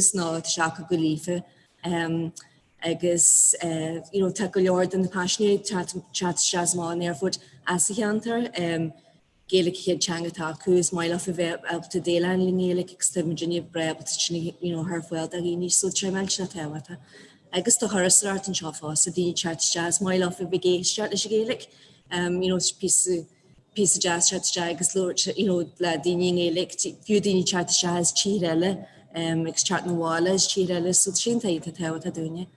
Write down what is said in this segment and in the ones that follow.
Nó tá sé acu go líofa agus you know tá go leor de na paisinéirí ag teacht isteach is amach an aerfoirt as an cheantar. Gaeilge an chéad teanga atá acu, is maith leofa bheith ábalta déileáil i nGaeilge agus tá muidinne breá ábalta sin you know a chur ar fáil do dhaoine so tá sé millteanach tábhachtach. Agus do thurasóireacht anseo fosta, daoine ag teacht isteach, is maith leofa bheith ag éisteacht leis an Ghaeilge. You know píosa píosa deas teacht isteach agus labhairt you know le daoine i nGaeilge, fiú daoine teacht isteach as tír eile agus teacht 'na bhaile as tír eile so sin iontach tábhachtach dúinne.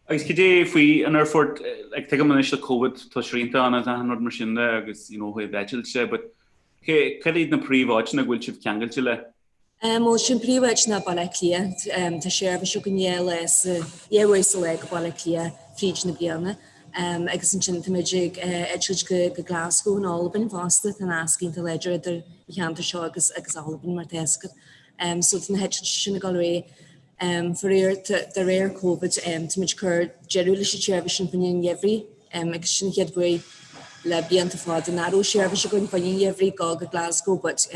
Agus cad é faoi an aerfort, like tuigim anois le Covid tá srianta ann agus achan rud mar sin de agus you know ó thaobh eitilt de but cad iad na príomháiteanna go bhfuil sibh ceangailte le? Bhuel, sin príomháit ná Baile Átha Cliath. Tá seirbhís againn dhá lá sa, dhá uair sa lá go Baile Átha Cliath fríd na bliana. Agus ansin táimid ag eitilt go go Glasgow in Albain fosta. Tá nasc iontach láidir idir an cheantar seo agus agus Albain mar tá fhios agat. So tá na heitiltí sin ag dul ar aghaidh. Faraor, de réir Covid, táimid ag cur deireadh leis an tseirbhís sin fá choinne an gheimhridh agus sin an chéad uair le blianta fada nach raibh seirbhís againn fá choinne an gheimhridh go go Glasgow but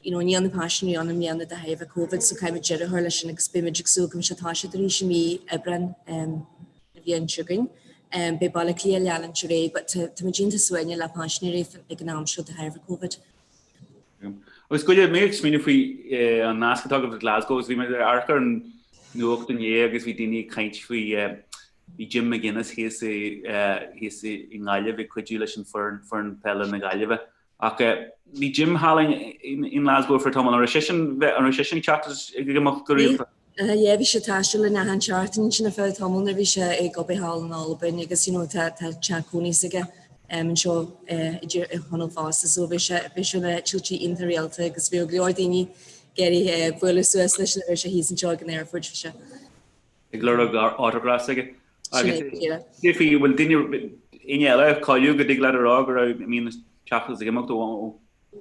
you know, níl na paisinéirí ann i mbliana de thairbhe Covid so caithfimid deireadh a chur leis sin agus beimid ag súil go mbeidh sé ag toiseacht arís i mí Aibreán na bliana seo chugainn. Beidh Baile Átha Cliath ag leanúint ar aghaidh but táimid iontach suaimhneach le paisinéirí ag an am seo de thairbhe Covid. Agus goidé, mé ag smaoineamh faoi an nasc atá agaibh le Glasgow agus bhí mé ag amharc ar an nuacht inné agus bhí daoine ag caint faoi bhí Jim McGuinness thíos i thíos i nGaillimh ag cuidiú leis an foireann foireann peile na Gaillimhe Ach bhí Jim thall i nGlasgow ar feadh tamaill. An raibh seisean, an raibh seisean ag teacht is ag imeacht go rialta? Yeah, bhí sé ag taisteal linn achan seachtain ansin ar feadh tamaill nuair a bhí sé ag obair thall in Albain agus you know tá tá teach cónaí s'aige anseo i dTír Chonaill fosta so bhí sé bhí sé na heitiltí iontach rialta agus bhí go leor daoine ag iarraidh bualadh suas leis nuair a bhí sé thíos anseo ag an aerfort bhí sé. Ag lorg autographs aige. Agus cé faoi bhfuil duine éinne eile cáiliúil go dtig leat a rá go raibh a mbíonn ag teacht is ag imeacht ó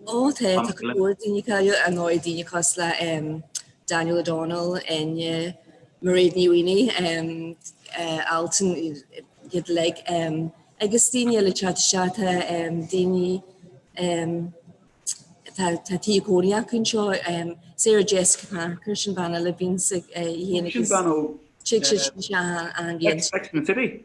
Ó tá tá go leor daoine cáiliúil ar ndóigh daoine cosúil le Daniel O'Donnell, Enya, Mairéad Ní Mhaonaigh, Altan iad uilig agus daoine eile ag teacht isteach tá daoine Tá tá tithe cónaí acu anseo. Sarah Jessica Parker, sin bean eile a bhíonn í féin agus Sin bean ó Tig sí isteach an bhliain. Sex and the City.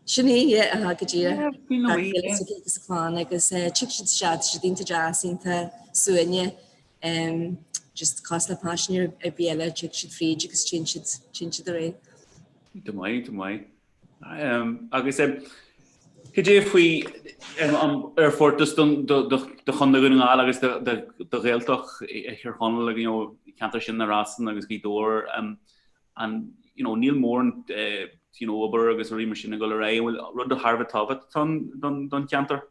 Sin í, yeah, aha, go díreach. Yeah, faoin Tá céile s'aici agus a clann agus tig siad isteach, tá siad iontach deas, iontach suaimhneach, just cosúil le paisinéir ar bith eile, tig siad fríd agus téann siad, téann siad ar aghaidh. Go maith, go maith. Agus cad é faoi an aerfort just do Chontae Dhún na nGall agus do Ghaeltacht Thír Chonaill you know ceantar sin na Rosann agus Gaoth Dobhair an you know níl mórán you know obair agus rudaí mar sin ag dul ar aghaidh an bhfuil rud thar a bheith tábhachtach don cheantar?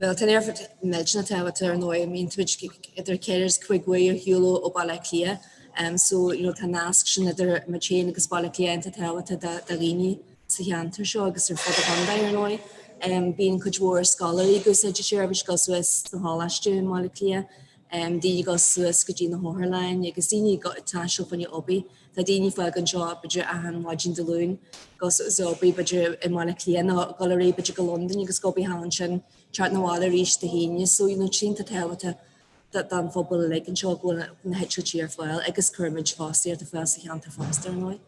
Bhuel, tá an aerfort millteanach tábhachtach ar ndóigh. I mean, táimid idir 4 is 5 uair ar shiúl ó Baile Átha Cliath. So, you know, tá an nasc sin idir muid féin agus Baile Átha Cliath iontach tábhachtach do dhaoine sa cheantar seo agus ar fud an chontae, ar ndóigh. Bíonn cuid mhór scoláirí ag úsáid an tseirbhís dul suas sna coláistí i mBaile Átha Cliath, daoine ag dul suas go dtí na hotharlanna agus daoine ag taisteal fá choinne obair. Tá daoine ag fágáil anseo b'fhéidir achan mhaidin Dé Luain, dul suas ag obair b'fhéidir i mBaile Átha Cliath nó dul ar aghaidh b'fhéidir go Londain agus ag obair thall ansin, teacht 'na bhaile arís Dé hAoine. So, you know, tá sé iontach tábhachtach don phobal uilig anseo go bhfuil na heitiltí ar fáil agus cuirimid fostaíocht ar fáil sa cheantar fosta, ar ndóigh.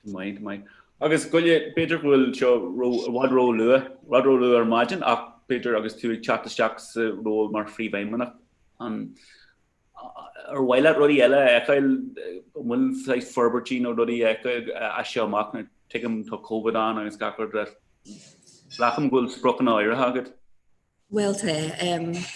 Go maith, go maith. Agus goile, b'fhéidir go bhfuil seo ró, i bhfad ró-luath, i bhfad ró-luath ar maidin ach b'fhéidir agus tú ag teacht isteach sa ról mar phríomhfheidhmeannach, an, Ar mhaith leat rudaí eile a fheiceáil? An bhfuil saghas forbairtí nó rudaí a fheiceáil as seo amach? Nó tuigim tá Covid ann agus gach rud. Glacaim go bhfuil spriocanna áirithe agat. Bhuel tá.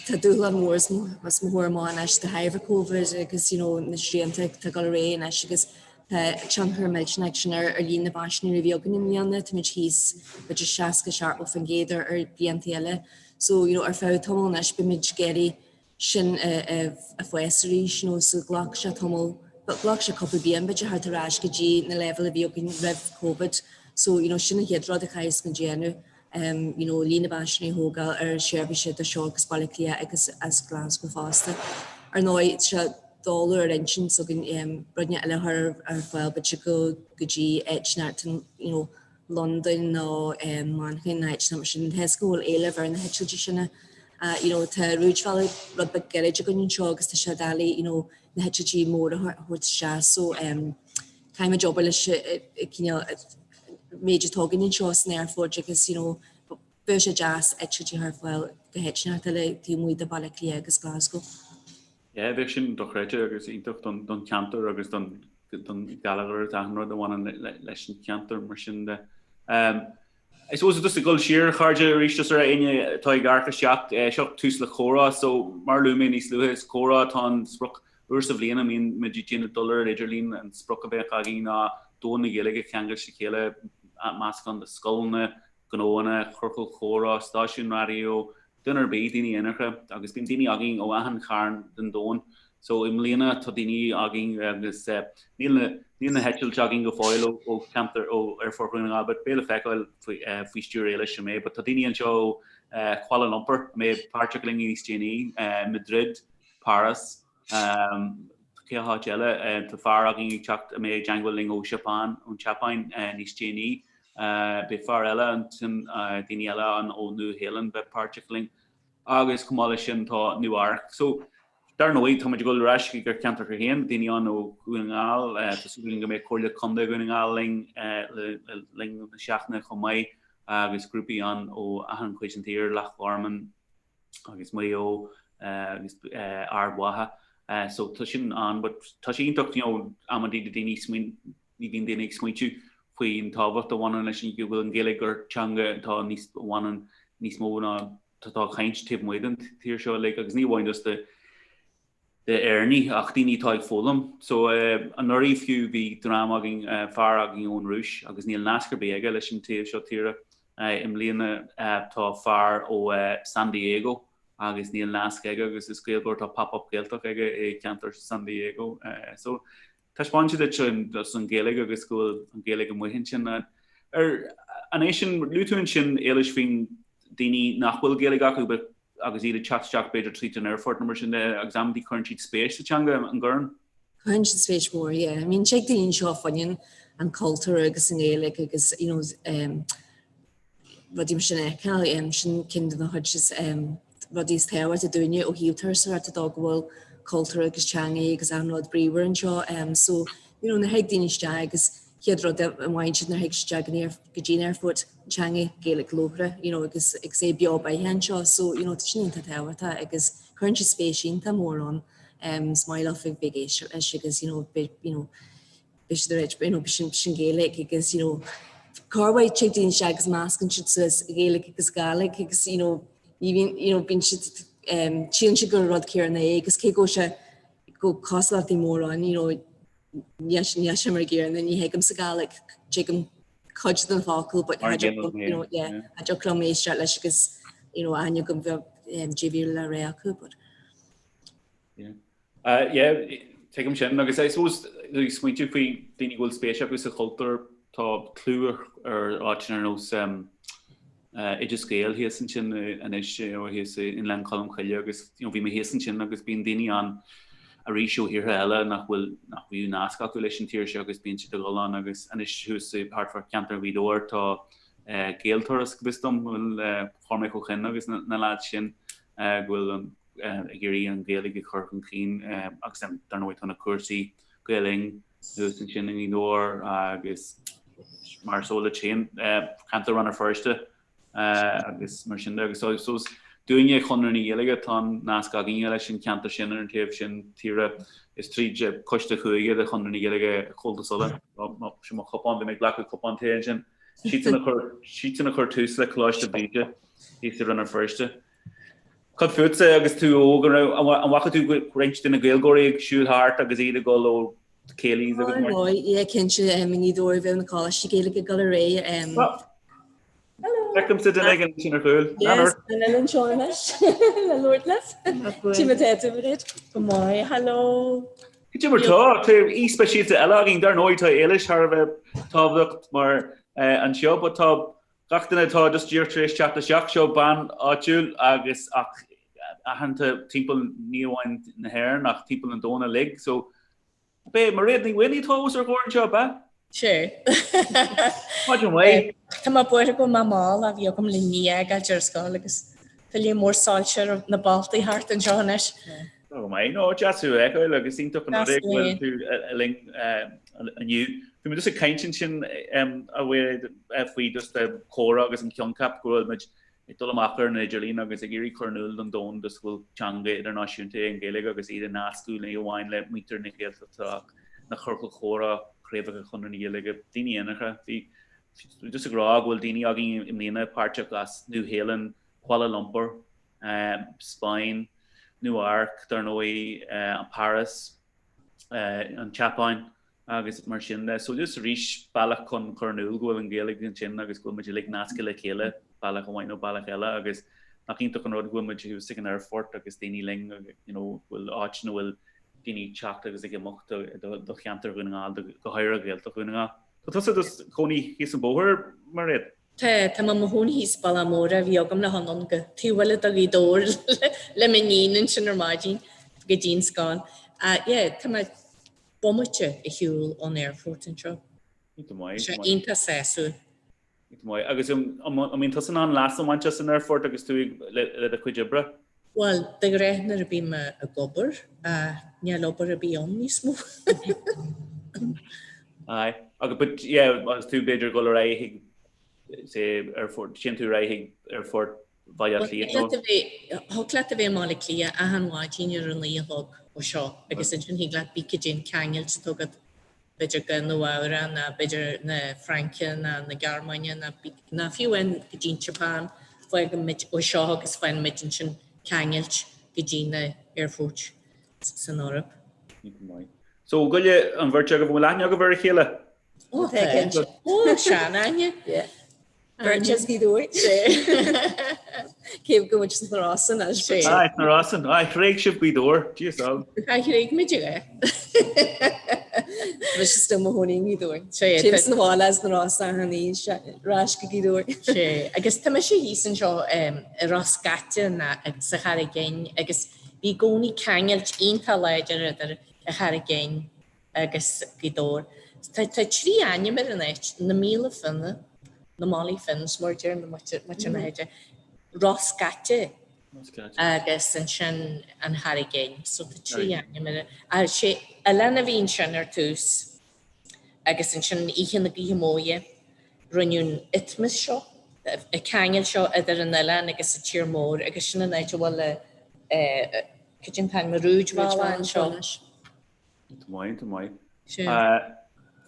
Tá dúshlán mór os mo chomhair amach anois de thairbhe Covid agus you know na srianta atá ag dul ar aghaidh anois agus tá tionchar millteanach ag sin ar líon na bpaisinéirí a bhí againn i mbliana. Táimid thíos b'fhéidir 60, 70% ar bhlianta eile. So you know ar feadh tamaill anois beimid ag iarraidh sin a fás arís nó so ghlacfadh sé tamall, ghlacfadh sé cúpla bliain b'fhéidir theacht ar ais go dtí na leibhéil a bhí againn roimh Covid. So you know sin an chéad rud a chaithfeas muid déanamh um you know líon na bpaisinéirí a thógáil ar seirbhísí idir seo agus Baile Átha Cliath agus as Glasgow fosta. Ar ndóigh tá sé doiligh ar intinn s'againn um rudaí eile a chur ar fáil b'fhéidir go go dtí áit you know Londain nó Manchain nó áiteanna mar sin. Tá a fhios go bhfuil éileamh ar na heitiltí sin. You know tá rúidbhealach rud beag gairid againn anseo agus tá sé doiligh you know. na heitiltí móra a thabhairt isteach so caithfimid obair leis an cineál méid atá againn anseo san aerfort agus you know bheadh sé deas eitiltí a chur ar fáil go háit inteacht eile taobh amuigh de Bhaile Átha Cliath agus Glasgow. Yeah, bheadh sin dochreidte agus iontach don cheantar agus don gheilleagar agus achan rud a bhaineann leis an cheantar mar sin de. I suppose just ag dul siar a chairde arís just ar éinne atá ag amharc isteach, seo tús le comhrá so mar a luaigh mé níos luaithe is comhrá atá an sprioc uair sa bhliain a mbíonn muid ag déanamh dul ar an idirlíon an sprioc a bheadh againn ná domhan na Gaeilge a cheangal le chéile meascán de scoileanna, gnóanna, ciorcail chomhrá, stáisiúin raidió, duine ar bith, daoine aonaracha, agus bíonn daoine againn ó achan chearn den domhan. So i mbliana tá daoine againn agus níl na níl na heitiltí againn go fóill ó ó cheantar ó Aerfort Dhún na nGall but beidh le feiceáil faoi faoi stiúir Éilis an mbeidh but tá daoine anseo ó Kuala Lumpur a mbeidh páirteach linn níos déanaí, Madrid, Paris, cé háit eile, tá fear againn ag teacht a mbeidh i dteangmháil linn ó Seapáin, ón tSeapáin níos déanaí. Beidh fear eile ansin, daoine eile ann ó Nua Shéalainn bheith páirteach linn agus chomh maith leis sin tá Nua Eabhrac. So, dar ndóigh, tá muid ag dul ar ais chuig ár ceantar féin, daoine ann ó Dhún na nGall, tá súil againn go mbeidh Comhairle Contae Dhún na nGall linn le linn na seachtaine chomh maith agus grúpaí ann ó achan chuid den tír, Loch Garman agus Maigh Eo agus Ard Mhacha. So tá sin ann but tá sé iontach, you know, amantaí do daoine smaoin Ní bhíonn daoine ag smaointiú faoin tábhacht a bhaineann leis an go bhfuil an Ghaeilge gur teanga atá níos a bhaineann níos mó ná atá á caint taobh amuigh den tír seo uilig agus ní amháin just do d'Éireannaigh ach daoine atá ag foghlaim. So anuraidh fiú bhí dream againn, fear againn ón Rúis agus níl nasc ar bith aige leis an taobh seo tíre. I mbliana tá fear ó San Diego agus níl nasc aige agus is Gaeilgeoir tá pop-up Gaeltacht aige i gceantar San Diego. So Taispeánann sé duit an Ghaeilge agus go bhfuil an Ghaeilge amuigh ansin. Ar an é sin, luaigh tú ansin, Éilis, faoin daoine nach bhfuil Gaeilge acu but agus iad ag teacht isteach b'fhéidir tríd an aerfort nó mar sin de agus amantaí cuireann siad spéis sa teanga, an gcuireann? Cuireann siad spéis mhór, yeah. I mean, tig daoine anseo fá choinne an cultúr agus an Ghaeilge agus, you know, um, rudaí mar sin a fheiceáil. Sin ceann de na chuid is rudaí is tábhachtaí dúinne ó thaobh turasóireachta de go bhfuil cultúr agus teangaí agus achan rud bríomhar anseo. So, you know, nuair a thig daoine isteach agus chéad rud a mhaíonn siad nuair a thig siad isteach go dtí an aerfort, teanga Gaeilge labhartha, you know, agus agus é beo beatha anseo. So, you know, tá sin iontach tábhachtach agus cuireann siad spéis iontach mór ann. Is maith leo bheith ag éisteacht leis agus, you know, you know, Bhí siad ag rá you know sin sin Gaeilge agus you know corruair tig daoine isteach agus meascann siad suas Gaeilge agus Gàidhlig agus you know ní bhíonn you know bíonn siad um, síleann siad gur rud céanna é agus cé go bhfuil sé go cosúlachtaí mór ann you know níl sé níl sé mar an gcéanna ní thuigimse Gàidhlig tuigim cuid den focal but Mar gcéanna, you know yeah yeah. cha dtiocfadh liom éisteacht leis agus you know aithne agam bheith um, cad é bhí le rá acu but Yeah. Yeah, tuigim sin agus I suppose ag smaointiú faoi daoine go bhfuil spéis acu sa chultúr, tá clú ar áiteanna ar nós Oideas Gael thíos ansin anois thíos i nGleann Cholm Cille agus you know bhí mé thíos ansin agus bíonn daoine ann arís ó thíortha eile nach bhfuil nach bhfuil nasc acu leis an tír seo agus bíonn siad ag dul ann agus anois thuas i thart fá cheantar Ghaoth Dobhair tá Gaelturas go bhfios dom bhfuil Cormac Ó Coinn agus na lads sin go bhfuil an ag iarraidh an Ghaeilge a chur chun cinn agus dar ndóigh tá na cúrsaí Gael Linn thuas ansin i nGaoth Dobhair agus mar is eol duit féin ceantar Rann na Feirste agus mar sin de agus so so dúinne Chonradh na Gaeilge tá an nasc againne leis an cheantar sin ar an taobh sin tíre is tríd coiste chúige de Chonradh na Gaeilge Comhaltas Uladh sin mo chupán bhí mé ag glacadh cupán tae ansin siadsan a chuir siadsan a chuir tús le Coláiste Bhríde thíos i Rann na Feirste. Cad fútsa agus tú óg, an raibh, an bhfaca tú roinnt de na Gaeilgeoirí ag siúl thart agus iad ag dul ó céilís agus mar? Ó, yeah, cinnte, i nGaoth Dobhair bheadh na coláistí Gaeilge ag dul ar aghaidh. Feicimse duine éigin ansin ar chúl. Yes, an eile anseo anois le labhairt leat. Cad é mar atá tú, Mairéad? Go maith, hello. Cad é mar tá? Tá aoi speisialta eile againn, dar ndóigh tá Éilis thar a bheith tábhachtach mar anseo, but tá Gach duine atá just díreach tar éis teacht isteach, seo bean áitiúil agus ach aitheanta timpeall ní amháin na hÉireann ach timpeall an domhain uilig. So, b'é Mairéad Ní Mhaonaigh atá os ár gcomhair anseo, ab ea? Sure. Maidin mhaith. Tá mé buartha go bhfuil mé mall a bhí agam le nia ag fhágáilt ar scoil agus tá líon mór soilse ar na bealtaí thart anseo anois. Go maith, no, deas thú a fheiceáil agus iontach an rud é go bhfuil tú linn inniu. Bhí muid just ag caint ansin a Mhairéad faoi just comhrá agus an coincheap go bhfuil muid ag dul amach ar an idirlíon agus ag iarraidh cur in iúl don domhan just go bhfuil teanga idirnáisiúnta é an Ghaeilge agus iad a nascadh ní amháin le muintir na Gaeltachta ach na ciorcail chomhrá, craobhacha Chonradh na Gaeilge, daoine aonaracha. Bhí just ag rá go bhfuil daoine againn i mbliana páirteach as Nua-Shéalainn, Kuala Lumpur, Spáinn, Nua Eabhrac, dar ndóigh, Paris, an tSeapáin agus mar sin de. So just arís bealach chun cur in iúl go bhfuil an Ghaeilge ansin agus go bhfuil muid uilig nasctha le chéile bealach amháin nó bealach eile agus nach iontach an rud go bhfuil muid thuas ag an aerfort agus daoine linn you know go bhfuil áit ina bhfuil daoine ag teacht agus ag imeacht do cheantar Dhún na nGall, go háirithe Gaeltacht Dhún na nGall. Tá tusa i do chónaí thíos an bóthar, Mairéad? Tá, tá mé i mo chónaí thíos bealach mór a bhí agam le anonn go taobh bhaile do Ghaoth Dobhair le m'iníon ansin ar maidin go dtí an scoil. Yeah, tá mé bomaite ar shiúl ón aerfort anseo. Iontach maith. Tá sé iontach sásúil. Iontach maith. Agus an mbíonn tusa in ann leas a bhaint as an aerfort agus tú le do chuid oibre? Bhuel, de ghnáth nuair a bím ag obair, níl obair ar bith ann níos mó. Aye. Agus but yeah, agus tú b'fhéidir dul ar aghaidh chuig say aerfort, téann tú ar aghaidh chuig aerfort Bhaile Átha Cliath nó? Thig leat a bheith i mBaile Átha Cliath achan mhaidin ar a naoi a chlog ó seo agus ansin thig leat pé cad é an ceangailt atá agat b'fhéidir go Nua Eabhrac ná b'fhéidir na Fraince ná na Gearmáine ná ná fiú amháin go dtí an tSeapáin, fágann muid ó seo agus faigheann muid ansin ceangailt go dtí na aerfoirt san Eoraip. So, goile an bheirt agaibh, an bhfuil aithne agaibh ar a chéile? Ó, tá cinnte. Ó, sean-aithne. Yeah. Beirt as Gaoth Dobhair. Cé go bhfuil sna Rosann as. Aye, sna Rosann. Aye, thréig sibh Gaoth Dobhair. Jeez, oh. Aye, thréig muid é. Mise still mo chónaí i nGaoth Dobhair. Téim sa bhaile as na Rosann achan oíche, ar ais go Gaoth Dobhair. Sé, agus tá mise thíos anseo i Ros Caite sa Charraig Fhinn agus bhí i gcónaí ceangailt iontach láidir idir an Charraig Fhinn agus Gaoth Dobhair. Tá trí ainm ar an áit, na Míola Finne, na Molly Finns mar a deir na muintir na háite, Ros Caite agus ansin an Charraig Fhinn. So tá trí ainm ar an. Sé oileán a bhí ansin ar tús agus ansin oíche na gaoithe móire rinneadh an isthmus seo, an ceangal seo idir an oileán agus an tír mór agus sin an áit a bhfuil cad é an t-ainm, rúidbhalla anseo. Tá maith, tá maith. Tá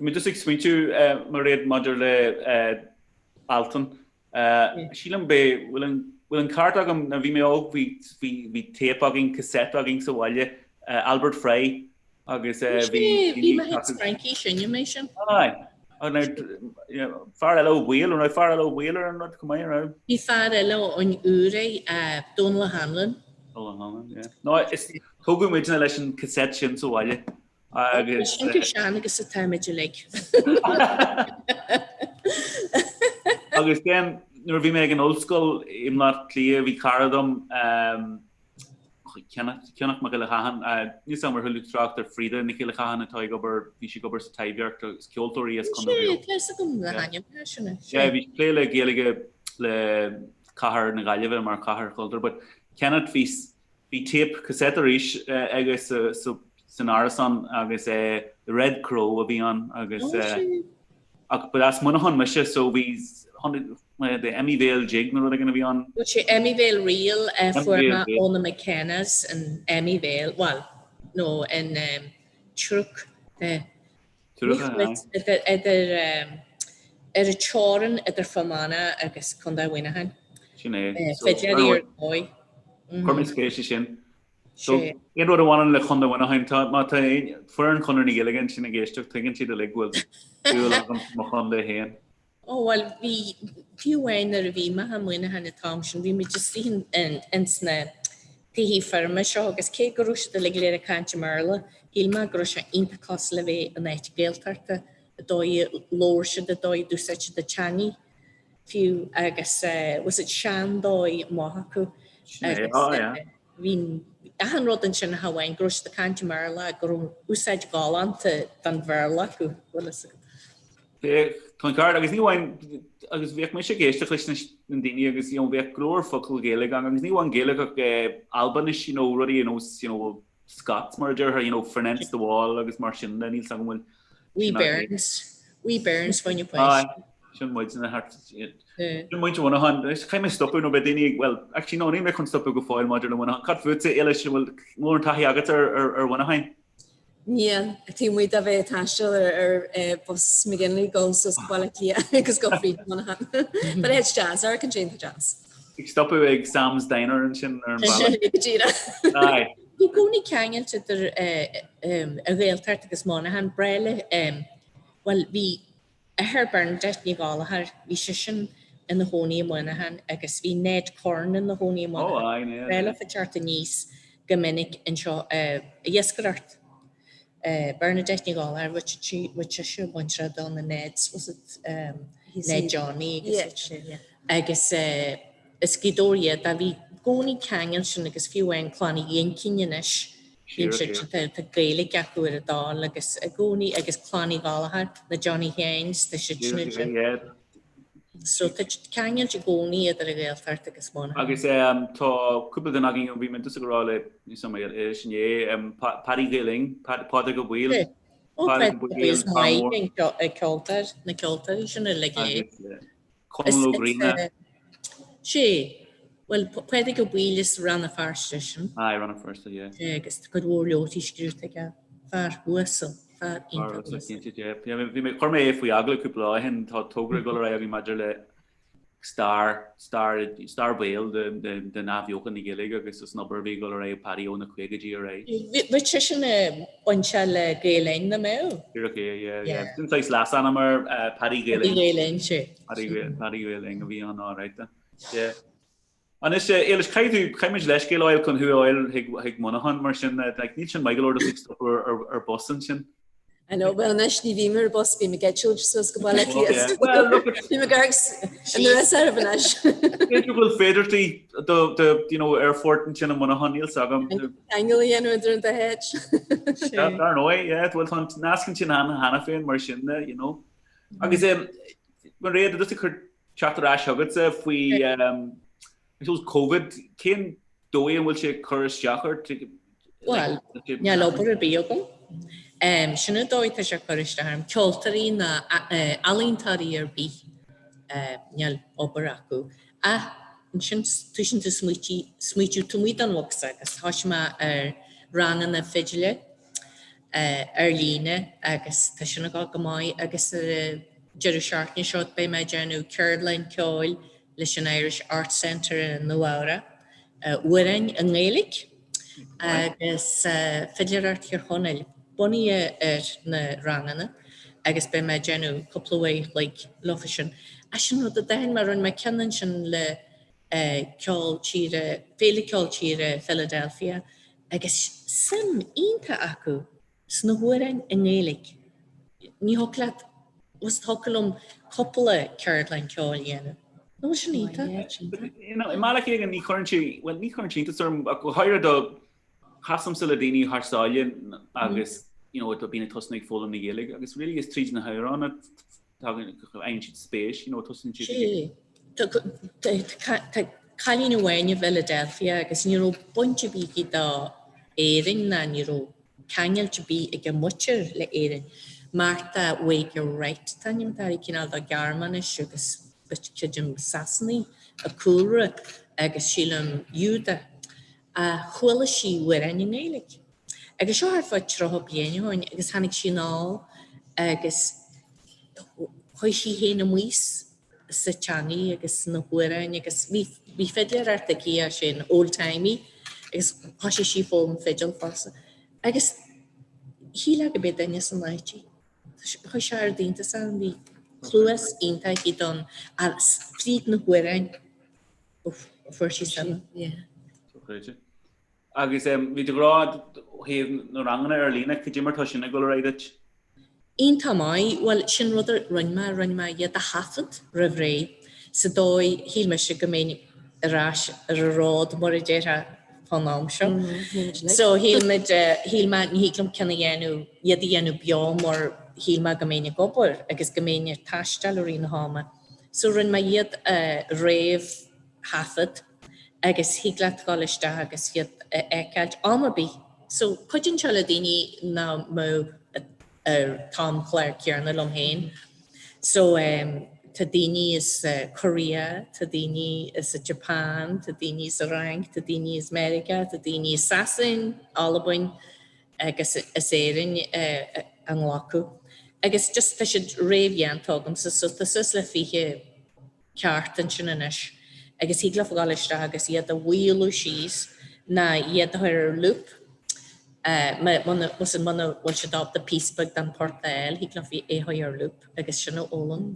mé just ag smaointiú Mairéad maidir le Altan. Sílim b'é bhfuil an bhfuil an ceart agam nuair bhí mé óg bhí bhí bhí téip againn, cassette againn sa bhaile, Albert Fry agus bhí Bhí mé ag Frankie sin mé sin. Aye. Fear eile Ó Baoill, an raibh fear eile Ó Baoill ar an rud chomh maith, an raibh? Bhí fear eile ón Úraí, Dónal O'Hanlon. Dónal O'Hanlon, yeah. No, is tógadh muidne leis an cassette sin sa bhaile agus. Sin chomh sean agus atá muid uilig. Agus then nuair a bhí mé ag an ollscoil i mBaile Átha Cliath bhí cara dom, Ceannach Mac Giolla Chatháin, níl 'fhios a'm ar chuala tú trácht ar Frida Nic Giolla Chatháin atá ag obair, bhí sí ag obair sa Taibhdhearc agus ceoltóir í as Contae Mhaigh Eo. Tá 'fhios agam le hainm sin. Yeah, bhí sí ag plé le Gaeilge le cathair na Gaillimhe mar chathair chultúir, but Kenneth bhí bhí tape cassette arís aige sa sa san árasán agus The Red Crow a bhí ann agus ach but as Muineachán mise so bhí The Emyvale Jig nó rud éigin a bhí ann. Bhuel sé Emyvale Reel a fuair mé ó na McKennas in Emyvale, bhuel, no, in Truac, idir, ar an teorainn idir Fear Manach agus Contae Mhuineacháin. Sin é. Fidléirí ar ndóigh. Chuir mé spéis i sin. So, aon rud a bhaineann le Contae Mhuineacháin, tá, má tá foireann Chonradh na Gaeilge ansin ag éisteacht, tuigeann siad uilig go bhfuil dúil agam sa mo chontae féin. Ó bhuel bhí, fiú amháin nuair a bhí mé i Muineachán an t-am sin, bhí muid istigh ins na tithe feirme seo agus cé go raibh siad uilig go léir ag caint i mBéarla, shíl mé go raibh sé iontach cosúil le bheith in áit Gaeltachta, an dóigh a labhair siad, an dóigh a d'úsáid siad an teangaidh fiú agus was it sean-dóigh maith acu agus bhí achan rud ansin ach amháin go raibh siad ag caint i mBéarla, go raibh úsáid ghalánta den Bhéarla acu, bhfuil fhios agat. Tá an ceart agus ní amháin agus bhíodh mise ag éisteacht leis na daoine agus you know bhíodh go leor focal Gaeilge ann agus ní amháin Gaeilge ach Albainis you know rudaí ar nós you know. Scots mar a déarfá, you know, Fornense the Wall agus mar sin de, níl 's agam bhfuil Wee Burns, Wee Burns fá choinne páistí. Aye, sin muid na thart. Sin muintir Mhuineacháin. Caithfidh mé stopadh nó beidh daoine ag, well, actually no, níl mé chun stopadh go fóill maidir le Muineachán. Cad fútsa, Éilis, an bhfuil mórán taithí agat ar ar Mhuineachán? Níl, taobh amuigh de bheith ag taisteal ar bus McGinley dul suas go Baile Átha Cliath agus dul fríd Muineachán. But it's deas, amharcann sé iontach deas. Ag stopadh ag Sam's Diner ansin ar an bhealach. Go díreach. Aye. Bhí i gcónaí ceangailt idir an Ghaeltacht agus Monaghan, breá le, bhuel bhí athair Bernadette Ní Ghallchóir, bhí seisean ina chónaí i Muineachán agus bhí Ned Curran ina chónaí i Muineachán. Oh aye, Ned. Breá leofa teacht aníos go minic anseo ag iascaireacht. Bernadette Ní Ghallchóir, bhí sise bainteach do na Neds, was it Ned Johnny agus agus is Gaoth Dobhair iad, bhí i gcónaí ceangal sin agus fiú amháin Clann Uí Ghinncín anois, bíonn siad, tá Gaeilge acu ar a dtoil agus i gcónaí agus Clann Uí Ghallchóir, na Johnny Sheáins, tá siad sin ansin. So tá ceangal i gcónaí idir an Ghaeltacht agus Monaghan. Agus tá cúpla duine againn, bhí mé ag rá le Éilis inné, Paddy Ghael Linn, Pádraig Ó Baoill. Ó Pádraig Ó Baoill, is maith ceoltóir, na ceoltóirí sin uilig é. Conall Ó Grianna. Sé. Bhuel, Pádraig Ó Baoill is Rann na Feirste sin. Aye, Rann na Feirste, yeah. Sé, agus tá cuid mhór leabharthaí scríofa aige. Fear uasal, fear iontach uasal. Cinnte, yeah. Bhí mé, chuir mé é faoi agallamh cúpla lá ó shin, tá togra ag dul ar aghaidh againn maidir le stair, stair, stair béil den athbheochan na Gaeilge agus is an obair a bhí ag dul ar aghaidh ag Paddy ó na caogaidí ar aghaidh. Bhí seisean bainteach le Gael Linn, nach mbeadh? Díreach é, yeah, yeah. Sin saghas leasainm air, Paddy Gael Linn. Paddy Gael Linn, sé. Paddy Paddy Gael Linn a bhí ann, alright then. Yeah. Anois, Éilis, caithfidh tú, caithfidh muid leithscéal a fháil chun thú a fháil chuig, chuig Muineachán mar sin, like, níl sin maith go leor duit ag stopadh ar, ar, ar bus ansin. I know, well anois ní bhím ar bus, bím ag eitilt suas go Baile Átha Cliath. Well, look at... Bím ag amharc anuas oraibh anois. B'fhéidir go bhfuil féidearthachtaí do, do, you know, aerfort ansin i Muineachán, níl 's agam. Ceangal a dhéanamh idir an dá háit. Dar ndóigh, yeah, bhuel tá an nasc ansin cheana féin mar sin de, you know. Agus um, Mairéad, just ag cur teacht ar ais chugatsa faoi um, I suppose Covid, cén dóigh an bhfuil sé ag cur isteach ort? Bhuel, níl obair ar bith agam. Sin an dóigh tá sé ag cur isteach orm. Ceoltóirí ná ealaíontóirí ar bith, níl obair acu. Ach ansin toisíonn tú smaoitiú taobh amuigh den bhocsa agus thoisigh mé ar ranganna fidile ar líne agus tá sin ag dul go maith agus ar an deireadh seachtaine seo beidh mé ag déanamh ceardlann ceoil leis an Irish Arts Centre i Nua Eabhrac, amhráin i nGaeilge agus Fidléireacht Thír Chonaill bunaithe ar na ranganna agus beidh mé ag déanamh cúpla uair a chloig leofa sin. Ach sin rud a d'aithin mé, rinne mé ceann ansin le Ceol Tíre, Féile Ceol Tíre Philadelphia agus suim iontach acu sna hamhráin i nGaeilge. Ní thiocfadh leat, bhuel thiocfadh liom cúpla ceardlann ceoil a dhéanamh. Nach bhfuil sin iontach? You know, i mbealach éigin ní chuireann sé, bhuel ní chuireann sé iontas orm ach go háirithe do chasaimse le daoine thar sáile agus you know, atá bíonn ag tosnú ag foghlaim na Gaeilge agus really is tríd na hamhráin a tagann faigheann siad spéis, you know, tosaíonn siad ag Tá cailín amháin i bhFiladelfia agus ní raibh baint ar bith aici do Éirinn ná ní raibh ceangailt ar bith ag a muintir le Éirinn. Martha Wager Wright an t-ainm atá uirthi, cineál de Ghearmáinis agus creidim Sasanaigh a cúlra agus sílim Iúdach. Ach chuala sí amhráin i nGaeilge. Agus seo thart fá 30 bliain ó shin agus tháinig sí anall agus chuaigh sí féin amuigh sa teangaidh agus sna hamhráin agus bhí bhí fidléireacht aici é sin old timey agus thoisigh sí foghlaim fidil fosta agus shílfeá gurb é duine as an áit í. Chuir sé ard iontas orm, bhí cluas iontach aici don fríd na hamhráin a fuair sí suim. Dochreidte. Agus bhí tú ag rá ó thaobh na ranganna ar líne, cad é mar tá sin ag dul ar aghaidh duit? Iontach maith. Bhuel, sin rud a rinne mé, rinne mé iad a thaifead roimh ré sa dóigh, shíl mise go mbeinn ar ais ar an ród mar a déarfá fán am seo. So shíl muid, shíl mé, ní thig liom ceann a dhéanamh, iad a dhéanamh beo mar shíl mé go mbeinn ag obair agus go mbeinn ag taisteal i rith na hama. So rinne mé iad a réamh-thaifead. agus thig leat dhul isteach agus iad a fheiceáilt am ar bith. So cuidíonn sé le daoine nach mbeadh ar an t-amchlár céanna liom féin. So tá daoine as Korea, tá daoine as Japan, tá daoine as an Fhrainc, tá daoine as Meiriceá, tá daoine as Sasain, Albain agus as Éirinn á nglacadh. Agus just tá siad réamhdhéanta agamsa so tá suas le 20 ceart ansin anois agus thig leofa ghabháil isteach agus iad a mhaolú síos ná iad a chur ar loop muna bhfuil siad ábalta píosa beag den port a fháil, thig leofa é a chur ar loop agus sin a fhoghlaim.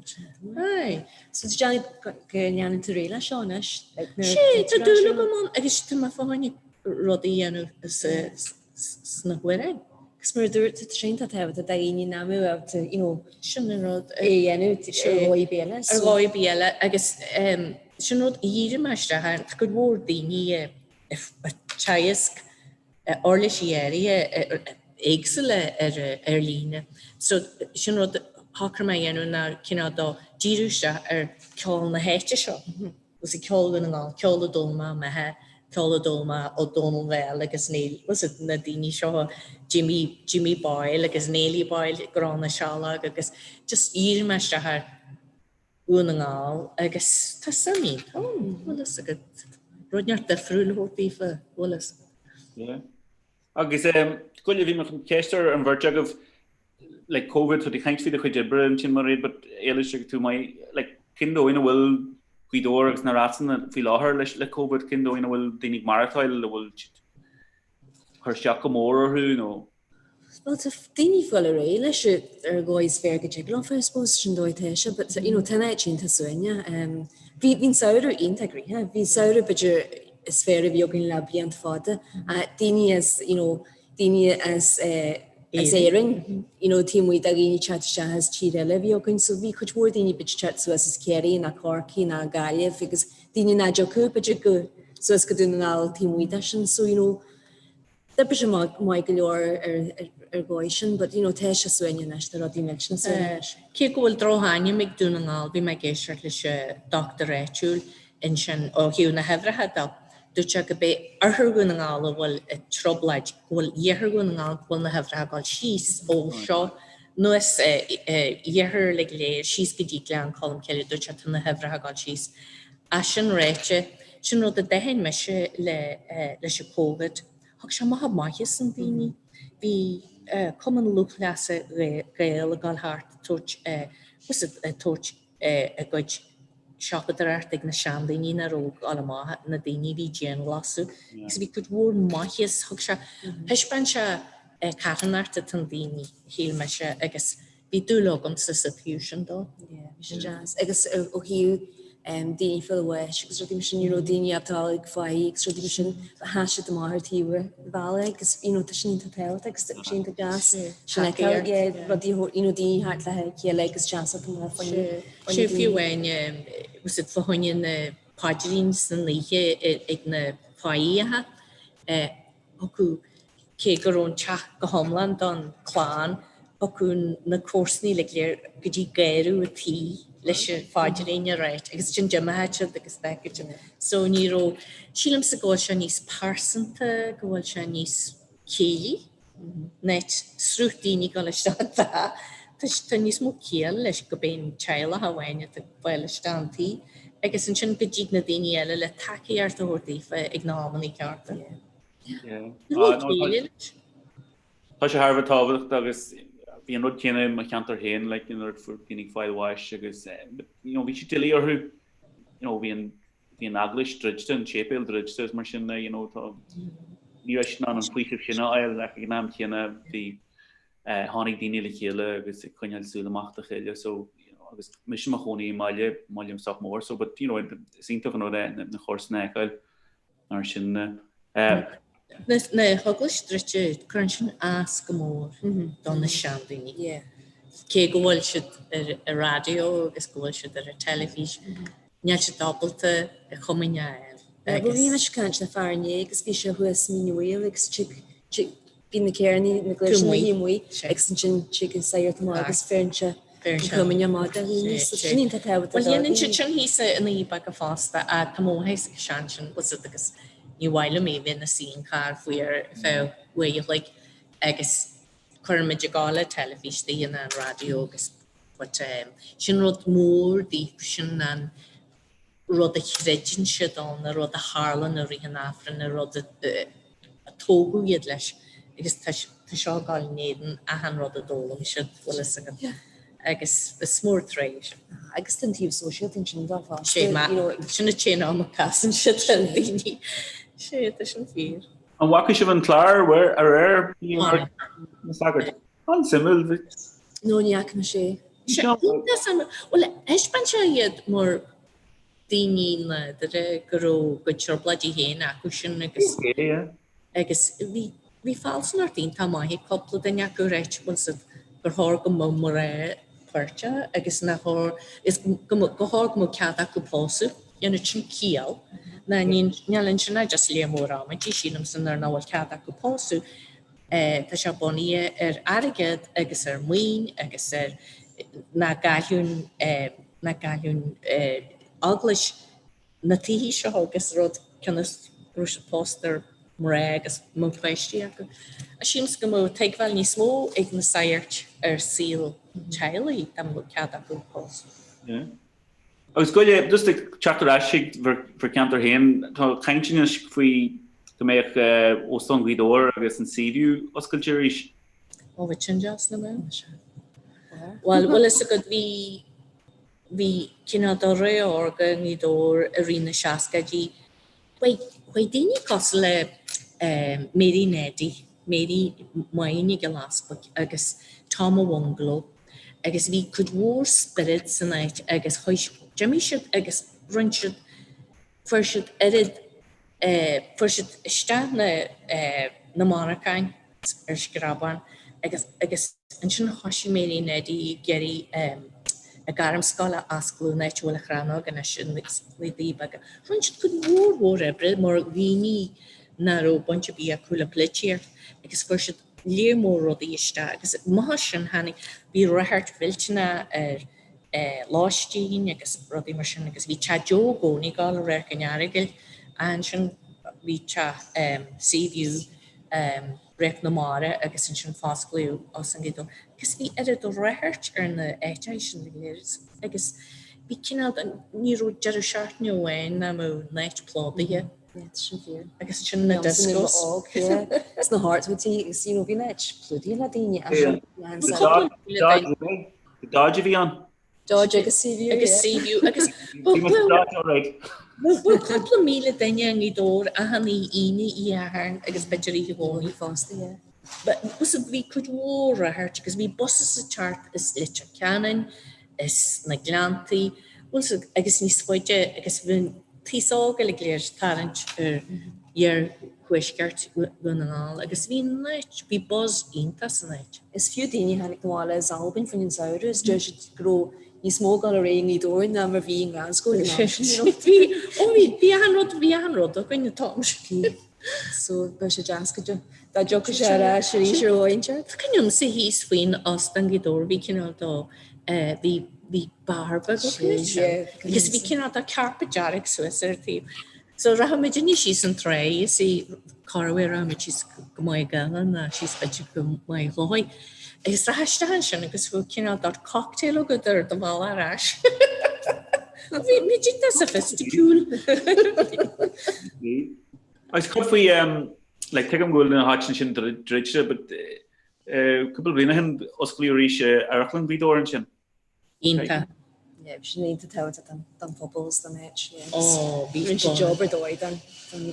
Aye. So tá déanamh go ndéanann tú réidh leis seo anois? Sé, tá dúil agam ann agus tá mé fá choinne rudaí a dhéanamh sna hamhráin. Agus mar a dúirt tú, tá sé iontach tábhachtach do dhaoine nach mbeadh ábalta, you know, Sin an rud. é a dhéanamh ar dhóigh ar bith eile. Ar dhóigh ar bith eile agus sin rud a dhírigh mé isteach air, tá cuid mhór daoine ag teagasc uirlisí áirithe éagsúla ar líne. So sin rud a shocraigh mé a dhéanamh ná cineál de díriú isteach ar ceol na háite seo. Was it ceol Dhún na nGall, ceol a d'fhoghlaim mé ó m'athair, ceol a d'fhoghlaim mé ó Dónal Bhell agus Neil, was it na daoine seo, Jimmy, Jimmy Boyle agus Neilí Boyle, Grá na Saileog agus just dhírigh mé isteach ar Dhún na nGall agus tá suim iontach ann, bhfuil fhios agat, rud inteacht difriúil a thabhairt daofa, bhfuil fhios agat. Yeah. Agus goile bhí mé chun ceist ar an bheirt agaibh, like Covid, tá tú ag caint faoi do chuid oibre ansin Mairéad, but Éilis agus tú maith, like cén dóigh ina bhfuil Gaoth Dobhair agus na Rasanna faoi láthair leis le Covid, cén dóigh ina bhfuil daoine ag maireachtáil, an bhfuil siad cur isteach go mór orthu nó? Well tá daoine ag fáil ar aghaidh leis ar dhóigh is fearr go dtig leo, I suppose, sin dóigh atá sé, but you know tá an áit iontach suaimhneach. Um, bhí bhí an samhradh iontach gnoitheach, bhí samhradh b'fhéidir is fearr a bhí againn le blianta fada. Uh, daoine as, you know, daoine as as Éirinn, you know, taobh amuigh de dhaoine teacht isteach as tír eile a bhí againn, so bhí cuid mhór daoine b'fhéidir teacht suas as Ciarraí ná Corcaigh ná Gaillimh agus daoine nach dtiocfadh b'fhéidir go suas go Dún na nGall taobh amuigh de sin, so you know, d'oibrigh sé maith go leor ar ar dhóigh sin, but you know, tá sé suaimhneach anois, tá rudaí millteanach suaimhneach anois. Cé go bhfuil drochainm ag Dún na nGall, bhí mé ag éisteacht leis an dochtúir áitiúil ansin ó thaobh na huimhreacha de, Dúirt sé gurb é oirthear Dhún na nGall a bhfuil i dtrioblóid, go bhfuil iarthar Dhún na nGall, go bhfuil na huimhreacha ag dul síos ó seo anuas iarthar uilig go léir síos go dtí Gleann Cholm Cille, dúirt sé tá na huimhreacha ag dul síos. Ach sin ráite, sin rud a d'aithin mise le leis an Covid, thug sé amach maitheas an daoine. Bhí Cumann Lúthchleasa Gael ag dul thart ag tabhairt, ag tabhairt a gcuid siopadóireacht ag na seandaoine nach raibh ag dul amach, na daoine a bhí ag dianghlasú. Agus bhí cuid mhór maitheas, thug sé, thaispeáin sé carthanacht atá in daoine, shíl mise, agus bhí dúil agamsa sa taobh sin dó. Yeah, bhí sin deas. Agus ó thaobh daoine ag fáil bháis agus rudaí mar sin, you know, daoine atá ag fáigh agus rudaí mar sin, sheas siad amach ar taobh an bhealaigh agus, you know, tá sin iontach tábhachtach agus tá sin iontach deas. Sin é, yeah, rudaí, you know, daoine thart le chéile agus seasamh amach fá choinne. Sé fiú amháin, was it fá choinne na paidrín san oíche ag na fáidhithe, thiocfadh, cé go raibh an teach go hiomlán don chlann, thiocfadh na comharsanaí uilig go léir go dtí garradh an tí leis an phaidrín a ráit agus ansin d'imíodh siad agus d'fhágfadh siad. So ní raibh, sílimse go bhfuil sé níos pearsanta, go bhfuil sé níos céillí, in áit sruth daoine ag dul isteach an teach, tá níos mó ciall leis go b'é an teaghlach amháin atá ag fáil isteach an tí agus ansin go dtig na daoine eile le tacaíocht a thabhairt daofa ag na hamanna cearta. Tá sé thar a bheith tábhachtach agus bhí an rud céanna i mo cheantar féin, like, you know, fuair daoine ag fáil bháis agus eh, you know, bhí sé doiligh orthu, you know, bhí an bhí an eaglais druidte, an séipéal druidte agus mar sin de, you know, tá ní raibh siad in ann an faoiseamh sin a fháil ach ag an am céanna bhí eh, tháinig daoine le chéile agus ag coinneáil súil amach dá chéile so you know, agus mise i mo chónaí i mbaile, mbaile sách mór so but you know, is iontach an rud é na, na comharsana a fheiceáil mar sin de. Na heaglais druidte, cuireann sin as go mór do na seandaoine. Cé go bhfuil siad ar an raidió agus go bhfuil siad ar an teilifís, níl siad ábalta an chomaoin a fháil. Bhuel bhí mise ag caint le fear inné agus bhí sé thuas i Mín an Mhaoil agus tig, tig, bhí na carrannaí, na gluaiseanna taobh amuigh agus ansin tig an sagart amach agus bheireann sé an chomaoin amach do dhaoine. So sin iontach tábhachtach Bhuel dhéanann siad sin thíos i nDoirí Beaga fosta, tá mo mháthair sa sean sin, bhfuil 's agat agus. ní mhaith liom é bheith ina suí in carr fuar ar feadh uair a chloig agus cuireann muid ag gabháil le teilifís daoithe ná an raidió agus but sin rud mór daofa sin an rud a chreideann siad ann, an rud a tharlann i rith an Aifrinn, an rud a tógadh iad leis agus tá seo ag dul in éadan achan rud a d'fhoghlaim siad, bhfuil fhios agat. Agus is mór tréith é sin. Agus tá an taobh sóisialta ansin dó fosta. Sé, sin an t-aon am a casann siad ar dhaoine. Sé, tá sin fíor. An bhfaca sibh an clár aréir? Na sagairt. An-suimiúil. No, ní fhaca mise é. Bhuel, thaispeáin sé iad mar daoine nádúrtha go raibh a gcuid trioblóidí féin acu sin agus agus bhí bhí fealsúnacht iontach maith ag cúpla duine acu ráit bhfuil fhios agat gur chóir go mbeadh mná páirteach agus nach chóir is go mbeadh go chóir go mbeadh cead acu pósadh. Dhéanfadh sin ciall. Ná níl ansin ach just lear mór amaidí sílimse nuair nach bhfuil cead acu pósadh. Tá sé bunaithe ar airgead agus ar maoin agus ar nach gcaillfeadh nach gcaillfeadh eaglais na tithe seo agus rud cionn is go raibh siad pósta ar mná agus mbeadh páistí acu. Sílimse go mbeadh tuigbheáil níos mó ag na sagairt ar saol teaghlaigh dá mbeadh cead acu pósadh. Agus goile, just ag teacht ar ais chuig bhur ceantar féin, tá caint anois faoi go mbeadh Óstán Ghaoth Dobhair agus an Seaview oscailte arís. Ó, bheadh sin deas, nach mbeadh? Bhuel, bhfuil fhios agat, bhí, bhí cineál de ré órga i nGaoth Dobhair i rith na seascaidí. Chuaigh daoine cosúil le Mary Neddy, Mary Mháire Nic Giolla Easpaig agus Tom a' Bhungalow agus bhí cuid mhór spiorad san áit agus chuaigh, d'imigh siad agus rinne siad, fuair siad oiread, fuair siad isteach na na monarcháin ar Screabán agus agus ansin thoisigh Mary Neddy ag iarraidh a gairmscoil a osclú in áit a bhfuil an Chrannóg anois i sna Doirí Beaga. Rinne siad cuid mhór mhór oibre mar dhaoine nach raibh baint ar bith acu le polaitíocht agus fuair siad lear mór rudaí isteach agus amach as sin tháinig, bhí ráchairt mhillteanach ar lóistín agus rudaí mar sin agus bhí Teach Joe i gcónaí ag dul i Radharc an Earagail ansin bhí teach Seaview Radharc na Mara agus ansin fosclaíodh Óstán Ghaoth Dobhair agus bhí oiread ráchairt ar na áiteacha sin go léir agus bhí cineál de, ní raibh deireadh seachtaine amháin nach mbeadh an áit plódaithe. Yeah, tá sin fíor. Agus ansin na discos. Óg, yeah. Sna hardhoidí agus you know bhí an áit plódaithe le daoine. Dodge a bhí ann. Dodge agus Seaview. Agus Seaview agus bhuel cúpla míle duine i nGaoth Dobhair achan Aoine, Oíche Shathairn agus b'fhéidir Oíche Dhomhnaigh fosta, yeah. Bhí cuid mhór ráchairt agus bhí buses ag teacht as Leitir Ceanainn, as na Gleanntaí, bhuel agus níos faide agus bhí an t-aos óg uilig go léir ag tarraingt ar iarthuaisceart Dhún na nGall agus bhí an áit, bhí buzz iontach san áit. Is fiú daoine a tháinig abhaile as Albain faoin an samhradh is deir siad go raibh níos mó ag dul ar aghaidh i nGaoth Dobhair ná mar bhí i nGlasgow ag an am sin, you know. Bhí, ó bhí, bhí achan rud, bhí achan rud againn an t-am sin. So bheadh sé deas go deo, dá dtiocfadh sé ar ais arís ar dhóigh inteacht. Tá cuimhne agamsa thíos faoin Óstán Ghaoth Dobhair, bhí cineál de, bhí, bhí beár beag againn ansin agus bhí cineál de carpet dearg suas ar an taobh. So rachadh muidinne síos an tráigh is í corruair rachadh muid síos go Maigh Gabhann nó síos b'fhéidir go Maigh Chlóidh agus rachadh isteach ansin agus bheadh cineál de cocktail agat ar do bhealach ar ais. Bhí muid iontach sophisticiúil. Agus cad faoi, like, tuigim go bhfuil na háiteanna sin druidte, but cúpla bliain ó shin osclaíodh arís Amharclann Ghaoth Dobhair ansin. Iontach. Yeah, bhí sin iontach tábhachtach don don phobal is don áit. Yeah. Ó, bhí Rinne siad job ar dóigh don don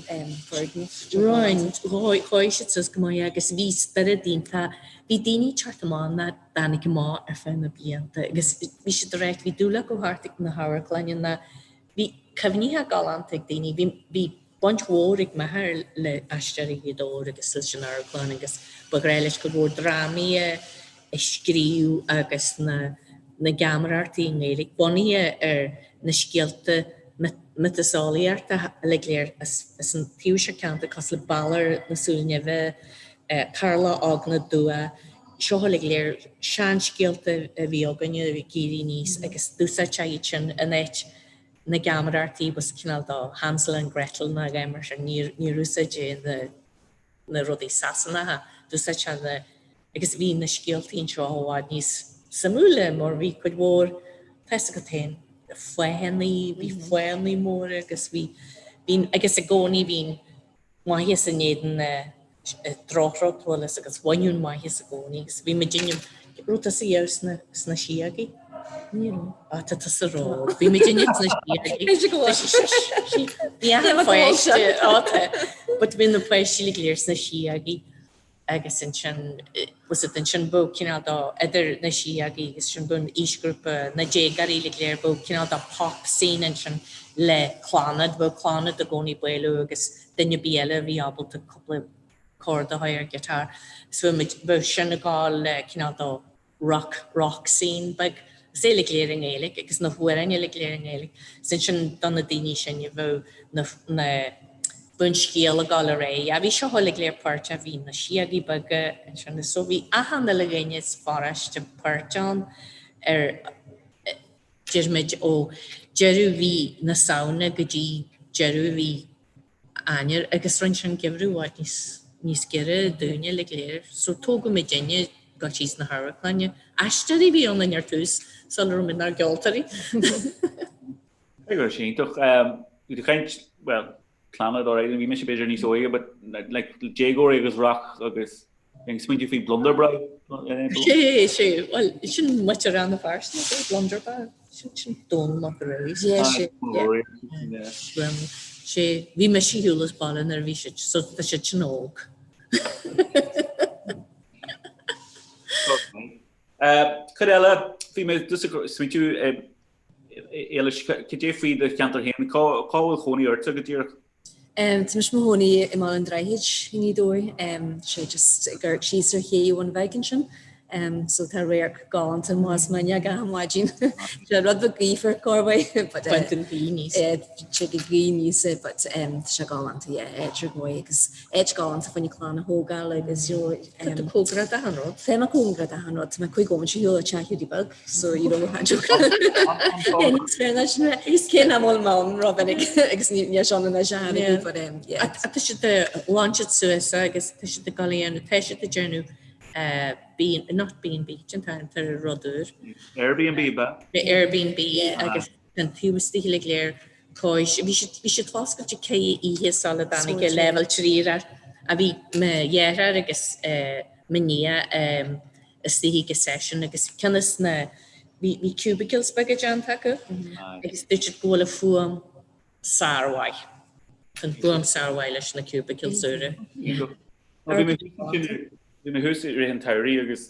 foirgneamh. Rinne, chuaigh siad suas go maith agus bhí spiorad iontach, bhí daoine ag teacht amach nach dtáinig amach ar feadh na blianta agus bhí siad ag ráit, bhí dúil acu theacht ag na hamharclainne ná bhí cuimhneacha galánta ag daoine, bhí bhí baint mhór ag m'athair le Aisteoirí Ghaoth Dobhair agus leis an amharclann agus ba ghnách leis cuid mhór drámaí a scríobh agus na na geamaireachtaí i nGaeilge bunaithe ar na scéalta miotaseolaíochta uilig go léir as an taobh seo ceantar cosúil le Balor na Súl Nimhe, Tarlach Óg na dTuath, seo uilig go léir seanscéalta a bhí againne ag éirí aníos agus d'úsáidtear iad sin in áit. na geamaireachtaí was cineál do Hansel and Gretel nó a dhath mar sin, níor úsáideadh na na rudaí Sasanacha, d'úsáid sé na agus bhí na scéaltaí anseo i bhfad níos suimiúla mar bhí cuid mhór, tá fhios agat féin, fáthannaí, bhí fáthannaí móra agus bhí, bhí, agus i gcónaí bhí maitheas in éadan na drochrud, bhfuil fhios agat, bhaineadh an maitheas i gcónaí agus bhí muidinne, raibh tusa riamh sna, sna síogaí? Ní raibh. Á, tá tusa ró-óg. Bhí muidinne sna síogaí. Bhí go bhfuil. Bhí achan pháiste, á tá, but bhí na páistí uilig go léir sna síogaí agus ansin, was it ansin bheadh cineál do, idir na síogaí agus sin bheadh an aoisghrúpa, na déagóirí uilig go léir, bheadh cineál do pop scene ansin le Clannad, bheadh Clannad i gcónaí ag bailiú agus duine ar bith eile a bhí ábalta cúpla chord a chur ar guitar. So bheadh muid, bheadh sin ag gabháil le cineál do rock, rock scene beag. Agus é uilig go léir i nGaeilge agus na hamhráin uilig go léir i nGaeilge. Is ansin do na daoine sin a bheadh na, na, bheadh an scéal ag gabháil ar aghaidh. Yeah, bhí seo uilig go léir páirteach, bhí na síogaí beaga ansin is so bhí achan uile dhuine sa pharóiste páirteach ann ar, déarfaimid ó deireadh mhí na Samhna go dtí deireadh mhí Eanáir agus rinne sé an geimhreadh i bhfad níos níos giorra dúinne uilig go léir. So tógadh muidinne dul síos na hamharclainne. Aisteoirí a bhí ionainn ar tús sula raibh muid inár gceoltóirí. Go raibh sé iontach. Bhí tú caint, well, Clannad alright, bhí mise b'fhéidir níos óige, but like déagóirí agus rock agus Ag smaointiú faoi Blunderbrow? Sé, sé, bhuel, sin muintir Rann na Feirste, é, Blunderbrow. Sin, sin Dónall Mac Ruairí. Yeah, sé, yeah. Sé, bhí mise ar shiúl as baile nuair a bhí siad, so tá siad sin óg. Cad eile, bhí mé just ag smaointiú, Éilis, cad é faoi do cheantar féin, cá bhfuil cónaí ortsa go díreach? Tá mise i mo chónaí i mBaile an Droichid i nGaoth Dobhair. Sé just ag amharc síos ar ché Bhun Bheag ansin. So tá radharc galánta amach as m'fhuinneog achan maidin. Sé rud beag gaofar corruair but Baint an ghaoth aníos. Sé go gaoth aníos é but tá sé galánta yeah, áit ar dhóigh agus áit galánta fá choinne clann a thógáil agus you know Tá tú cóngarach d'achan rud. Tá mé cóngarach d'achan rud. Tá mé 5 nóiméad ar shiúl ó teach Hiúdaí Beag so you know níos fearr ná sin agus cé nach bhfuil mé ann rómhinic agus níl sé ann anois a tháinig but um, yeah. Tá siad ag lainseáil suas agus tá siad ag dul a dhéanamh, tá siad ag déanamh B, not B&B, cén t-ainm ar an rud úr. Airbnb ba? Airbnb agus an taobh istigh uilig go léir cóis. Bhí siad, bhí siad foscailte ceithre oíche sula dtáinig an leibhéal 3 ar ais. A bhí mo dheartháir agus mo nia istigh ag an session agus ceann is na, bhí, bhí cubicles beaga déanta acu agus dúirt siad go bhfuil an fuaim sármhaith. Tá an fuaim sármhaith leis na cubicles úra. Bhí mé bhí mé thuas i rith an tsamhraidh agus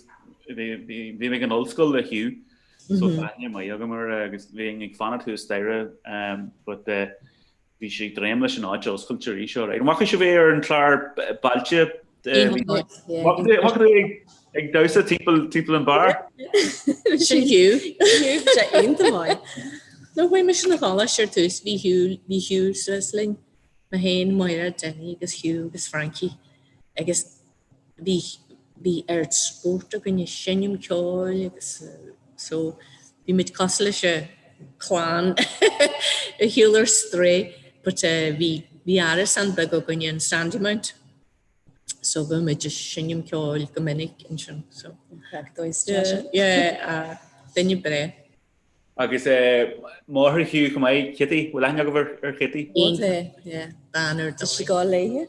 bhí mé ag an ollscoil le Hugh so tá aithne maith agam air agus bhínn ag fanacht thuas staighre but bhí sé ag dréim leis an áit a oscailt arís alright. An bhfaca sibh é ar an chlár Bailte? Bhfaca tú ag damhsa timpeall timpeall an bar? Sin Hugh. Hugh, sé iontach maith. Nuair a chuaigh mise 'na choláiste ar tús bhí Hugh bhí Hugh suas linn. Mé féin, Máire, Dinny agus Hugh agus Frankie agus bhí bhí oiread spórt againn ag seinm ceoil agus so bhí muid cosúil leis an clann ar shiúl ar strae but bhí bhí árasán beag againne in Sandymount so bhí muid ag seinm ceoil go minic ansin so. Craic dóigh yeah, yeah, duine breá. Agus máthair Hugh chomh maith, Kitty, bhfuil aithne agaibh ar Chitty? Tá, yeah. Bean ar Tá sí ag gabháil léithe.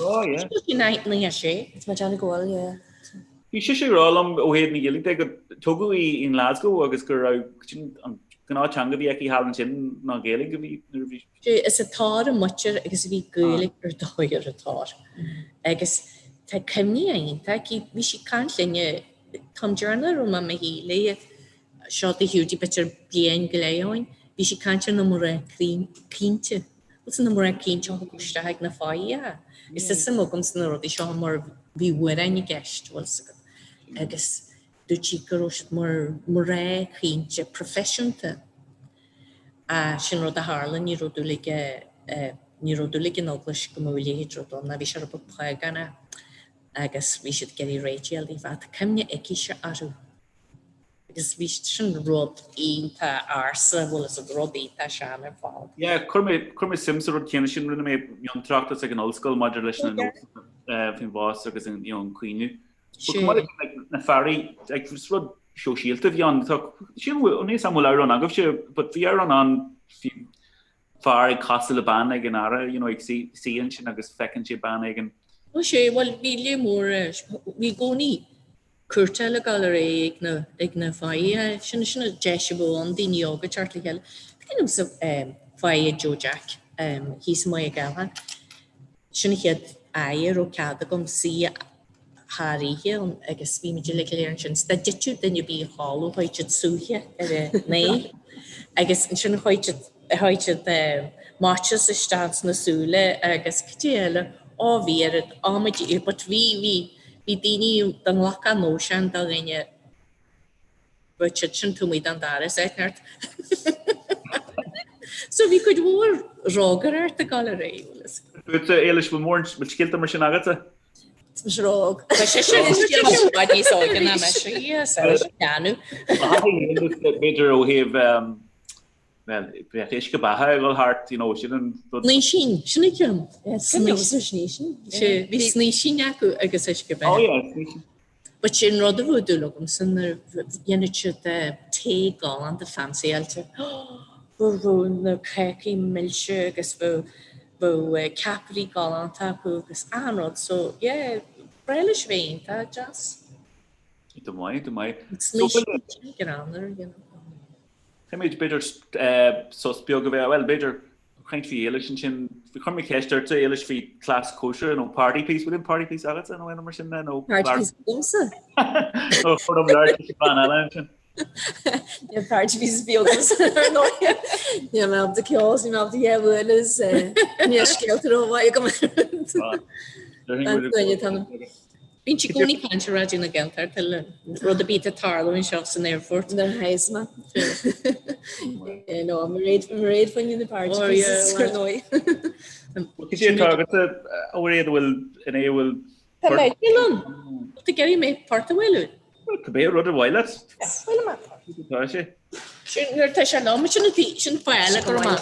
Oh, yeah. Tá sí 96. Tá mé ag déanamh go bhfuil, yeah. Bhí sise ag rá liom ó thaobh na Gaeilge de gur tógadh í i nGlasgow agus go raibh an gnáth-teanga a bhí aici thall ansin ná Gaeilge a bhí nuair a bhí Sé is an t-ádh ar a muintir agus bhí Gaeilge ar dóigh ar an t-ádh. Agus tá cuimhní iontach aici, bhí sí ag caint linne, an t-am deireanach a raibh mé i mo shuí léi, seo do Hiúdaí b'fhéidir bliain go leith ó shin, bhí sí ag caint ar na mná caointe. Bhuel, na mná caointe a thugadh isteach ag na fáidhí. Is tá suim agam sna rudaí seo mar bhí amhráin i gceist, bhfuil 's agat. Agus dúirt sí go raibh siad mar mná caointe proifisiúnta. Sin rud a tharla, ní raibh dúil ag, ní raibh dúil ag an Eaglais go mbeadh a leithéid rud ann, bhí sé rud beag págánach agus bhí siad ag iarraidh réitigh a fháil daofa. Tá cuimhne aicise orthu. Agus bhí sin rud iontach ársa, bhuel is rud iontach sean ar fad. Yeah, chuir mé, chuir mé suim sa rud céanna sin, rinne mé miontráchtas ag an ollscoil maidir leis na nósanna faoin bhás agus an, you know, an caoineadh. But chomh maith leis sin, like, na fairí, like, is rud sóisialta a bhí ann. Tá, sílim go bhfuil, níl a fhios agam an bhfuil amhrán agaibhse, but bhí amhrán ann faoi fear ag casadh le bean ag an fhaire, you know, ag suí, suí ansin agus feiceann sé bean éigin. Ó sea, bhuel bhí lear mór, bhí i gcónaí cúirteáil ag dul ar aghaidh ag na, ag na faichí, sin, sin an deis a bheadh ann daoine óga teacht le chéile. Cé nós faiche Joe Jack thíos i Maigh Gallchóir, sin an chéad fhaiche a raibh cead agam suí thar oíche ann agus bhí muid uilig go léir ansin. 'S dá dtiteadh duine ar bith a chodladh chuaigh siad súiche ar a n-aghaidh agus ansin chuaigh siad chuaigh siad matches isteach sna súile agus cad é eile ó bhí oiread amaidí but bhí bhí bhí daoine dá nglacfá nóisean do dhuine bheadh siad sin taobh amuigh den doras áit neart. So bhí cuid mhór rógaireacht ag dul ar aghaidh, bhfuil fhios. Fútsa, Éilis, bhfuil mórán, bhfuil scéalta mar sin agatsa? Tá mise ró-óg. Tá sise i bhfad níos óige ná mise, yes, agus leanadh. B'fhéidir ó thaobh, bhuel, bheadh uisce beatha ag dul thart, you know, sin an rud. Snaoisín, sin an ceann. Snaoisín. Bhí snaoisín acu agus uisce beatha. Oh yeah, snaoisín. But sin rud a bheadh dúil agamsa nuair a dhéanfadh siad tae galánta fancyáilte. Bheadh na cácaí milse agus bheadh bheadh ceapairí galánta acu agus achan rud so yeah breá leis a bheith iontach deas. Go maith, go maith. Snaoisín greannmhar, you know. Caithfimid b'fhéidir sos beag a bheith, bhuel b'fhéidir caint faoi Éilis ansin, chuir mé ceist ort Éilis faoi cleas cóisire nó party piece, bhfuil aon party piece agatsa nó aon mar sin nó Party piece agamsa? Nó chuir dom labhairt leis an bhean eile ansin. Níl party piece ar bith agamsa ar ndóigh. Níl mé ábalta ceol, níl mé ábalta é a bhualadh, níl scéalta rómhaith agam. Bíonn sí i gcónaí ag caint ar Raidió na Gaeltachta le rud ar bith atá ag tarlú anseo san aerfort. Nuair a théas mé. No, Mairéad Mairéad faoin na party pieces ar ndóigh. Cad é atá agat a Mhairéad a bhfuil in é a bhfuil Tá mé ann. Tá ag iarraidh mé port a bhualadh. Cibé rud ar mhaith leat. Bhuail mé port. Tá sé. Sin nuair atá sé liom, sin sin fáth eile go raibh mé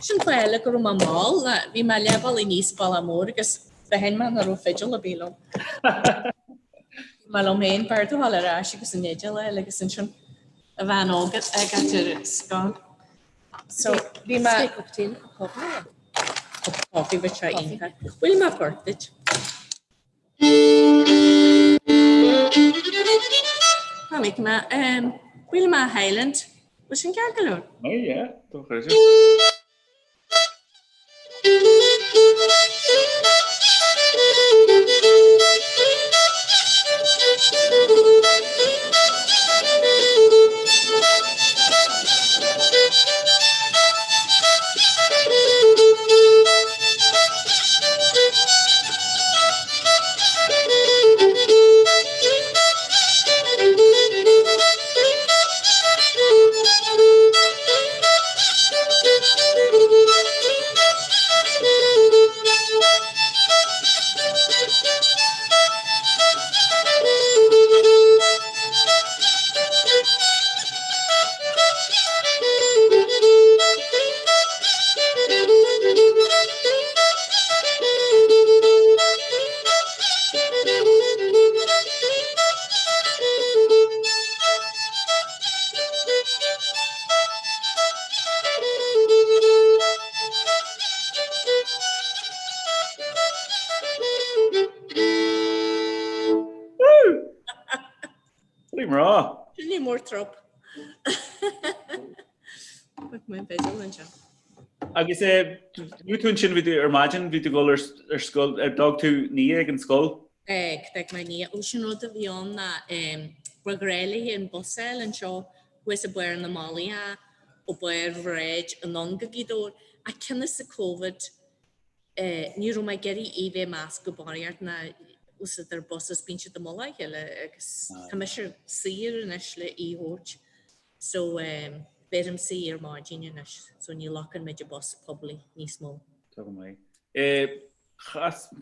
sin fáth eile go raibh mé mall, bhí mé leath bealaigh aníos Bealach Mór agus D'aithin mé nach raibh fidil ar bith liom. Bhí mé liom féin, b'fhearr domh dul ar ais agus an fhidil a fháil agus ansin a bhean óg ag ar an scáth. So bhí mé... Cup tea, cup coffee. Cup coffee bheadh sé iontach. Bhuail mé port duit. Tá mé mé Bhuail mé Highland. Bhfuil sin ceart go leor? Oh yeah, dochreidte. Ní mrá. Ní mór trop. Agus luaigh tú ansin bhí tú ar maidin, bhí tú ag dul ar scoil, ar d'fhág tú Nia ag an scoil? D'fhág, d'fhág mé Nia. Ó sin rud a bhí ann ná ba ghnách léi an bus a fháil anseo thuas i barr na malaí ó barr bhráid anonn go Gaoth Dobhair ach cionn is an Covid ní raibh mé ag iarraidh í bheith measctha barraíocht ná úsáid ar bus is bíonn siad i mullach a chéile agus tá mise saor anois le í a thabhairt so beirimse í ar maidin anois so ní ghlacann muid an bus poiblí níos mó. Tá go maith.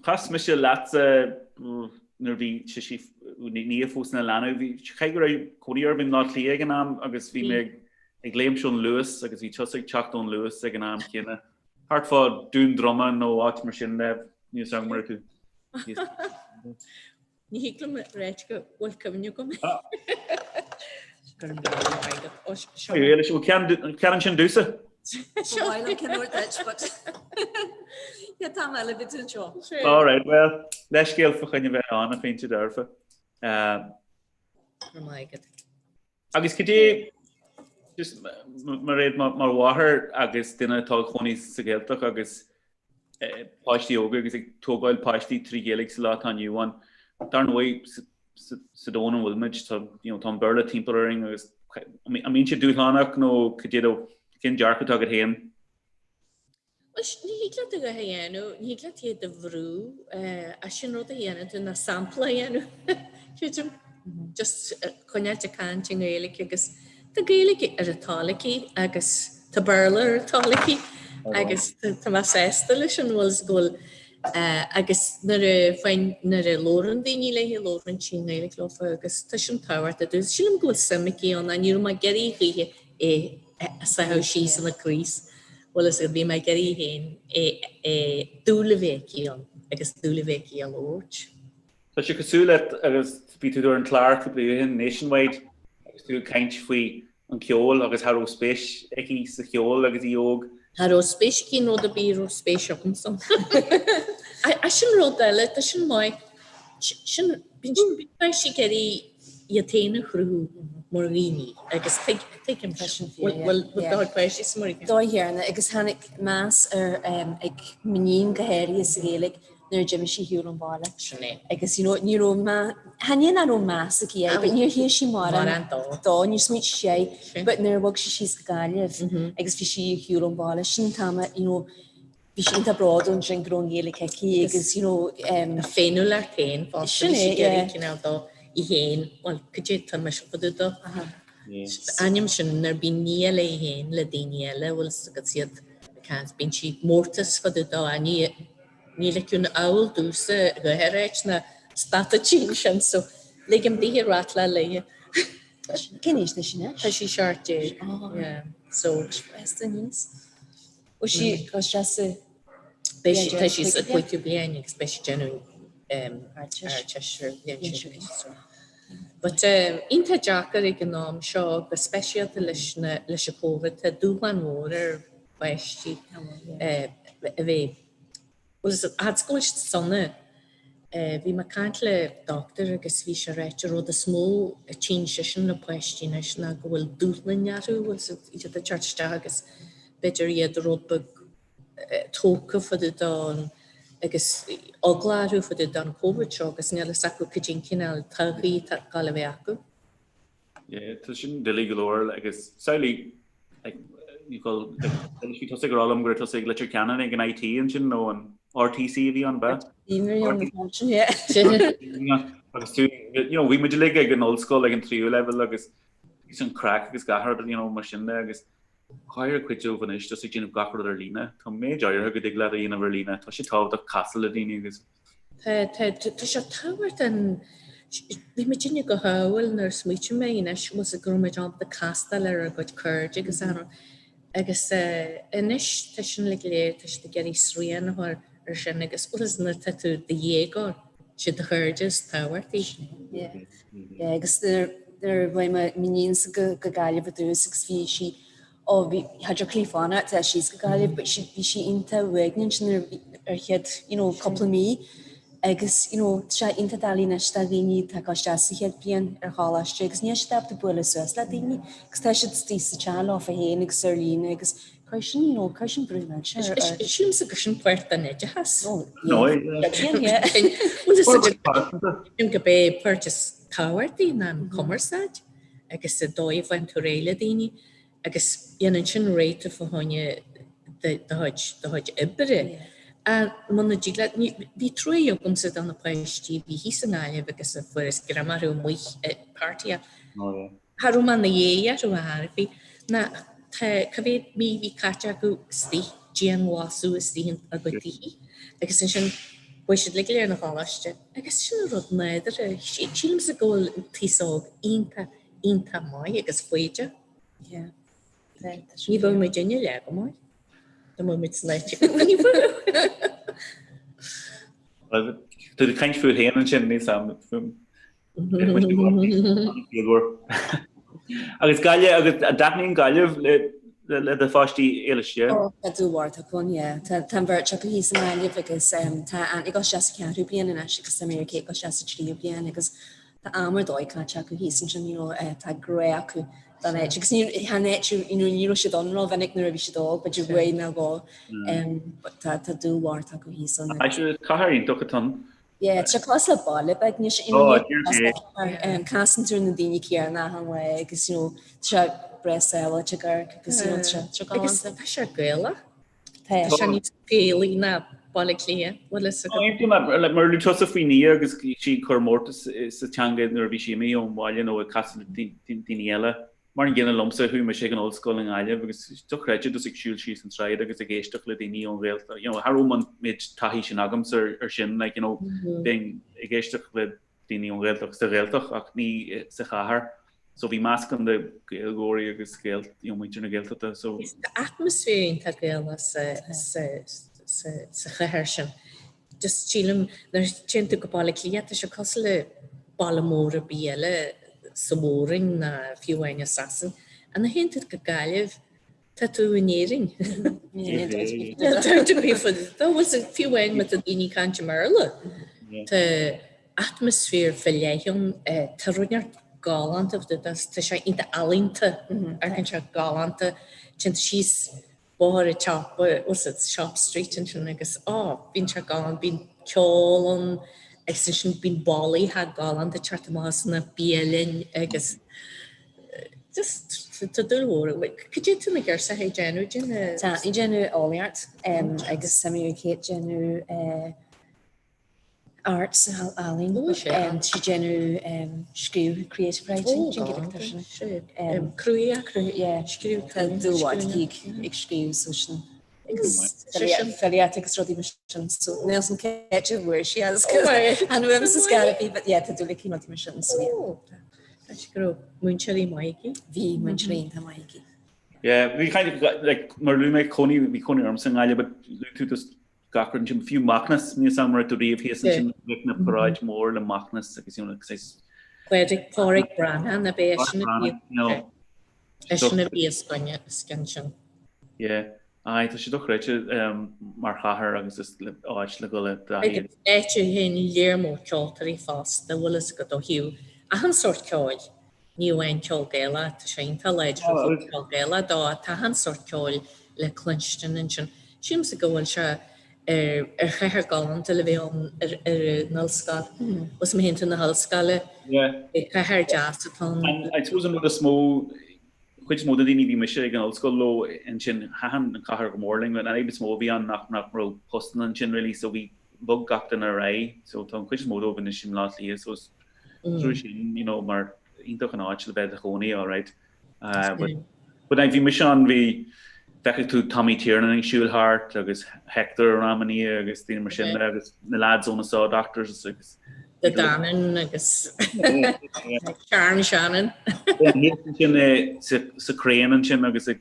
Chas mise leatsa. nuair bhí sise Niamh fós ina leanbh, bhí, caithfidh go raibh cónaí oraibh i mBleá Cliath ag an am agus bhí mé ag léimt ón Luas agus bhí tusa ag teacht ón Luas ag an am céanna. Thart fá Dún Droma nó áit mar sin le, níl 's agam an raibh tú. Ní thig liom ráit go bhfuil cuimhne agam. Go raibh míle maith agat. Ó, seo. Bhfuil ceann ansin domhsa? Seo. Ba mhaith liom ceann úr duit, but yeah, tá mé le bit anseo. All right, well, leithscéal fá choinne bheith ann, a phointe dearfa. Go raibh maith agat. Agus cad é, just Mairéad, mar mháthair agus duine atá ag cónaí sa Ghaeltacht agus páistí óga agus ag tógáil páistí trí Ghaeilge sa lá atá inniu ann, dar ndóigh sa domhan ina bhfuil muid, tá, you know, tá an Béarla timpeall orainn agus an mbíonn sé dúshlánach nó cad é do, cén dearcadh atá agat féin? Bhuel, ní thig leat a dhath a dhéanamh, ní thig leat iad a bhrú, ach sin rud a dhéanann tú ná sampla a dhéanamh, creidim. Just coinneáilt ag caint i nGaeilge agus tá Gaeilge ar a toil aici agus tá Béarla ar a toil aici agus tá mé sásta leis an bhfuil go bhfuil agus nuair a faigheann, nuair a labhrann daoine léi, labhrann sí i nGaeilge leofa agus tá sin tábhachtach. Sílim go bhfuil suim aici ann ach ní raibh mé ag iarraidh choíche é a sáthadh síos ina craos. Bhuel is bhí mé ag iarraidh féin é dúil a bheith aici ann agus dúil a bheith aici á labhairt. Tá sé cosúil le agus bhí tú ar an chlár cúpla uair ó shin, Nationwide, agus tú ag caint faoi an ceol agus cha raibh spéis aici sa cheol agus í óg. Cha raibh spéis aici in rud ar bith a raibh spéis agamsa. Sin rud eile, tá sin maith. Sin, bíonn páistí ag iarraidh iad féin a chruthú mar dhaoine agus tuigim sin. Bhfuil do chuid páistí sa mar Dóigh chéanna agus tháinig meas ar ag m'iníon go háirithe sa Ghaeilge nuair a d'imigh sí ar shiúl ón bhaile. Sin é. Agus you know ní raibh meas, chan é nach raibh meas aici air but níor shíl sí mórán dó, níor smaointigh sí air but nuair a bhog sí síos go Gaillimh agus bhí sí ar shiúl ón bhaile sin an t-am a you know Bhí sí iontach bródúil ansin go raibh an Ghaeilge aici agus you know um. A féiniúlacht féin fosta, bhí sí ag iarraidh cineál dó í féin, bhuel cad é tá mise fá dtaobh dó. Ainm sin nuair bíonn Nia léi féin le daoine eile bhfuil fhios agat iad ag caint, bíonn sí mórtas fá dtaobh dó, ní níl aici an amhail domhsa a dhath a ráit ná stadfaidh sí ansin so ligim dithe ratláil léi. Cén aois atá sí anois? Tá sí 17, yeah, so. Fásta aníos. Bhfuil sí ag dul isteach sa Beidh sí, tá sí sa cúigiú bliain agus beidh sí ag déanamh Ardteist ar bhliain seo chugainn so. But iontach deacair ag an am seo, go speisialta leis na, leis an Covid, tá dúshlán mhór ar pháistí a bheith Bhuel, is fhad go bhfuil siad sona. Bhí mé ag caint le dochtúir agus bhí sé ag ráit an rud is mó a tchíonn seisean le páistí anois ná go bhfuil dúshláin orthu, bhfuil siad iad ag teacht isteach agus b'fhéidir iad rud beag tógtha fá dtaobh don agus eagla orthu fá dtaobh don Covid seo agus níl fhios acu cad é an cineál todhchaí atá ag gabháil a bheith acu. Yeah, tá sin doiligh go leor agus samhlaigh like, go like, bhí tusa ag rá liom go raibh tusa ag Leitir Ceanainn ag an IT ansin nó an RTC a bhí ann ba? Agus tú, you know, bhí muid uilig ag an ollscoil ag an tríú leibhéal agus agus an craic agus gach rud, you know, mar sin de agus caithfidh cuid díobh anois just ag déanamh gach rud ar líne. Tá méid áirithe go dtig leat a dhéanamh ar líne. Tá sé tábhachtach casadh le daoine agus Tá, tá, tá sé tábhachtach an, bhí muidinne go hamhail nuair a smaoitigh mé anois, bhfuil fhios agat go raibh muid ábalta castáil ar ár gcuid cairde agus achan rud. Agus anois tá sin uilig go léir, tá siad ag iarraidh srian a chur ar sin agus bhfuil fhios nuair atá tú i do dhéagóir, siad do chairde is tábhachtaí. Yeah, yeah, agus nuair nuair a bhí m'iníonsa go go Gaillimh ar dtús agus bhí sí Ó bhí, cha dtiocfadh léi fanacht síos go Gaillimh but she, bhí sí iontach uaigneach ansin ar, ar chéad, you know, cúpla mí agus, you know, tá sé iontach doiligh anois do dhaoine atá ag dul isteach sa chéad bhliain ar choláiste agus níl siad ábalta bualadh suas le daoine agus tá siad istigh sa teach leofa féin agus ar líne agus cuir sin, you know, cuir sin brú millteach ar, ar. Sílimse gur sin páirt den oideachas. Oh, yeah. Yeah. Bhuel, is sílim gurb é páirt is tábhachtaí ná an cumarsáid agus an dóigh a bhfaigheann tú réidh le daoine. agus dhéanann sin réiteach fá choinne do chuid oibre. Muna dtig leat, bhí truaí agamsa do na páistí a bhí thíos i nGaillimh agus a fuarthas greim orthu amuigh ag party. Cha raibh mé ina dhiaidh orthu ar chor ar bith. Ná tá cá mhéad mí a bhí caite acu istigh, dianghlasáil istigh ina gcuid tithe agus ansin. Chuaigh siad uilig go léir 'na choláiste agus sin rud nádúrtha. Sílimse go bhfuil an t-aos óg iontach, iontach maith agus foighdeach. Yeah. Ní bheadh muidinne leath go maith. Dá mbeadh muid san áit acu. Ní bheadh. Tá tú ag caint fút féin ansin, níl 's a'm fúm. Agus Gaillimh, agus an dtaitníonn Gaillimh le do pháistí Éilis, yeah? Ó, tá dúil mhór acu ann, yeah. Tá an bheirt acu thíos i nGaillimh agus tá Anthony ag dul isteach sa cheathrú bliain anois agus tá Mary Kate ag dul isteach sa tríú bliain agus tá am ar dóigh caite acu thíos ansin, you know, tá grá acu don áit agus ní, chan áit, you know, ní raibh siad ann rómhinic nuair a bhí siad óg, b'fhéidir uair nó dhó, but tá dúil mhór acu thíos ann. Cathair iontach atá ann. Yeah, tá sé cosúil le baile beag anois, you know, oh, casann tú ar na daoine céanna achan lá agus you know, tá sé breá sábháilte ag amharc agus you know, tá sé tá sé Agus tá sé Gaelach. Tá sé níos Gaelaí ná Baile Átha Cliath, bhfuil fhios agat. Aontaím mar mar luaigh tusa faoi Nia agus sí ag cur mórtas sa teanga nuair a bhí sí imithe ón bhaile nó ag casadh le daoine eile. Mar an gcéanna liomsa, chuaigh mise ag an ollscoil i nGaillimh agus dochreidte just ag siúl síos an tsráid agus ag éisteacht le daoine ón Ghaeltacht, you know, cha raibh an méid taithí sin agamsa ar sin, like, you know, bheinn ag éisteacht le daoine ón Ghaeltacht sa Ghaeltacht ach ní sa chathair. So bhí meascán de Ghaeilgeoirí agus Gael, you know, muintir na Gaeltachta, so. Tá atmaisféar iontach Gaelach sa, sa, sa, sa chathair sin. Just sílim nuair a téann tú go Baile Átha Cliath tá sé cosúil le baile mór ar bith eile sa Mhór-Roinn ná fiú amháin i Sasain. Ach nuair a théann tú go Gaillimh tá tú in Éirinn. Fiú amháin má tá daoine ag caint i mBéarla tá atmaisféar fá leith ann, tá rud inteacht galánta, tá sé iontach ealaíonta, amharcann sé galánta, téann tú síos Bóthar an tSiopa, what's it, Shop Street ansin agus á, bíonn sé galánta, bíonn ceol ann agus ansin bíonn bolaithe galánta ag teacht amach as na bialainn agus just tá dúil mhór agam. Cad é tá na girseacha ag déanamh? Déanamh? Tá ag déanamh eolaíocht agus tá Mary Kate ag déanamh Arts, ealaín. Tá sí ag déanamh scríobh, creative writing, oh, galánta. Cruthaitheach, yeah. Scríobh. Tá dúil mhór aici ag scríobh so sin. Filíocht agus rudaí mar sin. So níl 'fhios a'm cén áit a bhfuair sí as an uaim sa scarabí, but yeah, tá dúil aici i rudaí mar sin. So yeah. Tá sí go raibh múinteoirí maith aici. Bhí múinteoirí iontach maith aici. Yeah, bhí kind of like mar luaigh mé cónaí, bhí cónaí ormsa i nGaillimh, but luaigh tú just gach rud ansin, fiú Macnas, níl 'fhios a'm an raibh tú riamh thíos ansin bhíodh na paráid mór le Macnas agus you know like saghas Pádraig Pádraig Breathnach ab é eisean a bhí eisean a bhí os coinne os cionn sin. Yeah. Aye, tá sé dochreidte mar chathair agus is áit le dhul i dtaithí. Agus áit a théann léar mór ceoltóirí fosta, bhfuil fhios agat ó thaobh achan sórt ceoil. Ní amháin ceol Gaelach, tá sé iontach láidir ó thaobh ceol Gaelach dó, tá achan sórt ceoil le cluinstin ansin. Sílimse go bhfuil sé ar chathair galánta le bheith ann ar an ollscoil. Os má théann tú na hollscoile, cathair deas atá ann. I suppose an rud is mó, chuid is mó de daoine bhí mise ag an ollscoil leo ansin, thaitin an chathair go mór linn, an fhadhb is mó a bhí ann nach nach raibh postanna ansin really so bhí bhog gach duine ar aghaidh so tá an chuid is mó dóibh anois i mBleá Cliath so is trua sin you know mar iontach an áit le bheith i do chónaí alright. Uh, but but like, bhí mise ann bhí feicfidh tú Tommy Tiernan ag siúl thart agus Hector in amannaí agus daoine mar sin agus na lads ó na Saw Doctors agus The Danann agus Sharon Shannon. Sin sa Crane ansin agus ag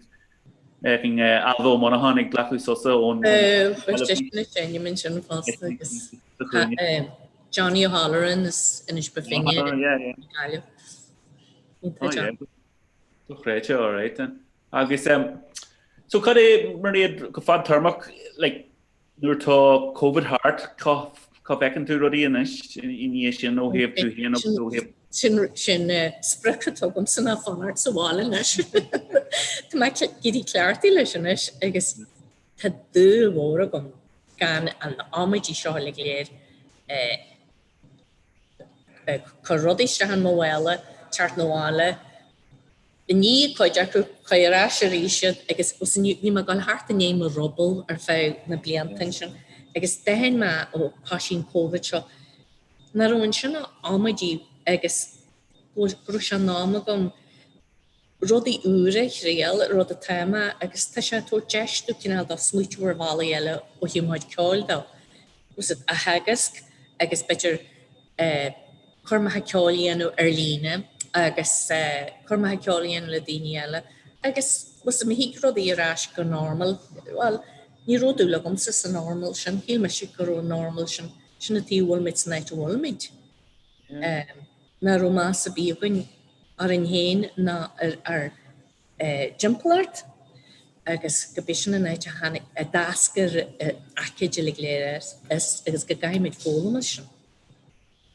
ag Ailbhe Ó Monacháin ag glacadh sosa ón Sin sin fosta agus Johnny O'Halloran as Inis Bó Finne Gaillimh. Dochreidte, all right then. Agus um, so cad é Mairéad go fadtéarmach like, nuair tá Covid thart, cá cá bhfeiceann tú rudaí anois i ndiaidh sin ó thaobh tú féin agus ó thaobh Sin sin eh, sprioc atá agamsa ná fanacht sa bhaile anois. Tá mé ag éirí cleachtaithe leis anois agus tá dúil mhór agam gan an amaidí seo uilig go léir eh, ag cur rudaí isteach in mo mhála, teacht 'na bhaile, i ndiaidh cuid acu, cuir ar ais arís iad agus os inniu, bhí mé ag dul thart i ndiaidh mo ruball ar feadh na blianta ansin agus d'aithin mé ó thoisigh an Covid seo nach raibh ansin ach amaidí agus go raibh sé in am agam rudaí úra a thriail, rud atá mé agus tá sé ag tabhairt deis domh cineál de smaoitiú ar bhealaí eile ó thaobh mo chuid ceoil de. A theagasc agus b'fhéidir coirmeacha ceoil a dhéanamh ar líne agus coirmeacha ceoil a dhéanamh le daoine eile agus bhfuil má thig rudaí ar ais go normal, bhuel ní raibh dúil agamsa sa normal sin, shíl mise go raibh normal sin, sin an tuige a bhfuil muid san áit a bhfuil muid. Nach raibh meas ar bith againn orainn féin ná ar ár dtimpeallacht agus go b'shin an áit a tháinig, a d'eascair an aicíd uilig go léir as agus go gcaithfimid foghlaim as sin.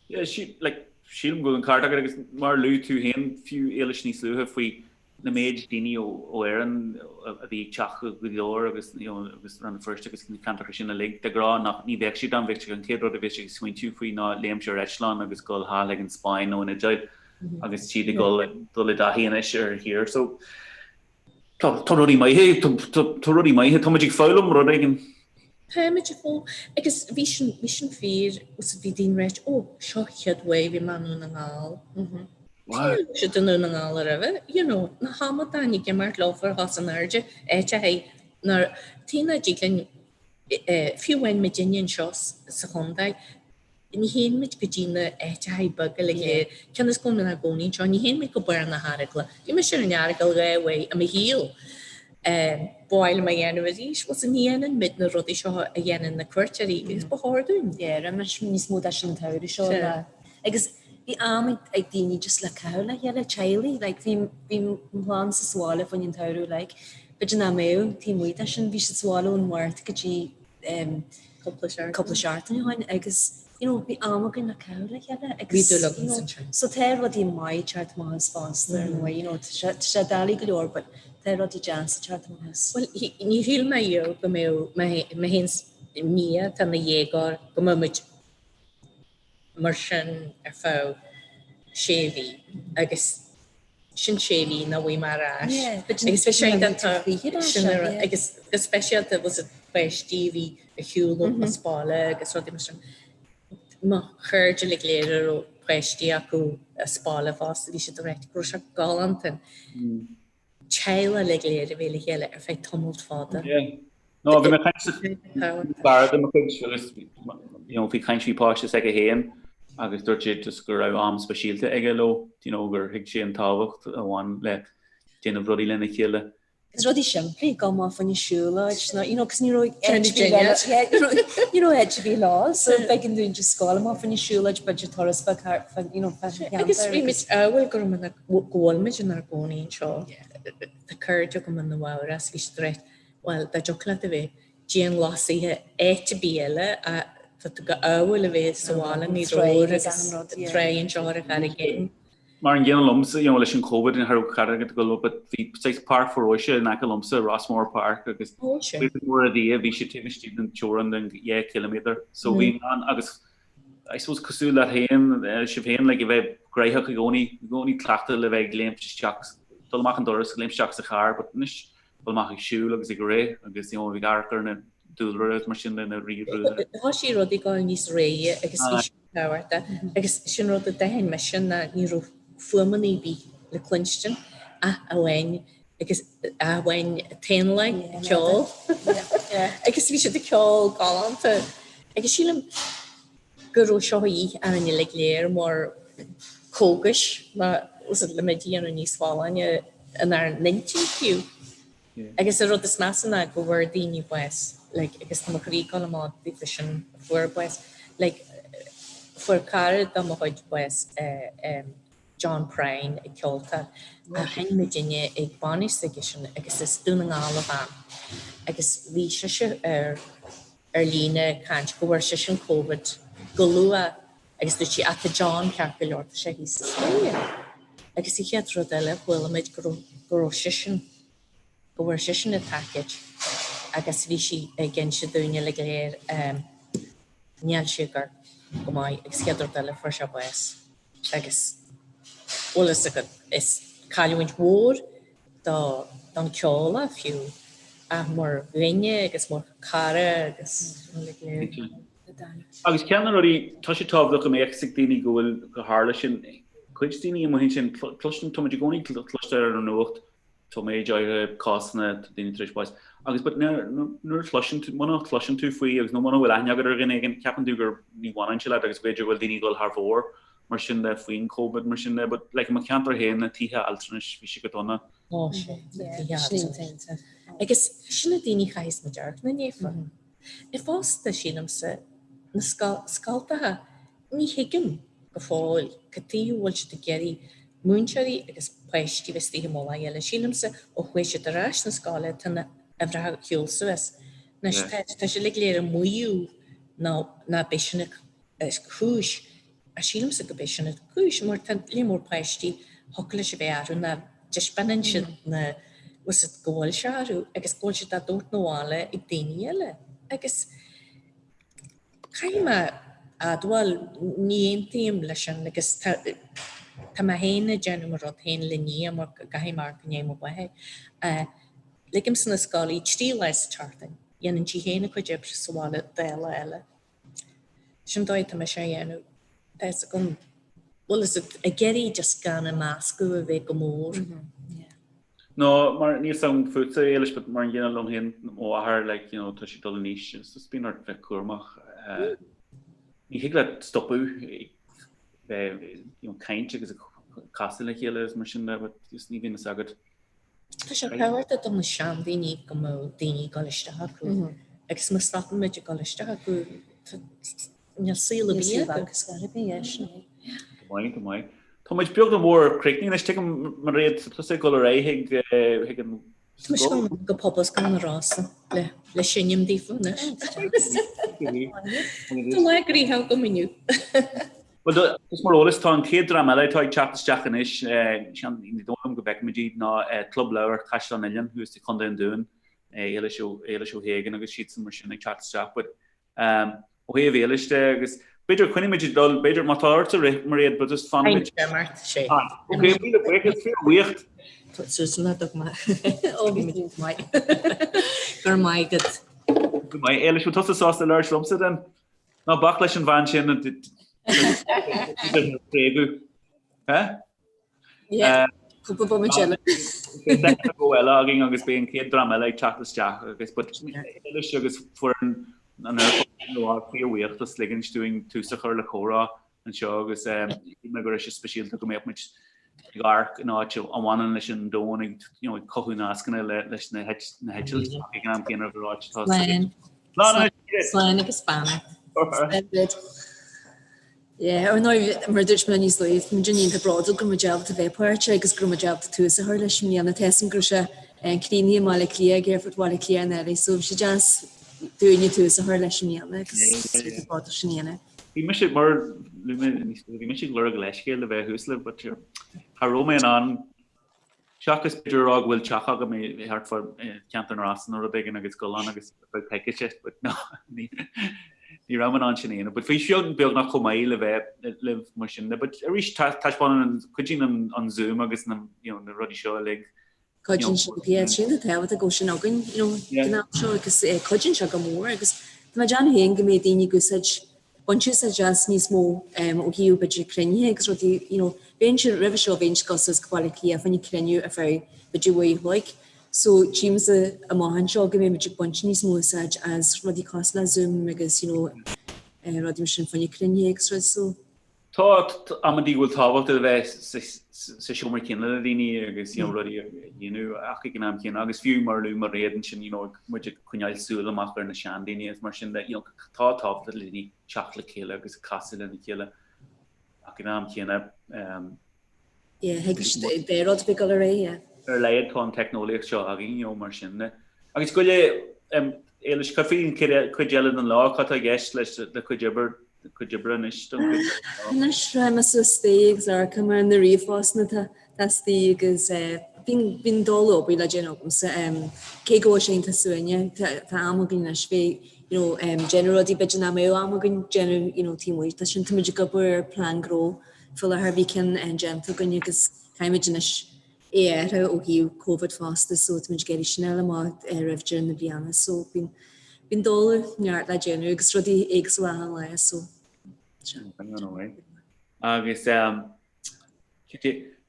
Yeah, sí, like, sílim go bhfuil an ceart agat agus mar a luaigh tú féin fiú Éilis níos luaithe faoi na méid daoine ó ó Éirinn a bhí ag teacht go Gaoth Dobhair agus you know, agus Rann na Feirste agus na ceantracha sin uilig de ghnáth nach ní bheadh siad ann, bheadh siad an chéad rud a bheadh siad ag smaointiú faoi ná léimt ar eitleán agus dul thall ag an Spáinn nó an Iodáil. agus siad ag dul dul i dtaithí anois ar an thír. So tá tá rudaí maithe, tá rudaí maithe, tá muid ag foghlaim rud éigin. Táimid ag foghlaim agus bhí sin bhí sin fíor agus bhí daoine ag ráit ó seo chéad uair bhí mé i nDún na nGall. Wow. Siad i nDún na nGall roimhe, you know, na hamadáin ag imeacht leofa thos in airde, áit a haghaidh nár taobh nach dtig linn fiú amháin muidinne anseo sa chontae, Ní théann muid go dtí na áiteachaí beaga le chéile, cionn is go bhfuil muid inár gcónaí anseo, ní théann muid go barr na hEaragla. Bhí mise ar an Earagail dha uair i mo shaol. Ba mhaith liom a dhéanamh arís. Bhuel, so ní dhéanann muid na rudaí seo a dhéanann na cuairteoirí agus ba chóir dúinn. Yeah, rinne muid níos mó de sin an tsamhradh seo ná agus bhí am ag daoine just le caitheamh le chéile, teaghlaigh, like bhí bhí mo chlann-sa sa bhaile fá choinne an tsamhradh like b'fhéidir nach mbeadh taobh amuigh de sin, bhí siad sa bhaile ón Mháirt go dtí cúpla seachtain ó shin agus you know bhí am againn le caitheamh le chéile agus Bhí dúil agam san sin. so tá rudaí maith ag teacht amach as fosta ar ndóigh you know tá sé tá sé doiligh go leor but tá rudaí deasa ag teacht amach as. Bhuel ní shíl mé riamh go mbeadh mé mé féin 's Nia atá ina dhéagóir go mbeadh muid mar sin ar feadh sé mhí agus sin sé mhí nach bhfaighidh mé ar ais. Agus bhí sé sin agus go speisialta was it páistí a bhí ar shiúl as baile agus rudaí mar sin. Mo chairde uilig go léir a raibh páistí acu as baile fosta bhí siad ag ráit go raibh sé galánta. Teaghlaigh uilig go léir a bhí le chéile ar feadh tamalt fada. No, bhí mé ag caint le cara de mo chuid agus you know, bhí caint faoi páiste s'aige féin agus dúirt sé just go raibh am speisialta aige leo, you know, gur thuig sé an tábhacht a bhain le déanamh rudaí lena chéile. Is rudaí simplí, dul amach fá choinne siúlóid nó, you know, 'cause ní raibh áit ar bith eile, yeah, ní raibh, ní raibh áit ar bith leo, so b'éigean dúinn just gabháil amach fá choinne siúlóid, b'fhéidir turas beag thart fán, you know, fán cheantar Agus bhí muid ádhúil go raibh muid, go bhfuil muid inár gcónaí anseo. Tá cairde agam i Nua Eabhrac is bhí siad ag ráit, bhuel, dá dtiocfadh leat a bheith dianghlasaithe áit ar bith eile, tá tú go ádhúil a bheith sa bhaile i nGaoth Dobhair agus tráigh anseo ar an Charraig Fhinn. Mar an gcéanna liomsa, you know, leis an Covid ní raibh cead agat dul but bhí saghas páirc foraoise in aice liomsa, Rossmore Park agus buíochas mór le Dia bhí sé taobh istigh den teorainn den 2 chiliméadar so bhí an agus I suppose cosúil leat féin, sibh féin, like a bheith gnoitheach i gcónaí, i gcónaí cleachta le bheith ag léimt isteach, dul amach an doras, léimt isteach sa charr but anois dul amach ag siúl agus ag rith agus you know ag amharc ar na dúlra agus mar sin de na ríomhaire. Thoisigh rudaí ag dul níos réidhe agus bhí sin tábhachtach agus sin rud a d'aithin mise ná ní raibh fuaimeanna ar bith le cluinstin ach amháin agus amháin t-éanlaith ag ceol agus bhí siad ag ceol galánta agus sílim go raibh seo a dhíth orainn uilig go léir mar cógais le muid a dhéanamh níos folláine inár n-intinn fiú. Agus an rud is measa ná go bhfuair daoine bás, like, agus tá mo chroí ag dul amach daofa sin a fuair bás. Like, fuair cara de mo chuid bás, John Prine, an ceoltóir, a sheinn muidinne ag bainis s'aigesean agus as Dún na nGall a bhean. Agus bhí sise ar ar líne ag caint go bhfuair seisean Covid go luath agus dúirt sí ah tá John ceart go leor, tá sé thíos sa spéir. Agus an chéad rud eile chuala muid go raibh go raibh seisean, go bhfuair seisean an t-aicíd agus bhí sí ag inse dúinn uilig go léir níl sé ag amharc go maith agus chéad rud eile fuair sé bás. Agus bhfuil fhios agat, is cailliúint mhór do don cheol é fiú, ach mar dhuine agus mar chara agus uilig go léir. Agus ceann de na rudaí, tá sé tábhachtach go mbeadh fhios ag daoine go bhfuil, go tharla sin. Cuid daoine amuigh ansin, cloisteann, tá muid i gcónaí ag cloisteáil ar an nuacht. Tá méid áirithe cásanna, tá daoine tar éis báis. Agus but nuair a chloiseann tú, muna chloiseann tú faoi agus nó muna bhfuil aithne agat ar dhuine éigin, ceapann tú gur ní bhaineann sé leat agus b'fhéidir go bhfuil daoine ag dul thar fóir mar sin de faoin Covid mar sin de. But like i mo cheantar féin, na tithe altranais, bhí sé go dona. Ó sé, na tithe altranais. Agus sin na daoine a chaithfeas muid amharc ina ndiaidh. Fosta, sílimse, na scoltacha, Ní thuigim go fóill cad tuige a bhfuil siad ag iarraidh múinteoirí agus páistí bheith istigh i mullach a chéile. Sílimse ó chuaigh siad ar ais na scoile tá na huimhreacha ar shiúl suas. Anois tá tá siad uilig go léir ag maíomh ná ná b'é sin an chúis ach sílimse go b'é sin an chúis mar tá líon mór páistí thiocfadh leis a bheith orthu ná dtaispeánann siad na bhfuil siad go bhfuil sé orthu agus go bhfuil siad á dtabhairt 'na bhaile ag daoine eile agus Caithfidh mé a admháil, ní aontaím leis sin agus tá tá mé féin ag déanamh mo rud féin le nia mar go gcaithfidh mé amharc i ndiaidh mo mháthar. Ligimse 'na scoile í 3 lá sa tseachtain. Dhéanann sí féin a cuid oibre sa bhaile dá lá eile. Sin dóigh atá mise á dhéanamh. Tá fhios agam, bhfuil fhios agat, ag iarraidh just gan an meascadh a bheith go mór. No, mar níl 's agam fútsa, Éilis, but mar an gcéanna liom féin, mo mháthair, like, you know, tá sí ag dul in aois agus just bíonn ort bheith cúramach. Ní thig leat stopadh ag bheith, you know, caint agus ag casadh le chéile agus mar sin de, but just ní bhíonn fhios agat. Tá sé tábhachtach do na seandaoine go mbeadh daoine ag dul isteach acu agus má stopann muid ag dul isteach acu, níl saol ar bith acu. Go maith, go maith. Tá muid beag nó mór críochnaithe anois, tuigim Mairéad, tá tusa ag dul ar aghaidh chuig chuig an Tá mise ag dul go Pobalscoil na Rosann le le seinm daofa anois. Tá lá gnoitheach agam inniu. Bhuel, just mar eolas, tá an chéad dream eile atá ag teacht isteach anois, ní dóigh liom go bhfeicfimid iad, ná Club Leabhar Chaisleán Uidhilín thuas i Contae an Dúin, Éilis Ó hAodhagáin agus siadsan mar sin ag teacht isteach. But ó thaobh Éilis de agus b'fhéidir coinnímid ag dul, b'fhéidir má tá ort a rith Mairéad, but just fanfaimid. Ok, míle buíochas, fíorbhuíoch. Susan, dug maith. Ó, bhí maith. Go raibh maith agat. Go maith. Éilis, bhfuil tusa sásta labhairt liomsa then? Ná bac leis an bhean sin a phréagadh. Cúpla bomaite eile. Beidh go eile againn agus beidh an chéad dream eile ag teacht isteach agus but Éilis agus foireann an Aerfoirt fíorbhuíoch as ligint dúinn tús a chur le comhrá anseo agus shíl mé go raibh sé speisialta go mbeadh muid ag amharc in áit a bhaineann leis an domhan ag you know, ag cothú nascanna leis na heitiltí ag an am céanna ar áit atá Slán. Slán agus beannacht. Yeah, ar ndóigh, mar a dúirt mé níos luaithe, tá muid iontach bródúil go raibh muid ábalta bheith páirteach agus go raibh muid ábalta tús a chur leis i mbliana. Tá 'fhios a'm go raibh sé críochnaithe i mBaile Átha Cliath, ag Aerfort Bhaile Átha Cliath anuraidh, so bhí sé deas dúinne tús a chur leis i mbliana agus iontach bródúil sin a dhéanamh. Bhí mise, mar a luaigh mé níos luaithe, bhí mise ag lorg leithscéal le bheith thuas libh, but cha raibh mé in ann, seachas b'fhéidir a rá go bhfuil teach agam i thart fá cheantar na Rosann nó rud éigin agus dul ann agus bheith coicíse, but no, ní ní raibh mé in ann sin a dhéanamh. But bhí sé beagnach chomh maith le bheith libh mar sin de. But arís, taispeánann an, cuidíonn an an Zoom agus na, you know, na rudaí seo uilig Cuidíonn sé, yeah, sin an tábhacht go bhfuil sin againn, you know, ag an am seo agus cuidíonn sé go mór agus tá mé ag déanamh féin go mbeidh daoine ag úsáid, baint úsáid as níos mó ó thaobh b'fhéidir cruinnithe agus rudaí, you know, bheinnse, roimhe seo bheinnse ag dul suas go Baile Átha Cliath fá choinne cruinniú ar feadh b'fhéidir uair a chloig. So tchímse amach anseo go mbeidh muid ag baint níos mó úsáid as rudaí cosúil le Zoom agus, you know, rudaí mar sin fá choinne cruinnithe agus rudaí so. Tá amantaí go bhfuil tábhacht le bheith sa seomra céanna le daoine agus you know rudaí a dhéanamh ach ag an am céanna agus fiú mar a luaigh Mairéad ansin you know muid ag coinneáil súil amach ar na seandaoine agus mar sin de you know tá tábhacht le daoine teacht le chéile agus casadh lena chéile ach ag an am céanna um, Yeah, beidh rud ag dul ar aghaidh, yeah. Ar a laghad tá an teicneolaíocht seo againn, you know, mar sin de. Agus goile, Éilis, cad faoi an cuid eile den lá, cad tá i gceist leis do chuid oibre, do chuid oibre anois don chuid eile den lá? Anois, rachaidh mé suas istigh agus amharcfaidh mé ar na ríomhphostanna atá istigh agus bíonn, bíonn dul obair le déanamh agamsa. Cé go bhfuil sé iontach suaimhneach, tá, tá am againn anois bheith, you know, déanamh rudaí b'fhéidir nach mbeadh am againn déanamh, you know, taobh amuigh de sin. Tá muid ag obair ar plean gnó Faoi láthair bhí ceann déanta againn agus caithfimid anois é a athrú ó thaobh Covid fosta so táimid ag iarraidh sin a fháil amach roimh deireadh na bliana so bíonn bíonn dul neart le déanamh agus rudaí éagsúla achan lá so Agus.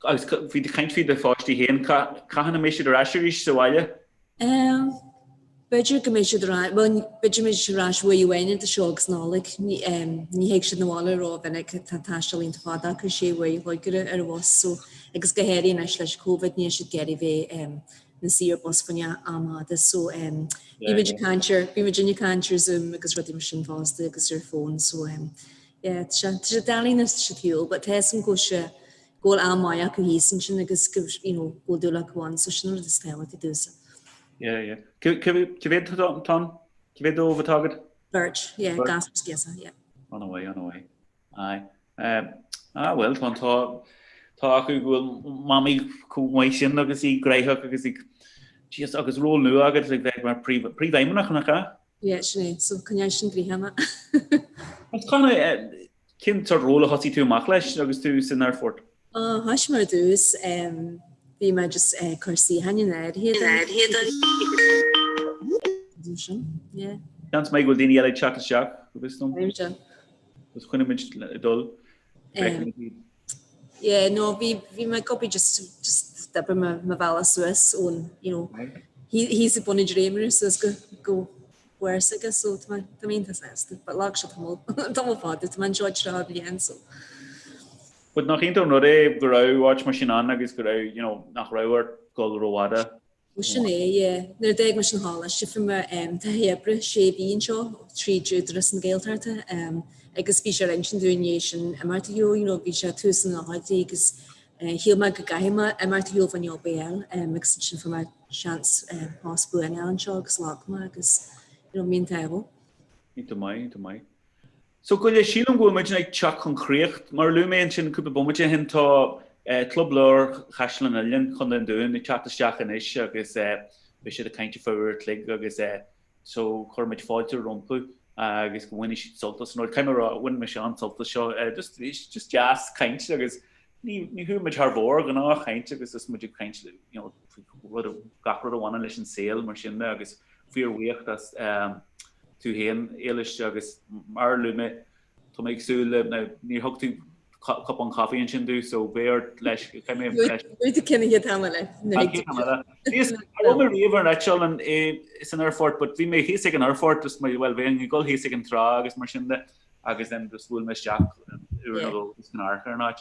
Agus bhí tú ag caint faoi do pháistí féin, cathain a mbeidh siad ar ais arís sa bhaile? B'fhéidir go mbeidh siad ar ais, bhuel, b'fhéidir go mbeidh siad ar ais uair amháin idir seo agus Nollaig. Ní thig siad 'na bhaile rómhinic, tá taisteal iontach fada acu, sé uair a chloig ar an bhus so, agus go háirithe anois leis Covid, níl siad ag iarraidh bheith ina suí ar bus fá choinne am fhada so bíonn muid ag caint ar, bíonn muid ag caint ar Zoom agus rudaí mar sin fosta agus ar fón so yeah, tá sé, tá sé doiligh nuair atá siad ar shiúl but tá a fhios agam go bhfuil sé, go bhfuil am maith acu thíos ansin agus go, you know, go bhfuil dúil acu ann so sin an rud is tábhachtaí domhsa. Yeah, yeah. Cé mhéad atá ann? Cé mhéad dóibh atá agat? Beirt, yeah, gasúr is girseach, yeah. An-mhaith, an-mhaith. Aye. Ah, bhuel, tá an t-ádh acu go bhfuil mamaí chomh maith sin agus í gnóthach agus í, jeez, agus ról nua agat ag bheith mar príomhfheidhmeannach, nach ea? Yeah, sin é. So coinneoidh sin gnoitheach mé. Agus cathain, cén sórt ról a thosaigh tú amach leis agus tú san aerfort? Ó, thosaigh mé ar dtús, bhí mé just ag cur suíocháin in áirithe do. Sin, yeah. Seans maith go bhfuil daoine eile ag teacht isteach, go bhfios dom. Agus coinneoidh muid ag dul. Feicfimid iad. Yeah, no, bhí, bhí mé ag obair just, just d'oibrigh mé mo bhealach suas ón, you know, thíos ag bun an dréimire suas go, go barr s'aige, so tá mé, tá mé iontach sásta, but ghlac sé tamall, tamall fada, tá mé anseo 30 bliain, so. But nach iontach an rud é go raibh áit mar sin ann agus go raibh, you know, nach raibh ort dul rófhada Ó sin é, yeah. Nuair a d'fhág mise an choláiste fuair mé taithí oibre sé mhí anseo tríd Údarás na Gaeltachta agus bhí sé ar intinn dúinn i ndiaidh sin imeacht a shiúl, you know, bhí sé tús na nóchaidí agus shíl mé go gcaithfidh mé imeacht a shiúl fá choinne obair a fháil agus ansin fuair mé seans post buan a fháil anseo agus ghlac mé agus you know, bhí an t-ádh liom. Iontach maith, iontach maith. So Goile, sílim go bhfuil muid ag teacht chun críoch. Mar a luaigh mé ansin cúpla bomaite ó shin, tá Club Leabhar Chaiseal an Oileáin, Chontae an Dúin, ag teacht isteach anois agus beidh siad ag caint ar feadh uair a chloig agus so cuirfidh muid fáilte rompu agus go mbainfidh siad sult as an rud. Caithfidh mé a rá, bhain mise an-sult as seo. Just, just deas caint agus ní, ní chuaigh muid thar bord, gnáthchaint agus just muid ag caint you know, faoi rud, gach rud a bhaineann leis an saol mar sin de agus fíorbhuíoch as tú féin, Éilis, agus mar a luaigh mé, tá mé ag súil le, now, níor thug tú cupán caife ansin domh, so beidh ort leis, caithfidh mé leis. Luaigh tú cinn an chéad am eile. An chéad am eile. Bhíos, ní raibh mé riamh ar an eitleán san aerfort, but bhí mé thíos ag an aerfort, just mé, well, bheinn ag dul thíos ag an trá agus mar sin de, agus then just bhuail mé isteach uair nó dhó agus chun amharc ar an áit.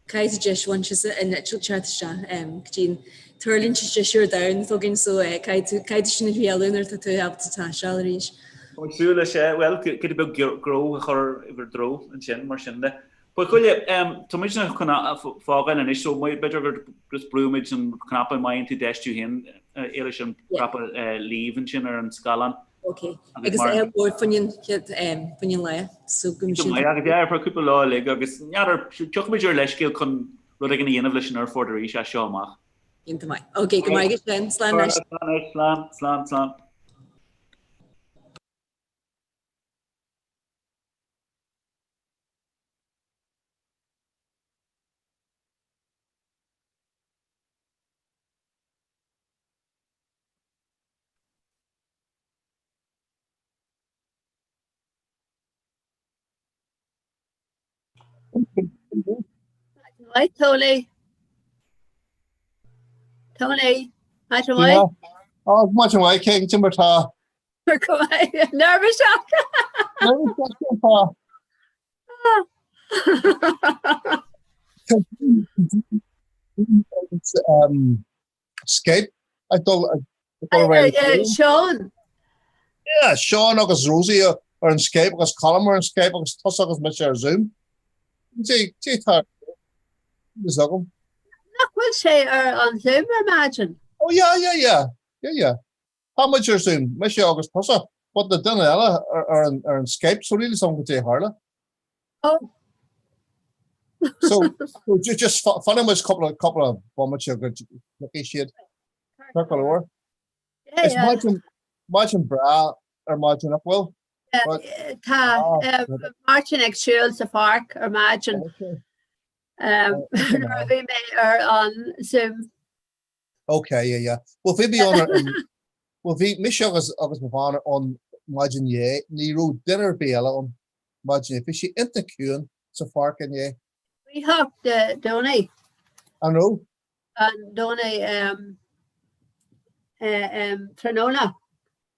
Caithfidh tú deis a bhaint as an eitilt teacht isteach go dtí an tuirlingt is deise ar domhan atá againn so caithfidh tú caithfidh tú sin a thriail nuair atá tú ábalta taisteal arís. Tá mé ag súil leis, bhuel, giota beag gnó a chur i bhur dtreo ansin, mar sin de. But Goile, tá muid chun fágáil anois so b'fhéidir gur just brúfaimid an cnaipe, má fhaigheann tú deis tú féin, Éilis, an cnaipe leave ansin ar an scáileán. Ok. Agus ádh mór fá choinne an lae. So go mbeidh sin. Agus é ar feadh cúpla lá uilig agus n'fheadar, tiocfaimid ar leithscéal chun rud éigin a dhéanamh leis an aerfort arís as seo amach. Iontach maith. Ok, go maith sin. Slán anois. Slán, slán, slán. Maith Tony. Tony, maith maith. Oh, maith maith cé go mar tá. Nervous Tá. Um, Skype ag dul Seán. Yeah, Seán agus Rosie ar an Skype agus Colm ar an Skype agus tusa agus mise ar Zoom. Dé tá agam. Nach bhfuil sé ar an Zoom ar maidin? Oh yeah, yeah, yeah. Yeah, yeah. Tá muid ar Zoom, mise agus tusa, but na daoine eile ar an ar an Skype, so níl a fhios agam goidé tharla. Oh. So, so just fanfaidh muid cúpla cúpla bomaite go dtiocfaidh siad. Ceart go leor. Is maidin maidin breá ar maidin nach bhfuil? Tá Martin ag siúl sa pháirc ar maidin. Nuair a bhí mé ar an Zoom. Ok, yeah, yeah. Well, bhí mé ann ar an, well, bhí mise agus agus mo bhean ann maidin inné, ní raibh duine ar bith eile ann maidin inné. Bhí sé iontach ciúin sa pháirc inné. Gaothach Dé Domhnaigh. An raibh? An Domhnach tráthnóna.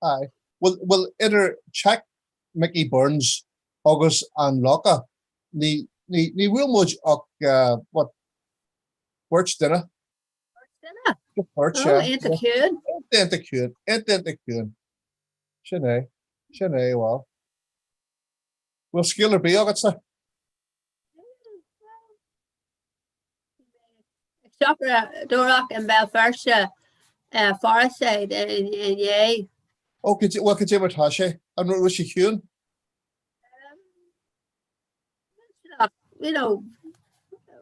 Aye. Bhuel, bhuel, idir teach Mickey Burns agus an Loca, ní, ní, ní bhfuair muid ach, what, beirt duine. Beirt duine? Just beirt, Oh, yeah. iontach ciúin. Iontach ciúin, iontach ciúin. Sin é, sin é, bhuel. Bhfuil scéal ar bith agatsa? Ag siopadóireacht i mBéal Feirste, Forestside inné. Ó, bhuel, cad é mar tá sé? An raibh sé ciúin? You know,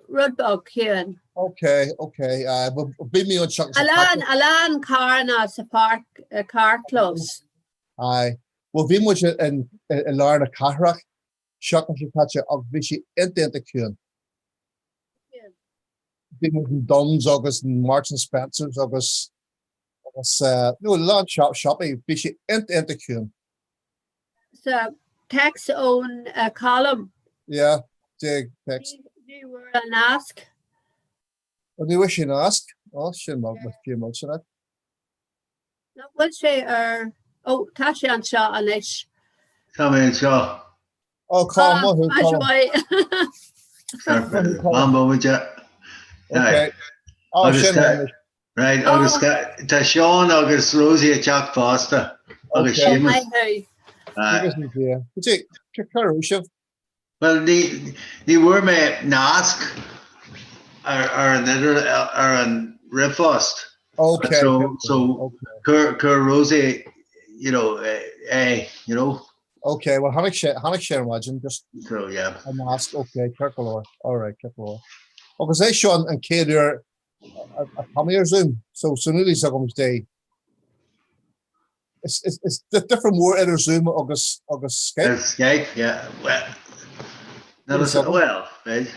rud beag ciúin. Ok, ok. Bhí mé anseo. A lán, a lán carranna sa pháirc, carrchlós. Aye. Bhuel, bhí muid i lár na cathrach seachtain seo caite ach bhí sé iontach iontach ciúin. Bhí muid in Dunnes agus in Marks and Spencers agus agus no, a lán siopaí, bhí sé iontach iontach ciúin. So, text ón Colm. Yeah, déag text. Ní bhfuair an nasc. Ó ní bhfuair sé nasc? Ó, sin millteanach. Nach bhfuil sé ar, ó, tá sé anseo anois. Tá mé anseo. Ó, Colm, maith thú, Colm. Fan bomaite. Ok. Ó, sin é. Right, agus tá Seán agus Rosie ag teacht fosta. Agus Ok. Séamus. Maith thú. Agus ní bhia. Cé raibh sibh? Bhuel, ní ní bhfuair mé nasc ar ar an idir ar an ríomhphost. Ok. So so chuir chuir Rosie you know é you know. Ok, well tháinig sé tháinig sé ar maidin just So yeah. an nasc, ok, ceart go leor, alright, ceart go leor. Agus é seo an chéad uair a tá mé ar Zoom, so so níl fhios agam dé Is difear mór idir Zoom agus agus Skype. Skype, yeah. Well, well, right.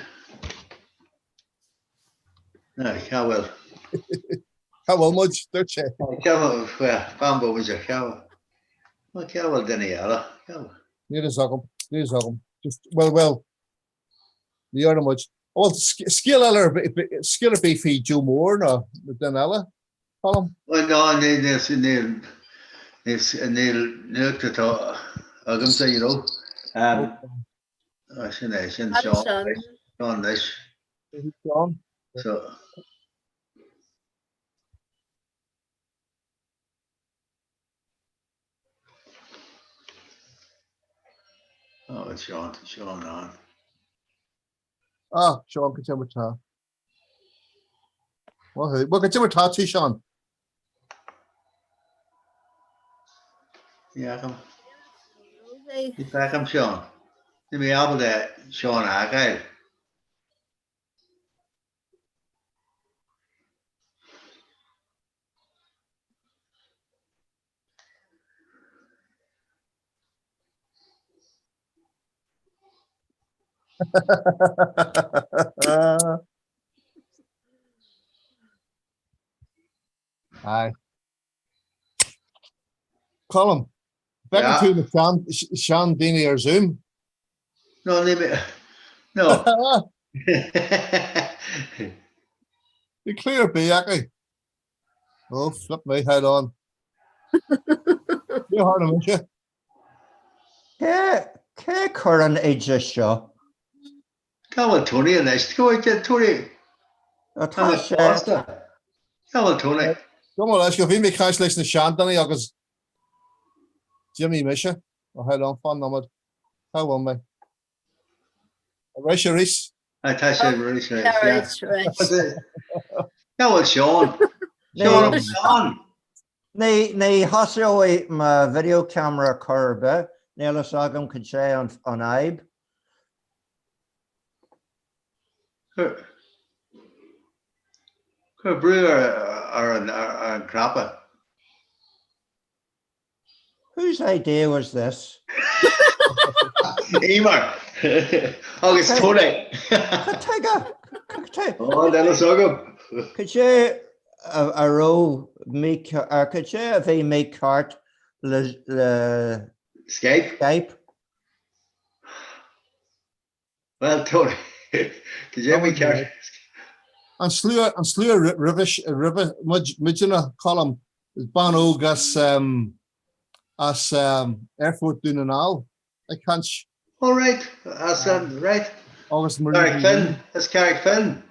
No, cá bhfuil? Cá bhfuil muid, dúirt sé. Cá bhfuil, well, fan bomaite, cá bhfuil? Well, cá bhfuil duine eile? Níl fhios agam, níl fhios agam. Just, well, well, ní dhearna muid. Bhuel, scéal eile ar scéal ar bith faoi Joe Moore nó duine eile, Colm? Bhuel, no, níl, níl, níl, níl nuacht atá agamsa, you know. Um, sin é, sin Seán, Seán anois. Seán. So. Ó, Seán, tá Seán ann. Ah, Seán, cad é mar tá. Maith thú. Bhuel, cad é mar tá tú, Seán? Ní fheicim. Ní fheicim Seán. Níl mé ábalta Seán a fheiceáil. Aye. Colm, bhfeiceann tú na seandaoine ar Zoom? No, ní mé. No. Níl clue ar bith acu. Oh, flip me, hold on. Ní tharla mise. Cé cé chuir an oideas seo? Cá bhfuil Tony anois? Cá bhfuil Tony? Tá sé. Cá bhfuil Tony? Go mba leis go bhí mé ag caint leis na seandaoine agus d'imigh mise. Oh, hold on, fan nóiméad. Cá bhfuil mé? Arís arís. Tá sé arís arís. Cá bhfuil Seán? Seán Seán! Ní ní thosaíonn mo video camera chor ar bith, níl fhios agam cad é an fhadhb. Cuir brú ar an cnaipe. Whose idea was this? Eimear agus Tony. Cad tuige? Cad tuige? Ó, níl fhios agam. Cad é a raibh mícheart, cad é a bhí mícheart le le Skype? Skype? Bhuel, Tony, cad é mícheart? An slua, an slua roimhe, roimhe muidne, Colm, bean óg as, as Aerfort Dún na nGall ag caint. Oh right, as an, right. Agus Carrick Finn, as Carrick Finn.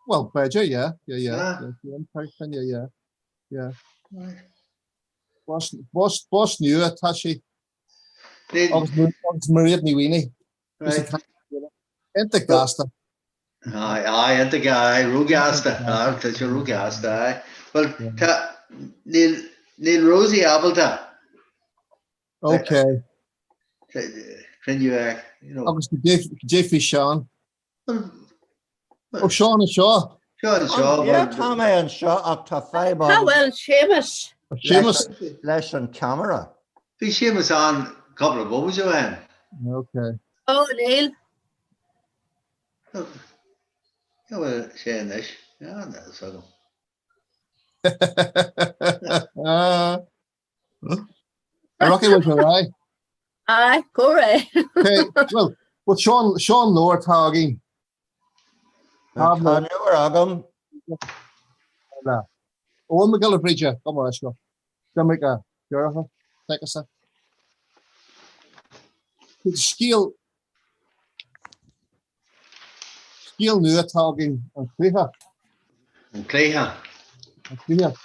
Well, b'fhéidir, yeah, yeah, yeah. Yeah, Carrick Finn, yeah, yeah. Yeah. Right. Bus, bus, bus nua tá sí. Agus agus Mairéad Ní Mhaonaigh. Right. Iontach gasta. Aye, aye, iontach, aye, róghasta, aye, tá sé róghasta, aye. Well, tá, níl, níl Rosie ábalta. Okay. Cruinniú air, you know. Agus goidé faoi Seán. Ó Seán anseo. Seán anseo. Yeah, tá mé anseo ach tá fadhb Cá bhfuil Séamus? Séamus. Leis an ceamara. Bhí Séamus ann cúpla bomaite ó shin. Okay. Ó, níl. Cá bhfuil sé anois? Ah, níl a fhios agam. Rachaidh muid ar aghaidh. Aye, go réidh. Okay, well, well Seán, Seán leabhar atá againn. Tá leabhar agam. Ó Mac Giolla Bhríde, gabh mo leithscéal. D'imigh a dheartháir, Tecasa. Scéal Scéal nua atá againn, an cluiche. An cluiche. An cluiche. An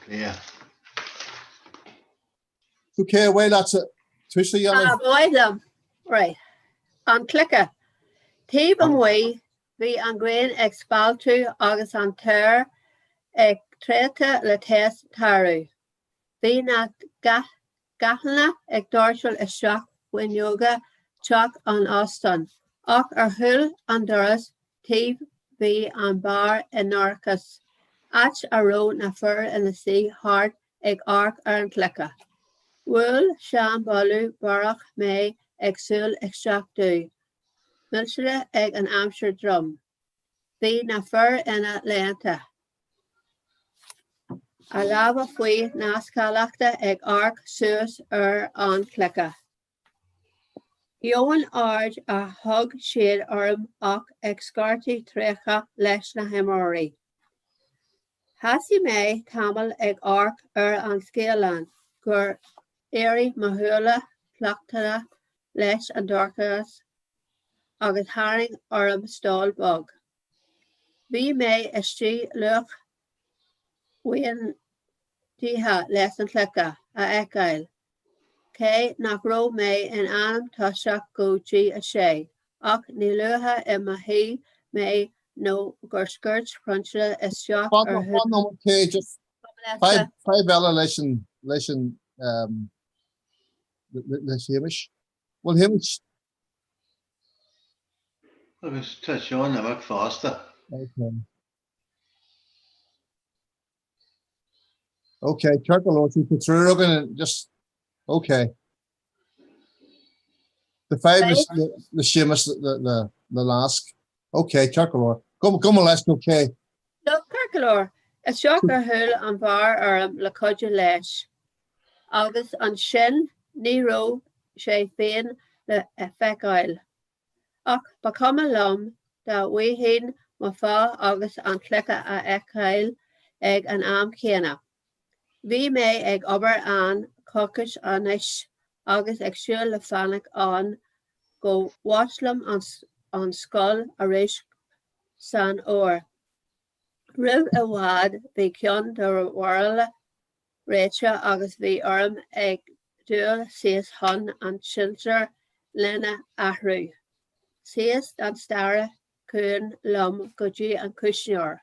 cluiche. So cé ar mhaith leatsa tús a dhéanamh? Ba mhaith liom. Right. An cluiche. Taobh amuigh, bhí an ghrian ag spalpadh agus an t-aer ag traochadh le teas an tsamhraidh. Bhí na gathanna ag doirteal isteach fuinneoga teach an óstáin, ach ar chúl an dorais taobh bhí an beár i ndorchadas, áit a raibh na fir ina suí thart ag amharc ar an chluiche. Bhuail seanbholadh beorach mé ag siúl isteach domh, milsithe ag an aimsir throm. Bhí na fir ina léanta. A lámha faoi na sciathlacha ag amharc suas ar an chluiche. Dheamhan aird a thug siad orm ach ag scairteadh triúcha leis na himreoirí. Sheasaigh mé tamall ag amharc ar an scáileán gur éirigh mo shúile cleachtaithe leis an dorchadas agus tharraing orm stól beag. Bhí mé istigh luath maoinithe leis an chluiche a fheiceáil, cé nach raibh mé in ainm toiseacht go dtí a sé, ach ní luaithe i mo shuí mé nó gur scoirt Proinsias isteach ar chúl. Fadhb eile leis an leis an le Shéamus. Bhuel Shéamus Agus tá Seán imithe fosta. Ok. Ok, ceart go leor, tá triúr againn just, ok. The fadhb is le Séamus le lasc. Ok, ceart go leor. Gabh mo leithscéal, ok. No, ceart go leor. Isteach ar chúl an bheáir orm le cuidiú leis. Agus ansin ní raibh sé féin le feiceáil. Ach ba chuma liom dá bhfaighinn mo phá agus an cluiche a fheiceáil ag an am céanna. Bhí mé ag obair ann coicís anois agus ag súil le fanacht ann go bhfosclóinn an scoil arís san fhómhar. Roimh i bhfad bhí ceann de bhairille réiteach agus bhí orm ag dul síos chun an tsintéir lena athrú. Síos an staighre ciúin liom go dtí an cuisneoir.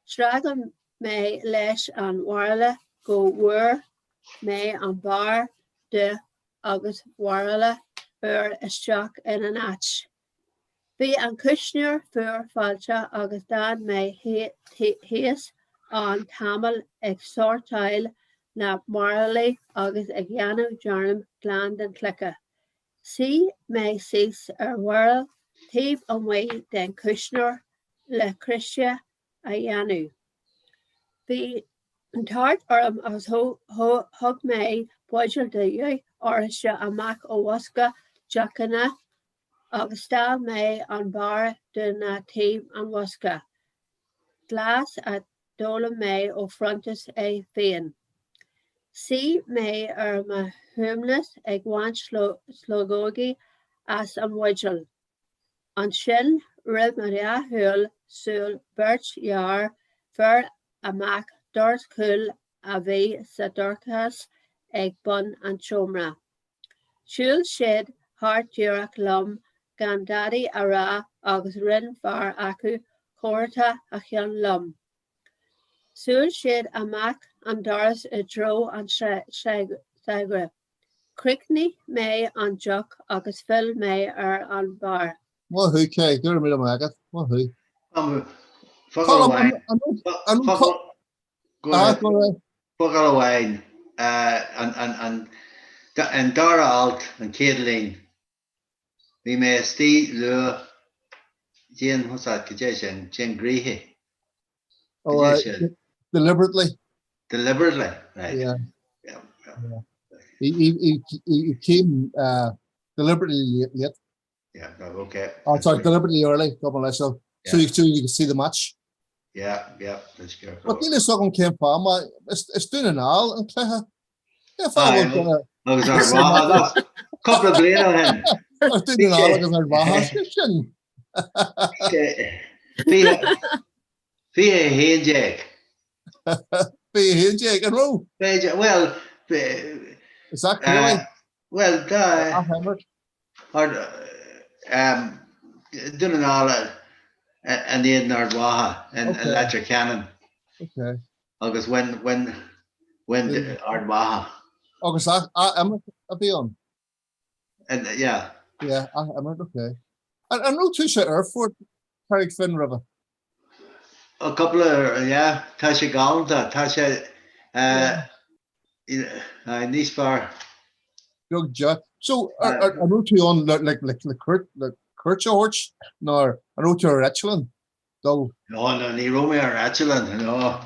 Scragall mé leis an bhairille go bhfuair mé an barr de agus bairille úr isteach ina áit. Bhí an cuisneoir fuar fáilteach agus d'fhan mé thíos ann tamall ag sórtáil na mbairillí agus ag déanamh dearmad glan den chluiche. Shuigh mé síos ar bhairille taobh amuigh den chuisneoir le croiséad a dhéanamh. Bhí an tart orm agus thug mé buidéal de dheoidh oráiste amach ó bhosca deochanna agus stall mé an barr de na taobh an bhosca. Blas a d'fhoghlaim mé ó Phrontas é féin. Shuigh mé ar mo shuaimhneas ag baint slogóige as an bhuidéal. Ansin, roimh mo dhá shúil, shiúil beirt fhear fir amach doras cúil a bhí sa dorchadas ag bun an tseomra. Shiúil siad thart díreach liom gan dadaí a rá agus rinne fear acu comhartha a chinn liom. Shiúil siad amach an doras i dtreo an tseomra. Chríochnaigh mé an deoch agus phill mé ar an mbeár. Maith thú, Kay, go raibh míle maith agat. Maith thú. Focal amháin. Focal amháin, an dara alt, an chéad líne. Bhí mé istigh luath, déan, what's that, cad é sin, déan gnoitheach. Cad é sin? Deliberately. Deliberately, right. Yeah. Yeah. yeah. He, he, he, he came uh, deliberately late. Yeah, no, okay. Oh, sorry, deliberately early, gabh mo leithscéal. So you, so you can see the match. Yeah, yeah, that's good. But níl a fhios agam cén fáth mar is Dún na nGall an cluiche. Cén fáth bhfuil duine Agus Ard Mhacha, cúpla bliain ó shin. Agus Dún na nGall agus Ard Mhacha sin. 2011. 2011 an raibh? Well, Is that clearly? Well, tá. Dún na nGall in éadan Ard Mhacha i Leitir Ceanainn. Agus bhain bhain Ard Mhacha. Agus ath-imirt a bhí ann? Yeah. Yeah, ath-imirt, okay. An raibh tú sa aerfort Carraig Finn roimhe? A cúpla, yeah, tá sé galánta, tá sé níos fearr. Beag de. So, an raibh tú ann le cuairt a thabhairt nó an raibh tú ar eitleán dul? No, no, ní raibh mé ar eitleán, no.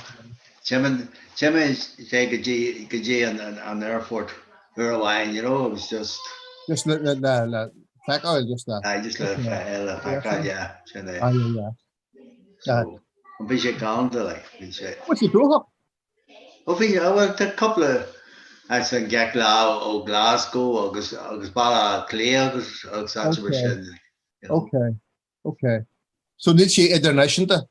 D'imigh sé go dtí go dtí an aerfort uair amháin, you know, it was just. Just le le le feiceáil, just le. Aye, just le feiceáil, yeah, sin é. Aye, yeah. So, bhí sé galánta, like, bhí sé. Bhí sé gnóthach. Ó bhí, bhuel, tá cúpla as an gceacht lá ó Glasgow agus agus Baile Átha Cliath agus agus áit mar sin. Ok, ok. So níl sé idirnáisiúnta?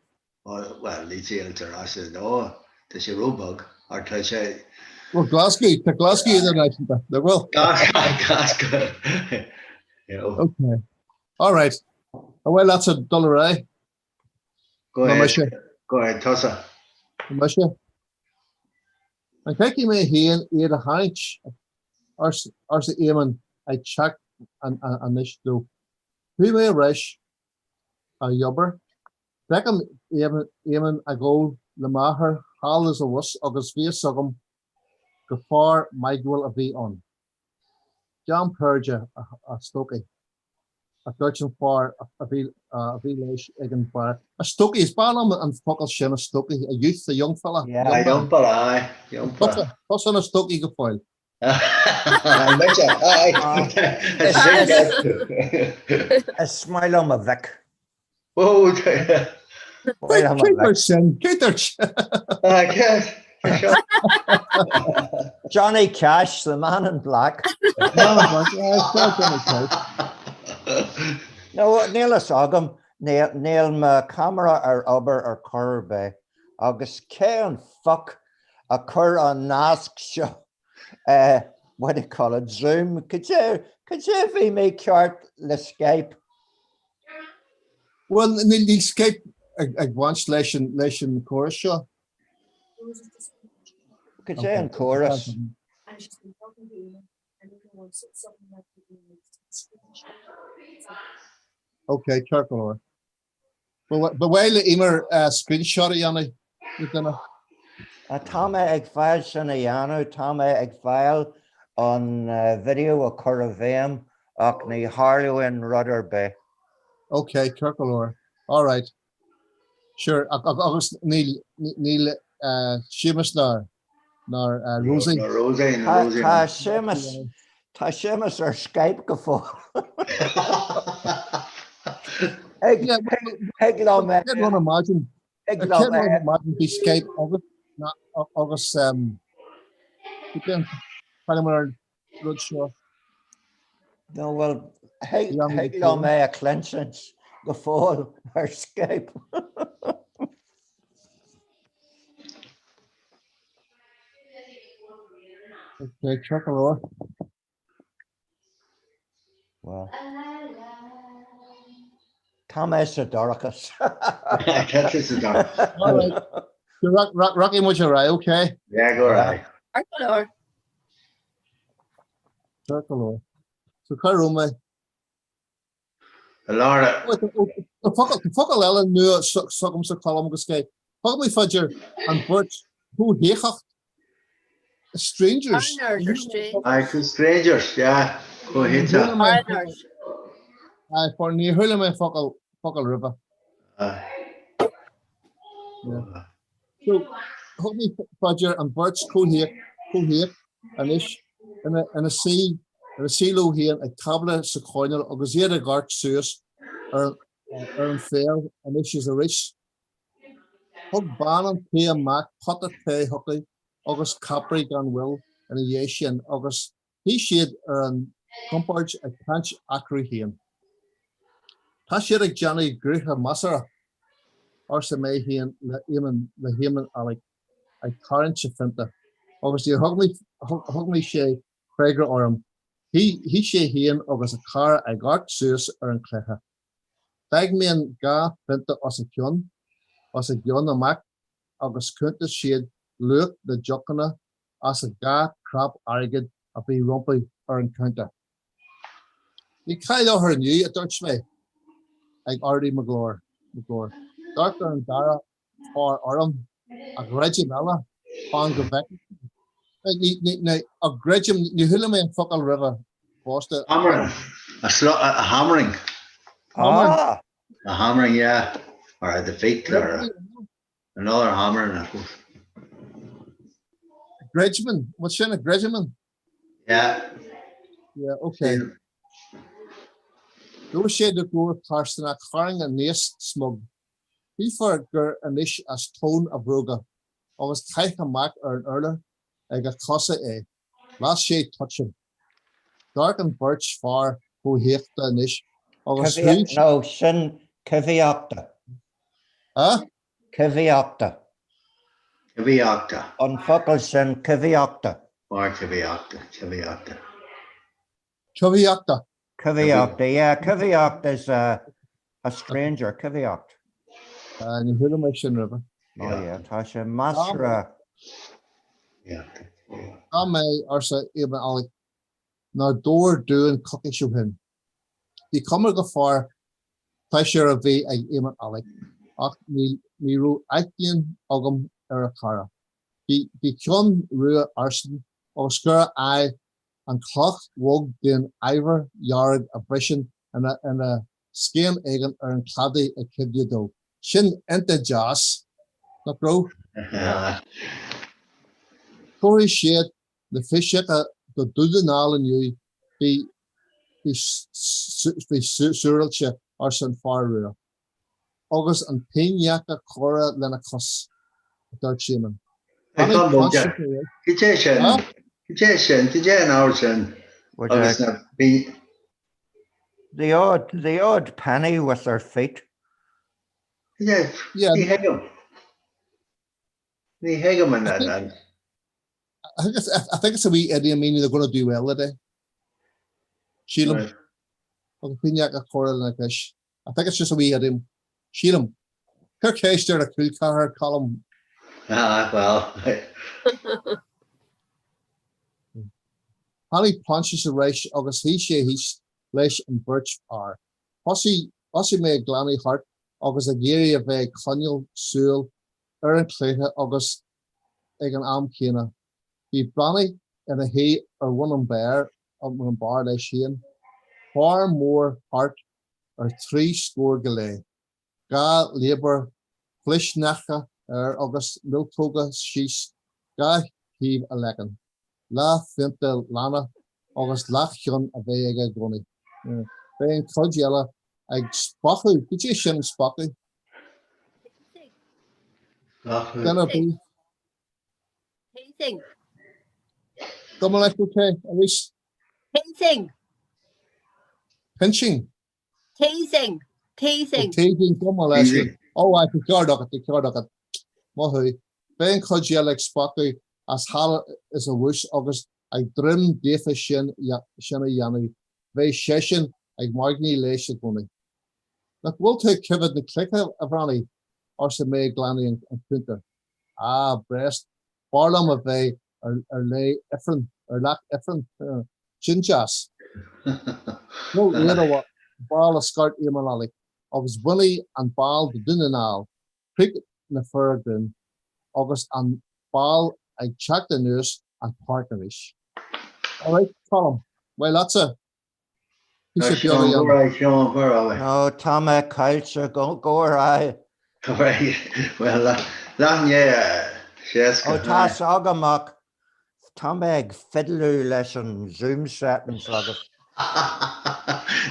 Bhuel, níl sé idirnáisiúnta, no, tá sé róbheag, or tá sé. Well, Glasgow, tá Glasgow idirnáisiúnta, nach bhfuil? Glasgow, you know. Ok, all right. Well, that's a dul ar aghaidh. Go ahead, go ahead, tusa. Mise. An bhfeicfidh mé féin iad a tharraingt, arsa Éamonn ag teacht aníos dó. Chuaigh mé ar ais ar dhiobair. Feicim Éamonn ag gabháil le m'athair thall is abhus agus bhí fhios agam gur fear mairghiúil a bhí ann. Jam peirde, a stócaigh. a dúirt an fear a bhí leis ag an bheár. A stócaigh, is breá liom an focal sin, a stócaigh, a youth, a young fella. Yeah, a young fella, aye, young fella. Tusa ina stócaigh go fóill. Aye, mise, aye. Is maith liom a mhic. Ó, Cé dúirt sin? Cé dúirt sin? Johnny Cash, the man in black. No, níl fhios agam, níl mo camera ar obair ar chor ar bith agus cé an fuck a chuir an nasc seo, what do you call it, Zoom, cad é a bhí mícheart le Skype? Bhuel, níl Skype ag baint leis an córas seo. Cad é an córas? Ok, ceart go leor. Ba mhaith le Emer screenshot a dhéanamh le duine. Tá mé ag fáil sin a dhéanamh, tá mé ag fáil an video a chur i bhfeidhm ach ní tharlaíonn rud ar bith. Ok, ceart go leor. Alright. Sure, agus níl níl Séamus ná ná Rosie. Ná Rosie, ná Rosie. Tá Séamus, tá Séamus ar Skype go fóill. Thig liom é. Imagine. Thig liom é. Bhí Skype agus agus Caithfidh mar an rud seo. No well thig liom é a chluinsint go fóill ar Skype. Okay, ceart go leor. Well. Tá mé sa dorchas. Tá tú sa dorchas. All right. Rachaidh muid ar aghaidh, okay? Yeah, go ar aghaidh. Ceart go leor. Ceart go leor. So cá raibh mé? Laura. Tá focal eile nua s'agamsa Colm agus cé. Thug mé faoi dear an bheirt chomhthaobhach strangers. Foreigners or strangers. Aye, strangers, yeah. Comhthaobhach. Foreigners. Aye, for níor chuala mé focal focal roimhe. Aye. Yeah. So, thug mé faoi dear an bheirt chomhthaobhach anois ina suí ina suí leo féin ag tábla sa choirnéal agus iad ag amharc suas ar ar an pheil anois is arís. Thug bean an tí amach pota tae chucu agus caiprí gan mhoill ina dhiaidh sin agus shuigh siad ar a gcompord ag caint eatarthu féin. Tá siad ag déanamh gnoithe measartha, arsa mé féin le le hÉamonn Alec ag tarraingt a phionta, agus níor thug sé freagra orm. Shuigh sé féin agus a chara ag amharc suas ar an chluiche. D'fhág mé an dá phionta os a chionn, os a gcionn amach agus chuntas siad luach na deochanna as an dá chnap airgid a bhí rompu ar an chuntar. Bhí cáil orthu inniu, a dúirt mé, ag ardú mo ghlóir. D'amharc an dara fear orm, a chreidim eile, fan go bhfeicfidh tú. A chreidim, ní chuala mé an focal roimhe fosta. Hammering. A, a hammering. Ah! A hammering, yeah. Or a defeat, or another hammering, I suppose. Greideann, what's sin a greideann? Yeah. Yeah, okay. Dúirt sé de glór carstanach tharraing aníos smug. Shílfeá gur anois as tóin a bhróga agus chaith amach ar an urlár ag a chosa é. Las sé toiteann. D'amharc an bheirt fear chomhthaobhachta anois agus chuaigh. No, sin coimhthíochta. A? Coimhthíochta. Coimhthíochta. An focal sin coimhthíochta. Mar coimhthíochta, coimhthíochta. Coimhthíochta. Coimhthíochta, yeah, coimhthíocht is a a stranger, coimhthíocht. Ní chuala mé sin roimhe. Oh yeah, tá sé measartha. Dá mé, arsa Éamonn Alec, nár dobhair dúinn coicís ó shin. Bhí cuma go fear pléisiúir a bhí ag Éamonn Alec, ach ní ní raibh aithne agam ar a chara. Bhí bhí ceann rua airsean agus chuir a aghaidh an chloch bhog den eibhear dhearg a bhriseann ina ina scéim éigin ar an chladaigh ag cuimhniú dó. Sin iontach deas, nach raibh? Tabharfaidh siad na piseacha do Dhún na nGall inniu, bí bí bí siúráilte, arsa an fear rua. Agus an phighneacha curtha lena chois, a dúirt Séamonn. Tháinig Proinsias. Cad é sin? Cad é sin? Cad é an abhar sin? Agus na The odd, the odd penny with their feet. Ní thuigim. Ní thuigim an an. I think it's, I think it's a wee idiom meaning they're going to do well today. Sílim. Agus pighneacha curtha lena chois. I think it's just a wee idiom. Sílim. Cuir ceist ar a cúl ceathair, Colm. Ah, well. Tháinig Proinsias arís agus shuigh sé thíos leis an bheirt fhear. Thosaigh mé ag glanadh thart agus ag iarraidh a bheith ag coinneáil súil ar an chluiche agus ag an am céanna. Bhí Breathnaigh ina shuí ar bhun an beáir, an beár leis féin, fear mór thart ar thrí scór go leith, 2 léabar flichshneachta air agus miotóga síos dhá thaobh a leiceann, leathphionta leanna agus leathcheann a bheith aige i gcónaí. Bheadh an chuid eile ag spochadh, cad é sin spochadh? Duine ar bith. Teasing. Gabh mo leithscéal okay, arís. Teasing. Pinching. Teasing. Teasing. Teasing, gabh mo leithscéal. Ó, aye, tá ceart agat, tá ceart agat. Maith thú. Beidh an chuid eile ag spochadh as thall is abhus agus ag droim daofa sin sin a dhéanamh, bheadh seisean ag mairgní leis i gcónaí. Nach bhfuil tú ag coimhéad na cloiche, a Bhreathnaigh? arsa mé ag glanadh an chuntair. Á, breast, b'fhearr liom a bheith ar leith ifrinn, ar leac ifrinn. Sin deas. Níl aon a ball a scairt Eamon Lally, agus bhunaigh an ball do Dhún na nGall, Crích na fir grinn, agus an ball ag teacht anuas an páirc arís. Alright, Colm, maith leatsa. Píosa beag a dhéanamh. No, tá mé caillte, go ar aghaidh. Bhuel, leath i ndiaidh 60. Ó, tá's agam ach tá mé ag fiddleadh leis an Zoom settings agus.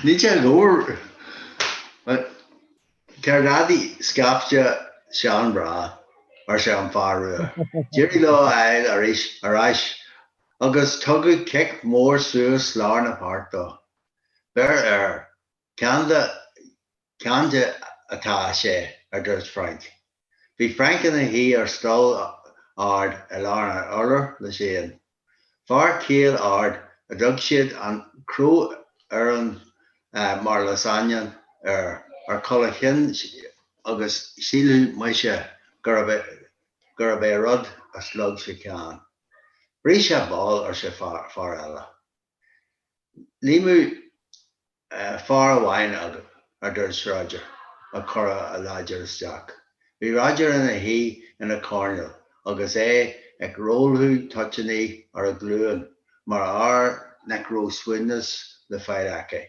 Ní te go Céard fhadaí scaifte sean breá, arsa an fear rua. D'éirigh leo a fháil arís ar ais agus tugadh cic mór suas lár na páirce dó. Beir air, ceann de ceann de atá sé, a dúirt Frank. Bhí Frank ina shuí ar stól ard i lár an urláir le Shane. Fear caol ard a dtug siad an cró iarainn mar lasagne air ar chul a chinn agus shílfeadh mise gurb é rud a shlog sa cheann. Bhris sé ball, arsa fear eile. Líomhadh fear amháin agaibh, a dúirt Roger, ag cur a láidir isteach. Bhí Roger ina shuí ina choirnéal agus é ag rolladh toitíní ar a ghlúin mar fhear nach raibh suaimhneas le fáil aici.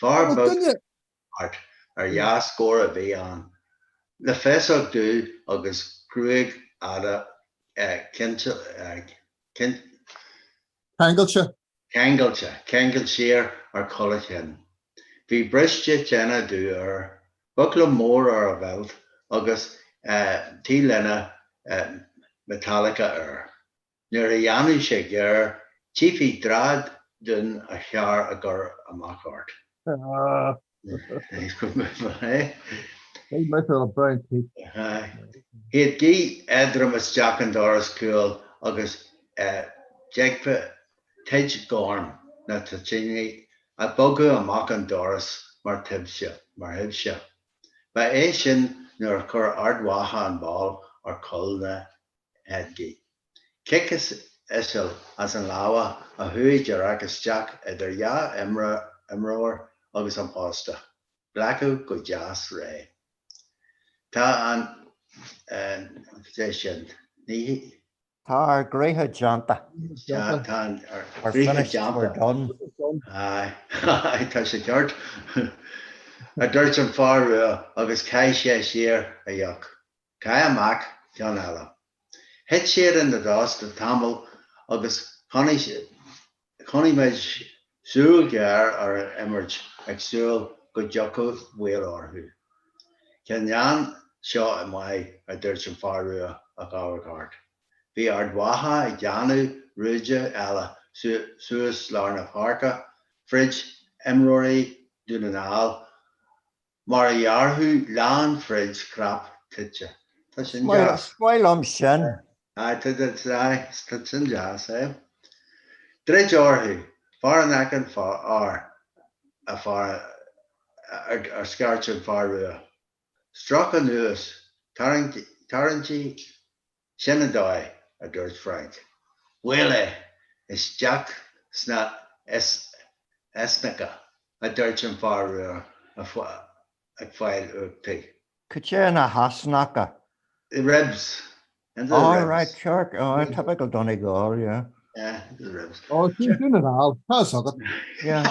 Fear beag thart ar dhá scór a bhí ann, le féasóg dubh agus gruaig fhada Ceangailte. Ceangailte, ceangailte siar ar chul a chinn. Bhí bríste tine dubh air, bucla mór ar a bheilt agus T-léine Metallica air. Nuair a dhéanadh sé gáire, tchífí drad donn a chearr ag cur amach ort. Shéid gaoth éadrom isteach an doras cúil agus d'fheicfeá toit ghorm na toitíní ag bogadh amach an doras mar thaibhse. Ba é sin nuair a chuir Ard Mhacha an ball ar chúl na heidgí. Cic íseal as an lámha a chuaigh díreach isteach idir dhá imreoir agus an posta. Glacadh go deas réidh. Tá an, cad é sin? Ní. Tá ár gcroíthe déanta. Tá ár gcroíthe déanta. We're done. Aye, tá sé ceart, a dúirt an fear rua agus chaith sé siar a dheoch. Caith amach ceann eile. Thit siad ina dtost le tamall agus choinnigh muid súil ghéar ar an imirt ag súil go dtiocfadh baol orthu. Cha ndean seo maith, a dúirt an fear rua ag amharc thart. Bhí Ard Mhacha ag déanamh rúide eile suas lár na páirce fríd imreoirí Dhún na nGall Mar a ghearrfadh lán fridge crap tite. Tá sin deas. Is maith liom sin. Aye, tá sin deas, eh? Druid orthu! Fear in aice an fhear, a fear, a scairt an fear rua. Stroc anuas, tarraingtí, Sin an dóigh, a dúirt Frank. Buail é isteach sna heasnacha, a dúirt an fear rua ag fáil uchtaigh. Cad é na heasnacha? The ribs. Into the Oh, ribs. right, ceart. Oh, typical Donegal, yeah. Yeah, into the ribs. Oh, sin Dún na nGall, tá fhios agat. Yeah.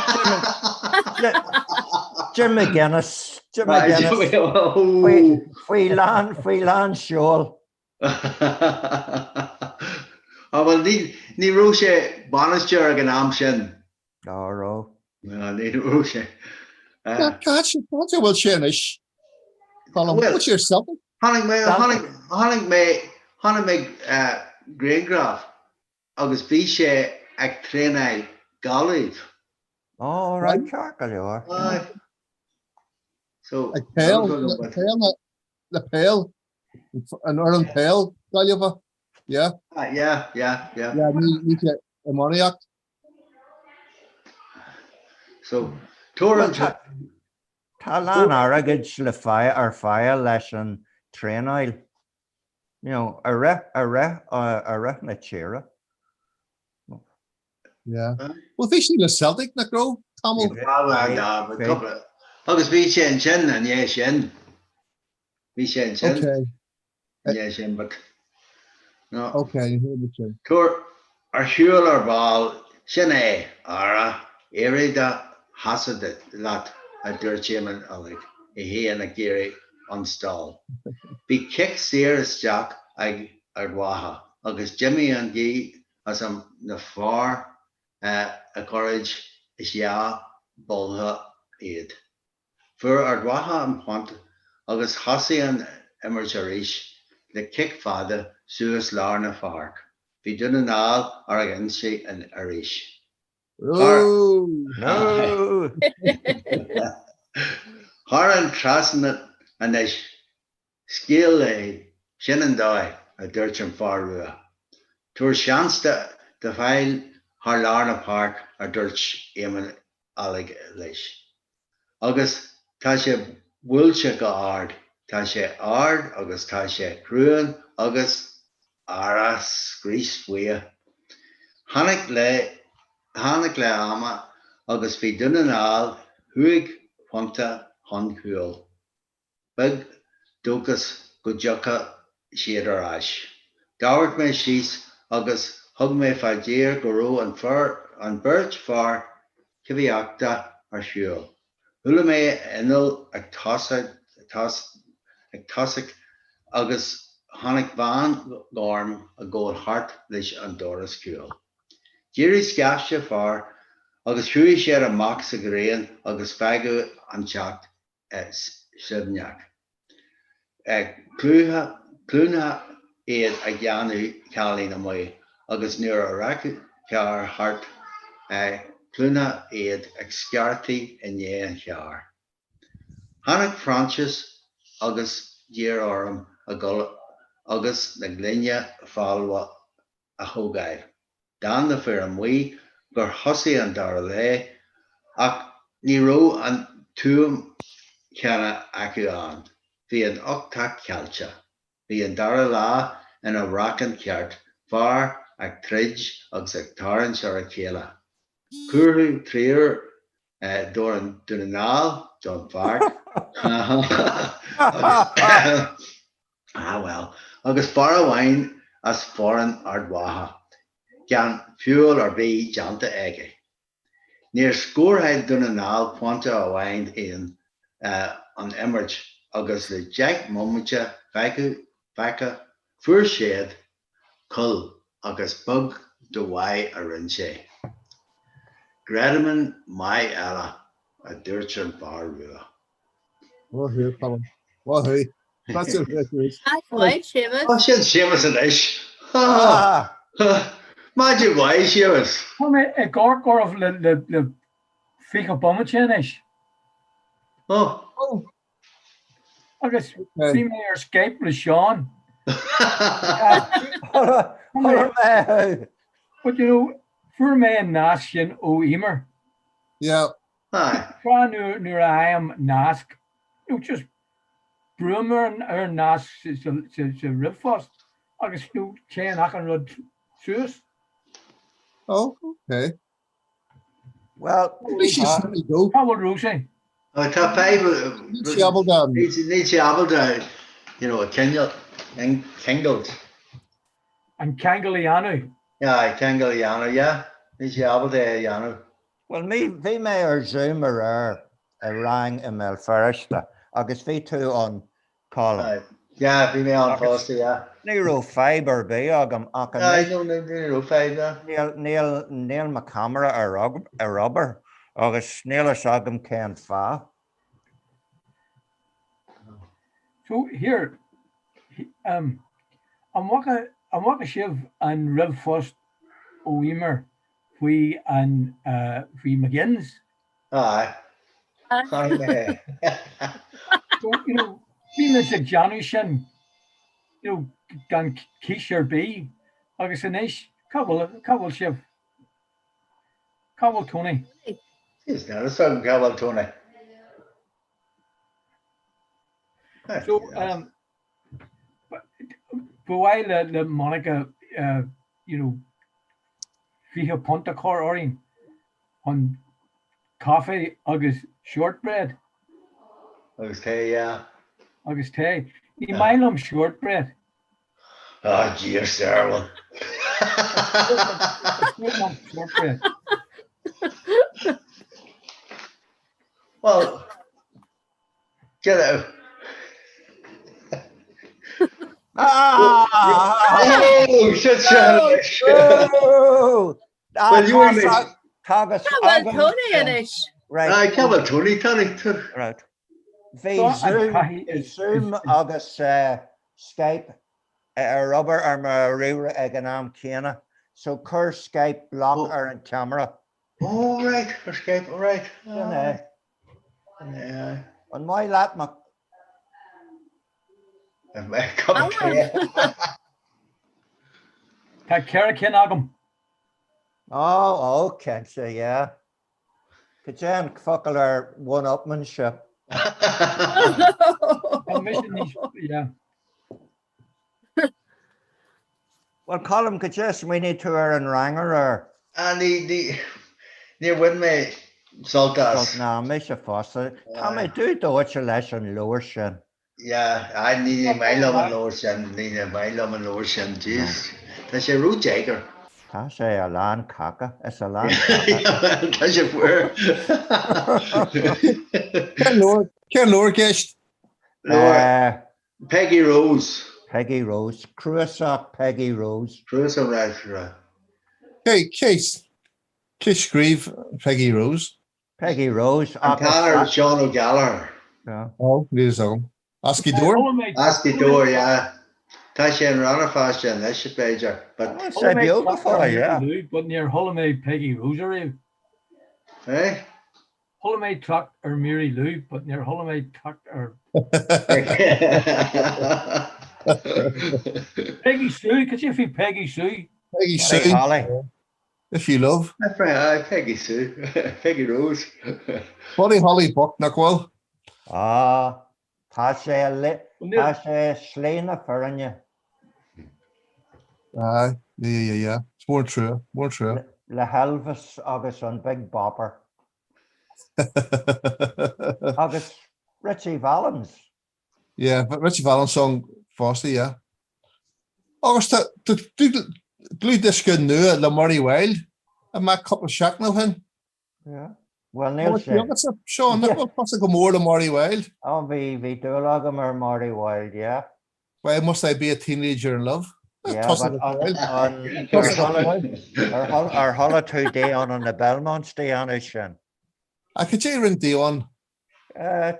Jim McGuinness. Jim McGuinness. Faoi lán, faoi lán seol. Ah bhuel ní ní raibh sé bainisteoir ag an am sin. Ná raibh. Ná ní raibh sé. Cá bhfuil sé anois? Colm, Bhuel- what's your Celtic? Chonaic mé, chonaic, chonaic mé, chonaic mé grianghraf agus bhí sé ag traenáil Gaillimh. Ó, right, ceart go leor. Aye. So, Ag peil, le peil, le peil, an fhoireann peil Gaillimhe, yeah. Ah, yeah, yeah, yeah. Yeah, ní, ní sé iománaíocht. So, tabhair an Tá a lán airgid le fáil ar fáil leis an traenáil, you know, i rith, i rith, i rith na tíre. Yeah. Well, bhí sé le Celtic nach raibh tamall? Bhí. Agus bhí sé ansin i ndiaidh sin. Bhí sé ansin. Okay. I ndiaidh sin, but no. Okay, ní thuigim sin. Tabhair ar shiúl ar ball, sin é, ara, éirigh do sheasamh leat, a dúirt Éamonn Uilig, é féin ag iarraidh an stall. Bhí cic saor isteach ag Ard Mhacha agus d'imigh an ghaoth as na fear a gairid is dhá bualadh iad. Fuair Ard Mhacha an pointe agus thosaigh an imirt arís le cic fada suas lár na páirce. Bhí Dún na nGall ar a n-ionsaí arís. Thar an trasnán anois. Scaoil léi, sin an dóigh, a dúirt an fear rua. Tabhair seans di fáil thar lár na páirce, a dúirt Éamonn Ailigh leis. Agus tá sé buailte go ard, tá sé ard agus tá sé cruinn agus, ara, scrios faoi. Tháinig leath, tháinig leath ama agus bhí Dún na nGall chúig phointe chun cúil. Beag dóchas go dtiocfadh siad ar ais. D'amharc mé síos agus thug mé fá dear go raibh an fear, an bheirt fear coimhthíochta ar shiúl. Chuala mé inneall ag toiseacht agus chonaic veain ghorm ag gabháil thart leis an doras cúil. D'éirigh scaifte fear agus chuaigh siad amach sa ghrian agus fágadh an teach suaimhneach. Cluinfeá iad ag déanamh cailín amuigh agus nuair a rachadh carr thart chluinfeá iad ag scairtigh i ndiaidh an chairr. Tháinig Proinsias agus d'iarr orm a dhul agus na gloine folmha a thógáil. D'fhan na fir amuigh gur thosaigh an dara leath ach ní raibh an tuaim chéanna acu ann. Bhí an uchtach ceilte. Bhí an dara leath ina bhrachán ceart, fear ag troid agus ag tarraingt ar a chéile. Cuireadh triúr d'fhoireann Dún na nGall don pháirc agus Ah well, agus fear amháin as foireann Ard Mhacha, gan feall ar bith déanta aige. Níor scóráil Dún na nGall pointe amháin féin an imirt agus le 10 mbomaite fágtha fuair siad cúl agus beag de mhaith a rinne sé. Greadamán maith eile, a dúirt an fear rua. Maith thú, Colm. Maith thú. That's it, Seamus. Maith, Seamus. Tá sin Seamus anois. Maidin mhaith, Seamus. Tá mé ag amharc oraibh le 20 bomaite anois. Oh. Agus bhí mé ar Skype le Seán. But you know, fuair mé an nasc sin ó Emer. Yeah. Tráth nuair a fhaighim nasc, nó just brúim ar an nasc sa ríomhphost agus nó téann achan rud suas. Oh, okay. Well, Cá bhfuil Rosie? Tá fadhb, níl sé ábalta, you know, an ceangailt. An ceangal a dhéanamh? Yeah, ceangal a dhéanamh, yeah. Níl sé ábalta é a dhéanamh. Bhuel, bhí mé ar Zoom aréir i rang i mBéal Feirste agus bhí tú ann, Colm. Yeah, bhí mé ann fosta, yeah. Ní raibh fadhb ar bith agam ach anois. No, ní raibh fadhb, yeah. Níl, níl mo camera ar obair agus níl fhios agam cén fáth. So, here. An bhfaca, an bhfaca sibh an ríomhphost ó Emer faoi an, faoi McGinn's? Aye. Chonaic mé é. So, you know, bhí muid ag déanamh sin, you know, gan cíos ar bith agus anois cá bhfuil, cá bhfuil sibh? Cá bhfuil Tony? Is níl a fhios agam cá bhfuil Tony. So, um, ba mhaith le, le Monica, uh, you know, £20 a chur orainn chun caife agus shortbread. Agus tae, yeah. Agus tae. Ní maith liom shortbread. Ah, dear sir. Shortbread. Well, get out. Ah! Oh, shit, shit. Oh! Well, you were mate. Agus Cá bhfuil Tony anois? Right. Ah, cá bhfuil Tony, Tony. Right. Bhí Zoom, Zoom agus uh, Skype ar obair ar mo ríomhaire ag an am céanna, so chuir Skype block Oh. ar an camera. Oh, right, for Skype, all right. Sin é. Yeah. An maith leat mo Cup of tea. Tá 4 cinn agam. Oh, oh, cinnte, yeah. Cad é an focal ar one-upmanship? Tá mise níos, yeah. Bhuel, Colm, cad é a smaoinigh tú ar an rang aréir? Ah, ní, ní, níor bhain mé sult as. Ná mise fosta. Tá mé dubh dóite leis an leabhar sin. Yeah, ah, ní maith liom an leabhar sin, ní maith liom an leabhar sin, jeez. Tá sé ró-deacair. Tá sé a lán caca, is a lán caca. Tá sé fuar. Cén leabhar, cén leabhar i gceist? Leabhar Peggy Rose. Peggy Rose, Cnuasach Peggy Rose. Cnuasach right, right. Cé, cé, cé scríobh Peggy Rose? Peggy Rose An agus. t-athair Seán Ó Gallchóir. Ó, níl fhios agam. As Gaoth Dobhair? As Gaoth Dobhair, yeah. Tá sé in Rann na Feirste anois, b'fhéidir, but. Tá sé beo go fóill, yeah. But níor chuala mé Peggy Rose ariamh. Eh? Chuala mé trácht ar Mary Lou but níor chuala mé trácht ar. Peggy Sue, cad é faoi Peggy Sue? Peggy Sue. Holly. If you love. Peggy Sue. Peggy Rose. Buddy Holly bocht nach bhfuil? Ah, tá sé tá sé slí na fírinne. Aye, yeah, yeah, yeah, yeah. It's mór an trua, mór an trua. Le hElvis agus an Big Bopper. Agus Ritchie Valens. Yeah, Ritchie Valens song fosta, yeah. Agus tá dlúthdhiosca nua le Marty Wilde amach cúpla seachtain ó shin. Yeah. Well, níl sé. Seán, nach bhfuil tusa go mór le Marty Wilde? Oh, bhí bhí dúil agam ar Marty Wilde, yeah. Why must I be a teenager in love? Yeah, but an ar chuala tú Dion and the Belmonts ag déanamh sin? A cad é rinne Dion?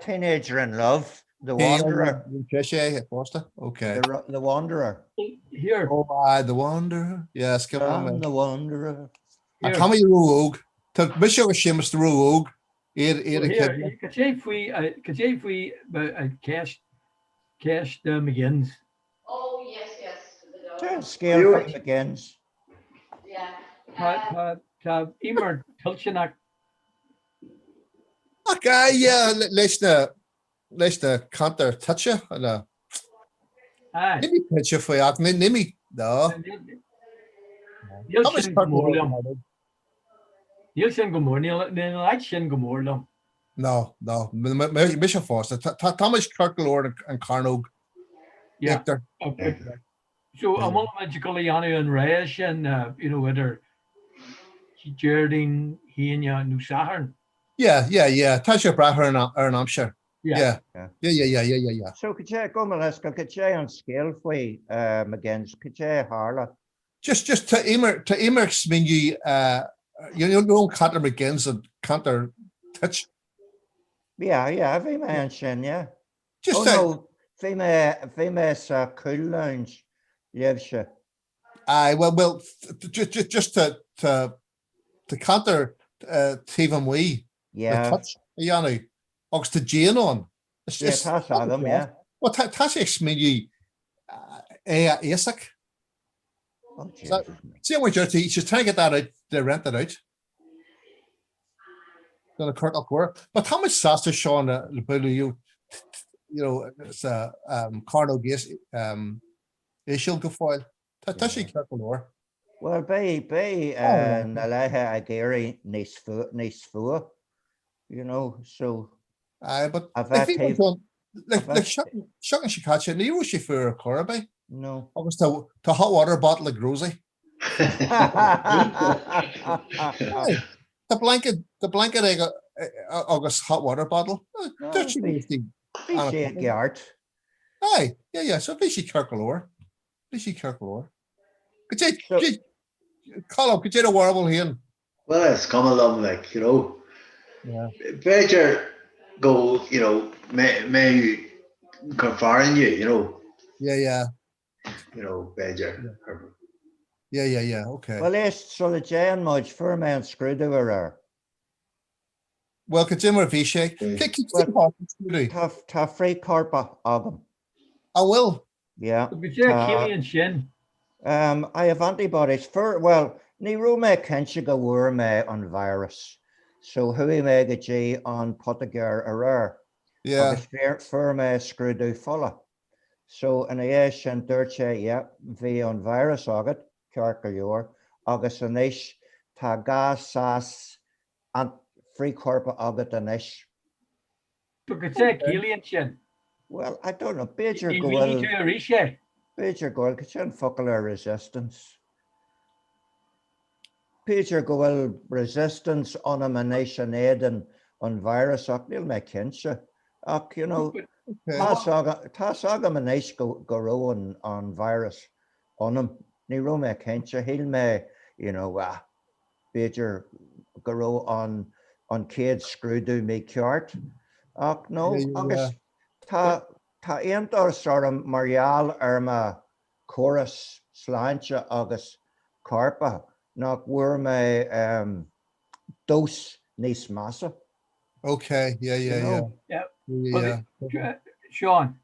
Teenager in Love, The Wanderer. Sé fosta? Okay. The Wanderer. Here. Oh, aye, The Wanderer. Yes, come on. The Wanderer. Tá mé ró-óg. Tá mise agus Séamus ró-óg. Iad iad a Here, cad é faoi cad é faoi ceist Ceist McGinn's. Oh yes, yes, the dog. Cén scéal faoi McGinn's? Yeah. Tá tá tá Emer toilteanach. Ach aye, yeah, leis na leis na ceantair tite na Aye. Níl mé cinnte faoi ach ní ní mé no. Níl sin go mór liom. Níl sin go mór, níl an áit sin go mór liom. No, no, mise fosta. Tá muid ceart go leor an Chearnóg Íochtar. So an bhfuil muid ag dul a dhéanamh an rogha sin, you know, idir Déardaoin, hAoine nó Satharn? Yeah, yeah, yeah. Tá sé ag brath ar an aimsir. Yeah. Yeah, yeah, yeah, yeah, yeah, yeah. So cad é, gabh mo leithscéal, cad é an scéal faoi McGinn's, cad é a tharla? Just, just, tá Emer, tá Emer ag smaoineamh, uh, you know an ceantar McGinn's an ceantar tite. Yeah, yeah, bhí mé ansin, yeah. Just Oh tá, no, Bhí mé, bhí mé sa Cool Lounge libhse. Aye, well, well, just to, to, to ceantar taobh amuigh le touch a dhéanamh agus tá díon ann. Yeah, tá 's agam, yeah. Well, tá, tá sé ag smaoineamh é a aosach. Oh, Jesus. See what you're she's trying to get that out, to rent it out. Gonna cur up. But tá muid sásta Seán le bualadh you you know sa um, Cearnóg um, Íseal go fóill. Tá tá sé ceart go leor. Well beidh beidh uh, na laethe ag éirí níos fu níos fuaire, you know, so Aye, but a bheith like, bhí taobh like, like, seachtain seo caite, ní raibh sé fuar ar chor ar bith. No. Agus tá tá hot water bottle ag Rosie. Aye, Tá blanket tá blanket ag agus hot water bottle. Dúirt sí go raibh sí Bhí sé i gceart. Aye, yeah, yeah, so bhí sí ceart go leor. Bhí sí ceart go leor. Goidé, Colm, goidé do bharúil féin. Well, is cuma liom, like, you know. Yeah. B'fhéidir go, you know, mbeidh chun fearr inniu, you know. Yeah, yeah. You know, b'fhéidir. Yeah, yeah, yeah, okay. Well, éist, sula dtéann muid, fuair mé an scrúdú aréir. Well, goidé mar a bhí sé. Tá tá frithchorp agam. An bhfuil? Yeah. Goidé a chiallaíonn sin? Um, I have antibodies. Fuair, well, ní raibh mé cinnte go bhfuair mé an virus, so chuaigh mé go dtí an poitigéir aréir Yeah. agus fuair mé scrúdú fola. So ina dhiaidh sin dúirt sé, yeah, bhí an virus agat, ceart go leor, agus anois tá gach saghas frithchorp agat anois. But goidé a chiallaíonn sin? Well, I don't know, b'fhéidir Ní go bhfuil. bhfaighidh tú arís é. B'fhéidir go bhfuil, cad é an focal ar resistance? B'fhéidir go bhfuil resistance ionam anois in éadan an virus ach níl mé cinnte. Ach, you know, tá's agam anois go go raibh an an virus ionam. Ní raibh mé cinnte, shíl mé, you know, ah, b'fhéidir go raibh an an chéad scrúdú mícheart. Ach no, agus tá tá iontas orm mar gheall ar mo chóras sláinte agus corpa nach bhfuair mé dós níos measa. Ok, yeah, yeah, yeah. Yeah. Yeah, yeah. Seán.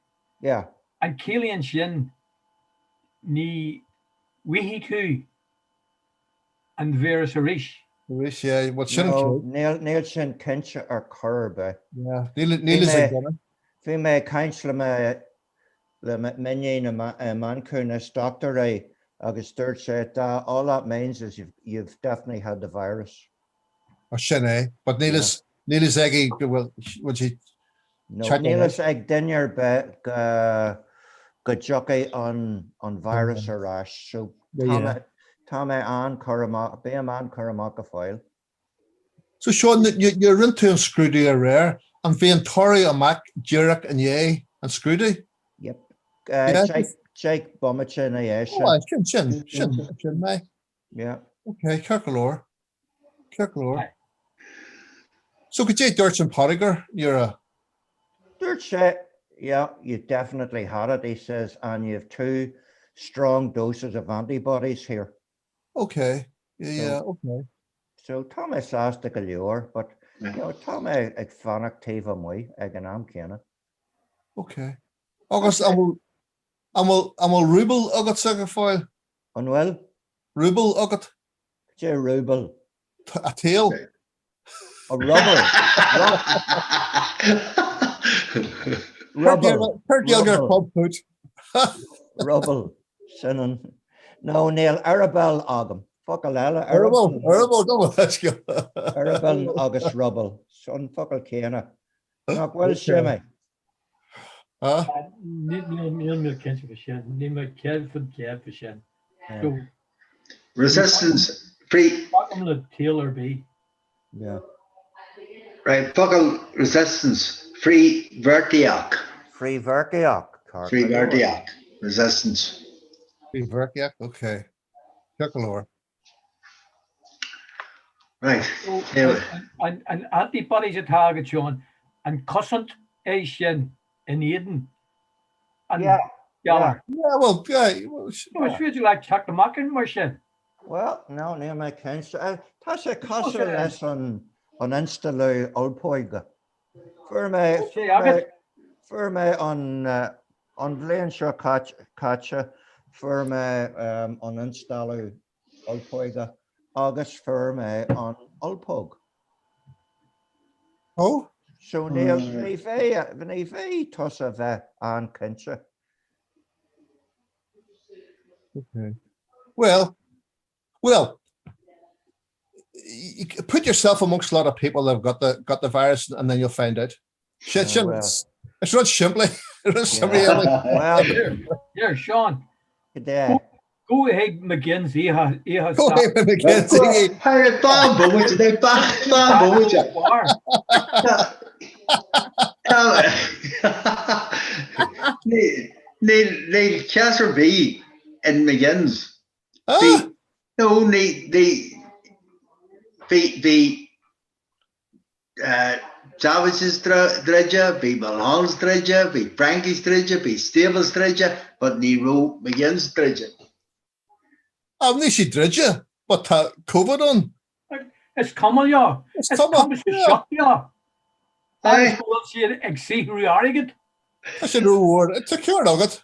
Yeah. An ciallaíonn sin ní bhfaighidh tú an víreas arís? Arís, yeah. Well, sin an No, ceart. níl, níl sin cinnte ar chor ar bith. Yeah. Níl, níl fhios ag duine. Bhí mé ag caint le mo le m'iníon i Manchain, is dochtúir é, agus dúirt sé, that all that means is you've, you've definitely had the virus. Ó sin é, but níl fhios, níl fhios aige go bhfuil, bhfuil sí No, níl fhios ag duine ar bith go, go dtiocfaidh an, an virus ar ais, so tá mé, tá mé an-chúramach, bím an-chúramach go fóill. So Seán, nuair a rinne tú an scrúdú aréir, an bhí an toradh amach díreach i ndiaidh an scrúdú? Yep. Deich bomaite ina dhiaidh sin. Oh, sin, sin, sin, sin mé. Yeah. Ok, ceart go leor. Ceart go leor. So goidé a dúirt an poitigéir nuair a. Dúirt sé, yeah, you definitely had it, he says, and you have two strong doses of antibodies here. Ok, yeah, yeah, ok. So tá mé sásta go leor, but you know, tá mé ag fanacht taobh amuigh ag an am céanna. Ok. Agus an bhfuil, an bhfuil, an bhfuil ruball agatsa go fóill? An bhfuil? Ruball agat? Cad é ruball? A tail. A ruball. Ruball. Cuir Gaeilge ar clubfoot. Ruball. Sin an... No, níl eireaball agam. Focal eile. Eireaball, eireaball, go bhfuil. Eireaball agus ruball. An focal céanna. Nach bhfuil Séimí? Níl mé cinnte faoi sin. Níl mé 100% faoi sin. Resistance free. Bacam le taol ar bith. Yeah. Right, focal resistance frithbheartaíoch. Frithbheartaíoch. Frithbheartaíoch. Resistance. Frithbheartaíoch, okay. Ceart go leor. Right. An antibodies atá agat Seán, an cosaint é sin in éadan? an galar. Yeah, well, yeah. No, is féidir leat teacht amach in mar sin. Well, no, níl mé cinnte. Tá sé cosúil leis an instealladh ulpóige. Fuair mé, fuair mé an, an bhliain seo caite, fuair mé an instealladh ulpóige agus fuair mé an ulpóg. Ó? So níl, ní bheidh, ní bheidh tusa bheith an-cinnte. Okay. Well, well, put yourself amongst a lot of people that have got the, got the virus and then you'll find out. Sin, sin, well. Is rud simplí, rud simplí eile. Well, Here, Sean. Yeah. Go chuig McGinn's oíche oíche Go chuig McGinn's oíche. Hey, fan bomaite, fan bomaite. Níl cás ar bith in McGinn's. No, ní, ní, bhí, bhí Savage's druidte, bhí Mulholland's druidte, bhí Frankie's druidte, bhí Staples druidte, but ní raibh McGinn's druidte. Ah, níl sé druidte, but tá Covid ann. Is cuma leo. Is cuma sa sioc leo. Agus go bhfuil siad ag saothrú airgid. Tá sé rómhór. Tá ceart agat.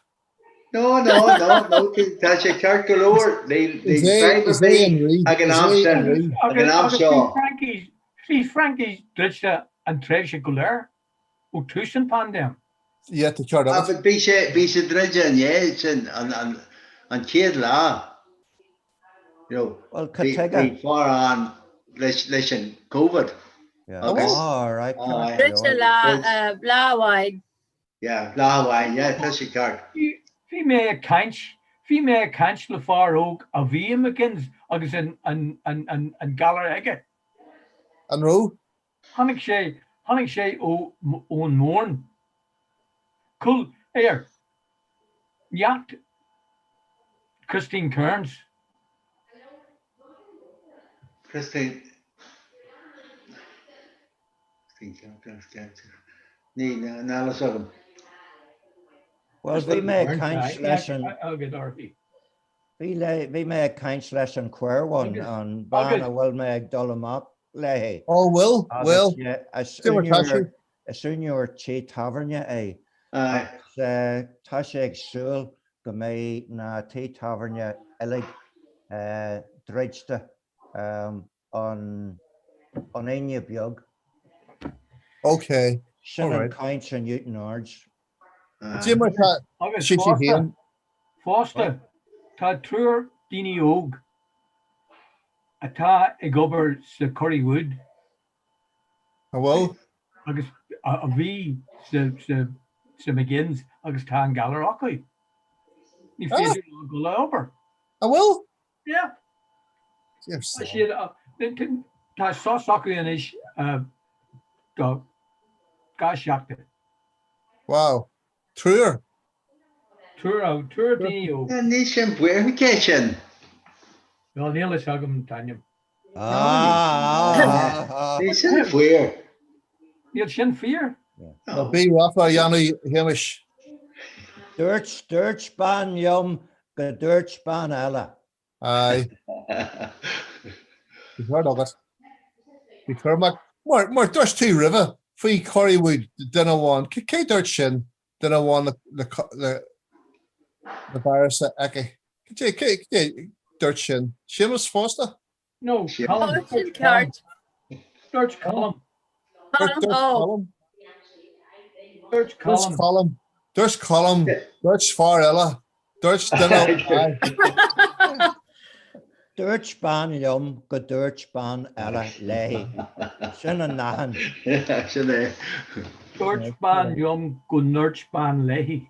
No, no, no, no, tá sé ceart go leor. Níl fadhb ar bith ag an am sin, ag an am seo. Bhí Frankie's druidte an tréimhse go léir ó tús an paindéim. Yeah, tá ceart agat. But bhí sé, bhí sé druidte inné, sin an chéad lá, you know, bhí fear ann leis an Covid. Agus. Oh, right. Druidte lá, lá amháin. Yeah, lá amháin, yeah, tá sé ceart. Bhí mé ag caint, bhí mé ag caint le fear óg a bhí i McGinn's agus an, an, an, an, an galar aige. An raibh? Tháinig sé, tháinig sé ó, ón mBoirn. Cúl, air, neacht Christine Kearns. Christine. Níl a fhios agam. Bhuel, bhí mé ag caint leis an Bhí mé ag caint leis an queer one, an bean a bhfuil mé ag dul amach léi. Ó, bhfuil, bhfuil. Is úinéir tí tábhairne é agus tá sé ag súil go mbeidh na tí tábhairne uilig druidte an Aoine beag. Ok. Sin an caint i Newtownards. Cad é mar tá Agus sí fosta, féin? fosta, tá triúr daoine óg atá ag obair sa Currywood. A bhfuil? Agus a bhí sa, sa, sa McGinn's agus tá an galar acu. Ní féidir leo dul a obair. A bhfuil? Yeah. Tá siad, tá sos acu anois do 2 seachtain. Wow. Triúr. Triúr, triúr daoine óg. Níl sin buartha cé sin? Bhuel, níl fhios agam an t-ainm. Níl sin fíor. Níl sin fíor? Ná bí rapa a dhéanamh, a Shéamais. Dúirt, dúirt bean liom go dúirt bean eile. Aye. Bhí ceart agat. Bhí Cormac. Mar, mar dúirt tú roimhe faoi Currywood duine amháin. Cé dúirt sin duine amháin le, le, le, le virus aici? Cé, cé, cé dúirt sin? Séamus fosta? No, Colm. Tá sin ceart. Dúirt Colm. Dúirt Colm. Dúirt Colm. Colm. Dúirt Colm. Dúirt fear eile. Dúirt duine. Dúirt bean liom go dúirt bean eile léi. Sin an nathán. Sin é. Dúirt bean liom go ndúirt bean léi.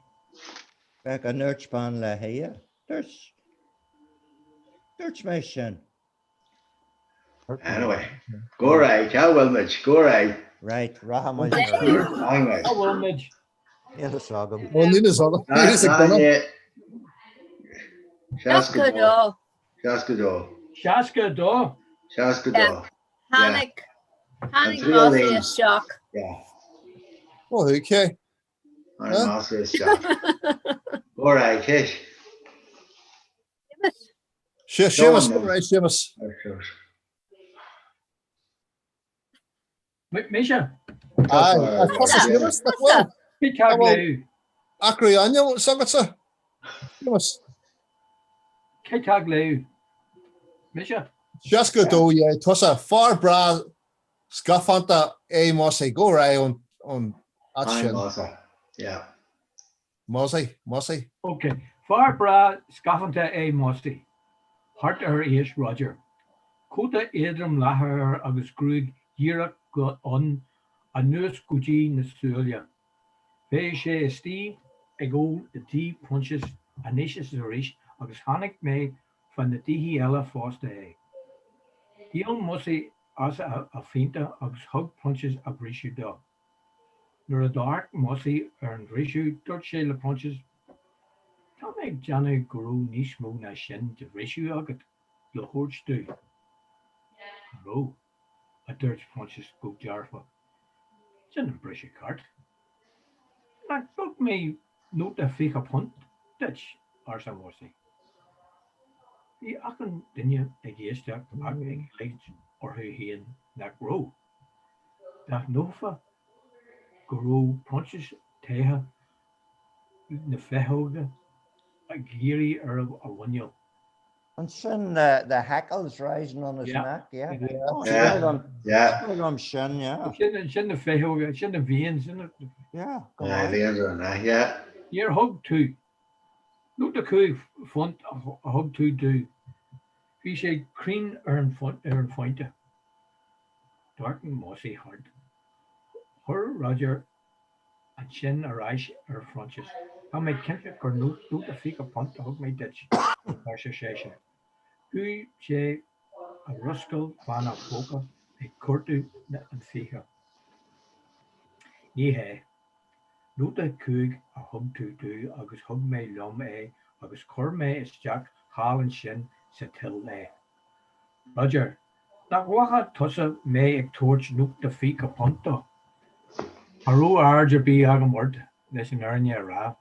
Go ndúirt bean léi, yeah. Dúirt. Dúirt mé sin. Anyway, go right, cá bhfuil muid? Go right. Right, rachaidh muid. Rachaidh muid. Cá bhfuil muid? Níl fhios agam. Ó, níl fhios agam. Níl fhios ag duine. 62. 62. 62? 62. Tháinig, tháinig Mossie isteach. Yeah. Ó, okay. Tháinig Mossie isteach. Go raibh, Kate. Séamus, go raibh Séamus. Mise? Aye, tusa Séamus, nach bhfuil? Bhí cead léi. Acraí ainm s'agatsa? Séamus. Cé tá ag léamh? Mise? 62, yeah, tusa, fear breá Scafánta é Mossie, go raibh an áit sin. Mossie, yeah. Mossie, Mossie. Ok. Fear breá scafánta é Mossie. Thart ar aois Roger. Cóta éadrom leathair air agus gruaig dhíreach dhonn anuas go dtí na súile. Bheadh sé istigh ag ól i dtigh Phroinsias anois is arís agus chonaic mé fá na dtithe eile fosta é. Dhíol Mossie as a phionta agus thug Proinsias a bhriseadh dó. Nuair a d'amharc Mossie ar an bhriseadh dúirt sé le Proinsias, Tá mé ag déanamh go raibh níos mó ná sin de bhriseadh agat le thabhairt domh. An raibh? a dúirt Proinsias go dearfach. Sin an briseadh ceart. Nach dtug mé nóta £20 duit? arsa Mossie. Bhí achan duine ag éisteacht ach ag ligint orthu féin nach raibh. D'aithneofá go raibh Proinsias tagtha na féitheoga ag éirí ar a mhuineál. Ansin the hackles rising on his neck, yeah. Yeah. Liom sin, yeah. Sin sin na féitheoga, sin na veins, sin na. Yeah, go maith. Veins on the neck, yeah. Níor thug tú. Nóta £5 a thug tú domh. Bhí sé cruinn ar an phointe. D'amharc Mossie thart. Chuir Roger ansin ar ais ar Phroinsias. Tá mé cinnte gur nóta £20 a thug mé duit, arsa seisean. Chuaigh sé a throscáil fána phóca ag cuartú an 20. Ní hea. Nóta 5 a thug tú domh agus thug mé liom é agus chuir mé isteach thall ansin sa till é. Roger, Nach bhfaca tusa mé ag tabhairt nóta £20 dó? Cha raibh aird ar bith agam ort, leis an fhírinne a rá.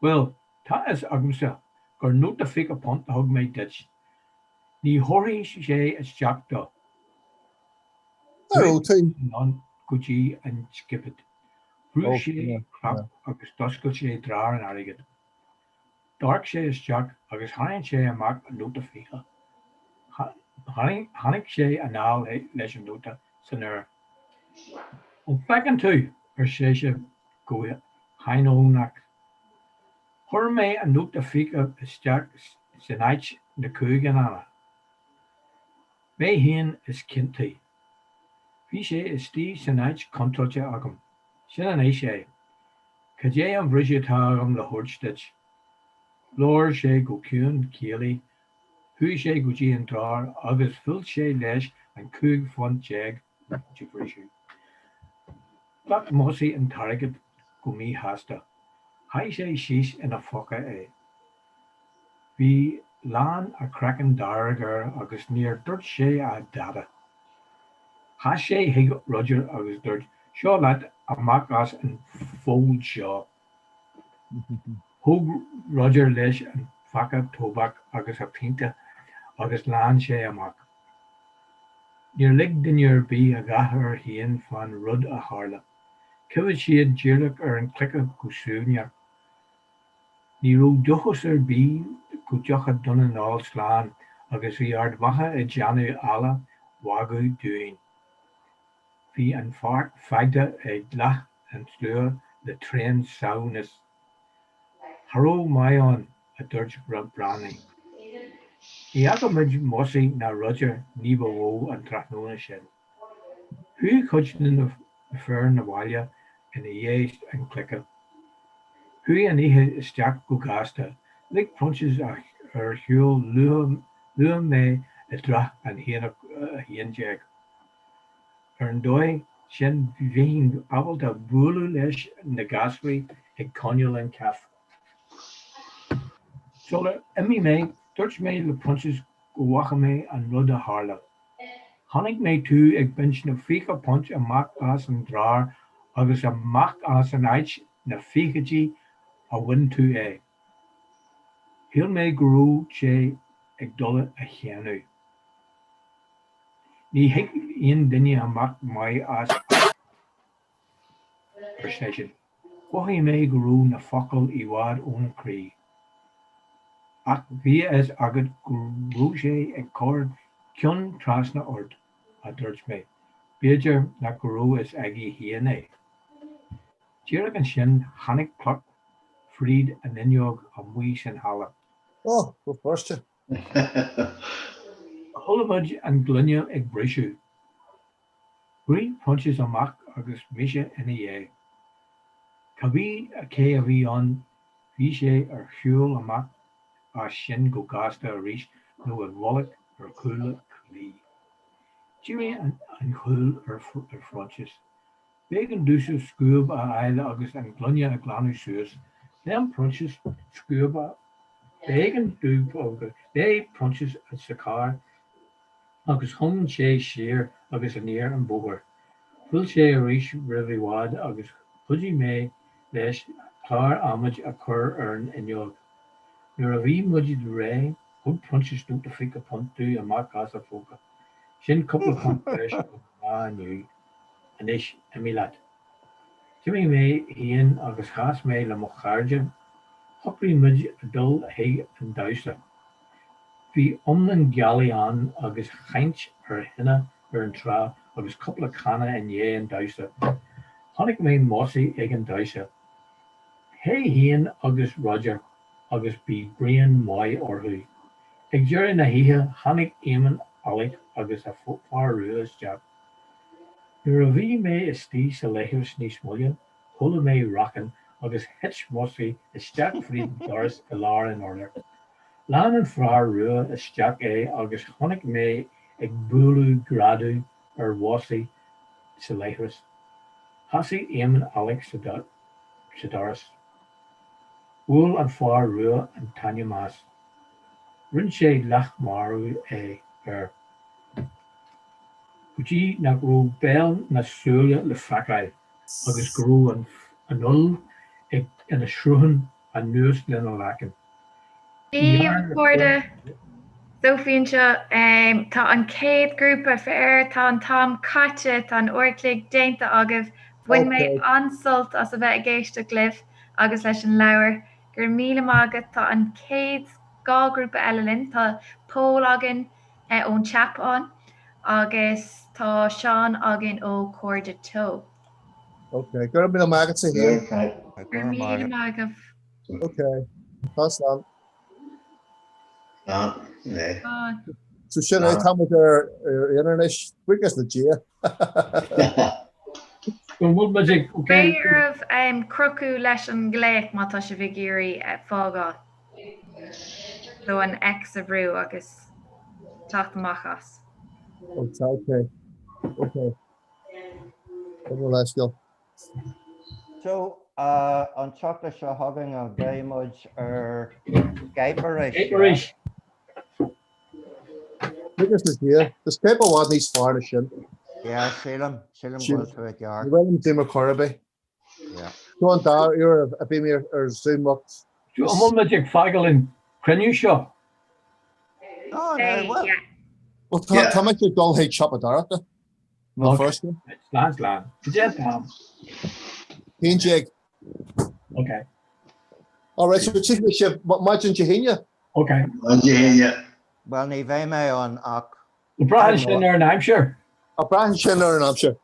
Bhuel, tá fhios agamsa gur nóta £20 a thug mé duit. Ní thabharfaidh sé isteach dó. Cá raibh tú? Anonn go dtí an skipped. Bhrúigh sé clap agus d'oscail sé drár an airgid. D'amharc sé isteach agus tharraing sé amach an nóta 20. Tháinig sé anall leis an nóta san aer. An bhfeiceann tú? ar seisean go hainneonach. Chuir mé an nóta 20 isteach in áit na gcúig anna. Mé féin is ciontaí. Bhí sé istigh san áit chontráilte agam. Sin anois é. Cad é an bhriseadh atá agam le thabhairt duit? Labhair sé go ciúin céillí, chuaigh sé go dtí an drár agus bhuail sé leis an 15 phunt de bhriseadh. Ghlac Mossie an t-airgead go míshásta. Sháigh sé síos ina phóca é. Bhí lán a chraiceann dearg air agus níor dúirt sé a dada. Sheas sé chuig Roger agus dúirt, Seo leat amach as an pholl seo. Thóg Roger leis an phaca tobac agus a phionta agus lean sé amach. Níor lig duine ar bith a dhath air féin fán rud a tharla. Choimhéad siad díreach ar an chluiche go suaimhneach. Ní raibh dóchas ar bith go dtiocfadh Dún na nGall slán agus bhí Ard Mhacha ag déanamh eala mhagaidh dúinn. Bhí an pháirc fágtha ag leath an tslua le tréan samhnas. Cha raibh maith ann, a dúirt Breandán. Ní fhaca muid Mossie ná Roger ní ba mhó an tráthnóna sin. Chuaigh cuid de na fir 'na bhaile ina dhiaidh an chluiche. Chuaigh an oíche isteach go gasta. Lig Proinsias ar shiúl luath mé i dtráth an 11. Ar an dóigh sin bheinn ábalta bualadh leis na gasraí ag coinneáil an caife. Sular imigh mé, dúirt mé le Proinsias go bhfaca mé an rud a tharla. Chonaic mé tú ag baint na £20 amach as an drár agus amach as an áit. na fichidí a bhain tú é. Shíl mé go raibh sé ag dul a shéanadh. Ní thig aon duine amach maith as ar seisean. Mhothaigh mé go raibh na focail i bhfad óna chroí. Ach bhí a fhios agat go raibh sé ag cur ceann trasna ort, a dúirt mé. B'fhéidir nach raibh fhios aige féin é. Díreach ansin tháinig cloch fríd an fhuinneog amuigh san halla. Ó, go Feirste. Chuala muid an gloine ag briseadh. Rith Proinsias amach agus mise ina dhiaidh. Cibé cé a bhí ann bhí sé ar shiúl amach as sin go gasta arís nó i bhfolach ar chúl an chlaí. D'éirigh an chul ar Phroinsias. B'éigean domhsa scuab a fháil agus an gloine a ghlanadh suas. Léim Proinsias scuab a B'éigean domh Léim Proinsias sa charr agus thiomáin sé siar agus aniar an bóthar. Phill sé arís roimh i bhfad agus chuidigh mé leis clár adhmaid a chur ar an fhuinneog. Nuair a bhí muid réidh, thug Proinsias nóta £20 domh amach as a phóca. Sin cúpla punt breise ó mo lá inniu. Anois, imigh leat. D'imigh mé féin agus chas mé le mo chairde. Shocraigh muid a dul chuig an damhsa. Bhí iomlán gealaí ann agus caint ar thine ar an trá agus cúpla canna i ndiaidh an damhsa. Chonaic mé Mossie ag an damhsa. É féin agus Roger agus bhí braon maith orthu. Ag deireadh na hoíche tháinig Éamonn Alec agus a fear rua isteach. Nuair a bhí mé istigh sa leithreas níos moille, chuala mé racán agus thit Mossie isteach fríd an doras i lár an urláir. Lean an fear rua isteach é agus chonaic mé ag bualadh greadadh ar Mhossie sa leithreas. Thosaigh Éamonn Alec sa doras. Bhuail an fear rua an t-ainm as. Rinne sé leathmharú é air. Go dtí nach raibh béal ná súile le feiceáil agus go raibh an fhuil ina sruthán anuas lena leacain. Dia daoibh a chairde, Sophie anseo. Tá an chéad ghrúpa faraor, tá an t-am caite, tá an uair a chloig déanta agaibh. Bhain mé an-sult as a bheith ag éisteacht libh agus leis an leabhar. Go raibh míle maith agat. Tá an chéad 2 ghrúpa eile linn. Tá Pól againn ón tSeapáin agus tá Seán againn ó Cairde Teo. Ok, go raibh míle maith agatsa féin. Go raibh míle maith agaibh. Ok, tá slán. Slán. Slán. So sin é, tá muid ar aon anois, buíochas le Dia. Go bhfuil muid ag, ok. Beidh oraibh crochadh leis an nglaoch má tá sibh ag iarraidh fágáil. So an X a bhrú agus teacht amach as. Ok, ok. Go bhfuil leithscéal. So, an tseachtain seo chugainn beidh muid ar Skype arís. Skype arís. Buíochas le Dia. Tá Skype i bhfad níos fearr ná sin. Yeah, sílim, sílim go bhfuil tú i gceart. Ní bhfuil an Zoom ar chor ar bith. Yeah. Seo an dara uair a bhí mé ar Zoom ach. An bhfuil muid ag fágáil an cruinniú seo? No, no, well. Well, tá tá mé ag dul chuig siopadóireachta. Nó Feirste. Slán, slán. Go dtí an t-am. 11. Ok. All right, so tchífidh mé sibh maidin Dé hAoine. Ok. Maidin Dé hAoine. Bhuel, ní bheidh mé ann ach. Braitheann sin ar an aimsir. Braitheann sin ar an aimsir.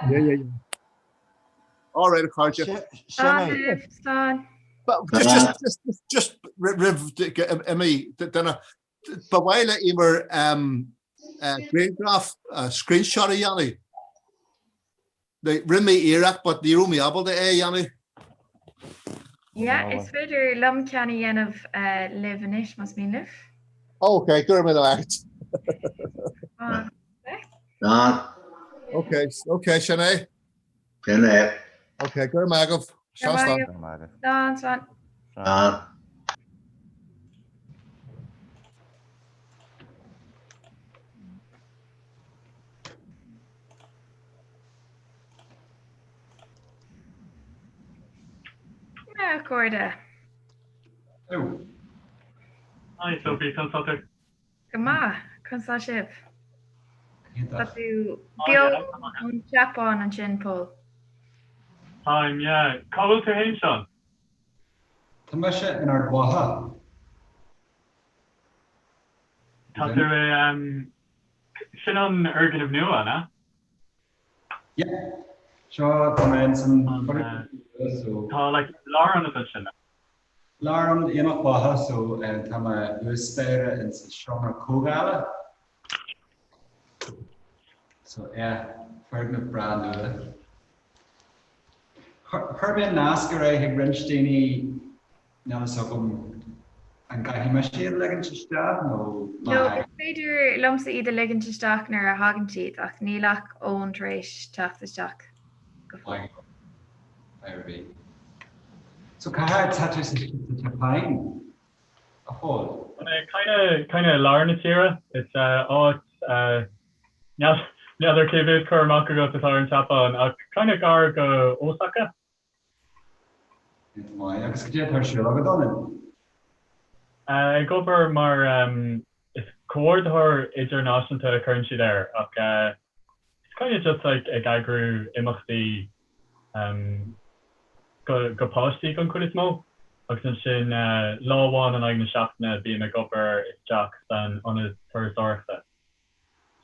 Yeah, yeah, yeah. All right, a chairde. Sin é. Slán. Just, just, just, just roimh imí duine Ba mhaith le Emer grianghraf, screenshot a dhéanamh. Rinne mé iarracht but ní raibh mé ábalta é a dhéanamh. Yeah, is féidir liom ceann a dhéanamh libh anois más mian libh. Ok, go raibh míle maith agat. Slán. Ok, ok, sin é. Sin é. Ok, go raibh maith agaibh. Slán, slán. Slán, slán. Slán. a chairde. Hello. Hi Sophie, conas tá tú? Go maith, conas tá sibh? Tá tú beo ón tSeapáin ansin, Pól. Táim, yeah. Cá bhfuil tú féin, Seán? Tá mise in Ard Mhacha. Tá tú i, sin an fhoirgneamh nua, an ea? Yeah. Seo, tá mé ins an fhoirgneamh nua, so. Tá like lárionad ansin. Lárionad Aonach Mhacha, so tá mé thuas staighre ins an seomra comhdhála. So yeah, foirgneamh breá nua. Chuir mé nasc ar aghaidh chuig roinnt daoine, níl fhios agam an gcaithfidh mise iad a ligint isteach nó má No, is féidir liomsa iad a ligint isteach nuair a thagann siad ach níl ach Eoin tar éis teacht isteach go fóill. Ar bith. So cá háit tá tú sa tSeapáin, a Phóil? Kind of kind of lár na tíre. It's áit N'fheadar cé mhéad cur amach agat atá ar an tSeapáin, ach kind of gar go Osaka. Iontach maith. Agus cad é atá ar siúl agat ann? Ag obair mar is comhordaitheoir idirnáisiúnta a chuireann siad air, ach it's kind of just like ag eagrú imeachtaí go go páistí don chuid is mó. Agus ansin lá amháin in aghaidh na seachtaine bím ag obair isteach san ionad turasóireachta.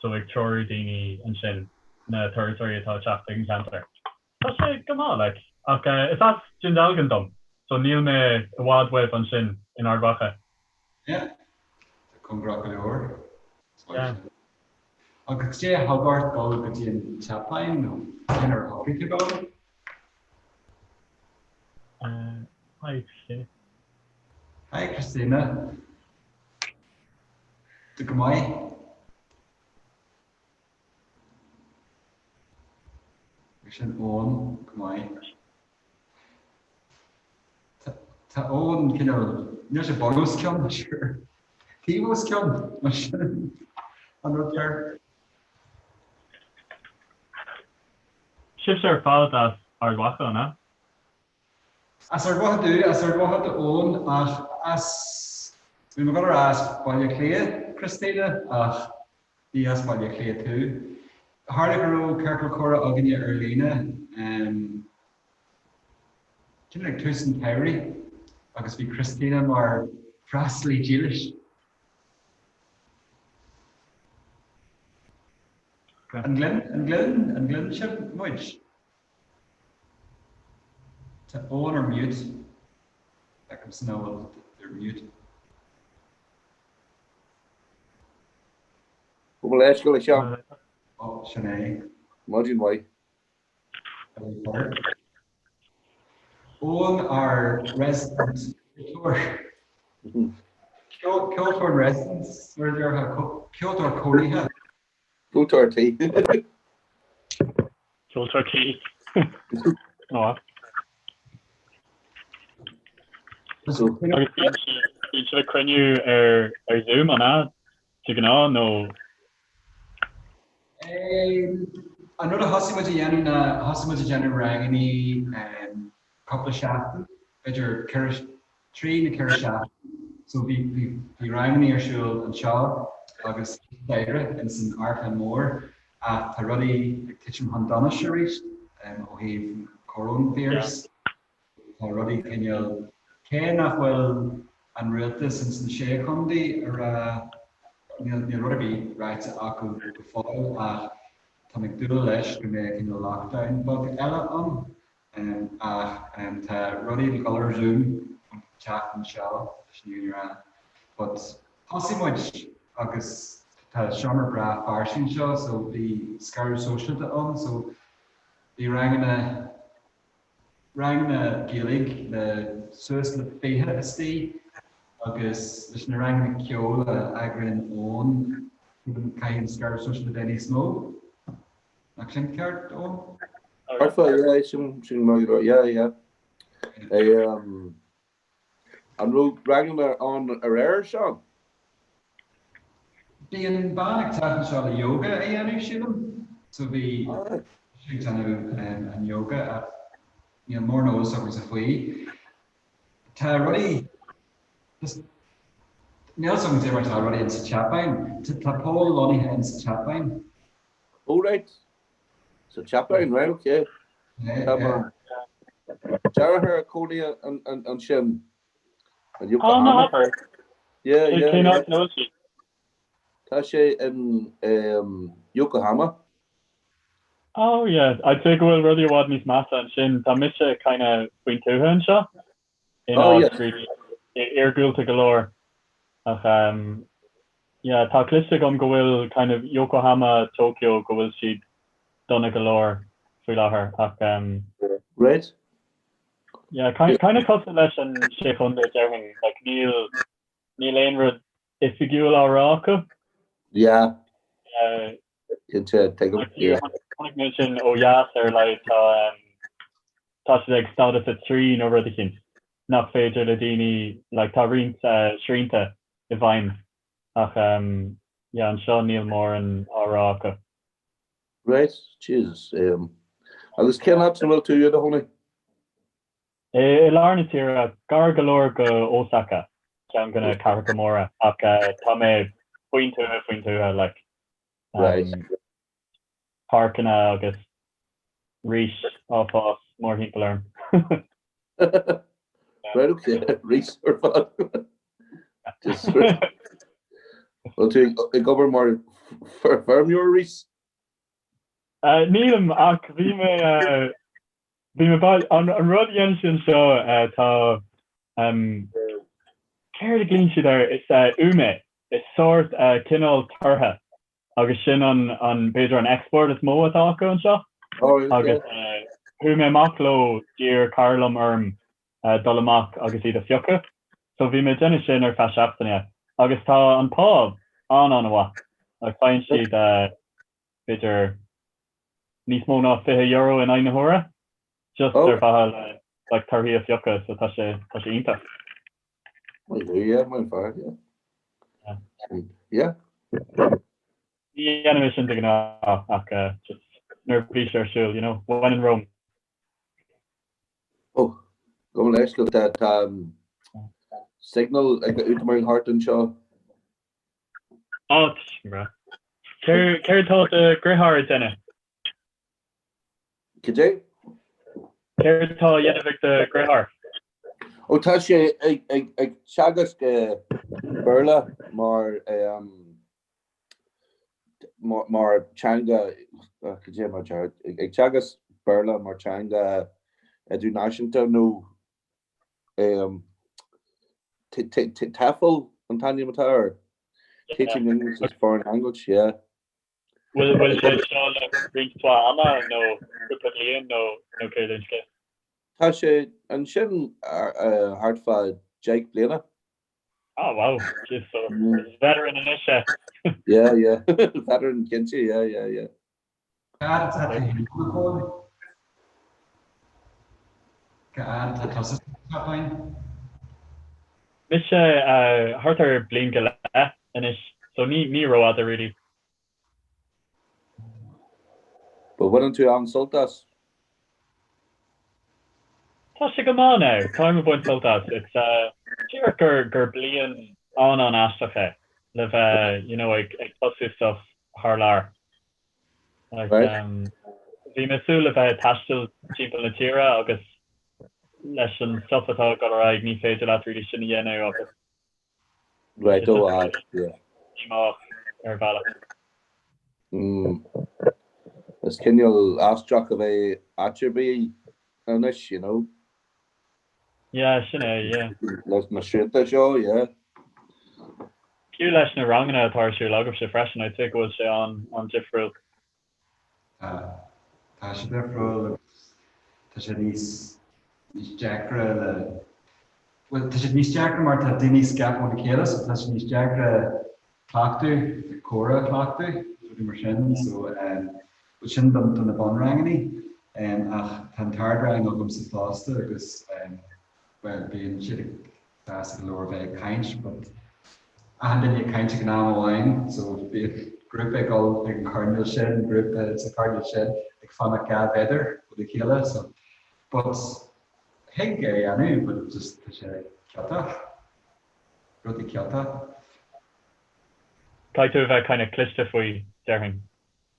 so ag treorú daoine ansin, na turasóirí atá ag teacht ag an cheantar. Tá sé go maith, like. Ach is as Dún Dealgan dom, so níl mé i bhfad uaibh ansin in Ard Mhacha. Yeah, tá cóngarach go leor. Yeah. Agus cad é a thug ort dul go dtí an tSeapáin nó cén uair a shocraigh tú dul? Hi Christina. Hi Christina. Tá go maith. Sin Eoin, go maith. Tá Eoin cineál, níl sé bun os cionn, sure. Taobh os cionn, mar sin an rud ceart. Sibhse ar fad as Ard Mhacha, an ea? As Ard Mhacha domh, as Ard Mhacha d'Eoin ach as, bhí mé ag dul a rá as Baile Átha Cliath, Christina, ach ní as Baile Átha Cliath tú. Tharla go raibh ciorcal comhrá againne ar líne, cineál ag tús an tsamhraidh agus bhí Christina mar freastalaí dílis. An gcluineann, an gcluineann sibh muid? Tá Eoin ar mute. Feicim san bhfuil ar mute. Go bhfuil leithscéal a Sheáin. Ó, sin é. Maidin mhaith. Eoin ár resident ceoltóir. Ceoltóir in residence, mar a déarfá, ceoltóir cónaithe. Ceoltóir tí. Ceoltóir tí. Ó. Agus bíonn sibh ag cruinniú ar ar Zoom an ea? De ghnáth nó? An rud a thosaigh muid a dhéanamh ná thosaigh muid a déanamh rangannaí cúpla seachtain, b'fhéidir ceithre, 3 nó 4 seachtain. So bhí, bhí, bhí rangannaí ar siúl anseo agus staighre ins an amharclann mór ach tá rudaí ag titim chun donais arís ó thaobh coronavirus. Tá rudaí cineál, cé nach bhfuil an rialtas ins na sé chontae ag rá, níl, níl rud ar bith ráite acu go fóill ach táim ag dúil leis go mbeidh cineál lockdown beag eile ann. Ach tá rudaí le dhul ar Zoom an tseachtain seo leis an fhírinne a rá. But thosaigh muid agus tá seomra breá fairsing anseo so bhí scaradh sóisialta ann so bhí ranganna ranganna Gaeilge le suas le 20 istigh agus leis na ranganna ceoil a eagraíonn Eoin caithfidh an scaradh sóisialta bheith níos mó. Nach sin ceart, Eoin? Arfa, yeah, sin sin maith go leor, yeah, yeah. Um, an raibh ranganna ann aréir, Seán? Bíonn bean ag teacht anseo le yoga a dhéanamh, sílim. So bhí sí ag déanamh an yoga ach níl mórán eolas agamsa faoi. Tá rudaí just níl a fhios agam cad é mar tá rudaí insa tSeapáin. Tá Pól lonnaithe insa tSeapáin. Oh right. Sa tSeapáin, right, okay. Tá mo deartháir ag cónaí ansin. In Yokohama. Yeah, yeah. Cén áit ina bhfuil sé? Tá sé in Yokohama. Oh yeah, I'd say go bhfuil rudaí i bhfad níos measa ansin. Tá mise kind of faoin tuath anseo in oh, áit really iargúlta go leor. Ach um, yeah, tá cloiste agam go bhfuil kind of Yokohama, Tokyo go bhfuil siad dona go leor faoi láthair ach um, Right. Yeah, kind, kind of cosúil leis an sé chontae déarfainn, like níl níl aon rud oifigiúil á rá acu. Yeah. Cinnte, tuigim. Yeah. Chonaic mé sin ó dheas ar a laghad tá tá siad ag stádas 3 nó rud eicínt nach féidir le daoine like tá roinnt srianta i bhfeidhm ach yeah anseo níl mórán á rá acu. Right, Jesus. Agus cén áit a bhfuil tú i do chónaí? I lár na tíre, gar go leor go Osaka, ceann de na cathracha móra, ach tá mé faoin tuath, faoin tuath, like. Right. Páirceanna agus rís á fás mórthimpeall orm. Right, okay, rís ar fad. Just Bhfuil tú ag obair mar feirmeoir rís? Nílim, ach bhí mé Bhí mé bail, an rud a dhéanann siad anseo tá céard a ghlaonn siad air, is ume, is sórt cineál tortha agus sin an, an, b'fhéidir an export is mó atá acu anseo. Agus chuaigh mé amach leo, d'iarr cara liom orm dul amach agus iad a phiocadh. So bhí mé ag déanamh sin ar feadh seachtaine agus tá an pá an-an-mhaith. Like faigheann siad b'fhéidir níos mó ná €20 in aghaidh na huaire just ar mhaithe le like torthaí a phiocadh so tá sé tá sé iontach. Maith thú, yeah, maith an fear, yeah. Yeah. Ní dhéanaim é sin de ghnáth ach just nuair a bhí sé ar siúl, you know, when in Rome. Oh, gabh mo leithscéal, tá tá signal ag útamar thart anseo. Á, tá. Céard tá do dheartháir ag déanamh? Cad é? Céard tá á dhéanamh ag do dheartháir? Ó tá sé ag teagasc Béarla mar mar teanga cad é mar ag teagasc Béarla mar teanga idirnáisiúnta nó TEFL an t-ainm atá air. Teaching English as Foreign Language, yeah. Bhfuil bhfuil sé seo le roinnt mhaith ama nó cúpla bliain nó nó céard é an scéal? Tá sé ansin thart fá 10 bliana. Oh wow, jeez, so is veteran anois é. Yeah, yeah, veteran cinnte, yeah, yeah, yeah. Cá fhad atá tú féin ann, a Chóil? Cá fhad atá tusa sa tSeapáin? Mise thart ar bliain go leith anois, so ní ní rófhada really. But bhaineann tú an-sult as? Tá sé go maith now, táim ag baint sult as. It's díreach gur gur bliain an-an-aisteach é le bheith you know ag ag tosú stuff thar lear. Like bhí mé ag súil le bheith ag taisteal timpeall na tíre agus leis an stuff atá ag dul ar aghaidh ní féidir leat really sin a dhéanamh agus Right, oh ah, yeah. Díomách ar bhealach. Mm. Is cineál aisteach a bheith áit ar bith anois, you know. Yeah, sin é, yeah. Leis na srianta seo, yeah. Fiú leis na ranganna atá ar siúl agaibhse freisin, I'd say go bhfuil sé an-difriúil. Tá. Tá sé difriúil agus tá sé níos, níos deacra le, bhuel, tá sé níos deacra mar tá daoine scaipthe óna chéile so tá sé níos deacra cleachtadh, comhrá a chleachtadh, rudaí mar sin. So, bhuel sin do na bunranganna ach tá an t-ardrang agamsa fosta agus, bhuel, bíonn siad ag sásta go leor bheith ag caint but achan duine ag caint ag an am amháin so bíonn grúpa ag dul ag an choirnéal sin, grúpa sa choirnéal sin ag fanacht 2 mhéadar óna chéile so but. Thig é a dhéanamh but just tá sé ciotach, rudaí ciotach. Caithfidh tú a bheith kind of cliste faoi, déarfainn.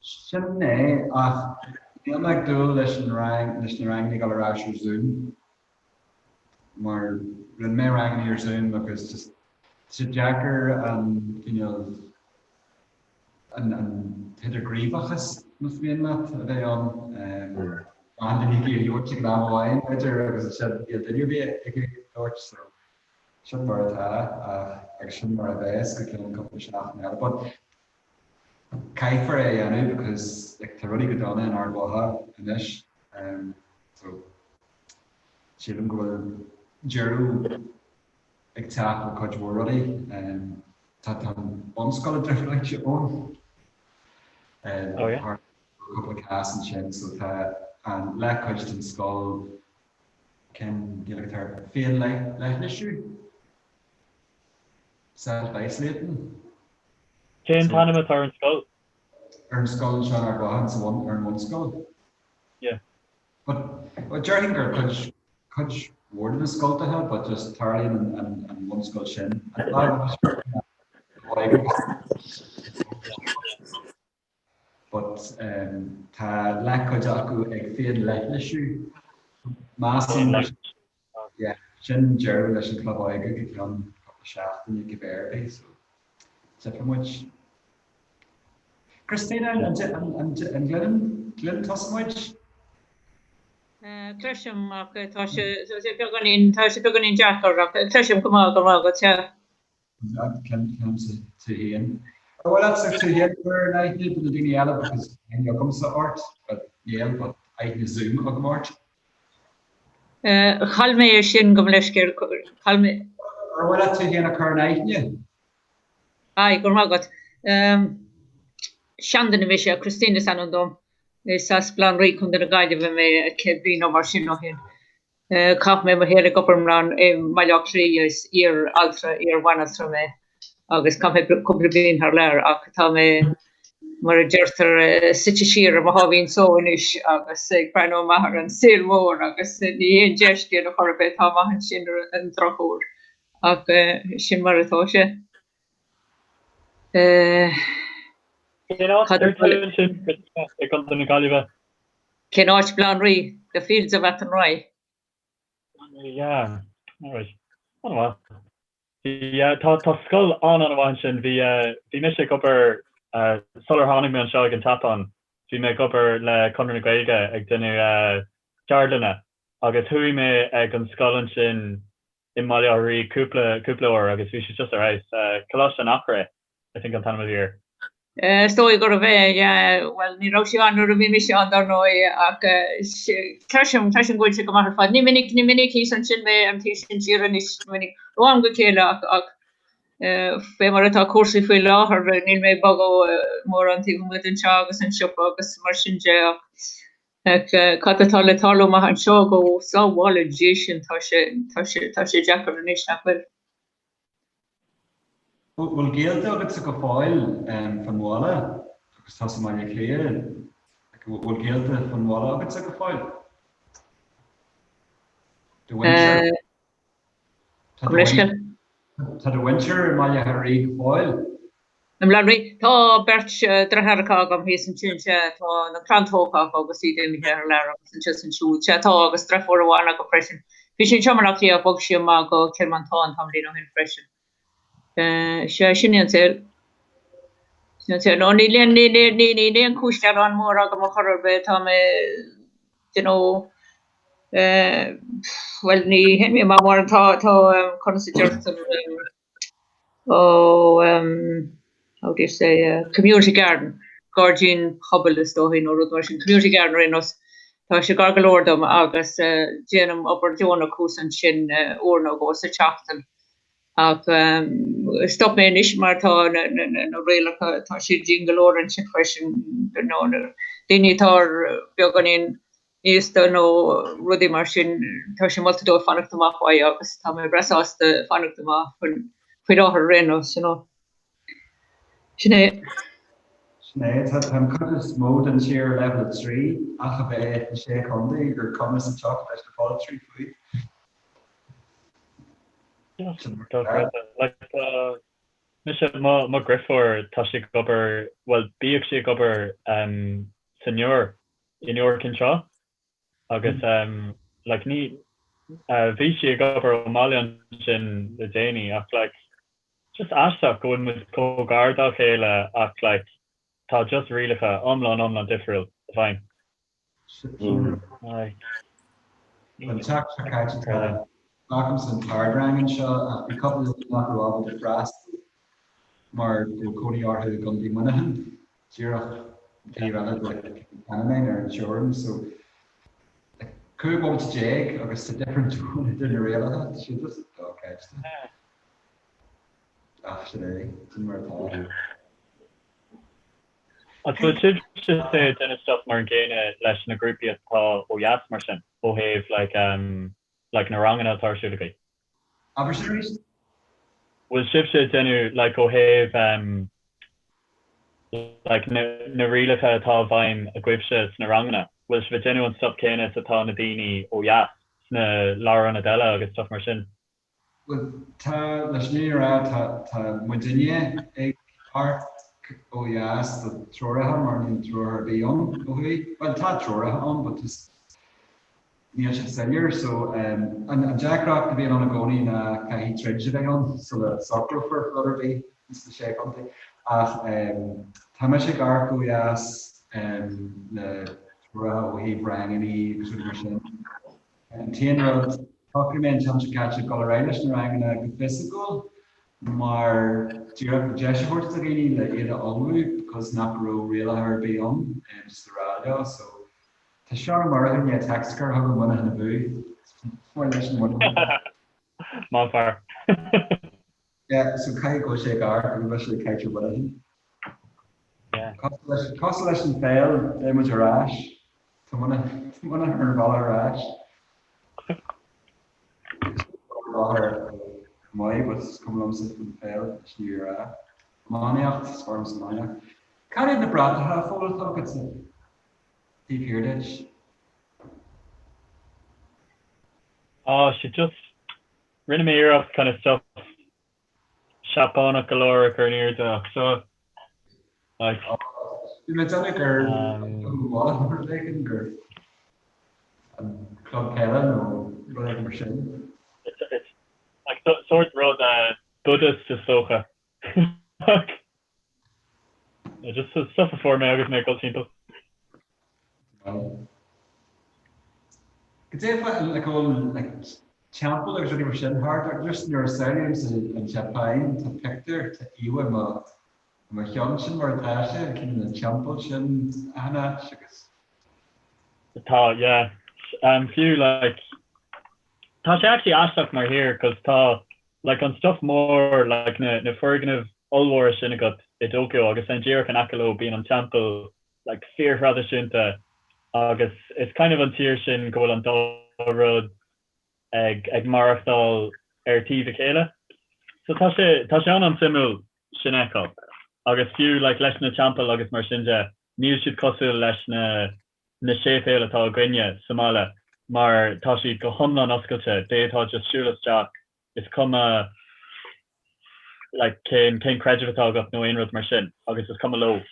Sin é, ach níl mé ag dúil leis an rang, leis na ranganna dul ar ais ar Zoom mar rinne mé ranganna ar Zoom agus just tá sé deacair an cineál an an t-idirghníomhachas más mian leat a bheith ann. Achan duine ag iarraidh labhairt ag an am amháin b'fhéidir agus ansin níl duine ar bith ag labhairt so sin mar atá agus sin mar a bheas go ceann cúpla seachtain eile. But Caithfear é a dhéanamh because like tá rudaí go dona in Ard Mhacha anois so sílim go bhfuil deireadh ag teacht le cuid mhór rudaí. Tá tá an bunscoil i dtrioblóid ann. Oh yeah. Cúpla cás ansin so tá an leathchuid den scoil cén Gaeilge atá air féin-leithlisiú? Self-isolating. Cén t-ainm atá ar an scoil? Ar an scoil anseo in Ard Mhacha, sa bhun, ar an bhunscoil. Yeah. But, well, déarfainn gur cuid, cuid mhór de na scoltacha, but just tarlaíonn an, an, an bhunscoil sin. An But um, tá leathchuid acu ag féin-leithlisiú. Measaim, yeah, sin deireadh leis an Club Óige go ceann cúpla seachtaine cibé ar bith, so tchífidh muid. Christina, an gcluineann tusa muid? Cloisim ach tá sé beagáinín, tá sé beagáinín deacair ach cloisim go maith go maith agat, sea. Cluinim tú féin. Ar mhaith leatsa tú féin a chur in aithne do na daoine eile because aithne agamsa ort, but níl, but aithne Zoom agam ort. Chaill mé é sin gabh mo leithscéal, chaill mé. Ar mhaith leat tú féin a chur in aithne? Aye, go raibh maith agat. Seanduine mise, Christina is ainm dom. Is as Baile Átha an Rí, Contae na Gaillimhe mé, 100 bliain nó mar sin ó shin. Chaith mé mo shaol ag obair i mBaile Átha Cliath, is iar-altra, iar-bhanaltra mé agus chaith mé cúpla bliain thar lear ach tá mé, mar a deirtear, suite siar ar mo sháimhín só anois agus ag breathnú amach ar an saol mór agus ní haon dea-scéal ar chor ar bith atá amach ansin ar an drochuair ach sin mar atá sé. Cén áit ar tú ansin i gContae na Gaillimhe? Cén áit Baile Átha an Rí? The Fields of Athenry. Yeah, alright. An-mhaith. Yeah, tá tá scoil an-an-mhaith ansin. Bhí bhí mise ag obair sular tháinig mé anseo ag an tSeapáin, bhí mé ag obair le Conradh na Gaeilge ag déanamh ceardlanna agus chuaigh mé ag an scoil ansin i mBaile Átha Rí cúpla cúpla uair agus bhí sé just ar fheabhas. Coláiste an Eachréidh. I think an t-ainm a bhí air. Is dóigh gurbh é, yeah. Bhuel, ní raibh sé ann nuair a bhí mise ann, dar ndóigh, ach cloisim, cloisim go bhfuil sé go maith ar fad. Ní minic, ní minic thíos ansin mé, an taobh sin tíre anois, ní minic. Ó am go chéile ach, ach fé mar atá cúrsaí faoi láthair, níl mé ag bogadh mórán taobh amuigh den teach agus an siopa agus mar sin de ach ach cad atá le tarlú amach anseo go sábhála Dia sinn, tá sé, tá sé, tá sé deacair anois, nach bhfuil? Bhfuil gaolta agatsa go fóill fán bhaile agus tusa i mBaile Átha Cliath? Bhfuil gaolta fán bhaile agatsa go fóill? Do mhuintir? Tá do mhuintir i mBaile Átha Rí go fóill? I mBaile Átha an Rí? Tá beirt deartháireacha agam thíos ansin, sea, tá na clann tógtha acu agus iad imithe thar lear agus anseo is ansiúd. Sea, tá, agus deirfiúr amháin agam freisin. Bhí sí anseo i mBaile Átha Cliath, bhog sí amach go Cill Mhantáin tamaillín ó shin freisin. Sea, sin é an saol. Sin é an saol. No, níl aon, níl, níl, níl aon chúis gearáin mór agam ar chor ar bith, tá mé, you know, bhuel, ní théim amach mórán, tá, tá, conas a deirtear, oh um how do you say uh community garden, gairdín pobail is dóichí nó rud mar sin, community garden ar aon nós. Tá sé gar go leor dom agus déanaim obair deonach thuas ansin uair nó dhó sa tseachtain. Ach stop mé anois mar tá na na rialacha, tá siad dian go leor ansin freisin, you know na daoine atá ar beagáinín aosta nó rudaí mar sin, tá sé molta dóibh fanacht amach uaidh agus tá mé breá sásta fanacht amach faoi láthair ar aon nós, you know. Sin é. Sin é, tá an chuid is mó den tír ar leibhéal 3 ach a bheith na Sé Chontae gur cuma sa tsioc leis na polaiteoirí fúithi. Like, tá mise, mo mo dheirfiúr, tá sí ag obair, bhuel, bíodh sí ag obair san Iúr, in Iúr Cinn Trá agus like ní, bhí sí ag obair ón mbaile ansin le déanaí ach like, Just aisteach go bhfuil muid chomh gar dá chéile ach like tá just rialacha iomlán iomlán difriúil i bhfeidhm. Like. An tseachtain seo caite tá glacaimse an t-ardrang anseo ach bhí cúpla duine nach raibh ábalta freastal mar go raibh cónaí orthu i gContae Muineachán, díreach an taobh eile de Ceanann ar an teorainn so like 15 bomaite agus tá different idir na rialacha, tá sé just dochreidte. Ach sin é, sin mar atá. An bhfuil sibhse ag déanamh stuff mar an gcéanna leis na grúpaí atá ó dheas mar sin, ó thaobh like um like na ranganna atá ar siúl agaibh? Abair sin arís? Bhfuil sibhse ag déanamh like ó thaobh um like na na rialacha atá i bhfeidhm agaibhse sna ranganna, bhfuil sibh ag déanamh an stuff céanna is atá na daoine ó dheas sna lárionaid eile agus stuff mar sin? Bhuel, tá, leis an fhírinne a rá, tá, tá muidinne ag amharc ó dheas do treoracha mar níl treoracha ar bith ann ó thuaidh. Bhuel, tá treoracha ann but just níl siad soiléir so an, an deacracht a bhíonn ann i gcónaí ná caithfidh troid a bheith ann sula socrófar rud ar bith sna Sé Chontae. Ach tá mise ag amharc ó dheas le treoracha ó thaobh rangannaí agus rudaí mar sin. An t-aon rud, shocraigh mé an t-am seo caite dul ar aghaidh leis na ranganna go fisiciúil mar díreach le deis a thabhairt do dhaoine le iad a ullmhú because nach raibh rialacha ar bith ann just le rá leo. So tá Seán Ó Murchú i ndiaidh text a chur chugam Muineachán abú. Is maith leis an Muineachán. Maith an fear. Yeah, so caithfidh go bhfuil sé ag amharc go bhfuil sé ag caint ar Mhuineachán. Yeah. Cosúil leis an pheil, beidh muid ar ais. Tá Muineachán ar an bhealach ar ais. Ar maith, but is cuma liomsa faoin pheil, leis an fhírinne a rá. Iománaíocht, is fearr liomsa iománaíocht. Cad iad na bratacha a Phóil atá agatsa taobh thiar duit? Ah, sé just Rinne mé iarracht kind of stuff Seapánach go leor a chur in airde ach seo like. Bhí mé ag déanamh gur rud éigin gur an club peile nó rud éigin mar sin. It's like sort rud Buddhist is dócha. Just stuff a fuair mé agus mé ag dul timpeall. Cad é fá like bhfuil like teampall agus rudaí mar sin thart ort just nuair a samhlaímse an tSeapáin tá pictiúr tá íomhá i mo i mo cheann sin mar atá sé an cineál na teampaill sin achan áit agus Tá yeah um fiú like tá sé actually aisteach mar thír cos tá like an stuff mór like na na foirgnimh ollmhóra sin agat i dTóiceo agus then díreach in aice leo bíonn an teampall like fíorthraidisiúnta agus is kind of an tír sin go bhfuil an dá rud ag ag maireachtáil ar taobh a chéile. So tá sé tá sé an-an-suimiúil sin a fheiceáil. Agus fiú like leis na teampaill agus mar sin de níl siad cosúil leis na na séipéil atá againne sa mbaile mar tá siad go hiomlán oscailte, d'fhéadfá just siúl isteach, is cuma like cén cén creideamh atá agat nó aon rud mar sin agus is cuma leo.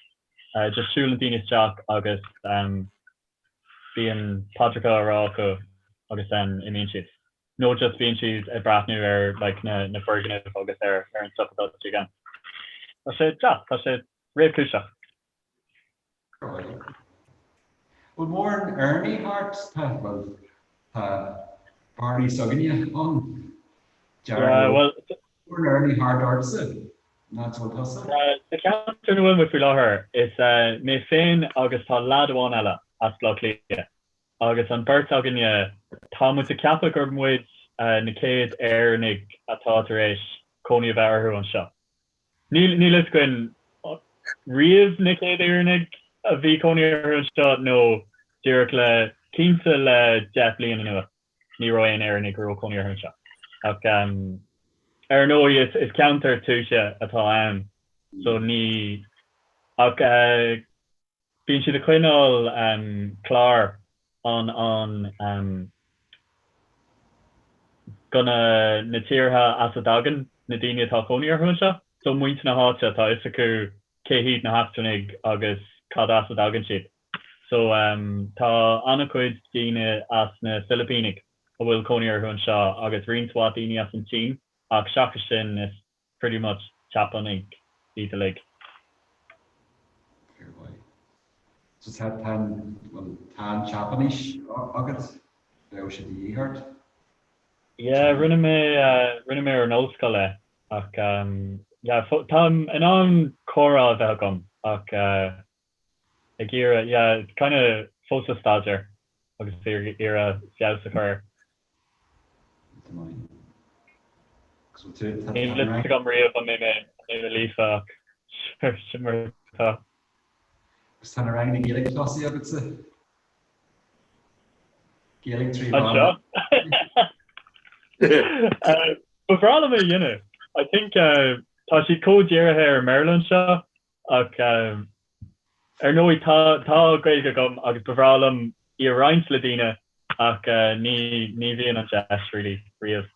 Just siúlann daoine isteach agus um bíonn paidreacha á rá acu agus then imíonn siad. Nó just bíonn siad ag breathnú ar like na na foirgnimh agus ar ar an stuff atá istigh ann. Tá sé deas, tá sé réchúiseach. Bhfuil mórán Éireannaigh thart? Tá, bhuel, tá Barney s'againne ann. Yeah, bhuel. Mórán Éireannaigh thart ortsa? An áit a bhfuil tusa? Sa cheantar ina bhfuil muid faoi láthair, is mé féin agus tá leaid amháin eile as Baile Átha Cliath agus an bheirt againne, tá muid ag ceapadh gur muid na chéad Éireannaigh atá tar éis cónaí a bheith orthu anseo. Níl níl fhios againn riamh na chéad Éireannaigh a bhí cónaí orthu anseo nó díreach le cinnte le 10 bliain anuas ní raibh aon Éireannaigh a raibh cónaí orthu anseo. Ach ar ndóigh is is ceantar tuaithe atá ann so ní. Ach bíonn siad ag coinneáil clár an an go na na tíortha as a dtagann na daoine atá cónaí orthu anseo. So muintir na háite tá fhios acu cé hiad na heachtrannaigh agus cad as a dtagann siad. So tá an-chuid daoine as na Filipínigh a bhfuil cónaí orthu anseo agus roinnt mhaith daoine as an tSín ach seachas sin is pretty much Seapánaigh iad uilig. Fair play. So tá tá an bhuel tá an tSeapáinis agat? Bheadh sé de dhíth ort? Yeah, rinne mé rinne mé ar an ollscoil é ach yeah táim in ann comhrá a bheith agam ach ag iarraidh, yeah, kind of fós ag staidéar agus ag iarraidh feabhas a chur air. Níl a fhios agam riamh an mbeidh mé an mbeidh mé líofa ach sure, sin mar atá. Agus tá na ranganna Gaeilge tosaithe agatsa? Gaeilge 3 Anseo? Ba bhreá liom é a dhéanamh. I think tá siad chomh dírithe ar an mBéarla anseo Ach ar ndóigh tá tá Gaeilge agam agus ba bhreá liom í a roinnt le daoine ach ní ní bhíonn an deis really riamh.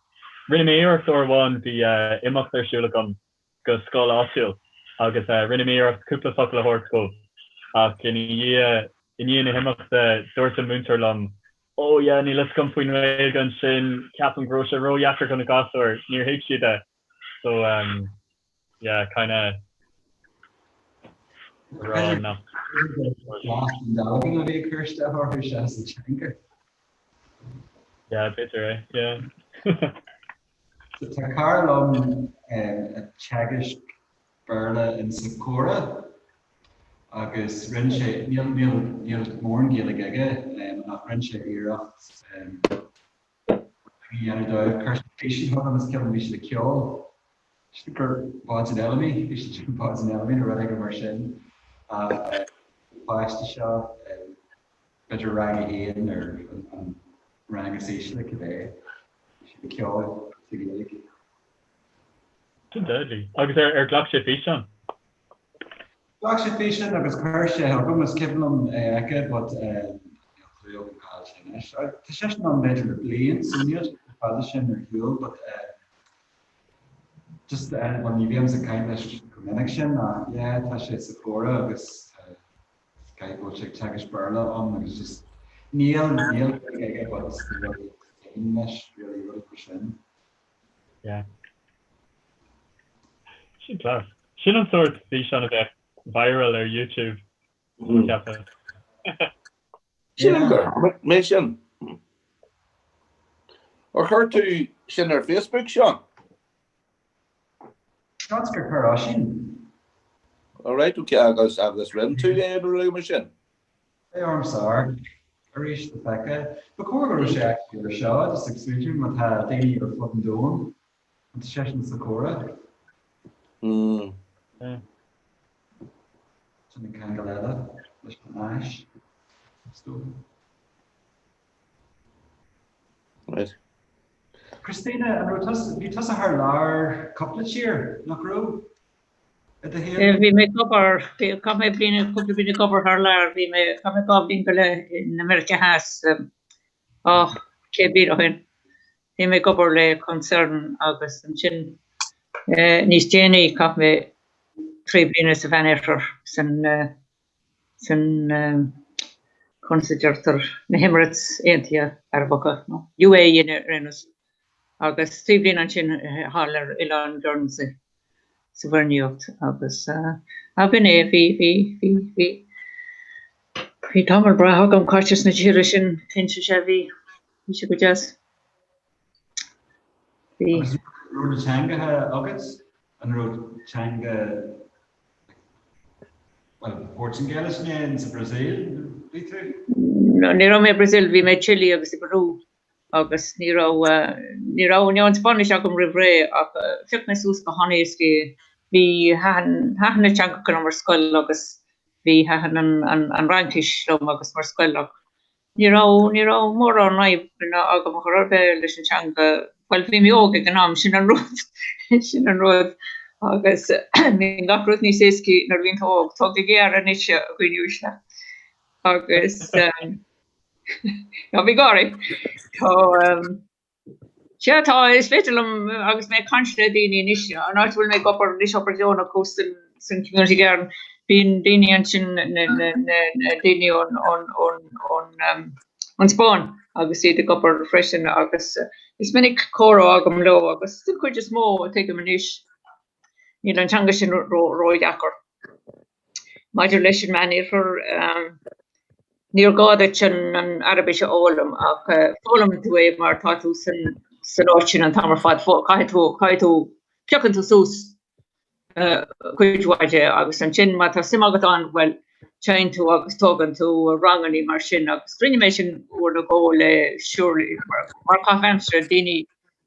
Rinne mé iarracht uair amháin, bhí imeacht ar siúl agam go scoil áitiúil agus rinne mé iarracht cúpla focal a thabhairt dóibh ach ina dhiaidh i ndiaidh na himeachta dúirt an múinteoir liom oh yeah níl fhios agam faoin nGaeilge ansin, ceapaim go raibh sé ródheacair do na gasúir, níor thuig siad é. So um yeah kinda rá nach Blas an dealgan a bhí ag cur isteach orthu seachas an teanga. Yeah b'fhéidir é yeah. So tá cara liom ag teagasc Béarla in sa Chóire agus rinne sé, níl níl níl mórán Gaeilge aige ach rinne sé iarracht a dhéanamh dóibh. Chuir sé físeán chugam is ceapaim bhí siad ag ceol. Sílim gur Báid an Fheilimí, bhí siad ag Báid an Fheilimí nó rud éigin mar sin. Páiste seo, b'fhéidir rang a haon ar an rang is ísle, cibé. Bhí siad ag ceol sa Ghaeilge. Sin deadly. Agus ar ghlac sé físeán? Ghlac sé físeán agus chuir sé chugam, is cuimhin liom é a fheiceáil but níl clue agam cá bhfuil sé anois. Tá seisean ann b'fhéidir le bliain so níl sé chomh fada sin ar shiúl but just well ní bhímse ag caint leis chomh minic sin ach yeah tá sé sa Chóire agus caithfidh go bhfuil sé ag teagasc Béarla ann agus just níl níl Gaeilge aige but na rudaí a théann leis really rudaí mar sin. Yeah. Sin class. Sin an sórt físeán a bheadh viral ar YouTube, ceapaim. Sin gur mé sin. Ar chuir tú sin ar Facebook, Seán? Seans gur chuir Oisín. All right, okay, agus agus roinn tú é nó rud mar sin? Beidh ormsa amharc arís le feiceáil. Ba chóir go raibh sé actually ar seo, just ag smaointiú má tá daoine ar fud an domhain, an tá seisean sa Chóire. Sin an ceangal eile leis an Áis, is dócha. Right. Christina, an raibh tusa, bhí tusa thar lear cúpla tír, nach raibh? Bhí mé ag obair, chaith mé bliain, cúpla bliain ag obair thar lear, bhí mé, chaith mé 2 bhliain go leith in Meiriceá Theas, á, 100 bliain ó shin. Bhí mé ag obair le concern agus ansin níos déanaí chaith mé 3 bliana sa Mheánoirthear, san, san, conas a deirtear, na hEmirates Aontaithe Arabacha, nó UAE ar aon nós. Agus 3 bliana ansin thall ar Oileán Guernsey sa Mhuir nIocht agus ah b'in é, bhí, bhí, bhí, bhí, bhí tamall breá agam caite sna tíortha sin, cinnte sea, bhí, bhí sé go deas. Bhí. Agus an raibh na teangacha agat? An raibh teanga, bhuel, Portaingéilis né sa Bhrasaíl, bhí tú? No, ní raibh mé i Brazil, bhí mé i Chile agus i bPeru. agus ní raibh, ní raibh, ní raibh an Spáinnis agam roimh ré ach phioc mé suas go han-éasca é. Bhí, thaitin, thaitin na teangacha liom ar scoil agus bhí, thaitin an, an, an Fhraincis liom agus mar scoil ach ní raibh, ní raibh mórán fadhbanna agam chor ar bith leis an teanga, bhuel bhí mé óg ag an am, sin an rud, sin an rud. Agus bíonn gach rud níos éascaí nuair a bhíonn tú óg. Tá go géar anois, a dhaoine uaisle. Agus ná bí ag gáirí. Tá Sea, tá, is féidir liom, agus mé ag caint le daoine anois, an áit a bhfuil mé ag obair anois, obair dheonach thuas san Community Garden, bíonn daoine ansin, na daoine ón, ón, ón, ón, ón Spáinn agus iad ag obair freisin agus is minic comhrá agam leo agus den chuid is mó, tuigim anois, níl an teanga sin ró-dheacair. Maidir leis an Meánoirthear, níor ghá duit an Araibis a fhoghlaim ach foghlaimíonn tú é mar tá tú san áit sin an t-am ar fad, caithfidh tú, caithfidh tú, piocann tú suas cuid mhaith de agus ansin má tá suim agat ann, bhuel, téann tú agus tógann tú rangannaí mar sin agus rinne mé sin uair nó dhó le surely mar chaitheamh aimsire, daoine,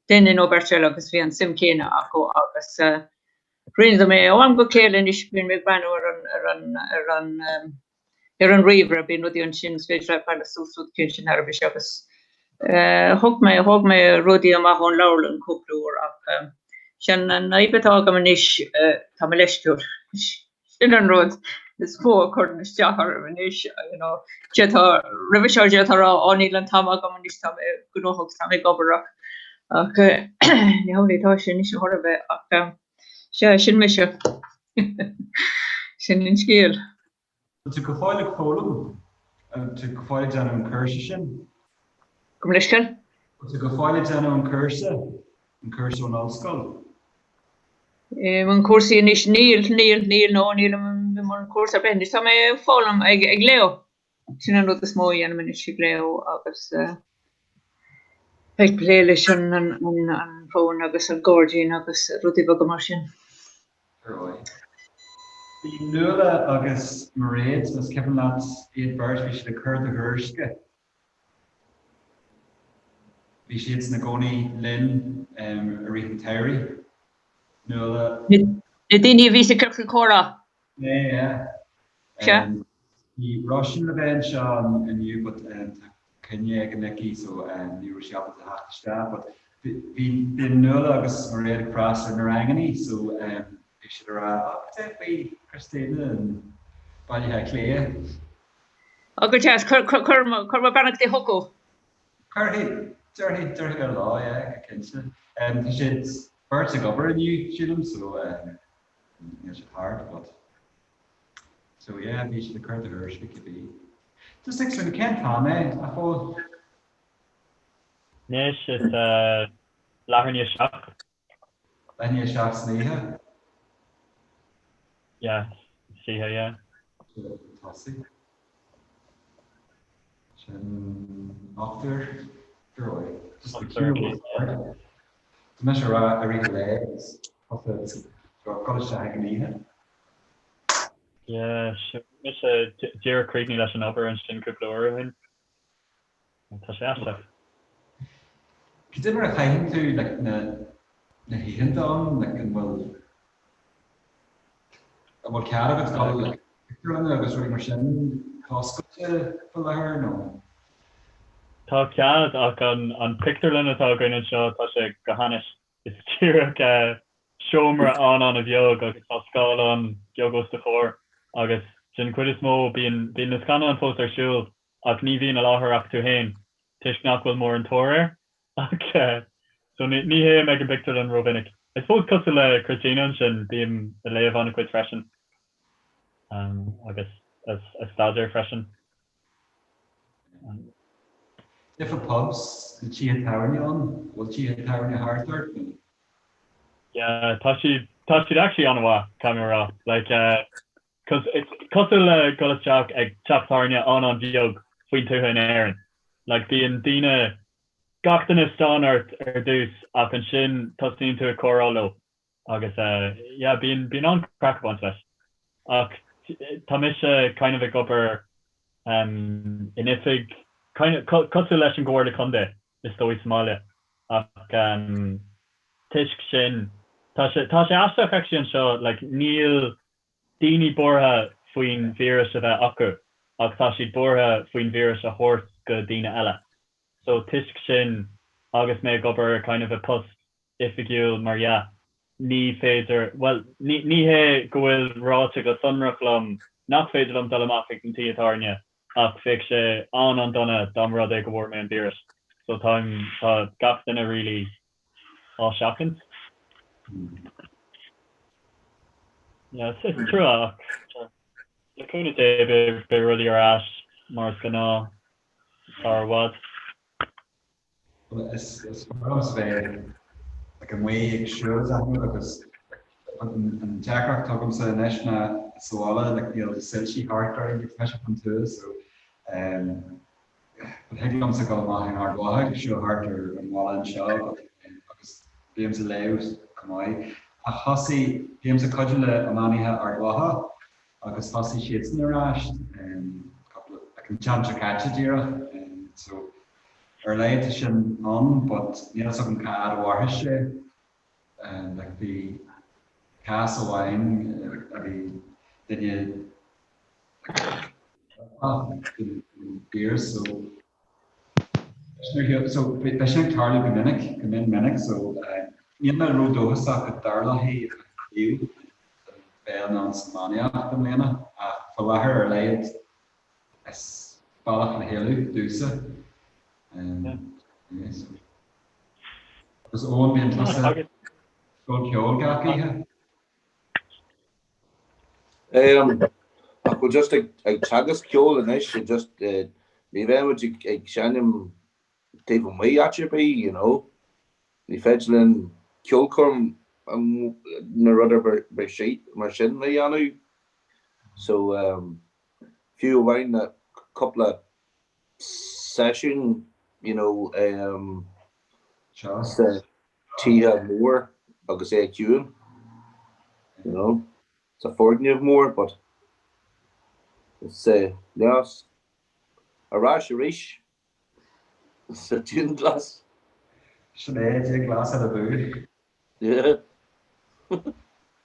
duine nó beirt eile agus bhí an suim céanna acu agus Rinne mé ó am go chéile anois bíonn mé ag breathnú ar an ar an ar an ar an ríomhaire, bíonn rudaí ansin is féidir leat breathnú suas rud éicint in Araibis agus thug mé thóg mé rudaí amach ón leabharlann cúpla uair ach sin an fhadhb atá agam anois tá mé leisciúil. Sin an rud is mó a chuireann isteach orm anois you know d'fhéadfá roimhe seo d'fhéadfá a rá ó níl an t-am agam anois tá mé gnóthach tá mé ag obair ach Ach ní hamhlaidh atá sé anois ar chor ar bith ach sea, sin mise. Sin an scéal. Tá tú go fóill ag foghlaim? Tá tú go fóill ag déanamh an cúrsa sin? Gabh mo leithscéal? Tá tú go fóill ag déanamh an cúrsa, an cúrsa ón ollscoil? I mbun cúrsaí anois? Níl, níl, níl, no, nílim i mbun cúrsa ar bith anois. Tá mé ag foghlaim, ag léamh. Sin an rud is mó a dhéanaim anois, ag léamh agus ag plé leis an bhfón agus an gairdín agus rudaí beaga mar sin. Ar aghaidh. Bhí Nuala agus Mairéad, más cuimhin leat iad beirt, bhí siad ag cur do thuairisce. Bhí siad ina gcónaí linn i rith an tsamhraidh. Nuala. Na daoine a bhí sa ciorcal comhrá. Yeah, yeah. Sea. Bhí Róisín le bheith anseo inniu but tá coinne éigin aici so ní raibh sí ábalta theacht isteach but bhí bíonn Nuala agus Mairéad ag freastal ar na rangannaí so bhí siad ag rá oh cad é faoi Christina in Baile Átha Cliath. Oh go deas, cuir cuir mo beannachtaí chucu. Cuirfidh, déarfaidh, déarfaidh mé leo, yeah, go cinnte. Tá siad beirt ag obair inniu sílim so níl siad thart but. So yeah, bhí siad ag cur do thuairisce cibé. Just ag smaoineamh, cén t-am é, a Phóil? Anois is leathuair i ndiaidh 7. Leath i ndiaidh 7 san oíche? Yeah, san oíche, yeah. Tosaigh. Sin ochtar ar aghaidh. Just the queue. Tá mise ag rá i rith an lae agus tusa ag dul isteach ag an oíche. Yeah, sure. Mise díreach críochnaithe leis an obair ansin cúpla uair ó shin. Tá sé aisteach. Cad é mar a chaitheann tú like na na hoícheanta ann like an bhfuil an bhfuil cead agat dul like pictiúrlanna agus rudaí mar sin atá oscailte faoi láthair nó? Tá cead ach an an pictiúrlann atá againn anseo tá sé go hainnis. Is díreach seomra an-an-bheag agus tá scáileán beag os do chomhair agus den chuid is mó bíonn bíonn na scannáin fós ar siúl ach ní bhíonn i láthair ach tú féin toisc nach bhfuil mórán tóir air ach so ní ní théim ag an bpictiúrlann rómhinic. I suppose cosúil le Christina ansin bím ag léamh an-chuid freisin agus ag staidéar freisin. Cad é faoi pubs, na tithe tábhairne ann, bhfuil tithe tábhairne thart ort nó? Yeah, tá siad, tá siad actually an-mhaith, caithfidh mé a rá. Like, eh, cos it's cosúil le dul isteach ag teach tábhairne an-an-bheag faoin tuath in Éirinn. Like, bíonn daoine, gach duine ag stánadh ort ar dtús ach ansin tosaíonn tú ag comhrá leo agus eh, yeah, bíonn, bíonn an-craic ag baint leis. Ach tá mise kind of ag obair em, in oifig kind of cosúil leis an gComhairle Contae is dóigh sa mbaile ach em, toisc sin tá sé tá sé aisteach actually anseo like níl daoine buartha faoin víreas a bheith acu ach tá siad buartha faoin víreas a thabhairt go daoine eile so toisc sin agus mé ag obair kind of i post oifigiúil mar dhea. Ní féidir, bhuel, ní hé go bhfuil ráite go sonrach liom nach féidir liom dul amach ag na tithe tábhairne ach bheadh sé an-an-dona dá mba rud é go bhfuair mé an víreas. So táim, tá gach duine really á seachaint. Yeah, is trua ach le cúnamh Dé beidh rudaí ar ais mar is gnáth sar i bhfad. Is fearr liomsa bheith like amuigh ag siúl is achan rud agus an deacracht atá agamsa anois ná sa bhaile like níl soilsí thart orainn agus mise faoin tuath so um, but thig liomsa dul amach in Ard Mhacha ag siúl thart ar an bhaile anseo agus bímse ag léamh chomh maith. Ach thosaigh, bímse ag cuidiú le iománaithe Ard Mhacha agus thosaigh siadsan ar ais um, cúpla, like an tseachtain seo caite díreach um, so Ar a laghad tá sin ann but níl fhios agam cá fhad a mhairfidh sé. Like bhí cás amháin a bhí duine like so so beidh sin ag tarlú go minic, go mion minic so níl mé ródhóchasach go dtarlóidh an craobh bheith ann san iománaíocht i mbliana ach faoi láthair ar a laghad Is bealach le héalú domhsa. Agus Eoin, bíonn tusa ag scoil ceoil gach oíche? Ach bhuel just ag teagasc ceoil anois, just ní bheidh muid ag seinm taobh amuigh áit ar bith, you know. Ní féidir linn ceolchoirm nó rud ar bith mar sin a dhéanamh. So fiú amháin na cúpla seisiún you know sa tithe mór agus é ciúin you know sa foirgneamh mór but it's yes ar ais arís sa dianghlas. Sin é, dianghlasáil abú. Yeah.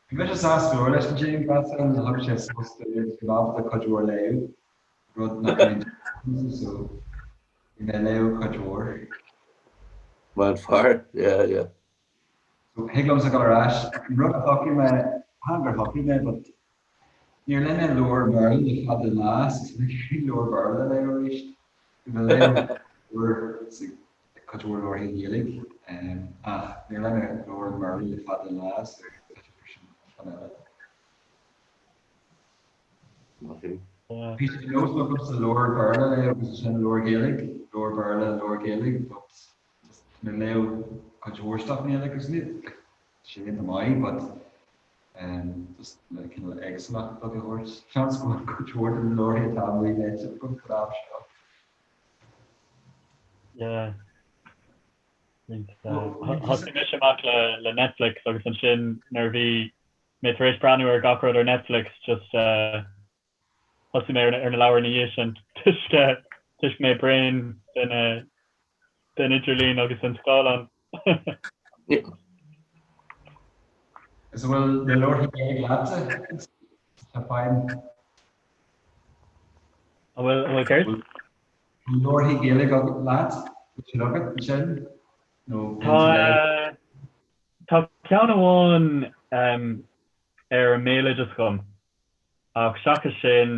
Bhí mise sásta go leor leis an dianghlasáil, thug sé sos domh agus bhí mé ábalta cuid mhór léamh, rud nach mbíonn déanta so bhí mé ag léamh cuid mhór. Maith an fear, yeah, yeah. So thig liomsa dul ar ais, an rud a shocraigh mé, chan gur shocraigh mé but níor léigh mé leabhar Béarla le fada an lá so tá mé ag iarraidh leabhar Béarla a léamh arís. Bhí mé ag léamh leabhar cuid mhór leabharthaí Gaeilge ach níor léigh mé leabhar i mBéarla le fada an lá so tá sé sin ceann eile. Bhí sé de nós agamsa leabhar Béarla a léamh agus ansin leabhar Gaeilge, leabhar Béarla, leabhar Gaeilge but just tá mé ag léamh cuid mhór stuff i nGaeilge agus ní sé iontach maith but just le cineál éagsúlacht beag a thabhairt. Seans go bhfuil cuid mhór de na leabharthaí atá amuigh léite agam faoin am seo. Yeah. Thosaigh mise amach le le Netflix agus ansin nuair a bhí mé tar éis breathnú ar gach rud ar Netflix just uh, thosaigh mé ar na leabhair ina dhiaidh sin toisc uh, toisc mé bréan den uh, den idirlíon agus den scáileán. Is an bhfuil na leabharthaí Gaeilge leatsa? Tá feidhm. An bhfuil an bhfuil céard? Leabharthaí Gaeilge agat leat? Bhfuil siad agat ansin? Nó Tá tá ceann amháin ar an mbéaloideas agam ach seachas sin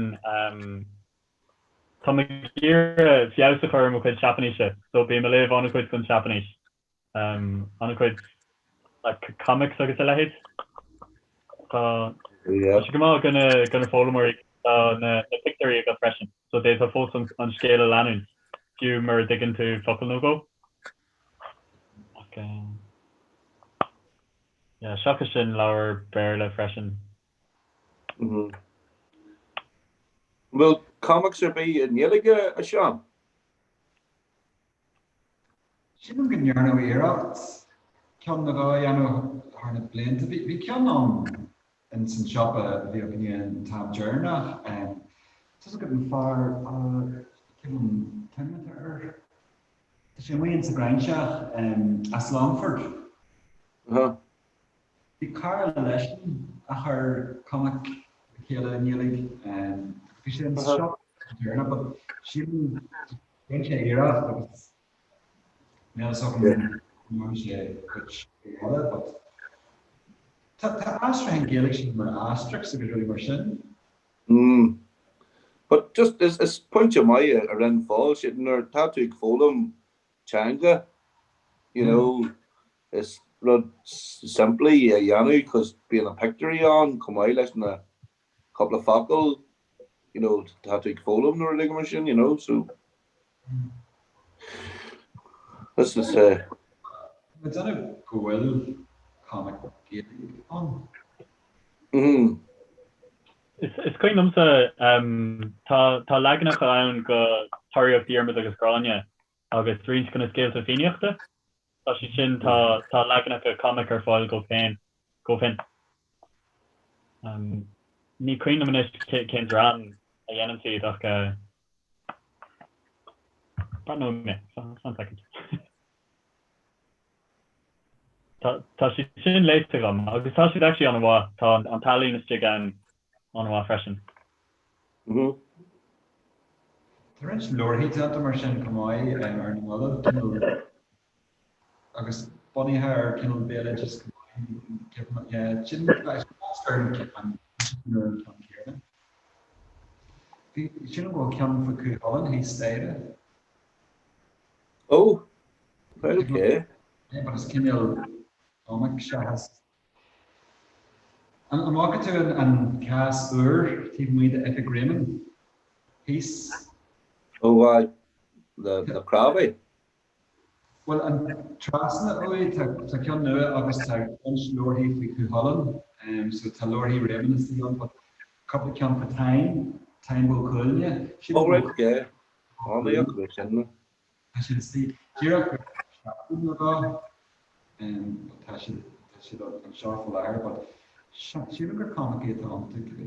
tá mé ag iarraidh feabhas a chur ar mo chuid Seapáinise so bím ag léamh an-chuid den Seapáinis. An-chuid like comics agus a leithéid. Tá sé go maith do na foghlaimeoirí tá na pictiúirí agat freisin so d'fhéadfá fós an scéal a leanúint fiú mura dtuigeann tú focal nó dhó. Ach yeah, seachas sin leabhar Béarla freisin. An bhfuil comics ar bith i nGaeilge a Sheáin? Sílim go ndearnadh iarracht ceann nó dhó a dhéanamh thar na blianta. Bhí ceann ann ins an siopa a bhí againne an t-am deireanach. Tá 'fhios agat an fear, cén t-ainm atá air? Tá sé amuigh ins an Ghráinseach as Longfort. Bhí cara leisean a chuir comic le chéile i nGaeilge. Bhí sé ins an siopa deireanach but sílim Rinne sé iarracht agus níl fhios agam an ndearna sé cuid eile but. Tá tá aistriúchán Gaeilge sin mar Asterix agus rudaí mar sin. Mm. But just is is pointe maith a rinne Paul, sé nuair atá tú ag foghlaim teanga, you know, is rud simplí a dhéanamh cos bíonn na pictiúirí ann chomh maith leis na cúpla focal, you know, tá tú ag foghlaim nó rud éigin mar sin, you know, so this is uh, Tá déanamh go bhfuil comic Gaeilge ann. Mm. Is is cuimhin liomsa um, tá tá leaganacha ann go Tóraíocht Dhiarmaid agus Gráinne agus roinnt de na scéalta Fiannaíochta. Tá siad sin, tá tá leaganacha comic ar fáil dóibh féin, dóibh féin. Ní cuimhin liom anois cén dream a dhéanann siad ach breathnóidh mé, fan soicind. Tá tá siad sin léite agam agus tá siad actually an-mhaith, tá an t-ealaín istigh ann an-mhaith freisin. Tá roinnt leabharthaí déanta mar sin chomh maith ar na mallaibh, agus bunaithe ar cineál béaloideas chomh maith. Yeah, sin ar an ceann céanna. Bhí sin go bhfuil ceann faoi Cú Chulainn thíos staighre. Oh, right, okay. Yeah, but is cineál comic seachas An bhfaca tú an cás úr taobh amuigh d'oifig Réamonn thíos? Ó aye, na cnámha? Bhuel, an trasna uaidh tá ceann nua agus tá roinnt leabharthaí faoi Chú Chulainn, so tá leabharthaí Réamonn istigh ann but cúpla ceann faoi Táin, Táin Bó Cuailgne. Oh right, okay. Á, ní fhaca mé sin. Tá siad istigh díreach seachtain nó dhó tá siad tá siad anseo faoi láthair but sílim gur comicí atá iontu cibé.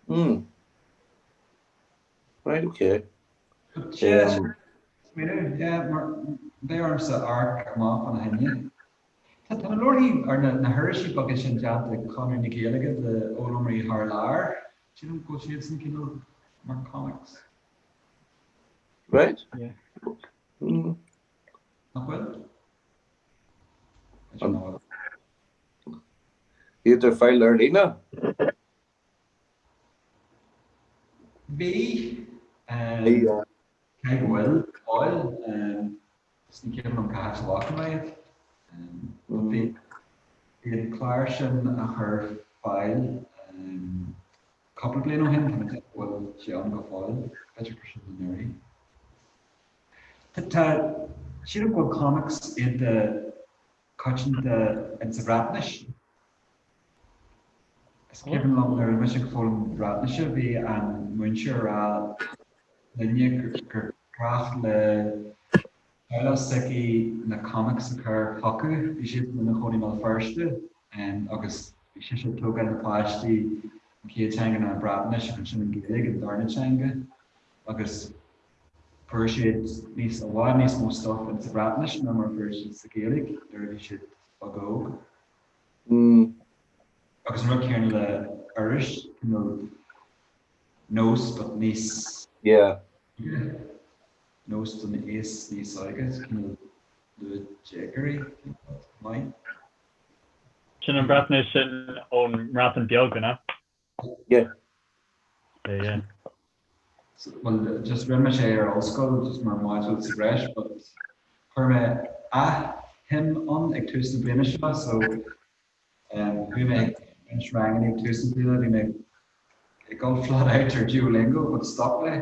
Hmm. Right, okay. But yeah, um, smaoineamh, yeah, mar beidh ormsa amharc amach fána choinne. Tá tá na leabharthaí ar na na hirisí beaga sin déanta ag Conradh na Gaeilge d'fhoghlaimeoirí thar lear. Sílim go bhfuil siadsan cineál mar comics. Right? Yeah. Mm. Nach bhfuil? Iad ar fáil ar líne? Bhí. Cé go bhfuil fáil is ní cuimhin liom cá háit a bhfaca mé iad. Bhí an clár sin á chur ar fáil Cúpla bliain ó shin, tá mé ag déanamh go bhfuil sé ann go fóill, b'fhéidir gur sin anuraidh. Tá, sílim go bhfuil comics iontach coitianta in sa Bhreatnais. Is cuimhin liom nuair a bhí mise ag foghlaim Breatnaise, bhí an múinteoir ag rá linne gur gnách le teaghlach s'aici na comics a chur chucu, bhí siad ina chónaí i mBéal Feirste agus bhí sise ag tógáil na páistí, an chéad teanga ná an Bhreatnais agus ansin an Ghaeilge an darna teanga agus fuair siad níos, i bhfad níos mó stuff in sa Bhreatnais ná mar a fuair siad sa Ghaeilge nuair a bhí siad beag óg. Agus an rud céanna le iris, cineál nós but níos. Yeah. Nós don aos níos óige, cineál luath déagóirí, maith. Sin an Bhreatnais sin ón mBreatain Bheag, an ea? Yeah. Yeah, yeah. Well, just rinne mise é ar ollscoil, just mar module sa bhreis, but chuir mé athshuim ann ag tús na bliana seo, so Chuaigh mé ag roinnt ranganna ag tús na bliana, bhí mé ag dul flat out ar Duolingo but stop mé.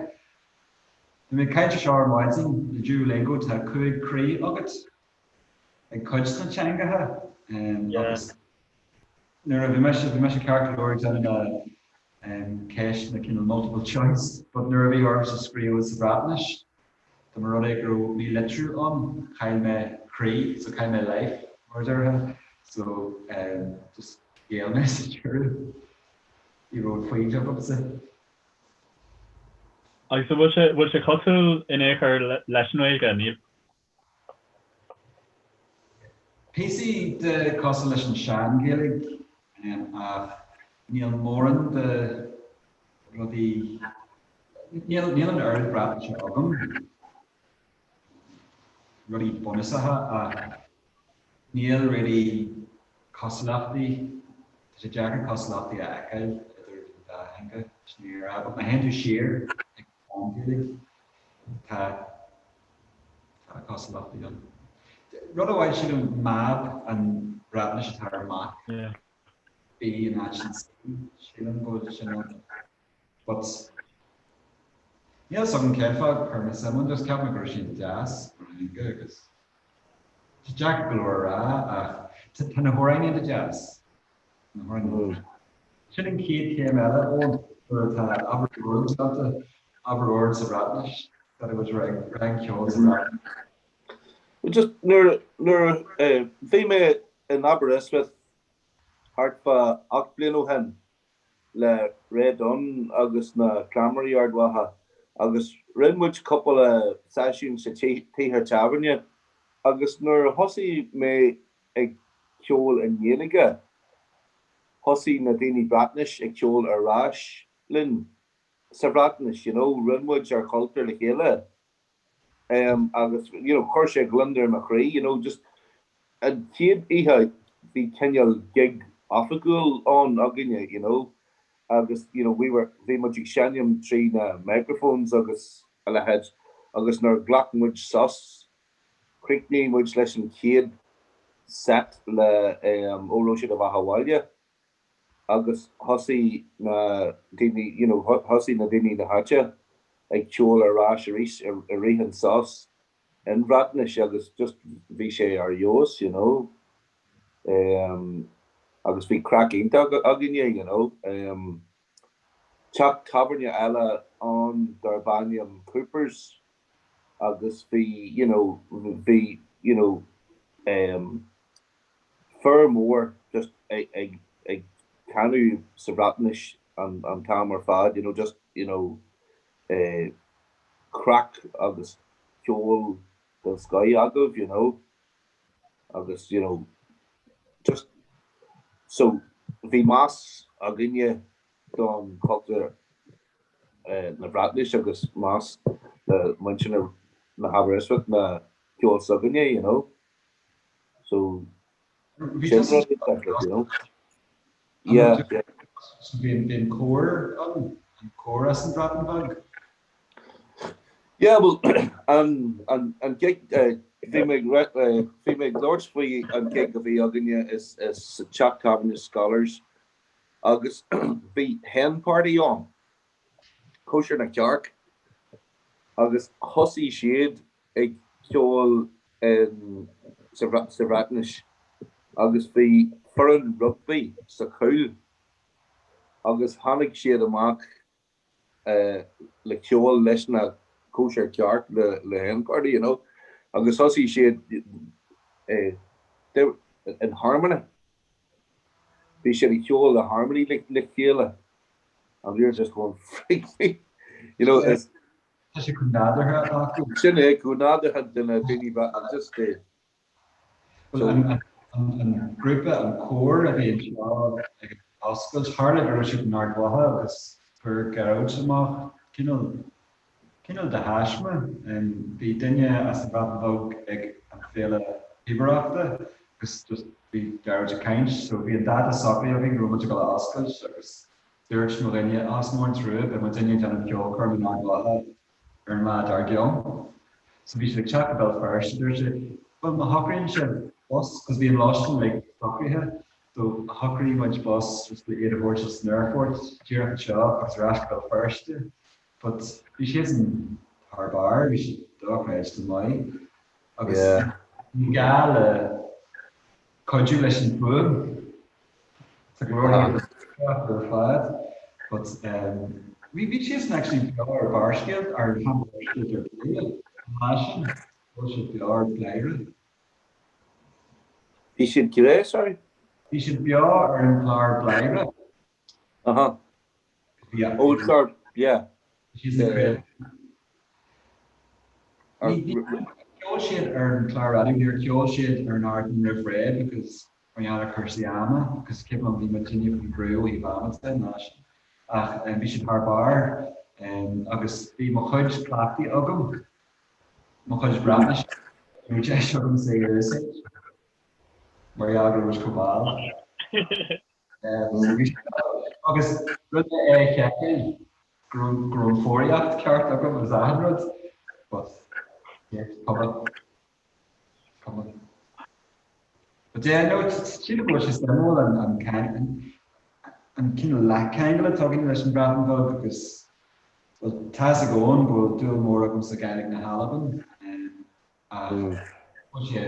Bhí mé ag caint ar seo ar maidin, le Duolingo tá 5 croí agat ag cuid de na teangacha agus nuair a bhí mise, bhí mise ceart go leor ag déanamh na ceisteanna cineál multiple choice but nuair a bhí ormsa scríobh sa Bhreatnais, Dá mba rud é go raibh mílitriú ann, chaill mé croí, so chaill mé life, mar a déarfá. So just ghéill mé sa deireadh. Ní raibh an foighid agamsa. Agus an bhfuil sé, bhfuil sé cosúil in aon chor leis an nGaeilge, Niamh? Píosaí de cosúil leis an sean-Ghaeilge ach níl mórán de rudaí Níl níl an oiread Breatnaise agam, rudaí bunúsacha ach níl really. Cosúlachtaí, tá sé deacair cosúlachtaí a fheiceáil idir an dá theanga, sin é a rá, but má théann tú siar ag an Ghaeilge, tá tá cosúlachtaí ann. Rud amháin sílim mab an Bhreatnais atá ar mac, B in áit an C, sílim go bhfuil sin ann. But níl a fhios agam cén fáth chuir mé suim ann, just cheap mé go raibh sé deas mar theanga agus tá sé deacair go leor a rá ach tá na hamhráin iontach deas. Na hamhráin. Sin an chéad chéim eile Eoin nuair atá Abair Amhrán déanta, Abair Amhrán sa Bhreatnais, tá muid rang rang ceoil sa Bhreatnais. Well just nuair nuair bhí mé in Aberystwyth thart fá 8 bliain ó shin le Ray Dunne agus na Cleamairí Ard Mhacha agus rinne muid cúpla seisiún sa tithe tábhairne agus nuair a thosaigh mé ag ceol i nGaeilge thosaigh na daoine Breatnais ag ceol ar ais linn sa Bhreatnais, you know, rinne muid ár chultúr le chéile. agus you know chuir sé gliondar i mo chroí you know just an chéad oíche bhí cineál gig oifigiúil ann againne you know agus you know we were bhí muid ag seinm trí na microphones agus a leithéid agus nuair a ghlac muid sos chríochnaigh muid leis an chéad set le um Ó raibh siad i bhfad abhaile agus thosaigh na daoine, you know, thosaigh na daoine na háite ag ceol ar ais arís i rith an sos in Bhreatnais agus just bhí sé ar fheabhas, you know. Um, agus bhí craic iontach againne, you know. Um, teach tábhairne eile ann darb ainm Coopers agus bhí, you know, bhí, you know, um, Fear mór just ag ag canadh sa Bhreatnais an an t-am ar fad, you know, just, you know, eh craic agus ceol den scoith agaibh, you know, agus, you know, just, so bhí meas againne don chultúr eh na Bhreatnais agus meas le muintir na na hAberystwyth na ceol s'againne, you know. So, sin rud iontach, you know. Yeah, yeah. So bhí an cór ann, an cór as an Bhreatain Bheag? Yeah, well, an, an, an gig, uh, bhí mé, uh, bhí mé ag labhairt faoi an gig a bhí againne is, is sa teach tábhairne Scholars agus bhí hen party ann, cóisir na gcearc, agus thosaigh siad ag ceol sa Bhreatnais agus bhí foireann rugbaí sa chúl agus tháinig siad amach le ceol leis na cóisir cearc le hen party you know agus thosaigh siad in harmony bhí siad ag ceol le harmony le chéile and we were just going freak me you know it's Tá sé chomh nádúrtha acu. Sin é, chomh nádúrtha do na daoine bheaga just é. Bhuel, an grúpa, an cór a bhí anseo ag an oscailt, tharla go raibh siad in Ard Mhacha agus fuair Gearóid amach cineál, cineál de thaisme. Bhí duine as an Bhreatain Bheag ag an Féile Píobaireachta agus just bhí Gearóid ag caint so bhí an dáta socraithe againn go raibh muid ag dul a oscailt agus Dúirt mo dhuine, Á, is mór an trua, beidh muidinne ag déanamh ceolchoirm in Ard Mhacha ar an lá dár gcionn. So bhí siad ag teacht go Béal Feirste, dúirt sé, bhuel, má shocraíonn sibh bus, cos bhí an lóistín like socraithe, so shocraigh muid bus just le iad a thabhairt as an aerfort díreach anseo agus ar ais go Béal Feirste. But bhí siadsan thar barr, bhí siad dochreidte maith agus ní gá le cuidiú leis an bhfuaim. Tá go leor ar fad, but bhí bhí siadsan actually beo ar Barrscéal ar Barrscéal ar Bladhaire an lá sin, bhí siad beo ar Bladhaire. Bhí siad cad é, sorry? Bhí siad beo ar an chlár Bladhaire. Aha. Oh, sorry, yeah. Bhí siad Cheol siad ar an chlár raidió, níor cheol siad ar an ardán roimh ré because mar gheall ar chúrsaí ama agus ceapaim bhí muidinne faoi bhrú ó thaobh ama de an lá sin. Ach bhí siad thar barr agus bhí mo chuid cleachtaidh agam, mo chuid Breatnaise, bhí deis agam é a úsáid. Mar gheall go raibh muid chomh mall. Agus rinne mé é a sheiceáil go raibh an foghraíocht ceart agam agus achan rud, but cuma. Cuma. But yeah, no, sílim go bhfuil sé suimiúil an an cineál leathcheangal atá againn leis an Bhreatain Bheag agus well tá fhios ag Eoin go bhfuil dúil mhór agamsa Gàidhlig na hAlban ach bhfuil sé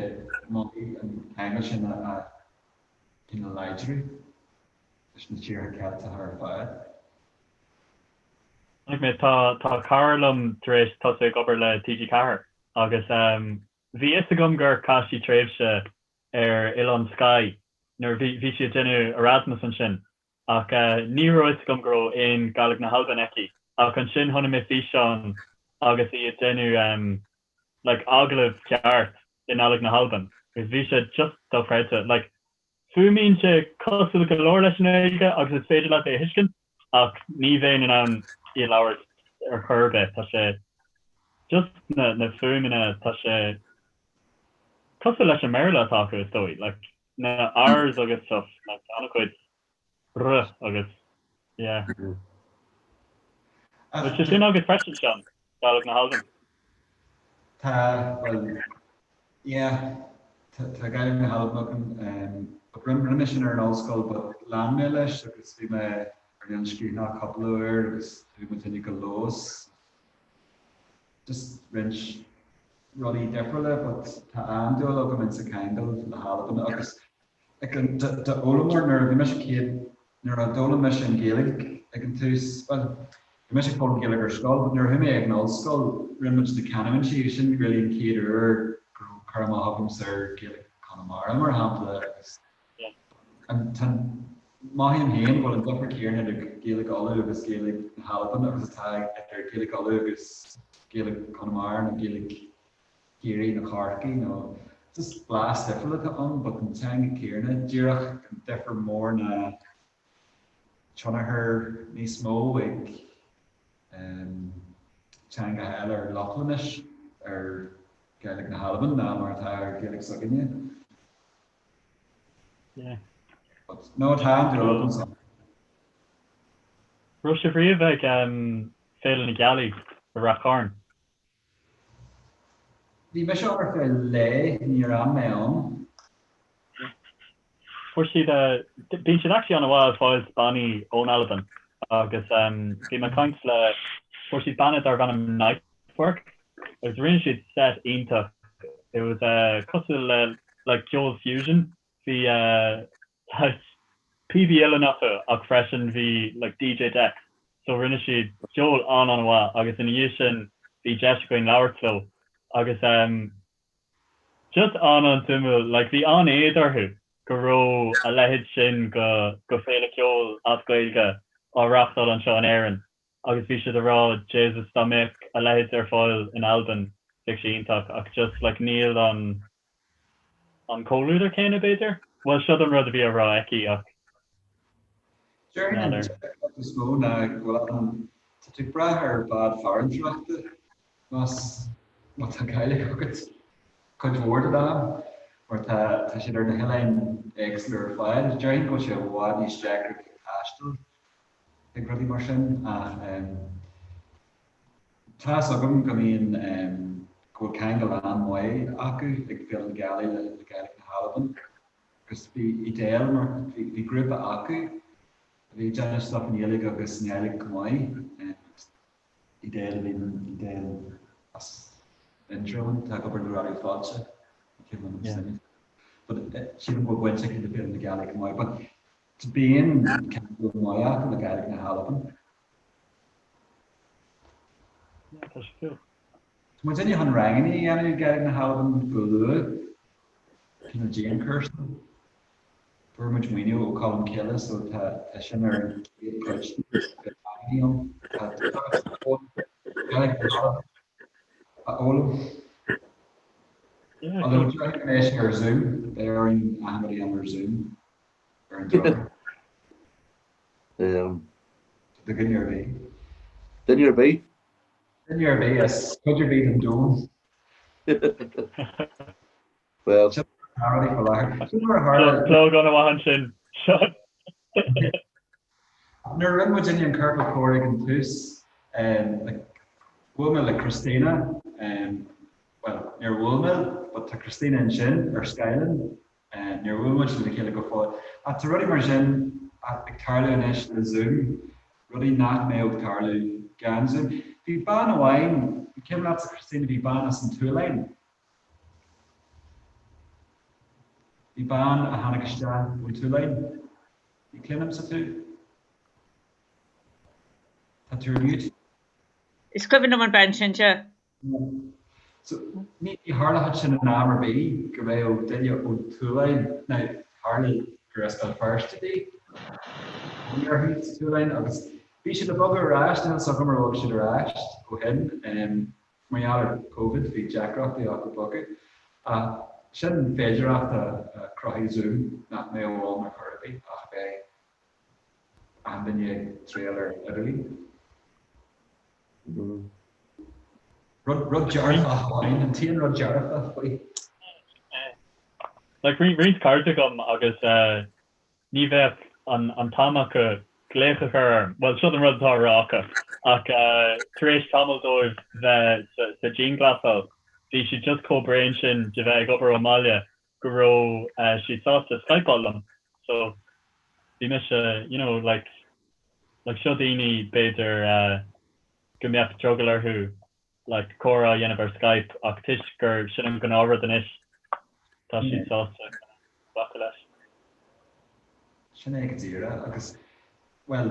maith an ceangal sin a cineál láidriú leis na tíortha Ceilteacha ar fad. Chonaic mé, tá tá cara liom tar éis tosú ag obair le TG4 agus bhí fhios agam gur chaith sí tréimhse ar Oileán Skye nuair bhí bhí sí ag déanamh Erasmus ansin ach ní raibh fhios agam go raibh aon Gàidhlig na hAlban aici ach ansin chonaic mé físeán agus í ag déanamh like agallamh ceart i nGàidhlig na hAlban agus bhí sé just dochreidte like fuaimíonn sé cosúil go leor leis an nGaeilge agus is féidir leat é a thuiscint ach ní bheinn in ann í a labhairt ar chor ar bith tá sé just na na fuaimeanna tá sé cosúil leis an mBéarla atá acu is dóigh like na R's agus stuff like an-chuid R agus yeah. Bhfuil sé sin agat freisin Seán, Gàidhlig na hAlban? Tá, bhuel, yeah, tá Gàidhlig na hAlban agam. But rinne mé sin ar an ollscoil but lean mé leis agus bhí mé ar an Eilean Sgitheanach cúpla uair agus chuaigh muid uilig go Lewis. Just roinnt rudaí difriúla but tá an-dúil agam insa cheangal le hAlbain agus Like d'fhoghlaimeoir nuair a bhí mise céad, nuair a d'fhoghlaim mise an Ghaeilge ag an tús, bhuel, bhí mise ag foghlaim Gaeilge ar scoil but nuair a chuaigh mé ag an ollscoil rinne muid na canúintí agus sin really an chéad uair go raibh cur amach agamsa ar Ghaeilge Chonamara mar shampla agus an tá mothaím féin go bhfuil an difear céanna idir Gaeilge Uladh agus Gaeilge na hAlban agus atá idir Gaeilge Uladh agus Gaeilge Chonamara nó Gaeilge Ciarraí nó Chorcaí nó just blas difriúil atá ann but an teanga céanna, díreach an difear mór ná tionchar níos mó ag teangacha eile ar Lochlainnis ar Ghaeilge na hAlban ná mar atá ar Ghaeilge s'againne. Yeah. But no tá an-dúil agamsa. Raibh sibh riamh ag Féile na Gealaí i Rath Chairn? Bhí mise ann ar feadh lae, níor fhan mé ann. Fuair siad, bíonn siad actually an-mhaith ag fáil bannaí ón Albain agus bhí mé ag caint le, fuair siad banna darb ainm Nightwork agus rinne siad set iontach. It was cosúil le like ceol fusion. Bhí like píobaí uilleann acu ach freisin bhí like DJ decks so rinne siad ceol an-an-mhaith agus ina dhiaidh sin bhí deis againn labhairt leo agus em just an-an-suimiúil like bhí an-éad orthu go raibh a leithéid sin go go féile ceoil as Gaeilge á reachtáil anseo in Éirinn agus bhí siad ag rá Jesus dá mbeadh a leithéid ar fáil in Albain bheadh sé iontach ach just like níl an an comhluadar céanna, b'fhéidir? Bhuel, seo an rud a bhí á rá aici ach Déarfainn an n'fheadar. deacracht is mó ná go bhfuil an, tá tú ag brath ar bhád farantóireachta más, má tá Gaeilge agat cuid mhór den am mar tá, tá siad ar na hoileáin éagsúla ar fad. Déarfainn go bhfuil sé i bhfad níos deacra bheith ag taisteal ag rudaí mar sin ach eh, Tá's agam go mbíonn, go bhfuil ceangal an-mhaith acu ag Féile na Gealaí le Gaeilge na hAlban agus bhí Edel mar, bhí grúpa acu a bhí ag déanamh stuff i nGaeilge agus i nGàidhlig go maith agus Edel a bhí, Edel as Indreabhán, atá ag obair le Raidió Fáilte, but sílim go bhfuil baint aici le Féile na Gealaí go maith but bíonn ceangal maith acu le Gaeilge na hAlban. Tá sé cool. Tá muid chun ranganna a dhéanamh i Gaeilge na hAlban go luath, cineál dianchúrsa. Fuair muid maoiniú ó Colm Cille so tá tá sin ar an chéad chuid de ranganna ann. Tá Gaeilge na hAlban a fhoghlaim. Yeah, Although cool. déarfainn go mbeidh sé ar Zoom, beidh orainn achan rud a dhéanamh ar Zoom ar an drochuair. Um, Do dhuine ar bith. Duine ar bith? Duine ar bith as cuid ar bith den domhan. Well. Tá rudaí faoi láthair. Sin mar a tharla. Slógán amach ansin. Seo. Nuair a rinne muidinne an ciorcal comhrá ag an tús, like, bhuail mé le Christina, bhuel, níor bhuail mé, but tá Christina ansin ar scáileán, níor bhuail muid le chéile go fóill. Ach tá rudaí mar sin ag tarlú anois le Zoom, rudaí nach mbeadh ag tarlú gan Zoom. Bhí bean amháin, an cuimhin leatsa Christina, bhí bean as an tSualainn, Bhí bean a tháinig isteach ón tSualainn. Ní chluinimse tú. Tá tú ar mute. Is cuimhin liom an bean sin, sea. So, ní tharlódh sin in am ar bith go mbeadh duine ón tSualainn, now tharla gur as Béal Feirste di, cónaí uirthi sa tSualainn agus bhí siad ag bogadh ar ais, níl a fhios agam ar bhog siad ar ais ó shin. Mar gheall ar Covid bhí deacrachtaí acu bogadh, ach sin féidearthacht a chruthaigh Zoom nach mbeadh ann ar chor ar bith ach bheith achan duine ag triall ar idirlíon. Rud rud dearfach amháin, an t-aon rud dearfach faoi. Like roinnt cairde agam agus ní bheadh an t-am acu glaoch a chur orm, bhuel, seo an rud atá á rá acu, ach tar éis tamall dóibh bheith sa dianghlasáil, bhí siad just chomh bréan sin de bheith ag obair ón mbaile go raibh siad sásta skypeáil liom. So, bhí mise, you know, like, like seo daoine, b'fhéidir, go mbeadh drogall orthu like comhrá a dhéanamh ar Skype ach toisc gur sin an gnáthrud anois tá siad sásta glacadh leis. Sin é go díreach agus, bhuel,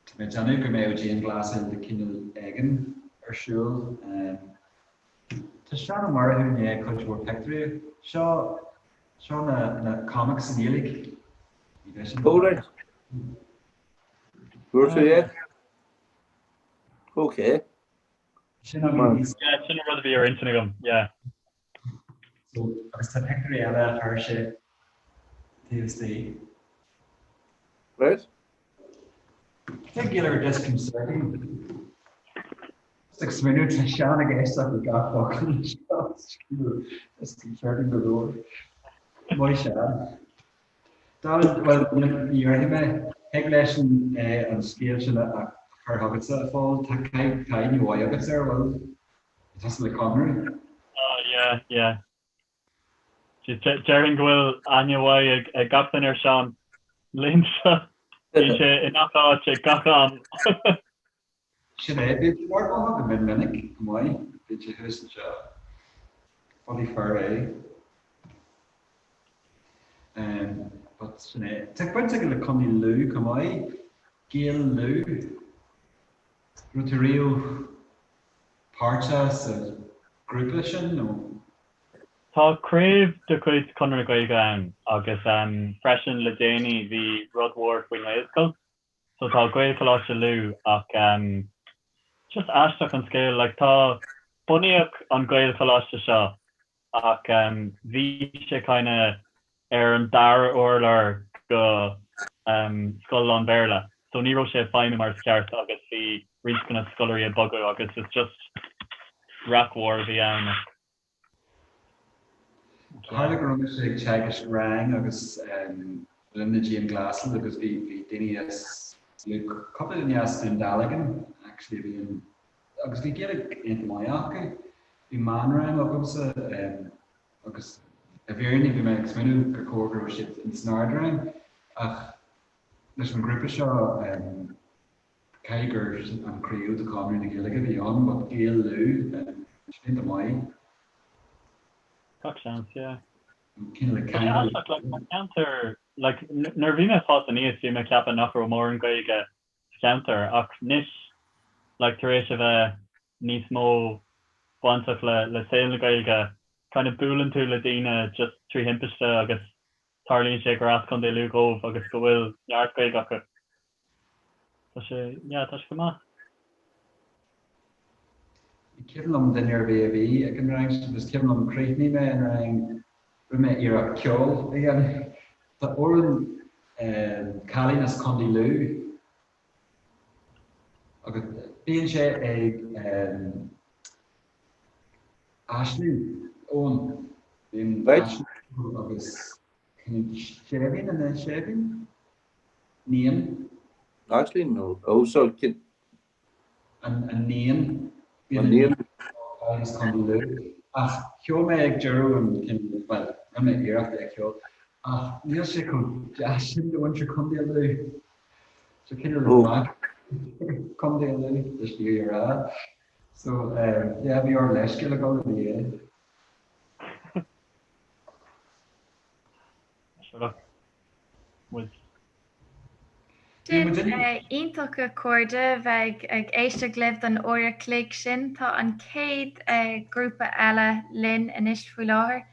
tá mé ag déanamh go mbeadh dianghlasáil de chineál éigin ar siúl. Tá Seán Ó Murchú i ndiaidh cuid mhór pictiúirí. Seo, seo na, na comics i nGaeilge. Ní bheidh sin. Oh right. Dúirt tú é? Ok. Sin an rud. Yeah, sin an rud a bhí ar intinn agam, yeah. So, agus tá pictiúirí eile a chuir sé taobh istigh. Right. Particular disconcerting. Just ag smaoineamh tá Seán ag éisteacht le gach focal anseo. Disconcerting go leor. Maith Seán. Darren, Bhuel, ní dhéarfaidh mé. Thig leis an scéal sin a chur chugatsa, a Phóil. Tá aithne mhaith agat air, bhfuil? Tá tusa le Conradh? Oh, yeah, yeah. Déarfainn go bhfuil aithne mhaith ag gach duine ar Seán laethanta seo. Bíonn sé i ngach áit ag gach am. Sin é, bíonn sé in Ard Mhacha go mion minic, go maith, bíonn sé thuas anseo. Funny fear é. But sin é. Tá baint aige le Contae Lú chomh maith, Gael Lú. Raibh tú riamh páirteach sa ghrúpa sin nó? Tá craobh de chuid Chonradh na Gaeilge ann agus freisin le déanaí bhí rud mhór faoin nGaelscoil. So tá Gaelcholáiste Lú ach ehm just aisteach an scéal like tá, bunaíodh an Gaelcholáiste seo ach ehm bhí sé kinda ar an dara urlár go ehm scoil lán-Bhéarla so ní raibh sé ag feidhmiú mar is ceart agus bhí roinnt de na scoláirí ag bogadh agus it's just raic mhór a bhí ann ach. Tharla go raibh mise ag teagasc rang agus le linn na dianghlasála agus bhí daoine as cúpla duine as Dún Dealgan actually a bhí in agus bhí Gaeilge iontach maith acu. Bhí meánrang agamsa agus i bhfírinne bhí mé ag smaoineamh gur chóir go raibh siad in san ardrang ach leis an ngrúpa seo Caithfidh gur an craobh de Chonradh na Gaeilge a bhí ann, but Gael Lú, sin iontach maith. Gach seans, yeah. Cineál like Tá sé aisteach, like, an ceantar, like, nuair a bhí mé ag fás aníos, bhí mé ag ceapadh nach raibh mórán Gaeilge sa cheantar, ach anois, like, tar éis a bheith níos mó bainteach le, le saol na Gaeilge, kind of buaileann tú le daoine just trí thimpiste agus tarlaíonn sé gur as Contae Lú dhóibh agus go bhfuil neart Gaeilge acu. Tá sé, yeah, tá sé go maith. Ní cuimhin liom duine ar bith a bhí ag an rang sin, is cuimhin liom chríochnaigh mé an rang, rinne mé iarracht ceol a dhéanamh. Tá amhrán cailín as Contae Lú agus bíonn sé ag Aisling, Eoin, bíonn Aisling. Agus Séimhín an é Séimhín? Níon. Aisling nó ó so cin. An níon. An níon. Agus Contae Lú. Ach cheol mé ag deireadh an cinn, bhuel, rinne mé iarracht é a cheol, ach níl sé chomh deas sin do mhuintir Chontae Lú. So cineál rud Contae Lú, leis an fhírinne a rá. So, yeah, bhí ár leithscéal a dhul i dhiaidh. Sin iontach a chairde bheith ag éisteacht libh don uair a chloig sin. Tá an chéad grúpa eile linn anois faoi láthair,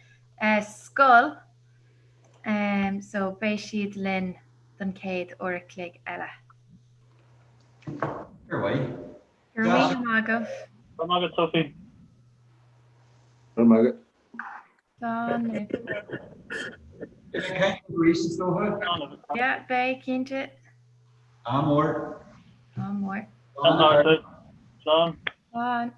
Scoil, so beidh siad linn don chéad uair a chloig eile. Ar mhaith. Go raibh míle maith agaibh. Go raibh maith agat Sophie. Go raibh maith agat. Slán libh. Yeah, beidh, cinnte. Ádh mór. Ádh mór. Slán. Slán.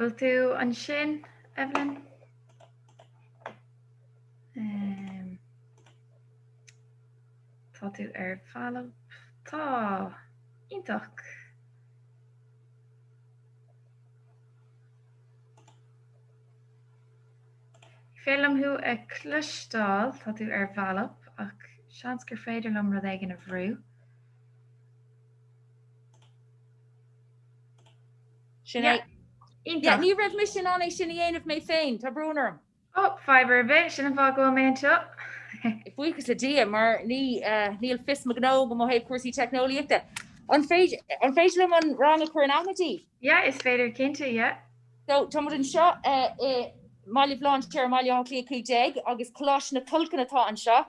Bhfuil tú ansin, Evelyn? Um, tá tú ar bhealach. Tá. Iontach. Ní féidir liom thú a chloisteáil, tá tú ar bhealach, ach seans gur féidir liom rud éigin a bhrú. Sin é. Iontach. Ní raibh mise in ann é sin a dhéanamh mé féin, tá brón orm. Ó, fadhb ar bith, sin an fáth go bhfuil mé anseo. Buíochas le Dia, mar ní, níl fios mo ghnó agam ó thaobh cúrsaí teicneolaíochta. An féidir, an féidir liom an rang a chur in aithne daoibh? Yeah, is féidir cinnte, yeah. So, tá muid anseo i mBaile Bhlainséir i mBaile Átha Cliath 15 agus Coláiste na Tulchann atá anseo.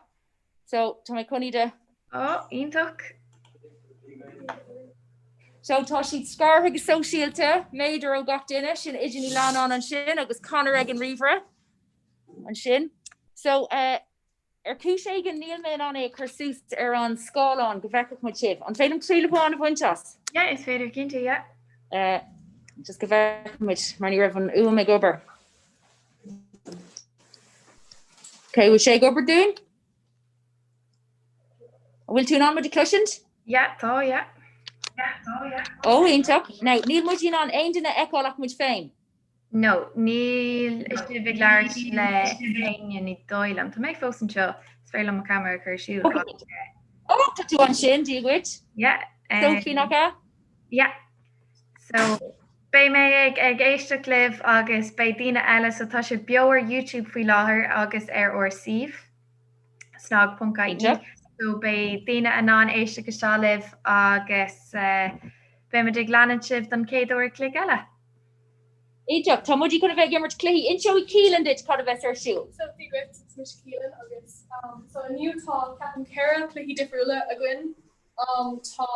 So, tá mé chun iad a. Ó, iontach. So, tá siad scartha go sóisialta, méadar ó gach duine, sin Oide Ní Leannáin ansin agus Conor ag an ríomhaire ansin. So, eh, ar chúis éigin níl mé in ann é a chur suas ar an scáileán go bhfeicfeadh muid sibh. An féidir liom triail amháin a bhaint as? Yeah, is féidir cinnte, yeah. Eh, just go bhfeicfeadh muid, mar ní raibh an fhuaim ag obair. Ok, bhfuil sé ag obair dúinn? An bhfuil tú in ann muid a chloisint? Yeah, tá, yeah. Ó, iontach. Now, níl muid in ann aon duine a fheiceáil ach muid féin. No, níl sibh ag labhairt le héinne, ní dóigh liom. Tá mé fós anseo, is féidir liom mo cheamara a chur ar siúl. Ó, tá tú ansin, Dia dhuit. Yeah. Sophie, nach ea? Yeah. So, beidh mé ag ag éisteacht libh agus beidh daoine eile, so tá sé beo ar YouTube faoi láthair agus ar ár suíomh, snag.ie. So beidh daoine in ann éisteacht isteach libh agus beidh muid ag leanúint sibh don chéad uair a chloig eile. Iontach, tá muid chun a bheith ag imirt cluichí. Inseoidh Keelan duit cad a bheas ar siúl. So Dia dhuit, is mise Keelan agus so inniu tá ceapaim 4 cluichí difriúla againn. Tá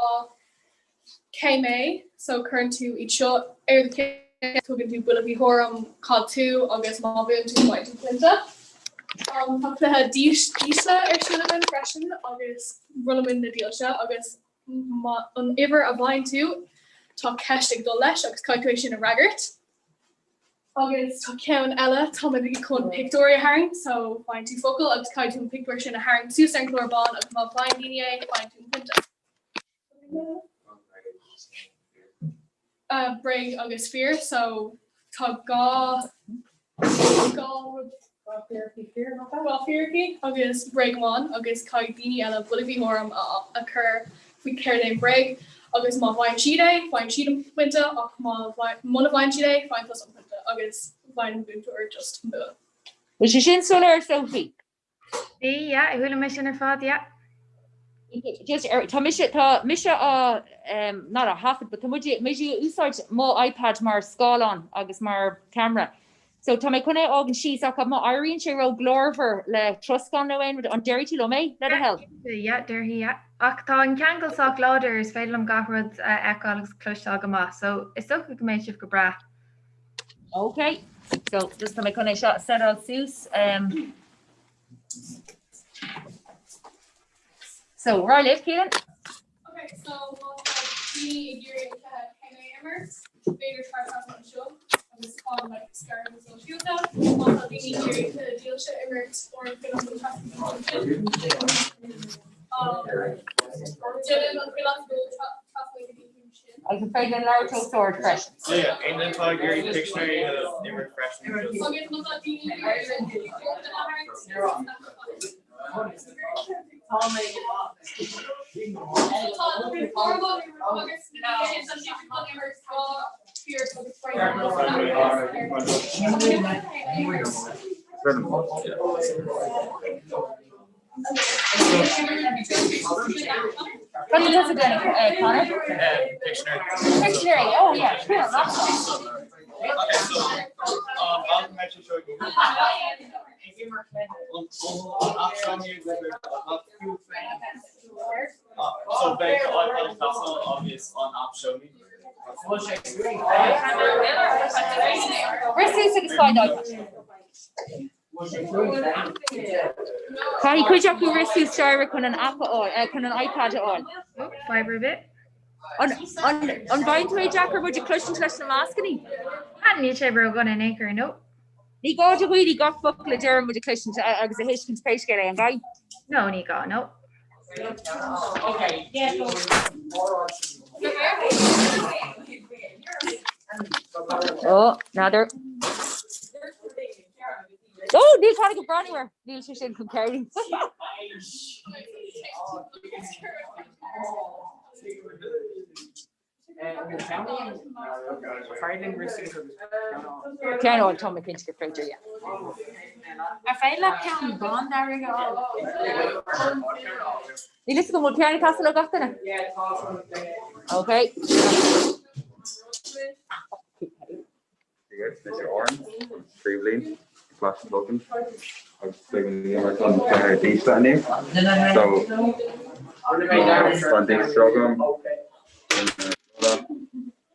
Cé mé? So cuireann tú iad seo ar do cheann, tugann tú buille faoi thuairim cad tú agus má bhuann tú faigheann tú pointe. Tá cluiche dísle ar siúl againn freisin agus rollaimid na dílse agus má an uimhir a bhfaigheann tú tá ceist ag dul leis agus caithfidh tú é sin a fhreagairt. Agus tá ceann eile, táimid chun pictiúirí a tharraingt so faigheann tú focal agus caithfidh tú an pictiúr sin a tharraingt suas ar an chlár bán agus má bhfaigheann daoine é faigheann tú an pointe. Bréag agus fíor so tá 2 2 rud 2 fíricí agus bréag amháin agus caithfidh daoine eile buille faoi thuairim a chur faoi céard é an bréag agus má bhfaigheann siad é faigheann siad an pointe ach má muna bhfaigheann siad é faigheann tusa an pointe agus faigheann an buaiteoir just an bua. Bhfuil sé sin soiléir Sophie? Bhí, yeah, chuala mé sin ar fad, yeah. Just ar, tá mise, tá mise á, um, not á thaifead, but tá muid, muid ag úsáid mo iPad mar scáileán agus mar camera. So tá mé chun é a fhágaint síos ach má éiríonn sé ró-ghlórmhar le troscán nó aon rud, an déarfaidh tú liom é, le do thoil? Yeah, déarfaidh, yeah. Ach tá an ceangal sách láidir, is féidir liom gach rud a fheiceáil agus cloisteáil go maith, so is dócha go mbeidh sibh go breá. Ok, so just tá mé chun é seo a setáil suas. Um, so, right libh, Keelan? Ok, so má tá daoine ag iarraidh an cluiche Cé Mé a imirt, b'fhéidir tar trasna anseo agus tá like scaradh sóisialta. Má tá daoine ag iarraidh cluiche dílse a imirt, Oran Coileach an trasna ansin. Um, Déanann an coileach dul trasna go dtí sin. Agus an féidir linn labhairt os ard freisin. Yeah, aon duine atá ag iarraidh Pictionary a imirt freisin. Agus má tá daoine ag iarraidh cóta a tharraingt, Cad é tusa déanamh, Conor? Pictionary. Pictionary, oh yeah, cool, Okay, so um, So beidh iPad ag teastáil agus an app Show Me. Rith suas agus faigh d'iPad. Caithfidh cuid acu rith suas staighre chun an app a fháil, chun an iPad a fháil. Fadhb ar bith. An bhfaigheann tú é deacair muid a chloisint leis na mascannaí? Níl sé ródhona in aon chor, no. Ní gá do dhaoine gach focal a deireann muid a chloisint agus a thuiscint pé scéal é, an gcaithfidh? No, ní gá, no. Ó, n'fheadar. Ó, níl Conor ag breathnú air. Níl sé sin chun cabhrú. Ceann amháin, tá mé cinnte gur féidir, yeah. Ar féidir leat peann bándearg a fháil? Níl fhios agam, bhfuil peann ag teastáil ó gach duine? Ok. Mise Oran, tríú bliain, Coláiste Lurgan agus beidh mé ag imirt an cluiche dísle inniu. So tá an dísle seo agam,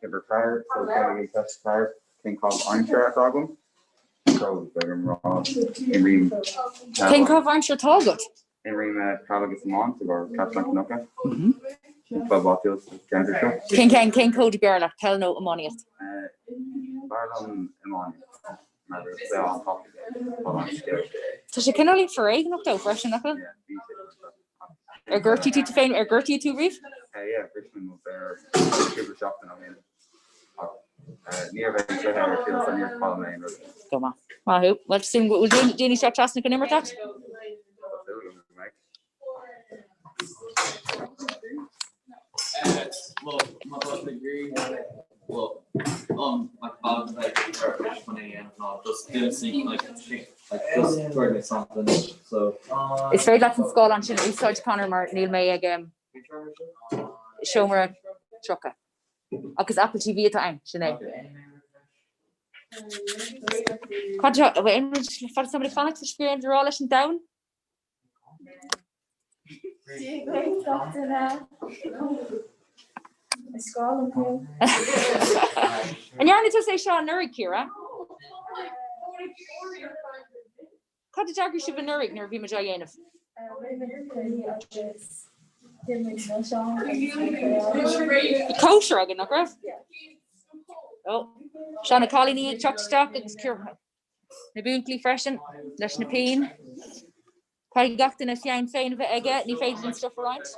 uimhir 4, so ceann ceist 4, cén caitheamh aimsire atá agam? So beidh orm rá imrím Cén caitheamh aimsire atá agat? Imrím peil agus iomáint i gCaisleán Cnucha, an club áitiúil sa cheantar seo. Cén ceann, cén cód ab fhearr leat, peil nó iománaíocht? B'fhearr liom iománaíocht mar is cluiche an-tapaidh é, tá an-scil. Tá sé cineáilín foréigneach dó freisin, nach bhfuil? Yeah, bíonn sé go Ar gortaigh tú tú féin, ar gortaíodh tú riamh? Yeah, bhris mé mo mhéar cúpla seachtain ó shin. Ach ní raibh aon chluiche ar siúl so níor chaill mé aon rud. Go maith. Maith thú. Bhuel, súil go bhfuil daoine seo trasna chun imirt leat? Tá súil agam go mbeidh. Well, má tá tú ag iarraidh, well, um, like, bad like, ar chun é a dhéanamh ná just déan like, like, just tabhair mé something, so. Is féidir leat an scáileán sin a úsáid, Conor, mar níl mé ag seomra 30. Agus Apple TV atá ann, sin é. Cad tá aon rud fad is táimid ag fanacht leis aon rud a rá leis an domhan? Dia dhuit gach duine. Is grá liom thú. An ndearna tusa é seo anuraidh, Ciara? Cad a d'eagraigh sibh anuraidh nuair a bhí muid á dhéanamh? Bhí cóisir againn, nach raibh? Ó, seo na cailíní ag teacht isteach agus na buachaillí freisin leis na pinn. Caithfidh gach duine a pheann féin a bheith aige, ní féidir an stuif a roinnt.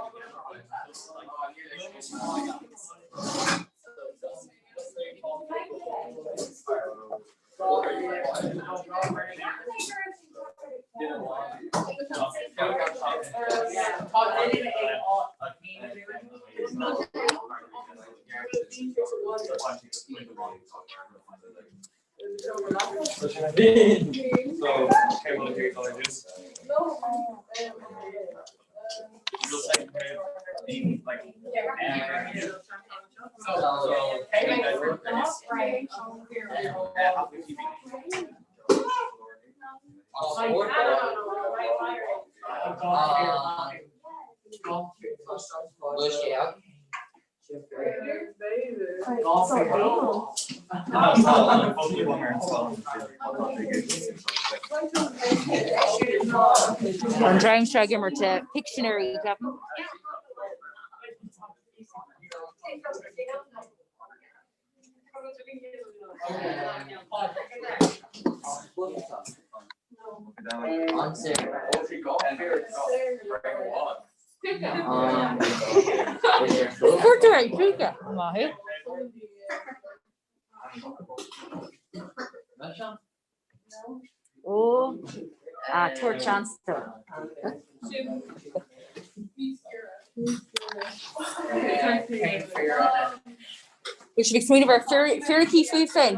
An dream seo ag imirt Pictionary, ceapaim. Cuirtear é púca maith thú. Ó, ah, tabhair seans dó. Bhfuil sibh ag smaoineamh ar fíricí fúibh féin?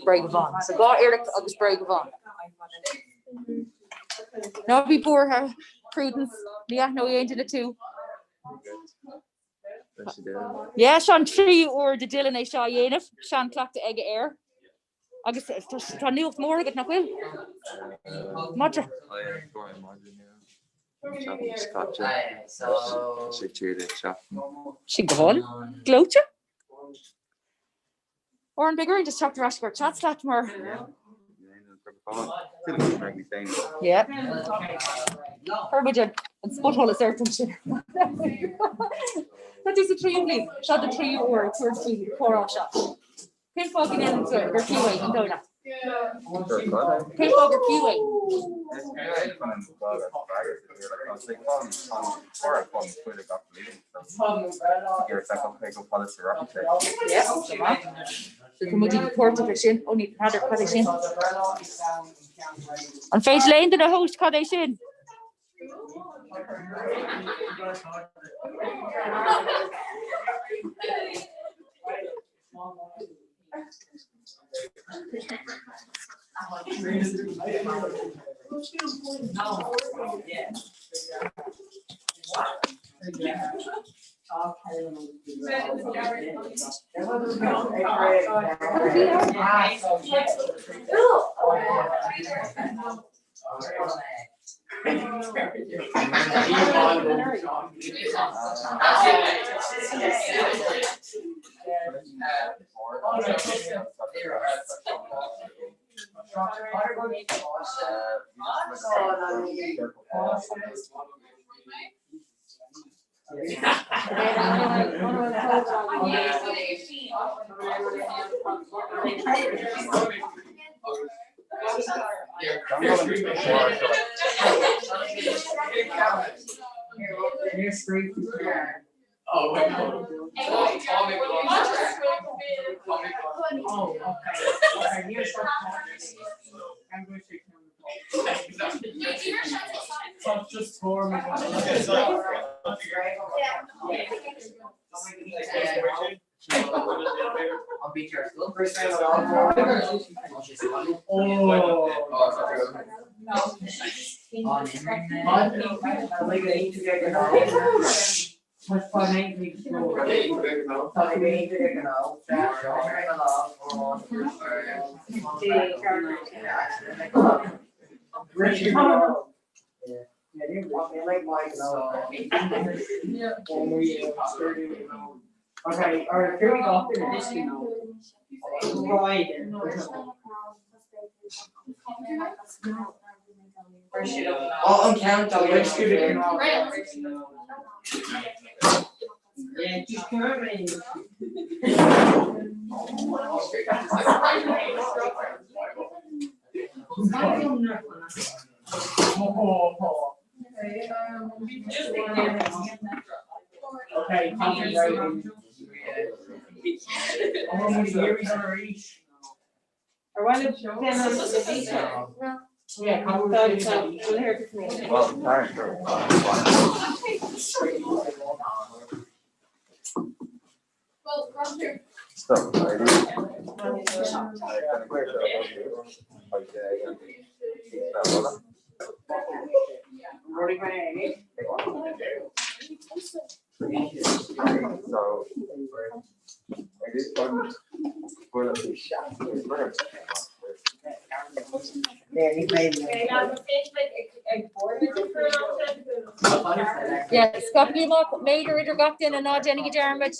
Bréag amháin. So 2 fhíric agus bréag amháin. Ná bí buartha, Prudence, ní aithneoidh aon duine tú. Yeah, seo an tríú uair do Dylan é seo a dhéanamh, seanchleachtadh aige air. Agus tá nuacht mhór agat, nach bhfuil? Madra. Sin go hálainn. Gleoite? Oran, beidh orainn just teacht ar ais go chat leat mar. Yeah. Chuir muid an spotsholas ort ansin. Tá tú sa tríú bliain, seo do tríú uair ag tabhairt faoin chomhrá seo. Cén fáth go ndéanann tú gur fiú é, an dóigh leat? Cén fáth gur fiú é? Tá muid páirteach leis sin. Ó ní n'fheadar cad é sin. An féidir le aon duine a thomhas cad é sin? Scaipigí amach méadar idir gach duine ná déanaigí dearmad.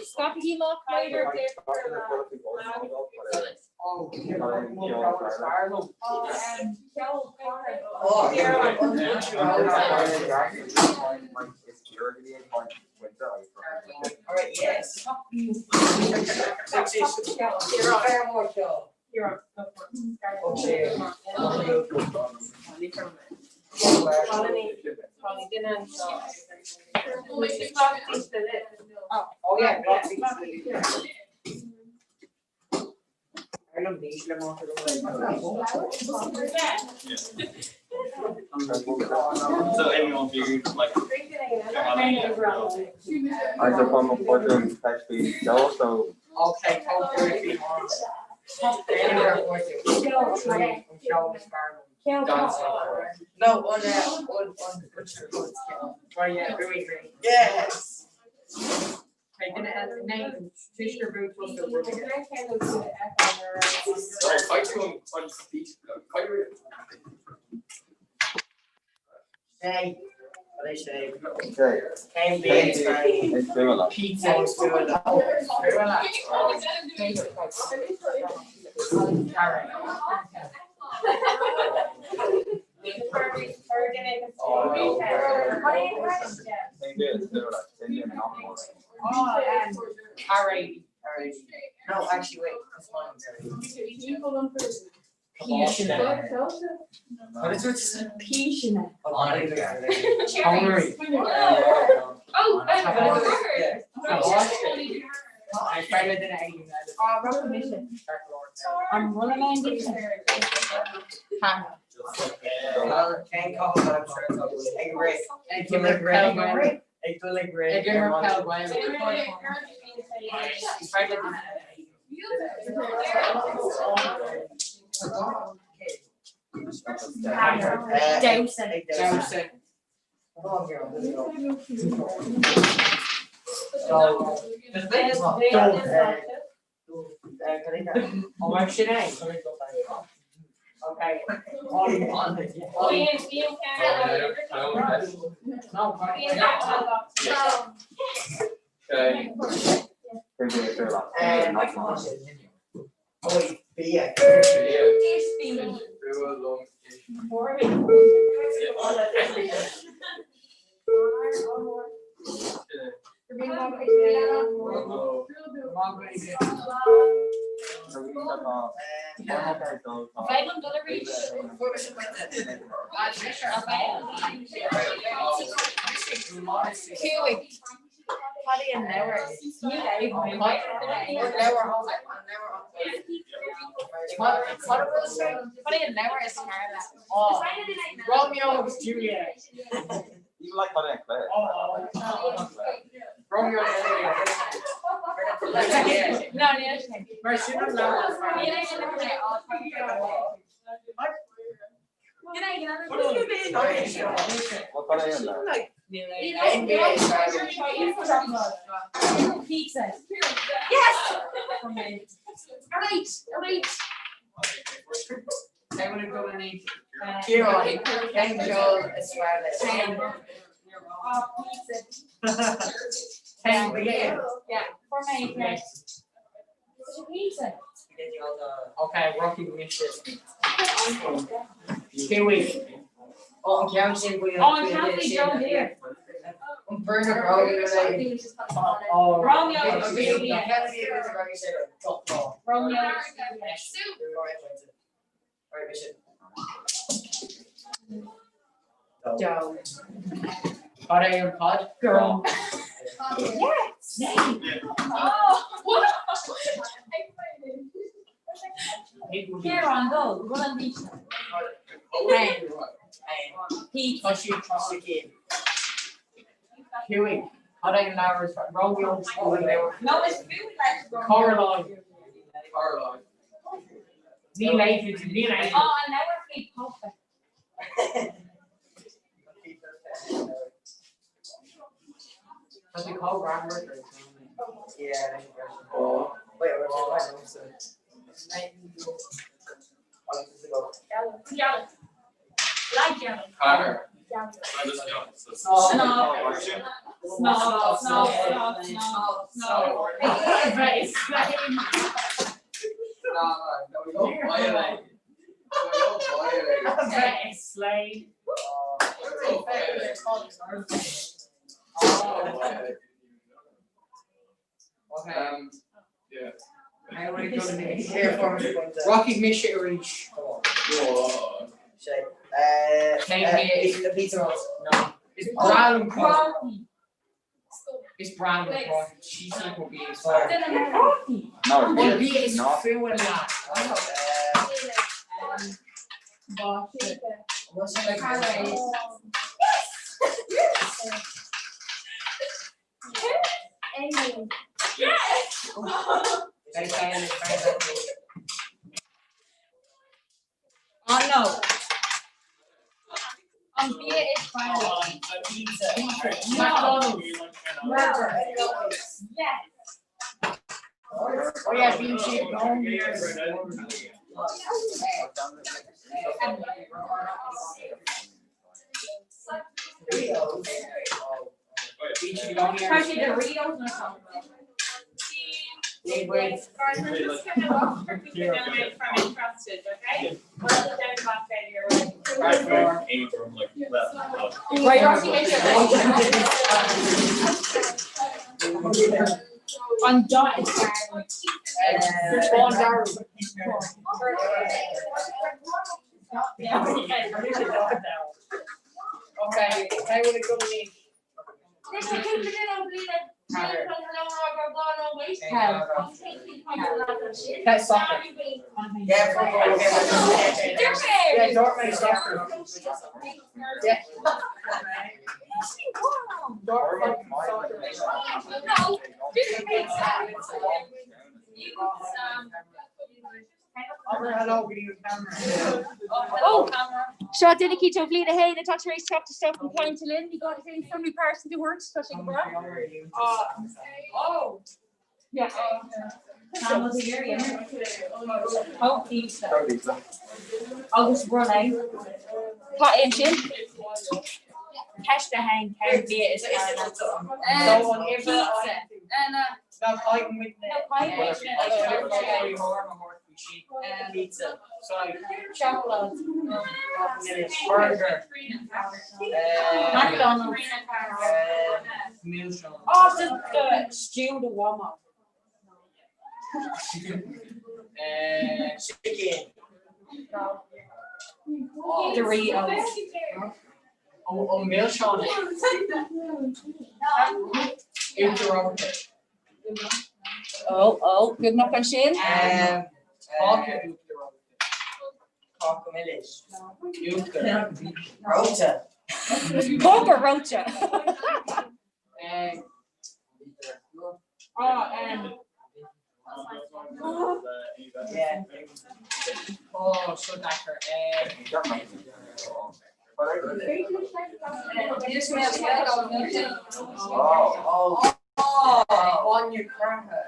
Scaipigí amach méadar. Rachaidh mise arís. Is breá liom prátaí. Is breá liom prátaí. An bia is fuath leat. Oh no. An bia is fearr leat. McDonald's. Burger. Yes. Oh yeah, bíonn sé gan Tá sé Doritos nó Taco Bell. Guys, we're just gonna look for people now from interested, okay? We'll put down back down here. Right, Rosie, make sure. An dath is fearr. Okay, okay, we'll go to me. That's soccer. Yeah, football. Yeah, Dortmund soccer. Yeah. Dortmund soccer. Seo duine eicínt ó bhliain 1 atá tar éis teacht isteach chun cainte linn. Ní gá duit aon sonraí pearsanta a thabhairt, tá sé go breá. Agus run é. Tá é ansin. Ceist a haon cén bia is fearr leat? Pizza. McDonald's. Oh, the, the stew the warm up. Chicken. Doritos. Ó milseáin. Oh, oh, good enough ansin. Cáca Cáca milis. Reoite. Cóca reoite. Oh, um, Yeah. Oh, so deacair. Oh, Bainne craithe.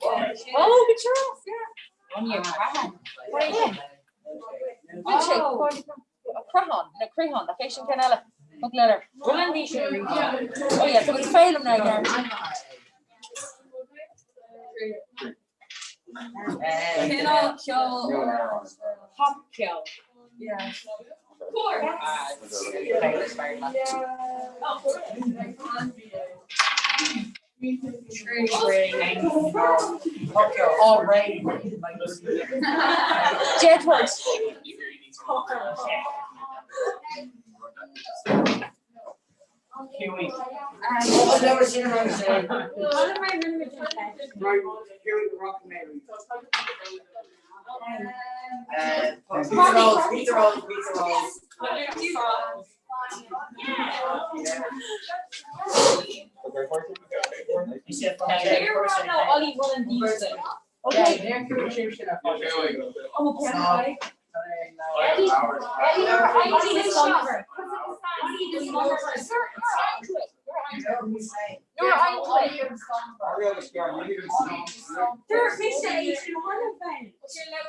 Oh, good choice, yeah. Bainne craithe. Yeah. Bhfuil sé Creathán, nó Creathán, nach é sin ceann eile? Thug letter. Oh yeah, so it's féilim now there. Cineál ceoil popcheol. Jedward. Nuair a fhaigheann tú é. Dúirt mise é sin cheana féin. Déanann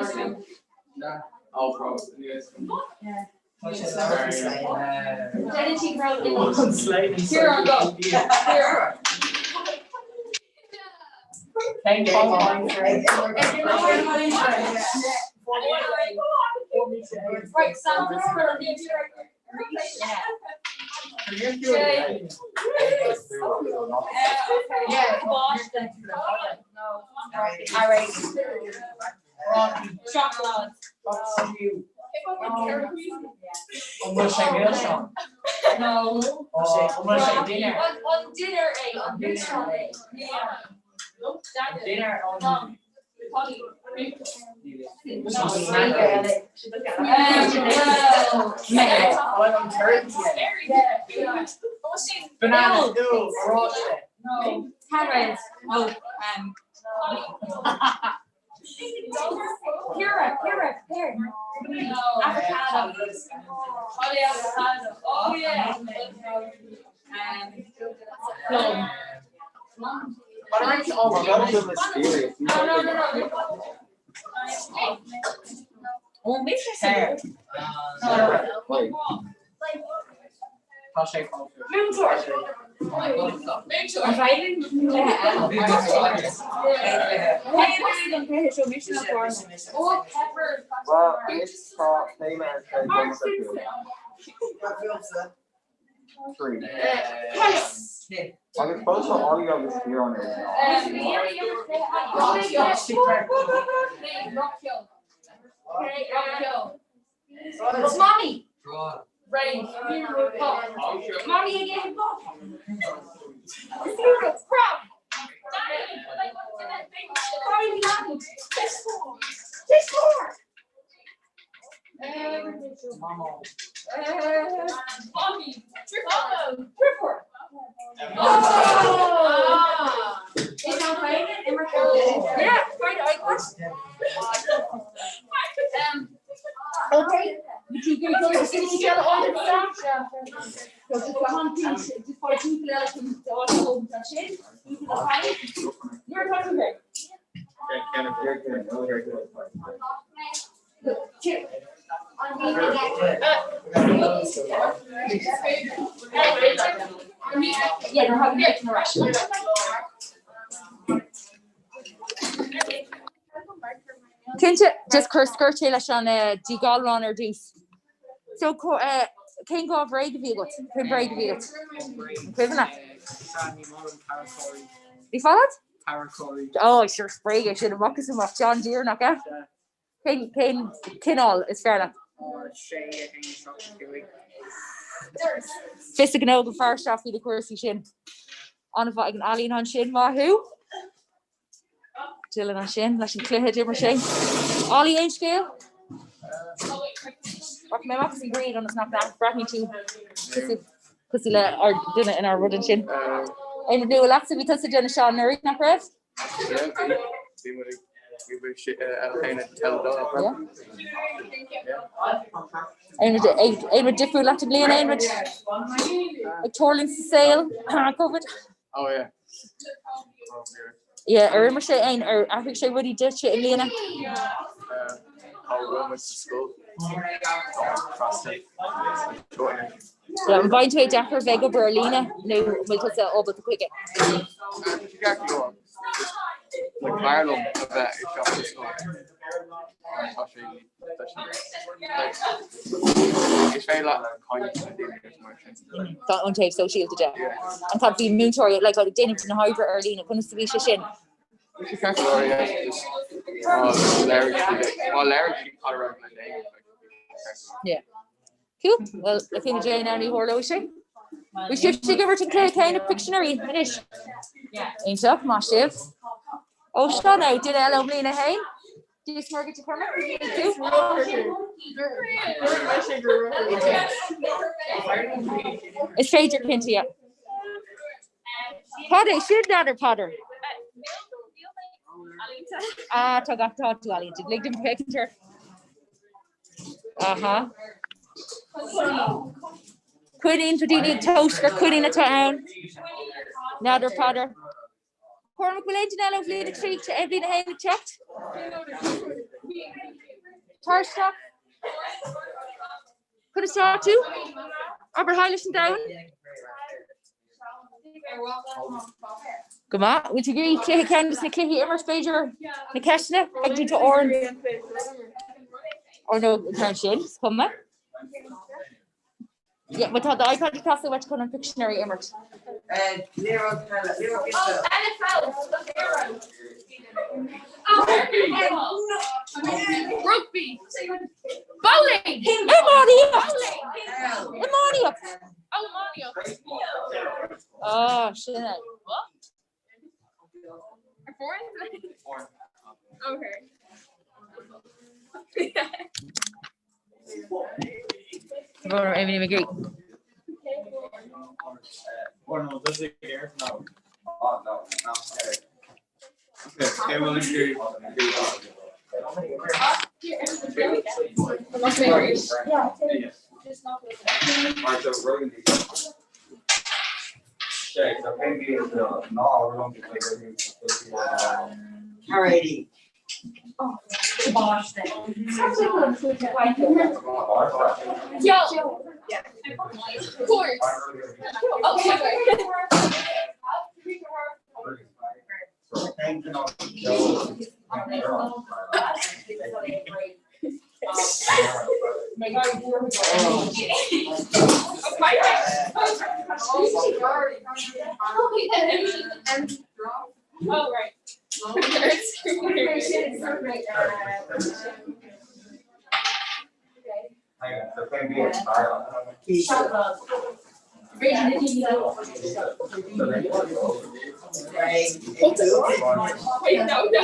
sí rud Here I go. Here. Right, Sam, Cinnte, just cuir scoirt é leis an díghalrán ar dtús. So, cén dhá bhréag a bhí agat? Cén bhréag a bhí agat? An cuimhin leat? Bhí fad agat? Ó, sure, is bréag é sin amach is amach. John Deere, nach ea? Cén, cén cineál is fearr leat? Fios a ghnó ag an fear seo faoi na cúrsaí sin. An-mhaith ag an ealaín ansin, maith thú. Dylan ansin leis an cluiche d'imir sé. Ollie aon scéal? Rachaidh mé amach as an ghrian ionas nach mbreathnaíonn tú cosúil le ár duine inár rud ansin. Aon rud nua leatsa bhí tusa ag déanamh seo anuraidh nach raibh? Aon rud difriúil leat i mbliana aon rud ag tarlúint sa saol Covid? Oh yeah. Yeah, ar imir sé aon ar athraigh sé rudaí duitse i mbliana? Tá bhfuil muid sa scoil. Yeah, an bhfaigheann tú é deacair bheith ag obair ar líne nó an bhfuil tusa ábalta chuige? Like b'fhearr liom a bheith isteach sa scoil. Tá sé tá sé like is féidir leat caint le daoine agus mar sin. Tá an taobh sóisialta de. An cad bhí múinteoirí like ag déanamh na hoibre ar líne, conas a bhí sé sin? Bhí sé ceart go leor, yeah, just má léirigh siad má léirigh siad cad a raibh le déanamh like bhí sé ceart go leor. Yeah. Cool. Well, le cúnamh Dé now ní tharlóidh sé. Bhí sibhse ag imirt an cluiche céanna Pictionary anois. Iontach, maith sibh. Ó seo now, duine eile ó mbliain a haon. Dia is Muire duit a Chormac. Is féidir cinnte, yeah. Cad é sin n'fheadar Peadar? Ah, tá gach tá tú ealaíonta. Lig dom féachaint air. Aha. Coinín, tá daoine ag tomhas gur coinín atá ann. N'fheadar Peadar. Cormac, bhfuil aon duine eile ó bhliain 3, bhliain 1 ag teacht? Tar isteach. Conas tá tú? Abair haigh leis an domhan. Go maith. Bhfuil tú ag iarraidh cluiche ceann de na cluichí a imirt b'fhéidir na ceisteanna ag tú tá Oran. Or nó an ceann sin, is cuma. Yeah, má tá do iPad ag teastáil uait chun an Pictionary a imirt. Rugby. Bowling. Iománaíocht! Iománaíocht! Oh, sin é. Okay. McGee. Alrighty. Oh, right. Wait, no, no.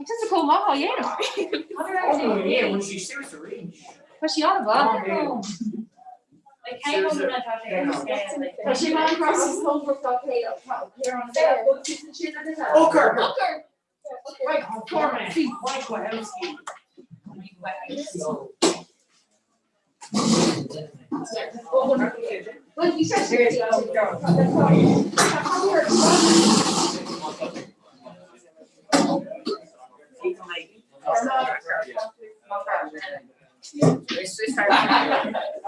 Tá chomh maith á dhéanamh. Tá sí an-mhaith. Tá sí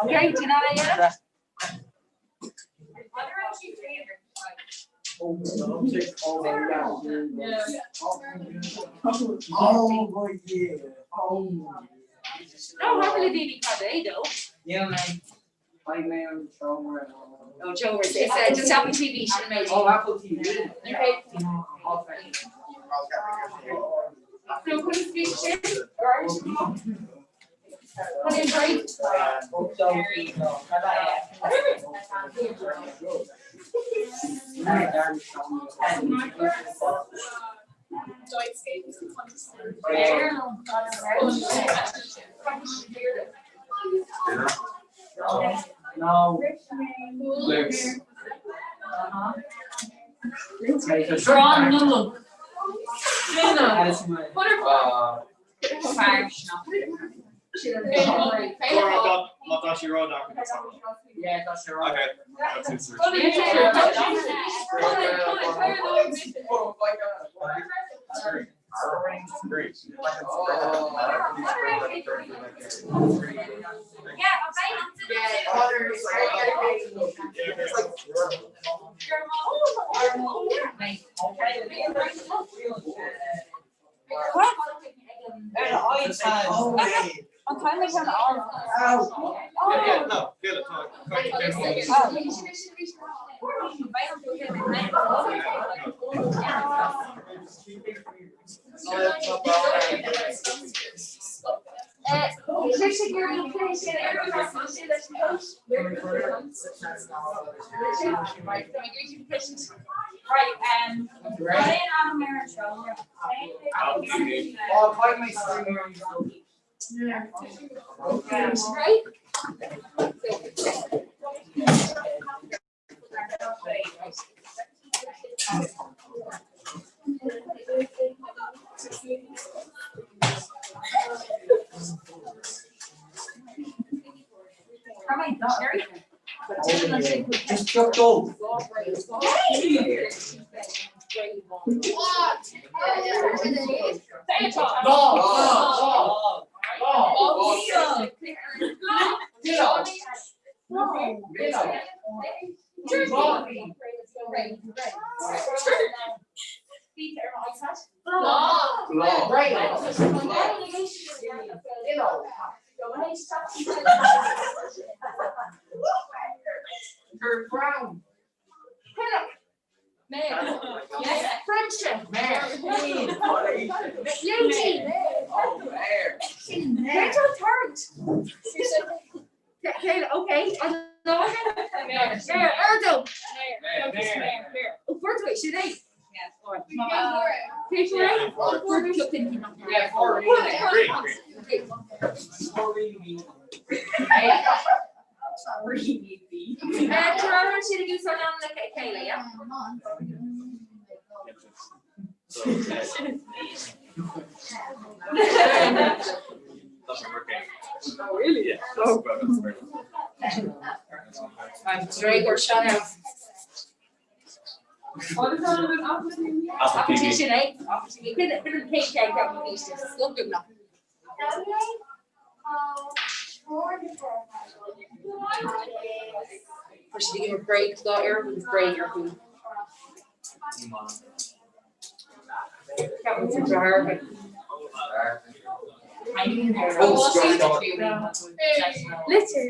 Okay, do you know yet? No, have le daoine cad é dó. Níl mé. Beidh mé an seomra. Oh, Joe, it's uh, just Apple TV, sin mé. Oh, Apple TV. So chun bhí sin No. Litir.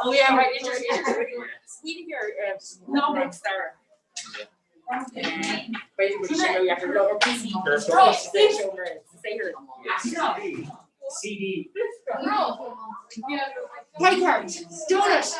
Oh yeah, right. No, star. CD. Play card. Donut.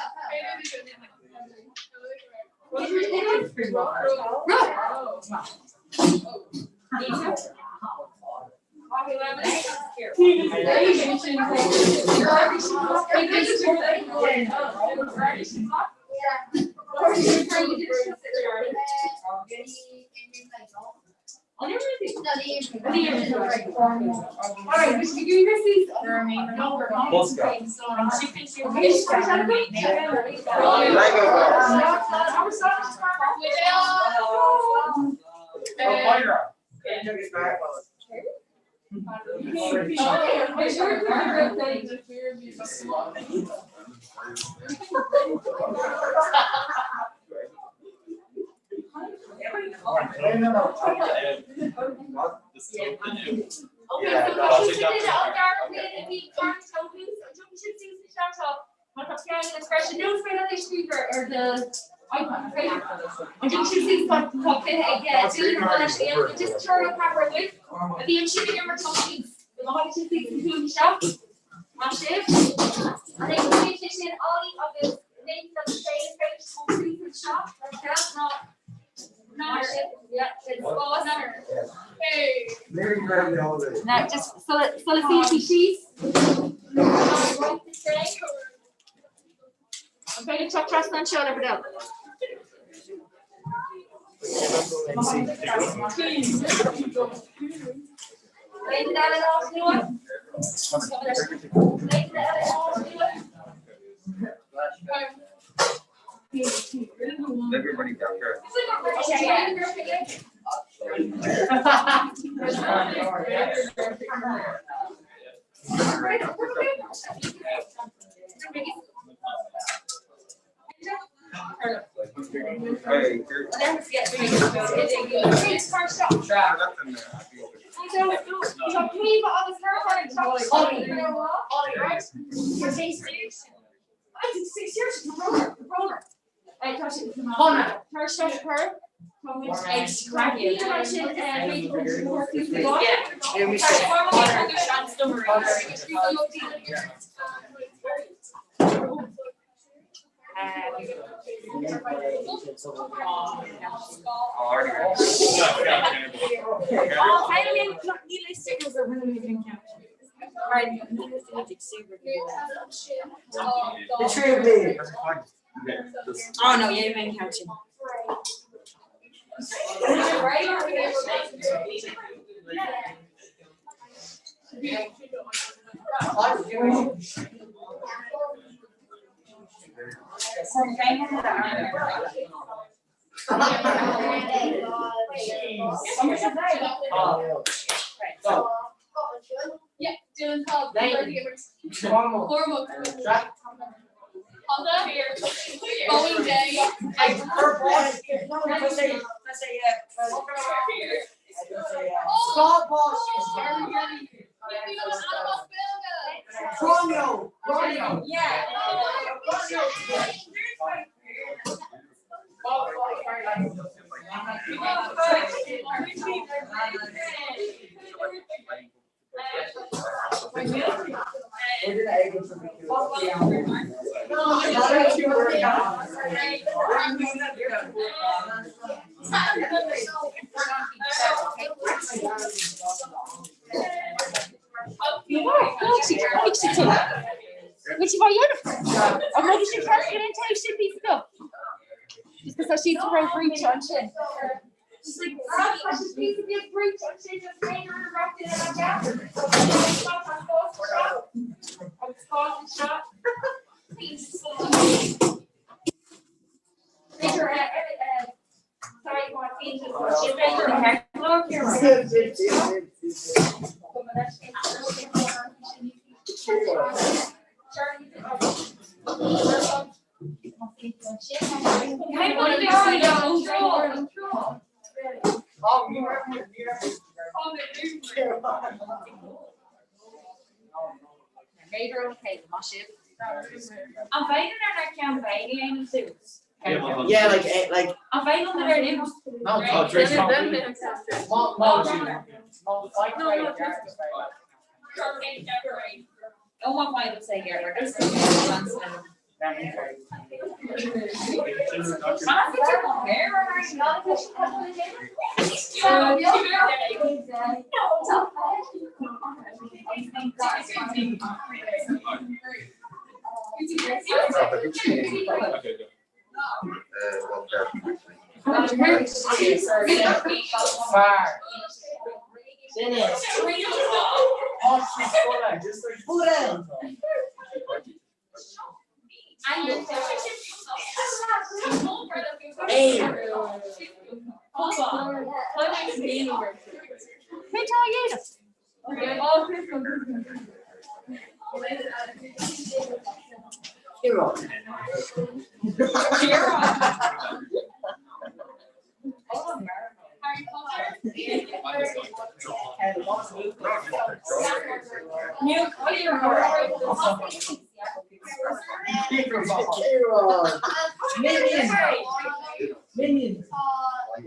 Now just sula suíonn sí síos. An féidir teacht trasna anseo le bhur dtoil? Aon eile áit nua? Aon eile áit nua? Everybody down here. Oh no, yeah, main couching. Yeah, Dylan Cobb. Cormac. Honda. Boeing Day. Yeah. An féidir ar ceann béil a dhéanamh suas? Yeah, like, eh, like. An féidir an ar nós? No, tá dris Má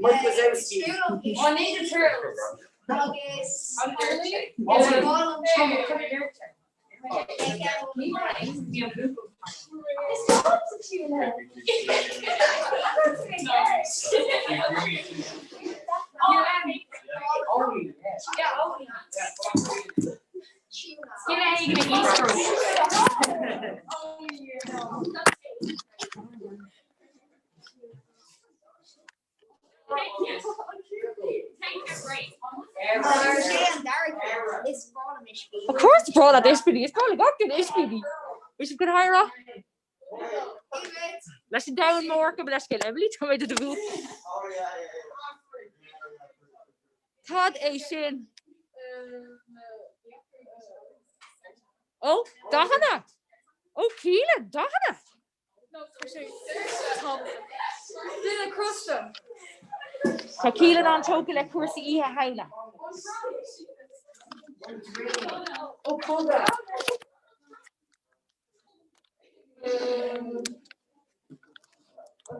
Mike Wazowski. Of course breá leat ispíní, is breá le gach duine ispíní. Bhí sibh go háirithe? Leis an domhan mór go leis scéal Emily tá mé do do bhú. Cad é sin? Ó, dathanna! Ó, Keelan, dathanna! Duine crosta. Tá Keelan an-tógtha le cúrsaí Oíche Shamhna. Ó Conga.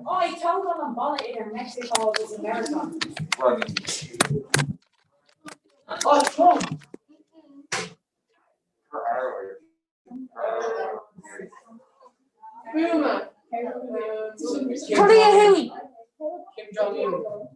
Ag tógáil an balla idir Meicsiceo agus Meiriceá. Ó Trump. Buama. Korea Thuaidh. Kim Jong-un.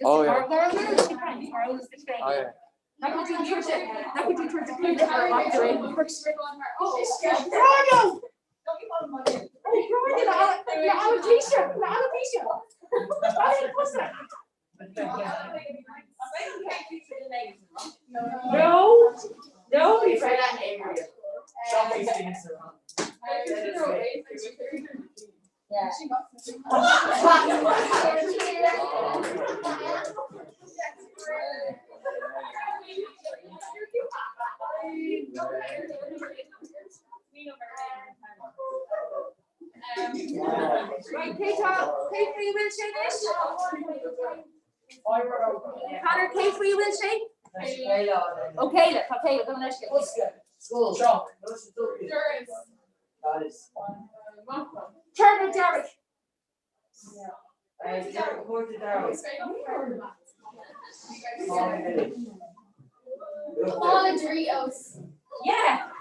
Oh yeah. Oh yeah. No, no, Right, cé tá cé faoi bhfuil sé anois? Conor cé faoi bhfuil sé? Ó Céile, tá Céile, go leis. School. Shop. Cearnóg dearg. Mála Doritos. Yeah.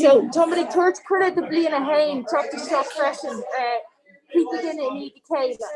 So táimid ag tabhairt cuireadh do bliain a haon teacht isteach freisin, cúpla duine i ndiaidh a chéile.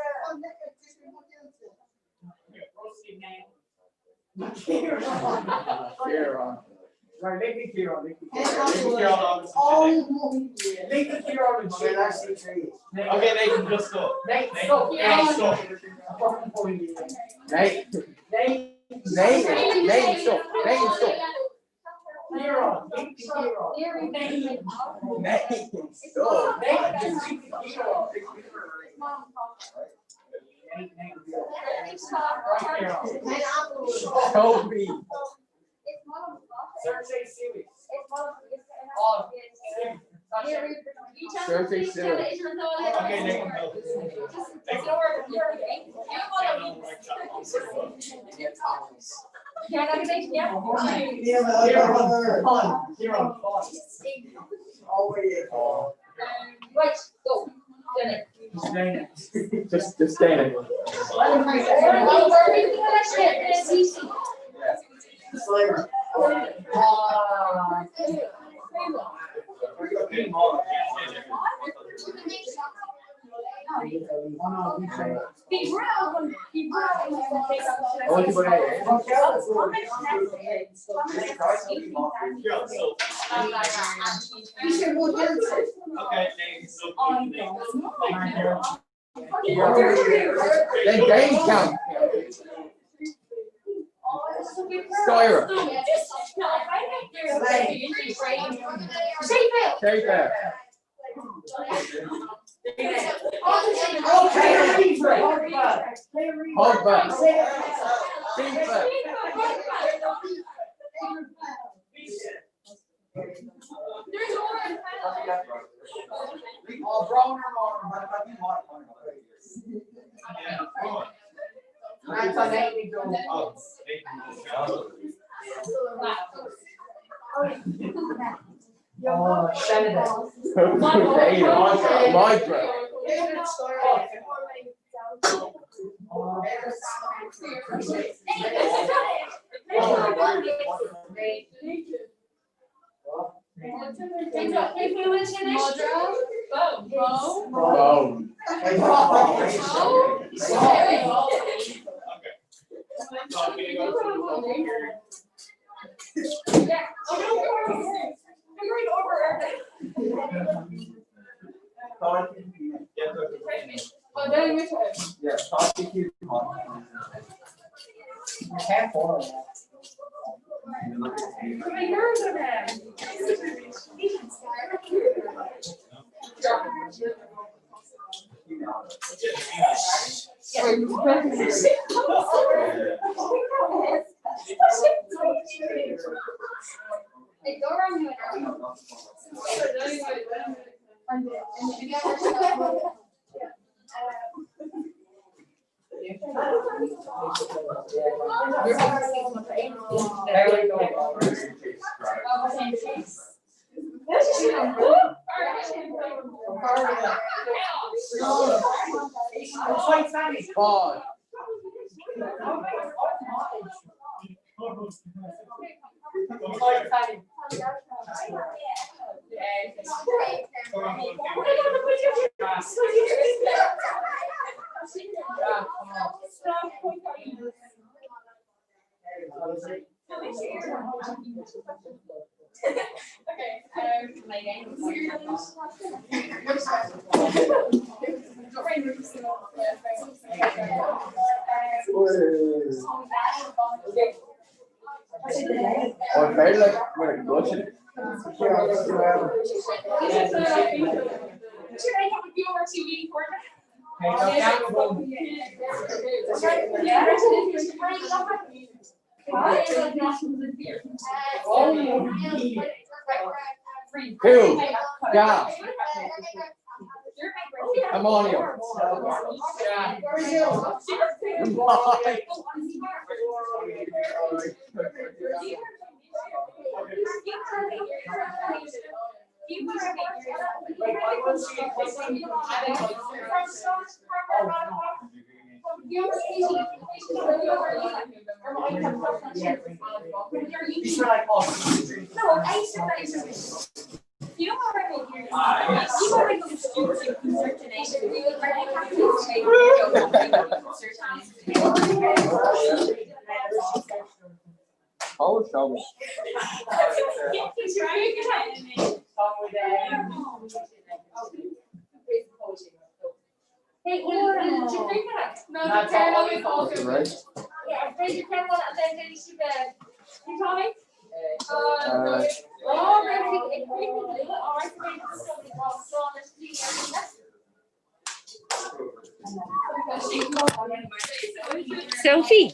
Sophie?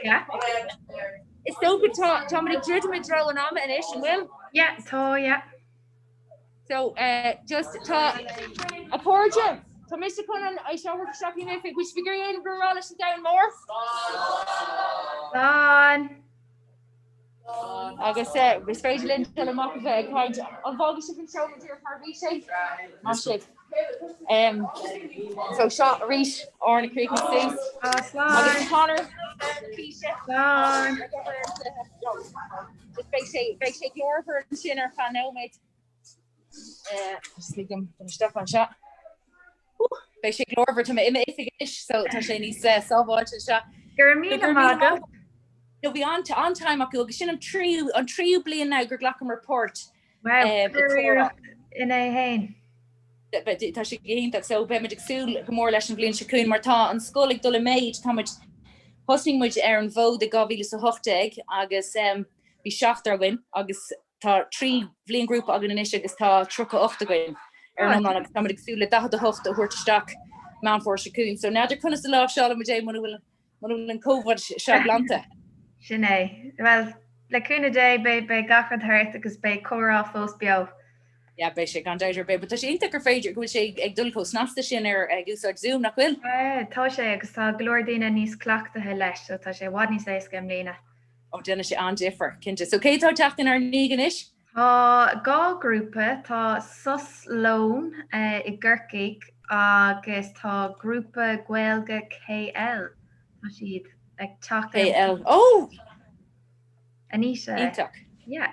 Yeah? Is dócha tá táimid ag druidim i dtreo an ama anois, an bhfuil? Yeah, tá, yeah. So, uh, just tá a chairde, Tá mise chun an é seo a thabhairt isteach in oifig, bhfuil sibh ag iarraidh aon rud a rá leis an domhan mór? Slán! Agus is féidir linn dul amach a bheith ag caint. An bhfágfaidh sibh an seomra díreach mar a bhí sé? Maith sibh. So seo arís Árann ag críochnú suas. Agus Conor Slán. Beidh sé beidh sé glórmhar ansin ar feadh nóiméad. Just lig dom dul isteach anseo. Beidh sé glórmhar tá mé i m'oifig anois so tá sé níos sábháilte anseo. Go raibh míle maith agat. No bhí an-time acu agus sin an tríú an tríú bliain now gur ghlacamar páirt. Wow, curiarracht in é féin. Tá sé go hiontach so beimid ag súil go mór leis an bhliain seo chugainn mar tá an scoil ag dul i méid táimid thosnaigh muid ar an bhfód i 2018 agus bhí seachtar againn agus Tá 3 bhliainghrúpa againn anois agus tá 38 againn ar an iomlán agus táimid ag súil le 48 a thabhairt isteach Meán Fómhair seo chugainn. So n'fheadar conas a láimhseálfaidh muid é muna bhfuil Muna bhfuil an Covid seo glanta. Sin é. Bhuel, le cúnamh Dé, beidh beidh gach rud thart agus beidh comhrá fós beo. Yeah, beidh sé gan dabht ar bith. But tá sé iontach gur féidir go bhfuil sé ag dul chomh snasta sin ar ag úsáid Zoom, nach bhfuil? Yeah, tá sé agus tá go leor daoine níos cleachtaithe leis, so tá sé i bhfad níos éasca i mbliana. Ó, déanann sé an-difear, cinnte. So cé atá ag teacht inár ndiaidh anois? Tá 2 grúpa, tá Sos Lóin i gCorcaigh agus tá grúpa Gaeilge KL, tá siad ag teacht ar. KL, oh! Anita. Iontach. Yeah.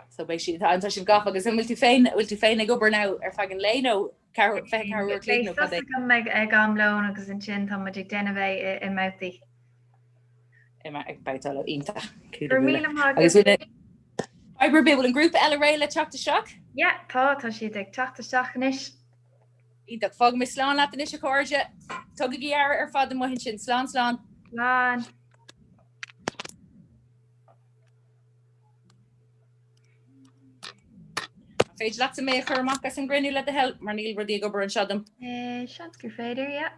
So beidh siad, tá sibh gafa agus an bhfuil tú féin, bhfuil tú féin ag obair now ar feadh an lae nó 24 uair a chloig nó cad é? Beidh sos agam ag am lóin agus ansin tá muid ag déanamh é i mbabhtaí. Ag babhtáil iontach. Go raibh míle maith agat. Agus fadhb ar bith, bhfuil an grúpa eile réidh le teacht isteach? Yeah, tá, tá siad ag teacht isteach anois. Iontach. Fágfaidh mé slán leat anois a chairde. Tugaigí aire ar fad amuigh ansin. Slán, slán. Slán. An féidir leatsa mé a chur amach as an gcruinniú le do thoil mar níl rudaí ag obair anseo dom? Eh, seans gur féidir, yeah.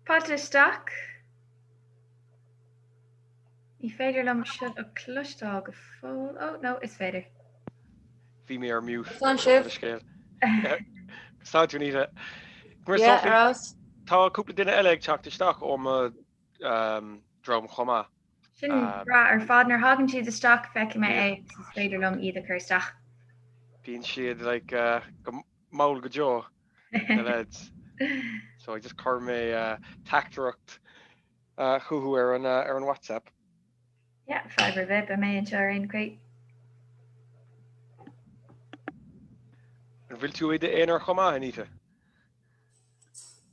Fáilte isteach. Ní féidir liom sibh a chloisteáil go fóill. Oh, no, is féidir. Bhí mé ar mute. Tá sibh. Scéal. Tá tú Anita. Yeah, ar fheabhas. Tá cúpla duine eile ag teacht isteach ó mo dream chomh maith. Sin breá ar fad. Nuair a thagann siad isteach feicfidh mé é agus is féidir liom iad a chur isteach. Bíonn siad like go mall go deo, na lads. So I just chuir mé teachtaireacht chucu ar an ar an WhatsApp. Yeah, fadhb ar bith, beidh mé anseo ar aon chaoi. An bhfuil tú i d'aonar chomh maith, Anita?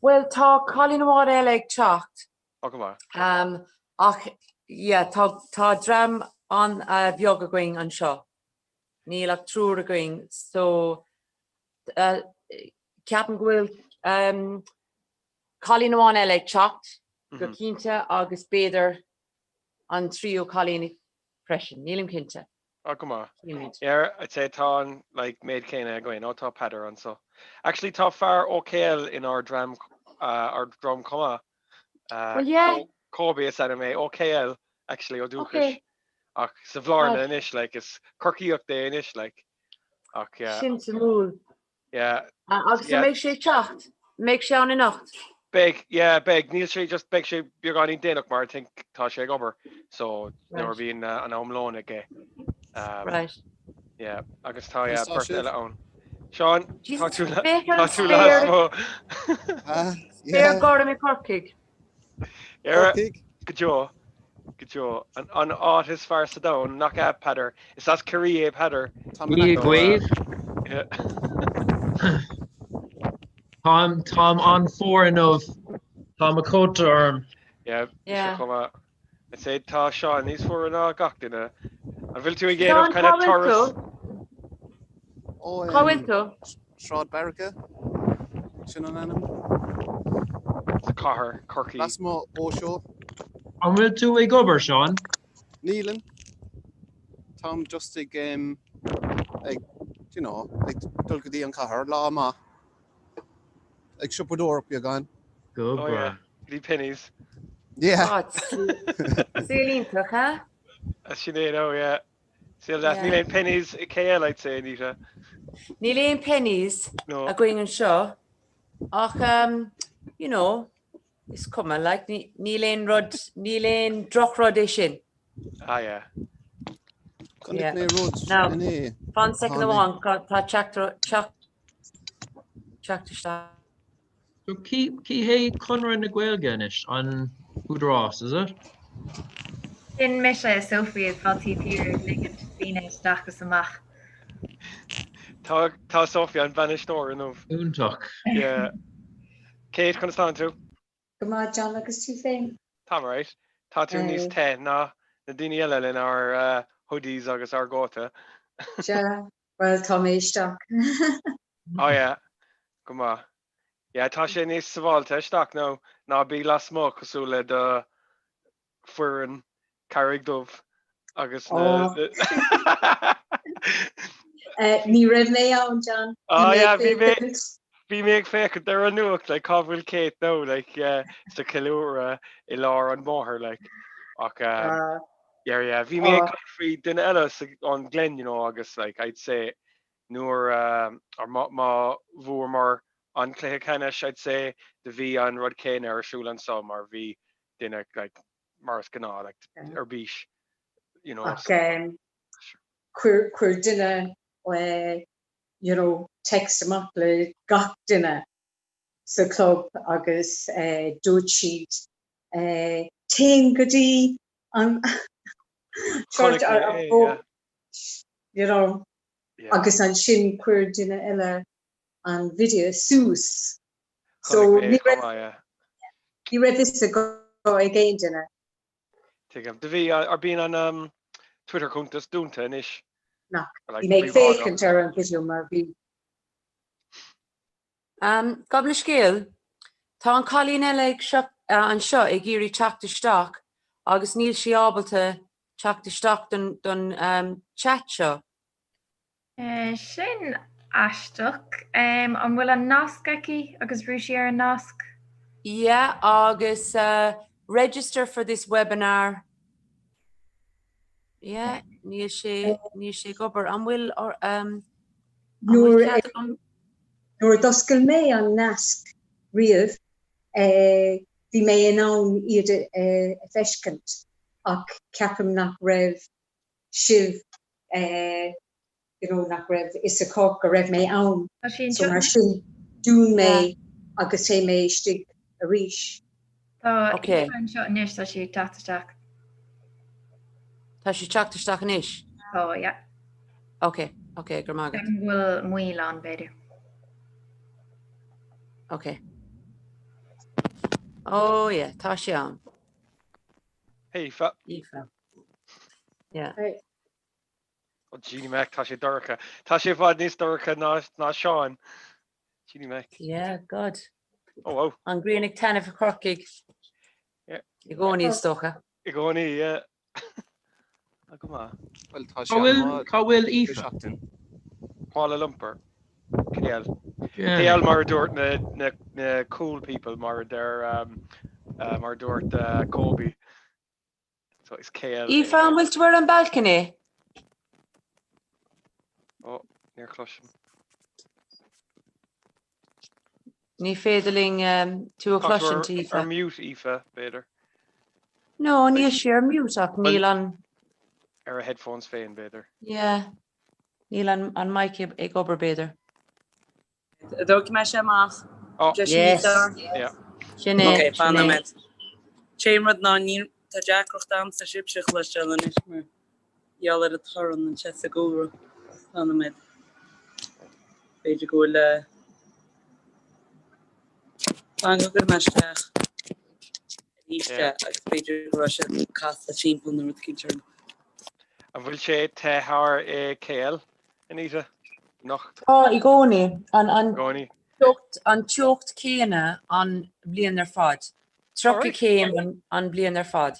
Bhuel, tá cailín amháin eile ag teacht. Ó go maith. Ach yeah, tá tá dream an-bheag againn anseo. Níl ach triúr againn so ceapaim go bhfuil cailín amháin eile ag teacht go cinnte agus b'fhéidir an tríú cailín freisin, nílim cinnte. Ó go maith. Yeah, I'd say tá an like méid céanna againn. Ó tá Peadar anso. Actually tá fear ó KL inár dream ár dream chomh maith. Well yeah. Kobe is ainm é ó KL actually ó dúchais. Okay. Ach sa Bhlarna anois like is Corcaíoch é anois like. Ach yeah. Sin suimiúil. Yeah. Agus an mbeidh sé ag teacht? An mbeidh sé ann anocht? Beidh, yeah, beidh. Níl sé just, beidh sé beagáinín déanach mar I think tá sé ag obair so nuair a bhíonn an am lóin aige. Right. Yeah, agus tá yeah, beirt eile ann. Seán, tá tú tá tú lasmuigh. Spéir gorm i Corcaigh. Corcaigh? Go deo. Go deo. An áit is fearr sa domhan, nach ea, Peadar? Is as Ciarraí é Peadar. Dia dhaoibh. Táim táim an-fhuar inniu. Tá mo chóta orm. Yeah, yeah. Chomh maith. I'd say tá Seán níos fuaire ná gach duine. An bhfuil tú ag déanamh kind of turas? Cá bhfuil tú? Sráid Beairice, sin an ainm. Sa chathair, Corcaigh. Lasmuigh ó seo. An bhfuil tú ag obair, Seán? Nílim. Táim just ag, ag, you know, ag dul go dtí an chathair lá maith. Ag siopadóireacht beagán. Go Oh yeah, go dtí Penneys. Yeah. Saol iontach, eh? Sin é, no, yeah. Saol deas. Níl aon Penneys i KL, I'd say, Anita. Níl aon Penneys againn anseo ach um, you know, is cuma, like, níl aon rud, níl aon drochrud é sin. Ah, yeah. Chonaic mé rud Now, inné. fan second amháin, tá teacht teacht isteach. So cé hé Conradh na Gaeilge anois? An Údarás, is it? Sin mise, Sophie, atá taobh thiar ag ligint daoine isteach is amach. Tá tá Sophie an bainisteoir inniu. Iontach. Yeah. Kate, conas tánn tú? Go maith John agus tú féin? Táim alright. Tá tú níos te ná na daoine eile lenár hoodies agus ár gcóta. Sea, bhuel tá mé isteach. Oh yeah, go maith. Yeah, tá sé níos sábháilte isteach nó ná bí lasmuigh cosúil le do foireann Carraig Dubh agus na. Ní raibh mé ann, John. Oh yeah, bhí mé bhí mé ag féachaint ar an nuacht like cá bhfuil Kate now like sa cheiliúradh i lár an bhóthair like ach um, yeah yeah bhí mé ag caint faoi duine eile sa an Glen you know agus like I'd say nuair um, or má má bhuamar an cluiche ceannais I'd say do bhí an rud céanna ar siúl anso mar bhí duine like mar is gnáth like ar bís you know Ach um, chuir chuir duine uh, you know, text amach le gach duine sa club agus uh, dúirt siad uh, téim go dtí an Chonaic mé é, yeah. you know, Yeah. agus ansin chuir duine eile an video suas. So Chonaic mé é ní chomh raibh maith, yeah. ní raibh fhios ag aon duine. Tuigim. Do bhí, ar bíonn an um, Twitter cuntas dúnta anois? Nach. Like, Bhí mé ag príobháideach. féachaint ar an video mar bhí Um, Gabh mo leithscéal. Tá an cailín eile ag seo, uh, anseo ag iarraidh teacht isteach agus níl sí ábalta teacht isteach don, don um, chat seo. Sin aisteach. An bhfuil an nasc aici agus bhrú sí ar an nasc? Yeah, agus register for this webinar. Yeah, níl sé, níl sé ag obair. An bhfuil, an bhfuil cead agam? Nuair a d'oscail mé an nasc riamh, bhí mé in ann iad a feiscint ach ceapaim nach raibh sibh you know nach raibh fhios acu go raibh mé ann Tá sí so anseo mar anois. sin dún mé agus téigh mé istigh arís. Tá Ok. Aoife anseo anois, tá sí ag teacht isteach. Tá sí ag teacht isteach anois? Tá, yeah. Ok, ok, go raibh maith agat. Ceapaim go bhfuil moill ann, b'fhéidir. Ok. Oh yeah, tá sí ann. Hey Aoife. Aoife. Yeah. Hey. Oh, Jeannie Mac, tá sé dorcha. Tá sé i bhfad níos dorcha ná, ná Seán. Jeannie Mac. Yeah, God. Oh, wow. An ghrian ag taitneamh i Corcaigh. Yeah. I gcónaí is dócha. I gcónaí, yeah. Ah, go maith. Well, tá Cá sé bhfuil, an-mhaith cá bhfuil Aoife? seachtain. Kuala Lumpur. KL. Yeah. KL mar a dúirt na, na, na cool people mar a deir, um, uh, mar a dúirt uh, Kobe. So is KL. Aoife, an bhfuil tú ar an balcony? Oh, níor chloisim. Ní féidir linn um, tú a Tá tú chloisint, ar, Aoife. ar mute, Aoife, b'fhéidir. No, níl sí ar mute ach níl an... Ar a headphones féin, b'fhéidir. Yeah. Níl an, an mic ag ag obair, b'fhéidir. An dtógfaidh mé sé amach? Yes. Sin é, Ok, fan sin é. nóiméad. Sé an rud ná níl, tá deacracht a'msa sibhse a chloisteáil anois mar gheall ar an torann anseo sa gcúlra. Fan nóiméad. B'fhéidir go bhfuil eh, fan go gcuirfidh mé isteach arís é agus b'fhéidir go raibh sé casta timpeall nó rud eicínt orm. An bhfuil sé te thar i KL, Anita? Anocht? Tá, i gcónaí. An, an, I gcónaí. teocht, an teocht céanna an bhliain ar fad. 30 Alright. céim an, an bhliain ar fad.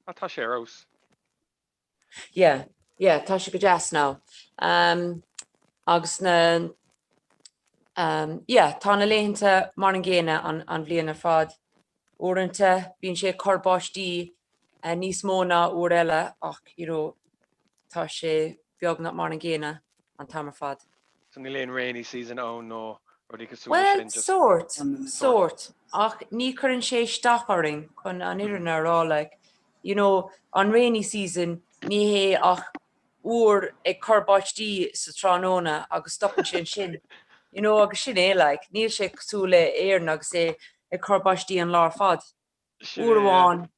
Ah, tá sé ar fheabhas. Yeah, yeah, tá sé go deas now. Um, agus na, um, yeah, tá na laethanta mar an gcéanna an, an bhliain ar fad. Uaireanta bíonn sé ag cur báistí níos mó ná uair eile ach, you know, tá sé beagnach mar an gcéanna an t-am ar fad. So níl aon rainy season ann nó rudaí cosúil leis Bhuel, sin, just. sórt, sórt, ach ní chuireann sé isteach orainn chun an fhírinne a rá, like, you know, an rainy season ní hé ach uair ag cur báistí sa tráthnóna agus stopann sé ansin, you know, agus sin é, like, níl sé cosúil le Éirinn agus é ag cur báistí an lá ar fad. Sin Uair é, yeah. amháin,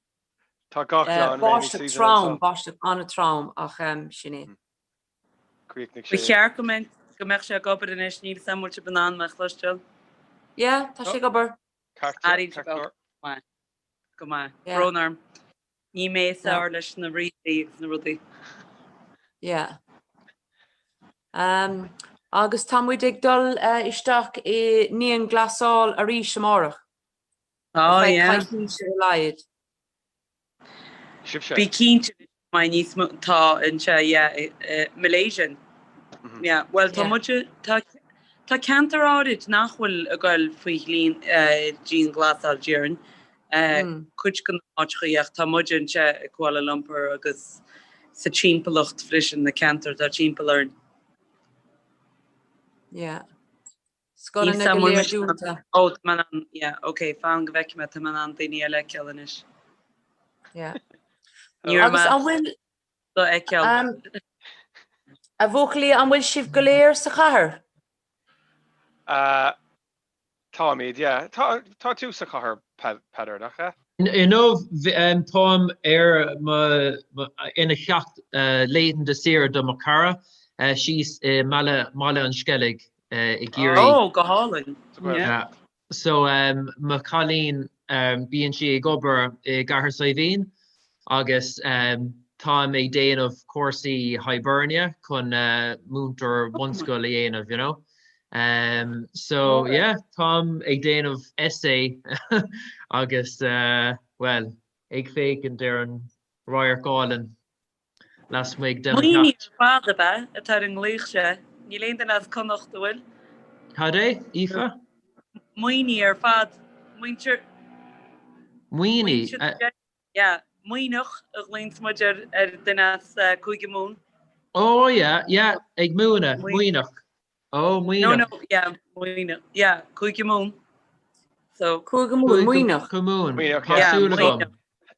Tá gach lá an rainy báisteach season trom, anso. báisteach an-trom ach sin é. Chríochnaigh Ba sé. cheart go mbeinn, go mbeadh sé ag obair anois, níl 'fhios a'm an bhfuil sibh in ann mé a chloisteáil. Yeah, tá sé ag obair. Ceart, Airíonn ceart sibh go leor. go maith. Go maith. Yeah. Brón orm. Ní mé is No. fearr leis na ríomhairí agus na rudaí. Yeah. Um, agus tá muid ag dul uh, isteach i ndianghlasáil arís amárach. Oh, Ar feadh yeah. coicíse ar a laghad. Sibhse. Bí cinnte mbeidh níos mó tá anseo yeah, i, i Malaysian. Yeah, bhuel tá muid, tá tá ceantar áirid nach bhfuil ag goil faoi dianghlasáil déarfainn, cuid de na háiteachaí ach tá muid anseo i Kuala Lumpur agus sa timpeallacht freisin, na ceantair atá timpeall orainn. Yeah. Scoileanna go léir dúnta. Ó, tá mé in ann, yeah, ok, fan go bhfeicfidh mé, tá mé in ann daoine eile a fheiceáil anois. Yeah. Ní raibh Agus mé an bhfuil, do fheiceáil. A bhuachaillí, an bhfuil sibh go léir sa chathair? Táimid, yeah. Tá, tá tú sa chathair, Peadar, nach ea? Inniu, táim ar mo, ina theach laethanta saoire do mo chara síos i mBaile, mBaile an Sceilg i gCiarraí. Oh, go hálainn. Yeah. So mo chailín, bíonn sí ag obair i gCathair Saidhbhín agus táim ag déanamh cúrsaí Hibernia chun múinteoir bunscoil a dhéanamh, you know. So yeah, táim ag déanamh essay agus bhuel, ag féachaint ar an radharc álainn. lasmuigh de mo Muimhnigh theach. ar fad ab ea atá ar an nglaoch seo? Níl aon duine as Connacht, an bhfuil? Cad é, Aoife? Muimhnigh ar fad. Muintir. Muimhnigh? Muintir. Yeah. Muimhneach a ghlaonns muid ar ar duine as Cúige Mumhan. Oh yeah, yeah, ag múineadh, Muimhneach. Oh, No, no, yeah, Muimhneach. Yeah, Cúige Mumhan. So. Cúige Mumhan, Muimhneach. Cúige Mumhan, Muimhneach, tá yeah. súil agam. Muimhneach.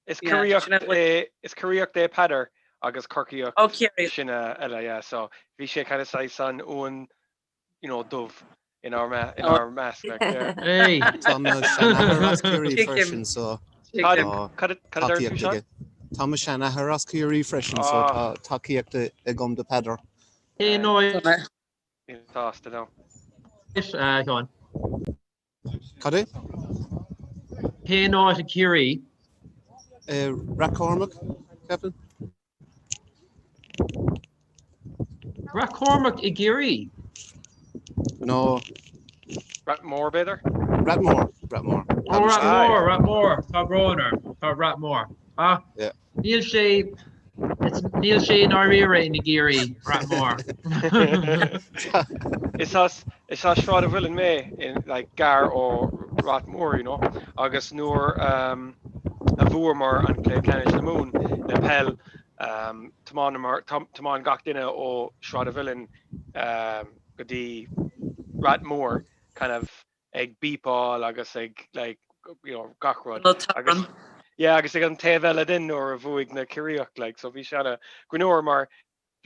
Is Yeah, Ciarraíoch sin é. é, is Ciarraíoch é Peadar agus Corcaíoch Oh, Ciarraíoch. sin eile, yeah. So bhí sé kind of saghas an uan, you know, dubh inár me, Oh. inár measc, like, yeah. Hey. Tá mo sheanathair as Ciarraí Tuigim. freisin, so Cad, Tuigim. tá cad, cad a deir tú, tacaíocht Seán? aige. Tá mo sheanathair as Ciarraí freisin, so Ah. tá tacaíocht agam do Peadar. Cén áit? Sásta nó. A Sheáin. Cad é? Cén áit i Ciarraí? Rath Cormac, ceapaim. Rath Cormac i gCiarraí? No. Rath Mór, b'fhéidir? Rath Mór, Rath Mór. Ó, Rath Mór, Rath Mór, tá brón orm, tá Rath Mór. Ah, Níl sé, níl sé i ndáiríre i gCiarraí, Rath Mór. Is as, is as Sráid an Mhuilinn mé, in, like, gar ó Rath Mór, you know, agus nuair um, a bhuamar an Cluiche Ceannais na Mumhan le peil, um, tiomáineamar, tiomáin gach duine ó Sráid an Mhuilinn um, go dtí Rath Mór, kind of, ag beepáil agus ag like you know gach rud agus yeah agus ag an taobh eile den nuair a bhuaigh na Ciarraíoch like so bhí sé ana greannmhar mar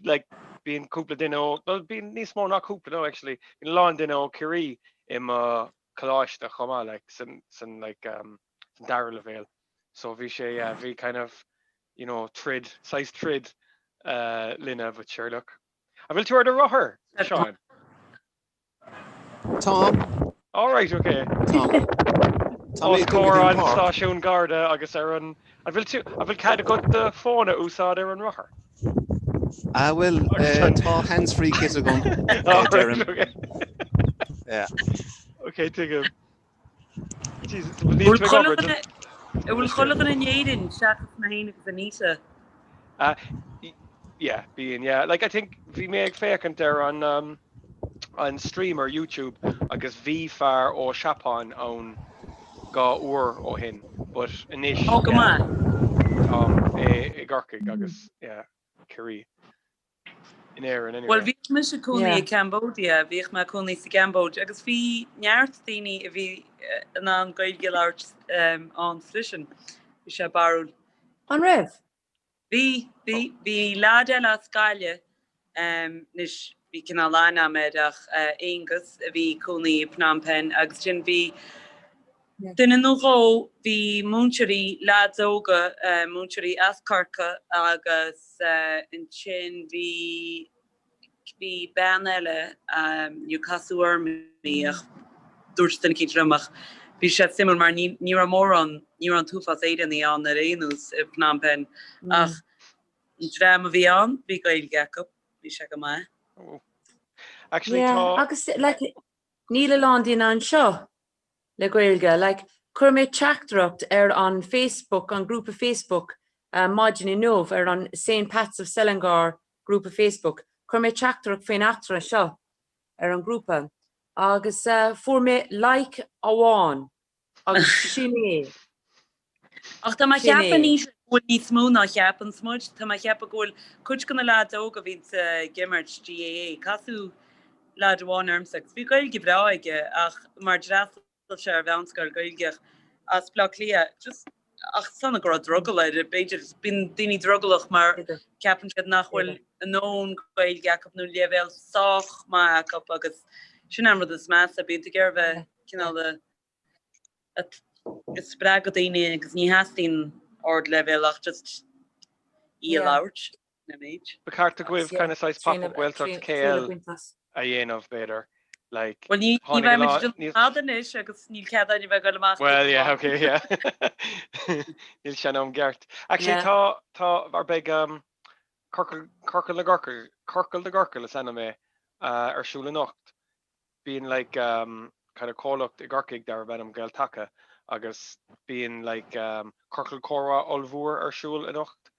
like bíonn cúpla duine ó well bíonn níos mó ná cúpla no actually bíonn a lán duine ó Ciarraí i mo choláiste chomh maith like san san like um san dara leibhéal so bhí sé yeah bhí kind of you know troid saghas troid uh linne but sure look An bhfuil tú ar do rothar Seán? Táim. All right, okay. Táim. Tá mé Os ag dul go comhair dtí an an páirc. stáisiún Garda agus ar an An bhfuil tú An bhfuil cead agat do fón a úsáid ar an rothar? Ah bhuel, Agus eh, an tá hands-free kit agam, eh, All right, deirim. okay. Yeah. Okay, tuigim. Jesus, níl Bhfuil tú ag chuile obair, dhuine just An bhfuil chuile dhuine in Éirinn seachas mé féin agus Anita? Uh, yeah, bíonn, yeah. Like, I think bhí mé ag féachaint ar an um, an stream ar YouTube agus bhí fear ó Seapáin ann 2 uair ó shin, but anois, Ó, go yeah, maith. táim i i gCorcaigh agus, yeah, Ciarraí. In Éirinn, anyway. Bhuel, bhíodh mise ag cónaí Yeah. i Cambodia, bhíodh mé ag cónaí sa gCambóid agus bhí neart daoine a bhí in ann Gaeilge a labhairt ann freisin. Bhí sé barrúil. An raibh? Bhí, bhí, bhí leaid eile as Gaillimh, anois bhí cineál aithne agam air ach Aonghus a bhí ag cónaí i Phnom Penh agus ansin bhí duine nó dhó, bhí múinteoirí, leaids óga, múinteoirí as Corcaigh agus ansin bhí, Bhí bean eile, níor casadh orm í ach dúirt duine eicínt liom ach bhí sé suimiúil mar ní ní raibh mórán, ní raibh an t-uafás Éireannaigh ann ar aon nós i Phnom Penh ach an dream a bhí ann, bhí Gaeilge acu, bhí sé go maith. Actually Yeah, tá. agus like níl a lán daoine anseo le Gaeilge. Like chuir mé teachtaireacht ar an Facebook, an grúpa Facebook maidin inniu ar an St Pat's of Selangor grúpa Facebook. Chuir mé teachtaireacht faoin eachtra seo ar an ghrúpa agus fuair mé like amháin agus sin é. Ach tá mé Sin cheapadh é. anois go bhfuil níos mó ná cheapanns muid. Tá mé cheapadh go bhfuil cuid de na leaids óga a bhíonns ag imirt GAA, casadh leaid amháin ormsa agus bhí Gaeilge bhreá aige ach mar d'fhreastail sé ar mheánscoil Gaeilge as Baile Átha Cliath just ach is annamh go raibh drogall air. B'fhéidir bíonn daoine drogallach mar ceapann siad nach bhfuil a ndóthain Gaeilge acu nó leibhéal sách maith acu agus sin an rud is measa, bíonn tú ag iarraidh bheith cineál a ag spreagadh daoine agus ní theastaíonn ardleibhéal ach just í a labhairt na méid. Ba cheart agaibh kind of saghas pop-up Gaeltacht KL a dhéanamh b'fhéidir like Well ní ní bheidh muid ag fad anois agus níl cead againn a bheith ag dul amach. Well yeah okay yeah. Níl sé in am gceart. Actually tá tá ar beidh um, Ciorcal Ciorcal na gCorcal Ciorcal na gCorcal is ainm é uh, ar siúl anocht. Bíonn like um kind of comhlacht i gCorcaigh darb ainm Gael-Taca agus bíonn like um ciorcal comhrá ollmhór ar siúl anocht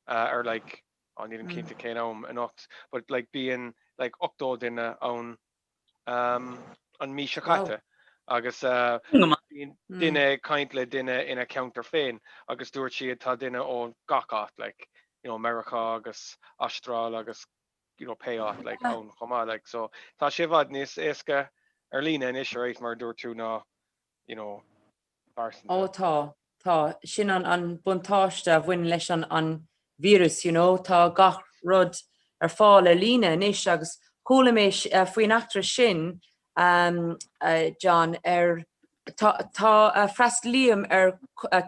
uh ar like oh nílim cinnte cén am anocht but like bíonn like 80 duine ann um an mí seo caite agus uh bíonn duine ag caint le duine ina ceantar féin agus dúirt siad tá duine ó gach áit like you know Meiriceá agus Astráil agus you know pé áit like ann chomh maith like so tá sé i bhfad níos éasca ar líne anois right mar a dúirt tú ná you know pearsanta. Ó tá, tá, sin an an buntáiste a bhain leis an an víreas you know tá gach rud ar fáil ar líne anois agus chuala mé faoin eachtra sin um John ar tá tá freastalaím ar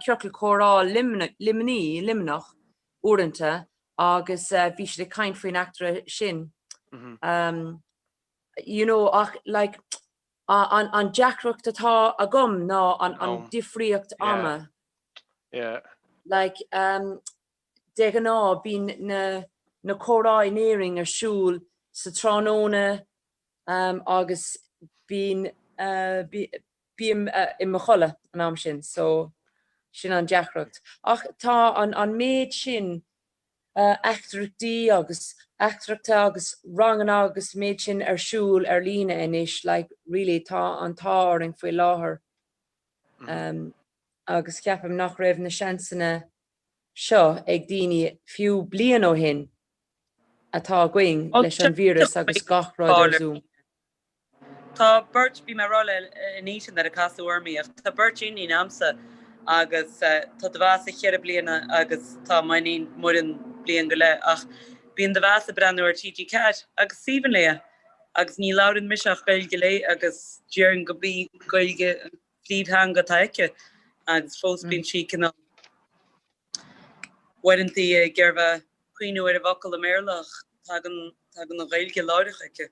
ciorcal comhrá Luimní Luimneach uaireanta agus bhí siad ag caint faoin eachtra sin you know ach like an an deacracht atá agam ná an an difríocht ama. Yeah. Like um de ghnáth bíonn na na comhrá in Éirinn ar siúl sa tráthnóna um agus bíonn uh bím i mo chodladh an am sin so sin an deacracht. Ach tá an an méid sin eachtraíochtaí agus eachtraíochta agus ranganna agus méid sin ar siúl ar líne anois like really tá an t-ádh orainn faoi láthair um agus ceapaim nach raibh na seansanna seo ag daoine fiú bliain ó shin atá againn leis an víreas agus gach rud ar Zoom. Tá beirt, bhí mé ag rá le Anita nuair a casadh orm í, ach tá beirt iníon a'msa agus tá do mheasa cheithre bliana agus tá m'iníon Muireann bliain go leith ach bíonn do mheasa ag breathnú ar TG4 agus is aoibhinn léi agus ní labhrann mise ach Gaeilge léi agus déarfainn go b'í Gaeilge an phríomhtheanga atá aici agus fós bíonn sí cineál uaireanta ag iarraidh bheith cuimhniú ar an bhfocal i mBéarla ach tagann tagann an Ghaeilge láithreach aici.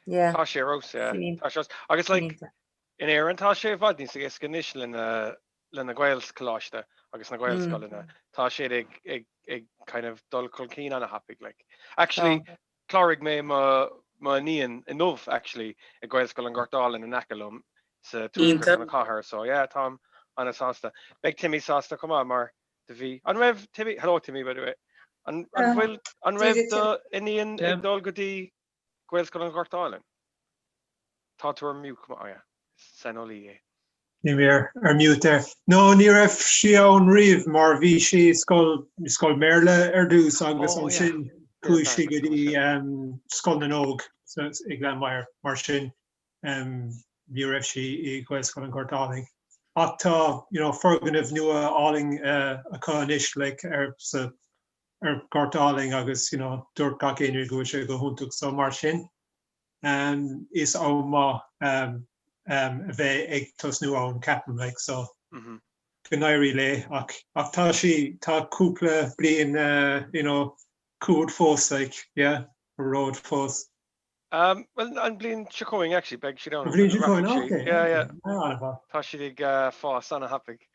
Yeah. Tá sé rós, yeah. Sin Tá sé rós. Agus like, iontach. in Éirinn tá sé i bhfad níos éasca anois le na, le na Gaelcholáiste agus na Gaelscoileanna. Tá siad ag, ag, ag kind of dul chun cinn an-thapaidh, like. Actually, Tá. chláraigh mé mo, mo iníon inniu, actually, i Gaelscoil an Ghoirt Álainn in aice liom sa tuaisceart Iontach. na cathair. So yeah, táim an-sásta. Beidh Timmy sásta chomh maith mar do bhí, an raibh Timmy, hello Timmy by the way, an, an bhfuil, an raibh do iníon ag dul go dtí Gaelscoil an Ghoirt Álainn. Tá tú ar mute chomh maith, oh yeah, is saineolaí é. Bhí mé ar mute there. No, ní raibh sí ann riamh mar bhí sí i scoil, scoil Béarla ar dtús agus Oh yeah, ansin yeah, chuaigh sí sorry, go dtí um, Scoil na nÓg sa, i Gleann Maghair. Mar sin um, ní raibh sí i Gaelscoil an Ghoirt Álainn. Ach tá, you know, foirgneamh nua álainn uh, acu anois like, ar, sa, ar Gort Álainn agus you know dúirt gach éinne go bhfuil sé go hiontach so mar sin um is am maith um um a bheith ag tosnú ann ceapaim like so go n-éirí léi ach ach tá sí tá cúpla bliain uh you know chugat fós like yeah romhat fós. Um, well, an bliain seo chugainn, actually, beidh siad ann. An bhliain seo chugainn, Rachaidh okay. sí. Yeah, yeah. Ah, an-mhaith. Tá siad ag uh, fás an-thapaidh.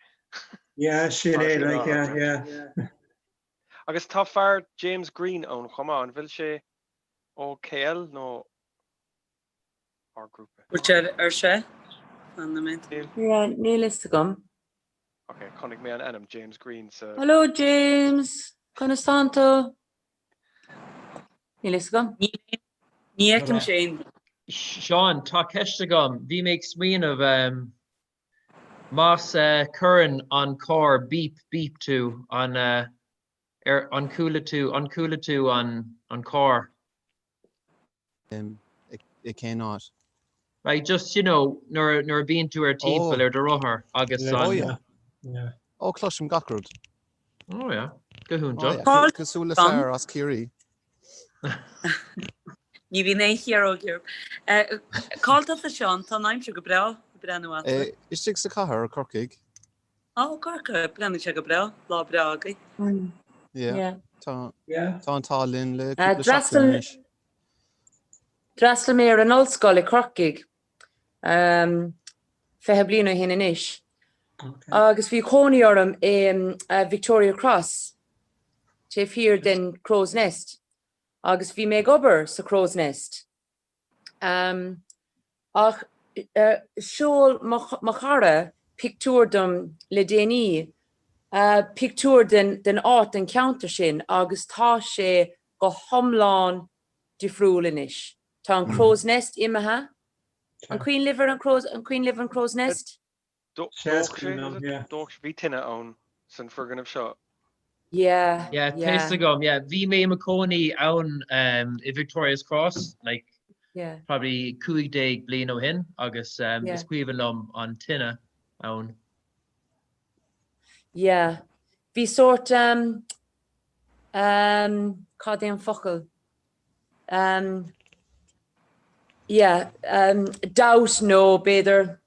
Yeah, sin Tá é, siad like, yeah, an-thapaidh. yeah. Agus tá fear James Green ann chomh maith, an bhfuil sé ó KL nó ár grúpa? Bhfuil sé ar sé? Fan nóiméad. Níl. Yeah, níl fhios agam. Ok, chonaic mé an ainm James Green sa. Hello James, conas tánn tú? Níl fhios agam. Ní fheicimse aon. Seán, tá ceist agam. Bhí mé ag smaoineamh, más cuireann an carr beep beep tú, an ar an chuala tú, an chuala tú an an carr? I cén áit? Like just, you know, nuair nuair a bhíonn tú ar timpeall ar do rothar agus Oh an. yeah. Yeah. Oh, cloisim gach rud. Oh yeah, go Oh hiontach. yeah, cosúil le fear as Ciarraí. Ní bhíonn aon chiaróg orm. Cá bhfuil tusa Seán, tá an aimsir go breá, ag breathnú ata. Istigh sa chathair, Corcaigh. Ó, Corcaigh, breathnaíonn sé go breá, lá breá agaibh. Yeah, tá tá an t-ádh linn le cúpla seachtain anois. D'fhreastail mé ar an ollscoil i Corcaigh 20 bliain ó shin anois agus bhí cónaí orm i Victoria Cross, taobh thiar den Crow's Nest agus bhí mé ag obair sa Crow's Nest. Ach sheol mo chara pictiúr dom le déanaí, pictiúr den áit, den cheantar sin agus tá sé go hiomlán difriúil anois. Tá an Crow's Nest imithe. An cuimhin libh an Crow's, an cuimhin libh an Crow's Nest? Dódh sé, bhí tine ann san foirgneamh seo. Yeah, Yeah, yeah. tá fhios agam, yeah. Bhí mé i mo chónaí ann um, i Victoria's Cross, like, Yeah. probably 15 bliain ó shin agus um, Yeah. is cuimhin liom an tine ann. Yeah. Bhí sórt um, um, cad é an focal? Um, yeah, um, doubt nó b'fhéidir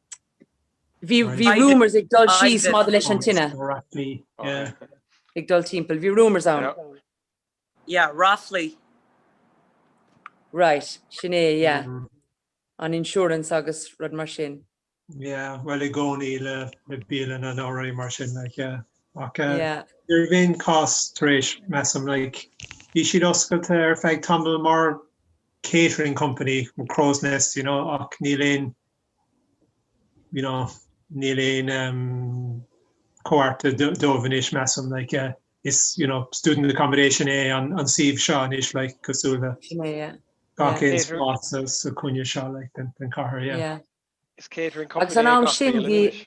Bhí bhí rumours ag dul síos maidir leis an tine. Ag dul timpeall. Bhí rumours ann. Yeah, ráflaí. Right, sin é, yeah. An insurance agus rud mar sin. Yeah, well i gcónaí le le bialanna nó rudaí mar sin like yeah. Ach eh, Yeah. ní raibh aon cás tar éis measaim like bhí siad oscailte ar feadh tamall mar catering company, Crow's Nest, you know, ach níl aon you know, níl aon um, comhartha dóibh anois measaim like yeah, is you know, student accommodation é an, an suíomh seo anois like cosúil le Sin é, yeah. gach Yeah. aon spás sa, sa chúinne seo like den, den chathair yeah. Yeah. Is catering Agus company an é am gach sin bialann bhí anois.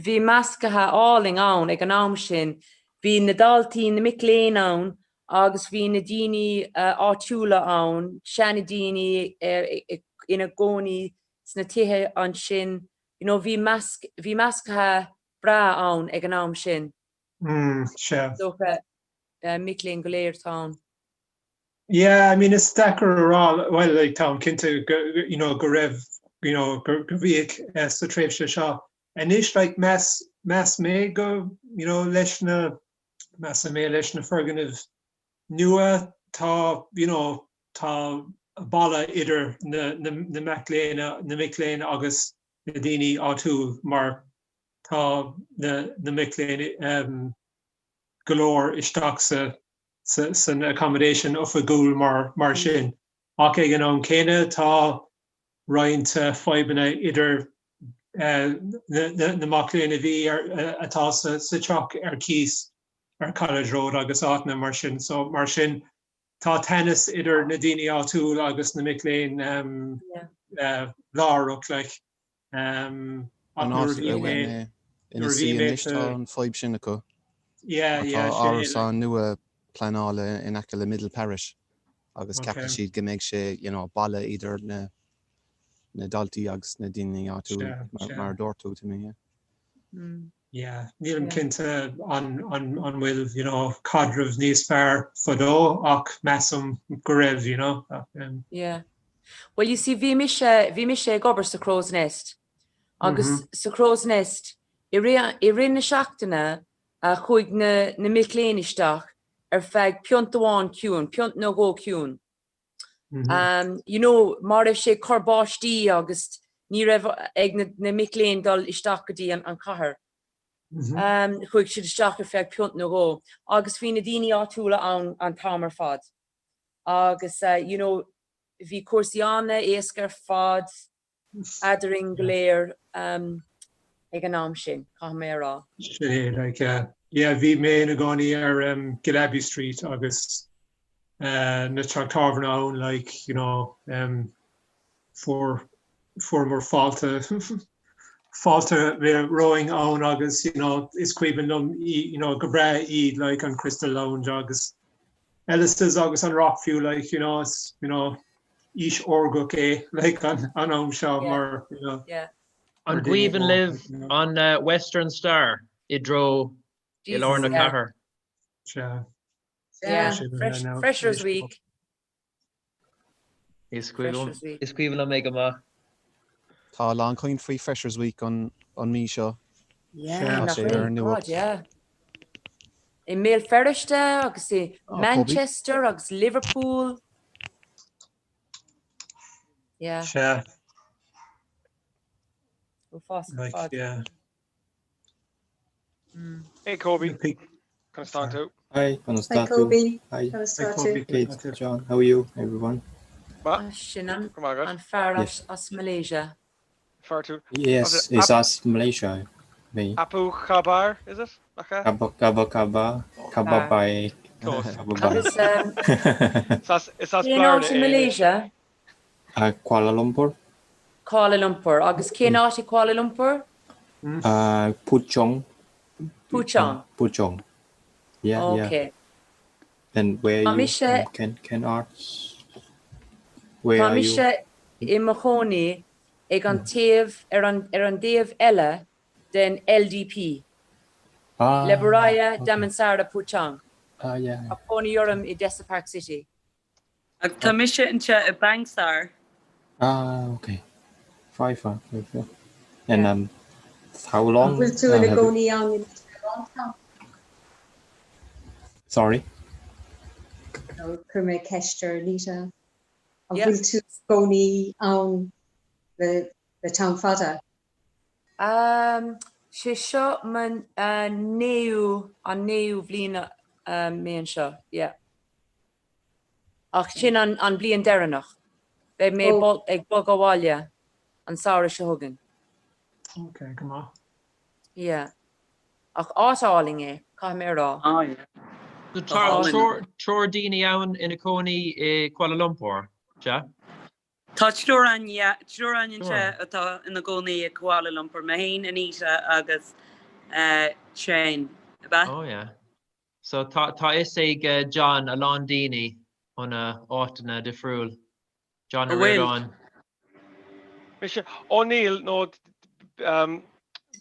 bhí measctha álainn ann ag an am sin. Bhí na daltaí, na mic léinn ann agus bhí na daoine áitiúla ann, seandaoine ina gcónaí sna tithe ansin. You know, bhí measc, bhí measctha breá ann ag an am sin. Mm, sea. Dócha mic léinn go léir atá ann. Yeah, I mean is deacair a rá, well like táim cinnte go, you know, go raibh, you know, go, go bhíodh eh, sa tréimhse seo. Anois like meas, meas mé go, you know, leis na, measann mé leis na foirgnimh nua tá, you know, tá balla idir na, na, na mac léinn, na mic léinn agus na daoine áitiúil mar tá na, na mic léinn um, go leor isteach sa, sa, san accommodation oifigiúil mar, mar sin. Ach ag an am céanna tá roinnt fadhbanna idir uh, na, na, na mac léinn a bhí ar, atá sa, sa teach ar cíos ar College Road agus áiteanna mar sin. So mar sin tá teannas idir na daoine áitiúil agus na mic léinn um, uh, lárach like. Um, ach An nuair a áit bhí a mé bhfuil mé ina nuair a bhí suí mé anois sa tá an fadhb sin acu. Yeah, Mar tá yeah, sin é, like. árasán nua pleanála in aice le Middle Parish agus Okay. ceapann siad go mbeidh sé you know, balla idir na na daltaí agus na daoine áitiúil Sea, mar, sea. mar a dúirt tú to me, yeah. Yeah, nílim cinnte an an an bhfuil, you know, caidreamh níos fearr fadó ach measaim go raibh, you know. Ach, um. Yeah. Well, you see, bhí mise, bhí mise ag obair sa Crow's Nest agus mm -hmm. sa Crow's Nest i rith, i rith na seachtaine a chuaigh na, na mic léinn isteach ar feadh piont amháin ciúin, piont nó dhó ciúin. Um, you know, mar raibh sé ag cur báistí agus ní raibh ag na, na mic léinn dul isteach go dtí an, an chathair. Um, chuaigh siad isteach ar feadh piont nó dhó agus bhí na daoine áitiúla ann an t-am ar fad. Agus, uh, you know, bhí cúrsaí an-éasca ar fad eadrainn go léir um, ag an am sin, caithfidh mé a rá. Sin é, like, uh, yeah, bhí mé ina gcónaí ar um, Gill Abbey Street agus. Na teach tábhairne ann like you know fuair fuaireamar fáilte fáilte romhainn ann agus you know is cuimhin liom you know go breá iad like an Crystal Lounge agus Ellis's agus an Rockview like you know is you know aois órgach é like an an am seo mar you know Yeah. An gcuimhin libh an Western Star i dtreo i lár na cathair? Sea. Yeah, Freshers Week. Is cuimhin liom é go maith. Tá a lán caint faoi Freshers Week an mí seo. Yeah, nach bhfuil? God, yeah. I mBéal Feirste agus i Manchester agus Liverpool. Yeah. Sea. Uafásach fad. Yeah. Hey Kobe, conas tá tú? Hi, conas Hi tá tú? Kobe, Hi. conas tá tú? Kate, John, how are you, everyone? Sin an an fear as as Malaysia. Fear tú? Yes, it's as Malaysia. Me. Apa khabar, is it? Nach ea? Apa apa khabar, khabar baik. Close. Khabar baik. Agus um, Is as is as cén Blarney áit i é. Malaysia? Uh, Kuala Lumpur. Kuala Lumpur. Agus cén áit i Kuala Lumpur? Uh, Puchong. Puchong. Puchong. Yeah, yeah. Okay. And where Tá you mise um, can can arts? Where Tá are you? mise i mo chónaí ag an taobh ar an ar an dtaobh eile den LDP. Ah, Lebuhraya okay. Damansara Puchong. Ah, yeah. Tá cónaí orm i Desa Park City. Agus tá mise anseo i Bangsar. Ah, okay. Fine, fine, fine, fine. And um, how long An bhfuil tú uh, ina have you? gcónaí ann le lán Sorry. No, chuir mé ceist ar Anita. An Yeah. bhfuil tú ina gcónaí ann le le t-am fada? Um, sé seo mo uh, naoú an naoú bhliain um, mé anseo, yeah. Ach sin an an bliain deireanach. Beidh mé Ó. ag bogadh abhaile an samhradh seo chugainn. Ok, go maith. Yeah. Ach áit álainn é, caithfidh mé a rá. Ah, yeah. So tá triúr daoine ann ina cónaí i Kuala Lumpur, sea? Tá triúr againn, yeah, triúr againn anseo atá ina gcónaí i Kuala Lumpur, mé féin, Anita agus Shane, ab ea? Oh yeah. So tá tá fhios ag John a lán daoine ó na áiteanna difriúil. John Ó An bhfuil? Ríordáin. Mise, Ó níl, no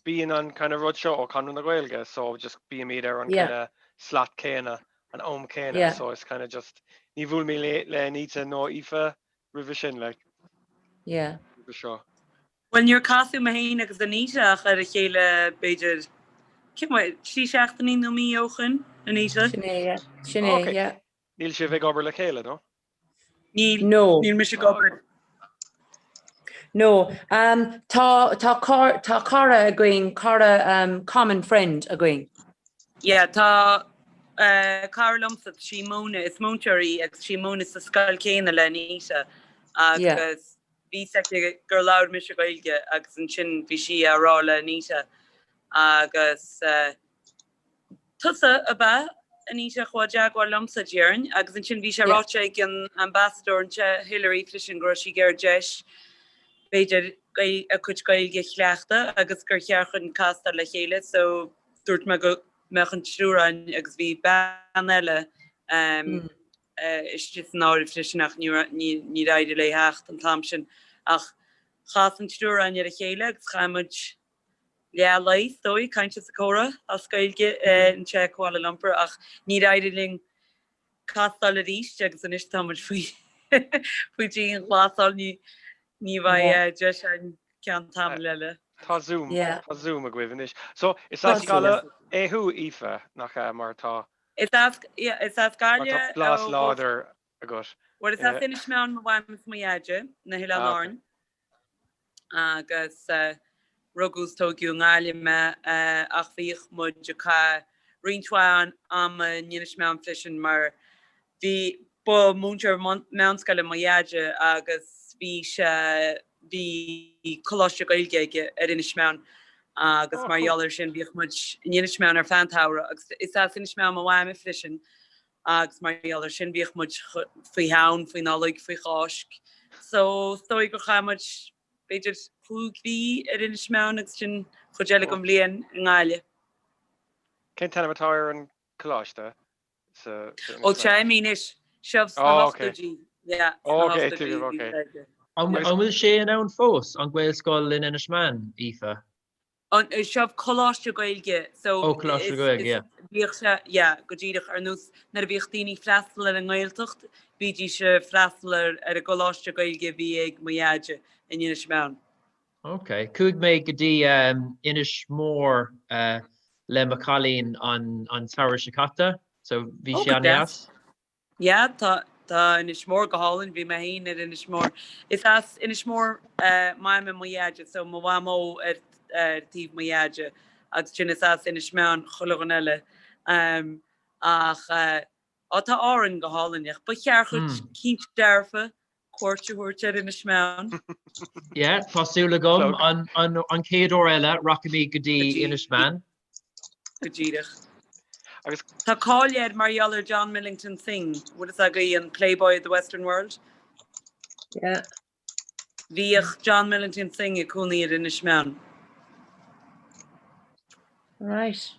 bíonn an kind of rud seo ó Conradh na Gaeilge so just bímid ar an Yeah. kind of slat céanna, an am céanna Yeah. so it's kind of just ní bhuail mé le le Anita nó Aoife roimhe sin like. Yeah. Roimhe seo. Bhuel, níor casadh mé féin agus Anita ach ar a chéile b'fhéidir, cén uair, trí seachtainí nó mí ó shoin, Anita? Sin é, yeah. Sin é, Ok. yeah. Níl sibh ag obair le chéile, no? Níl, No. níl mise ag obair. No. Um, tá, tá car, tá cara againn, cara, um, common friend againn. Yeah, tá eh, cara liomsa, tá sí ag múineadh, is múinteoir í agus tá sí ag múineadh sa scoil céanna le Anita Yeah. agus bhí a fhios aici gur labhair mise Gaeilge agus ansin bhí sí á rá le Anita agus tusa ab ea Anita a chuaigh i dteagmháil liomsa déarfainn agus ansin bhí sé ráite ag an ambassadóir anseo Hilary freisin go raibh sí ag iarraidh deis b'fhéidir a cuid Gaeilge a chleachtadh agus gur cheart dhúinn castáil le chéile so dúirt mé go mbeadh an triúr againn agus bhí bean eile istigh san áireamh freisin ach níor éirigh léi theacht an t-am sin. Ach chas an triúr againn ar a chéile agus chaith muid leath lae, is dóigh, ag caint is ag comhrá as Gaeilge anseo i Kuala Lumpur ach níor éirigh linn castáil arís agus anois tá muid faoi faoi dianghlasáil, ní ní bheidh deis againn ceann tamaill eile. Tá Zoom, tá Zoom agaibh anois. So, is as Gaillimh é thú, Aoife, nach ea, mar tá Is as, yeah, is as Mar Gaillimh tá blas ó láidir agat. Bhuel, is as Inis Meáin mo mhaim is mo dheaide, na hOileáin Ah, okay. Árann, agus rugadh is tóigeadh i nGaillimh mé, ach bhíodh muid ag caitheamh roinnt mhaith ama in Inis Meáin freisin mar bhí, ba mhúinteoir meánscoile mo dheaide agus bhí sé, bhí coláiste Gaeilge aige ar Inis Meáin agus Oh, mar cool. gheall air sin bhíodh muid in Inis Meáin ar feadh an tsamhraidh agus is as Inis Meáin mo mhaime freisin Agus mar gheall ar sin bhíodh muid faoi theann faoi Nollaig, faoi Cháisc. So is dóigh gur chaith muid b'fhéidir chúig mhí ar Inis Meáin agus sin chuid eile den bhliain i nGaillimh. Cén t-ainm atá ar an coláiste sa Ó sea, I mean anois, seo sna Oh, okay. hochtóidí. Yeah, sna Oh, okay, hochtóidí tuigim, bhí okay. Gaeilge. An bhfuil sé in ann fós, an Ghaelscoil in Inis Meáin, Aoife? An, seo Coláiste Gaeilge, so Oh, Coláiste is, Gaeilge, is, yeah. bhíodh sé, yeah, go díreach, ar nós nuair a bhíodh daoine ag freastal ar an nGaeltacht, bhídís ag freastal ar, ar an gColáiste Gaeilge a bhí ag mo dheaide in Inis Meáin. Ok, chuaigh mé go dtí Inis Mór le mo chailín an an tsamhradh seo caite, so bhí Oh, sé go an-dheas. deas. Yeah, tá, tá Inis Mór go hálainn, bhí mé féin ar Inis Mór. Is as Inis Mór maim mo dheaide, so mo mhamó ar, ar taobh mo dheaide agus sin is as Inis Meáin chuile dhuine eile. Ach, á tá Árainn go hálainn ach ba cheart dhuit cinnte dearfa cuairt a thabhairt ar Inis Meáin. Yeah, tá súil agam an, an, an chéad uair eile rachaimid go dtí Inis Meáin. Go díreach. Agus tá cáil air mar gheall ar John Millington Synge, bhfuil fhios agaibh an Playboy of the Western World? Yeah. Bhíodh John Millington Synge ag cónaí ar Inis Meáin. Right.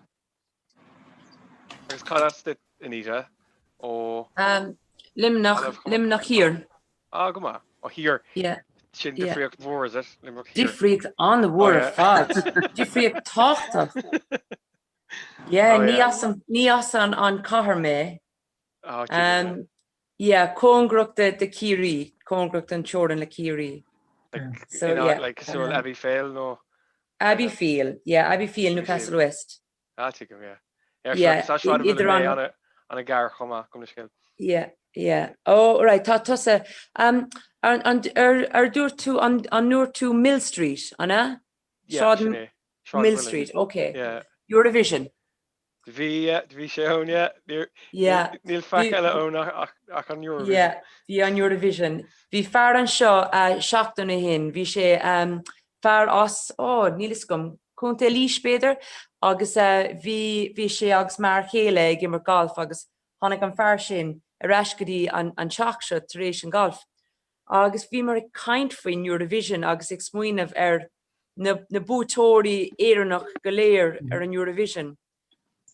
Agus cad as duit, Anita? Ó. Luimneach, Luimneach Thiar. Ah, go maith. Ó thiar. Yeah. Sin difríocht mhór, is it? Luimneach Thiar. Difríocht an-mhór ar fad. Difríocht tábhachtach. Yeah, ní as an, ní as an an cathair mé. Ah, tuigim. Yeah, cóngarach de de Ciarraí, cóngarach don teorainn le Ciarraí. So, yeah. Like, cosúil Abbeyfeale nó? Abbeyfeale, yeah, Abbeyfeale nó Castle West. Ah, tuigim, yeah. Yeah, sure, Yeah, tá sráid a bhfuil idir an- an-ghar chomh maith, gabh mo leithscéal. Yeah, yeah. Oh, right, tá tusa, um, ar, an, ar, ar dúirt tú, an, an ndúirt tú Mill Street, an ea? Yeah, Sráid sin é. Sráid Mill Mhuilinn. Street, okay. Yeah. Eurovision. Bhí, yeah, bhí sé ann, yeah. Níor, Yeah. níl faic Bhí- eile ann ach, ach, ach an Eurovision. Yeah, bhí an Eurovision. Bhí fear anseo uh, seachtain ó shin, bhí sé um, fear as, oh, níl fhios agam, Contae Laois b'fhéidir, agus uh, bhí, bhí sé agus m'fhear chéile ag imirt galf agus tháinig an fear sin ar ais go dtí an, an teach seo tar éis an galf. Agus bhíomar ag caint faoin Eurovision agus ag smaoineamh ar na, na buaiteoirí Éireannach go léir ar an Eurovision.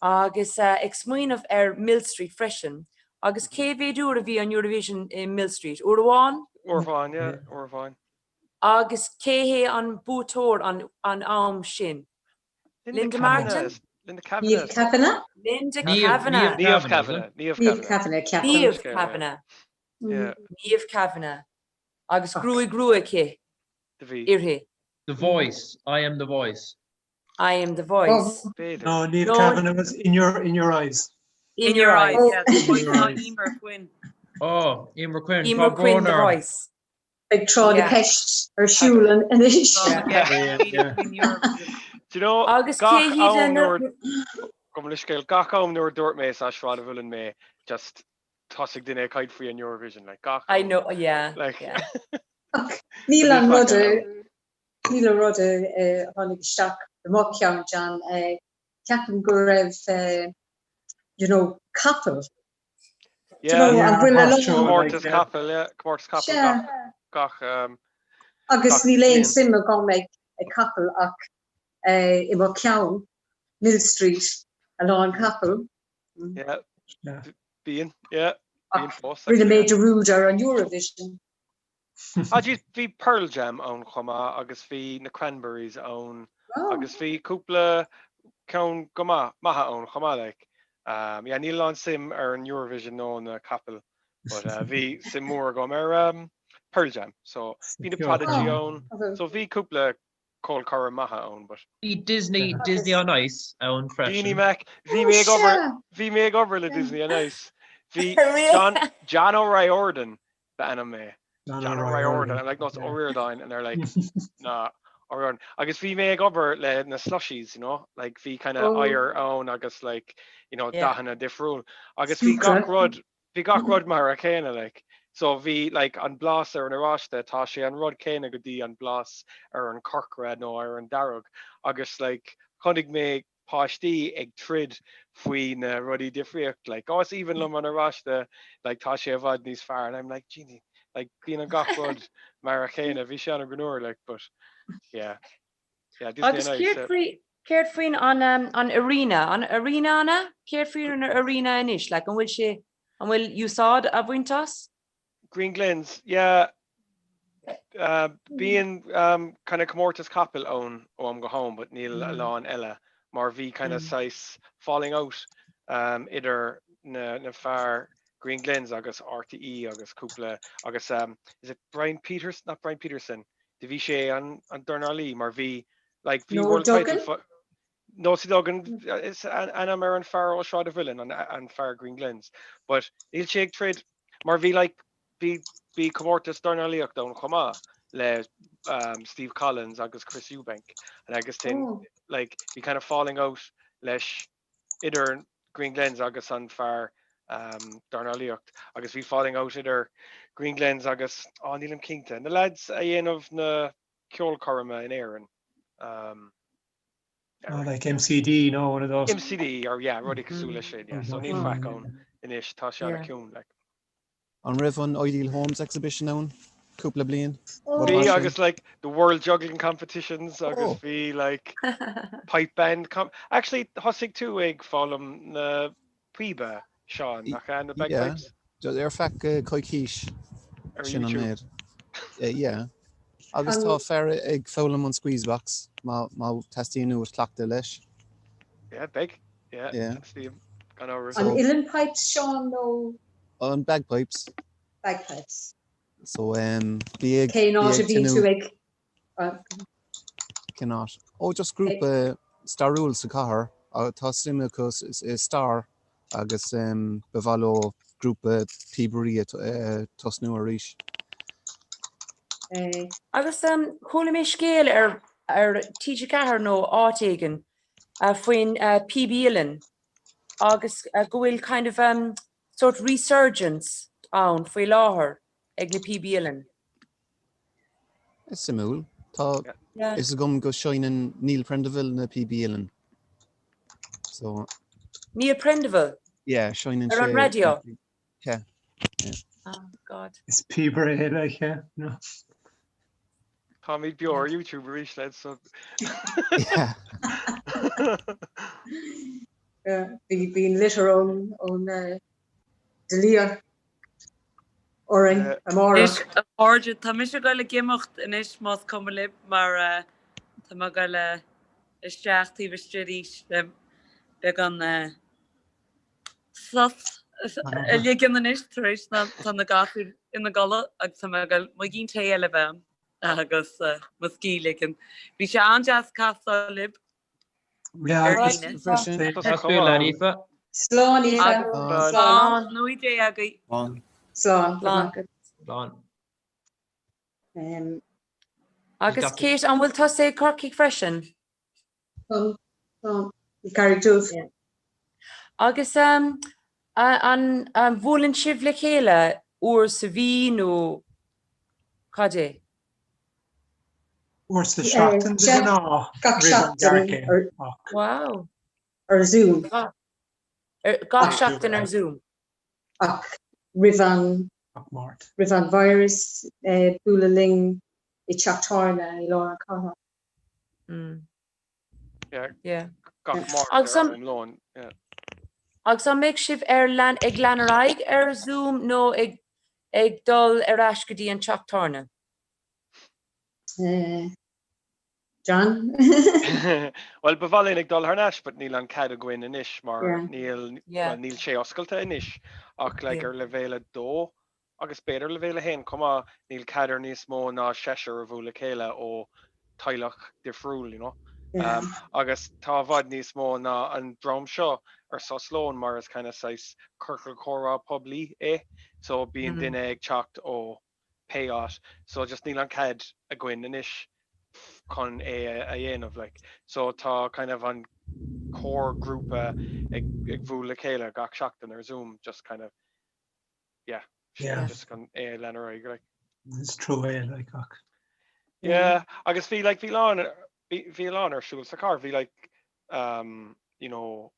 Agus ag smaoineamh ar Millstreet freisin. Agus cé mhéad uair a bhí an Eurovision i Millstreet? Uair amháin? Uair amháin, yeah, uair amháin. Agus cé hé an buaiteoir an, an am sin? Linda Martin? Linda Kavanagh. Niamh Kavanagh? Linda Kavanagh. Niamh Kavanagh. Niamh Kavanagh, ceapaim. Niamh Kavanagh. Niamh Kavanagh. Agus gruaig rua aici. Uirthi. The Voice, I am the voice. I am the voice. No, Niamh Kavanagh was in your, in your eyes. In your eyes, Oh. yeah. The voice ná Emer Quinn. Oh, Emer Quinn. Emer Quinn, the voice. Beidh tráth na gceist ar siúl anois. Do you know, Agus gach cé hiad am na- nuair gabh mo leithscéal, gach am nuair a dúirt mé is as Sráid an Mhuilinn mé, just thosaigh duine ag caint faoi an Eurovision, like gach I am. know, yeah, Like, yeah. Níl an Níl rud faic a eile. níl an rud a a tháinig isteach i mo cheann, John. Ceapaim go raibh you know, capall. Do you know, an bhfuil a lán Comórtas capall, yeah, comórtas capall Sea. gach, gach, um, Agus gach níl aon bliain. suim agam ag ag capall ach i mo cheann, Mill Street, a lán capall. Yeah. Bíonn, yeah, bíonn fós. Rinne mé dearúd ar an Eurovision. Ah, geez, bhí Pearl Jam ann chomh maith agus bhí na Cranberries ann agus bhí cúpla ceann go maith, maithe ann chomh maith, like. Um, yeah, níl a lán suim ar an Eurovision nó na capaill, but uh, bhí suim mór agam ar um, Pearl Jam. So bhí na Prodigy ann, so bhí cúpla ceolchoirm maithe ann, but. Bhí Disney, Disney on Ice ann freisin. Jeannie Mac, bhí mé ag obair, bhí mé ag obair le Disney on Ice. Bhí John, John O'Riordan ba ainm é. John O'Riordan, I'm like, no, it's Ó Ríordáin, and they're like, nah, O'Riordan. Agus bhí mé ag obair le na slushies, you know, like bhí kind of oighear ann agus like, you know, dathanna difriúil. Agus bhí gach rud, Bhí gach rud mar a chéile like. So bhí like an blas ar an oráiste, tá sé an rud céanna go dtí an blas ar an corcra nó ar an dearg agus like chonaic mé. Páistí ag troid faoi na rudaí difríocht like oh is aoibhinn liom an oráiste like tá sé i bhfad níos fearr and I'm like Jeannie like bíonn an gach rud mar a chéile bhí sé an-ghreannmhar like but yeah yeah Disney Agus on Ice céard yeah. faoi céard faoin an um, an arena an arena anna céard faoin an arena anois like an bhfuil sé an bhfuil úsáid á bhaint as? Green Glens, yeah. Bíonn kind of comórtas capaill ann ó am go ham but níl a lán eile mar bhí kind of saghas falling out idir na fear Green Glens agus RTÉ agus cúpla agus is it Brian Peters, not Brian Peterson, do bhí sé an dornálaí mar bhí like bhí World Title Nosie Duggan is ainm ar an fear ó Sráid an Mhuilinn, an fear Green Glens. But níl sé ag troid mar bhí like bhí bhí comórtas dornálaíocht ann chomh maith le um, Steve Collins agus Chris Eubank and agus sin oh. like bhí kind of falling out leis idir Green Glens agus an fear um, dornálaíocht agus bhí falling out idir Green Glens agus á oh, nílim cinnte na lads a dhéanamh na ceolchoirme in Éirinn. Um, Oh, like MCD, no, one of those. MCD, or yeah, rudaí cosúil leis sin, yeah. So níl faic ann anois, tá sé an-chiúin, like. An raibh an Ideal Homes exhibition ann cúpla bliain? Bhí agus like the World Juggling Competitions agus bhí like pipe band com Actually thosaigh tú ag foghlaim na píoba, Seán, nach ea, na bagpipes? Yeah, ar feadh coicís sin an méid. Yeah. Agus tá fear ag foghlaim an squeeze box má teastaíonn uait cleachtadh leis. Yeah, beidh. Yeah, teastaíonn gan amhras. An uilleann pipes, Seán, nó? An bagpipes. Bagpipes. So um, bí ag Cén áit a bhíonn tú ag Cén áit? Ó, just grúpa stairiúil sa chathair. Tá suim acu i stair agus ba mhaith leo grúpa píobairí a tosnú arís. Agus chuala mé scéal ar ar TG4 nó áit éigin faoin píob uilleann agus go bhfuil kind of sort resurgence ann faoi láthair ag na píobaí uilleann. Is suimiúil. Tá fhios agam go seinneann Neil Prendeville na píobaí uilleann. So. Neil Prendeville? Yeah, seinneann sé. Ar an raidió? Yeah. Yeah. Oh God. Is píobaire é like, yeah. No. Táimid beo ar YouTube arís leis so. Yeah. Bhí bhí an litir ón ón Delia orainn amárach. Anois, a chairde, tá mise ag dul ag imeacht anois más cuma libh mar tá mé ag dul isteach taobh istigh arís le beagán sos a ligean anois tar éis na tá na gasúir ina gcodladh agus tá mé ag dul muigín tae eile a bheith ann agus mo scíth a ligean. Bhí sé an-deas castáil libh. Slán Aoife. Slán. Nuaí Dé agaibh. Slán. Slán. Agus Kate, an bhfuil tusa i gCorcaigh freisin? Tá, tá. I gCarraig Dubh. Agus an bhuaileann sibh le chéile uair sa mhí nó cad é? Uair sa seachtain de ghnáth Gach roimh an seachtain ghearrchéim ar ach. Wow. ar Zoom. Gach seachtain ar Zoom. Ach roimh an Gach Máirt. roimh an virus bualadh linn i teach tábhairne i lár an chathair. Yeah. Gach Máirt Agus ar an am lóin. Yeah. Agus an mbeidh sibh ar lean ag lean ar aghaidh ar Zoom nó ag ag dul ar ais go dtí an teach tábhairne? John? Bhuel, ba mhaith linn ag dul thar n-ais, but níl an cead againn anois mar Yeah. níl, Yeah. well, níl sé oscailte anois ach like Yeah. ar leibhéal 2 agus b'fhéidir leibhéal 1 chomh maith, níl cead ar níos mó ná seisear a bhualadh le chéile ó teaghlach difriúil, you know. Yeah. Um, agus tá i bhfad níos mó ná an dream seo ar sos lóin mar is kind of saghas ciorcal comhrá poiblí é, so bíonn Mm. duine ag teacht ó pé áit so just níl an cead againn anois chun é a dhéanamh like so tá kind of an core grúpa ag ag bualadh le chéile gach seachtain ar Zoom just kind of yeah Yeah. just chun é a lean ar aghaidh like. Is trua é like ach. Yeah agus bhí like bhí lán bhí bhí lán ar siúl sa chathair bhí like. um, you know,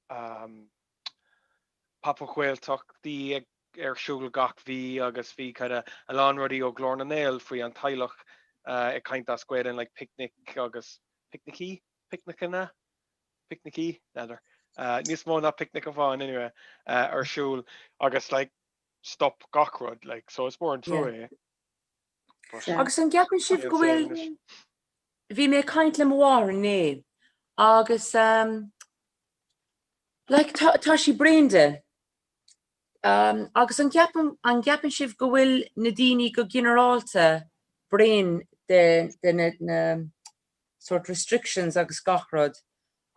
um, pop-up Gaeltachtaí ag ar siúl gach mhí agus bhí kind of a lán rudaí ó Glór na nGael faoi an teaghlach uh, ag caint as Gaelainn like picnic agus picnicí, picniceanna, picnicí, n'fheadar. Uh, níos mó ná picnic amháin anyway uh, ar siúl agus like stop gach rud like so is mór an trua é. Agus an gceapann sibh go bhfuil bhí mé ag caint le mo mháthair inné agus um, like tá, tá sí bréan de. Um, agus an gceapann an gceapann sibh go bhfuil na daoine go ginearálta bréan de, de na, na sort restrictions agus gach rud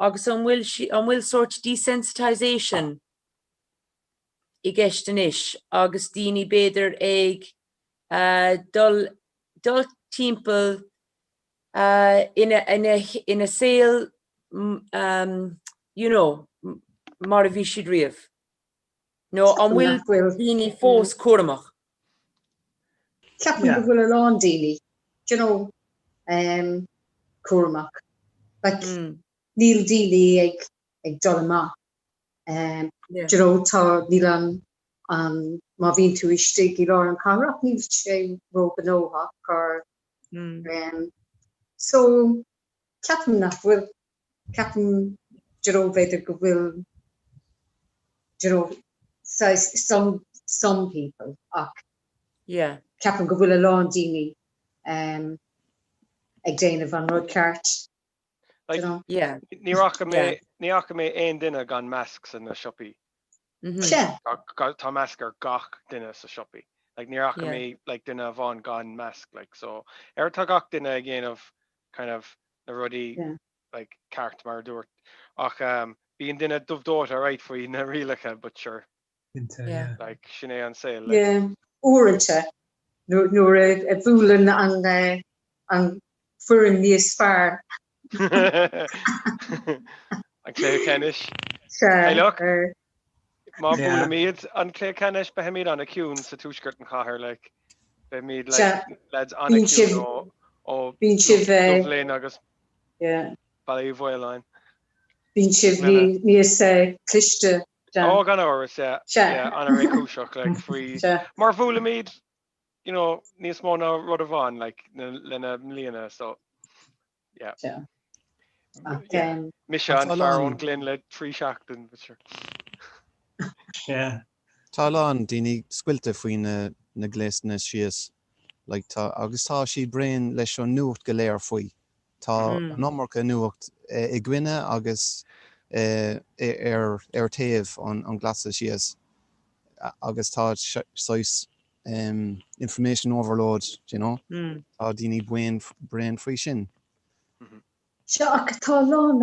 agus an bhfuil sí an bhfuil sort desensitization i gceist anois agus daoine b'fhéidir ag dul dul timpeall ina ina ina saol you know mar a bhí siad riamh? Nó an bhfuil daoine fós cúramach? Ceapaim go bhfuil a lán daoine, do you know, cúramach. Like, níl daoine ag ag dul amach. Do you know, tá, níl an, an, má bhíonn tú istigh i lár an cathrach, níl sé róghnóthach or, so ceapaim nach bhfuil, ceapaim, do you know, b'fhéidir go bhfuil, do you know, saghas some, some people ach Yeah. ceapaim go bhfuil a lán daoine ag déanamh an rud ceart. Like, you know? Yeah. Ní fhaca mé, ní fhaca mé aon duine gan masc sa na siopaí. Sea. Tá masc ar gach duine sa siopaí. Like, ní fhaca mé like, duine amháin gan masc. Like, so, ar tá gach duine ag déanamh kind of na rudaí Yeah. like, ceart mar a dúirt. Ach um, bíonn duine dubh dóite right faoi na rialacha, but sure. Cinnte, yeah. Like, sin é an saol. Like. Yeah, uaireanta nuair nuair a bhuaileann an eh, an foireann níos fearr. An cluiche ceannais. Sea, Hey look, eh, má Yeah. bhuailimid an cluiche ceannais beimid an-chiúin sa tuaisceart an chathair like beimid like Sea, lads bíonn an-chiúin sibh ó ó bíonn sibh eh, Dubh Linn agus yeah, Baile Uí Mhaoláin. bíonn sibh Lena. níos eh, cliste Dan. Ó gan amhras, yeah. Sea. Yeah, an-réchúiseach like faoi Sea. mar bhuailimid you know, níos mó ná rud amháin like na, lena mbliana so yeah. Sea. Ach, Yeah. um, Mise Tá an a fear lán- ón Ghlinn le 3 seachtain, but sure. Yeah. Tá a lán daoine scoilte faoi na, na gléasanna síos like tá agus tá siad bréan leis an nuacht go léir faoi. Tá an iomarca nuacht i gcoinne agus ar ar taobh an gléasa síos agus tá saghas information overload, do you know. Tá daoine bréan bréan faoi sin. Sea, ach tá a lán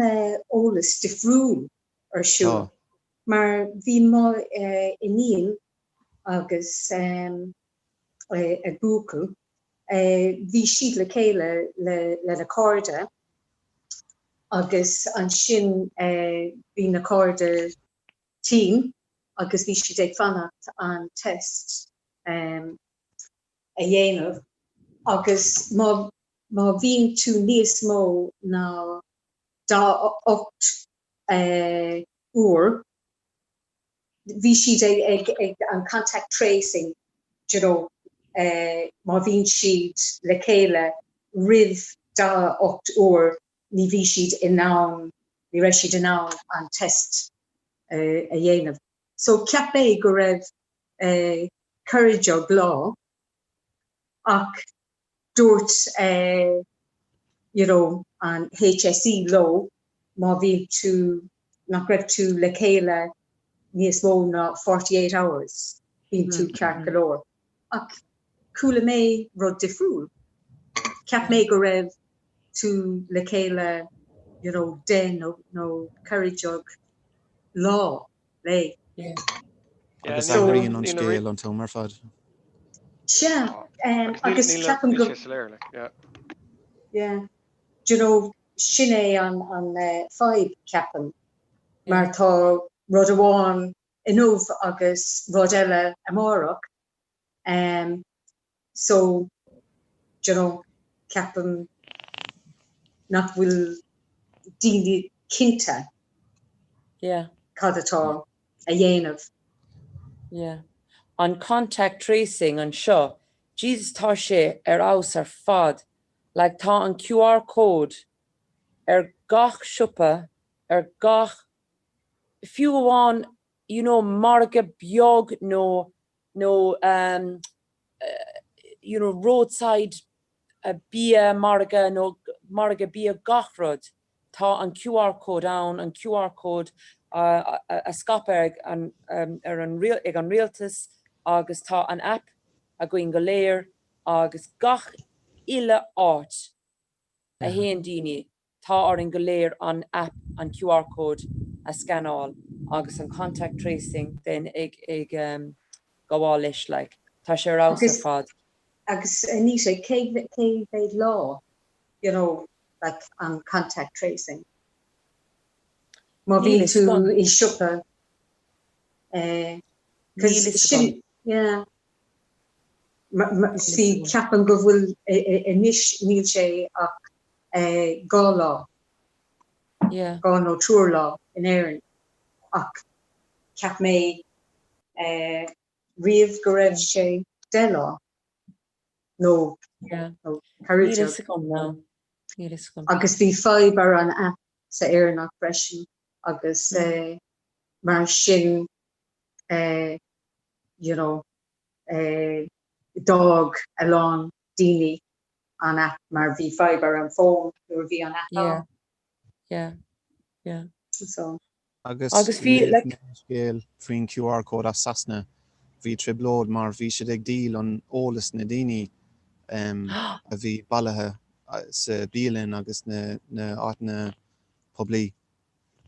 eolas difriúil ar siúl. Tá. Mar bhí mo iníon agus a buachaill Bhí siad le chéile lena cairde agus ansin bhí na cairde tinn agus bhí siad ag fanacht an test a dhéanamh agus má má bhíonn tú níos mó ná 48 uair bhí siad ag ag an contact tracing do you know má bhíonn siad le chéile roimh 48 uair ní bhí siad in ann ní raibh siad in ann an test a dhéanamh. So cheap mé go raibh 14 lá ach dúirt you know an HSE leo má bhí tú nach raibh tú le chéile níos mó ná 48 hours bíonn tú ceart go leor. Ach chuala mé rud difriúil. Cheap mé go raibh tú le chéile you know 10 nó nó 14 lá le. Agus athraíonn an scéal an t-am ar fad. Sea, agus ceapaim go. Yeah, do you know, sin é an an fadhb, ceapaim, mar tá rud amháin inniu agus rud eile amárach, so, do you know, ceapaim nach bhfuil daoine. cinnte Yeah. cad atá a dhéanamh. Yeah. An contact tracing anseo, Jesus tá sé ar fheabhas ar fad. Like tá an QR code ar gach siopa, ar gach, fiú amháin you know margadh beag nó nó um you know roadside bia margadh nó margadh bia gach rud tá an QR code ann, an QR code a scaipeadh ag an ar an ag an rialtas agus tá an app againn go léir agus gach uile áit a théann daoine tá orainn go léir an app an QR code a scannáil agus an contact tracing then ag ag gabháil leis like. Tá sé ar fheabhas ar fad. Agus Anita, cé cé mhéad lá you know like an contact tracing? Má bhíonn tú i siopa eh cos sin yeah bhí ceapaim go bhfuil anois níl sé ach 2 lá, 2 nó triúr lá in Éirinn ach cheap mé riamh go raibh sé 10 lá nó ceathrú. Agus bhí fadhb ar an app sa Éireannach freisin agus mar sin you know d'fhág a lán daoine an app mar bhí fadhb ar an bhfón nuair a bhí an app ann. Yeah, yeah. So. Agus Agus bhí, léigh like. mé scéal faoin QR code as Sasana, bhí trioblóid mar bhí siad ag díol an eolas na daoine a bhí bailithe sa bialann agus na na áiteanna poiblí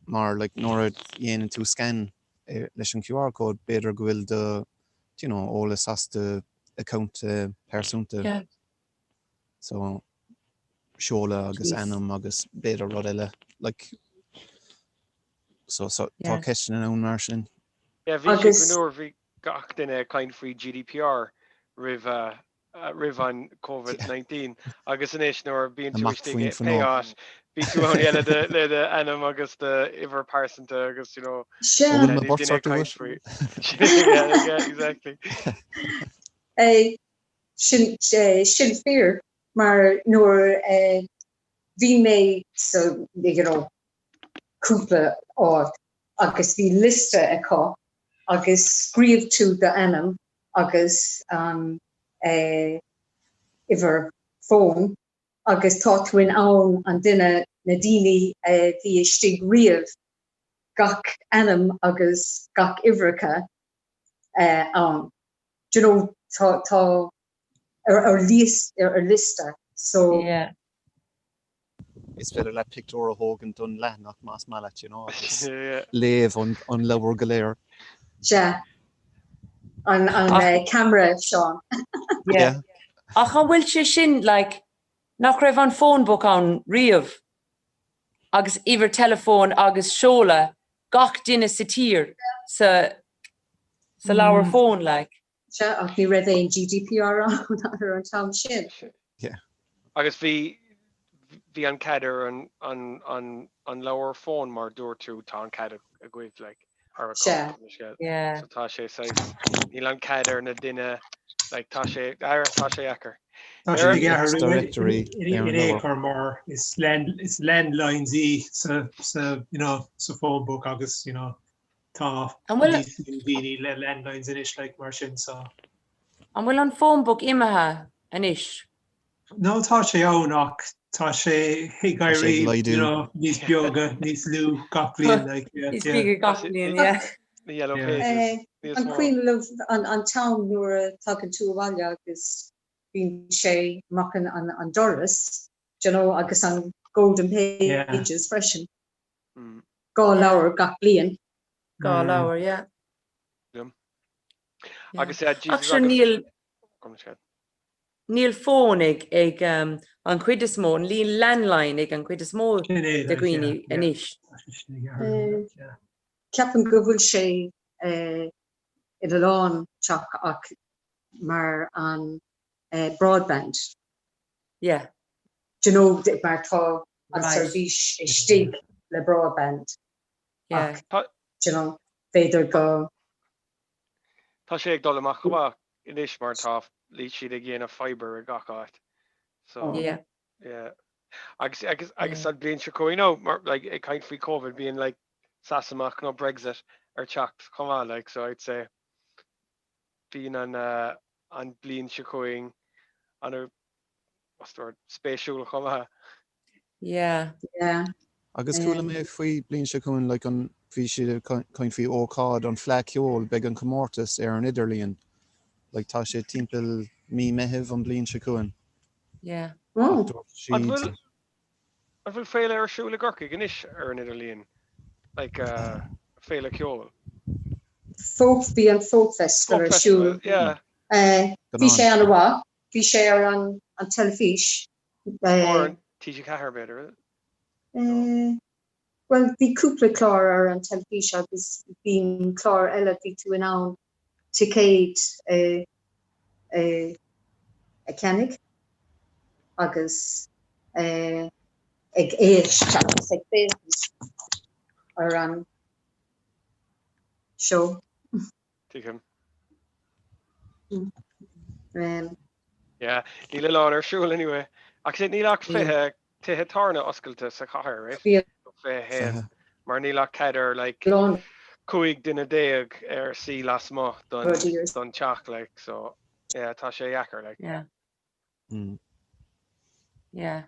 mar like nuair a dhéanann tú scan leis an QR code b'fhéidir go bhfuil do you know eolas as do account pearsanta. Yeah. So seoladh agus ainm agus b'fhéidir rud eile like so so tá ceisteanna ann mar sin. Yeah bhí sé go nuair bhí gach duine ag caint faoi GDPR roimh roimh an Covid-19 agus anois nuair bíonn tú istigh i pé áit bíonn tú ann le do le do ainm agus do uimhir pearsanta agus you know duine ag caint faoi. Yeah yeah exactly. Sin sin fíor mar nuair a bhí mé sa you know cúpla áit agus bhí liosta acu agus scríobh tú d'ainm agus an uimhir fóin agus tá tú in ann an duine, na daoine a bhí istigh riamh, gach ainm agus gach uimhreacha ann. Do you know, tá, tá ar, ar liost, ar liosta, so. Yeah. Is féidir leat pictiúr a thógaint don leathanach más maith leat, you know, agus léamh an, an leabhar go léir. Sea. An, an camera, Seán. Yeah. Ach an bhfuil sé sin, like, nach raibh an phone book ann riamh agus uimhir teileafóin agus seoladh gach duine sa tír sa sa leabhar fóin like. Sea, ach ní raibh aon GDPR ann ar an t-am sin. Yeah. Agus bhí bhí an cead ar an an an an leabhar fóin mar dúirt tú tá an cead agaibh like ar a Sea. Yeah. So tá sé saghas níl an cead ar na duine like tá sé ar tá sé deacair. Tá sé ag athrú in aon chor mar is land is landlines í sa sa you know sa phone book agus you know tá An bhfuil níos lú daoine le landlines anois like mar sin so. An bhfuil an phone book imithe anois? No tá sé ann ach tá sé ag Tá sé éirí ag you laghdú. know níos beaga níos lú gach bliain like yeah Níos yeah. bige gach bliain, yeah. Na yellow Yeah. pages Eh, níos An mó. cuimhin libh an an t-am nuair a tagann tú abhaile agus bíonn sé amach an an an doras, do you know, agus an golden Yeah. pages freisin. Mm. 2 leabhar gach bliain. 2 leabhar, yeah. Yeah. Yeah. Agus yeah Ach Jesus sure agus níl Gabh mo leithscéal. níl fón ag ag an chuid is mó, níl landline ag an chuid is mó Sin é de like yeah dhaoine yeah. anois. Tá sé sin ag athrú like yeah. Ceapaim go bhfuil sé in a lán teach ach mar an broadband. Yeah. Do you know mar tá an Right. seirbhís istigh. le broadband ach you know b'fhéidir go Tá sé ag dul amach chomh maith anois mar tá siad ag dhéanamh fibre i gach áit. So Yeah. yeah. Agus agus agus an bliain seo chugainn nó mar like ag caint faoi Covid bíonn like sas amach nó Brexit ar teacht chomh maith like so I'd say bíonn an uh, an bliain seo chugainn an what's the word spéisiúil chomh maith. Yeah. Yeah. Agus chuala mé faoi bliain seo chugainn like an bhí siad ag caint faoi ócáid an Fleadh Ceoil beidh an comórtas ar an idirlíon like tá sé timpeall mí Meitheamh an bliain seo chugainn. Yeah. Ach dúirt An siad bhfuil an bhfuil féile ar siúl i gCorcaigh anois ar an idirlíon like uh, féile ceoil? Folk bhí an Folk Festival Folk ar siúl. Festival, yeah. Eh, Go bhí sé an. an-mhaith, bhí sé ar an an teilifís. Ar an TG4 b'fhéidir. Eh, Bhuel, bhí cúpla clár ar an teilifís agus bhí clár eile bhí tú in ann ticéid a a cheannaigh agus ag éisteacht agus ag féachaint ar an seó. Tuigim. Um. Yeah, níl a lán ar siúl anyway. Ach níl ach 20 tithe tábhairne oscailte sa chathair, right? Bhí. 21. Mar níl ach cead ar like 15 duine ar suí lasmuigh don don teach like so yeah tá sé dheacair like. Yeah. Mm. Yeah.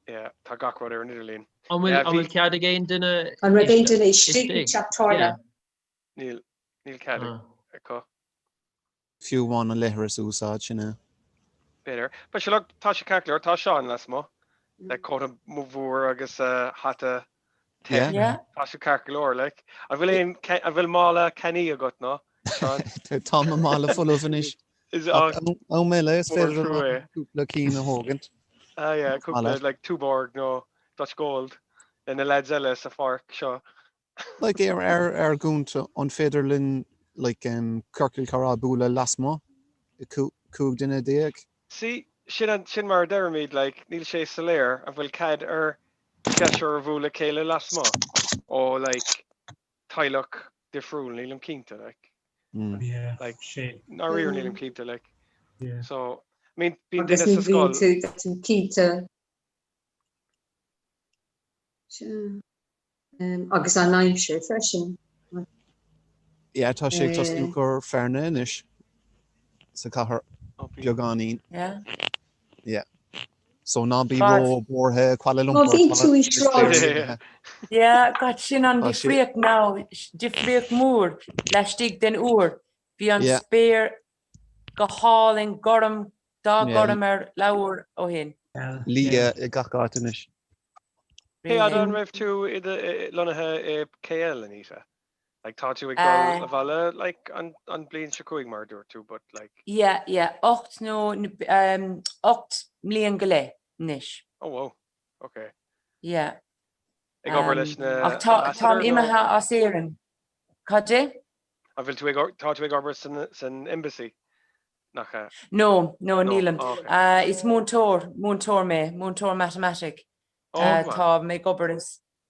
Yeah, tá gach rud ar an idirlíon. An bhfuil Yeah, an bhí bhfuil cead ag aon duine An raibh aon duine istigh i istigh? teach tábhairne? Yeah. Níl, níl cead acu. Fiú amháin an leithreas a úsáid, sin é. B'fhéidir. But sure look, tá sé ceart go leor, tá Seán lasmuigh le cóta mór agus hata te. Yeah. Tá sé ceart go leor, like. An bhfuil aon, an bhfuil mála cannaí agat nó, Seán? Tá mo mála folamh anois. Is Ach am eile is mór féidir trua é. cúpla cinn a thógaint. Ah yeah, cúpla like Tuborg nó Dutch Gold le na lads eile sa pháirc seo. Like ar ar ar gcúnt an féidir linn like um ciorcal comhrá bualadh lasmuigh 15 duine? See, sin an, sin mar a deirimid, like, níl sé soiléir an bhfuil cead ar seisear a bhualadh le chéile lasmuigh ó like teaghlach difriúil, nílim cinnte, like. Yeah, Like, sé. ndáiríre nílim cinnte, like. Yeah. So, I mean, bíonn Agus duine ní sa bhíonn scoil. tú tú cinnte. Sea. Agus an aimsir freisin. Yeah, tá sé ag tosnú cur fearthainne anois sa chathair beagáinín. Yeah. Yeah. So ná bí ró buartha Kuala Má Lumpur. bhíonn tú i sráid. Yeah, God, sin an Tá sé. difríocht now, difríocht mór laistigh den uair. Bhí an Yeah. spéir go hálainn gorm, dath Yeah. gorm ar leathuair ó shin. Liath i gach áit anois. Cé fhad an raibh tú i do, lonnaithe i KL, Anita? Like tá tú ag dul abhaile like an an bliain seo chugainn mar a dúirt tú but like. Yeah, yeah, 8 nó 8 mbliain go leith anois. Oh wow, okay. Yeah. Ag obair leis na Ach tá táim imithe as Éirinn. Cad é? An bhfuil tú ag tá tú ag obair san san embassy? Nach ea? No, no, nílim. Oh, okay. Is múinteoir, múinteoir mé, múinteoir matamaitic. Oh, go maith. Tá mé ag obair in,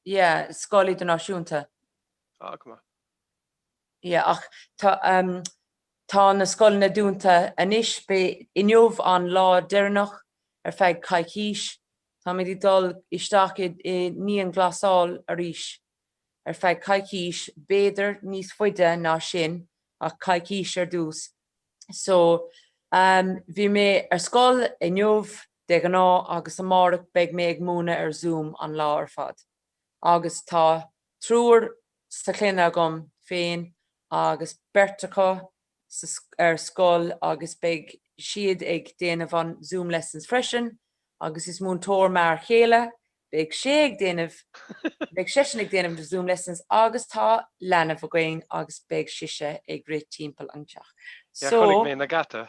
yeah, scoil idirnáisiúnta. Ah, go maith. Yeah, ach tá, tá na scoileanna dúnta anois, beidh inniu an lá deireanach ar feadh coicís. Táimid ag dul isteach i ndianghlasáil arís ar feadh coicís, b'fhéidir níos faide ná sin ach coicís ar dtús. So, bhí mé ar scoil inniu de ghnáth agus amárach beidh mé ag múineadh ar Zoom an lá ar fad. Agus tá triúr sa chlann agam féin agus beirt acu ar scoil agus beidh siad ag déanamh an Zoom lessons freisin agus is múinteoir m'fhear chéile, beidh sé ag déanamh, beidh seisean ag déanamh na Zoom lessons agus tá leanbh againn agus beidh sise ag rith timpeall an teach. Yeah, So, chonaic mé na geata.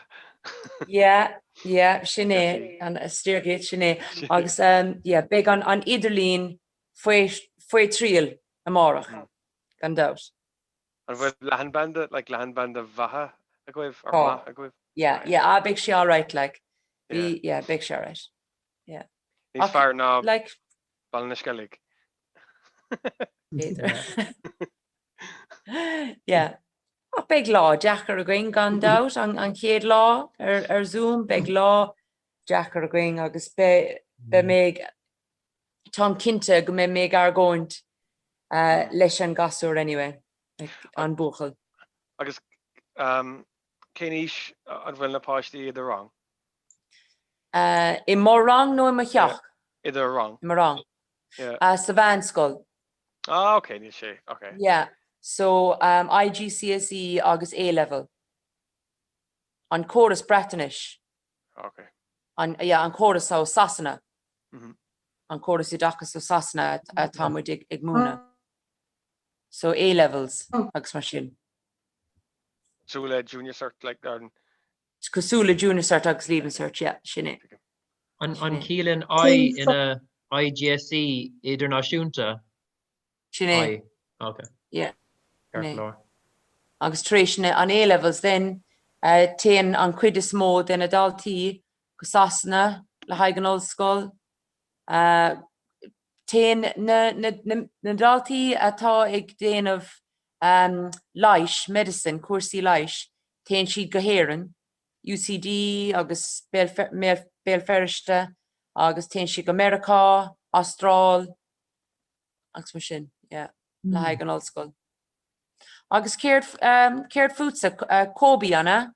yeah, yeah, sin é, an stairgate, sin é. Agus um, yeah, beidh an, an idirlíon faoi, faoi triail amárach, gan dabht. An bhfuil leathanbhanda, like leathanbhanda mhaithe agaibh, or Tá. maith agaibh? Yeah, yeah, ah, beidh sé alright, like, bhí, yeah, beidh sé alright. Yeah. Níos Ach, fearr ná like, Baile na Sceilg. B'fhéidir. Yeah. Ach beidh lá deacair againn gan dabht, an chéad lá ar Zoom, beidh lá deacair againn agus beidh mé ag, táim cinnte go mbeidh mé ag argóint leis an gasúr anyway, an buachaill. Agus cén aois an bhfuil na páistí i do rang? I mo rang nó i mo theach? I do rang. I mo rang. Sa mheánscoil. Ah, ok, níl sé, ok. Yeah, so IGCSE agus A-level. An córas Breatnais. Ok. An, yeah, an córas ó Sasana. An córas oideachais ó Sasana atá muid ag múineadh. So A-levels agus mar sin. Cosúil le Junior Cert, like, an. Cosúil le Junior Cert agus Leaving Cert, yeah, sin é. An ciallaíonn I ina IGSE idirnáisiúnta? Sin é. I, ok. Yeah. Ceart go leor. Agus tar éis na, an A-levels then, téann an chuid is mó de na daltaí go Sasana le haghaidh an ollscoil. Téann na, na, na, na daltaí atá ag déanamh leighis, medicine, cúrsaí leighis, téann siad go hÉirinn, UCD agus Béal Feirste agus téann siad go Meiriceá, Astráil agus mar sin, yeah, le haghaidh an ollscoil. Agus céard, céard fútsa, Kobe, an ea?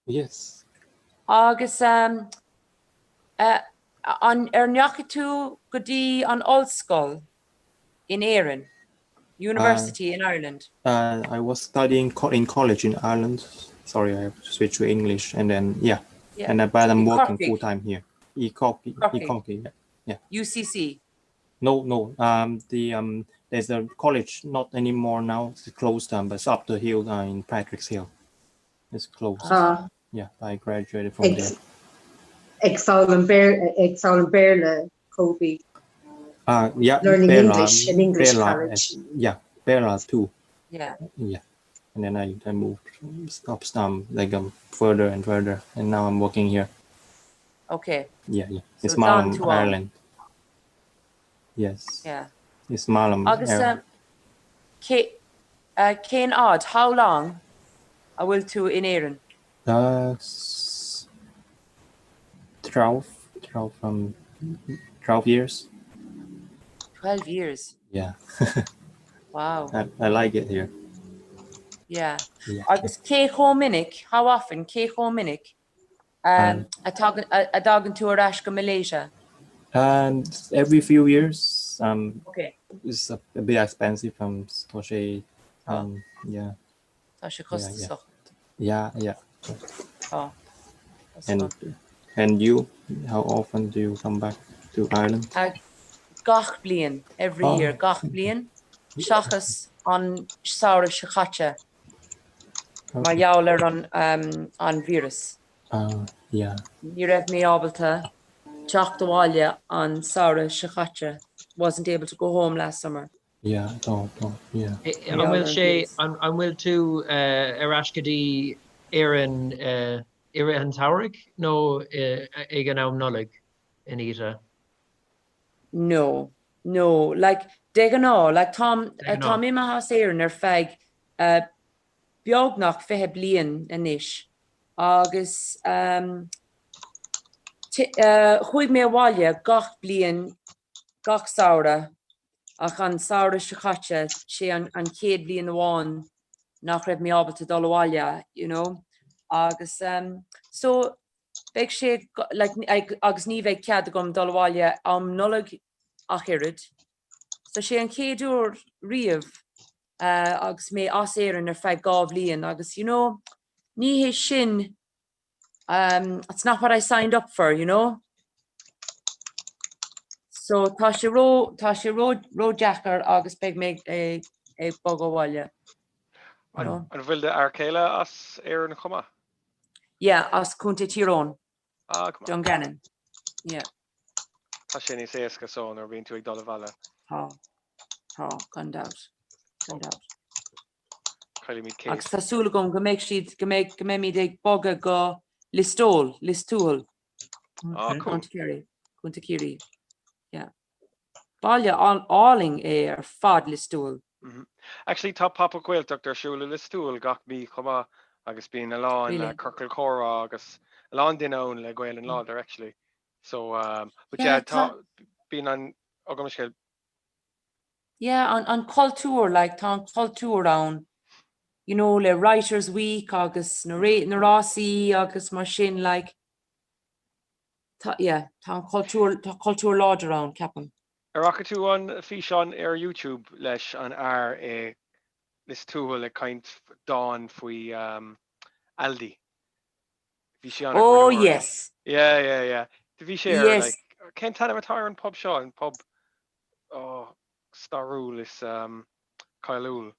Yes. Agus an ar ndeachaigh tú go dtí an ollscoil in Éirinn? University in Ireland? Uh, I was studying co in college in Ireland. Sorry, I have to switch to English. And then, yeah, yeah. and uh, but I'm working full time here. I Corcaigh, I Corcaigh, yeah. yeah. UCC. No, no. Um, the um, there's a college not anymore now. It's closed. Um, but it's up the hill uh, in Patrick's Hill. It's closed. Ah. Yeah, I graduated from there. Ag foghlaim ag foghlaim Béarla, Kobe. Uh, yeah, Learning Béarla, English in English Béarla, college. Yeah, Béarla too. Yeah. Yeah. And then I, I moved up um, like um, further and further, and now I'm working here. Okay. Yeah, yeah. So It's it's on maith liom to all. Ireland. Yes. Yeah. Is maith liom Agus Éirinn. cé cén fhad, how long, a bhfuil tú in Éirinn? Uh, 12, 12, um, 12 years. 12 years. Yeah. Wow. I, I like it here. Yeah. Yeah. Agus cé chomh minic, how often, cé chomh minic a dtagann tú ar ais go Malaysia? Um, every few years. Um, okay. It's a, a bit expensive um, tá sé um, yeah. Tá sé costasach. Yeah, yeah. Tá. And, and you, how often do you come back to Ireland? Uh, gach bliain, every oh. year, gach bliain, seachas an samhradh seo caite. Mar gheall ar an an víreas. Ah, yeah. Ní raibh mé ábalta teacht abhaile an samhradh seo caite, wasn't able to go home last summer. Yeah, tá, tá, yeah. An bhfuil sé, an bhfuil tú ar ais go dtí Éirinn i rith an tsamhraidh nó ag an am Nollag, Anita? No, no, like, de ghnáth, like, táim, táim imithe as Éirinn ar feadh beagnach 20 bliain anois agus chuaigh mé abhaile gach bliain, gach samhradh ach an samhradh seo caite, sé an chéad bhliain amháin nach raibh mé ábalta dul abhaile, you know, agus so beidh sé like agus ní bheidh cead agam dul abhaile am Nollag ach oiread. So sé an chéad uair riamh agus mé as Éirinn ar feadh 2 bhliain agus you know ní hé sin um it's not what I signed up for, you know. So tá sé ró tá sé ró ródheacair agus beidh mé ag ag bogadh abhaile. An an bhfuil do fhear céile as Éirinn chomh maith? Yeah, as Contae Tír Eoghain. Ah, go maith. Dungannon. Yeah. Tá sé níos éasca so nuair a bhíonn tú ag dul abhaile. Tá. Tá, gan dabht. Gan dabht. Caillfimid Kate. Agus tá súil agam go mbeidh siad, go mbeidh, go mbeimid ag bogadh go Listowel, Lios Tuathail. Ah, cool. Contae Ciarraí. Contae Ciarraí. Yeah. Baile álainn é ar fad Lios Tuathail. Actually tá Pop-up Gaeltacht ar siúl i Lios Tuathail gach mí chomh maith agus bíonn a lán ciorcal comhrá agus a lán duine ann le Gaelainn láidir actually. So um, but yeah, tá bíonn an oh, gabh mo leithscéal. Yeah, an, an cultúr, like, tá an cultúr ann, you know, le Writers' Week agus na, na rásaí agus mar sin, like, Tá, yeah, tá an cultúr, tá cultúr láidir ann, ceapaim. Ar fhaca tú an físeán ar YouTube leis an fhear i Lios Tuathail ag caint dán faoi Aldi? Bhí sé an Oh yes. Yeah, yeah, yeah. Do bhí sé ar Yes. like, cén t-ainm atá ar an pub seo, an pub oh, stairiúil is um, cáiliúil.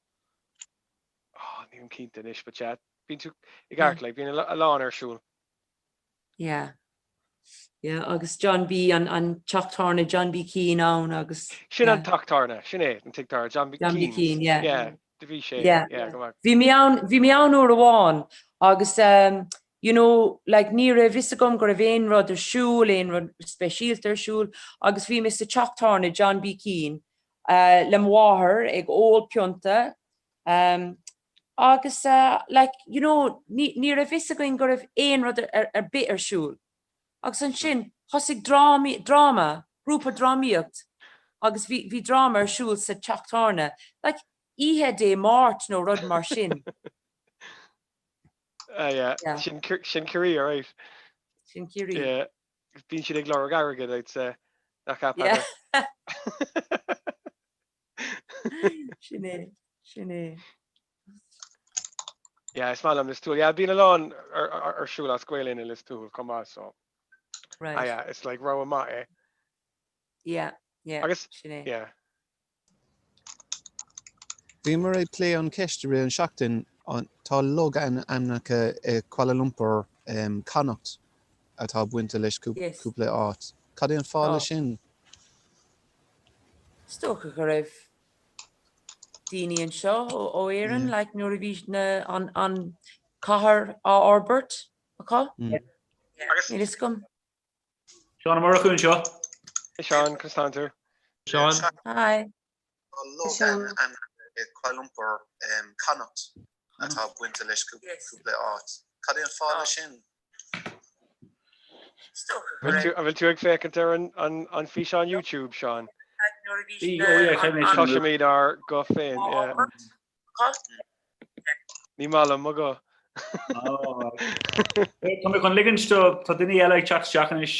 Oh, nílim cinnte anois, but yeah, bíonn tú i gceart, like, bíonn a lán ar siúl. Yeah. Yeah, agus John B an an teach tábhairne John B Keane ann agus Sin an teach tábhairne, sin é an teach tábhairne, John B John B Keane, yeah. Yeah, do bhí sé, Yeah. yeah, go maith. Bhí mé ann, bhí mé ann uair amháin agus um, you know, like ní raibh fhios agam go raibh aon rud ar siúl, aon rud speisialta ar siúl agus bhí mé sa teach tábhairne John B Keane uh, le mo mháthair ag ól pionta um, Agus like, you know, ní, ní raibh fhios againn go raibh aon rud ar, ar bith ar siúl. Agus ansin, thosaigh drámaí, dráma, grúpa drámaíocht agus bhí, bhí dráma ar siúl sa teach tábhairne, like, oíche Dé Máirt nó rud mar sin. Ah yeah, Yeah. sin, sin Ciarraí, alright. Sin Ciarraí. Yeah, bíonn siad ag lorg airgid, I'd say. Nach ea, Yeah. Peadar? Sin é, sin é. Yeah, is maith liom Lios Tuathail. Yeah, bíonn a lán ar, ar, ar siúl as Gaelainn i Lios Tuathail chomh maith, so. Right. Ah, yeah, it's like rogha maith é. Yeah, yeah, Agus, sin é. yeah. Bhíomar ag plé an cheist i rith an seachtain, tá logainmneacha i Kuala Lumpur, Connacht atá bainte leis Yes. cúpla áit. Cad é an fáth le Tá. sin? Is dócha go raibh daoine anseo ó Éirinn like nuair a bhí na an an cathair á fhorbairt acu. Níl fhios agam. Seán Ó Murchú anseo. Hey Seán, conas tánn tú? Seán. Hi. Tá logainmneacha i Kuala Lumpur, Connacht atá bainte leis cúpla áit. Cad é an fáth le sin? An bhfuil tú ag féachaint ar an físeán YouTube, Seán? Cloisimid ár guth féin. Ní maith liom mo ghuth. Tá mé chun ligint do, tá daoine eile ag teacht isteach anois,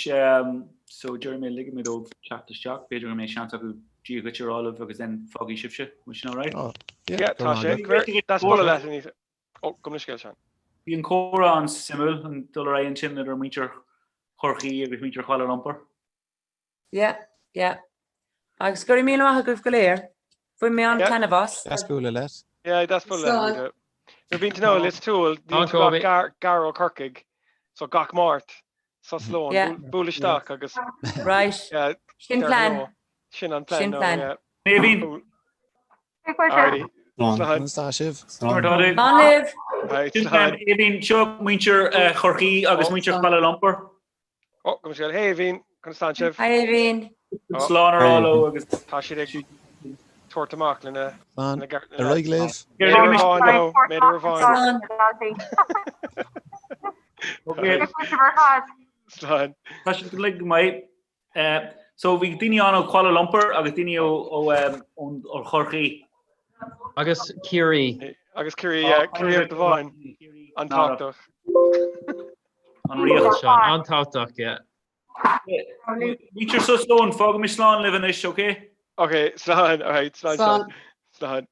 so déarfaidh mé ligfidh mé dóibh teacht isteach, b'fhéidir go mbeidh seans acu Dia dhuit a rá libh agus then fágfaidh sibhse, bhfuil sin alright? Yeah, tá sé. That's bualadh leat, Anita. Ó, gabh mo leithscéal, Seán. Bhí an comhrá an-suimiúil, an dul ar aghaidh ansin idir muintir Chorcaí agus muintir Kuala Lumpur. Yeah, yeah. Agus go raibh míle maith agaibh go léir. Bhain mé an-taitneamh as. Deas bualadh leat. Yeah, deas bualadh leat, Anita. Nuair a bhíonn tú now i Lios Tuathail, níl tú ach gar, gar ó Chorcaigh, so gach Máirt, sos lóin, Yeah. buail isteach agus... Right. Yeah, Sin deir plan. hello. Sin an plan Sin now, plan. yeah. Aoibhinn. Alrighty. Slán. Conas tá sibh? Slán. Slán libh. Right, Sin slán. Aoibhinn, seo muintir Chorcaí agus muintir Kuala Lumpur. Ó, gabh mo leithscéal. Hey Aoibhinn, conas tánn sibh? Hi Aoibhinn. Slán a rá leo agus. Tá siad ag tabhairt amach lena Slán. Ar aghaidh libh. Méadar amháin nó méadar amháin. Slán. Tá siad go go maith. So bhí daoine ann ó Kuala Lumpur agus daoine ó ó Chorcaí. Agus Ciarraí. Agus Ciarraí, yeah, Ciarraí Ard an Bháin. An-tábhachtach. An Ríocht. Seán, an-tábhachtach, yeah. Muintir Sos Lóin, fágaimis slán libh anois, ok? Ok, slán, alright, slán, Slán. Slán.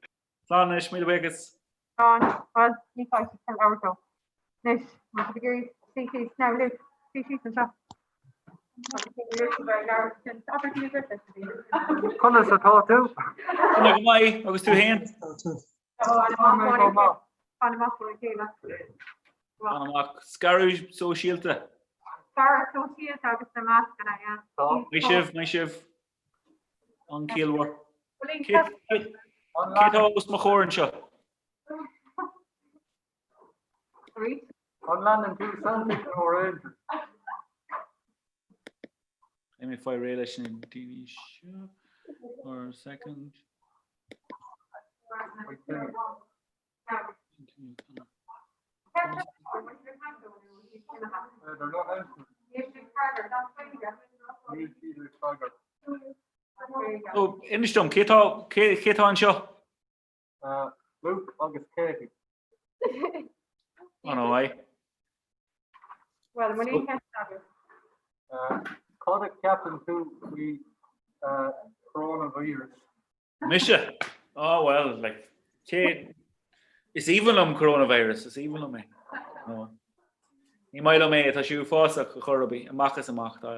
Slán anois, míle buíochas. Slán, bhuel, ní fáilte san leabhar dó. Anois, má tá ag iarraidh suí síos, now Luke, suí síos anseo. Conas atá tú? Tá mé go maith, agus tú féin? Fan amach óna chéile. Fan amach. Scaradh sóisialta. Scaradh sóisialta agus na mascanna, yeah. Maith sibh, maith sibh. An-chiallmhar. Cé atá os mo chomhair anseo? An leanann tú Celtic nó Rangers? Beidh mé fáil réidh leis na daoine seo. For a second. So, inis dom, cé tá cé tá anseo? Luke agus Katie. An-mhaith. Well, an bhfuil aon cheist agat? Cad a cheapann tú faoi coronavirus? Mise? Oh well, like, cé... Is aoibhinn liom coronavirus, is aoibhinn liom é. No. Ní maith liom é, tá sé uafásach a chor ar bith, amach is amach, tá,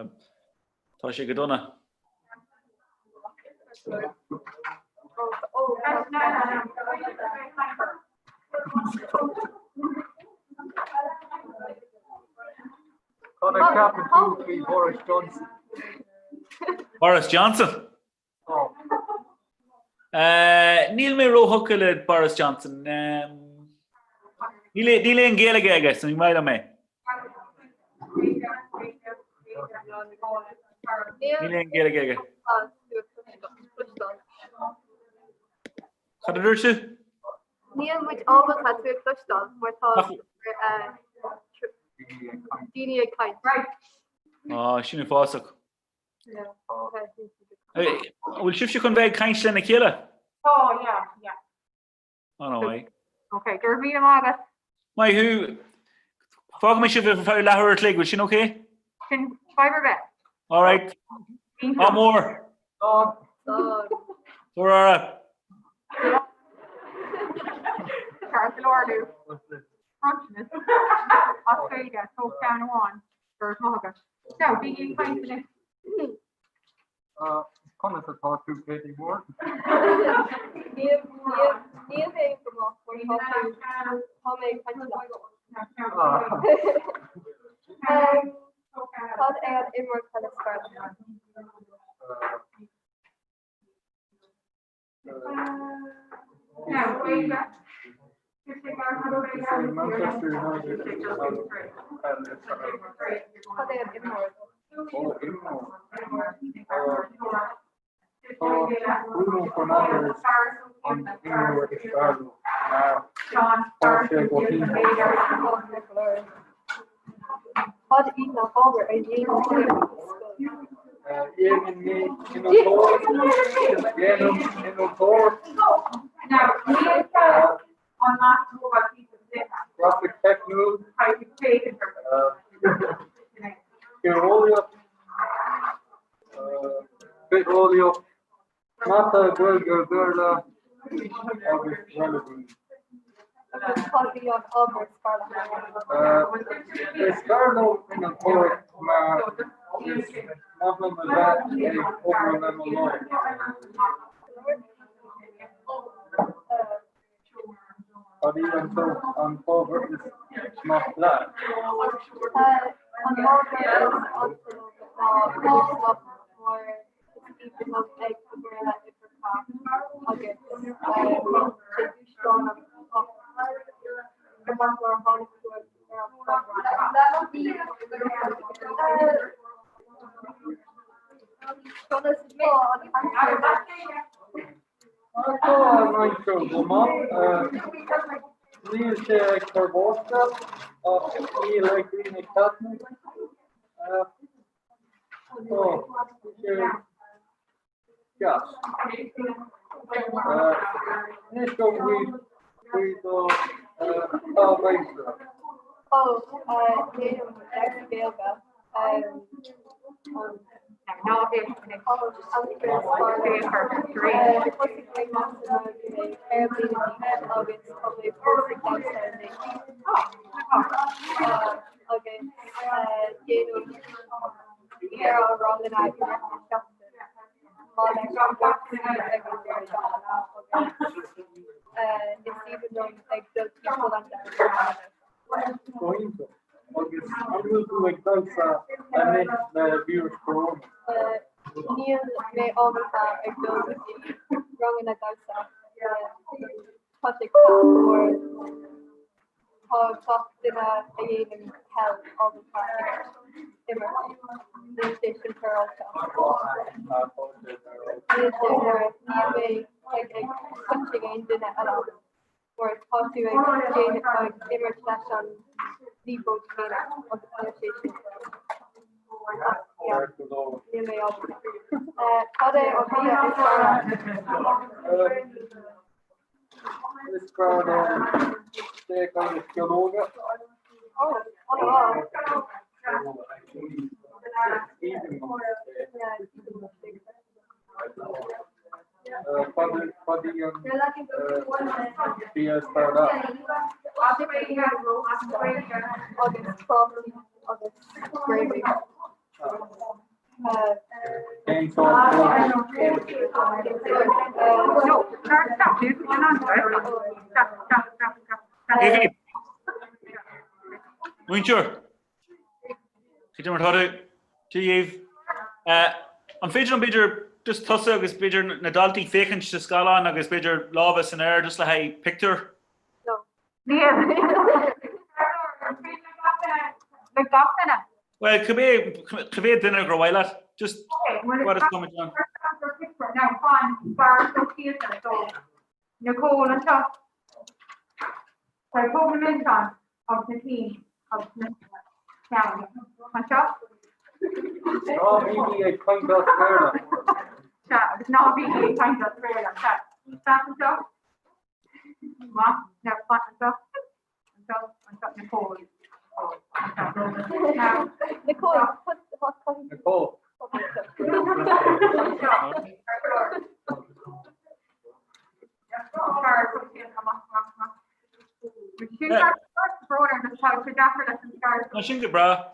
tá sé go dona. Cad a cheapann tú faoi Boris Johnson? Boris Johnson? Níl mé róthugtha le Boris Johnson. Níl aon Ghaeilge aige, so ní maith liom é. Níl aon Ghaeilge aige. Cad a dúirt tú? Níl muid ábalta tú a chloisteáil mar tá daoine ag caint. Á, sin uafásach. Bhfuil sibhse chun bheith ag caint lena chéile? Tá, yeah, yeah. An-mhaith. Ok, go raibh míle maith agat. Maith thú. Fágfaidh mé sibh ar feadh leathuair a chloig, bhfuil sin ok? Sin fadhb ar bith. All right. Ádh mór. Slán. Slán. Ceart go leor, Luke. Bronntanas. As Gaeilge, tóg ceann amháin. Go raibh maith agat. So, bígí ag caint anois. Conas atá tú Katie Moore? Níl níl mé go maith mar tá tú tá mé ag caint leat. Cad é an imreoir peile is fearr leat? Cad é an imreoir? Tá Bruno Fernandes an imreoir is fearr liom mar tá sé go hiontach. Cad iad na hábhair a dhéanann tú sa scoil? Déanann mé innealtóireacht, déanaim innealtóireacht, grafaic theicniúil, tíreolaíocht, bitheolaíocht, Mata, Gaeilge, Béarla agus reiligiún. Agus cad í an ábhar is fearr leat? Is fearr liom innealtóireacht mar is maith liom a bheith ag obair le mo lámha. Cad í an t-ábhar is maith leat? An ábhar is ansa liom ná codarsnacht mar is aoibhinn liom ag obair le uimhreacha agus tá sé dúshlánach ach go maith mar a tháinig uaim ar an ábhar. Conas atá an aimsir anois? Tá an aimsir go maith. Níl sé ag cur báisteach ach níl an ghrian ag taitneamh. Tá sé deas. Inis dom faoi do chaitheamh aimsire. Ó, déanaim damhsa Gaeilge. Go hiontach. Agus an bhfuil tú ag damhsa anois le víreas corona? Níl mé ábalta ag dul go dtí ranganna damhsa. Tá sé te mar tá gach duine a dhéanann peil ábalta ag imirt. Níl sé sin féaráilte. Níl mé ag ag punching aon duine eile mar tá tú ag déanamh ag imirt leis an liathróid céanna agus níl sé sin yeah, níl mé ábalta. Cad é an bia is fearr leat? Is fearr liom steak agus sceallóga. Oh, an-mhaith. Cad í an bia is fearr leat? Agus prátaí agus gravy. Cén sórt Múinteoir! Cad é mar atá tú? Dia dhaoibh. An féidir liom b'fhéidir just tusa agus b'fhéidir na daltaí féachaint sa scáileán agus b'fhéidir lámha san aer just le haghaidh pictiúr? Le gach duine? Well, cibé cibé duine gur mhaith leat. Just what is coming down. Now, fan scaradh sóisialta so Nicole anseo. Sorry, tóg na milseáin agus na cinn agus na ceann anseo. Ná bígí ag caint as Béarla. Sea, agus ná bígí ag caint as Béarla. Sea, isteach anseo. Maith, now fan anseo. Anseo, anseo, Nicole. Now, Nicole, put the hot coffee. Nicole. Tá sin go breá.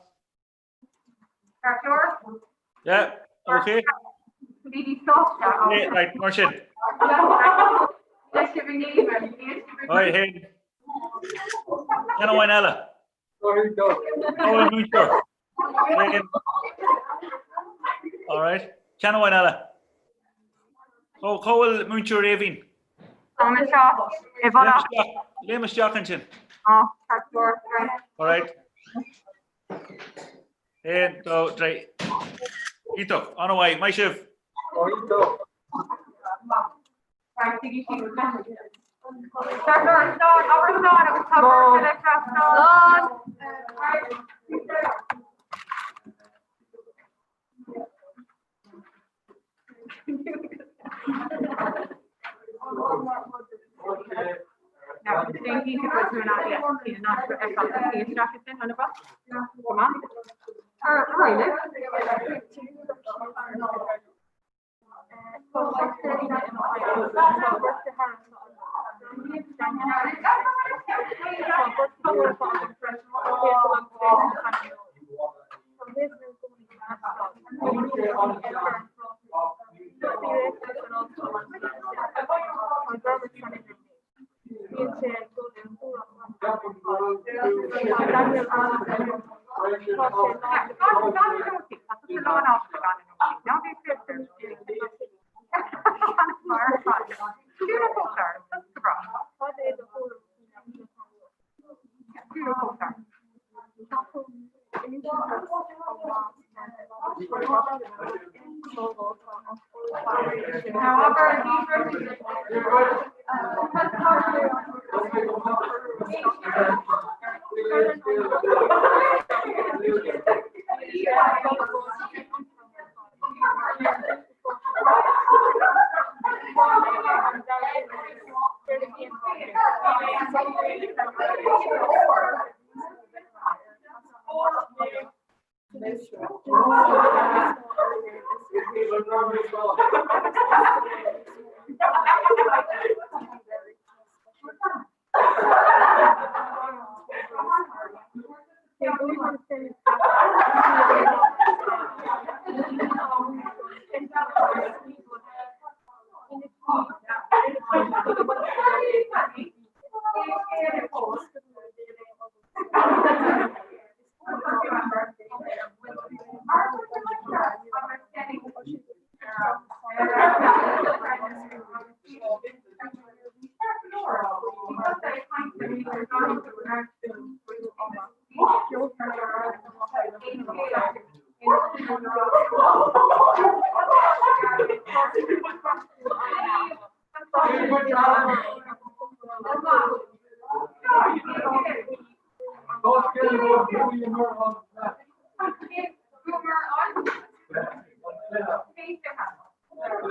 Yeah, okay. Yeah, right, mar sin. Oi, hey. Ceann amháin eile. Ó, múinteoir. All right. Ceann amháin eile. Ó, cá bhfuil múinteoir Aoibhinn? Tá mé anseo i bhfolach. Léim isteach ansin. Á, tá All right. 1, 2, 3. Iontach, an-mhaith, maith sibh. Iontach.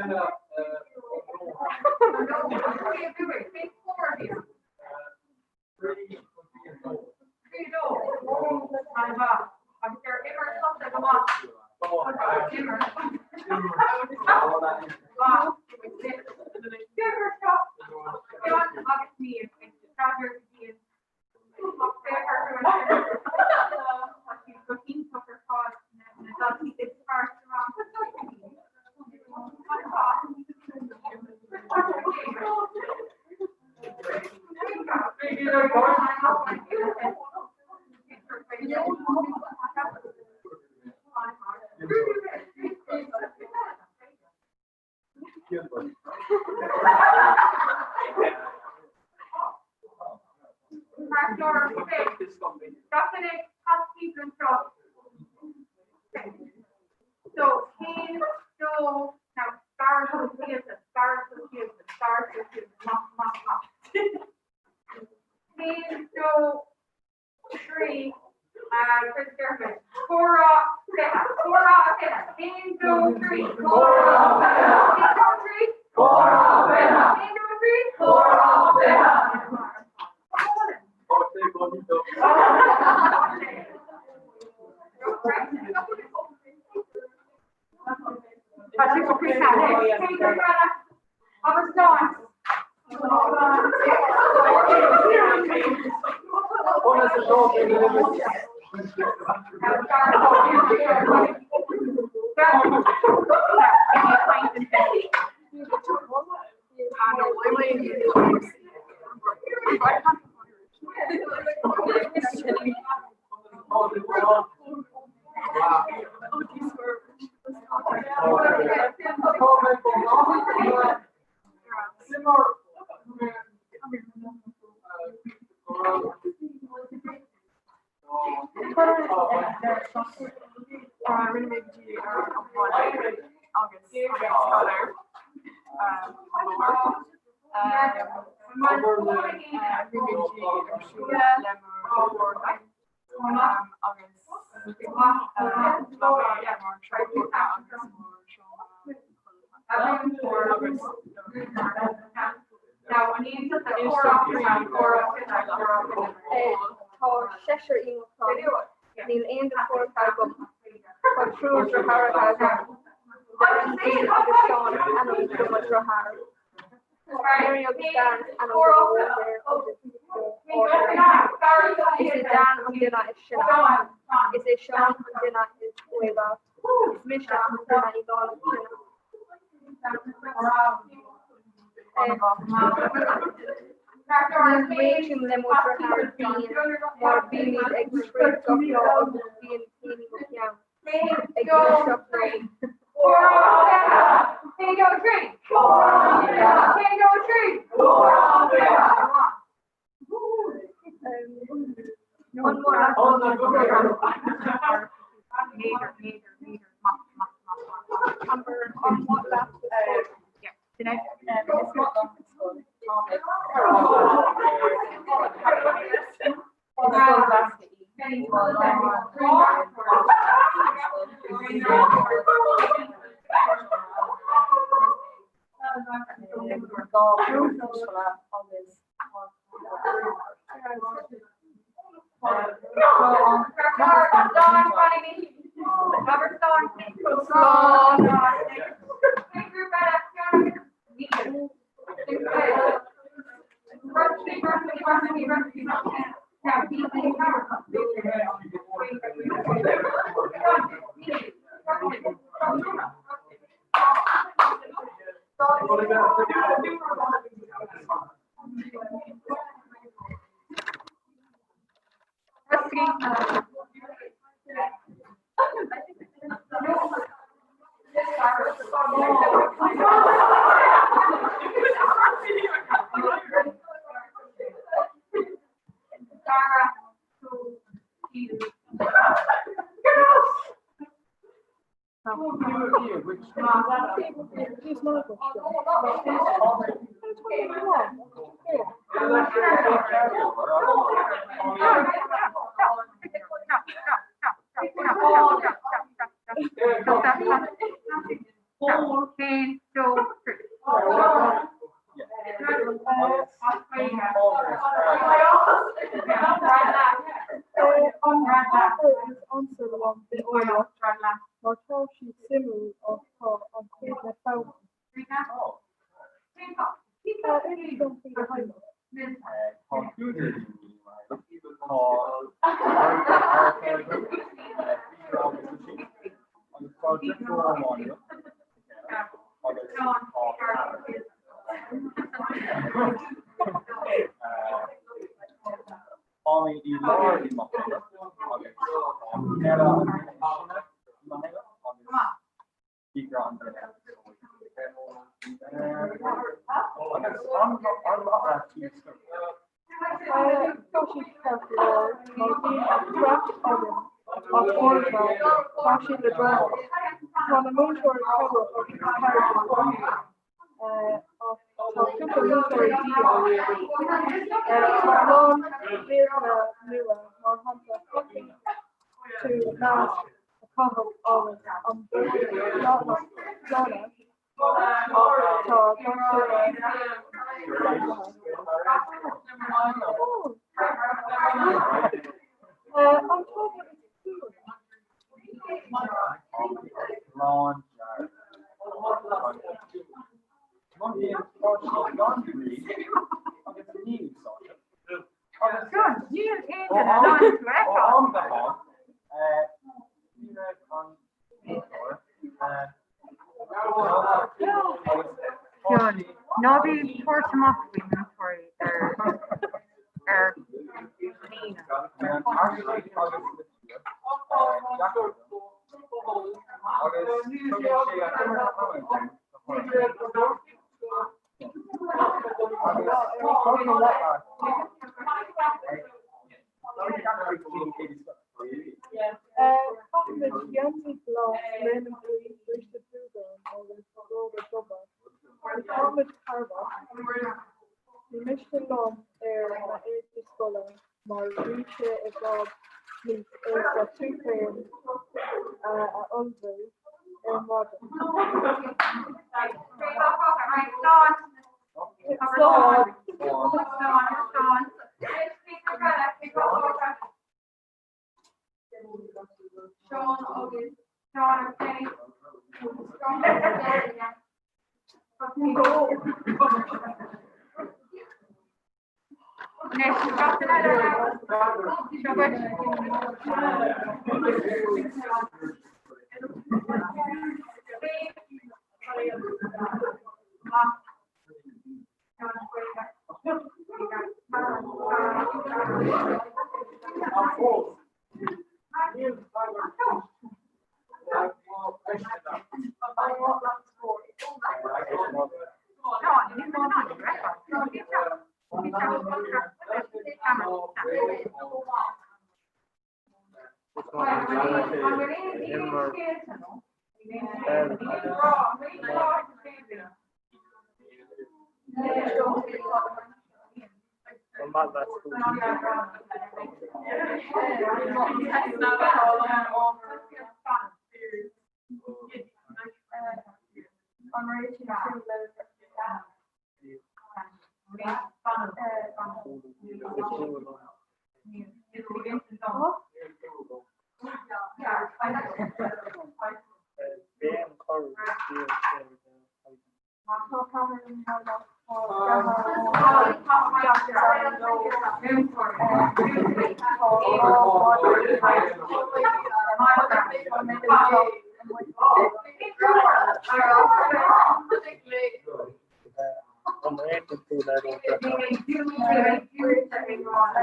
Tá seisear i mo chlann. Níl aon deartháireacha agam. Tá triúr deartháireacha agam. Darren, Dean agus Seán is ainm do mo dheartháir. Mary agus Dan is ainm do mo mháthair agus do m'athair. Is é Dan an duine is sine. Is é Seán an duine is óige. Is mise an duine i lár na clainne. Ní réitím le mo dheartháir Dean mar bímid ag troid gach lá agus bíonn pain i mo cheann ag éisteacht leo. Mar tá siad suimiúil ach tá an-chuid le foghlaim. Inis dom faoi do theaghlach. Tá cúigear daoine i mo theaghlach. Tá deartháir agam, Peter agus Oisín, agus tá deirfiúr amháin agam, Michaela, agus tá ceathrar. Táim i lár i mo theaghlach agus tá Michaela an duine is sine i mo theaghlach agus Peter an duine is óige. Agus an maith leat scoil? Tá siad ceart go leor mar bíonn an craic againn ach uaireanta tá siad leadránach. Tá na múinteoirí cabhrach agus cairdiúil. Ach tá cúpla múinteoirí dian. Tá a lán rialacha nua, mar shampla caithfidh tú masc a chaitheamh agus an bord a ghlanadh tá gach duine samhlaithe. An t-ábhar is fuath Ná bí ag tabhairt amach faoi mhúinteoirí ar ar líne. Caithfimid geansaí glas, léine buí, bríste dúghorm agus bróga dubha. Táimid cearrbhach. Ní miste liom ar m'éadaí scoile mar bhí sé i bhfad níos éasca tú féin a ullmhú ar maidin. Slán! An réitíonn tú le An réitíonn tú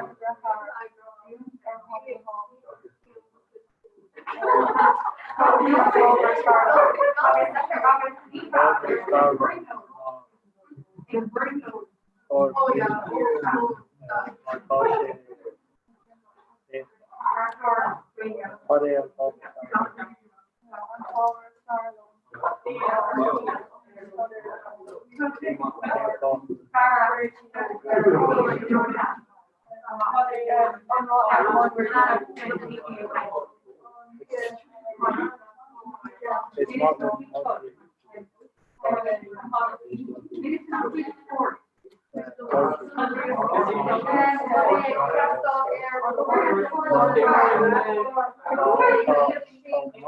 le do deartháir?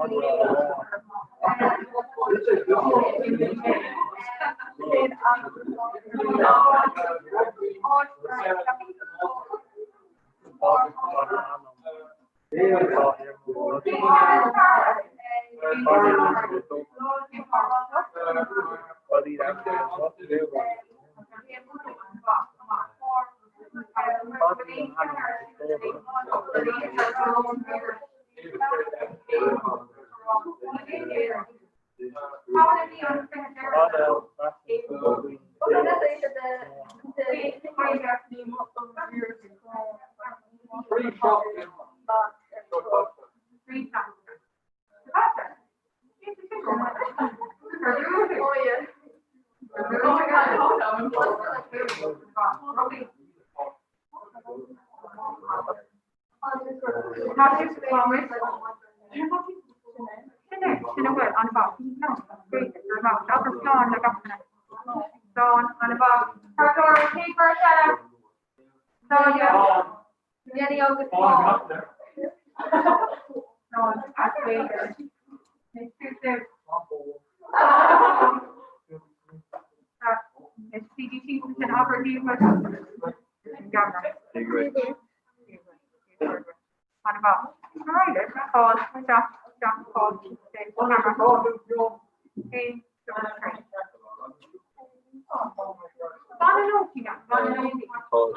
Tá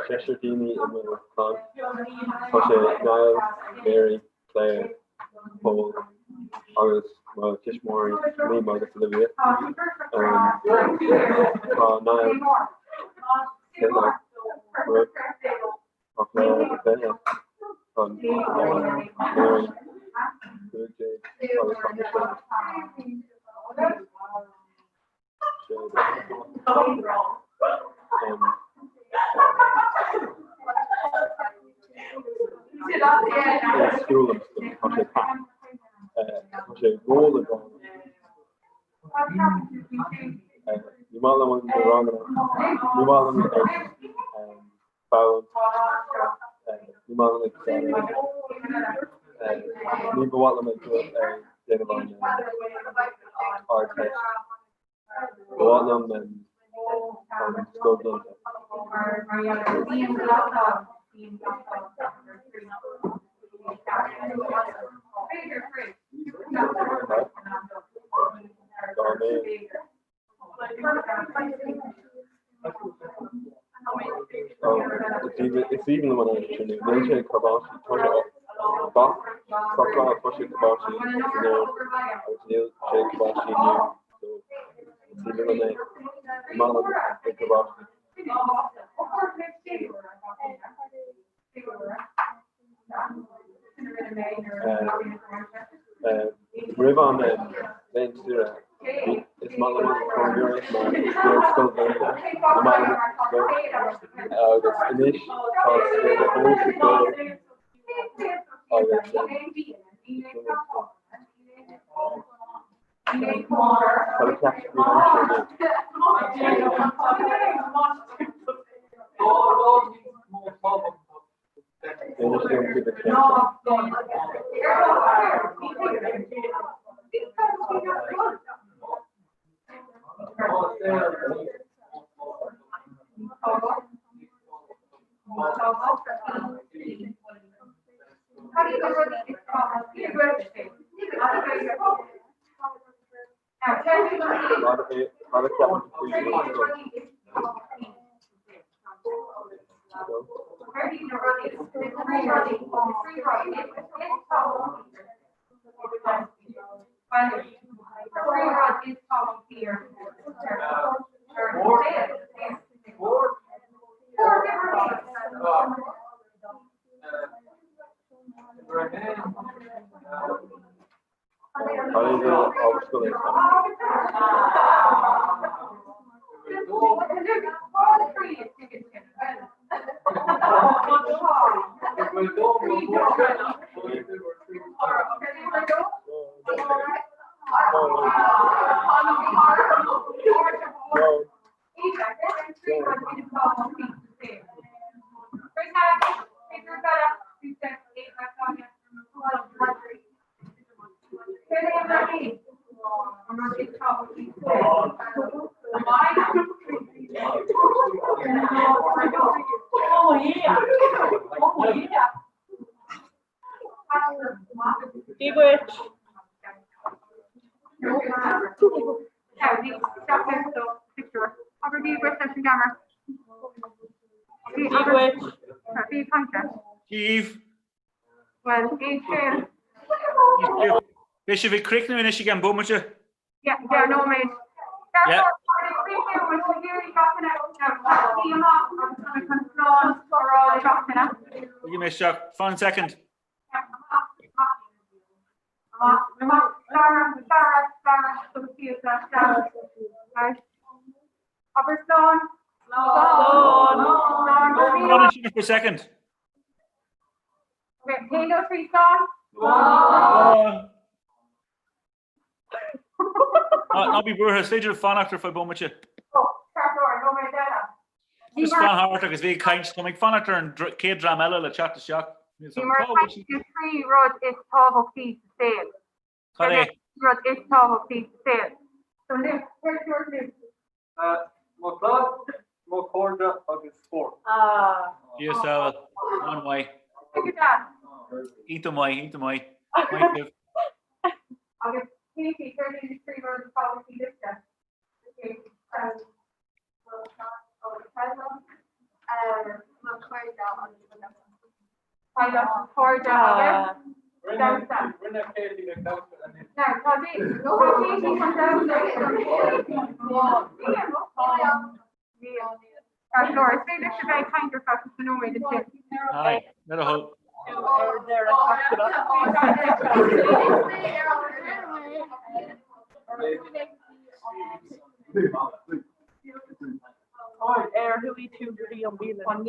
seisear daoine i mo chlann. Tá sé Niall, Mary, Claire, Paul agus mo tuismitheoirí Liam agus Olivia. Tá Niall 25, tá Claire 20, tá Mary 15 agus tá mise Is fuath liom scoil, tá sé Pat. Tá sé róleagán. Ní maith liom na ranganna, ní maith liom ag foghlaim, ní maith liom ag staidéar, ní ba mhaith liom ag déanamh an Ardteist. Ba mhaith liom an scoil dúnta. Dá mbeinn. Is aoibhinn liom an aimsir inniu. Níl sé ag cur báistí. Tá sé gach lá tá sé ag cur báistí in Éirinn agus níl sé ag cur báistí inniu. So is aoibhinn liom é. Ní maith liom ag cur báistí. Roimh an laethanta saoire, is maith liom an coronavirus mar níl scoil dúnta, ní maith liom scoil agus anois tá scoil fós ag dul agus Cad a cheap tú faoin aimsir inniu? Inis dom faoi do chéim. Cad a cheapann tú faoi scoil? Cad é do ábhar scoile is fearr? Dia dhuit. Dia dhuit. Díobh. Well, é sin. Beidh sibh ag críochnú anois i gceann bomaite. Yeah, yeah, nóiméad. Yeah. Ligfidh mé isteach. Fan second. Abair slán. Slán. Slán. For a second. Haon, dó, trí, slán. Slán. Ná bí buartha, is féidir fanacht ar feadh bomaite. Just fan thart agus bí ag caint, tá mé ag fanacht ar an chéad dream eile le teacht isteach. Bhí mar caint na trí rud is tábhachtaí sa saol. Cad é? Rud is tábhachtaí sa saol. So Luke, where's yours Luke? Mo chlann, mo chairde agus spórt. Dia sábháil, an-mhaith. Iontach maith, iontach maith. Maith sibh. Agus Katie, céard iad na trí rud is tábhachtaí duitse? Mo chairde agus mo damhsa. Teaghlach, cairde agus damhsa. Rinne Katie na damhsa anois. Now, tá Katie chun damhsa. Tá Laura, is féidir libh bheith ag caint ar feadh cúpla nóiméad ansin. Aye, le do thoil. Ar chuaigh tú go dtí an bhialann?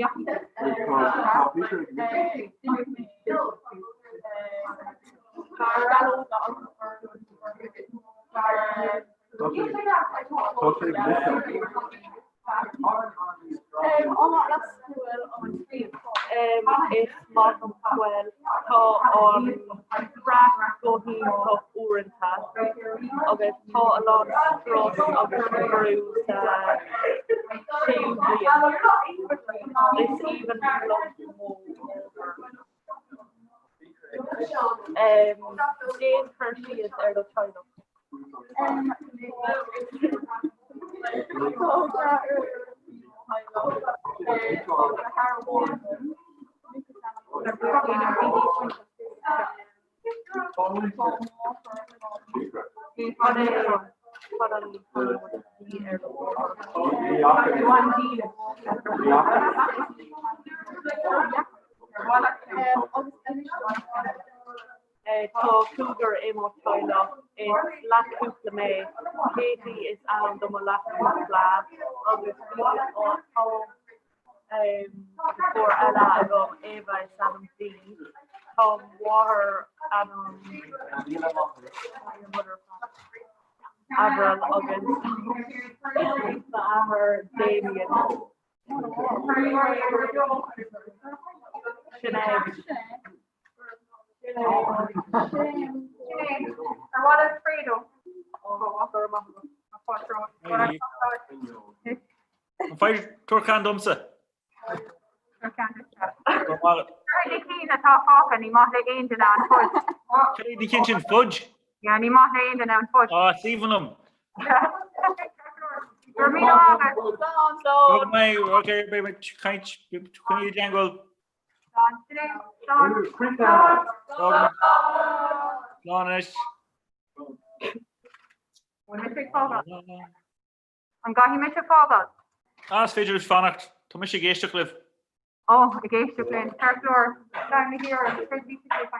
Is maith liom scoil. Tá an craic go hiontach uaireanta agus tá a lán strus agus brú sa séú bliain. Is aoibhinn liom mo mháthair. Déan cur síos ar do theaghlach. Tá cúigear i mo theaghlach. Is leathchúpla mé. Katie is ainm do mo leathchúpla agus tá deirfiúr eile agam, Eva is ainm di. Tá mo mháthair ainm Avril agus m'athair Damien. Sinéad. Ar mhaith leat Fredo? An féidir tabhair ceann domsa? Céard na cinn atá fágtha, ní maith le aon duine an fudge. Céard na cinn sin fudge? Yeah, ní maith le aon duine an fudge. Ah, is aoibhinn liom. Go raibh míle maith agat. Slán. Okay, beidh muid ag caint, coinnigh i dteagmháil. Slán. Slán. Slán. Slán anois. Bhfuil mise ag fágáil? An gcaithfidh mise fágáil? Ah, is féidir libh fanacht. Tá mise ag éisteacht libh. Ó, ag éisteacht linn. Ceart go leor. Slán na hIarra. Céard a bhí sa chéad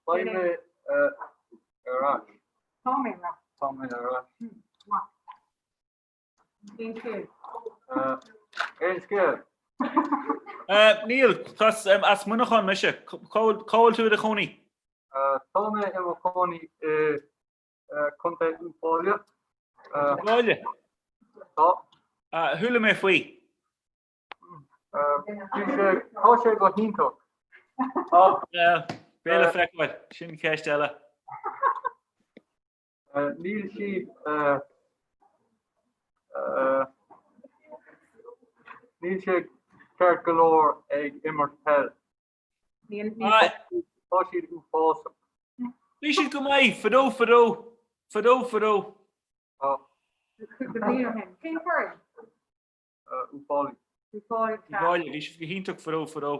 Beidh mé ar ais. Tá mé ar ais. Tá mé ar ais. Cén scéal? Aon scéal? Níl, as Muineachán mise. Cá bhfuil tú i do chónaí? Tá mé i mo chónaí i Contae Uíbh Fhailí. Uíbh Fhailí? Tá. Chuala mé faoi. Bhí sé, tá sé go hiontach. Beidh le feiceáil, sin ceist eile. Níl siad Níl sé ceart go leor ag imirt peil. Tá siad uafásach. Bhí siad go maith, fadó fadó, fadó fadó. Cúpla bliain ó shin. Cén foireann? Uíbh Fhailí. Uíbh Fhailí. Uíbh Fhailí, bhí siad go hiontach fadó fadó.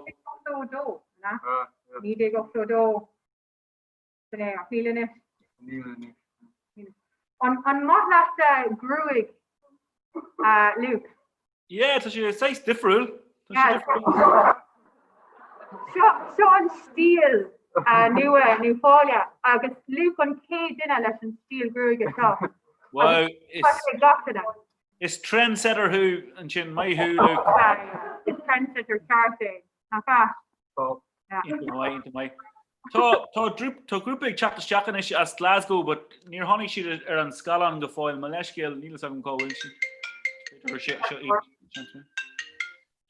82, na? 1982. Sin é, ach níl anois. Níl anois. An, an maith leat gruaig, Luke? Yeah, tá sé saghas difriúil. Tá sé difriúil. Seo, seo an stíl nua in Uíbh Fhailí agus Luke an chéad duine leis an stíl gruaige seo. Wow, is, Tá sé gach duine. is trendsetter thú ansin, maith thú, Luke. Is trendsetter ceart é, nach ea? Tá. Iontach maith, iontach maith. Tá, tá, tá grúpa ag teacht isteach anois as Glasgow, but níor tháinig siad ar an scáileán go fóill. Mo leithscéal, níl fhios agam cá bhfuil siad. B'fhéidir gur seo seo iad.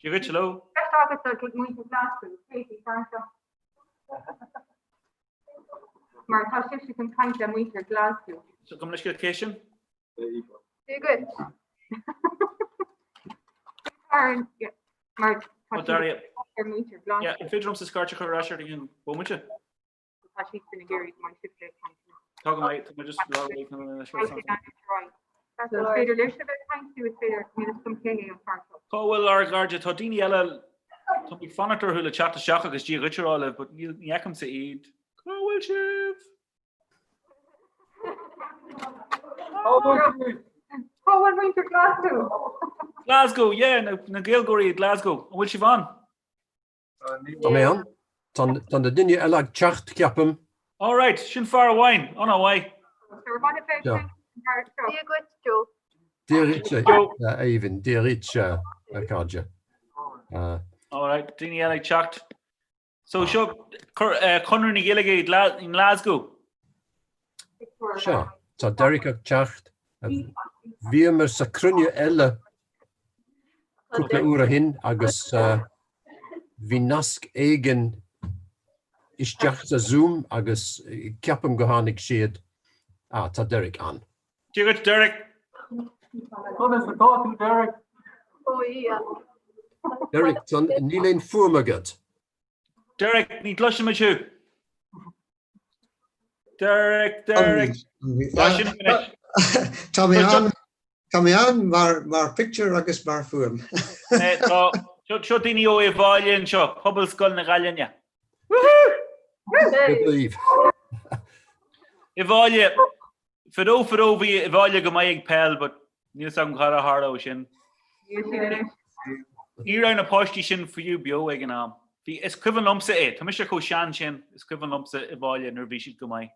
Dia dhuit, hello. Ceist agat do mhuintir Glasgow, Katie, fear seo. Mar tá sibhse chun caint le muintir Glasgow. So gabh mo leithscéal cé sin? Dia dhuit. Mar Oh, Daria. ar muintir Glasgow. Yeah, an féidir liomsa scairt a chur ar ais ort i gceann bomaite? Tá siad san ag iarraidh go mbeidh sibhse ag caint. Tá go maith, tá mé just lá ag So is féidir libhse bheith ag caint nó is féidir níl fhios agam cé hé an fear seo. Cá bhfuil ár gcairde? Tá daoine eile tá mé ag fanacht orthu le teacht isteach agus Dia dhuit a rá libh, but níl ní fheicimse iad. Cá bhfuil sibh? Cá bhfuil muintir Glasgow? Glasgow, yeah, na, na Gaeilgeoirí i Glasgow. An bhfuil sibh ann? Tá mé ann. Tá tá na daoine eile ag teacht, ceapaim. All right, sin fear amháin, ana mhaith. Yeah. Dia dhuit, Joe. Dia dhuit, a Aoibhinn, Dia dhuit, a chairde. All right, daoine eile ag teacht. So seo Conradh na Gaeilge i nGlasgow. Seo, tá Derek ag teacht. Bhíomar sa cruinniú eile cúpla uair ó shin agus bhí nasc éigin isteach sa Zoom agus ceapaim go tháinig siad. Ah, tá Derek ann. Dia dhuit, Derek. Conas atá tú, Derek? Ó, yeah. Derek, níl aon fuaim agat. Derek, ní gcloisimid thú. Derek, Derek. Tá mé ann Tá mé ann mar mar pictiúr agus mar fuaim. Tá seo daoine ó Uíbh Fhailí anseo, Pobalscoil na Gaillimhe. Uíbh Fhailí, Fadó fadó bhí Uíbh Fhailí go maith ag peil but níl 's agam cad a tharla ó sin. Ní raibh na páistí sin fiú beo ag an am. Bhí, is cuimhin liomsa é, tá mise chomh sean sin, is cuimhin liomsa Uíbh Fhailí nuair a bhí siad go maith.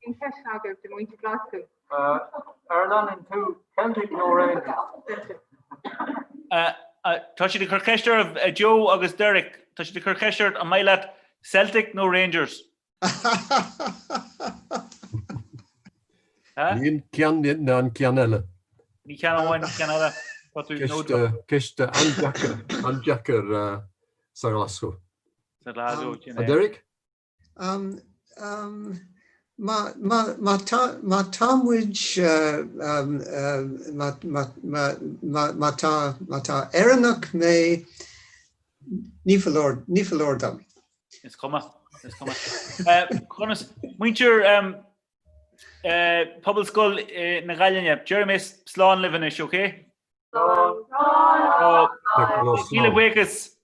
Cén ceist agaibh do mhuintir Glasgow? Ar leanann tú Celtic nó Rangers? Tá siad ag cur ceist oraibh, Joe agus Derek, tá siad ag cur ceist ort an maith leat Celtic nó Rangers? Ní an ceann ná an ceann eile. Ní ceann amháin ná ceann eile. Tá tú Ceist an-deacair, an-deacair sa Ghlasgow. Sa Ghlasgow, sin é. A Derek? Má tá má tá muid má tá má tá Éireannach mé ní foláir ní foláir dom. Is cuma, is cuma. Conas, muintir Pobalscoil na Gaillimhe, déarfaidh mé slán libh anois, ok? Slán! Míle buíochas.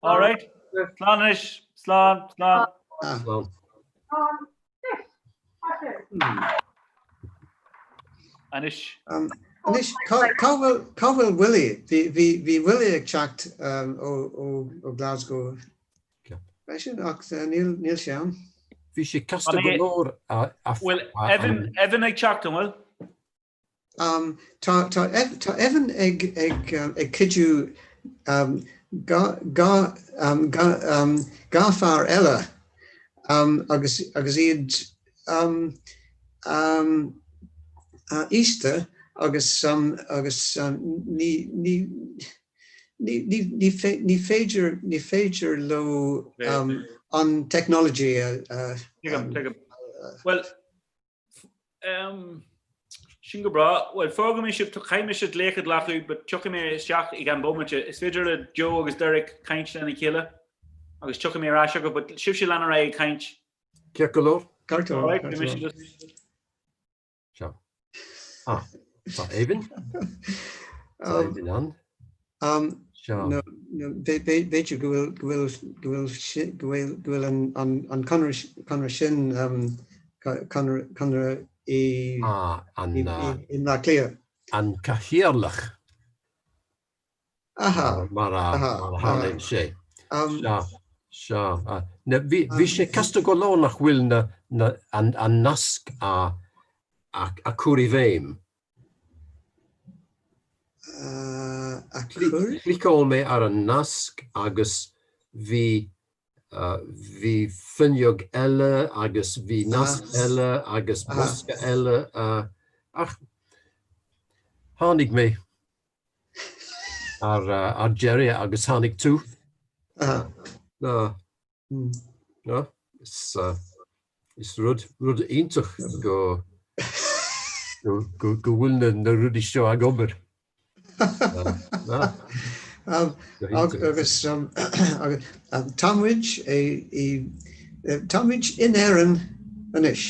All right. Slán anois. Slán, slán. Slán. Anois. Anois, cá bhfuil cá bhfuil Willie? Bhí bhí bhí Willie ag teacht ó ó ó Glasgow freisin ach níl níl sé ann. Bhí sé casta go leor a Bhfuil Evan Evan ag teacht, an bhfuil? Tá tá tá Evan ag ag ag cuidiú 2 2 fear eile agus agus iad aosta. Agus agus ní ní ní ní ní ní féidir ní féidir leo an technology a Tuigim, tuigim. Well, sin go breá. Well, fágfaidh mé sibh, caithfidh mise glaoch a ghlacadh, but tiocfaidh mé isteach i gceann bomaite. Is féidir le Joe agus Derek caint lena chéile agus tiocfaidh mé ar ais chugaibh, but sibhse lean ar aghaidh ag caint. Ceart go leor. Ceart go leor. Alright, beidh mise just... Sea. Ah, tá Aoibhinn? Tá Aoibhinn ann? Sea. No, no, b'fhéidir go bhfuil, go bhfuil, go bhfuil, go bhfuil, go bhfuil an, an, an conradh, conradh sin, conradh, conradh i, Ah, an, i, i mBleá Cliath. An cathaoirleach. Aha, Mar a, aha, mar a aha. tharlaíonn sé. Sea, sea. Na, bhí, bhí sé casta go leor nach bhfuil na, na, an, an nasc á, á, á cur i bhfeidhm. A cur? Chliceáil mé ar an nasc agus bhí, bhí fuinneog eile agus bhí nasc eile agus bosca eile ach tháinig mé ar ar deireadh agus tháinig tú. Ná, is is rud rud iontach go go go go bhfuil na na rudaí seo ag obair. Ná. Agus tá muid i tá muid in Éirinn anois.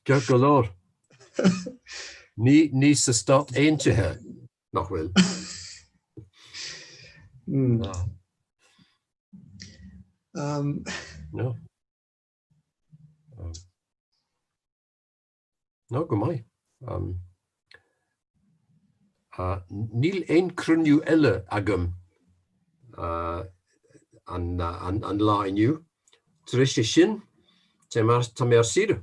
Ceart go leor. Ní ní sa Stát Aontaithe, nach bhfuil? No. No. No, go maith. Níl aon cruinniú eile agam an lá inniu. Tar éis é sin, tá mé ar saoire.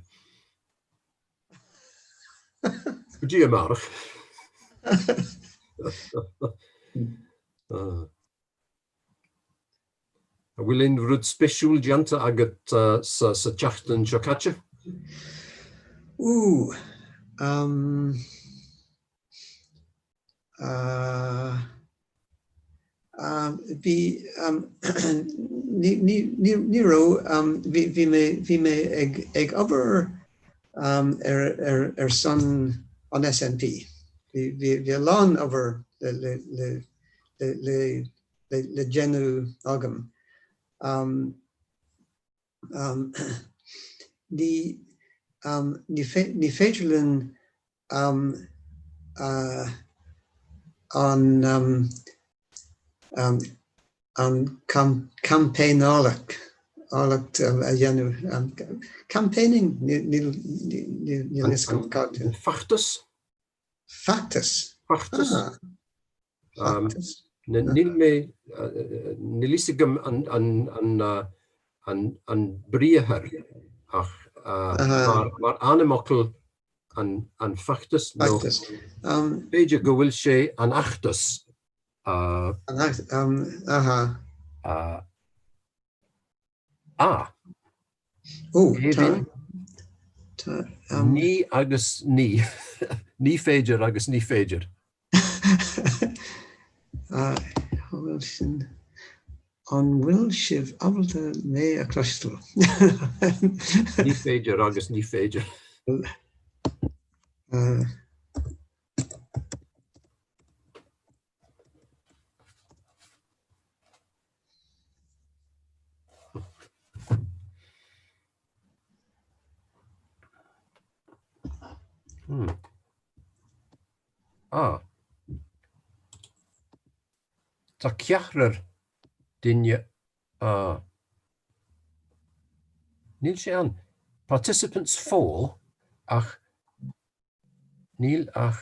Go dtí amárach. An bhfuil aon rud speisiúil déanta agat sa tseachtain seo caite? Ooh, um, uh, uh, bhí, um, ní, ní, ní, ní raibh, um, bhí, bhí mé, bhí mé ag, ag obair um, ar, ar, ar son an SNP. Bhí, bhí, bhí a lán obair le, le, le, le, le, le déanamh agam. Ní ní féidir linn an an campaineálacht a dhéanamh. Campaigning? Níl a fhios agam cad. Feachtas? Feachtas? Feachtas. Níl mé, níl fhios agam an briathar ach mar ainmfhocal an feachtas nó b'fhéidir go bhfuil sé an fheachtas. Ah! Ó, tá, tá, um. Ní agus ní. Ní féidir agus ní féidir. Ah, bhfuil sin, an bhfuil sibh ábalta mé a chloisteáil? Ní féidir agus ní féidir. Uh. Hmm. Ah. Tá ceathrar duine ah. Níl sé ann. Participants 4 ach Níl ach.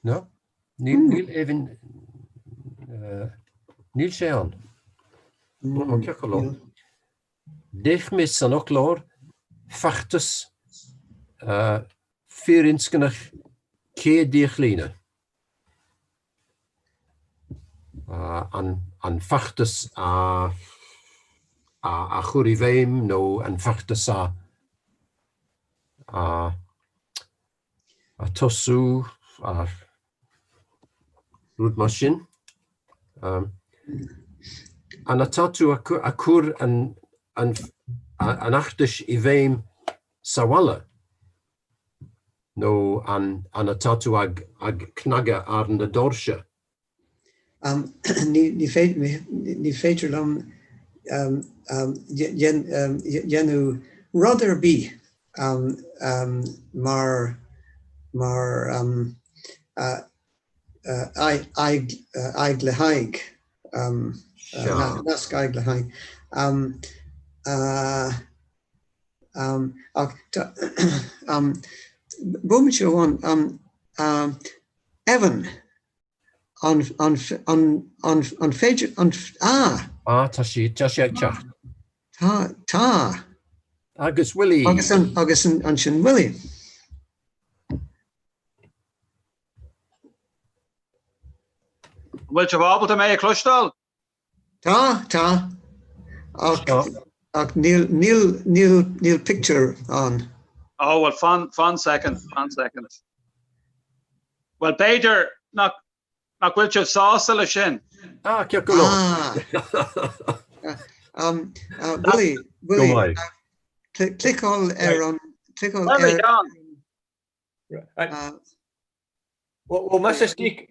No? Níl, níl Aoibhinn, níl sé ann. Ó, ceart go leor. D'fhéach mé san fhoclóir feachtas firinscneach céad díochlaonadh. An feachtas a. A chur i bhfeidhm nó an feachtas a a tosú a rud mar sin. An atá tú a cur an an an fheachtais i bhfeidhm sa bhaile nó an an atá tú ag ag cnagadh ar na doirse? Ní féidir liom déanamh rud ar bith mar mar aghaidh le haghaidh, nasc aghaidh le haghaidh. Ach bomaite amháin, Evan, An féidir, an, ah! Ah, tá sí, tá sé ag teacht. Tá, tá. Agus Willie. Agus an, agus an, ansin Willie. An bhfuil sibh ábalta mé a chloisteáil? Tá, tá. Ach, ach níl, níl, níl, níl pictiúr ann. Oh, well, fan, fan second, fan second. Well, b'fhéidir nach, nach bhfuil sibh sásta le sin. Ah, ceart go leor. Ah. Um, uh, Willie, Willie, uh, cliceáil ar an, cliceáil ar... Uh, Well, Mrs. Níl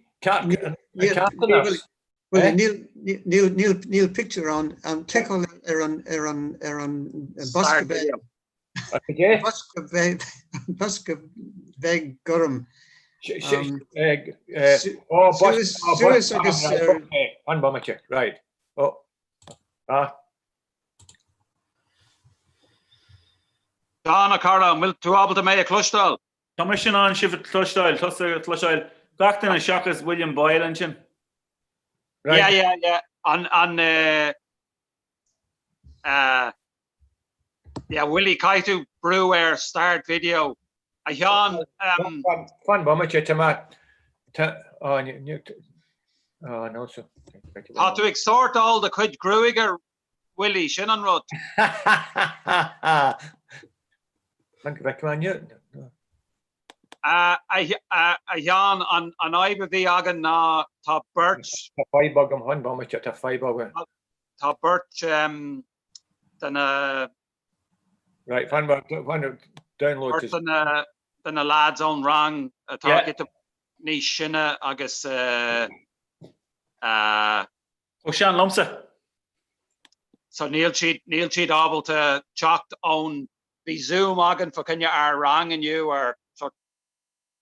níl pictiúr ann, cliceáil ar an ar an ar an bosca beag. Bosca beag bosca beag gorm. Suas agus An bomaite, right. Oh. Ah. Seán, a chara, an bhfuil tú ábalta mé a chloisteáil? Tá mise in ann sibh a chloisteáil, tusa a chloisteáil, gach duine seachas William Boyle ansin. Right. Yeah, yeah, yeah. An, an, eh, eh, yeah, Willie, caithfidh tú brú ar start video. A Sheáin, um, Fan bomaite, tá mé, tá, oh, ní, ní, oh, no, so. Tá tú ag sórtáil do chuid gruaige, Willie, sin an rud. A Sheáin, an fhadhb a bhí againn ná tá beirt. Tá fadhb agam, fan bomaite, tá fadhb agam. Tá beirt de na. Right, fan, fan, download. Beirt de na lads ón rang atá giota níos sine agus. Ó sean liomsa. So níl siad, níl siad ábalta teacht ón, bhí Zoom againn fá choinne ár rang inniu ar sort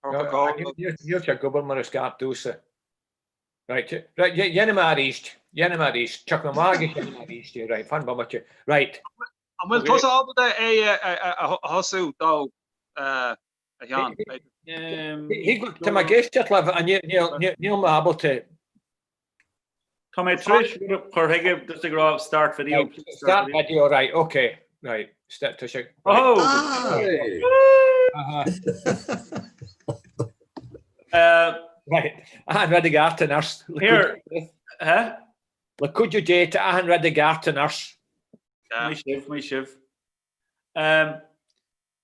Níl sé ag obair mar is ceart domhsa. Right, right, dhéanfaidh mé arís, dhéanfaidh mé arís, tiocfaidh mé amach agus dhéanfaidh mé arís é, right, fan bomaite, right. An bhfuil tusa ábalta é a thosú dó, a Sheáin? Tá mé ag éisteacht libh, níl mé ábalta Tá mé tar éis rud a chur chuige just ag rá start video. Right, start video, right, okay, right. Start, tá sé. Oh! Ah! Right, achan rud i gceart anois. Here, huh? Le cuidiú Dé, tá achan rud i gceart anois. Maith sibh, maith sibh. Um,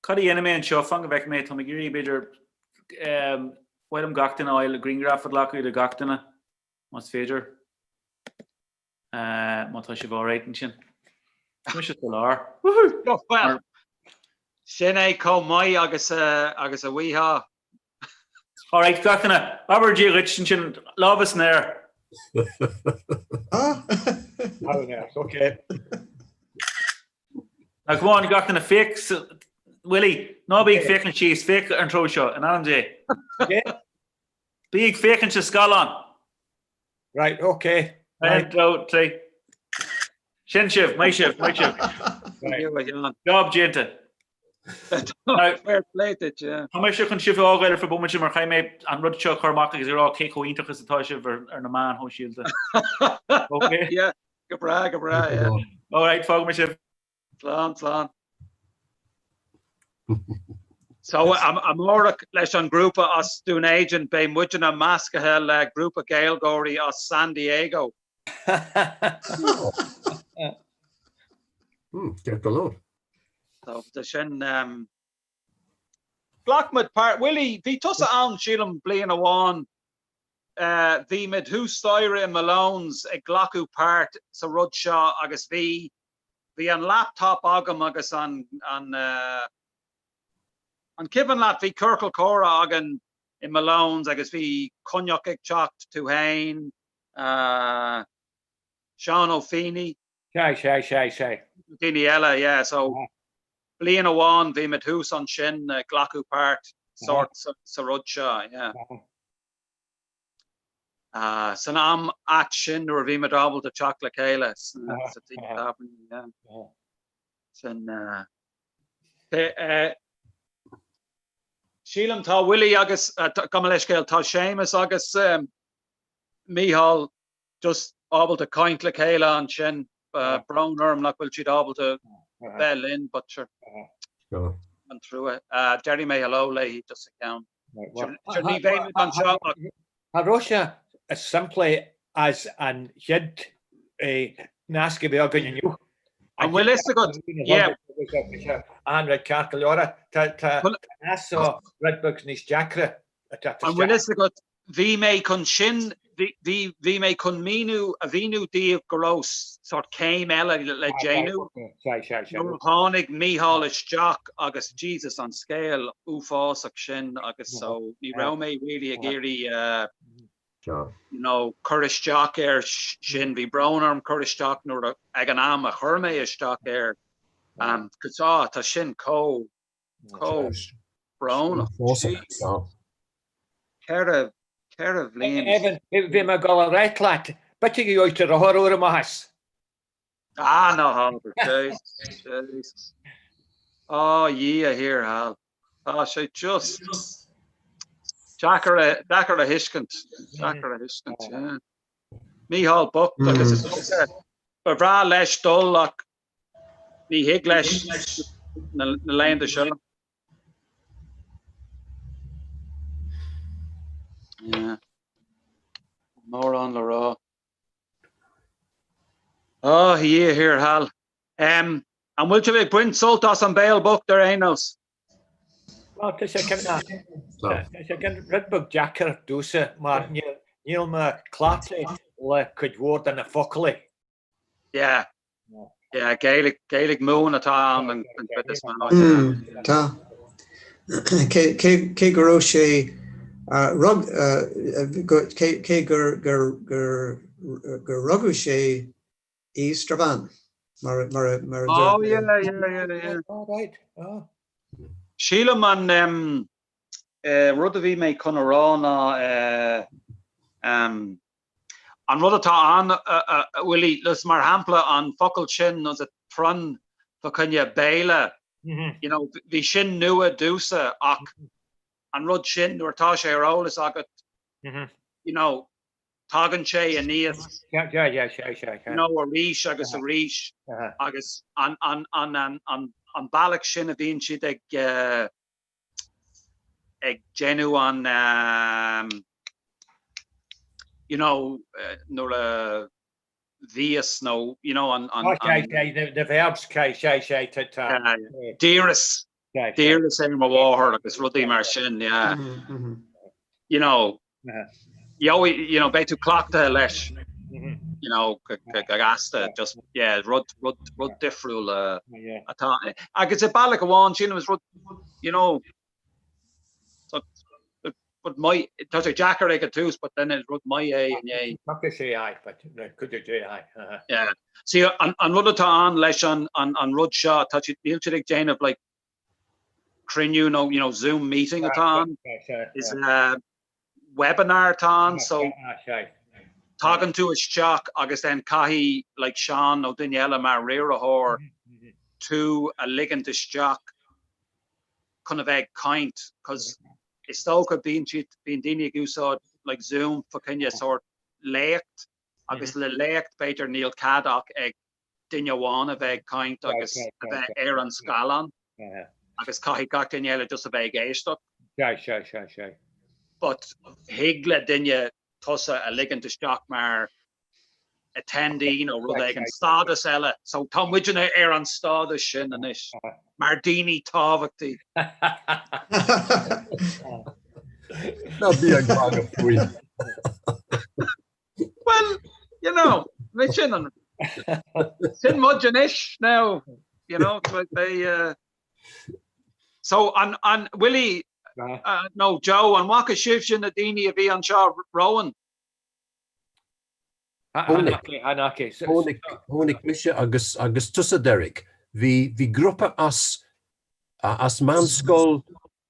cad a dhéanfaidh mé anseo, fan go bhfeicfidh mé, tá mé ag iarraidh b'fhéidir um, ba mhaith liom gach duine a fháil, grianghraf a ghlacadh de gach duine. Más féidir. Má tá sibh alright ansin. Tá mise sa lár. Woohoo! Well, sin é chomh maith agus a agus a bhfaighfeá. Alright, gach duine, abair Dia dhuit ansin, lámha san aer. Okay. Now come on, gach duine, féach, Willie, ná bí ag féachaint síos, féach ar an treo seo, in ainm Dé. Bí ag féachaint sa scáileán. Right, ok. 1, 2, 3. Sin sibh, maith sibh, maith sibh. Job déanta. Fair play duit, yeah. Tá mise chun sibh a fhágáil ar feadh bomaite mar chaithfidh mé an rud seo a chur amach agus a rá cé chomh iontach is atá sibh ar na meáin shóisialta. Ok? Yeah, go breá, go breá, yeah. All right, fágfaidh mé sibh. Slán, slán. So amárach leis an grúpa as Dún Éideann beidh muidne meascaithe le grúpa Gaeilgeoirí as San Diego. Hmm, ceart go leor. So tá sin um, Ghlac muid páirt, Willie, bhí tusa ann sílim bliain amháin, eh, bhí muid thuas staighre i Malone's ag glacadh páirt sa rud seo agus bhí, bhí an laptop agam agus an, an, eh, an cuimhin leat bhí ciorcal comhrá againn i Malone's agus bhí Coinneach ag teacht, tú fhéin, eh, Seán Ó Fínní. Sea, sea, sea, sea. Daoine eile, yeah, so bliain amháin bhí muid thuas ansin ag glacadh páirt sórt sa rud seo, yeah. San am ait sin nuair a bhí muid ábalta teacht le chéile sa teach tábhairne, yeah. Sin, sílim tá Willie agus, gabh mo leithscéal, tá Séamus agus Mícheál just ábalta caint le chéile ansin. Brón orm nach bhfuil siad ábalta bheith linn but sure. An trua. Déarfaidh mé hello léi just sa cheann. Sure ní bheidh muid anseo ach. Cha raibh sé as simplí as an chéad nasc a bhí againn inniu. An bhfuil fhios agat? Yeah. An rud ceart go leor. Tá nasc seo rud beag níos deacra. An bhfuil fhios agat Bhí mé chun sin, bhí, bhí mé chun míniú, a mhíniú daoibh go raibh sórt céim eile le déanamh. Nuair a tháinig Mícheál isteach agus Jesus an scéal uafásach sin agus so ní raibh mé really ag iarraidh you know cur isteach air sin, bhí brón orm cur isteach nuair a, ag an am a chuir mé isteach air cos ah tá sin chomh, chomh brónach. 4 bhliain. Evan, bhí mé ag dul a ráit leat, b'fhéidir go gheobhaidh tú rothar úr amach as. Ah, ná habair, Jesus, Jesus. Á, Dhia thiar thall. Tá sé just deacair a, deacair a thuiscint, deacair a thuiscint, yeah. Mícheál bocht agus is dócha ba bhreá leis dul ach ní thig leis na laethanta seo. Yeah. Mórán le rá. Á, a Dhia thiar thall. Um, an bhfuil sibh ag baint sult as an Béal Bocht ar aon nós? Well, tá sé tá sé rud beag deacair domhsa mar níl mé cleachtaithe le cuid mhór de na foclaí. Yeah. Yeah, Gaeilge, Gaeilge Mumhan atá ann an chuid is mó. Tá. Cé go raibh sé rug cé gur gur gur rugadh sé i Strabane mar mar mar Oh yeah, yeah, yeah, yeah. Oh, right. Oh. Sílim an um, uh, rud a bhí mé chun a rá ná uh, um, An rud atá ann, a Willie, is mar shampla an focal sin nó the thron fá choinne béile, you know, bhí sin nua domhsa ach an rud sin nuair atá sé ar eolas agat, you know, tagann sé aníos, you know, arís agus arís agus an, an, an, an, an bealach sin a bhíonn siad ag, ag déanamh an you know nuair a bhíos nó you know an an the verbs sé sé sé tá tá D'iarras d'iarras ar mo mháthair agus rudaí mar sin yeah you know you know beidh tú cleachtaithe leis you know go gasta just yeah rud rud rud difriúil atá agus i bealach amháin sin is rud you know but maith tá sé deacair ag an tús but then is rud maith é inné sé but yeah see an an rud atá ann leis an an an rud seo tá siad níl siad ag déanamh like cruinniú nó you know Zoom meeting atá ann is uh, webinar atá ann so tagann tú isteach agus then caithfidh like Seán nó duine eile mar riarthóir tú a ligint isteach chun a bheith ag caint cos is dócha bíonn siad bíonn daoine ag úsáid like Zoom fá choinne sórt léacht agus le léacht b'fhéidir níl cead ach ag duine amháin a bheith ag caint agus a bheith ar an scáileán agus caithfidh gach duine eile just a bheith ag éisteacht. Sea, sea, sea, sea. But thig le duine tusa a ligint isteach mar attendee nó rud éigin, stádas eile. So tá muidne ar an stádas sin anois mar daoine tábhachtaí. Ná bí ag magadh faoi. Well, you know, mé sin an sin muid anois now, you know, they, uh, so an, an Willie uh, no Joe, an bhfaca sibhse na daoine a bhí anseo romhainn? Chonaic mise agus agus tusa Derek. Bhí bhí grúpa as as meánscoil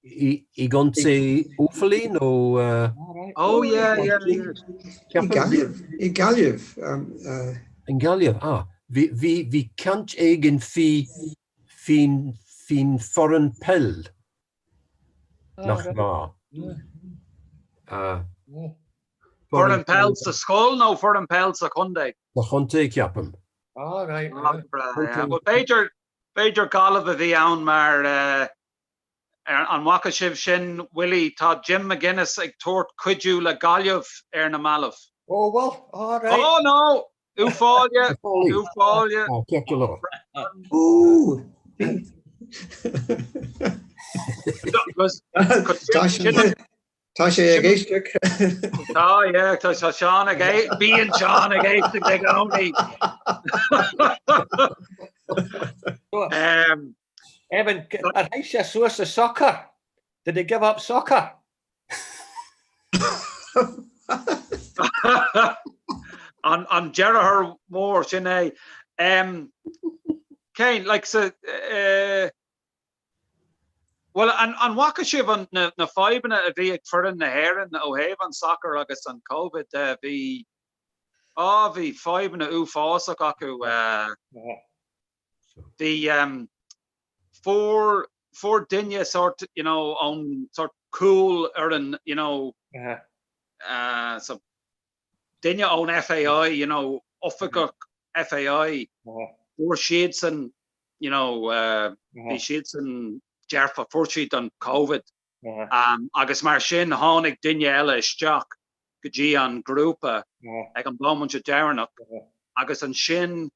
i i gContae Offaly nó Oh yeah yeah yeah. I Gaillimh i Gaillimh. I nGaillimh ah bhí bhí bhí caint éigin faoi faoin faoin foireann peil nach raibh. Foireann peil sa scoil nó foireann peil sa chontae? Sa chontae, ceapaim. Ah, right. Well, b'fhéidir, b'fhéidir Gaillimh a bhí ann mar an bhfaca sibh sin, Willie, tá Jim McGuinness ag tabhairt cuidiú le Gaillimh ar na mallaibh. Oh, well, all right. Oh, no! Uíbh Fhailí, Uíbh Fhailí. Ah, ceart go leor. Ooh! Tá sé ag éisteacht. Tá, yeah, tá tá Seán ag é bíonn Seán ag éisteacht i gcónaí. Um, Evan, ar chaith sé suas an soccer? Did he give up soccer? An an deartháir mór sin é. Um, Cén, like, sa, uh, Bhuel, an bhfaca sibh an, na, na fadhbanna a bhí ag foireann na hÉireann ó thaobh an sacar agus an Covid de? Bhí, á, bhí fadhbanna uafásach acu. Bhí, fuair, fuair duine sort, you know, ón sort cúl fhoireann, you know, so duine ón FAI, you know, oifigeach FAI, fuair siadsan, you know, bhí siadsan dearfach, fuair siad an Covid agus mar sin tháinig duine eile isteach go dtí an grúpa ag an bhomaite deireanach agus ansin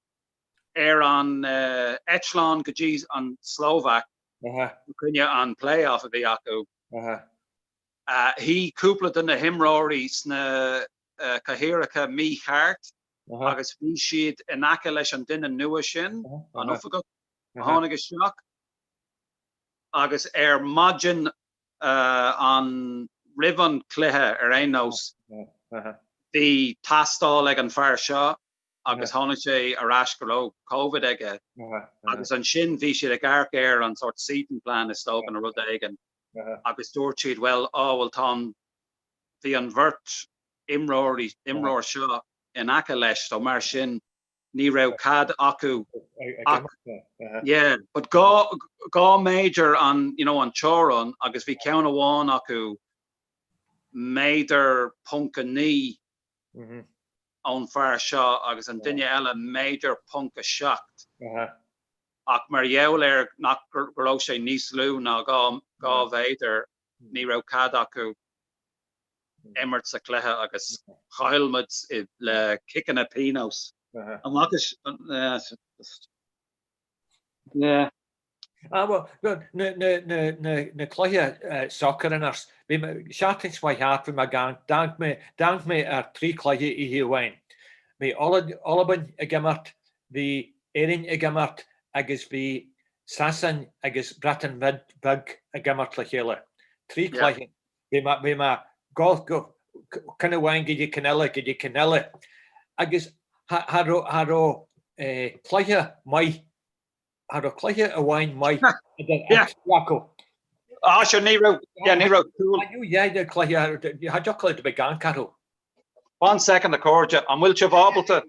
ar an eitleán go dtí an Slóvaic i gcoinne an play-off a bhí acu. Shuigh cúpla de na himreoirí sna cathaoireacha mícheart agus bhí siad in aice leis an duine nua sin, an oifigeach a tháinig isteach, agus ar maidin an roimh an chluiche ar aon nós, bhí tástáil ag an fear seo agus tháinig sé ar ais go raibh Covid aige agus ansin bhí siad ag amharc ar an sort seating plan is dócha nó rud éigin agus dúirt siad bhuel á bhuel tá an bhí an bheirt imreoirí imreoir seo in aice leis so mar sin ní raibh cead acu ach yeah but 2 méadar an you know an teorainn agus bhí ceann amháin acu méadar ponc 9 ón fear seo agus an duine eile méadar ponc 7 ach mar gheall ar nach go raibh sé níos lú ná 2 mhéadar ní raibh cead acu imirt sa chluiche agus chaill muid le ciceanna pionóis. An bhfaca Yeah. Ah, well, na, na, na, na, na cluiche soccer anois, bhí mé, seachtain seo thart, bhí mé ag amharc, d'amharc mé, d'amharc mé ar trí cluiche oíche amháin. Bhí Albain ag imirt, bhí Éirinn ag imirt agus bhí Sasain agus Breatain Bheag ag imirt le chéile. Trí cluiche. Bhí mé, bhí mé go, go, ceann amháin go dtí ceann eile, go dtí ceann eile. Agus cha raibh, cha raibh cluiche maith, cha raibh cluiche amháin maith idir an trí acu. Ah, sure, ní raibh, yeah, ní raibh cúl. Yeah, the cluiche, cha dtiocfadh leat a bheith ag amharc orthu. One second, a chairde, an bhfuil sibh ábalta?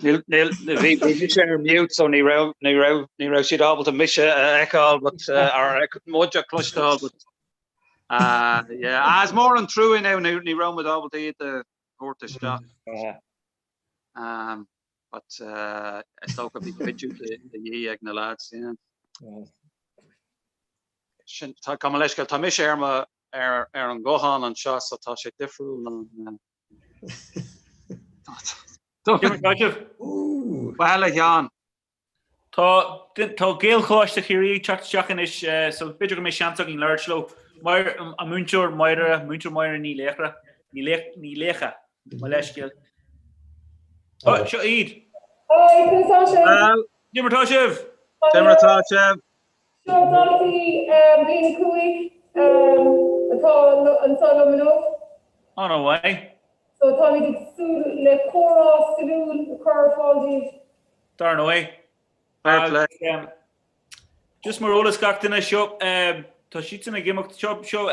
Níl, bhí mise ar mute so ní raibh, ní raibh, ní raibh siad ábalta mise a fheiceáil but, or muid a chloisteáil but. Yeah, ah, is mór an trua now ní raibh muid ábalta iad a thabhairt isteach. Um, but uh, is dócha bhí cuidiú de dhíth ag na lads, yeah. Sin, tá, gabh mo leithscéal, tá mise ar mo, ar, ar an nguthán anseo, so tá sé difriúil ná an, Tá sibh? Bhuel, a Sheáin. Tá tá Gaelcholáiste Chiarraí ag teacht isteach anois so b'fhéidir go mbeidh seans againn labhairt leo. Máire, an múinteoir Máire, múinteoir Máire Ní Laochra, Ní Laoch, Ní Laocha, mo leithscéal. Ó, seo iad. Hi, conas tá sibh? Cad é mar tá sibh? Cad é mar tá sibh? Seo daltaí bliain 5 atá anseo liom inniu. An-mhaith. So táimid ag súil le comhrá suimiúil a chur ar fáil daoibh. Dar ndóigh. Fair play. Just mar eolas gach duine, seo tá siadsan ag imeacht, seo seo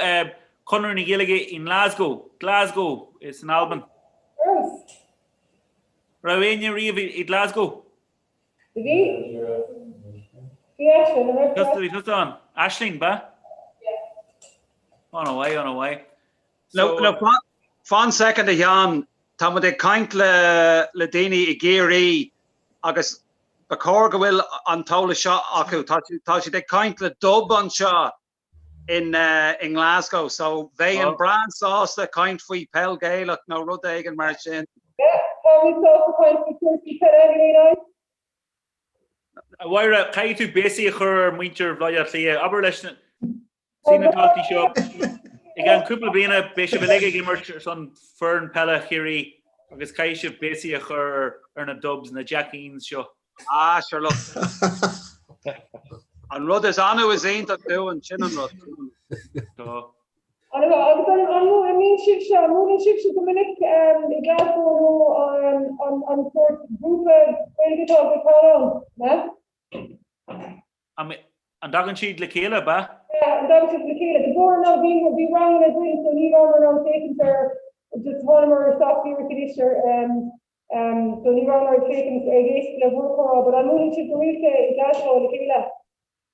Conradh na Gaeilge i nGlasgow, Glasgow san Albain. Raibh éinne riamh i Glasgow? Bhí. Bhí Aisling, an raibh tú? Bhí tusa ann. Aisling, ba? An-mhaith, an-mhaith. No, no, fan second a Sheáin, tá muid ag caint le le daoine i gCiarraí agus ba chóir go bhfuil an t-eolas seo acu. Tá tá siad ag caint le Dub anseo in i nGlasgow so bheinn breá sásta caint faoi peil Gaelach nó rud éigin mar sin. Yeah, táimid sásta caint faoi chúrsaí peile, níl aon A Mháire, caithfidh tú béasaí a chur ar muintir Bhaile Átha Cliath. Abair leis na See na daltaí seo, i gceann cúpla bliana beidh sibh uilig ag imirt ar son foireann peile Chiarraí agus caithfidh sibh béasaí a chur ar na Dubs, na Jack-eens seo. Ah, sure look. An rud is annamh is iontach dúinn, sin an rud. An agus an an mbíonn sibhse, an mbuaileann sibhse go minic i Glasgow nó an an sórt grúpa Gaeilge atá ag tarlú ann, ne? An dtagann siad le chéile, ab ea? Yeah, an dtagann siad le chéile. The bore now, bhí bhí ranganna againn so ní rabhamar in ann féachaint ar just thánamar isteach díreach anois ar um, um, so ní rabhamar ag féachaint ag éisteacht le bhur comhrá, but an mbuaileann sibh go rialta i Glasgow le chéile?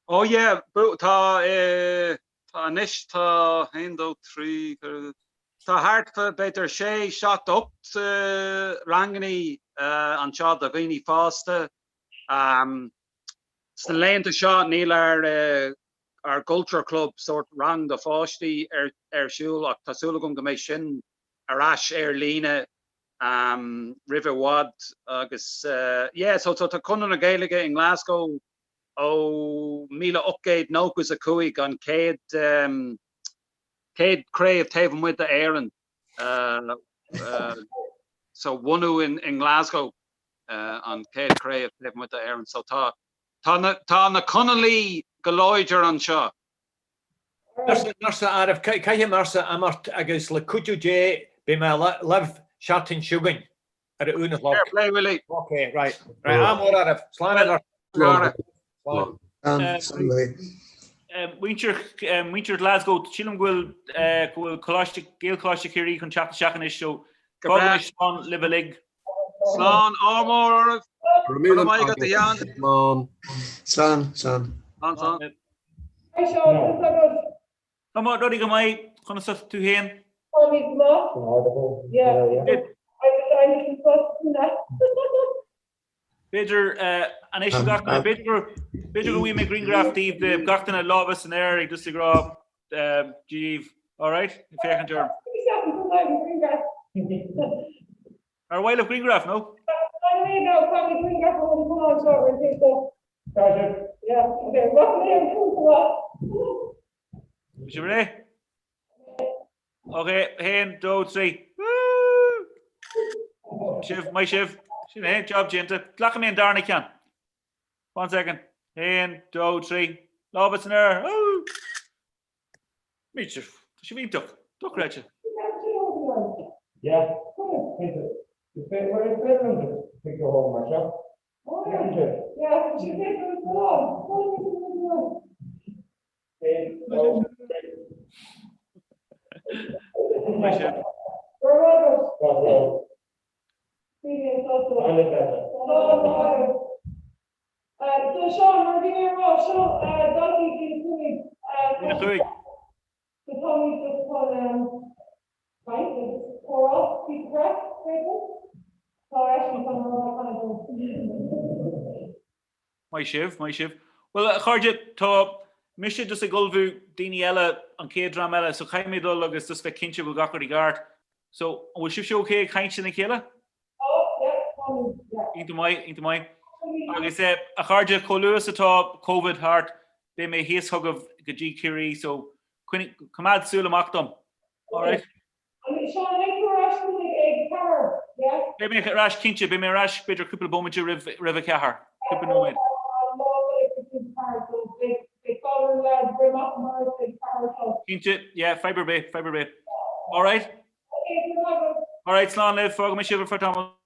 Oh yeah, tá eh, tá anois tá 1, 2, 3, 4, tá thart fá b'fhéidir 6, 7, 8 rangannaí anseo do dhaoine fásta. Um, Sna laethanta seo níl ár ár gCulture Club, sórt rang do pháistí, ar ar siúl ach tá súil agam go mbeidh sin ar ais ar líne roimh i bhfad agus yeah so so tá Conradh na Gaeilge i nGlasgow ó 1895 an chéad chéad craobh taobh amuigh d'Éirinn so bhunú in in Glasgow. an chéad chraobh taobh amuigh d'Éirinn. So tá tá na tá na Conallaigh go láidir anseo. Arsa Arif, caithfidh mé arsa imeacht agus le cuidiú Dé beidh mé libh seachtain seo chugainn ar a 1 a chlog. Fair play Willie. Ok, right. Right, ádh mór oraibh. Slán anois. Slán. Slán Willie. Muintir muintir Glasgow, sílim go bhfuil go bhfuil Coláiste Gaelcholáiste Chiarraí chun teacht isteach anois so fágaimis slán libh uilig. Slán, ádh mór oraibh. Go raibh míle maith agat, a Sheáin. Slán. Slán, slán. Slán, slán. Hi Seán, conas tá agat? Tá mo rudaí go maith, conas tá tú féin? Táimid go maith. Yeah. Agus I'm just B'fhéidir anois gach duine, b'fhéidir gur b'fhéidir go bhfaighidh mé grianghraf daoibh de gach duine lámha san aer ag just ag rá daoibh, alright? Ag féachaint orm. Ar mhaith libh grianghraf, nó? Is sibh réidh? Ok, 1, 2, 3. Woo! Sibh, maith sibh. Sin é, job déanta. Glacfaidh mé an darna ceann. One second. 1, 2, 3. Lámha san aer. Woo! Míte, tá sibh iontach. Dochreidte. Yeah. Is féidir is féidir liom picture a thógáil mar seo. Yeah, So Seán, mar bhí mé ag rá, seo daltaí bliain 5. Bliain 5. So táimid. Maith sibh, maith sibh. Bhuel, a chairde, tá mise just ag ullmhú daoine eile, an chéad dream eile, so caithfidh mé dul agus just bheith cinnte go bhfuil gach rud i gceart. So, an bhfuil sibhse ok ag caint lena chéile? Tá, yeah, táimid, yeah. Iontach maith, iontach maith. Agus eh, a chairde, chomh luath is atá Covid thart, beidh mé thíos chugaibh go dtí Ciarraí, so coinnigh, coimeád súil amach dom. Alright? Seán, an mbeidh tú ar ais chugainn ag 4, yeah? Beidh mé ar ais, cinnte, beidh mé ar ais b'fhéidir cúpla bomaite roimh roimh a ceathair, cúpla nóiméad. Cinnte, yeah, fadhb ar bith, fadhb ar bith. Alright? Alright, slán libh, fágfaidh mé sibh ar feadh tamaill.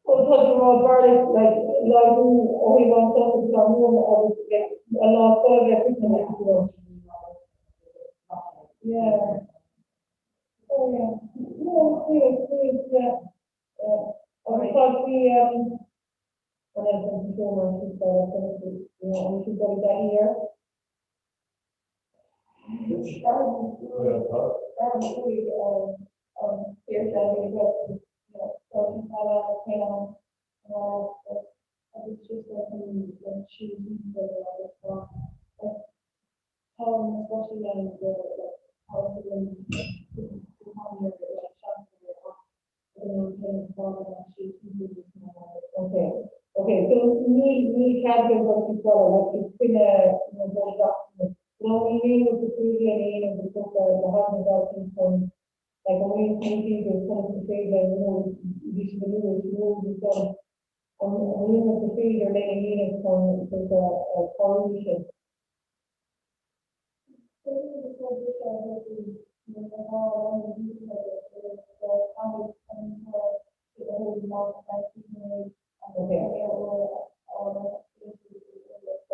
Ó tá tú ag rá b'fhearr like laghdú ó thaobh an sos agus an uaim agus like an lá scoile a bheith críochnaithe like you know. Yeah. Oh yeah. No, yeah, yeah, yeah. Yeah. Agus tá sí um an elephant sa seomra sin seo you know an sin dul i dtaithí air. Okay. Okay, so ní ní cead go bhfuil sí scoile, like is coinne you know dul isteach nó ní aon rud go féidir lena dhéanamh go dtugtar le haghaidh na daltaí chun like an bhfuil smaointí go conas go féidir you know bhí siad anuas you know agus an an bhfuil rud go féidir lena dhéanamh chun sort of cabhrú sin.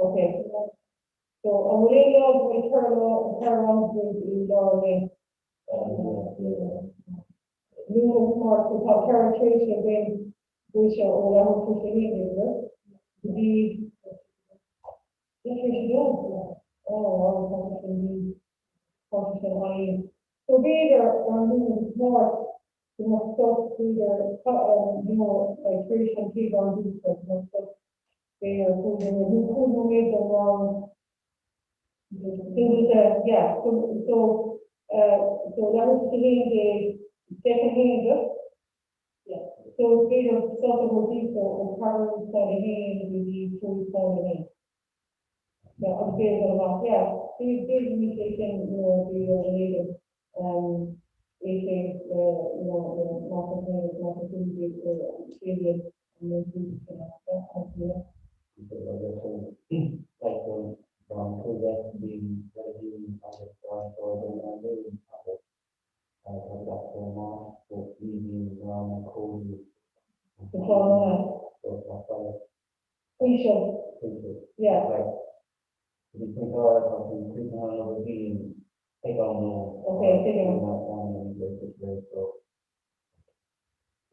Okay. So, an bhfuil aon lá go bhfuil ceithre lá, ceithre rang agaibh i lár an lae? Luan agus Máirt, so tá ceithre tréimhse againn briseadh ó leathuair tar éis a haon déag, go dtí leathuair tar éis a dó? Oh wow, tá sé sin dian. Tá sé sin an-dian. So b'fhéidir ar an Luan agus Máirt go mbeadh sos, b'fhéidir, you know, like tar éis an chéad rang dúchais, go mbeadh sos B'fhéidir 5 nóiméad nó 5 nóiméad don rang dúbailte, yeah, so, so, so leathuair tar éis a haon déag, 10 a haon déag, yeah, so is féidir sos a thabhairt daofa ó ceathrú chun a haon go dtí trí chun a haon. Yeah, agus b'fhéidir dul amach, yeah, b'fhéidir go mbíonn sé sin, you know, b'fhéidir an éigin, um, é sé le, you know, le más a haon agus más a 15 or 16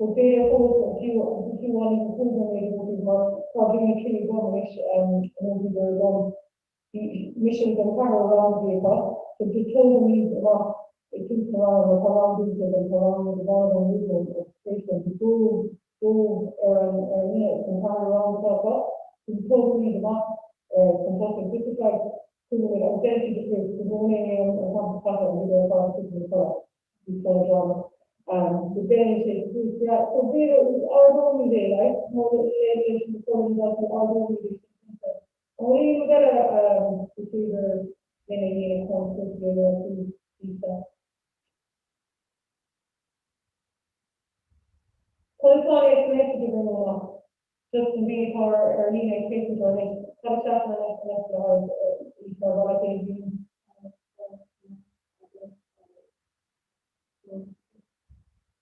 So b'fhéidir fós an fiú an fiú amháin an cúig nóiméad a thabhairt mar tá bliain 3 agam anois nó bhí gur agam bhí mise agus an ceathrar rang a bhí acu so just tógaimid amach ag tús na ranga mar tá rang dúnta agam tá rang amháin agam roimh agus tar éis dom dó dó ar an ar an duine an ceathrar rang atá acu so tógaimid amach chun tosaigh just it's like cúig nóiméad agus déanann siad difríocht so go bhfuil aon an t-am caite an bhí ar fad cúig nóiméad before drama. So déanann sé difríocht, yeah. So b'fhéidir ardóimid é, like, nó leis na foireann daltaí ardóimid é sin cinnte. An bhfuil aon rud eile is féidir linn a dhéanamh chun cúrsaí a fheabhsú, Lisa? Conas tá an SMS ag oibriú amach? Just na daoine atá ar líne ag féachaint orthu, cad isteach ar an SMS le haghaidh Lisa ar mhaith leat é a mhíniú?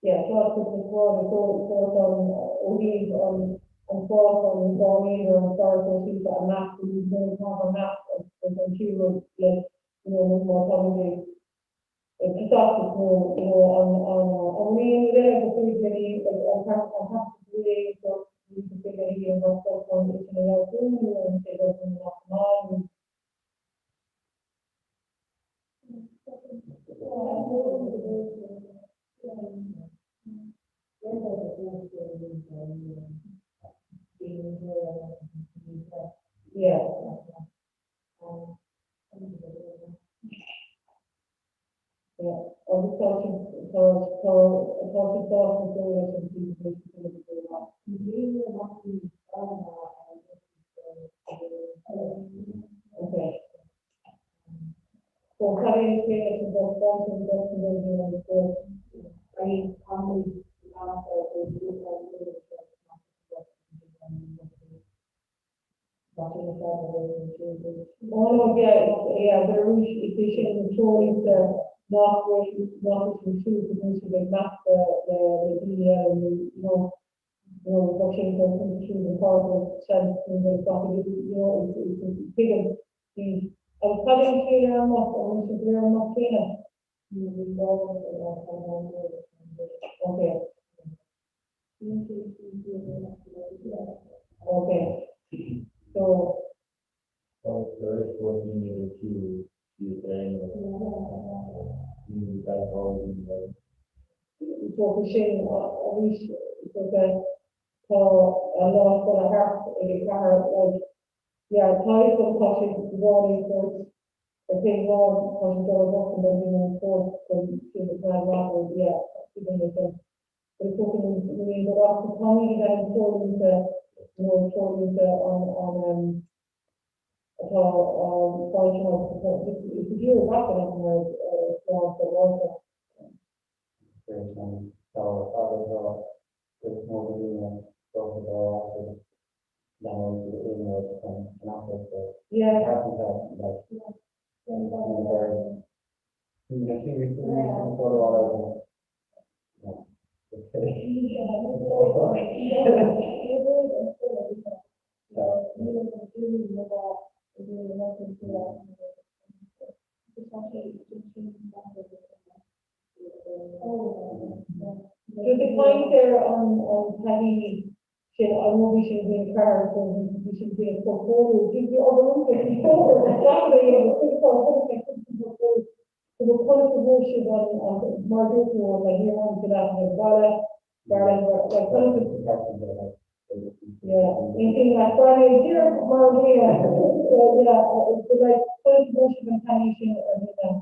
Yeah, seo cúpla sráid so sórt an ó thaobh an an spás an dá méadar an scaradh sóisialta a meas go níos mó ná a meas agus an tríú rud le you know nó má tá muid ag ag tosach is nó you know an an an bhfuil aon rud eile go féidir linn like an an an go bhfuil aon sórt ní go féidir linn a dhéanamh mar scoil chun é sin a fheabhsú nó an sé rud amach amach nó Agus tá siad tá tá tá siad sásta dul leis an Okay. So cad é an scéal leis an bus? Fáilte an bus an dul an spórt. But arís, is é sin na treoirlínte nach bhfuil, nach bhfuil siad ag siúl go bhfuil siad ag meascadh le daoine eile nó, you know, you know, bheadh sé ag dul tríd an pháirc agus seans go bhfuil gach you know, is, is, tuigim, bhí. Agus cad é an scéal ar an mbus, an bhfuil sibh ar an mbus céanna? Ok. Ok. So. So sin arís tá an lá scoile thart ag a ceathair like yeah tá a fhios agam tá sé i bhfad níos spóirt ar taobh amháin tá sé dul ar bus an beidh an spórt chun sin a plean maith ó yeah tuigim é sin but is dócha nó ní go raibh táimid ag déanamh treoirlínte nó treoirlínte an an um atá á foilsiú agus atá is is ag iarraidh gach duine mar slán sábháilte. Yeah. Just ag caint ar an taithí sin an bhí sin bhí ceir so bhí sin bhí portfolio bhí bhí obair iontach bhí obair So conas a bhfuair sibh an mar a dúirt tú an like níor tháinig sé leat ag baile baile like conas a yeah aontaím leat baile díreach mar a bhí yeah but like conas a bhfuair sibh an taithí sin ar líne?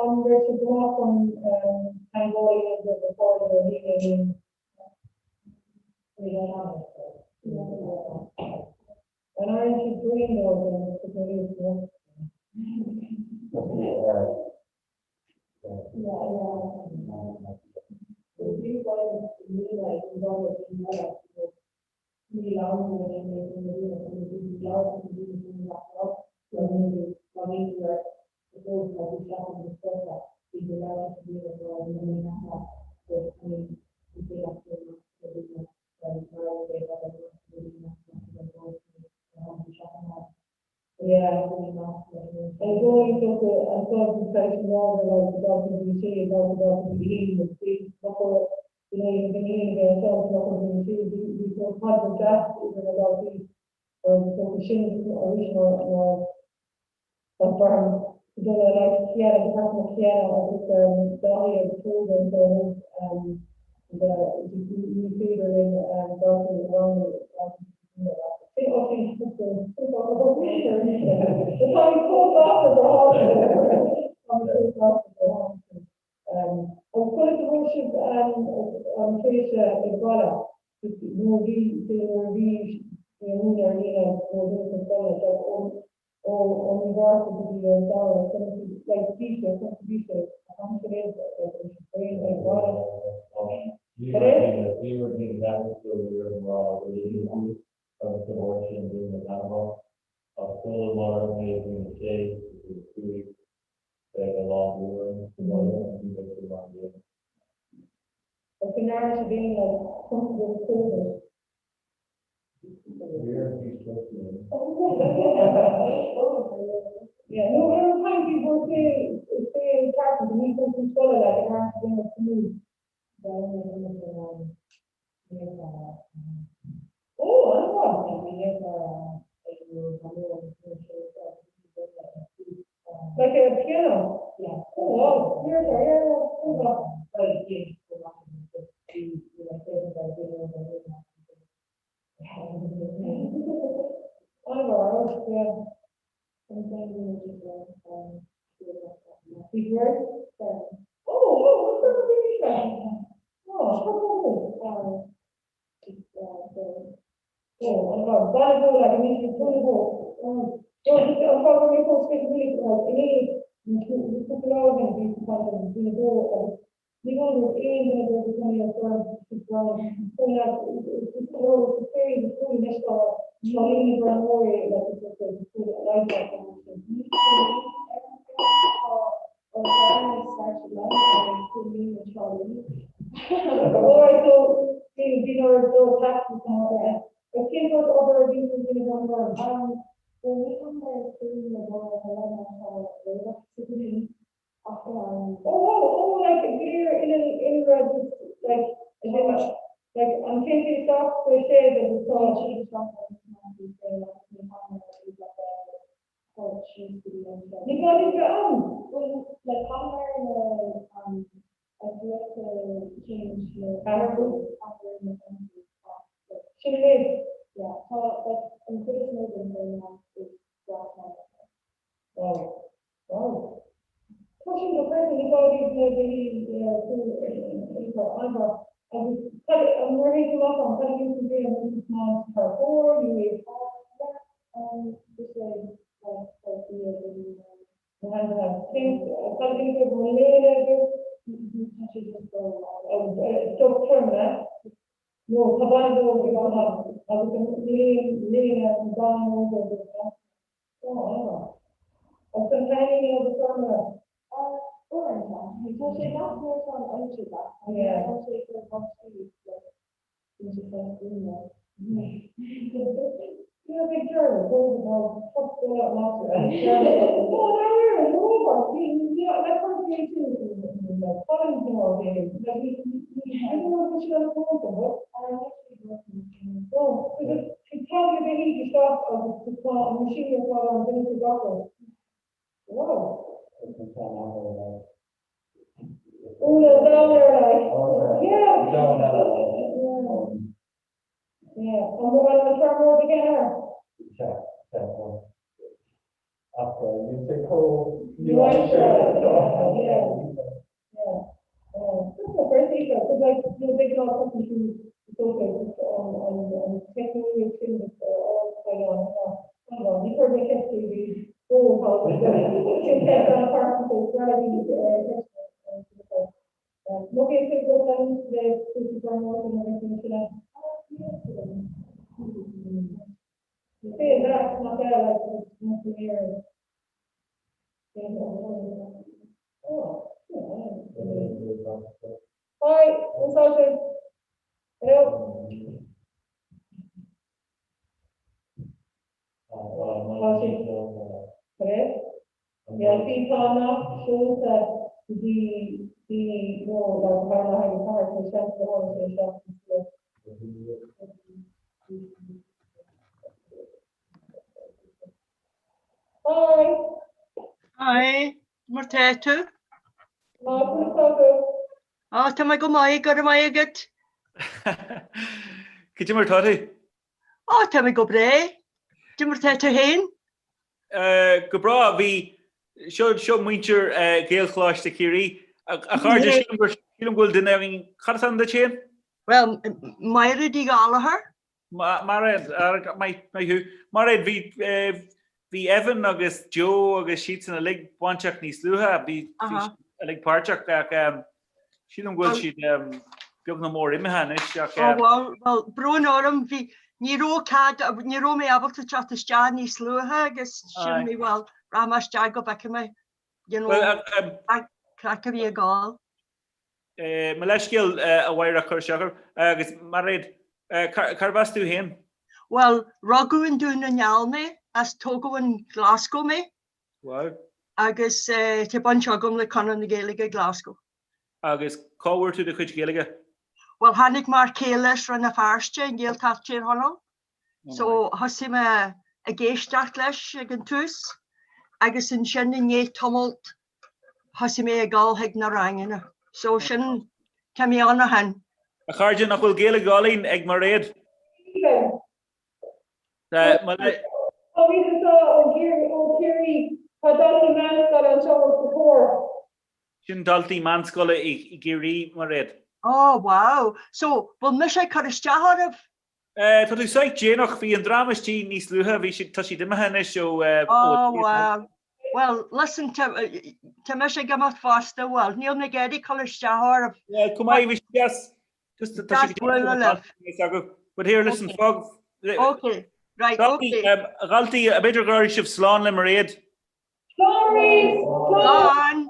An raibh sibh go maith chun teagmháil a dhéanamh le bhur gcairde ar líne linn? An airíonn sibh bréan dóibh den teicneolaíocht nua? Ach níl sé chomh nua-aimseartha. Yeah, yeah. Cos like you know de ghnáth tosaíonn tú is dócha just an an an teicneolaíocht sin just ar ardchaighdeán ná an ní chuir mé ceist é bhí róthábhachtach sin ceist an-phearsanta is breá le daoine ceisteanna Nó cé cé go leanúint le cúrsaí feirmeoireachta nó rudaí mar sin Saying that, nach ea, like, not the air. Oh, yeah. Hi, úsáidte. Hello. Tá sé. Correct? Yeah, see, tá nasc seolta go dtí daoine nó le thar le haghaidh an chathair, so seans gur tháinig sé isteach níos luaithe. Hi. Hi, mar tá tú? Tá conas tá tú? Á, tá mé go maith, go raibh maith agat. Cad é mar tá tú? Á, tá mé go breá. Cad é mar tá tú féin? Go breá, bhí, seo, seo muintir Ghaelcholáiste Chiarraí. A chairde, sílim gur, sílim go bhfuil duine againn, cad is ainm duit féin? Bhuel, Máire Ní Ghallchóir. Mairéad, maith thú. Mairéad, bhí, bhí Evan agus Joe agus siadsan uilig bainteach níos luaithe, bhí siad uilig páirteach ach sílim go bhfuil siad beag nó mór imithe anois ach. Ó bhuel, bhuel, brón orm, bhí, ní raibh cead, ní raibh mé ábalta teacht isteach níos luaithe agus shíl mé, bhuel, rachaidh mé isteach go bhfeicfidh mé, you know, craic a bhí ag gabháil. Mo leithscéal, a Mháire, cur isteach orm. Agus Mairéad, cárb as tú féin? Bhuel, rugadh i nDún na nGall mé, is tógadh in Glasgow mé. Wow. Agus tá baint agam le Conradh na Gaeilge Glasgow. Agus cá bhfuair tú do chuid Gaeilge? Bhuel, tháinig m'fhear céile as Rann na Feirste i nGaeltacht Tír Chonaill. So thosaigh mé ag éisteacht leis ag an tús agus ansin i ndiaidh tamalt thosaigh mé ag dul chuig na ranganna. So sin, tá mé ann ó shin. A chairde, nach bhfuil Gaeilge álainn ag Mairéad? Táimid anseo ó Chiarraí. Tá daltaí meánscoile anseo os do chomhair. Sin daltaí meánscoile i gCiarraí, Mairéad. Oh wow! So, bhfuil mise ag cur isteach oraibh? Tá tú sách déanach, bhí an dream istigh níos luaithe, bhí siad, tá siad imithe anois ó. Oh wow. Well, listen, tá mise ag imeacht fosta, well, níl mé ag iarraidh cur isteach oraibh. Well, come on, bhí siad deas. Just tá siad deas acu. But here, listen, fág. Okay, right, okay. A dhaltaí, b'fhéidir go raibh sibh slán le Mairéad. Slán!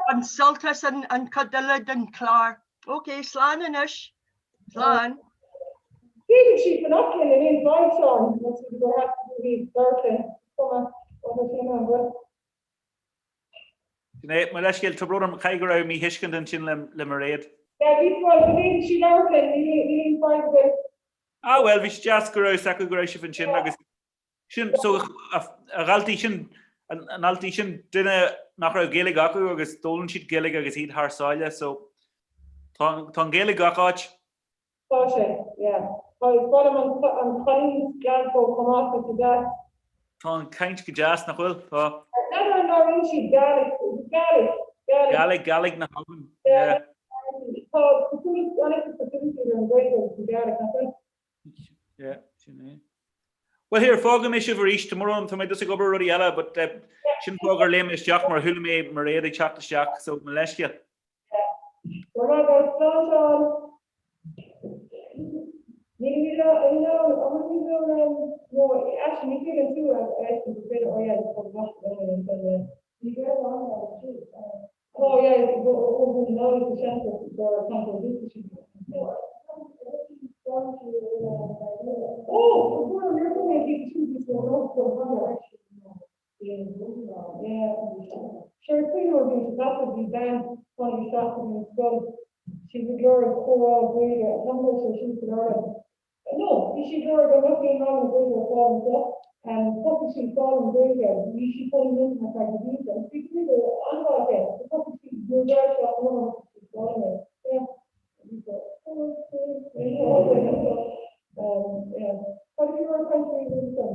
Bain sult as an chuid eile den chlár. Ok, slán anois. Slán. D'fhéadfadh sí fanacht linn in aon fhadhb, Seán, más rud é gur theastaigh uaithi labhairt linn. Cuma, ó tá sí imithe, an bhfuil? Sin é, mo leithscéal, tá brón orm, caithfidh go raibh míthuiscint ansin le Mairéad. Yeah, bhí, bhuel, go bhféadfadh sí labhairt linn, níl aon fadhb ar bith. Ah bhuel, bhí sé deas go raibh 's acu go raibh sibh ansin agus Sin, so, a dhaltaí, sin, a ndaltaí, sin duine nach raibh Gaeilge acu agus d'fhoghlaim siad Gaeilge agus iad thar sáile, so tá, tá an Ghaeilge gach áit. Tá sé, yeah. Tá, is breá liom an, an chanúint Glasgow chomh maith, tá sé deas. Tá an chaint go deas, nach bhfuil? Tá. N'fheadar an labhraíonn siad Gaelic, is it Gaelic? Gaelic. Gaelic, Gaelic na hAlban, yeah. Tá cosúlacht, an-chosúlacht idir an Ghaeilge agus an Gaelic, nach bhfuil? Yeah, sin é. Well here, fágfaidh mé sibh arís, tá brón orm, tá mé just ag obair ar rudaí eile, but eh, sin fáth gur léim mé isteach mar chuala mé Mairéad ag teacht isteach, so mo leithscéal. Go raibh maith agat, slán Seán. Ní ní an nó actually ní féidir tú a fheiscint go féidir ó yeah, tá gach duine ansin, yeah. Ní raibh an Oh yeah, ó Dhún na nGall is seans gur cainteoir dúchais í. Oh, bhuel, níor mé bhí tú bhí tú nó go Yeah. Sure, cuimhin liom bhí sé caite bhí bean tháinig isteach go dtí an scoil sí ag lorg comhrá Gaeilge a cheangal sé sin san áireamh. No, bhí sí ag lorg an raibh aon ranganna Gaeilge ar fáil anseo. Thosaigh sí ag foghlaim Gaeilge, bhí sí ag cónaí in Londain ar feadh na blianta agus bhí Gaeilge an-mhaith aici. So thosaigh sí, nuair a d'éirigh sí as an obair thosaigh sí ag foghlaim é. Yeah. Bhí so, oh, yeah. Cad a bhí mar cainteoirí roimhe sin?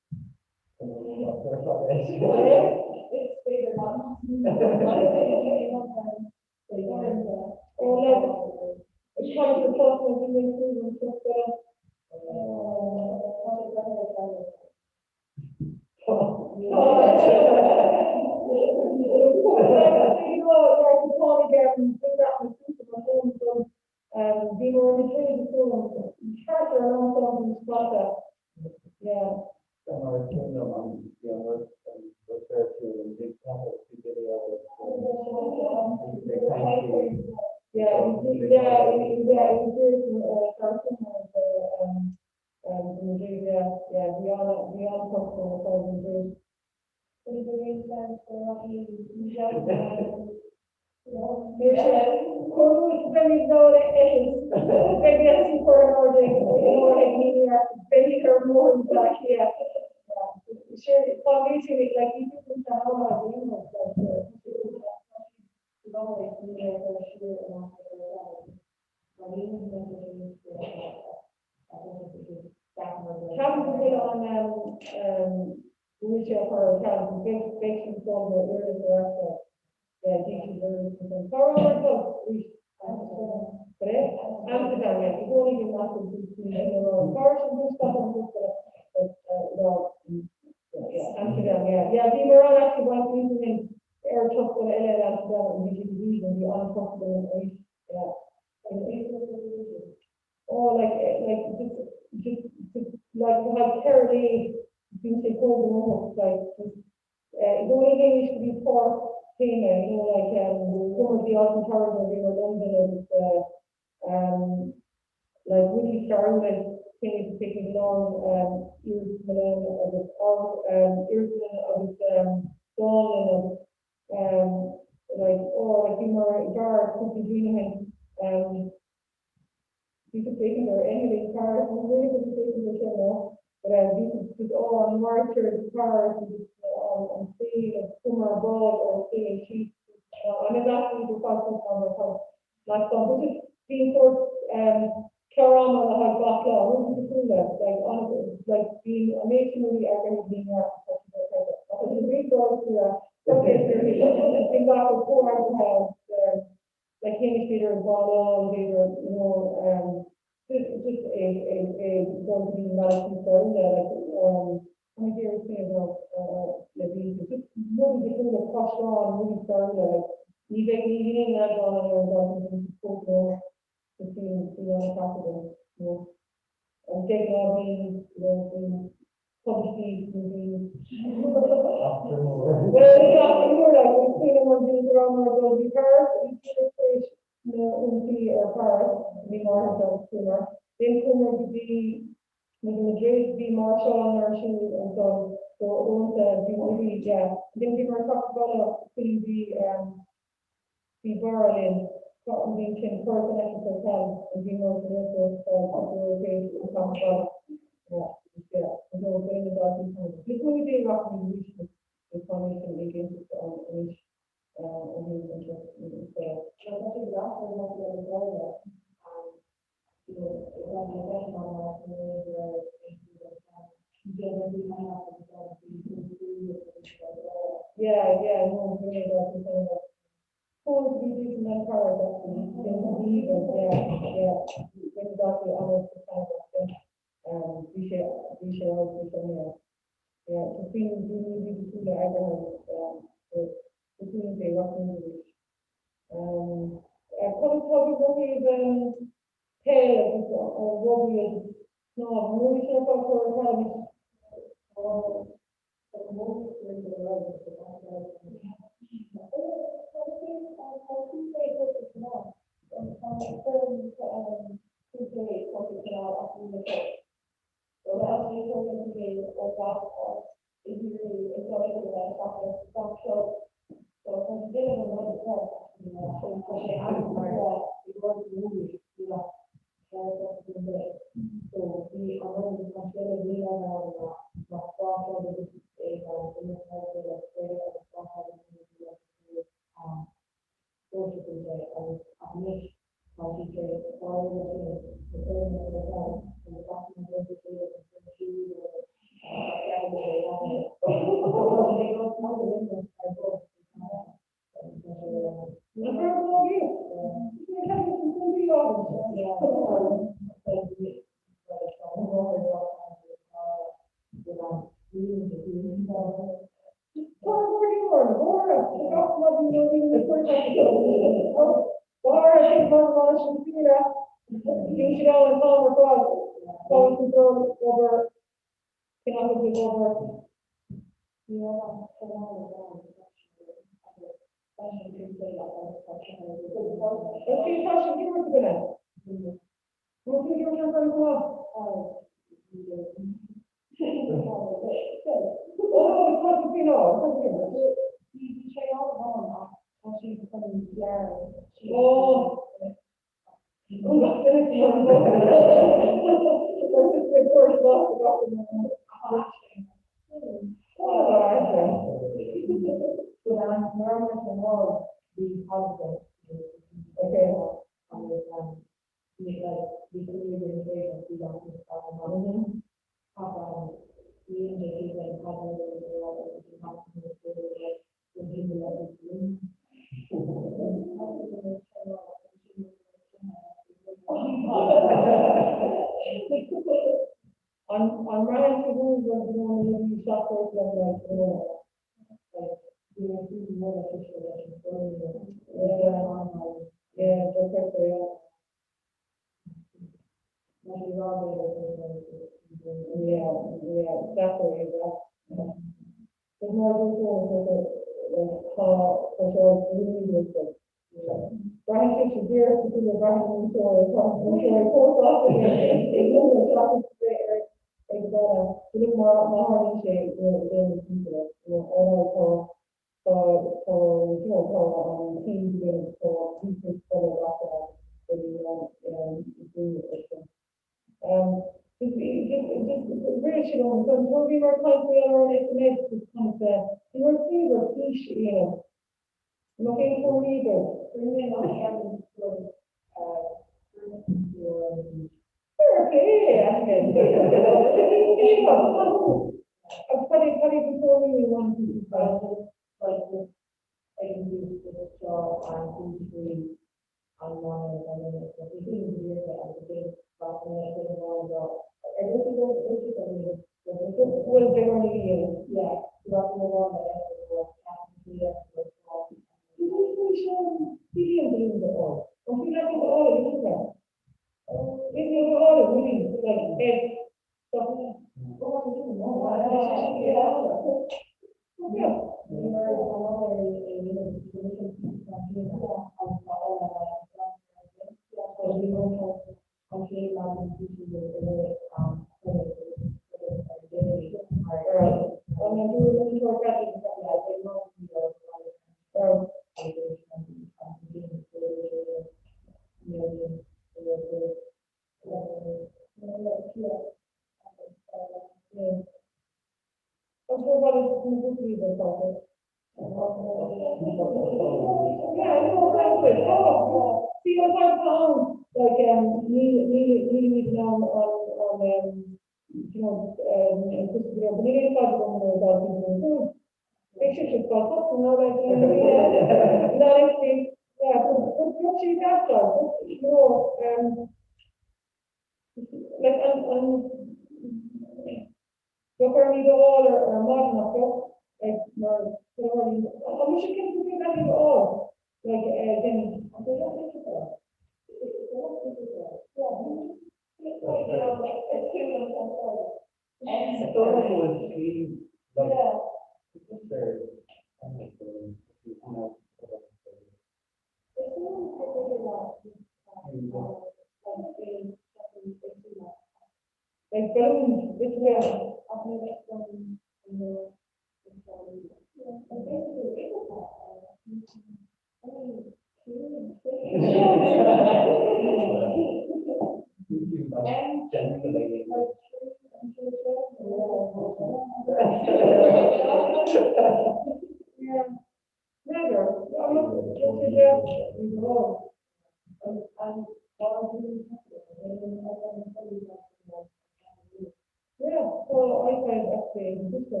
Yeah, tá iPad actually ag an bhfuisce,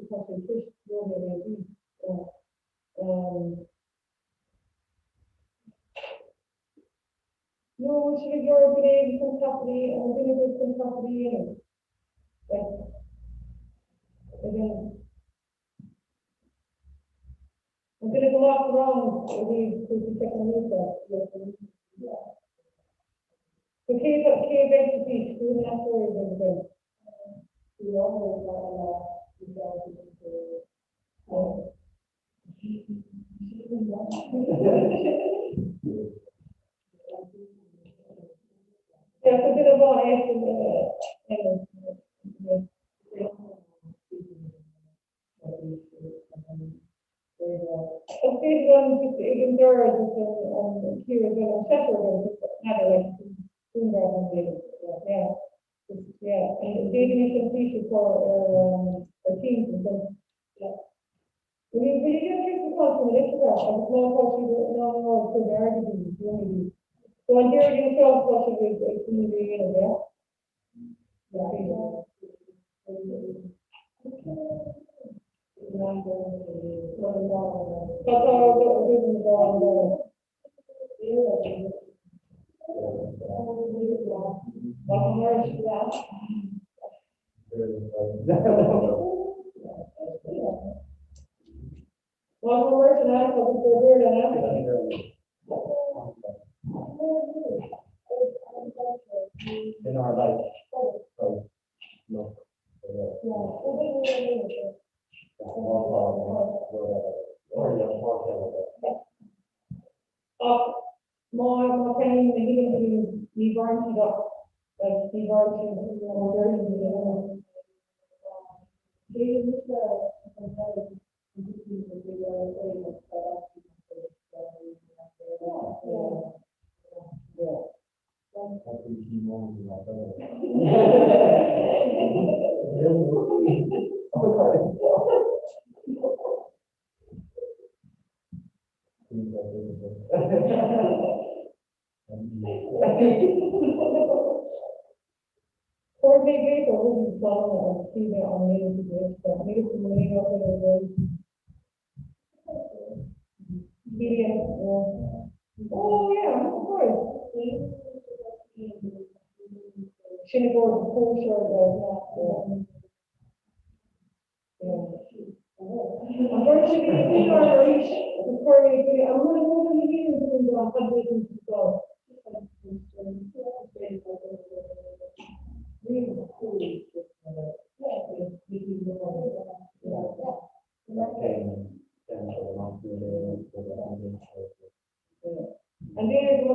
tá sé fuist nóiméad é bhí. Nó bhfuil sibh ag lorg duine éigin chun taifeadtaí, an bhfuil duine agaibh chun taifeadtaí a dhéanamh? Like, ag an. An duine go maith sa rang ó thaobh cúrsaí teicneolaíochta? So cé cé a bheidh sa bhfís? Cé na haisteoirí a bheidh againn? Yeah, so duine amháin é Is féidir liom just ag an deireadh just an cíoradh bheith an seisear againn just n'fheadar like dúnmhar an bhliain yeah just yeah and d'fhéadfaimis an fís a chur ar ar Teams ansan yeah. Will you will you get through some calls from the literature agus má tá siad in ann a rá gur airgead iad dúnaigí. So an Déardaoin seo tá siad ag ag coinne a dhéanamh yeah? In our life. So, no. Ach má má féin na híonn tú ní bhaineann siad ach like ní bhaineann siad ó deireadh na Fuair mé glaoch ó Rudaí Sláine agus shuigh mé an méid sa gcliste. Níl fhios agam an aon rud eile a Cillian, Oh yeah, I'm surprised. Sin i gcomhair cóisir like yeah. An bhfuil sibh ag iarraidh orm arís agus chuir mé go an bhfuil an bhfuil na híonn dún don chaidéal sa scoil? An bhféadfadh go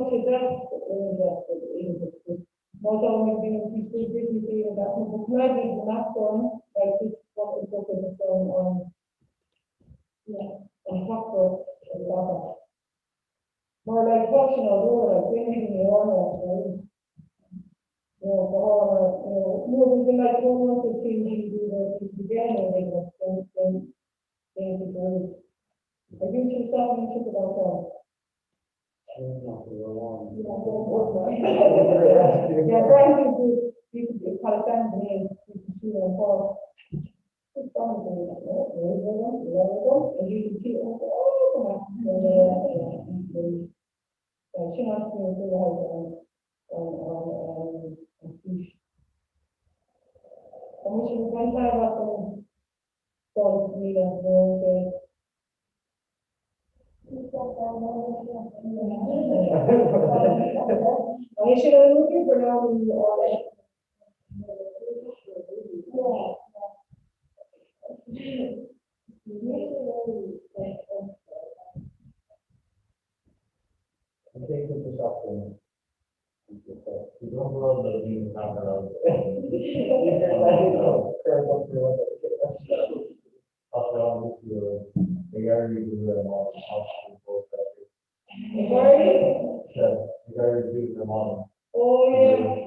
mbeadh sé deas má tá mé ag déanamh faoi faoi Britney Spears ach nó go coimeádfaidh na meascáin like just an an an an teachtaireacht agus abair. Mar like tá sé nádúrtha like déanfaidh mé áirithe you know go háirithe you know nuair a bhí like don't want to change you do the things again or like then then déanfaidh tú Are you two stopping to about that? Yeah, Brian, you you you call it down the name, you can see on far. And you can see oh, sin an an an an fís. An bhfuil sibh ag baint taitneamh as an scoil míle nó sé? An é sin an údar gur lean Oh yeah.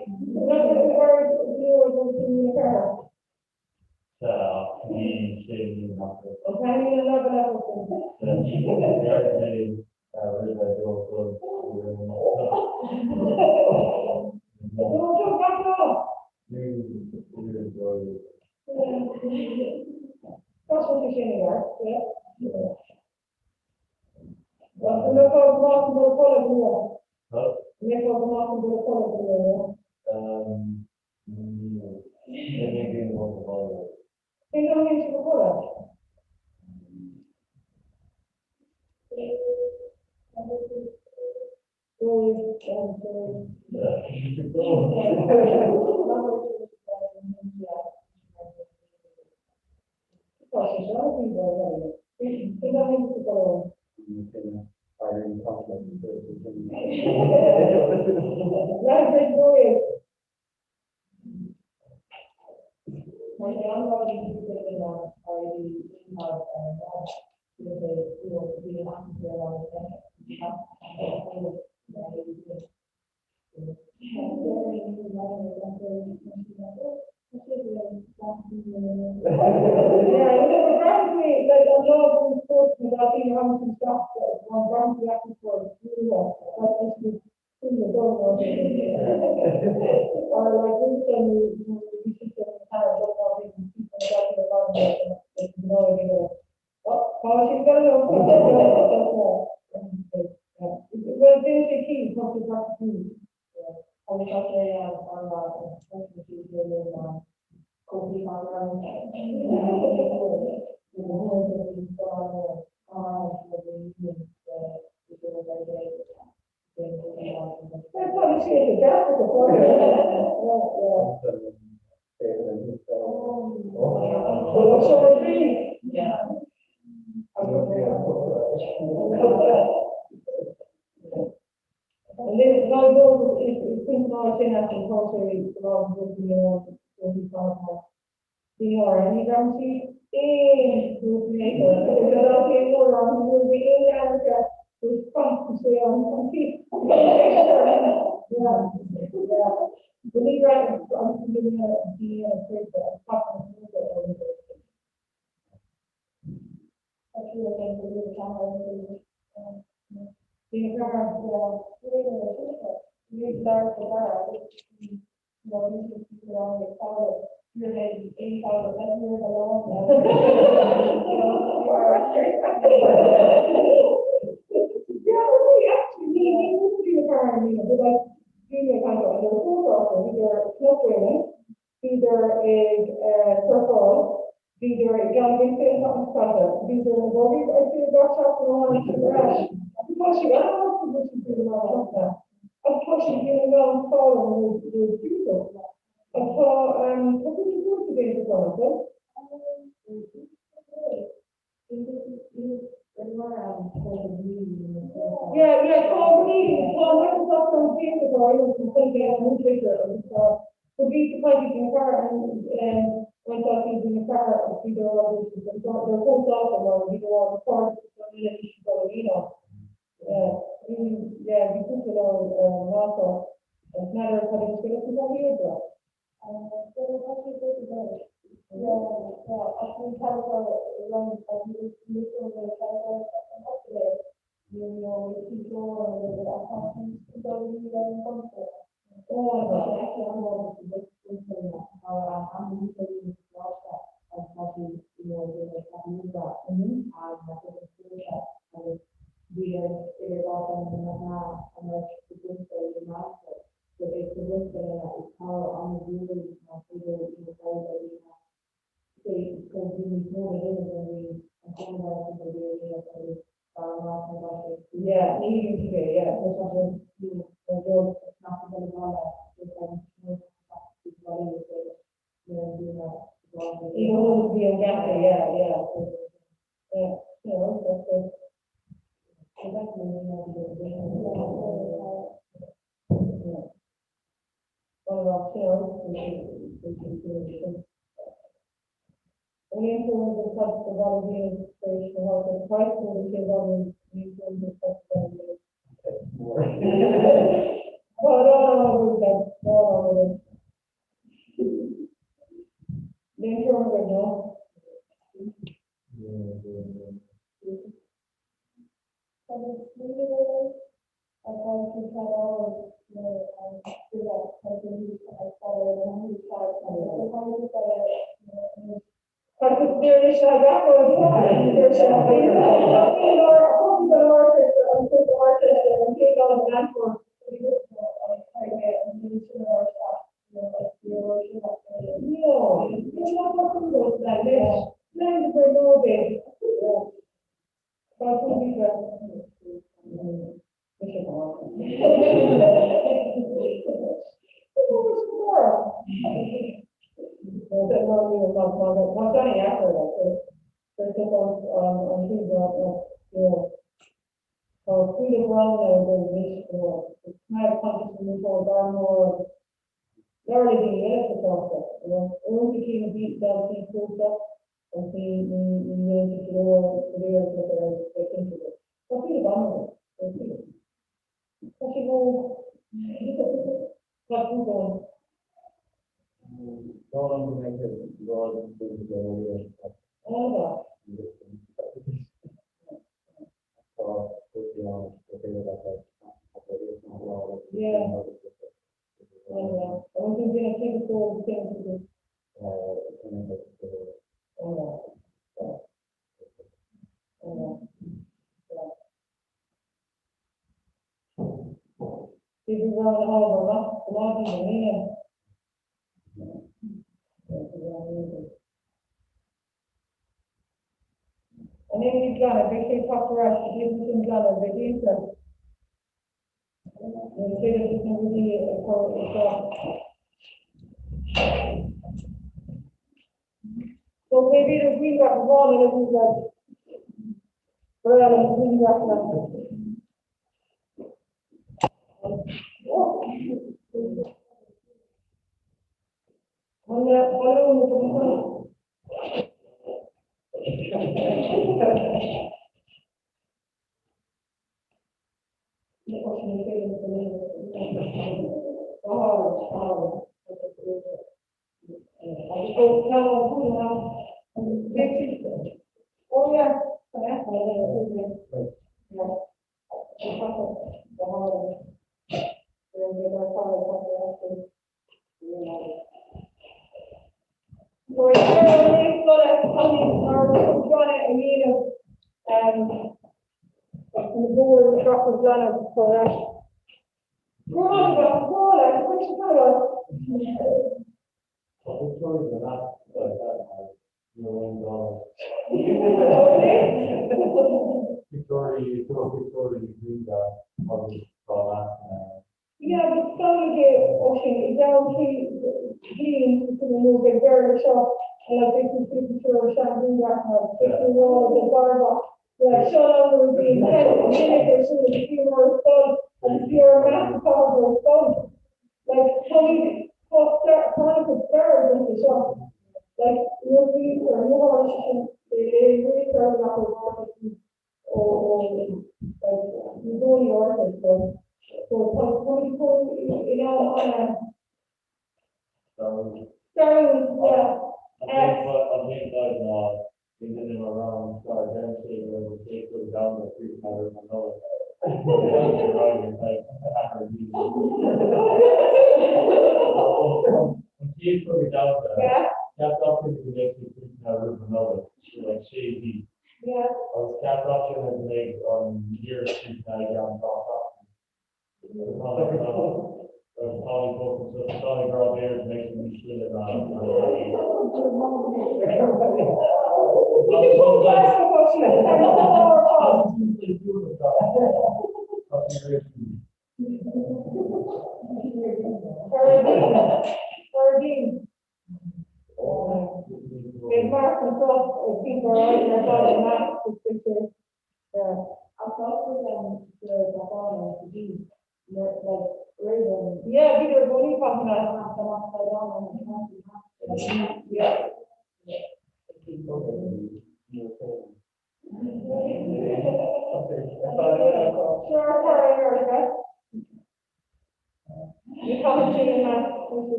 Tá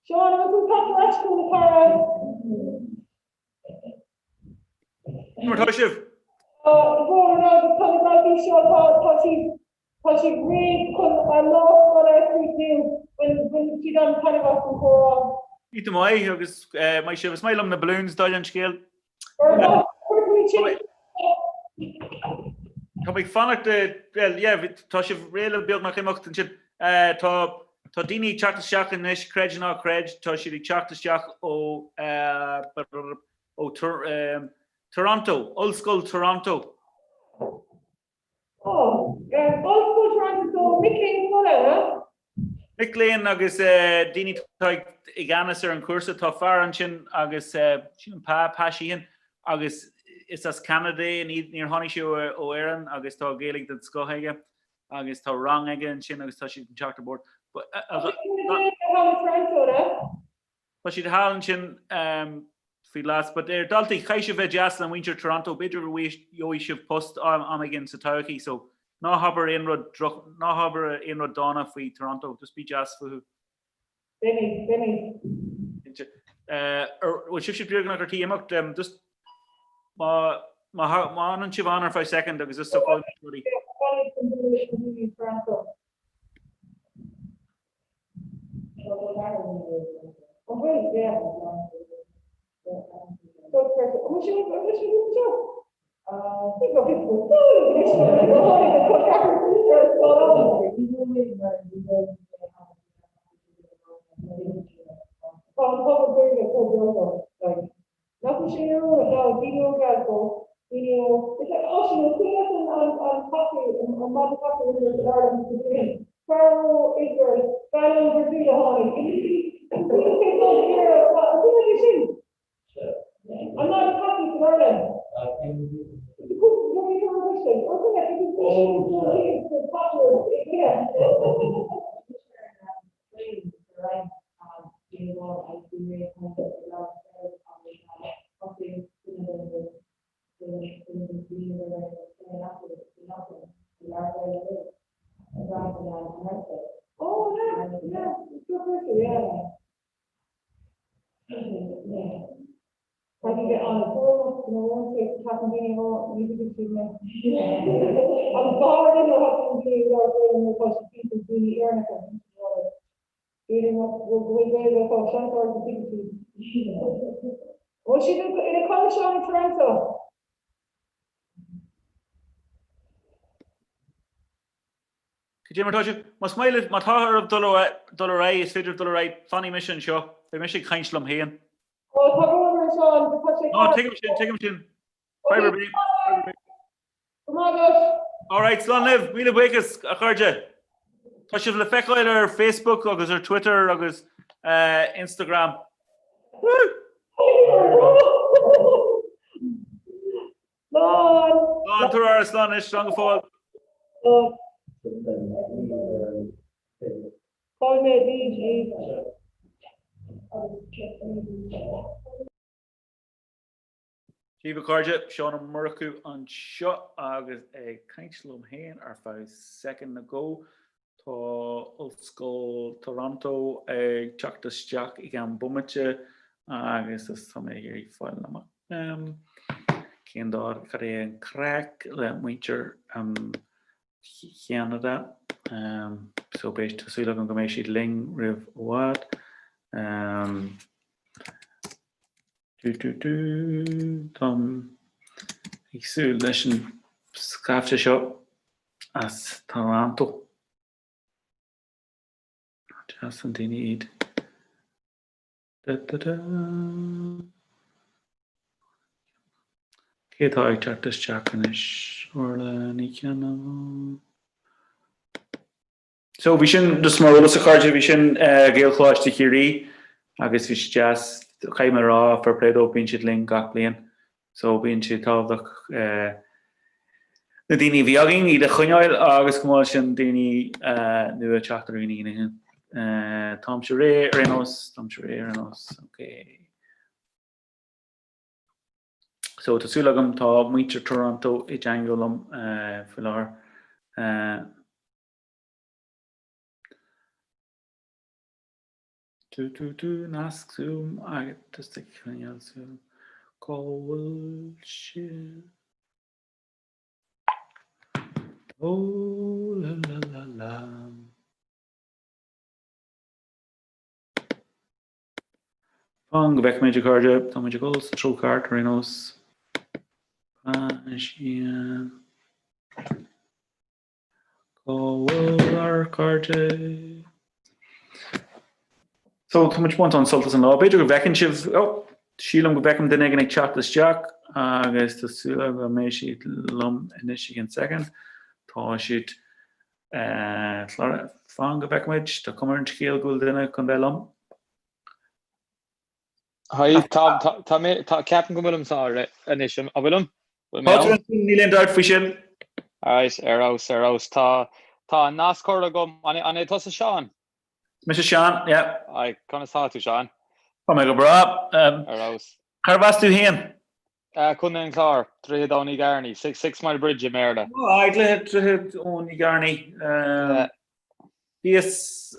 Seán, an bhfuil tú ag teacht ar ais chugainn, a chara? Mar tá sibh? Tá bhuel, agus tá na daltaí seo, tá, tá siad, tá siad réidh chun a lá scoile a chríochnú. Bhain, bhain siad an-taitneamh as an chomhrá. Iontach maith agus maith sibh. Is maith liom na balloons, dála an scéil. Tá mé ag fanacht le, yeah, tá sibh réidh le beagnach imeacht ansin. Tá tá daoine ag teacht isteach anois, creid ná creid, tá siad ag teacht isteach ó ó Toronto, Ollscoil Toronto. Oh, Ollscoil Toronto, so mic léinn scoile, huh? Mic léinn agus daoine atá i gceannas ar an chúrsa. Tá fear ansin agus sílim Pa, Pa Sheehan, agus is as Ceanada é, níor tháinig sé ó Éirinn agus tá Gaeilge den scoth aige agus tá rang aige ansin agus tá siad ag teacht ar bord. Tá siad thall ansin faoi las. But ar daltaí, caithfidh sibh bheith deas le muintir Toronto, b'fhéidir go gheobhaidh sibh post am éigin sa todhchaí, so ná habair aon rud droch, ná habair aon rud dána faoi Toronto, just bí deas fúthu. Beimid, beimid. Cinnte. Bhfuil sibhse beagnach ar tí imeacht? Just má má fhanann sibh ann ar feadh soicind agus just socróidh muid rudaí. Toronto. An bhfuil? Yeah. So an bhfuil sé an bhfuil sé anseo? Ní go bhfios go Tá an pobal Gaeilge chomh beag like. Nach bhfuil sé íorónach ná daoine ó Glasgow, daoine ó, is é Oisín Ó Cuív an an an caife, an madra caife a rinne san Ireland sa bhliain, fear ó Iosrael, bean ón Bhrasaíl a tháinig, an duine é sin? An madra caife san Ireland? B'fhéidir nach bhfuil go bhfuil Gaeilge acu, seans ard go dtuigeann siad. Bhfuil siad ina codladh Seán i Toronto? Cad é mar tá sibh? Más maith libh, má tá oraibh dul dul ar aghaidh, is féidir libh dul ar aghaidh, fanfaidh mise anseo, beidh mise ag caint liom féin. Ó, tá brón orm Seán, tá sé. Ná, tuigim sin, tuigim sin. Fadhb ar bith, fadhb ar bith. Go maith duit! Alright, slán libh! Míle buíochas, a chairde! Tá sibh le feiceáil ar Facebook agus ar Twitter agus Instagram. Woo! Slán! Slán! Slán, tabhair aire, slán anois, slán go fóill. Fág mé arís é. Dia daoibh a chairde, Seán Ó Murchú anseo agus ag caint liom féin ar feadh soicind nó dhó. Tá Ollscoil Toronto ag teacht isteach i gceann bomaite agus tá mé ag iarraidh fáil amach cén dá cad é an craic le muintir Cheanada. So beidh tá súil agam go mbeidh siad linn roimh i bhfad. Du du du Táim ag súil leis an scaifte seo as Toronto. Deas an daoine iad. Da da da. Cé atá ag teacht isteach anois? Orla Ní Cheannabháin. So bhí sin, just mar eolas a chairde, bhí sin Gaelcholáiste Chiarraí agus bhí sé deas, caithfidh mé a rá, fair play dóibh, bíonn siad linn gach bliain. So bíonn sé tábhachtach na daoine a bhí againn iad a choinneáil agus chomh maith sin daoine nua teacht ar dhaoine ina Táimse réidh ar aon nós, táimse réidh ar aon nós, ok. So tá súil agam tá muintir Toronto i dteagmháil liom faoi láthair. Tú tú tú nasc Zoom agus ag coinneáil súil cá bhfuil sibh? Ó la la la la. Fan go bhfeicfimid a chairde, tá muid ag dul sa treo ceart ar aon nós. Cá bhfuil ár gcairde? So tá muid ag baint an-sult as an lá. B'fhéidir go bhfeiceann sibh, oh, sílim go bhfeicim duine éigin ag teacht isteach agus tá súil agam go mbeidh siad liom anois i gceann soicind. Tá siad eh, fan go bhfeicfimid, tá cuma ar an scéal go bhfuil duine chun bheith liom. Hi, tá, tá, tá mé, tá, ceapaim go bhfuilim sa anois, an bhfuilim? Bhfuil mé Tá tú ann? ansin, níl aon dabht faoi sin. Alright, ar fheabhas, ar fheabhas. Tá, tá an nasc curtha agam, an, an é tusa Seán? Is mise Seán, yeah. Aye, conas tá tú Seán? Tá mé go breá. Ar fheabhas. Cárb as tú féin? Contae an Chláir, Droichead Abhainn Uí Ghearnaí, Sixmile Bridge i mBéarla. Aye, Droichead Abhainn Uí Ghearnaí. Bhíos,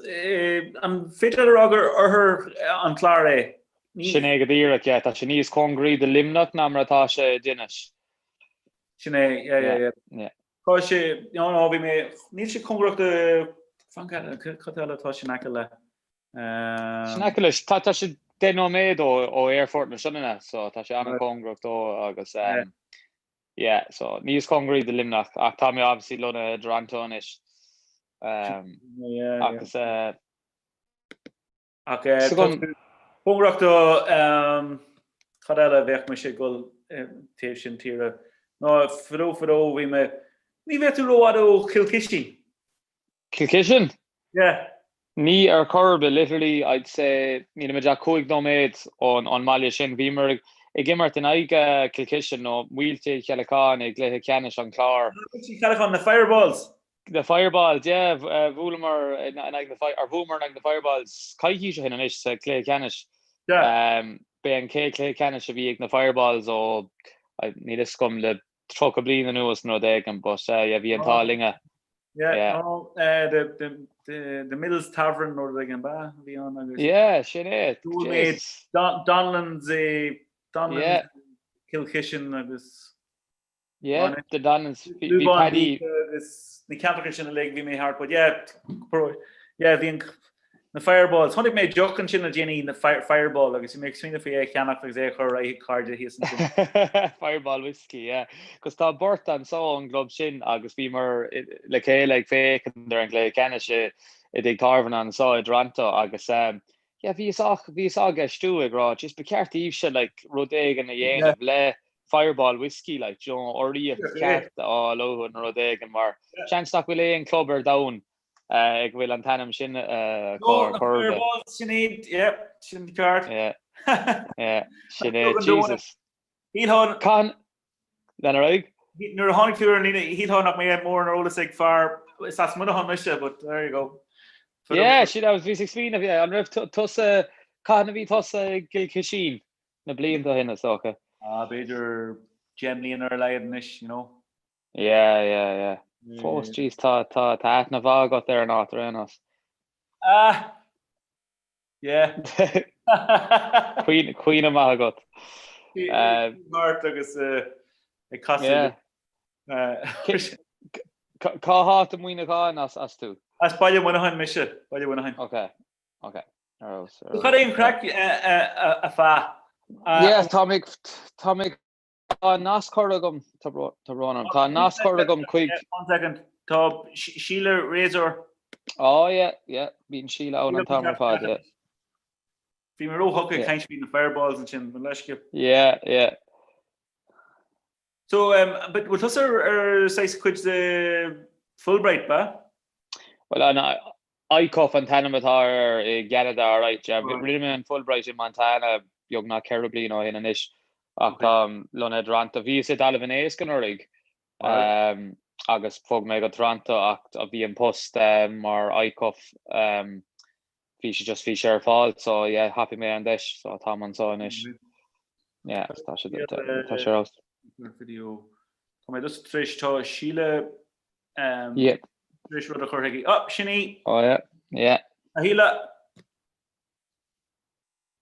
an féidir leat a rá gur oirthear an Chláir é? Sin é go díreach, yeah. Tá sé níos cóngaraí do Luimneach ná mar atá sé d'Inis. Sin é, yeah, yeah, yeah. Tá sé, no, no, bhí mé, níl sé cóngarach do, fan, cad eile atá sé in aice le? Sin aice leis. Tá tá sé 10 nóiméad ó ó Aerfort na Sionainne so tá sé an-chóngarach dó agus um, yeah, so níos cóngaraí do Luimneach ach tá mé obviously lonnaithe i dToronto anois. Um, agus uh, Ach eh, tá tú cóngarach do um, cad eile a bheadh mise ag dul eh, taobh sin tíre. Ná fadó fadó bhí mé ní bheadh tú rófhada ó Chill Cisín. Kilkishen? Yeah. Ní ar chor ar bith, literally I'd say nílimid ach 5 nóiméad ón ón mbaile sin. Bhíomar ag ag imirt in aghaidh Kilkishen nó Muilte Uí Cheallacháin i gcluiche ceannais an Chláir. Muilte Uí Cheallacháin, na Fireballs! The Fireballs, yeah, bhuaileamar in aghaidh na, or bhuamar in aghaidh na Fireballs coicís ó shin anois sa chluiche ceannais. Yeah. B'é an chéad chluiche ceannais a bhí ag na Fireballs ó, níl fhios agam, le 30 bliain anuas nó rud éigin, but yeah, bhí an t-ádh linne. Yeah, yeah. No, uh, the, the, the, the Mills Tavern nó rud éigin ba a bhí ann agus. Yeah, sin é. Don, Donlands é Donlands yeah. Kilkishen agus. Yeah, the Donlands. Bhí Paddy. Agus na ceantracha sin uilig bhí mé thart, but yeah, yeah, bhí an Na Fireballs. Chonaic mé deoch ansin le déanaí, na Fireball, agus bhí mé ag smaoineamh faoi é a cheannacht agus é a chur ar aghaidh cairde thíos ansin. Fireball Whiskey, yeah. 'Cos tá beirt anso ón gclub sin agus bhíomar le chéile ag féachaint ar an gcluiche ceannais i dtigh tábhairne anso i dToronto agus yeah, bhíos á, bhíos á gceistiú ag rá, jeez, ba cheart daoibhse like rud éigin a dhéanamh le Fireball Whiskey, like, you know, urraíocht cheart a fháil uathu nó rud éigin mar seans nach bhfuil aon club ar domhan ag a bhfuil an t-ainm sin acu ar chor ar bith. Sin iad, yeah, sin ceart. Yeah, yeah, sin é, Jesus. Shílfeá. Cathain, lean ar aghaidh? Nuair a tháinig tú ar an líne, shílfeá nach mbeadh mórán eolas ag fear, is as Muineachán mise, but there you go. Yeah, sin, bhíos ag smaoineamh, yeah, an raibh tusa, cathain a bhí tusa i gCill Choisín na blianta ó shin, is dócha? Ah, b'fhéidir 10 mbliana ar a laghad anois, you know. Yeah, yeah, yeah. Fós, jeez, tá, tá, tá aithne mhaith agat ar an áit ar aon nós. Ah! Yeah. Cuimhne maith agat. Thart agus ag casadh. Cá háit i Muineachán as tú? As Baile Mhuineacháin mise, Baile Mhuineacháin. Ok, ok. Cad é an chraic a Pha? Yeah, tá mé tá mé Tá nasc curtha agam, tá brón orm, tá nasc curtha agam chuig. One second, tá Síle Razor. Oh yeah, yeah, bíonn Síle ann an t-am ar fad, yeah. Bhí mé róthugtha ag caint faoi na fireballs ansin, mo leithscéal. Yeah, yeah. So, um, but bhfuil tusa ar, ar saghas cuid de Fulbright, ba? Well, an, ICUF an t-ainm atá air i gCeanada alright yeah. Rinne mé an Fulbright i Montana beagnach 4 bliana ó shin anois ach táim lonnaithe i dToronto. Bhíos i dTalamh an Éisc anuraidh agus bhog mé go Toronto ach bhí an post mar ICUF bhí sé just bhí sé ar fáil so yeah thapaigh mé an deis so táim anseo anois. Yeah tá sé tá sé ar fheabhas. Tá mé just tar éis tá Síle Um, yeah. Tar éis rud a chur chuici. Oh, sin í! Oh, yeah. Yeah. A Shíle!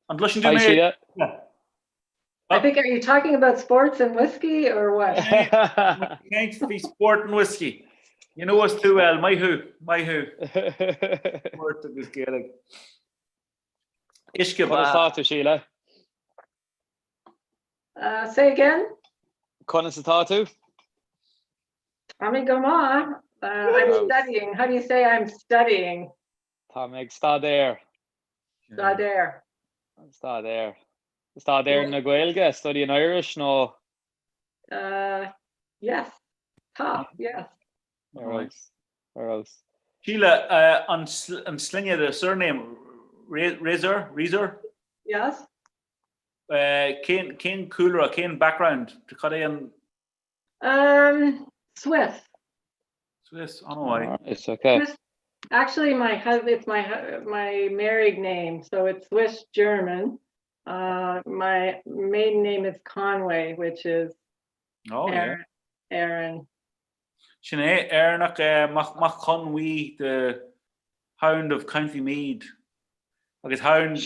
An gcloiseann tú mé? Síle. I think, are you talking about sports and whiskey or what? Caint faoi sport and whiskey. You know us too well, maith thú, maith thú. Sport agus Gaeilge. Uisce Conas tá tú, Síle? Uh, say again? Conas atá tú? Tá mé go maith. Uh, I'm studying. How do you say I'm studying? Tá mé ag staidéar. Staidéar. Staidéar. Staidéar na Gaeilge, studying Irish nó? Uh, yes. Tá, yes. Ar fheabhas. Síle, uh, an, an sloinne, the surname, Razor, Razor? Yes. Uh, cén, cén cúlra, cén background, cad é an... Um, Swiss. Swiss, an-mhaith. It's okay. Swiss, actually, my husband, it's my my married name, so it's Swiss German. Uh, my maiden name is Conway, which is oh, Aaron. Yeah. Aaron. Sin é Éireannach eh, Mac Mac Con Mí the Hound of County Meath. Agus hound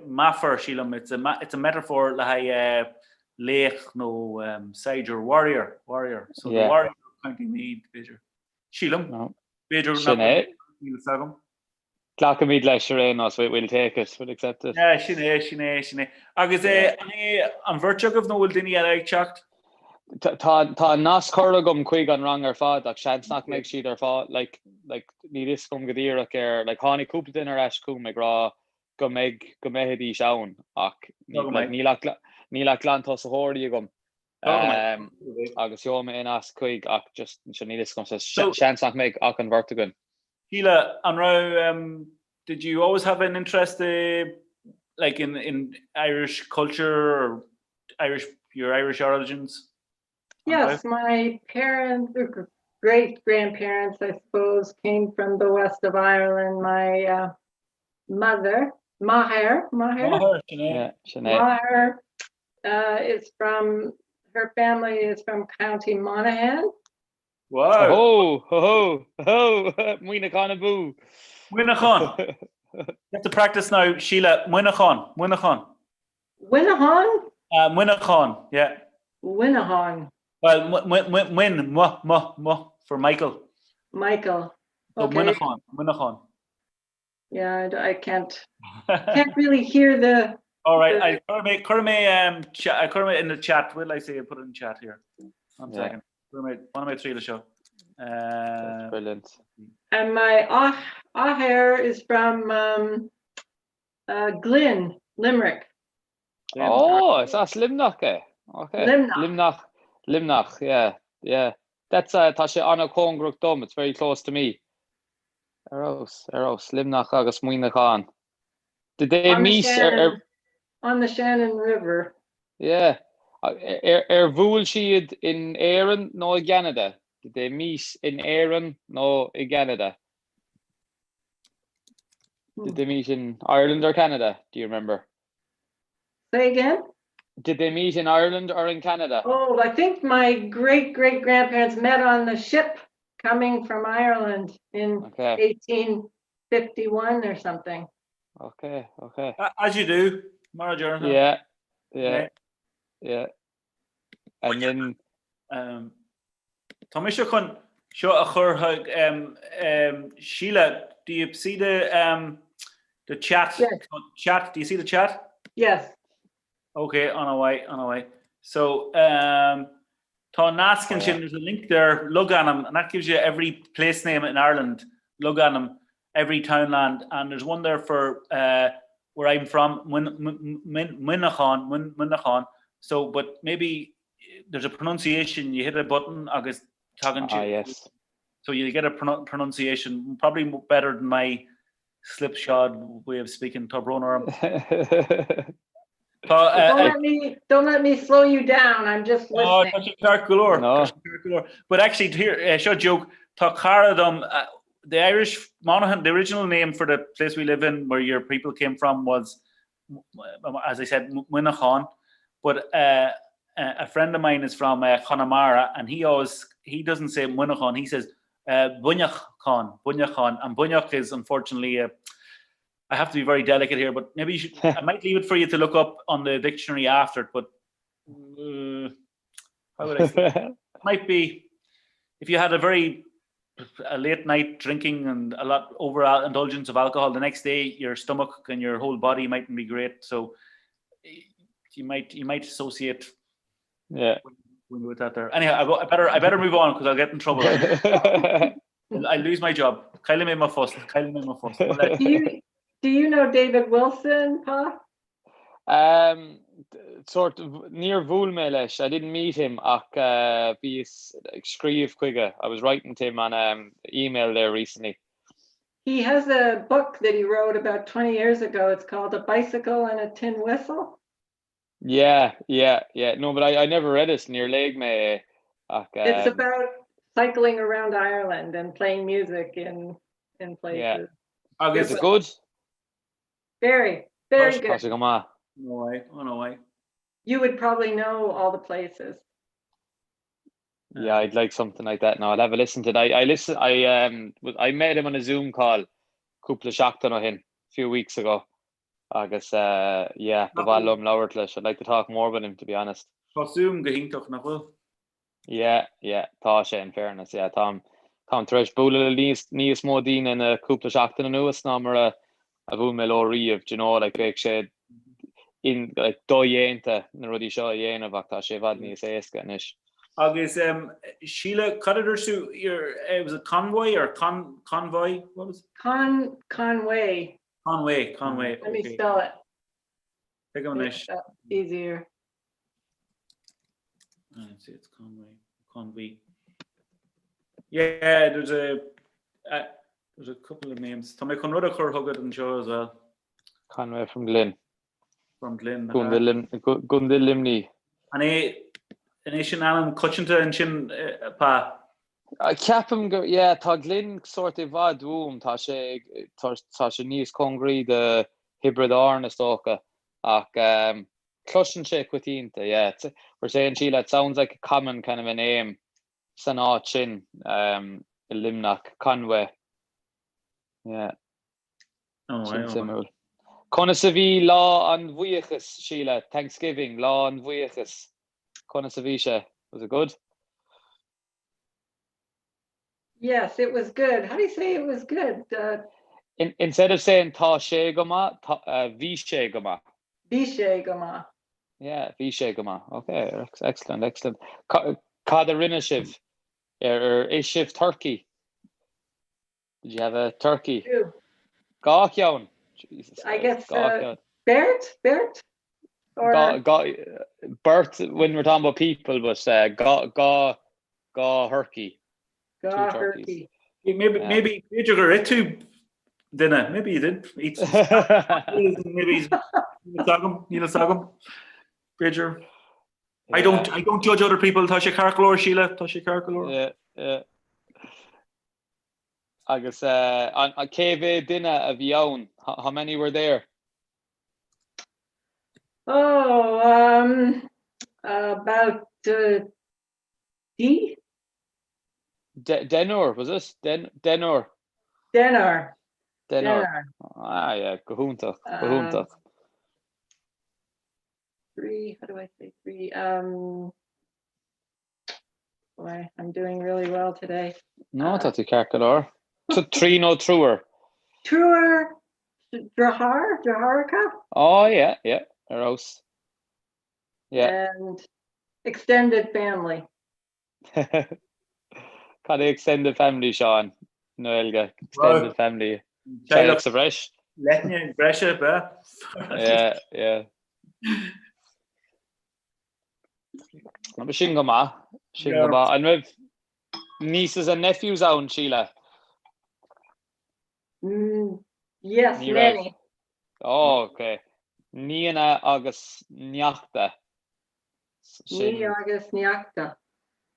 meafar sílim, it's a it's a metaphor le haghaidh laoch nó saighdiúir, warrior, warrior. So the warrior of County Meath, b'fhéidir. Sílim. B'fhéidir Sin é. Níl fhios agam. Glacfaimid leis ar aon nós, we'll take it, we'll accept it. Yeah, sin é, sin é, sin é. Agus an é an bheirt agaibh nó bhfuil daoine eile ag teacht? Tá tá nasc curtha agam chuig an rang ar fad ach seans nach mbeidh siad ar fáil like like níl fhios agam go díreach ar like tháinig cúpla duine ar ais chugam ag rá go mbeidh go mbeidís ann ach like níl ach níl ach glantosaitheoirí agam um, agus sheol mé nasc chuig ach just níl fhios agam so seans nach mbeidh ach an bheirt againn. Síle, an raibh um, did you always have an interest uh, like in in Irish culture or Irish your Irish origins? Yes, my parents, great grandparents, I suppose, came from the west of Ireland. My uh, mother, Maher, Maher, Maher uh, is from, her family is from County Monaghan. Wow. Ho, ho, ho, Muineachán abú. Muineachán. You have to practice now, Sheila. Muineachán, Muineachán. Muineachán? Uh, Muineachán, yeah. Muineachán. Well, Muin, M, M, M, for Michael. Michael. Okay. Muineachán, Muineachán. Yeah, I, I can't can't really hear the. All right, the... I cuir mé cuir mé um I cuir mé in the chat. Will I say I put it in chat here? One yeah. second. Cuir mé one mé tríla seo. Uh, brilliant. And my athair is from um, uh, Glynn, Limerick. Oh, is as Luimneach é. Okay. Luimneach. Luimneach, Luimneach, yeah, yeah. That's uh, tá sé an-chóngarach dom, it's very close to me. Ar fheabhas, ar fheabhas, Luimneach agus Muineachán. Did they On the meet ar, Shannon, ar, on the Shannon River. yeah. Ar bhuail siad in Éirinn nó i gCeanada? Did they meet in Éirinn nó i gCeanada? Did they meet in Ireland or Canada? Do you remember? Say again? Did they meet in Ireland or in Canada? Oh, I think my great great grandparents met on the ship coming from Ireland in okay. 1851 or something. Okay, okay. As you do, mar a Yeah, yeah, yeah. And then um, Tá mise chun seo a chur chuig um, um, Sheila, do you see the um, the chat? Yes. Chat, do you see the chat? Yes. Okay, on our way, on our way. So um, tá nasc ansin, there's a link there, logainm, and that gives you every place name in Ireland, logainm, every townland, and there's one there for uh, where I'm from, Muineachán, Muineachán. So, but maybe there's a pronunciation, you hit a button agus tagann ah, yes. So you get a pronunciation, probably better than my slipshod way of speaking, tá brón orm. Tá, uh, don't let me don't let me slow you down. I'm just oh, listening. Oh, ceart go leor. No. But actually here uh, seo joke tá cara dom uh, the Irish Monaghan the original name for the place we live in where your people came from was as I said Muineachán but uh, a friend of mine is from uh, Connemara and he always he doesn't say Muineachán he says uh, Buinneachán Buinneachán and Buinneach is unfortunately a I have to be very delicate here, but maybe you should, I might leave it for you to look up on the dictionary after it, but uh, how would I say it? might be if you had a very a late night drinking and a lot over indulgence of alcohol the next day your stomach and your whole body mightn't be great so you might you might associate yeah with, with that there anyhow I, I better I better move on because I'll get in trouble I lose my job Caillfidh mé mo phost caillfidh mé mo phost do you do you know David Wilson Pa Um, sort níor bhuail mé leis, I didn't meet him ach uh, bhíos ag scríobh chuige. I was writing to him on um, email there recently. He has a book that he wrote about 20 years ago. It's called A Bicycle and a Tin Whistle. Yeah, yeah, yeah. No, but I, I never read it. Níor léigh mé é. Ach, um, It's about cycling around Ireland and playing music in in places. Yeah. Agus Is it good? Very, very Tá good. sé go maith. No way, oh no way. You would probably know all the places. Yeah, I'd like something like that now. I'll have a listen to that. I, I listen I um I met him on a Zoom call cúpla seachtain ó shin, a few weeks ago. Agus uh yeah, ba mhaith liom labhairt leis. I'd like to talk more with him to be honest. Tá Zoom go hiontach nach bhfuil? Yeah, yeah, tá sé in fairness, yeah, táim, táim tar éis bualadh le níos, níos mó daoine na cúpla seachtain anuas ná mar a, a bhuail mé leo riamh, do you know, like bheadh sé in, like dodhéanta na rudaí seo a dhéanamh ach tá sé i bhfad níos éasca anois. Agus um, Sheila, cad a dúirt tú, your, uh, was it Convoy or Con, Convoy? What was it? Con Conway. Conway, Conway. Let me spell it. Tuigim anois. Easier. Let's see, it's Conway, Conway. Yeah, there's a uh, there's a couple of names. Tá mé chun rud a chur chugat anseo as well. Conway from Glynn. From Glynn. Contae Luimnigh. An é an é sin ainm coitianta ansin Pa? Ceapaim go, yeah, tá Glynn sórt i bhfad uaim, tá sé tá sé níos cóngaraí do Thiobraid Árann is dócha ach cloiseann sé coitianta, yeah. We're saying Sheila, it sounds like a common kind of a name san áit sin i Luimneach, Conway. Yeah. Sin suimiúil. Conas a bhí lá an bhuíochais, Sheila? Thanksgiving, lá an bhuíochais. Conas a bhí sé? Was it good? Yes, it was good. How do you say it was good? Uh, In, instead of saying tá sé go maith, uh, bhí sé go maith. Bhí sé go maith. Yeah, bhí sé go maith. Okay, excellent, excellent. Cad a rinne sibh? Ar, ar ith sibh turkey? Did you have a turkey? Two. Dhá cheann. Jesus I guess Dhá uh, beirt, beirt? Or... Dhá, dhá, beirt when we're talking about people, but uh, dhá, dhá, dhá turkey. Dhá turkey. Maybe, yeah. maybe b'fhéidir gur ith tú duine. Maybe you did eat. maybe agam, níl agam. B'fhéidir. I don't, I don't judge other people, tá sé ceart go leor, Síle, tá sé ceart go leor. Yeah, yeah. Agus uh, an, an, cé mhéad duine a bhí ann? How, how many were there? Oh, um, about uh, D? De deichniúr, was it? Den deichniúr. Deichniúr. Deichniúr. Ah, yeah, go hiontach, go hiontach. Um, 3, how do I say 3? Um, boy, I'm doing really well today. No, tá tú ceart go leor. Trí nó triúr? Triúr deartháir, deartháireacha? Oh, yeah, yeah, ar fheabhas. Yeah. And extended family. Cad é extended family, Seán? I nGaeilge, extended family. Teaghlach sa bhreis? Leithne breise, be? Yeah, yeah. Sin go maith, sin go maith. An raibh nieces and nephews ann, Síle? Mm, yes, Ní raibh. many. Oh, ok. Nianna agus neachta. Sin. Nia agus neachta.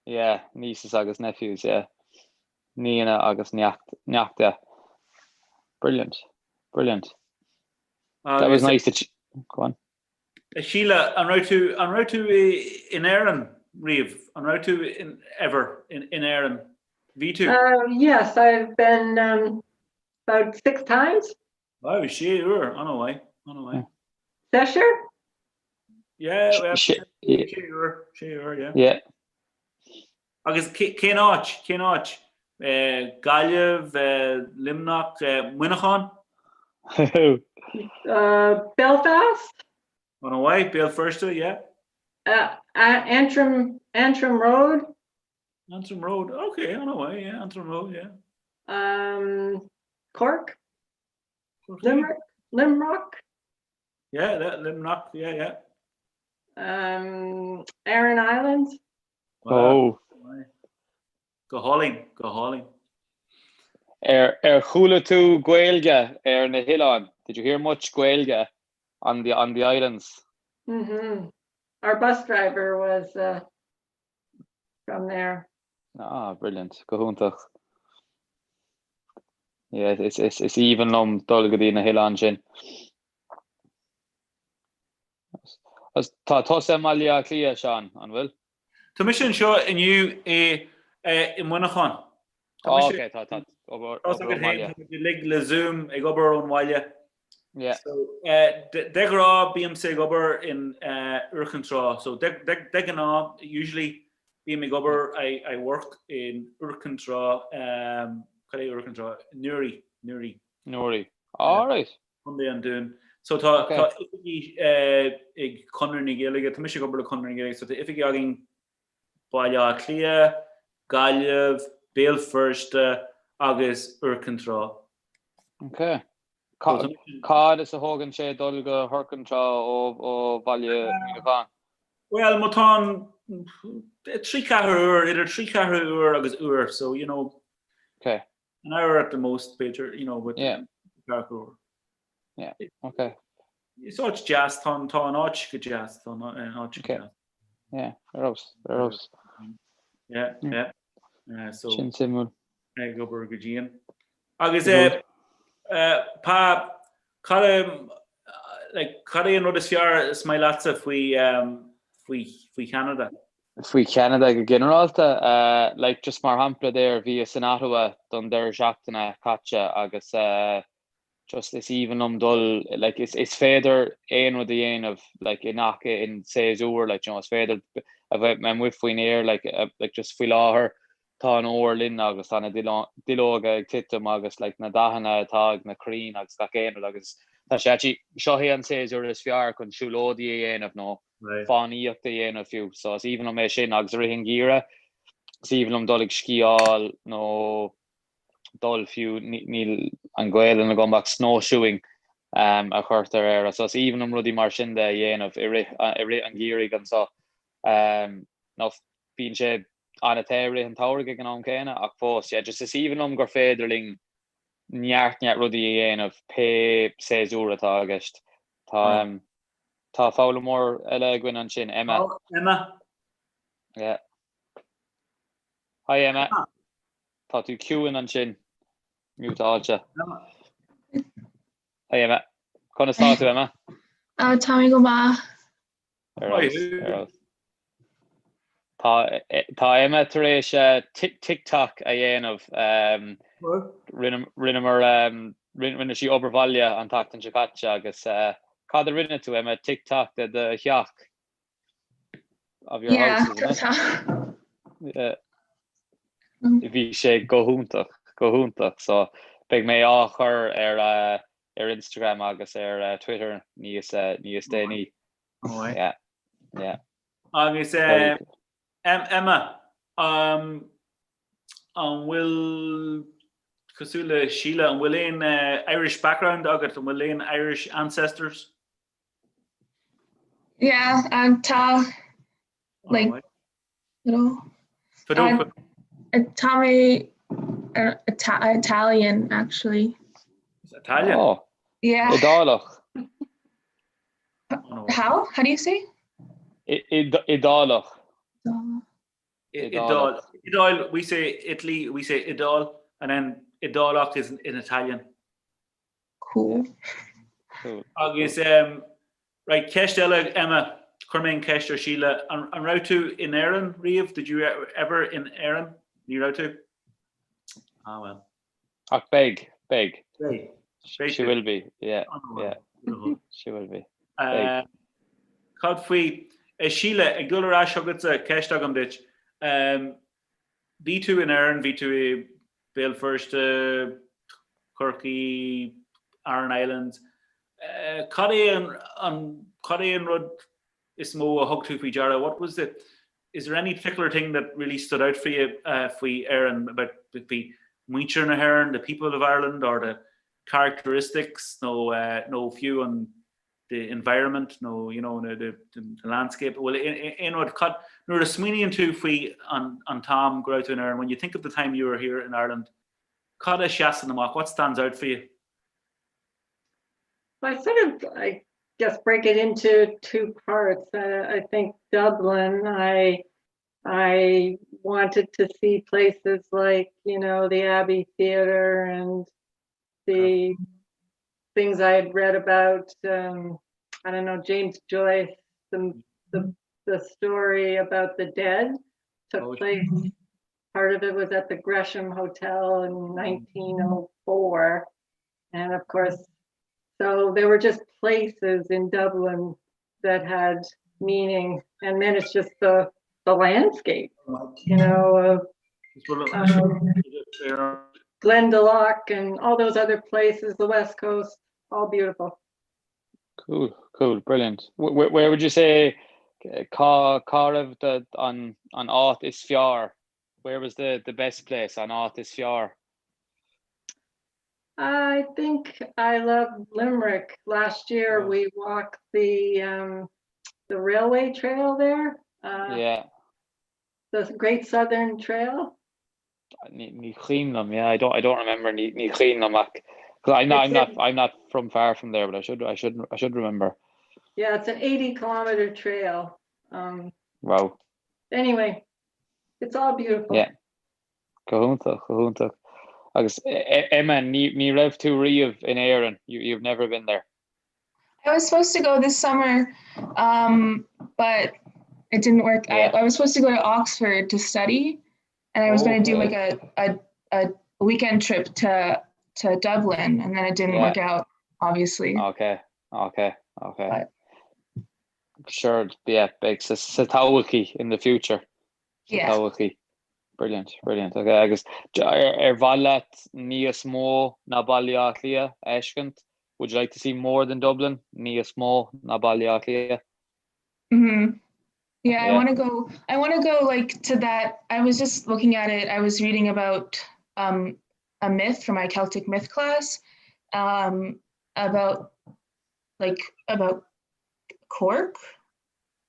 Yeah, nieces agus nephews, yeah. Nianna agus neacht, neachta. Brilliant, brilliant. That was nice to... Go on. A Shíle, an raibh tú, an raibh tú in Éirinn riamh? An raibh tú in, ever in, in Éirinn? Bhí tú? Uh, yes, I've been um, about six times. Wow, sé uair, an-mhaith, an-mhaith. Seisear? Yeah, well, sé uair, sé uair, yeah. Yeah. Agus cén áit, cén áit? Gaillimh, Luimneach, Muineachán? Belfast? An-mhaith, Béal Feirste, yeah. Antrim, Antrim Road? Antrim Road, okay, an-mhaith, yeah, Antrim Road, yeah. Um, Cork? Limerick? Limerick? Yeah, Limerick, yeah, yeah. Um, Aran Islands? Oh. Go hálainn, go hálainn. Ar ar chuala tú Gaeilge ar na hoileáin? Did you hear much Gaeilge on the on the islands? Mm-hmm. Our bus driver was uh, from there. Ah, brilliant. Go hiontach. Yeah, is is is aoibhinn liom dul go dtí na hoileáin sin. Tá tusa i mBaile Átha Cliath, Seán, an bhfuil? Tá mise anseo inniu i i Muineachán. Tá mise Ok, tá tá obair ón mbaile. Tá muid uilig le Zoom ag obair ón bhaile. Yeah. So de ghnáth bímse ag obair in Iúr Chinn Trá. So de de ghnáth usually bím ag obair I I work in Iúr Chinn Trá cad é Iúr Chinn Trá? Newry, Newry. Newry. All right. Contae an Dúin. So tá tá oifigí ag Conradh na Gaeilge, tá mise ag obair le Conradh na Gaeilge, so tá oifigí againn Baile Átha Cliath, Gaillimh, Béal Feirste agus Iúr Cinn Trá. Ok. Cad is a thógann sé dul go hIúr Cinn Trá ó ó Bhaile Mhuineacháin? Well, má tá an 3 ceathrú uair, idir 3 ceathrú uair agus uair, so you know. Ok. An hour at the most, b'fhéidir, you know, with yeah. ceathrú uair. Yeah, okay. Is áit deas, tá tá an áit go deas, tá an áit go deas. Yeah, ar fheabhas, ar fheabhas. Yeah, yeah. Uh, so, Sin suimiúil. Ag obair go dian. Agus eh, eh, pa, cad é, like, cad é an rud is fearr is maith leatsa faoi, um, faoi, faoi Cheanada? Faoi Cheanada go ginearálta, like just mar shampla there, bhíos in Ottawa don deireadh seachtaine caite agus just is aoibhinn liom dul, like is is féidir aon rud a dhéanamh like in aice in séasúr, like you know, is féidir a bheith amuigh faoin aer like like just faoi láthair tá an fhómhar linn agus tá na duilleoga ag titim agus like na dathanna atá ag na crainn agus gach aon rud agus tá sé actually seo é an séasúr is fearr chun siúlóidí a dhéanamh nó fánaíocht a dhéanamh fiú. So is aoibhinn liom é sin agus i rith an gheimhridh is aoibhinn liom dul ag sciáil nó dul fiú, níl an Ghaelainn agam ach snowshoeing a chuirtear air. So is aoibhinn liom rudaí mar sin de a dhéanamh i rith i rith an gheimhridh anseo. Nó bíonn sé an-te i rith an tsamhraidh ag an am céanna ach fós, yeah, just is aoibhinn liom gur féidir linn neart neart rudaí a dhéanamh pé séasúr atá i gceist. Tá Tá foghlaimeoir eile againn ansin, Emma. Emma. Yeah. Hi Emma. Tá tú ciúin ansin. Mutáilte. Hi Emma. Conas tá tú Emma? Ah, tá mé go maith. Ar fheabhas, ar fheabhas. Tá tá Emma tar éis TikTok a dhéanamh. Rinneamar rinne sí obair bhaile an tseachtain seo caite agus cad a rinne tú Emma? TikTok de do theach of your Yeah, house, isn't it? tá. Yeah. Bhí sé go hiontach, go hiontach. So beidh mé á chur ar ar Instagram agus ar Twitter níos níos déanaí. Yeah, yeah. Agus Emma, an bhfuil, cosúil le Síle, an bhfuil aon Irish background agat, an bhfuil aon Irish ancestors? Yeah, um, tá like you know, um, tá mé Italian actually. Italian? Oh. Yeah. Iodálach. How? How do you say? Iodálach. Iodáil. Iodáil, we say Italy, we say Iodáil, and then Iodálach is in Italian. Cool. Cool. Agus, um, right, ceist eile, Emma, chuir mé an ceist ar Síle, an, an raibh tú in Éirinn riamh? Did you ever in Éirinn? Ní raibh tú? Ah, well. Ach beidh, beidh. Beidh. She will be, yeah, yeah. She will be. Beidh. Uh, cad faoi, eh, Síle, ag dul ar ais chugatsa, ceist agam duit. Um, bhí tú in Éirinn, bhí tú i Béal Feirste, Corcaigh, Aran Islands. Uh, cad é an, an, cad é an rud is mó a thug tú faoi deara? What was the, is there any particular thing that really stood out for you uh, faoi Éirinn about faoi muintir na hÉireann, the people of Ireland or the characteristics nó uh, nó fiú an the environment nó you know, the, the, the landscape bhfuil aon rud cad nuair a smaoiníonn tú faoi an, an t-am go raibh tú in Éirinn when you think of the time you were here in Ireland cad a sheasann amach what stands out for you? I sort of I guess break it into two parts. Uh, I think Dublin, I I wanted to see places like, you know, the Abbey Theatre and the things I had read about, um, I don't know, James Joyce, the, the, the story about the dead took Oh, place. Part of it was at the Gresham Hotel in 1904. And of course, so there were just places in Dublin that had meaning. And then it's just the, the landscape, you know, of um, Glendalough and all those other places, the West Coast, all beautiful. Cool, cool, brilliant. Where, where would you say cá cá raibh the an an áit is fearr? Where was the the best place an áit is fearr? I think I love Limerick. Last year Oh. we walked the um, the railway trail there, uh, Yeah. the Great Southern Trail. Ní ní cuimhin liom, yeah, I don't I don't remember ní ní cuimhin liom ach 'cause I'm not I'm It's not in I'm not from far from there, but I should I should I should remember. yeah, it's an 80 kilometer trail. Um, Wow. anyway, it's all beautiful. Yeah. Go hiontach, go hiontach. Agus Emma, ní ní raibh tú riamh in Éirinn. You you've never been there. I was supposed to go this summer, um, but it didn't work. I, Yeah. I was supposed to go to Oxford to study, and I was going to do like Okay. a, a, a weekend trip to to Dublin, and then it didn't Yeah. work out, obviously. Okay. Okay. Okay. But Sure, yeah, beidh sa sa todhchaí in the future. Sa yeah. todhchaí. Brilliant, brilliant. Okay, agus ar ar mhaith leat níos mó ná Baile Átha Cliath a fheiscint? Would you like to see more than Dublin? Níos mó ná Baile Átha Cliath? hmm Yeah, I Yeah. want to go. I want to go like to that. I was just looking at it. I was reading about um, a myth from my Celtic myth class um, about like about Cork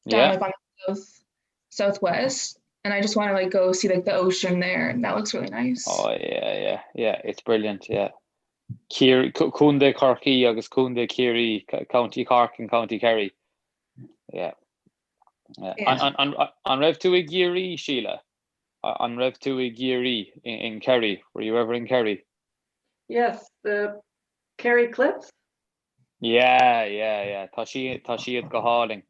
down Yeah. like on the south southwest, and I just want to like go see like the ocean there, and that looks really nice. Oh yeah, yeah, yeah, it's brilliant, yeah. Ciarraí, Contae Chorcaí agus Contae Chiarraí, County Cork and County Kerry. Yeah. An raibh tú i gCiarraí, Síle? An raibh tú i gCiarraí, in Kerry? Were you ever in Kerry? Yes, the Kerry Cliffs. Yeah, yeah, yeah. Tá sí, tá siad go hálainn.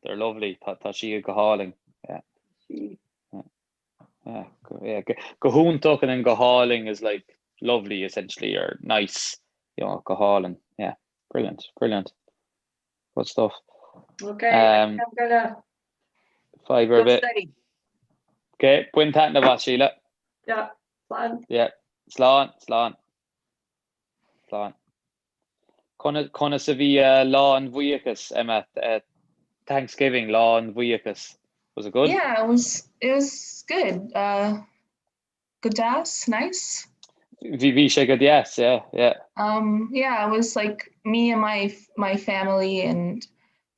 They're lovely. Tá, tá siad go hálainn. Yeah. Yeah. Yeah, go, go hiontach and then go hálainn is like lovely essentially or nice, you know, go hálainn. Yeah. Brilliant, brilliant. Good stuff. Okay, um, I'm gonna Fadhb ar bith. Okay, bain taitneamh as, Síle. Yeah, slán. Yeah, slán, slán. Slán. Conas a bhí Lá an Bhuíochais, Emma? Thanksgiving, Lá an Bhuíochais. Was it good? Yeah, it was, it was good. Uh, go deas, nice. Bhí bhí sé go deas, yeah, yeah. Um, yeah, it was like me and my my family and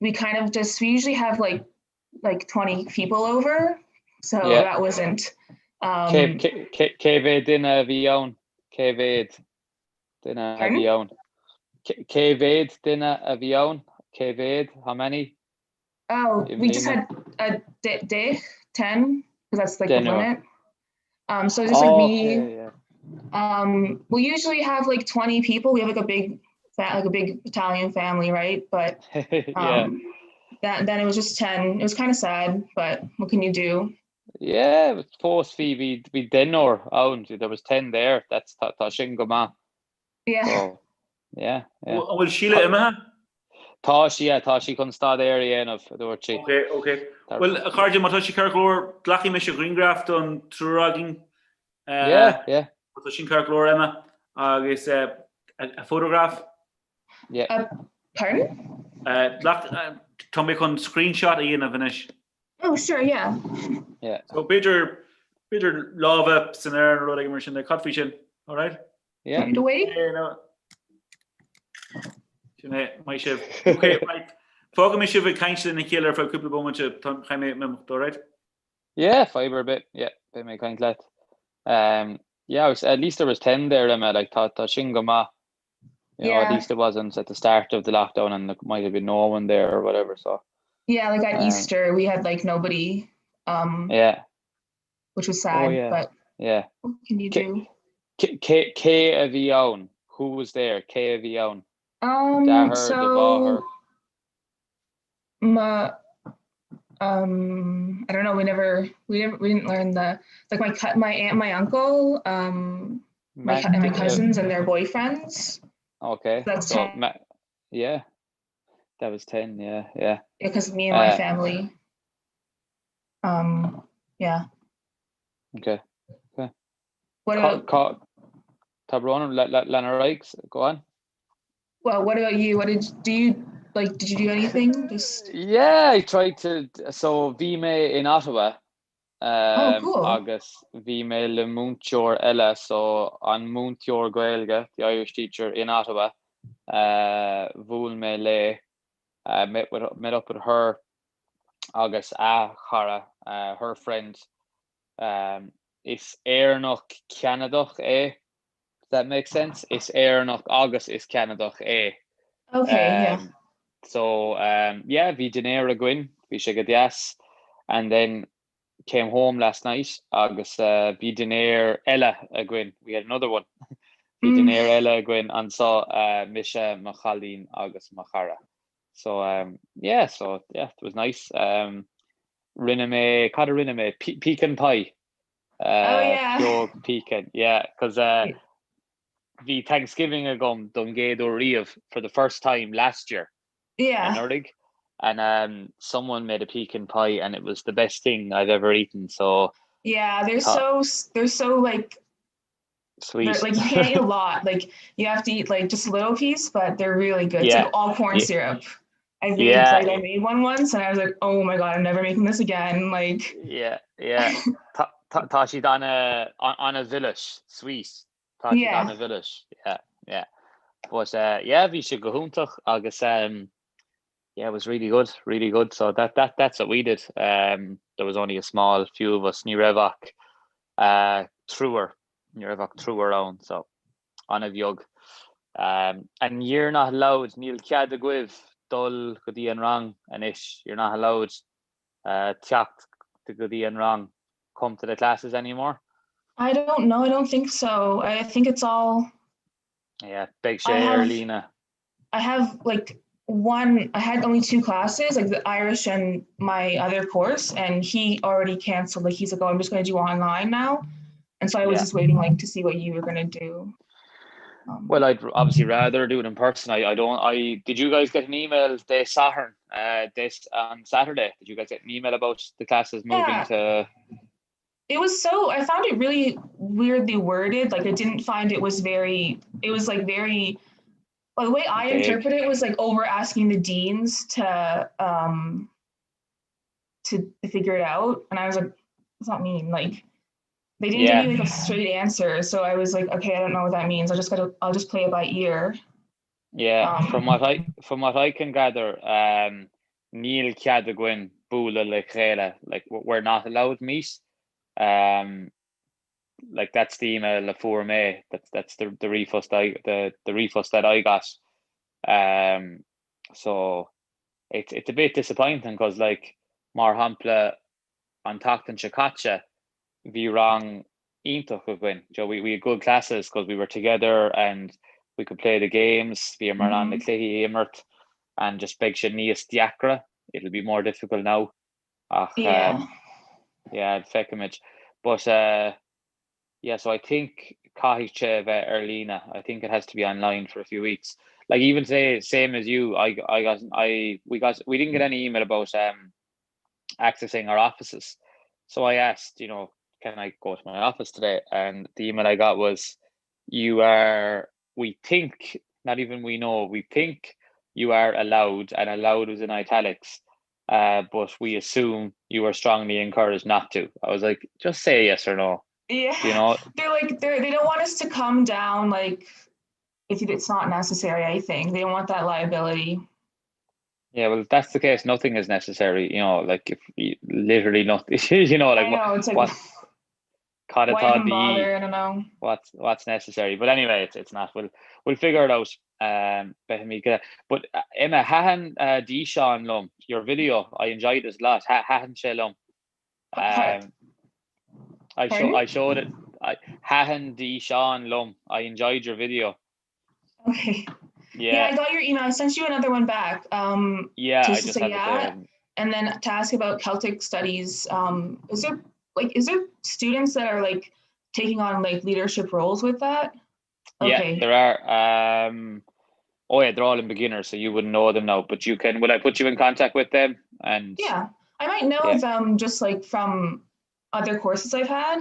we kind of just we usually have like like 20 people over, so yeah. that wasn't um Cé mhéad duine a bhí ann? Cé mhéad duine a bhí ann? Cé mhéad duine a bhí ann? Cé mhéad? How many? Oh, we just had a deich, 10, because that's like the limit. Um, so just like oh, me. Okay, yeah. Um, we usually have like 20 people. We have like a big, like a big Italian family, right? But um, yeah. that then it was just 10. It was kind of sad, but what can you do? Yeah, fós bhí bhí bhí deichniúr ann, there was 10 there. That's tá tá sin go maith. Yeah. So, yeah, yeah. An bhfuil Síle imithe? Tá sí, yeah, tá sí chun staidéar a dhéanamh, a dúirt sí. Ok, ok. Bhuel, a chairde, má tá sí ceart go leor, glacfaidh mise grianghraf don triúr againn. Yeah, yeah. Má tá sin ceart go leor, Emma, agus a photograph. Yeah. Pardon? Tá mé chun screenshot a dhéanamh anois. Oh, sure, yeah. Yeah. So b'fhéidir, b'fhéidir lámha san aer nó rud éigin mar sin, cad faoi sin, all right? Yeah. Right away. Yeah, no. Sin é, maith sibh. Ok, right. Fágfaidh mé sibh ag caint lena chéile ar feadh cúpla bomaite, caithfidh mé imeacht, all right? Yeah, fadhb ar bith. Yeah, beidh mé ag caint leat. Um, yeah, was, at least there was 10 there, Emma, like, tá, tá sin go maith. You know, at Yeah. least it wasn't at the start of the lockdown and there might have been no one there or whatever, so. Yeah, like at Um, Easter we had like nobody, um, Yeah. which was sad, Oh, yeah. but Yeah. what can you do? Cé cé a bhí ann? Who was there? Cé a bhí ann? Um, D'athair, do so mháthair. Ma, um, I don't know, we never we never we didn't learn the like my cut my aunt, my uncle, um, my, and my cousins and their boyfriends. Okay. That's so, 10. Ma yeah. That was 10, yeah, yeah. Because me and my Uh, family. Um, yeah. Okay. Okay. What about Cá Tá brón orm lean ar aghaidh, go on. Well, what about you? What did do you like did you do anything? Just Yeah, I tried to so bhí mé in Ottawa Oh, um, cool. agus bhí mé le múinteoir eile so an múinteoir Gaeilge, the Irish teacher in Ottawa, uh, bhuail mé léi, uh, met with met up with her agus a chara, uh, her friend. Um, is Éireannach Ceanadach é. Does that make sense? Is Éireannach agus is Ceanadach é. Okay, yeah. Um, so um, yeah, bhí dinnéar againn, bhí sé go deas, and then came home last night agus uh, bhí dinnéar eile againn, we had another one. Bhí Mm. dinnéar eile againn anso uh, mise, mo chailín agus mo chara. So um, yeah, so yeah, it was nice. Um, rinne mé, cad a rinne mé? Pe pecan pie. Oh yeah. Pióg pecan, yeah, cos uh, bhí Thanksgiving agam don gcéad uair riamh for the first time last year. Yeah. Anuraidh. And um, someone made a pecan pie and it was the best thing I've ever eaten, so Yeah, they're Tá so they're so like sweet. like you can't eat a lot. Like you have to eat like just a little piece, but they're really good. It's Yeah. like all corn Yeah. syrup. I made Yeah. like I made one once and I was like, oh my God, I'm never making this again. Like Yeah, yeah. Tá tá tá siad ana ana-mhilis, sweet. Tá siad yeah. ana-mhilis. Yeah, yeah. But uh, yeah, bhí sé go hiontach agus um, yeah, it was really good, really good. So that that that's what we did. Um, there was only a small few of us. Ní raibh ach uh, triúr, ní raibh ach triúr ann, so an-bheag. Um, and you're not allowed, níl cead agaibh dul go dtí an rang anois. You're not allowed. teacht go dtí an rang come to the classes anymore? I don't know, I don't think so. I think it's all Yeah, beidh sé ar líne. I have like one I had only two classes, like the Irish and my other course, and he already cancelled. Like he's like, oh, I'm just going to do online now. And so I was yeah. just waiting like to see what you were going to do. Um, well, I'd obviously rather do it in person. I, I don't. I did you guys get an email this Saturn, uh, this on Saturday? Did you guys get an email about the classes moving yeah. to? It was so. I found it really weirdly worded. Like I didn't find it was very. It was like very. Well, the way I interpret it was like over asking the deans to um to, to figure it out, and I was like, what's that mean? Like they didn't yeah. give me like a straight answer, so I was like, okay, I don't know what that means. I just gotta, I'll just play it by ear. Yeah, um, from what I from what I can gather, um, níl cead againn bualadh le chéile, like we're not allowed meet. Um, like that's the email a fuair mé, that's that's the the ríomhphost I the the ríomhphost that I got. Um, so it's it's a bit disappointing because like mar shampla an tseachtain seo caite bhí rang iontach againn. So we, we had good classes because we were together and we could play the games, bhíomar in ann na mm-hmm. cluichí a imirt and just beidh sé níos deacra. It'll be more difficult now. Ach yeah, um, yeah feicfimid. But uh, yeah, so I think caithfidh sé a bheith ar líne. I think it has to be online for a few weeks. Like even today, same as you, I, I got I we got we didn't get any email about um accessing our offices. So I asked, you know, can I go to my office today? And the email I got was, you are, we think, not even we know, we think you are allowed, and allowed was in italics, uh, but we assume you are strongly encouraged not to. I was like, just say yes or no. Yeah. You know, they're like, they're, they don't want us to come down like if it's not necessary, I think. They don't want that liability. Yeah, well, if that's the case, nothing is necessary, you know, like if you, literally nothing, you know, like, know, what, like what cad atá bother, I don't know. What's what's necessary. But anyway, it's, it's not. We'll, we'll figure it out. Um, beimid but uh, Emma thaitin uh, d'fhíseán liom your video I enjoyed it a lot thaitin sé liom um, I, show, I showed it I, thaitin d'fhíseán liom I enjoyed your video Okay. Yeah. yeah, I got your email. I sent you another one back. Um, yeah, I just say yeah, and then to ask about Celtic studies. Um, is there like is there students that are like taking on like leadership roles with that? Okay. Yeah, there are. Um, oh yeah, they're all in beginners, so you wouldn't know them now. But you can. Will I put you in contact with them? And yeah, I might know yeah. them just like from other courses I've had.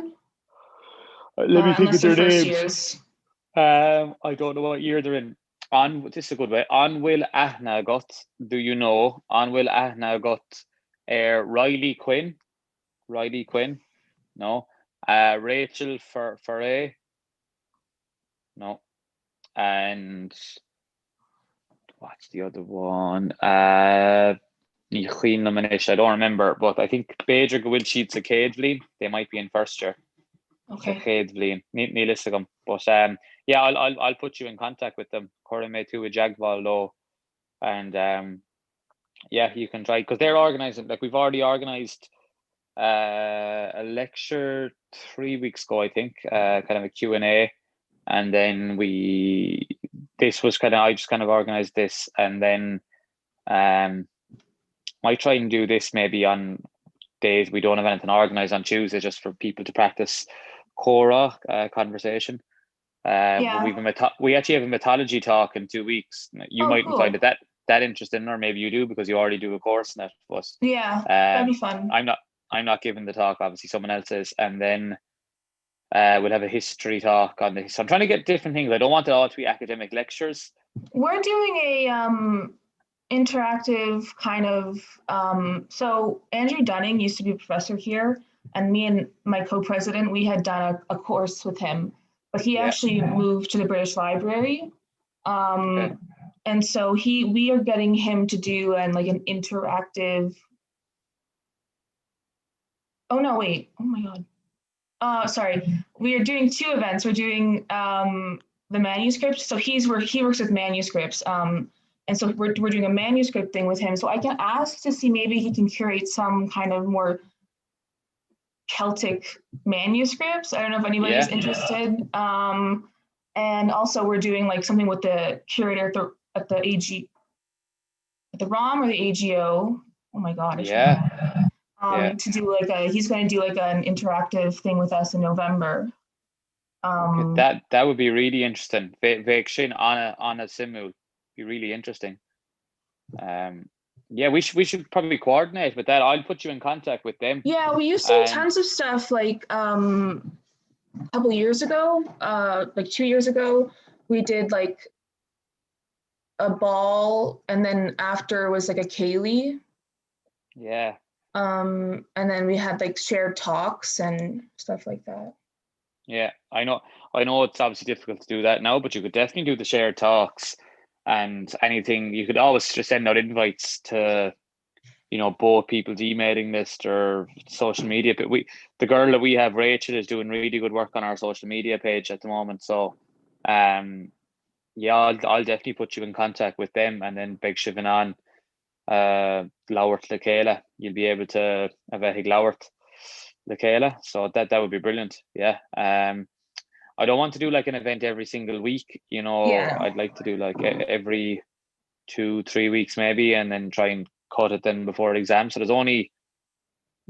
Uh, let me uh, think of their names. Years. Um, I don't know what year they're in. An this is a good way. An bhfuil aithne agat, do you know? An bhfuil aithne agat ar Riley Quinn? Riley Quinn? No. Uh, Rachel for Foray? No. And what's the other one? Uh, ní cuimhin liom anois, I don't remember, but I think b'fhéidir go bhfuil siad sa chéad bhliain. They might be in first year. Okay. Sa chéad bhliain. Níl fhios agam. But um, yeah, I'll, I'll, I'll put you in contact with them. Cuirfidh mé tú i dteagmháil leo. And um, yeah, you can try, because they're organizing, like we've already organized uh, a lecture three weeks ago, I think, uh, kind of a Q&A. And then we, this was kind of, I just kind of organized this and then um, might try and do this maybe on days we don't have anything organized on Tuesday just for people to practice comhrá uh, conversation. Um, yeah. We've a mytho- we actually have a mythology talk in two weeks. You oh, mightn't cool. find it that that interesting, or maybe you do because you already do a course in it. But yeah, um, that'd be fun. I'm not I'm not giving the talk. Obviously, someone else is, and then uh, we'll have a history talk on this. So I'm trying to get different things. I don't want it all to be academic lectures. We're doing a um, interactive kind of. Um, so Andrew Dunning used to be a professor here, and me and my co-president we had done a, a course with him, but he yeah. actually moved to the British Library. Um, okay. And so he, we are getting him to do an like an interactive. Oh no, wait. Oh my God. Uh, sorry. We are doing two events. We're doing um, the manuscripts. So he's where he works with manuscripts. Um, And so we're, we're doing a manuscript thing with him. So I can ask to see maybe he can curate some kind of more Celtic manuscripts. I don't know if anybody's yeah. interested. Um, and also we're doing like something with the curator at the, at the AG, at the ROM or the AGO. Oh my God. Yeah. Um, yeah. To do like a, he's going to do like an interactive thing with us in November. Um, that that would be really interesting. Bheadh sin an-suimiúil be really interesting. Um, yeah, we should we should probably coordinate with that. I'll put you in contact with them. Yeah, we used to do um, tons of stuff like um, a couple years ago, uh, like two years ago, we did like a ball and then after was like a céilí. Yeah. Um, and then we had like shared talks and stuff like that. Yeah, I know. I know it's obviously difficult to do that now, but you could definitely do the shared talks and anything. You could always just send out invites to, you know, both people's emailing list or social media. But we, the girl that we have, Rachel, is doing really good work on our social media page at the moment. So, um, yeah, I'll, I'll definitely put you in contact with them, and then beidh sibh in ann uh, labhairt le chéile. You'll be able to a bheith ag labhairt le chéile. So that that would be brilliant. Yeah. Um, I don't want to do like an event every single week, you know. Yeah. I'd like to do like every two, three weeks maybe, and then try and cut it then before the exam. So there's only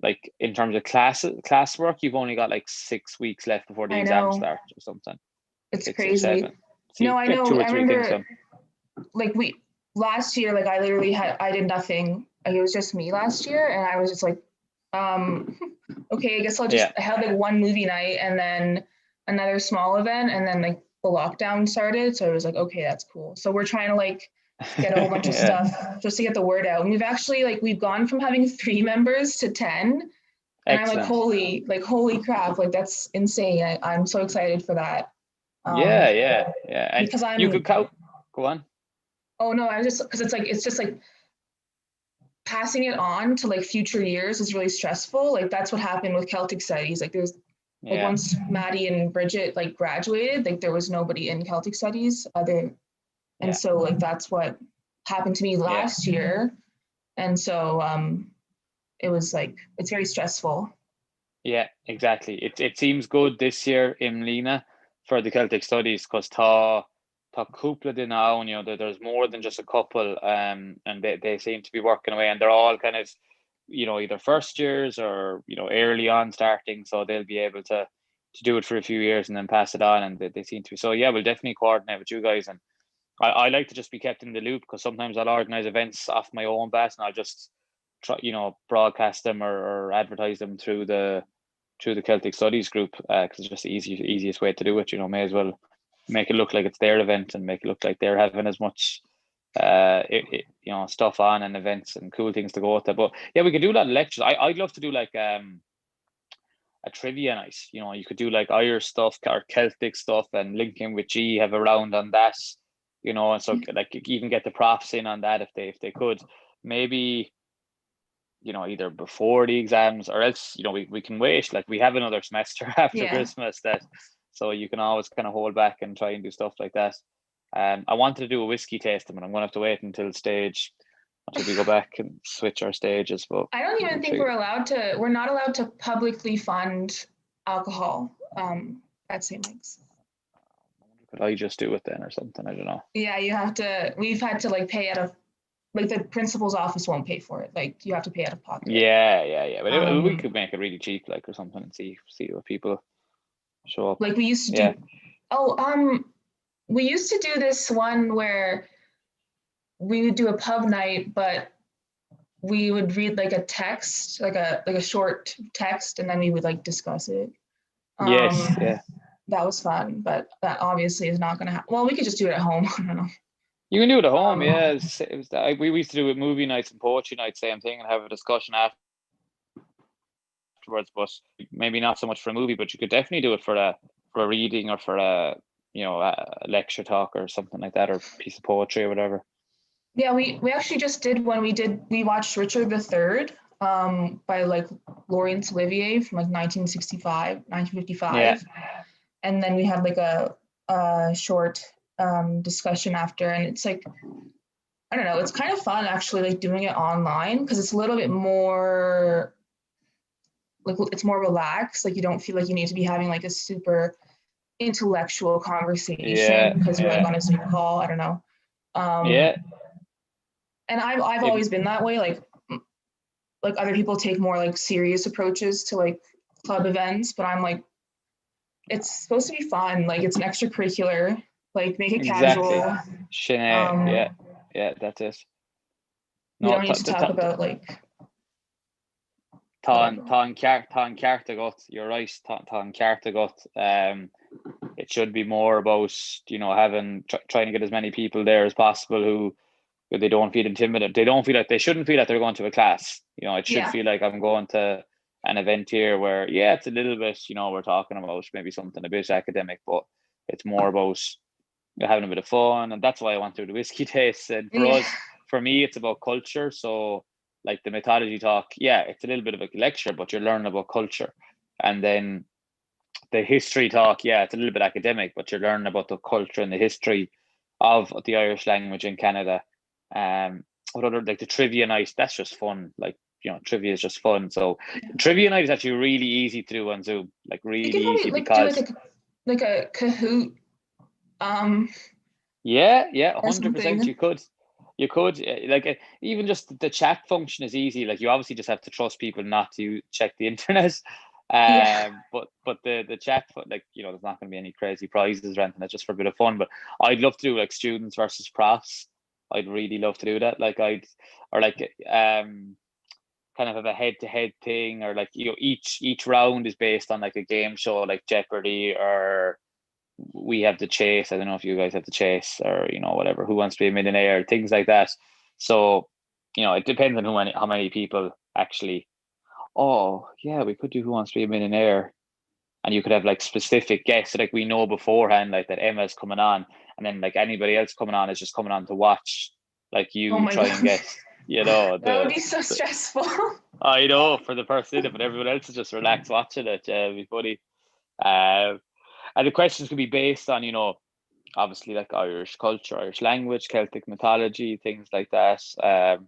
like in terms of class classwork, you've only got like six weeks left before the exam starts or something. It's six crazy. So no, I know. I remember, like we last year, like I literally had I did nothing. Like, it was just me last year, and I was just like, um, okay, I guess I'll just yeah. I had like one movie night and then another small event, and then like the lockdown started. So I was like, okay, that's cool. So we're trying to like get a whole bunch of yeah. stuff just to get the word out. And we've actually like we've gone from having three members to 10. And I'm like, holy, like holy crap, like that's insane. I, I'm so excited for that. Um, yeah, yeah, yeah. And because I'm you could count go on. Oh no, I was just because it's like it's just like passing it on to like future years is really stressful. Like that's what happened with Celtic studies. Like there's like yeah. once Maddie and Bridget like graduated, like there was nobody in Celtic studies other and yeah. so like that's what happened to me last yeah. year. And so um it was like it's very stressful. Yeah, exactly. It it seems good this year i mbliana for the Celtic Studies because tá tá cúpla duine ann, you know, there, there's more than just a couple um, and they, they seem to be working away and they're all kind of, you know, either first years or, you know, early on starting, so they'll be able to to do it for a few years and then pass it on and they, they seem to be. So yeah, we'll definitely coordinate with you guys and I, I like to just be kept in the loop because sometimes I'll organize events off my own bat and I'll just try, you know, broadcast them or, or advertise them through the through the Celtic Studies group because uh, it's just the easy, easiest way to do it. You know, may as well make it look like it's their event and make it look like they're having as much uh, it, it, you know stuff on and events and cool things to go to. But yeah, we could do a lot of lectures. I, I'd love to do like um, a trivia night. You know, you could do like Irish stuff or Celtic stuff and link in with G, have a round on that. You know, and so mm-hmm. like even get the profs in on that if they if they could. Maybe you know either before the exams or else you know we, we can wait like we have another semester after yeah. Christmas that so you can always kind of hold back and try and do stuff like that um I wanted to do a whiskey tasting but I'm gonna have to wait until stage until we go back and switch our stages but I don't even think we're allowed to we're not allowed to publicly fund alcohol um at St. Mike's could I just do it then or something I don't know yeah you have to we've had to like pay out of like the principal's office won't pay for it like you have to pay out of pocket yeah yeah yeah but um, we could make it really cheap like or something and see see what people show up like we used to do yeah. oh um we used to do this one where we would do a pub night but we would read like a text like a like a short text and then we would like discuss it um, yes yeah that was fun but that obviously is not gonna happen well we could just do it at home I don't know You can do it at home, um, yeah. It was, it was, I, we used to do it movie nights and poetry nights, same thing, and have a discussion afterwards. But maybe not so much for a movie, but you could definitely do it for a for a reading or for a you know a lecture talk or something like that, or piece of poetry or whatever. Yeah, we we actually just did when we did we watched Richard the Third um, by like Laurence Olivier from like 1965, 1955. Yeah. And then we had like a, a short um, discussion after and it's like I don't know, it's kind of fun actually like doing it online because it's a little bit more like it's more relaxed. Like you don't feel like you need to be having like a super intellectual conversation Yeah, because you're like yeah. on a Zoom call. I don't know. Um, Yeah. And I've I've It- always been that way. Like m- like other people take more like serious approaches to like club events, but I'm like it's supposed to be fun. Like it's an extracurricular. Like make it Exactly. casual. Sin é, Um, yeah, yeah, that's it. We No, don't need tá to talk tá about like tá an tá an ceart tá an ceart agat, you're right, tá tá an ceart agat. Um, it should be more about, you know, having tr trying to get as many people there as possible who who they don't feel intimidated. They don't feel like they shouldn't feel like they're going to a class. You know, it should yeah. feel like I'm going to an event here where, yeah, it's a little bit, you know, we're talking about maybe something a bit academic, but it's more about having a bit of fun. And that's why I want to do the whiskey taste. And for Yeah. us, for me, it's about culture. So like the mythology talk, yeah, it's a little bit of a lecture, but you're learning about culture. And then the history talk, yeah, it's a little bit academic, but you're learning about the culture and the history of the Irish language in Canada. Um, what other like the trivia night, that's just fun. Like, you know, trivia is just fun. So trivia night is actually really easy to do on Zoom, like You really could probably easy like do like because a like a Kahoot um yeah, yeah, or 100% something. you could. You could eh, like eh, even just the chat function is easy. Like you obviously just have to trust people not to check the internet. Yeah. Um, but but the the chat like you know there's not going to be any crazy prizes or anything. It's just for a bit of fun. But I'd love to do like students versus profs. I'd really love to do that. Like I'd or like um kind of have a head-to-head thing or like you know each each round is based on like a game show like Jeopardy or we have the chase. I don't know if you guys have the chase or you know whatever. Who wants to be a millionaire? Things like that. So you know it depends on who many how many people actually. Oh yeah, we could do Who Wants to Be a Millionaire, and you could have like specific guests like we know beforehand like that Emma's coming on, and then like anybody else coming on is just coming on to watch like Oh you my try and God. get you know That would the be so the stressful. I know for the person in it, but everyone else is just relaxed watching it. Yeah, it'd be funny. Um, and the questions could be based on, you know, obviously like Irish culture, Irish language, Celtic mythology, things like that. Um,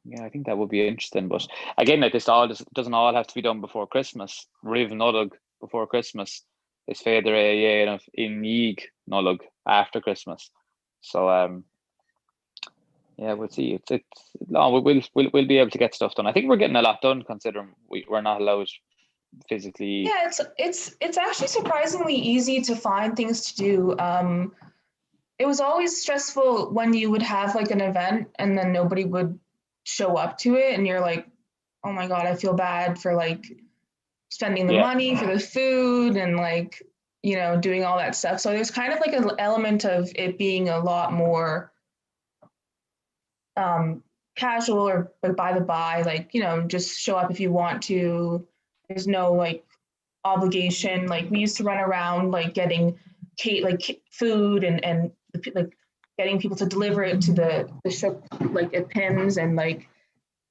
yeah, I think that would be interesting. But again, like this all this doesn't all have to be done before Christmas. Roimh Nollaig before Christmas. Is féidir é a dhéanamh i ndiaidh Nollag after Christmas. So um, yeah, we'll see. It's it's no, we'll we'll we'll be able to get stuff done. I think we're getting a lot done considering we, we're not allowed physically. Yeah, it's it's it's actually surprisingly easy to find things to do. Um, it was always stressful when you would have like an event and then nobody would show up to it and you're like, oh my God, I feel bad for like spending the Yeah. money for the food and like, you know, doing all that stuff. So there's kind of like an element of it being a lot more um, casual or but by the by, like, you know, just show up if you want to. There's no like obligation. Like we used to run around like getting Kate like food and and like getting people to deliver it to the the shop like at Pims and like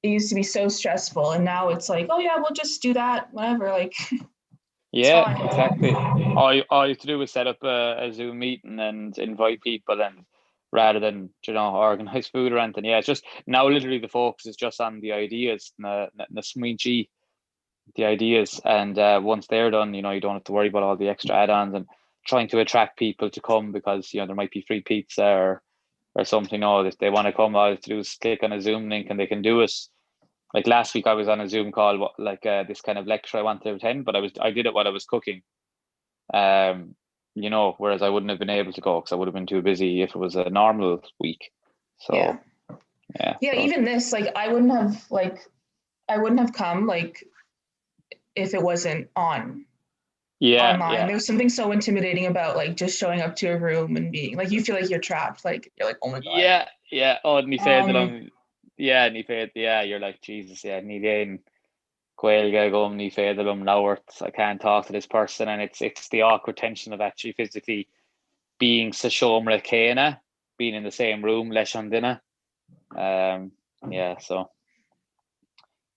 it used to be so stressful and now it's like oh yeah we'll just do that whatever like Yeah, exactly. All you, all you have to do is set up a, a Zoom meeting and invite people, and rather than you know organize food or anything. Yeah, it's just now literally the focus is just on the ideas, na na na smaointe, the ideas, and uh, once they're done, you know, you don't have to worry about all the extra add-ons and trying to attract people to come because you know there might be free pizza or or something. Oh, if they want to come, all they have to do is click on a Zoom link and they can do it. Like last week, I was on a Zoom call, like uh, this kind of lecture I wanted to attend, but I was I did it while I was cooking. Um, you know, whereas I wouldn't have been able to go because I would have been too busy if it was a normal week. So yeah yeah, yeah so even this like I wouldn't have like I wouldn't have come like if it wasn't on yeah, online. yeah. There's something so intimidating about like just showing up to a room and being like you feel like you're trapped. Like you're like, oh my God. Yeah, yeah. Oh, ní féidir Um, liom yeah, ní féidir yeah, you're like Jesus, yeah, níl aon Gaeilge agam, ní féidir liom labhairt, I can't talk to this person and it's it's the awkward tension of actually physically being sa seomra céanna, being in the same room leis an duine. Um, yeah, so.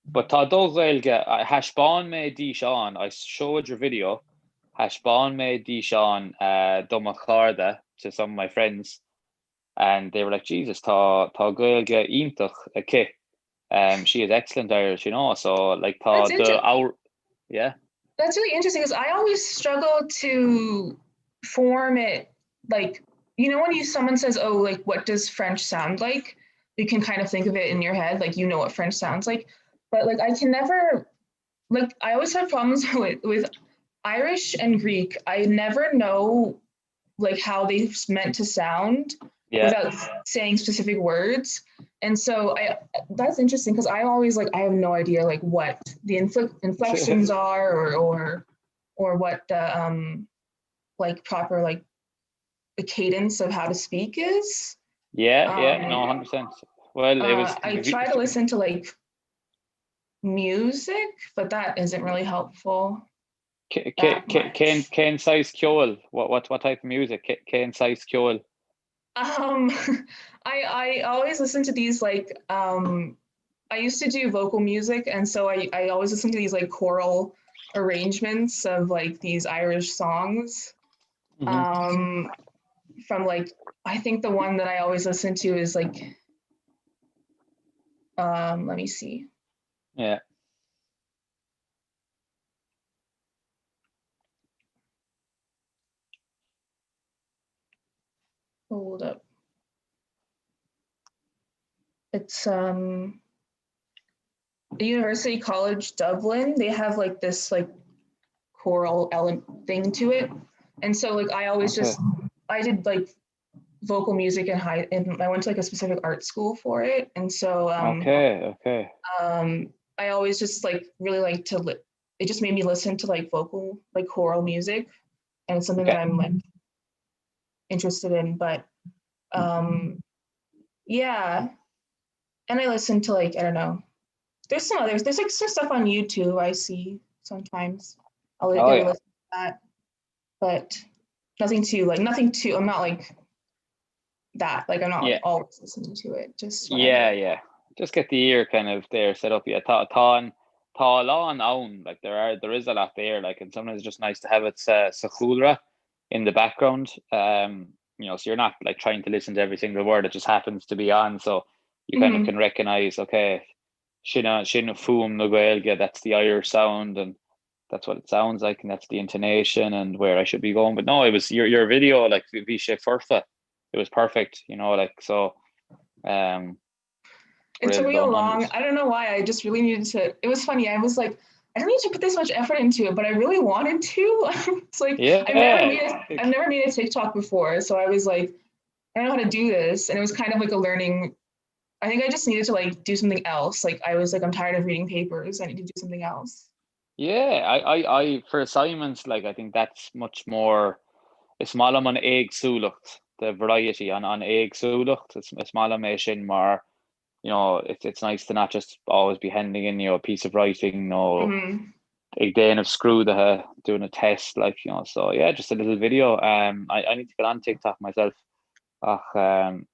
But tá do Ghaeilge, thaispeáin mé d'fhíseán, I showed your video, thaispeáin mé d'fhíseán uh, do mo chairde, to some of my friends. And they were like, Jesus, tá tá Gaeilge iontach aici. Um, she is excellent Irish, you know, so like tá the yeah. That's really interesting because I always struggle to form it like you know when you someone says oh like what does French sound like you can kind of think of it in your head like you know what French sounds like but like I can never like I always have problems with with Irish and Greek I never know like how they meant to sound yeah. without saying specific words and so I that's interesting because I always like I have no idea like what the infl inflections are or or or what the um like proper like the cadence of how to speak is. Yeah, yeah, um, no, 100%. Well, it was uh, I try to listen to like music, but that isn't really helpful. Cén cén saghas ceoil? What what what type of music? Cén saghas ceoil? Um, I I always listen to these like um, I used to do vocal music, and so I I always listen to these like choral arrangements of like these Irish songs. Mm -hmm. Um, from like I think the one that I always listen to is like um, let me see. Yeah. Hold up. It's um the University College Dublin. They have like this like choral element thing to it. And so like I always okay. just I did like vocal music in high and I went to like a specific art school for it. And so um Okay, okay. Um I always just like really like to li- it just made me listen to like vocal like choral music and it's something okay. that I'm like interested in but um yeah and I listen to like I don't know there's some others there's like some stuff on YouTube I see sometimes I'll like, oh, yeah. listen to that but nothing too like nothing too I'm not like that like I'm not yeah. like, always listening to it just yeah yeah just get the ear kind of there set up yeah tá tá tá a lán ann like there are there is a lot there like and sometimes it's just nice to have it sa, sa chúlra in the background um you know so you're not like trying to listen to every single word it just happens to be on so you kind mm -hmm. of mm-hmm. can recognize okay sin sin fuaim na Gaeilge that's the Irish sound and that's what it sounds like and that's the intonation and where I should be going but no it was your your video like bhí sé foirfe it was perfect you know like so um It took me a long I don't know why I just really needed to it was funny I was like I don't need to put this much effort into it but I really wanted to it's like yeah. I've never made a, I've never made a TikTok before so I was like I don't know how to do this and it was kind of like a learning I think I just needed to like do something else like I was like I'm tired of reading papers I need to do something else Yeah I I I for assignments like I think that's much more is maith liom an éagsúlacht the variety an an éagsúlacht is is maith liom é sin mar you know it's it's nice to not just always be handing in you know a piece of writing nó mm -hmm. ag déanamh scrúdaithe doing a test like you know so yeah just a little video um I I need to get on TikTok myself ach um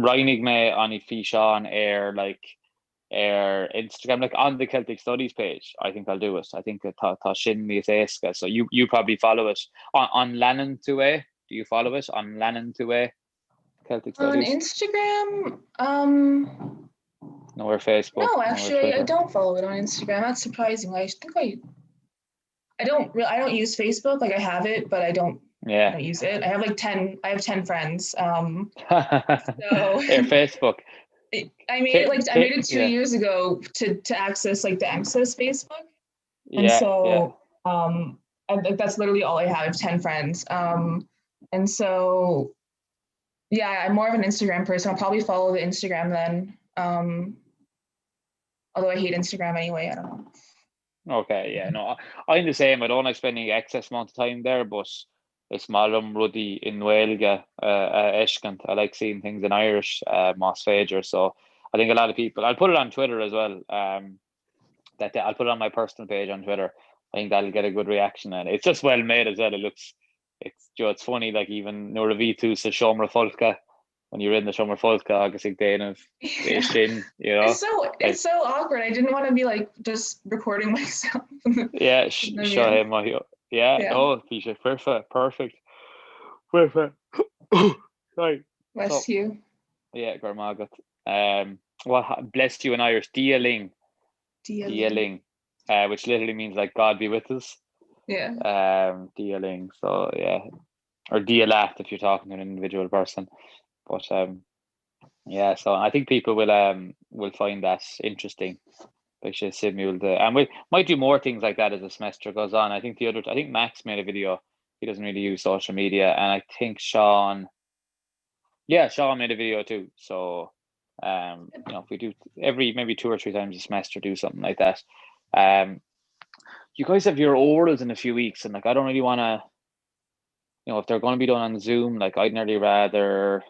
roinnfidh mé an físeán ar like ar Instagram like on the Celtic Studies page I think I'll do it I think tá tá sin níos éasca so you you probably follow it an an leanann tú é do you follow it an leanann tú é Celtic On Studies Instagram um nó ar Facebook no nó ar actually I Twitter don't follow it on Instagram that's surprising I think I I don't really I don't use Facebook like I have it but I don't yeah I don't use it I have like 10 I have 10 friends um so ar Facebook I made it like I made it 2 yeah. years ago to to access like the MSIS Facebook and yeah, so yeah. um I, like that's literally all I have I have 10 friends um and so yeah I'm more of an Instagram person I'll probably follow the Instagram then um although I hate Instagram anyway I don't know Okay yeah no I'm the same I don't like spending excess amount of time there but is maith liom rudaí i nGaeilge a fheiscint I like seeing things in Irish uh, más féidir so I think a lot of people I'll put it on Twitter as well um, that I'll put it on my personal page on Twitter I think that'll get a good reaction and it's just well made as well it looks it's you know, it's funny like even nuair a bhí tú sa seomra folctha when you're in the seomra folctha agus ag déanamh é sin you know It's so it's so awkward I didn't want to be like just recording myself yeah seo é my yeah, yeah. oh bhí sé foirfe perfect foirfe sorry Bless so, you. Yeah, go raibh maith agat. Um, well, bless you in Irish, Dia linn. Dia, Dia linn. Uh, which literally means like God be with us. Yeah. Um, Dia linn. So yeah. Or Dia leat if you're talking to an individual person. But um, yeah, so I think people will um will find that interesting. Beidh sé suimiúil de and we might do more things like that as the semester goes on. I think the other I think Max made a video. He doesn't really use social media, and I think Sean, yeah, Sean made a video too. So um, you know, if we do every maybe two or three times a semester, do something like that. Um, you guys have your orals in a few weeks, and like I don't really want to, you know, if they're going to be done on Zoom, like I'd nearly rather.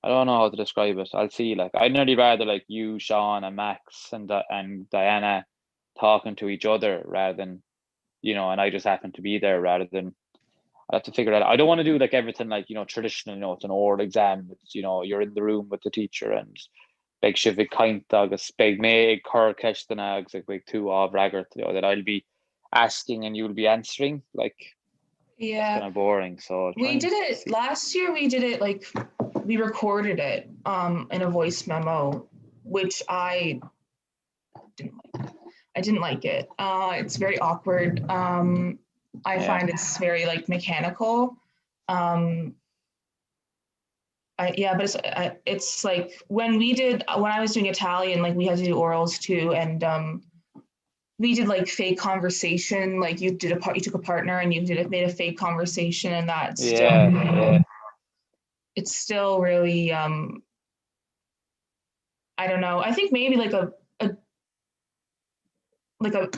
I don't know how to describe it. I'll see. Like I'd nearly rather like you, Sean, and Max, and and Diana talking to each other rather than, you know, and I just happen to be there rather than I have to figure that out. I don't want to do like everything like, you know, traditional, you know, it's an oral exam, it's, you know, you're in the room with the teacher and beidh sibh ag caint agus beidh mé ag cur ceisteanna agus ag beidh tú á bhfreagairt, you know, that I'll be asking and you'll be answering, like yeah. kind of boring. So we did it last year. We did it like we recorded it um, in a voice memo, which I didn't like. I didn't like it. Uh, it's very awkward. Um, I yeah. find it's very like mechanical. Um, I, yeah, but it's uh, it's like when we did when I was doing Italian, like we had to do orals too, and um, we did like fake conversation. Like you did a part, you took a partner and you did it, made a fake conversation, and that's yeah, still, yeah. it's still really um, I don't know. I think maybe like a, a like a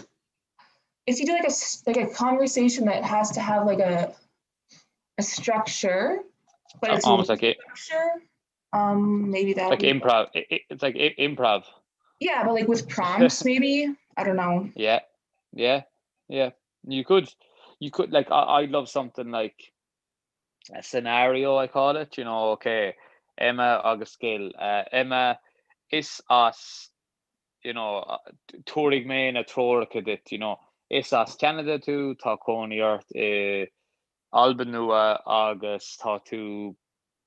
if you do like a like a conversation that has to have like a a structure, but it's almost like it structure. Um, maybe that like improv. It, it's like improv. Yeah, but like with prompts, maybe. I don't know. Yeah, yeah, yeah. You could, you could like I, I'd love something like a scenario. I call it. You know, okay, Emma agus Gil. Uh, Emma is as you know, tabharfaidh mé na treoracha duit, you know, is as Ceanada tú, tá cónaí ort i Albain Nua agus tá tú,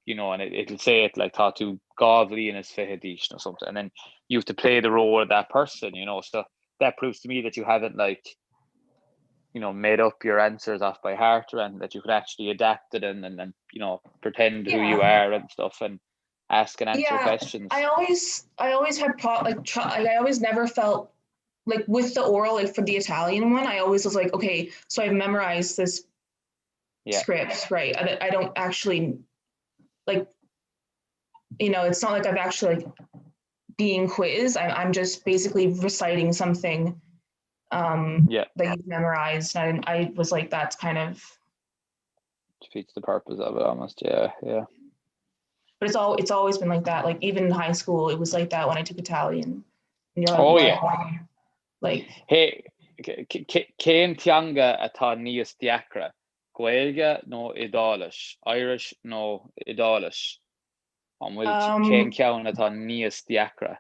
you know, and it, it'll say it like tá tú dhá bhliain is fiche d'aois or something, and then you have to play the role of that person, you know, so that proves to me that you haven't like, you know, made up your answers off by heart or anything, that you could actually adapt it and, and, and you know, pretend who you Yeah. are and stuff and ask and answer Yeah, questions. I always I always had pro like tr like I always never felt like with the oral like for the Italian one, I always was like, okay, so I've memorized this Yeah. script, right? I, I don't actually like you know, it's not like I've actually like being quizzed. I'm I'm just basically reciting something um Yeah. that you've memorized. And I, I was like, that's kind of Defeats the purpose of it almost. Yeah, yeah. but it's all it's always been like that. Like even in high school, it was like that when I took Italian. And you're like, Oh yeah. Like Hey, cén teanga atá níos deacra, Gaeilge nó Iodáilis, Irish nó Iodáilis? An bhfuil Um, cén ceann atá níos deacra?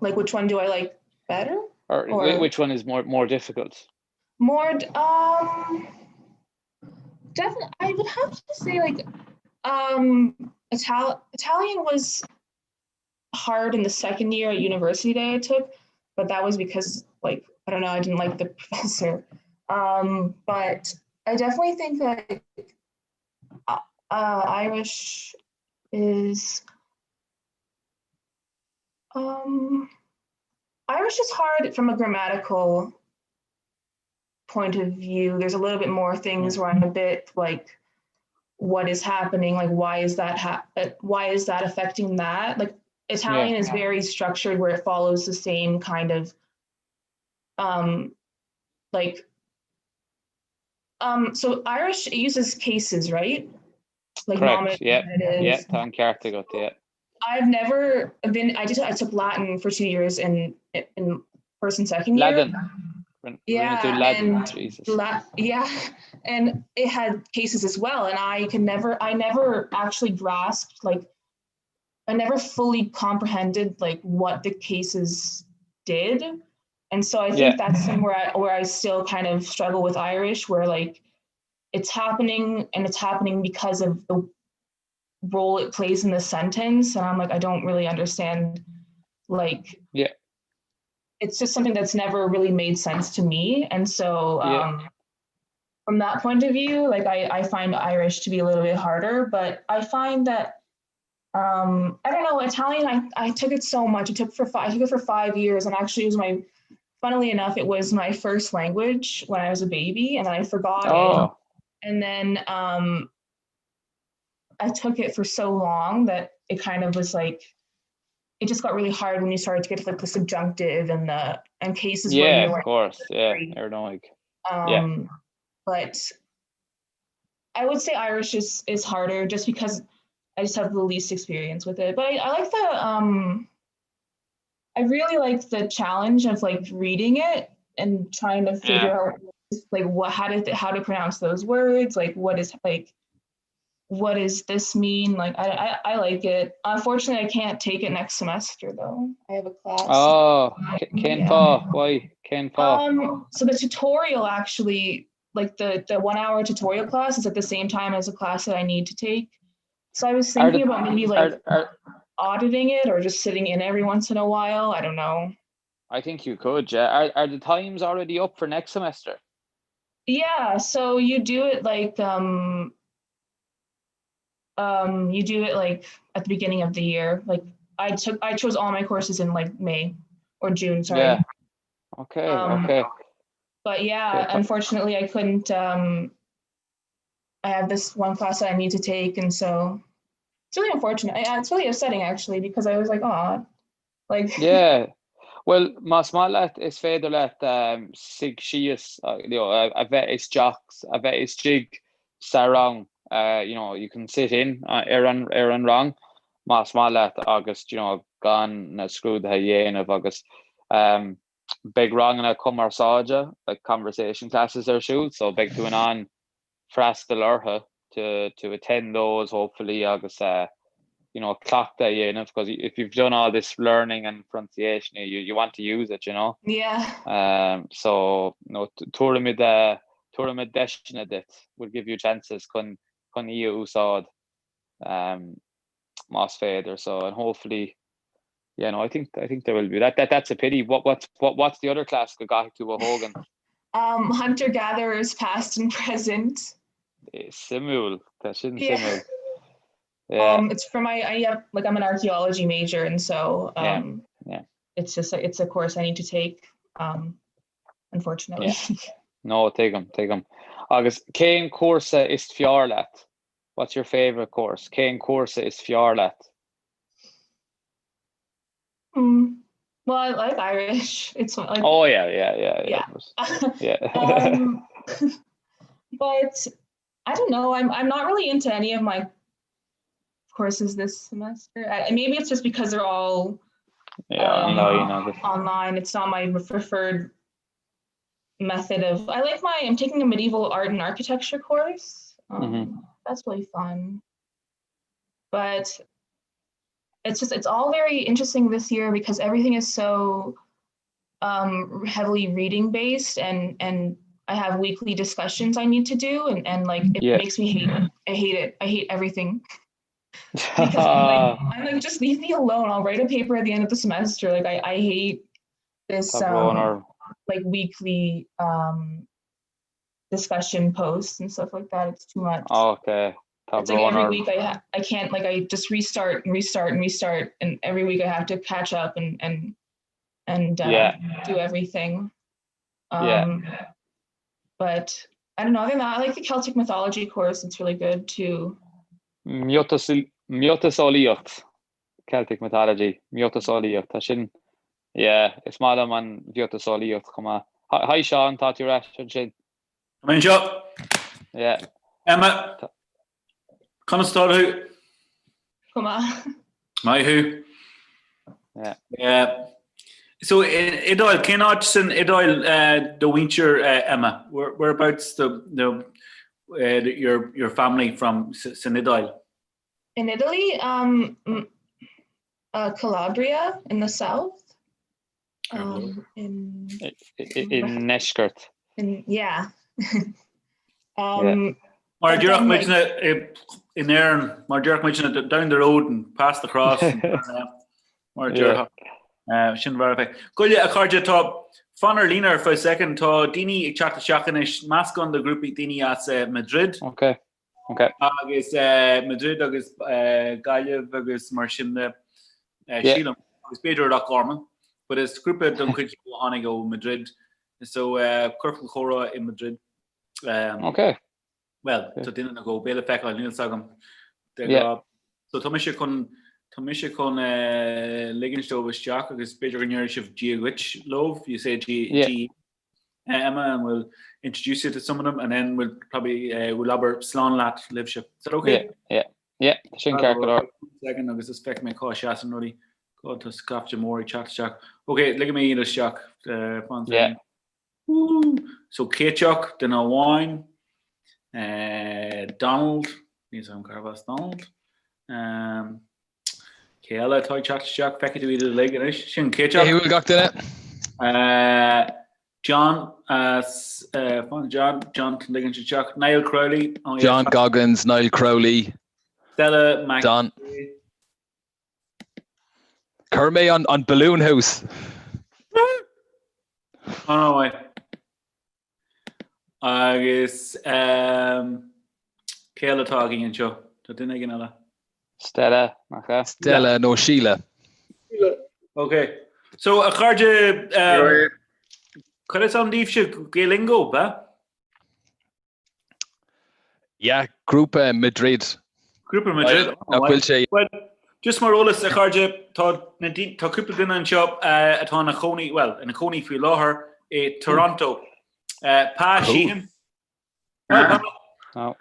like which one do I like better? Or, Or- which one is more more difficult? More um definitely I would have to say like um Ital Italian was hard in the second year at university that I took, but that was because like I don't know, I didn't like the professor. Um, but I definitely think that uh, uh, Irish is um Irish is hard from a grammatical point of view. There's a little bit more things where I'm a bit like, what is happening? Like, why is that hap- uh, why is that affecting that? Like, Italian Yeah. is very structured where it follows the same kind of um like um so Irish it uses cases, right? Like Correct. nominative, Yeah. genitive. Yeah, tá an ceart agat, yeah. I've never been I did I took Latin for two years in in first and second year. Latin. Rinne Yeah, tú Latin, and Jesus. La- yeah, and it had cases as well, and I could never, I never actually grasped like, I never fully comprehended like what the cases did, and so I think Yeah. that's somewhere I, where I still kind of struggle with Irish, where like, it's happening and it's happening because of the role it plays in the sentence and I'm like I don't really understand like yeah it's just something that's never really made sense to me and so um yeah. from that point of view like I, I find Irish to be a little bit harder but I find that um I don't know Italian I, I took it so much I took for five I took it for five years and actually it was my funnily enough it was my first language when I was a baby and I forgot oh. it and then um I took it for so long that it kind of was like it just got really hard when you started to get to like the subjunctive and the and cases yeah of course yeah like um yeah. but I would say Irish is is harder just because I just have the least experience with it but I, I like the um I really like the challenge of like reading it and trying to figure yeah. out like what how to how to pronounce those words like what is like what does this mean like I, I, I like it unfortunately I can't take it next semester though I have a class oh cén fáth why cén fáth um so the tutorial actually like the the one hour tutorial class is at the same time as a class that I need to take so I was thinking are the, about maybe like are, are, auditing it or just sitting in every once in a while I don't know I think you could yeah are, are the times already up for next semester yeah so you do it like um um you do it like at the beginning of the year like I took I chose all my courses in like May or June sorry yeah. okay um, okay but yeah okay. unfortunately I couldn't um I have this one class that I need to take and so it's really unfortunate I, it's really upsetting actually because I was like oh like yeah Well más maith leat is féidir leat um, suí síos uh, you know, a, a bheith isteach a bheith istigh sa rang uh, you know, you can sit in uh, ar an ar an rang más maith leat agus you know, gan na scrúduithe a dhéanamh agus um, beidh ranganna cumarsáide like conversation classes ar siúl so beidh tú in ann freastal orthu to to attend those hopefully agus uh, you know cleachtadh a dhéanamh because if you've done all this learning and pronunciation you you want to use it you know yeah um so no tabharfaimid uh, tabharfaimid deiseanna duit we'll give you chances chun chun í a úsáid um más féidir so and hopefully yeah no I think I think there will be that that that's a pity what what's what what's the other class go gcaithfidh tú a thógaint um hunter gatherers past and present Suimiúil tá sin yeah. suimiúil yeah. um it's for my I have like I'm an archaeology major and so um yeah. yeah. it's just it's a course I need to take um unfortunately yeah. No tuigim tuigim agus cén cúrsa is fearr leat What's your favorite course? Cén cúrsa is fearr leat? Mm. Well, I like Irish. It's like Oh yeah, yeah, yeah, yeah. Yeah. yeah. um, but I don't know. I'm I'm not really into any of my courses this semester. I, maybe it's just because they're all yeah, um, online, online. It's not my preferred method of I like my I'm taking a medieval art and architecture course. Um, mm -hmm. That's really fun. But it's just it's all very interesting this year because everything is so um, heavily reading based and and I have weekly discussions I need to do and, and like it yeah. makes me hate I hate it. I hate everything. because I'm like, I'm like just leave me alone. I'll write a paper at the end of the semester. Like I, I hate this um, like weekly um, discussion posts and stuff like that. It's too much. Okay. It's like every week I ha I can't like I just restart and restart and restart and every week I have to catch up and and and uh, yeah. do everything. Um, yeah. But I don't know. Other than that, I like the Celtic mythology course. It's really good too. Miotaseolaíocht Celtic mythology Miotaseolaíocht tá sin yeah, is maith liom an mhiotaseolaíocht chomh maith. Hi Seán, tá tú ar ais ansin. Tá mé anseo. Yeah. Emma, conas tá tú? Go maith. Maith thú. Yeah. Yeah. So Iodáil, cén áit san Iodáil uh, do mhuintir uh, Emma? Where, whereabouts the, the, uh, your, your family from san Iodáil? In Italy, um, uh, Calabria in the south. Um, in i ndeisceart. In, yeah. um, Mar díreach muidne In Éirinn, mar déarfadh muid down the road and past the cross mar déarfá. Sin mar é. Goile a chairde tá fan ar líne ar feadh second tá daoine ag teacht isteach anois meascán de ghrúpaí daoine as Madrid. Okay. Okay. Agus Madrid agus Gaillimh agus mar sin de sílim agus b'fhéidir Loch Garman. But is grúpa don chuid a tháinig ó Madrid so ciorcal comhrá i Madrid. Okay. Bhuel, tá duine nó dhó, beidh le feiceáil, níl 's agam. De ghnáth. So tá mise chun, tá mise chun ligint dóibh isteach agus b'fhéidir go ndéarfaidh sibh Dia dhuit leo, you say G, G, Emma and we'll introduce you to some of them and then we'll probably, we'll abair slán leat libhse. Is that okay? Yeah, yeah, yeah, sin ceart go leor. Second agus is feicfidh mé cá seasann rudaí. God, tá scaifte mór ag teacht isteach. Ok, ligfidh mé iad isteach. Fan Yeah. So Céiteach, duine amháin, Donald, níl 's agam carbh as Donald. Cé eile atá ag teacht isteach? Feicfidh tú iad uilig anois. Sin Céiteach. Cé bhfuil gach duine? John as fan John, John ligint isteach. Niall Crowley. John Goggins, Niall Crowley. Stella Mac. Don. Chuir mé an balún thuas. An-mhaith. Agus cé eile atá againn anseo? Tá duine éigin eile. Stella, nach ea? Stella nó Síle. Ok. So, a chairde, cad is ainm daoibhse Gaelingo, b'ea? Yeah, grúpa Madrid. Grúpa Madrid. Nach bhfuil sé. Well, just mar eolas a chairde, tá na tá cúpla duine anseo atá ina chónaí, well, ina cónaí faoi láthair i Toronto. Pa Sheehan. Pa. No.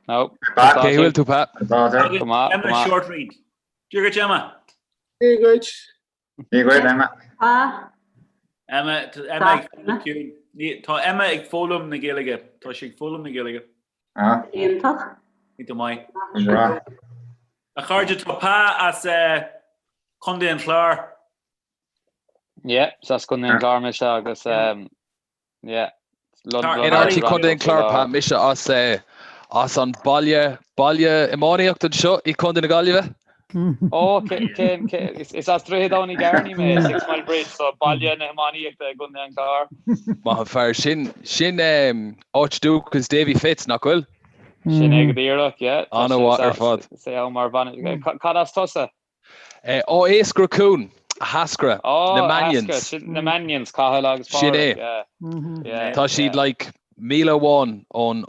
No. Cé bhfuil tú, Pa? Emma Shortreed. Dia dhuit, Emma. Dia dhuit. Dia dhuit, Emma. Pa. Emma, Emma ag foghlaim ciúin. Tá Emma ag foghlaim na Gaeilge. Tá sí ag foghlaim na Gaeilge. Ah. Iontach. Iontach maith. A chairde, tá Pa as Contae an Chláir. Yeah, is as Contae an Chláir mise agus Yeah. Cén áit i Contae an Chláir Pa? Mise as as an baile baile iománaíocht anseo i Contae na Gaillimhe. Ó cén is as Droichead Abhann Uí gCearnaigh mé, Sixmilebridge so baile na hiománaíochta i gContae an Chláir. Maith an fear. Sin sin áit dúchas Davy Fitz, nach bhfuil? Sin é go díreach, yeah. An-mhaith ar fad. Is é mar Cad as tusa? Ó Eascra Cuan, Eascra, na Mannions. Na Mannions, Cathal agus Pádraig. Sin é. Tá siad like míle amháin ón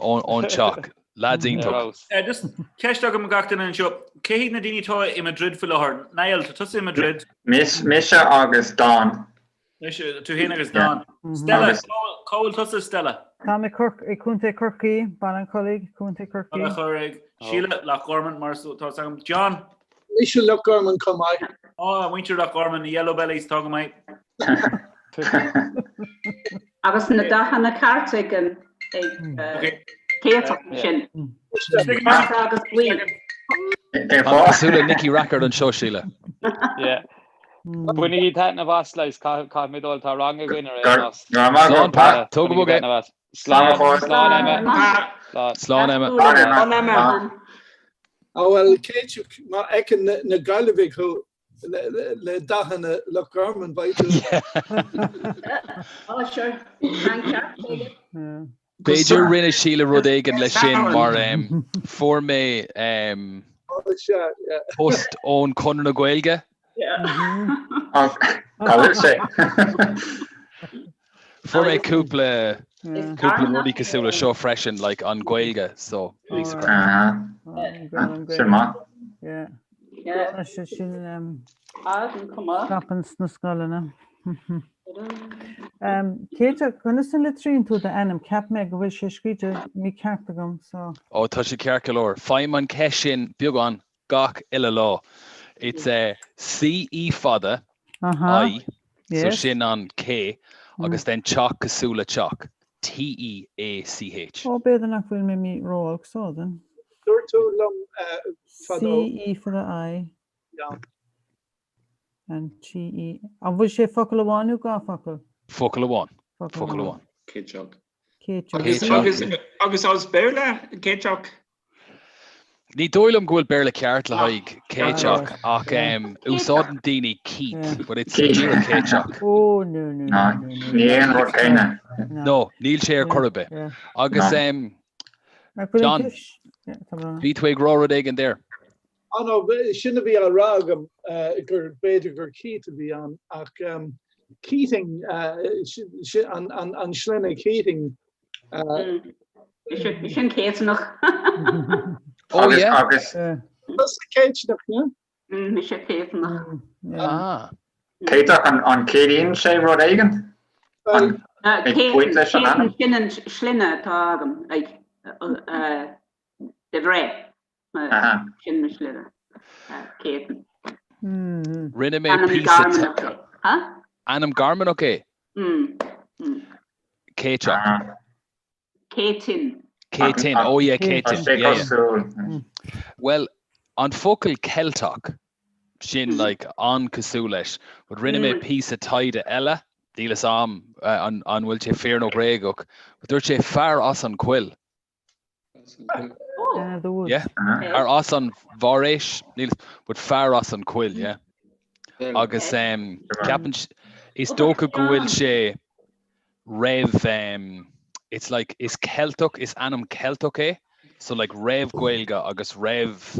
teach. Lads iontach. Just ceist agam gach duine anseo. Cé hiad na daoine atá i Madrid faoi láthair? Niall, tá tusa i Madrid. Mise agus Don. Mise, tú féin agus Don. Stella, cá bhfuil tusa, Stella? Tá mé i Contae Chorcaí, Baile an Chollaigh, Contae Chorcaí. Baile an Chollaigh. Síle, Loch Garman, mar tá fhios agam. John? Mise Loch Garman chomh maith. Á, muintir Loch Garman, na Yellow Bellies, tá go maith. Agus na dathanna cearta ag an Céatach sin. Cearta agus buí. Cosúil le Nicky Rackard anseo, Síle. Yeah. Bainigí taitneamh as, lads, caithfidh mé dul, tá rang againn ar aon nós. Slán, Pat, tóg bog é. Slán, slán Emma. Slán Emma. Slán Emma. Á bhuel, Céiteach, má fheiceann na Gaillimhigh thú le dathanna Loch Garman, beidh tú. Á, sure. An ceart, B'fhéidir rinne Síle rud éigin leis sin mar fuair mé post ón Conradh na Gaeilge. Fuair mé cúpla cúpla rudaí cosúil le seo freisin like an Ghaeilge so píosa craic. Sin maith. Sin scaipeann sna scoileanna. Céiteach, conas a litríonn tú d'ainm? Cheap mé go bhfuil sé scríte mícheart agam, so. Ó, tá sé ceart go leor. Faighim an cheist sin beagán gach uile lá. It's C E fada I, so sin an K, agus then teach cosúil le teach, T E A C H. Ó, b'fhéidir nach bhfuil mé mí ró-olc so, then. Dúirt tú liom fadó. C E fada I. Yeah. An T E. An bhfuil sé focal amháin nó dhá focal? Focal amháin. Focal amháin. Céiteach. Céiteach. Agus, agus, agus as Béarla, Céiteach? Ní dóigh liom go bhfuil Béarla ceart le haghaidh Céiteach ach úsáideann daoine Keith, but it's díreach Céiteach. Oh, no, no, no, no, no. Ní aon rud céanna. No, níl sé ar chor ar bith. Agus John, bhí tú ag rá rud éigin there? Ah no, sin a bhí á rá agam gur b'fhéidir gur Keith a bhí ann ach Keating, an sloinne Keating. Sin Céiteannach. Oh yeah. Agus. Céiteannach, yeah? Mise Céiteannach. Ah. Céiteach an ciallaíonn sé rud éigin? Ag baint leis an ainm? Sin an sloinne atá agam, like, de bhreith. Sin mo shloinne. Céiteann. Rinne mé píosa. Ainm gairmeach é? Céiteach. Céitinn. Céitinn, oh yeah, Céitinn. Yeah, yeah. Well, an focal Ceilteach, sin like an-cosúil leis, but rinne mé píosa taighde eile, níl fhios a'm an bhfuil sé fíor nó bréagach, but dúirt sé fear as an choill. Yeah, fear as an bhforaois, níl, but fear as an choill, yeah. Agus um, ceapann, is dócha go bhfuil sé roimh, um, it's like, is Ceilteach, is ainm Ceilteach é, so like roimh Gaeilge agus roimh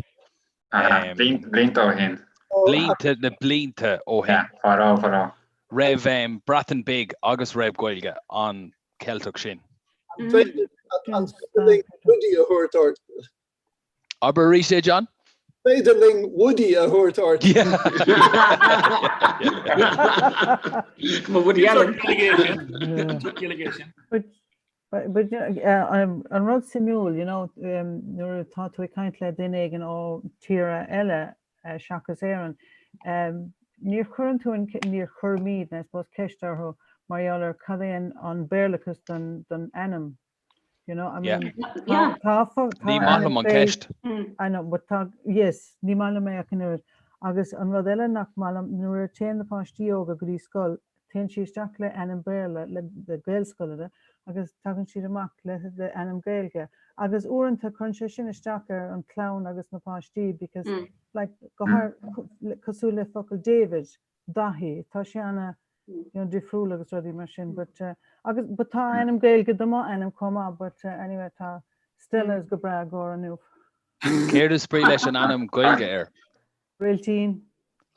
um, Blianta ó shin. Blianta na blianta ó shin. Yeah, fadó, fadó. Roimh um, Breatain Bheag agus roimh Gaeilge an Ceilteach sin. An féidir linn Woody a thabhairt ort? Abair arís é, John? Féidir linn Woody a thabhairt ort? Mo Woody Allen. But an rud suimiúil, you know, nuair atá tú ag caint le duine éigin ó tíortha eile seachas Éirinn, níor chuireann tú an, níor chuirimid, I suppose, ceist orthu mar gheall ar cad é an Béarlachas don ainm, you know, I mean, tá, tá, tá Ní maith liom an ceist. I know, but tá, yes, ní maith liom é ach an oiread. Agus an rud eile nach maith liom, nuair a téann na páistí óga go dtí scoil, Téann siad isteach le ainm Béarla le Gaelscoileanna agus tagann siad amach le le ainm Gaeilge. Agus uaireanta cuireann sé sin isteach ar an clann agus na páistí because like go háir cosúil le focal David, Daithí, tá sé ana you know difriúil agus rudaí mar sin but agus but tá ainm Gaeilge do mo ainm chomh maith but anyway tá Stella is go breá i gcomhair inniu. Céard is brí leis an ainm Gaeilge air? Réiltín.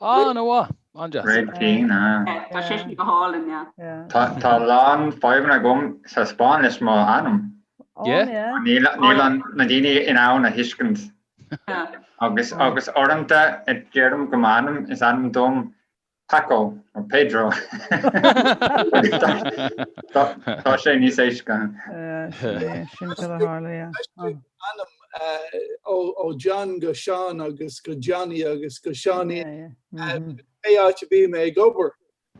Ah, an-mhaith. An-deas. Réiltín, ah. Tá sé sin go hálainn, yeah. Tá a lán fadhbanna agam sa Spáinn leis mo ainm. Yeah? Níl an na daoine in ann a thuiscint. Agus agus uaireanta deirim go m'ainm is ainm dom Paco nó Pedro. Tá sé níos éasca. Sin cad a tharla, yeah. Ainm ó John go Seán agus go Johnny agus go Seánie. Pé áit a bhí mé ag obair.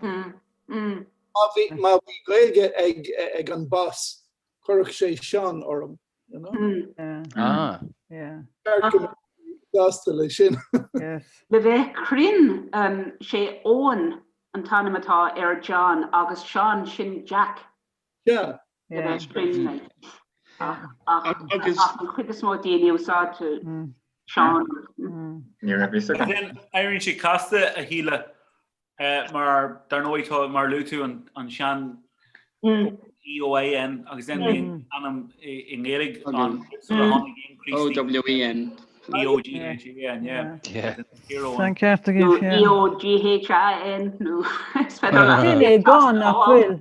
Má bhí má bhí Gaeilge ag ag an boss, chuirfeadh sé Seán orm. You know? Ah. Ceart go mbeadh sásta le sin. Le bheith cruinn, sé Eoin an t-ainm atá ar John agus Seán sin Jack. Yeah. Le bheith cruinn, like. Ach an chuid is mó daoine úsáidtear Seán. Ní raibh fhios agam. Éiríonn sé casta a Shíle mar dar ndóigh tá mar luaigh tú an sean EOIN agus then bhí ainm i nGaeilge an sula tháinig aon Críostaí. OWEN. EOGHAN, yeah. San ceart agaibh, yeah. EOGHAN nó is féidir leat. Sin é gan nach bhfuil.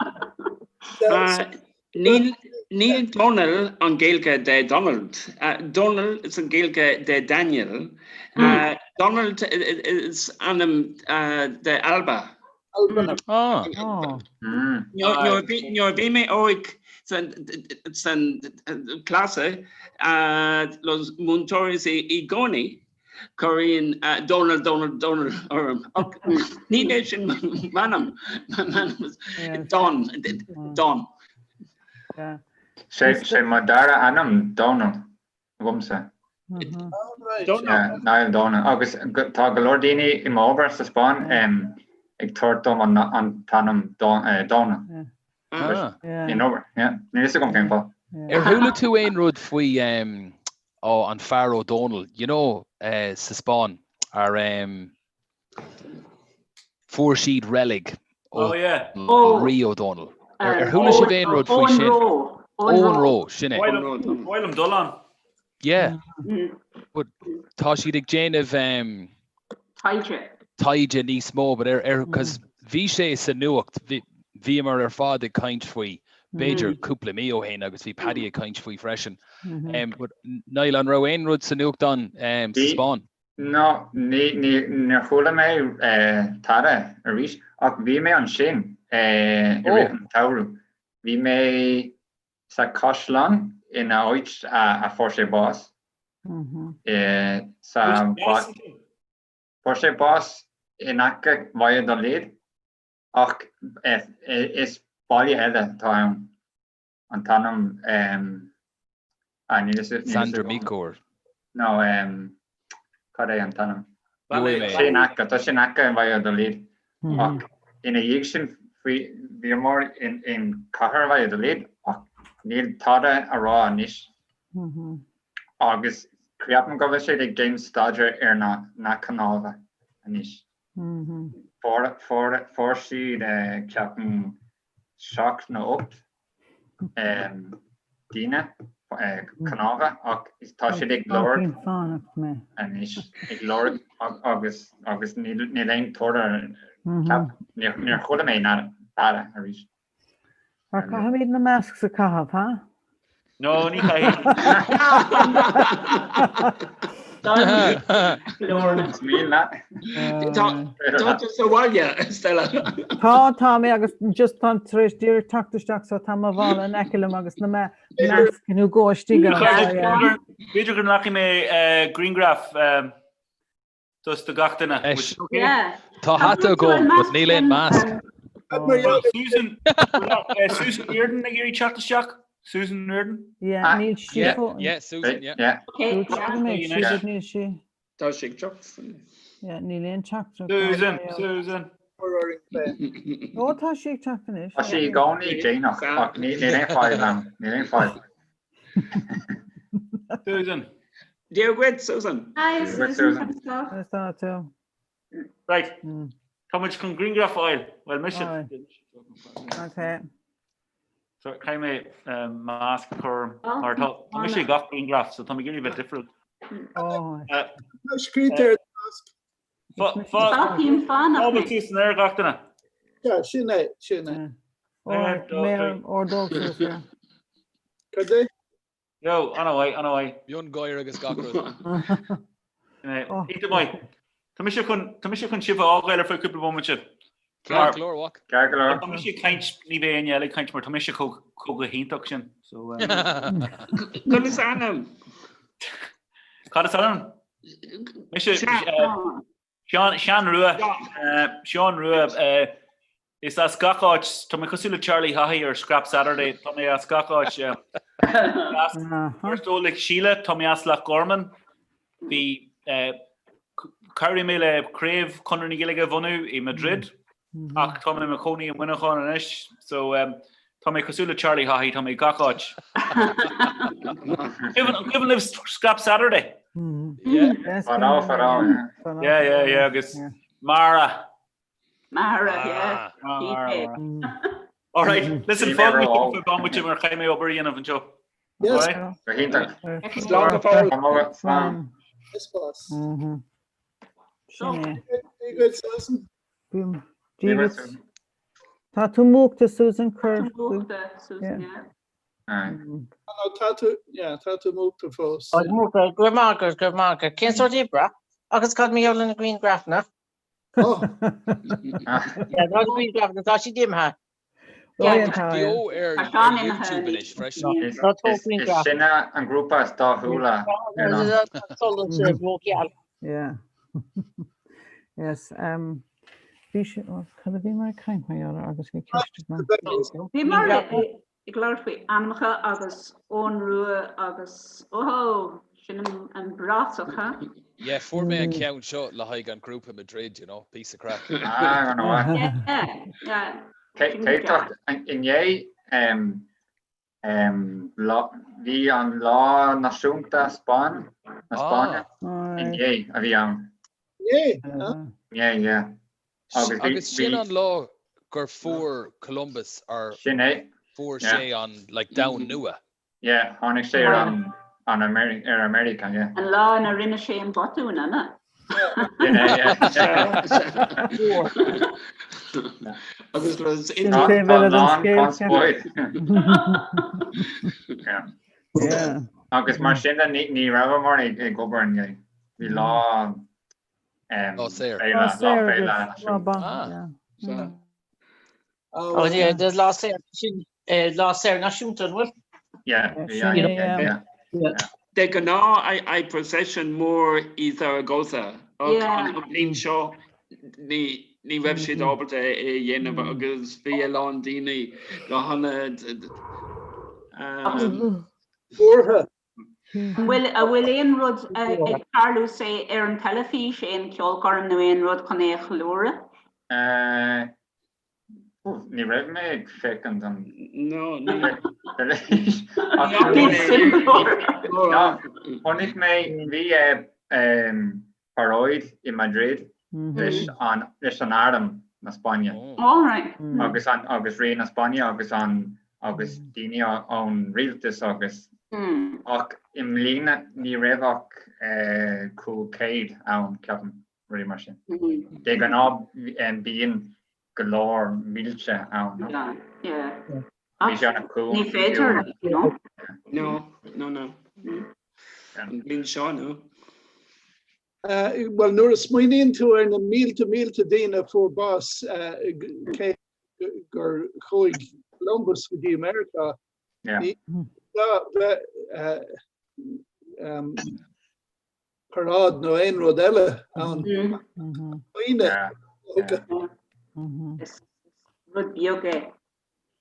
Níl níl Dónal an Gaeilge de Donald. Donald is an Gaeilge de Daniel. Donald is ainm de Alba. Ah. Nuair a bhí mé óig san san clase los múinteoirí i gcónaí Cuireann Dónal Dónal Dónal orm. Ach ní é sin m'ainm. M'ainm Don. Don. Sé mo dara ainm Dónal agamsa. Niall Dónal. Agus tá go leor daoine i m'obair sa Spáinn ag tabhairt dom an t-ainm Dónal. In obair, yeah. Níl fhios agam cén fáth. Ar chuala tú aon rud faoi? Ó, an fear Ó Dónaill, you know, sa Spáinn, ar fuair siad reilig ó Rí Ó Dónaill. Ar chuala sibh aon rud faoi sin? Eoin Ró, sin é. Ba mhaith liom dul ann. Yeah. But tá siad ag déanamh taighde. taighde níos mó, but ar, ar, cos bhí sé sa nuacht, bhíomar ar fad ag caint faoi, b'fhéidir cúpla mí ó shin agus bhí Paddy ag caint faoi freisin. But Niall, an raibh aon rud sa nuachtán sa Spáinn? No, ní, ní, níor chuala mé tada arís, ach bhí mé ansin i rith an tsamhraidh. Bhí mé sa chaisleán ina áit a fuair sé bás. Sa Fuair sé bás in aice Valladolid ach is baile eile atá ann, an t-ainm San Dromico. No, cad é an t-ainm? Sé in aice, tá sé in aice Valladolid ach ina dhiaidh sin bhíomar in cathair Valladolid ach níl tada a rá anois. Agus ceapaim go bhfuil siad ag déanamh staidéar ar na cnámha anois. Fuair siad ceapaim 7 nó 8 daoine cnámha ach tá siad ag lorg anois, ag lorg agus agus níl aon toradh níor chuala mé tada arís. Ar caithfimid na masks a chaitheamh, ha? No, ní chaithfidh. Tá tú sa bhaile, Stella. Tá, tá mé agus just tá tar éis díreach teacht isteach so tá mo mhála in aice liom agus na masc nó go istigh ann. B'fhéidir go nglacfaidh mé grianghraf Dos do gach duine. Eis. Tá hata agam, but níl aon masc. Susan, Susan Riordan ag iarraidh teacht isteach? Susan Riordan? Yeah, níl sí Yeah, yeah, Susan, yeah. Yeah. Dúirt níl sí. Tá sí ag teacht. Yeah, níl aon teacht. Susan, Susan. Ó tá sí ag teacht anois. Tá sí i gcónaí déanach ach níl aon fadhb ann, níl aon fadhb. Susan. Dia dhuit, Susan. Hi, Susan. Conas tá tú? Right. Tá muid chun grianghraf a fháil. Well, mise. Okay. So, caithfidh mé masc a chur mar tá tá mise gach grianghraf, so tá mé ag iarraidh bheith difriúil. Oh. Tá scríte ar masc. Fágfaidh suas san aer gach duine. Yeah, sin é, sin é. Ordóg suas, yeah. Cad é? Yo, an-mhaith, an-mhaith. Miongháire agus gach rud. Iontach maith. Tá mise chun, tá mise chun sibh a fhágáil ar feadh cúpla bomaite. Ceart go leor, a mhac. Ceart go leor. Tá mise ag caint, ní bheidh éinne eile ag caint mar tá mise chomh chomh go hiontach sin. So, um, Cad is ainm? Cad is ainm? Mise Seán Seán Rua Seán Rua is as gach áit tá mé cosúil le Charlie Haughey ar Scrap Saturday tá mé as gach áit Mar le Síle tá mé as Loch Garman bhí chabhraigh mé le craobh Chonradh na Gaeilge a bhunú i Madrid Ach tá mé i mo chónaí i Muineachán anois, so tá mé cosúil le Charlie Haughey, tá mé gach áit. An cuimhin libh Scrap Saturday? Yeah. Fadó, fadó, yeah. Yeah, yeah, yeah, agus Mara. Mara, yeah. Mara, Mara. All right, listen, fág mé faoi bomaite mar caithfidh mé obair a dhéanamh anseo. Yes. Go hiontach. Slán go fóill. Slán. Yes, boss. Sin é. Be good, Susan. Dia duit. Tá tú múchta, Susan, cuir. Tá tú múchta, Susan, yeah. No, tá tú, yeah, tá tú múchta fós. Tá múchta, go raibh maith agat, go raibh maith agat. Cén sórt oibre? Agus cad mar gheall ar na grianghrafanna? Oh. Yeah, tá na grianghrafanna, tá siad imithe. Beo ar YouTube anois freisin. Is sinne an grúpa is dathúla ar an. Yeah. Yes. Um, bhí sé, oh, cad a bhí mar ag caint mar gheall air agus bhí ceist agam. Bhí mar ag labhairt faoi ainmneacha agus Eoin Rua agus oh, sin an bratach, ha? Yeah, fuair mé an ceann seo le haghaidh an grúpa Madrid, you know, piece of craic. Ah, an Yeah, yeah. Céitach inné. Bhí an lá náisiúnta Spáinn, na Spáinne, inné a bhí ann. Inné? Inné, yeah. Agus sin an lá gur fuair Columbus or Sin é. fuair sé an like domhan nua. Yeah, tháinig sé ar an an ar America, yeah. An lá ina rinne sé an botún, an ea? Sin é, yeah. Agus le Sin taobh eile den scéal, conspóid. Yeah. Yeah. Agus mar sin de ní ní rabhamar ag ag obair inné. Bhí lá Lá saor. Féile, Lá lá saor féile agus lá náisiúnta. ban, Ah. yeah. Sea. Oh, yeah, there's lá saor sin eh, lá saor náisiúnta an bhfuil? Yeah, Yeah, bhí sin an, é, yeah, yeah. yeah. De ghnáth I procession mór i Zaragoza ach Yeah. an bhliain seo ní ní raibh siad ábalta é a dhéanamh agus bhí a lán daoine go hana um, Buartha. An bhfuil an bhfuil aon rud ag tarlú say ar an teilifís, aon ceolchoirm nó aon rud chun é a cheiliúradh? Eh, ní raibh mé ag féachaint an No, ní teilifís. Ach No, chonaic mé, bhí paráid i Madrid leis an leis an arm na Spáinne. All right. Agus an agus rí na Spáinne agus an agus daoine ón rialtas agus ach i mbliana ní raibh ach 500 ann ceapaim, rudaí mar sin. De ghnáth bíonn go leor mílte ann, no? Yeah. Bhí sé an-chiúin. Ní féidir, you know. No, no, no. An bhliain seo, no. Bhuel, nuair a smaoiníonn tú ar na mílte mílte daoine a fuair bás cé gur chuaigh Columbus go dtí Meiriceá, ní gá bheith paráid nó aon rud eile ann. Daoine. Is rud beag é.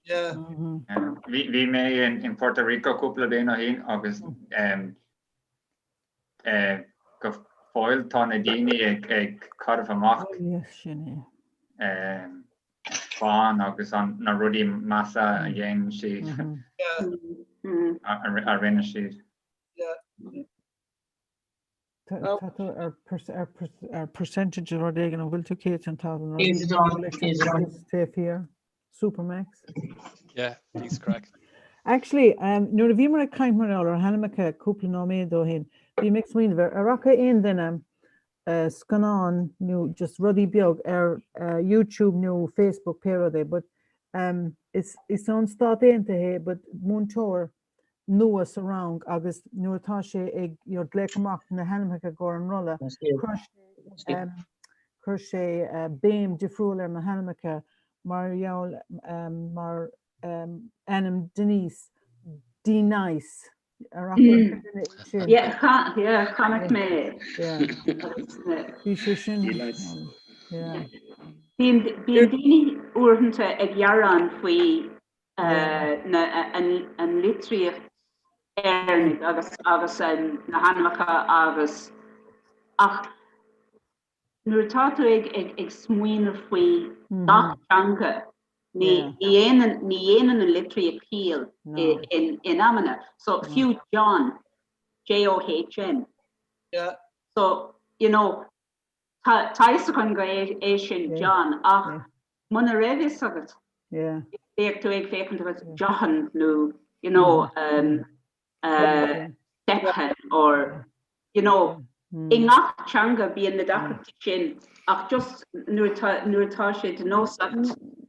Yeah. Bhí mé in Puerto Rico cúpla bliain ó shin agus go fóill tá na daoine ag caitheamh amach Spáinn agus na rudaí measa a dhéan siad, a rinne siad. Tá tú ar percentage rud éigin an bhfuil tú Kate an t-am taobh thiar Supermax. Yeah, piece craic. Actually, um, nuair a bhíomar ag caint mar gheall ar hainmneacha cúpla nóiméad ó shin, bhí mé ag smaoineamh ar ar fhaca aon duine uh, scannán nó just rudaí beag ar uh, YouTube nó Facebook pé rud é, but um, is, is ón Stát Aontaithe é, but múinteoir nua sa rang agus nuair atá sé ag you know, glaoch amach na hainmneacha i gcomhair an rolla, chuir sé, um, chuir sé uh, béim difriúil ar na hainmneacha mar gheall um, mar um, ainm Denise, D-Nice. Ar fhaca duine é sin? Yeah, yeah, chonaic mé. Yeah. Bhí sé sin. Um, yeah. Bíonn bíonn daoine uaireanta ag gearán faoi an litríocht Éireannaigh agus agus na hainmneacha agus ach nuair atá tú ag ag ag smaoineamh faoi gach teanga ní dhéanann ní dhéanann an litríocht ciall in in amanna. So fiú John, J-O-H-N. Yeah. So you know Tá tá fhios againn go é sin John ach muna raibh fhios agat bheadh tú ag féachaint agus John nó you know um, uh, Stephen or you know i ngach teanga bíonn na deacrachtaí sin ach just nuair atá nuair atá sé de nós agat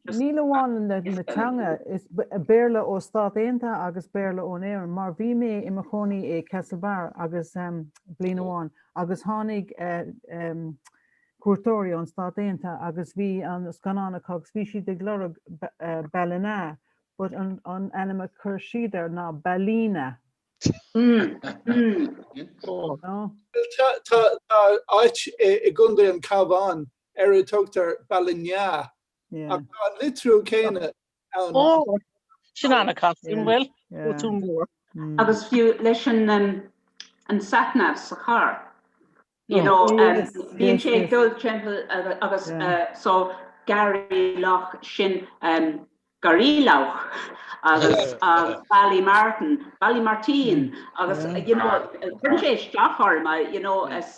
just Níl amháin na na teanga is Béarla ó Stát Aontaithe agus Béarla ón Éirinn mar bhí mé i mo chónaí i Castlebar agus um, bliain amháin agus tháinig cuairteoirí ón Stát Aontaithe agus bhí an scannán acu agus bhí siad ag lorg Ballina but an an ainm a chuir siad air ná Ballina. No? Tá tá áit i gContae an Chabháin ar a tugtar Ballinagh ach tá an litriú céanna ann. Ó, sin an-chosúil, bhuel, botún mór. Agus fiú leis an an satnav sa charr, you know, bíonn sé ag dul timpeall agus so Gary Loch sin. Garrylough agus Ballymartin, Ballymarteen agus you know cuireann sé isteach orm you know is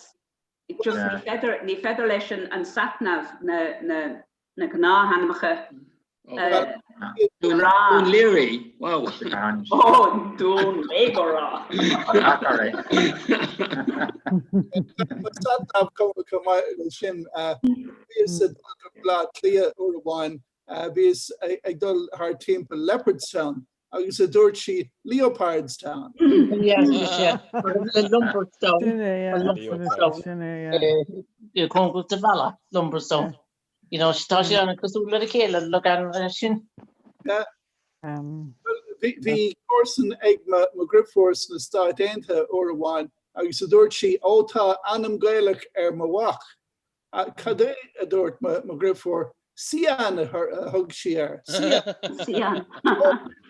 just ní féidir ní féidir leis an an satnav na na na gnáthainmneacha a rá. Dún Laoghaire, wow. Ó Dún Laoghaire. Satnav chomh maith leis sin bhíos ag dul go Baile Átha Cliath uair amháin Bhíos ag dul thar timpeall Leopardstown agus a dúirt sí Leopardstown. Lumberstown. Cóngarach do Mhala, Lumberstown. You know, tá sé an cosúil le chéile logainmneacha sin. Bhí comharsan ag mo dheirfiúr sna Stáit Aontaithe uair amháin agus a dúirt sí, ó tá ainm Gaelach ar mo mhac. Cad é a dúirt mo dheirfiúr? Cian a thug sí air. Cian.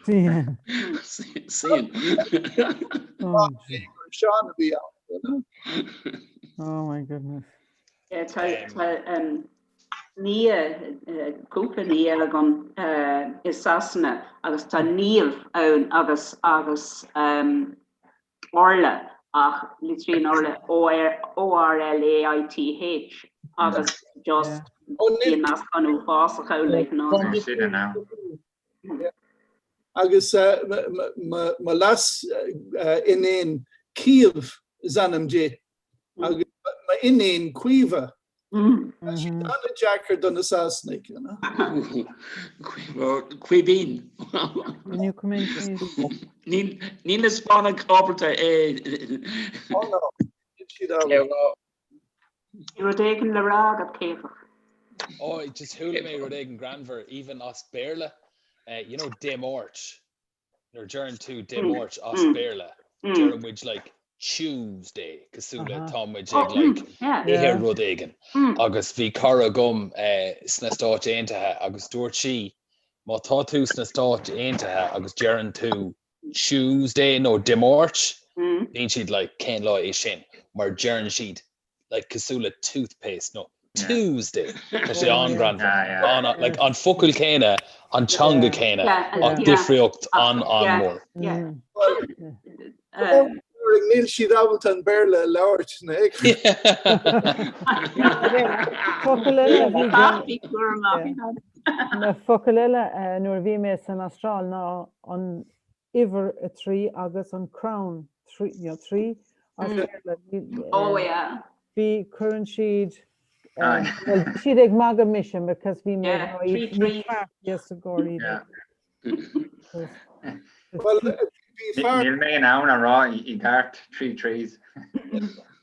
Cian. Cian. Seán a bhí ann. Oh my goodness. Tá nia, cúpla nia agam i Sasana agus tá Niamh ann agus agus Orla ach litríonn Orla O-R-L-A-I-T-H agus just bíonn meascán uafásach ann like an Agus mo leas iníon Caoimh is ainm di agus m'iníon Caoimhe. Tá sé an-deacair do na Sasanaigh, you know. Caoimhín. Can you come in please? Níl na Spáinnigh ábalta é. Oh no, níl siad ábalta. Rud éigin le rá agat, Caomhach. Oh, just chuala mé rud éigin greannmhar, even as Béarla, you know, Dé Máirt. Nuair a deireann tú Dé Máirt as Béarla, deireann muid like Tuesday cosúil le tá muid ag like ithe rud éigin. Agus bhí cara agam sna Stáit Aontaithe agus dúirt sí má tá tú sna Stáit Aontaithe agus deireann tú Tuesday nó Dé Máirt, bíonn siad like cén lá é sin mar deireann siad like cosúil le toothpaste nó Tuesday. Tá sé an-ghreannmhar. An, like, an focal céanna, an teanga céanna, ach difríocht an-an-mhór. Níl siad ábalta an Béarla a labhairt na Focal eile a bhí Na focail eile nuair a bhí mé san Astráil ná an uimhir 3 agus an crann 3, you know, 3 as Béarla. Oh yeah. Bhí, cuireann siad, well, bhí siad ag magadh mise because bhí mé ag rá ní ceart yes i gcóirí. Well, bhí fear. Níl mé in ann a rá i gceart 3 trees.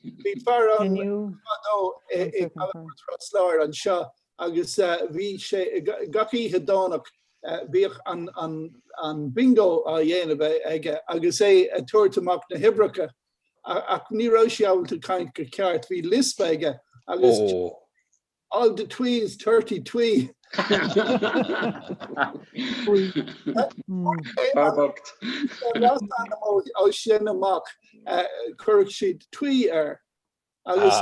Bhí fear ann fadó i gCalafort Ros Láir anseo agus bhí sé gach oíche Domhnach bhíodh an bingo á dhéanamh aige agus é ag tabhairt amach na huimhreacha ach ní raibh sé ábalta caint go ceart, bhí lisp aige agus all the twees, thirty twee. Ó sin amach chuireadh siad twee air. Agus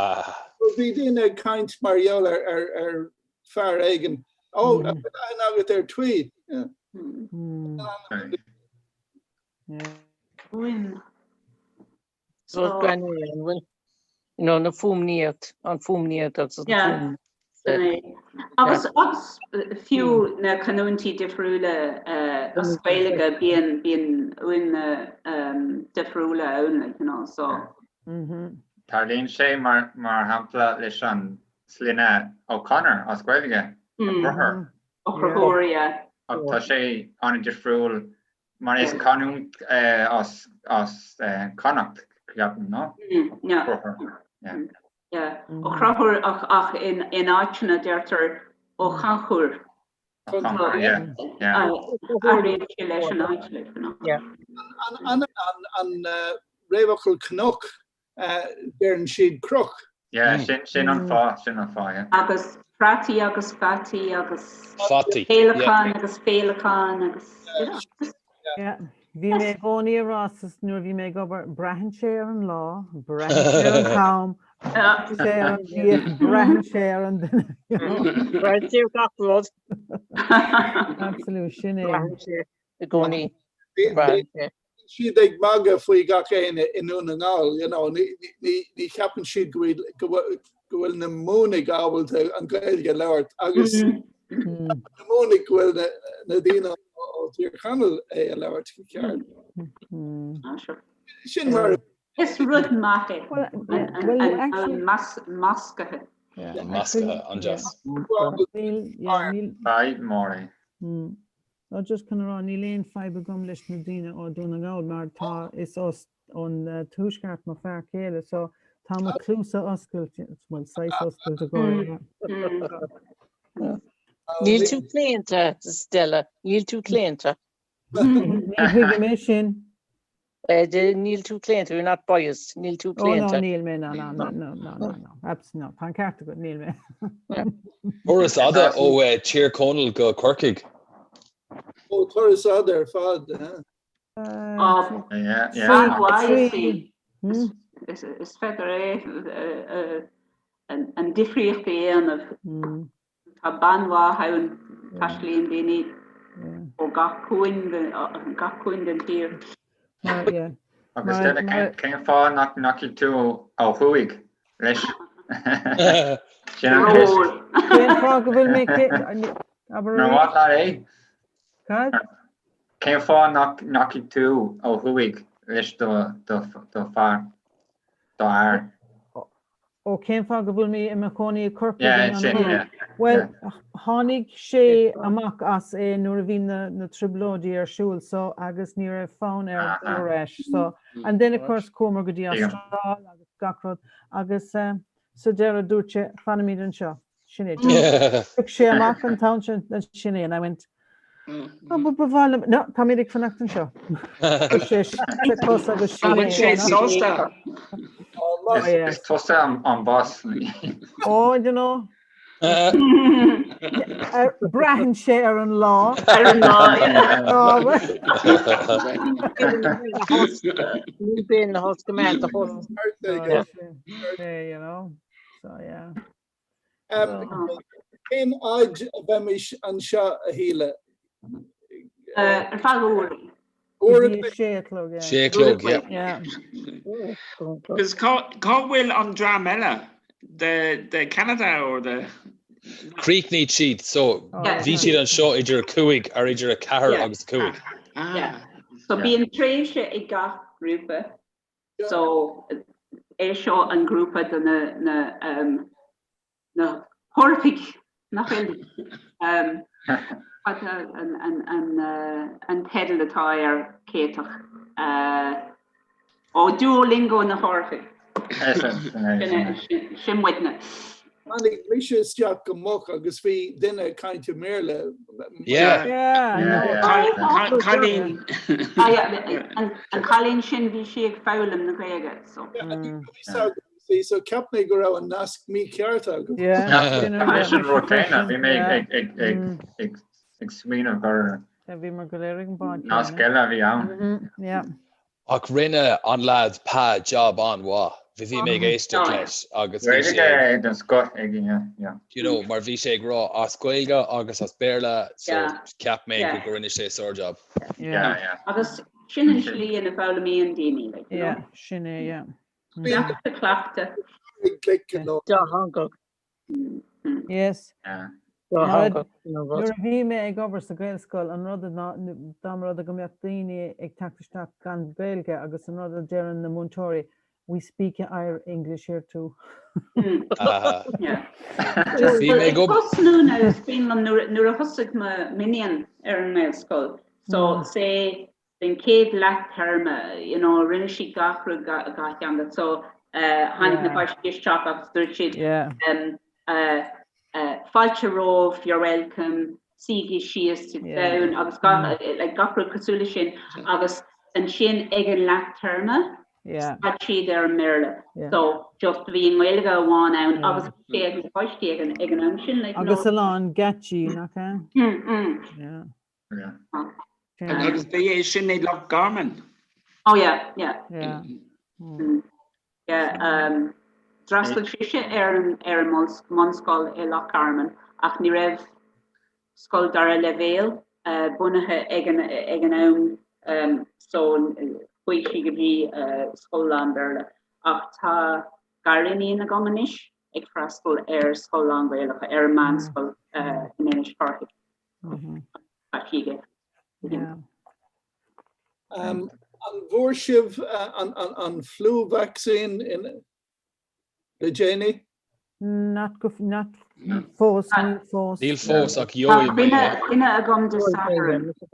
bhí daoine ag caint mar gheall ar fear éigin, Ó, an bhfuil aithne agat ar Twee? So greannmhar an bhfuil? You know, na fuaimníocht, an fuaimníocht agus an fuaim. Agus agus fiú na canúintí difriúla as Gaeilge bíonn bíonn uaimneanna difriúla ann like, you know, so. Tarlaíonn sé mar mar shampla leis an sloinne O'Connor as Gaeilge, Ó Conchúir. Ó Conchúir, yeah. Ach tá sé an-difriúil mar is canúint as as Connacht, ceapaim, no? Yeah. Yeah. Yeah. Ó Conchúir ach ach in in áiteanna deirtear Ó Conchúir. Ó Conchúir, yeah. Yeah. Athraíonn sé leis an áit, like, you know. Yeah. An an an réamhfhocal cnoc, deireann siad croc. Yeah, sin sin an fáth, sin an fáth, yeah. Agus prataí agus fataí agus Fataí, yeah. féileacáin agus féileacáin agus, you know, just. Yeah. Bhí mé i gcónaí ag rá nuair a bhí mé ag obair, braitheann sé ar an lá, braitheann sé ar an t-am. Sé ar an braitheann sé ar an duine. Braitheann sé ar gach rud. Absolute, sin é. Braitheann sé i gcónaí. Braitheann sé. siad ag magadh faoi gach éinne i nDún na nGall, you know, ní, ní, ní cheapann siad go bhfuil, go bhfuil, go bhfuil na Muimhnigh ábalta an Ghaeilge a labhairt agus na Muimhnigh go bhfuil na, na daoine ó Thír Chonaill é a labhairt go ceart. Sin mar Is rud maith é an measctha. An measctha, an-deas. Fadhb mór é. No, just chun a rá, níl aon fadhb agam leis na daoine ó Dún na nGall mar tá is as ón tuaisceart mo fear céile so tá mo cluasa oscailte, well saghas oscailte go yeah. Níl tú claonta, Stella, níl tú claonta. Ní thuigim é sin. Níl tú claonta, you're not biased, níl tú Oh no, claonta. níl mé, no, no, no, no, no, no, no, abs, no, tá an ceart agat, níl mé. Turas fhada ó Tír Chonaill go Corcaigh. Ó turas fhada ar fad, eh? Is féidir é an difríocht a dhéanamh. Tá bean mhaith ann, taistealaíonn daoine ó gach cúin gach cúin den tír. Agus Stella, cén fáth nach ndeachaigh tú ó thuaidh leis? Sin an cheist. Cén fáth go bhfuil mé Ar mhaith leat é? Cad? Cén fáth nach ndeachaigh tú ó thuaidh leis do fear? Do fhear? Ó, cén fáth go bhfuil mé i mo chónaí i Corcaigh Yeah, in sin, an yeah. Bhuel, tháinig sé amach as é nuair a bhí na, na trioblóidí ar siúl so agus ní raibh fonn air dul ar ais so and then of course chuamar go dtí Astráil agus gach rud agus eh, sa deireadh dúirt sé fanfaimid anseo. Sin é. Thug sé amach an t-am sin, sin é, and I went, oh, but ba mhaith liom, no, táimid ag fanacht anseo. Chuir sé sé cos agus sin Bhfuil é. sé sásta? Oh, yeah. Is tusa an boss. Oh, I don't know. Braitheann sé ar an lá. Ar an lá, yeah. Oh, well. Ní bíonn na host go mbeadh the host. Yeah, you know. So, yeah. Cén fhaid a bheimis anseo, a Shíle? Ar feadh uair. Uair Go dtí a sé a chlog, yeah. Sé a chlog, yeah. Yeah. Agus cá bhfuil an dream eile? De Canada or de? Chríochnaigh siad, so bhí siad anseo idir a cúig, ar idir a ceathair agus a cúig. Yeah. So bíonn tréimhse ag gach grúpa. So é seo an grúpa de na na um, na hEorpaigh nach bhfuil um, cad é an, an, an, uh, an teideal atá ar céatach uh, ó Duolingo na hEorpaigh. Sin sin muidne. Tháinig mise isteach go moch agus bhí duine ag caint i mBéarla. Yeah. Yeah. Cailín. An cailín sin bhí sí ag foghlaim na Gaeilge. So. So cheap mé go raibh an nasc mícheart agam. Sin rud céanna, bhí mé ag smaoineamh gur Bhí mar go léir ag an bád. nasc eile a bhí ann. Yeah. Ach rinne an leaid Pa job an-mhaith. Bhí bhí mé ag éisteacht leis agus bhí sé Gaeilge den scoth aige, yeah, yeah. you know, mar bhí sé ag rá as Gaeilge agus as Béarla so Yeah. cheap mé Yeah. go rinne sé sár-job. Yeah, yeah. Agus sin an slí ina bhfoghlaimíonn daoine, like, you know. Yeah, sin é, yeah. Cleachtadh, cleachtadh. Dátheangach. Yes. Yeah. Dátheangach, sin an rud. Nuair a bhí mé ag obair sa Ghaelscoil, an rud ná, dá mba rud é go mbeadh daoine ag teacht isteach gan Gaeilge agus an rud a deireann na múinteoirí, we speak Irish English here too. Yeah. Bhí mé ag Ag tosnú now, is cuimhin liom nuair nuair a thosaigh mo m'iníon ar an nGaelscoil, so say den chéad leath-téarma, you know, rinne sí gach rud dhá theanga, so tháinig na páistí isteach agus dúirt siad fáilte romhaibh, you're welcome, suígí síos, sit down agus gach, like gach rud cosúil leis sin agus ansin ag an leath-téarma stad siad ar an mBéarla. So just bhí an Ghaeilge amháin ann agus bhí sé ag na páistí ag an ag an am sin, like, you know. Agus a lán geáitsí, nach ea? Yeah. Agus ba é sin é Loch Garman. Oh yeah, yeah. Yeah. Yeah, um. D'fhreastail sise ar an ar an mbunscoil i Loch Garman ach ní raibh scoil dara leibhéal bunaithe ag an ag an am so chuaigh sí go dtí scoil lán-Bhéarla. Ach tá gariníon agam anois ag freastal ar scoil lán-Ghaelach, ar an meánscoil in Inis Córthaidh. Tá sí ag. An bhfuair sibh an flu vaccine le déanaí? Not go, not fós, níl fós. Níl fós ach gheobhaidh mé é. Tá coinne agam Dé Sathairn, so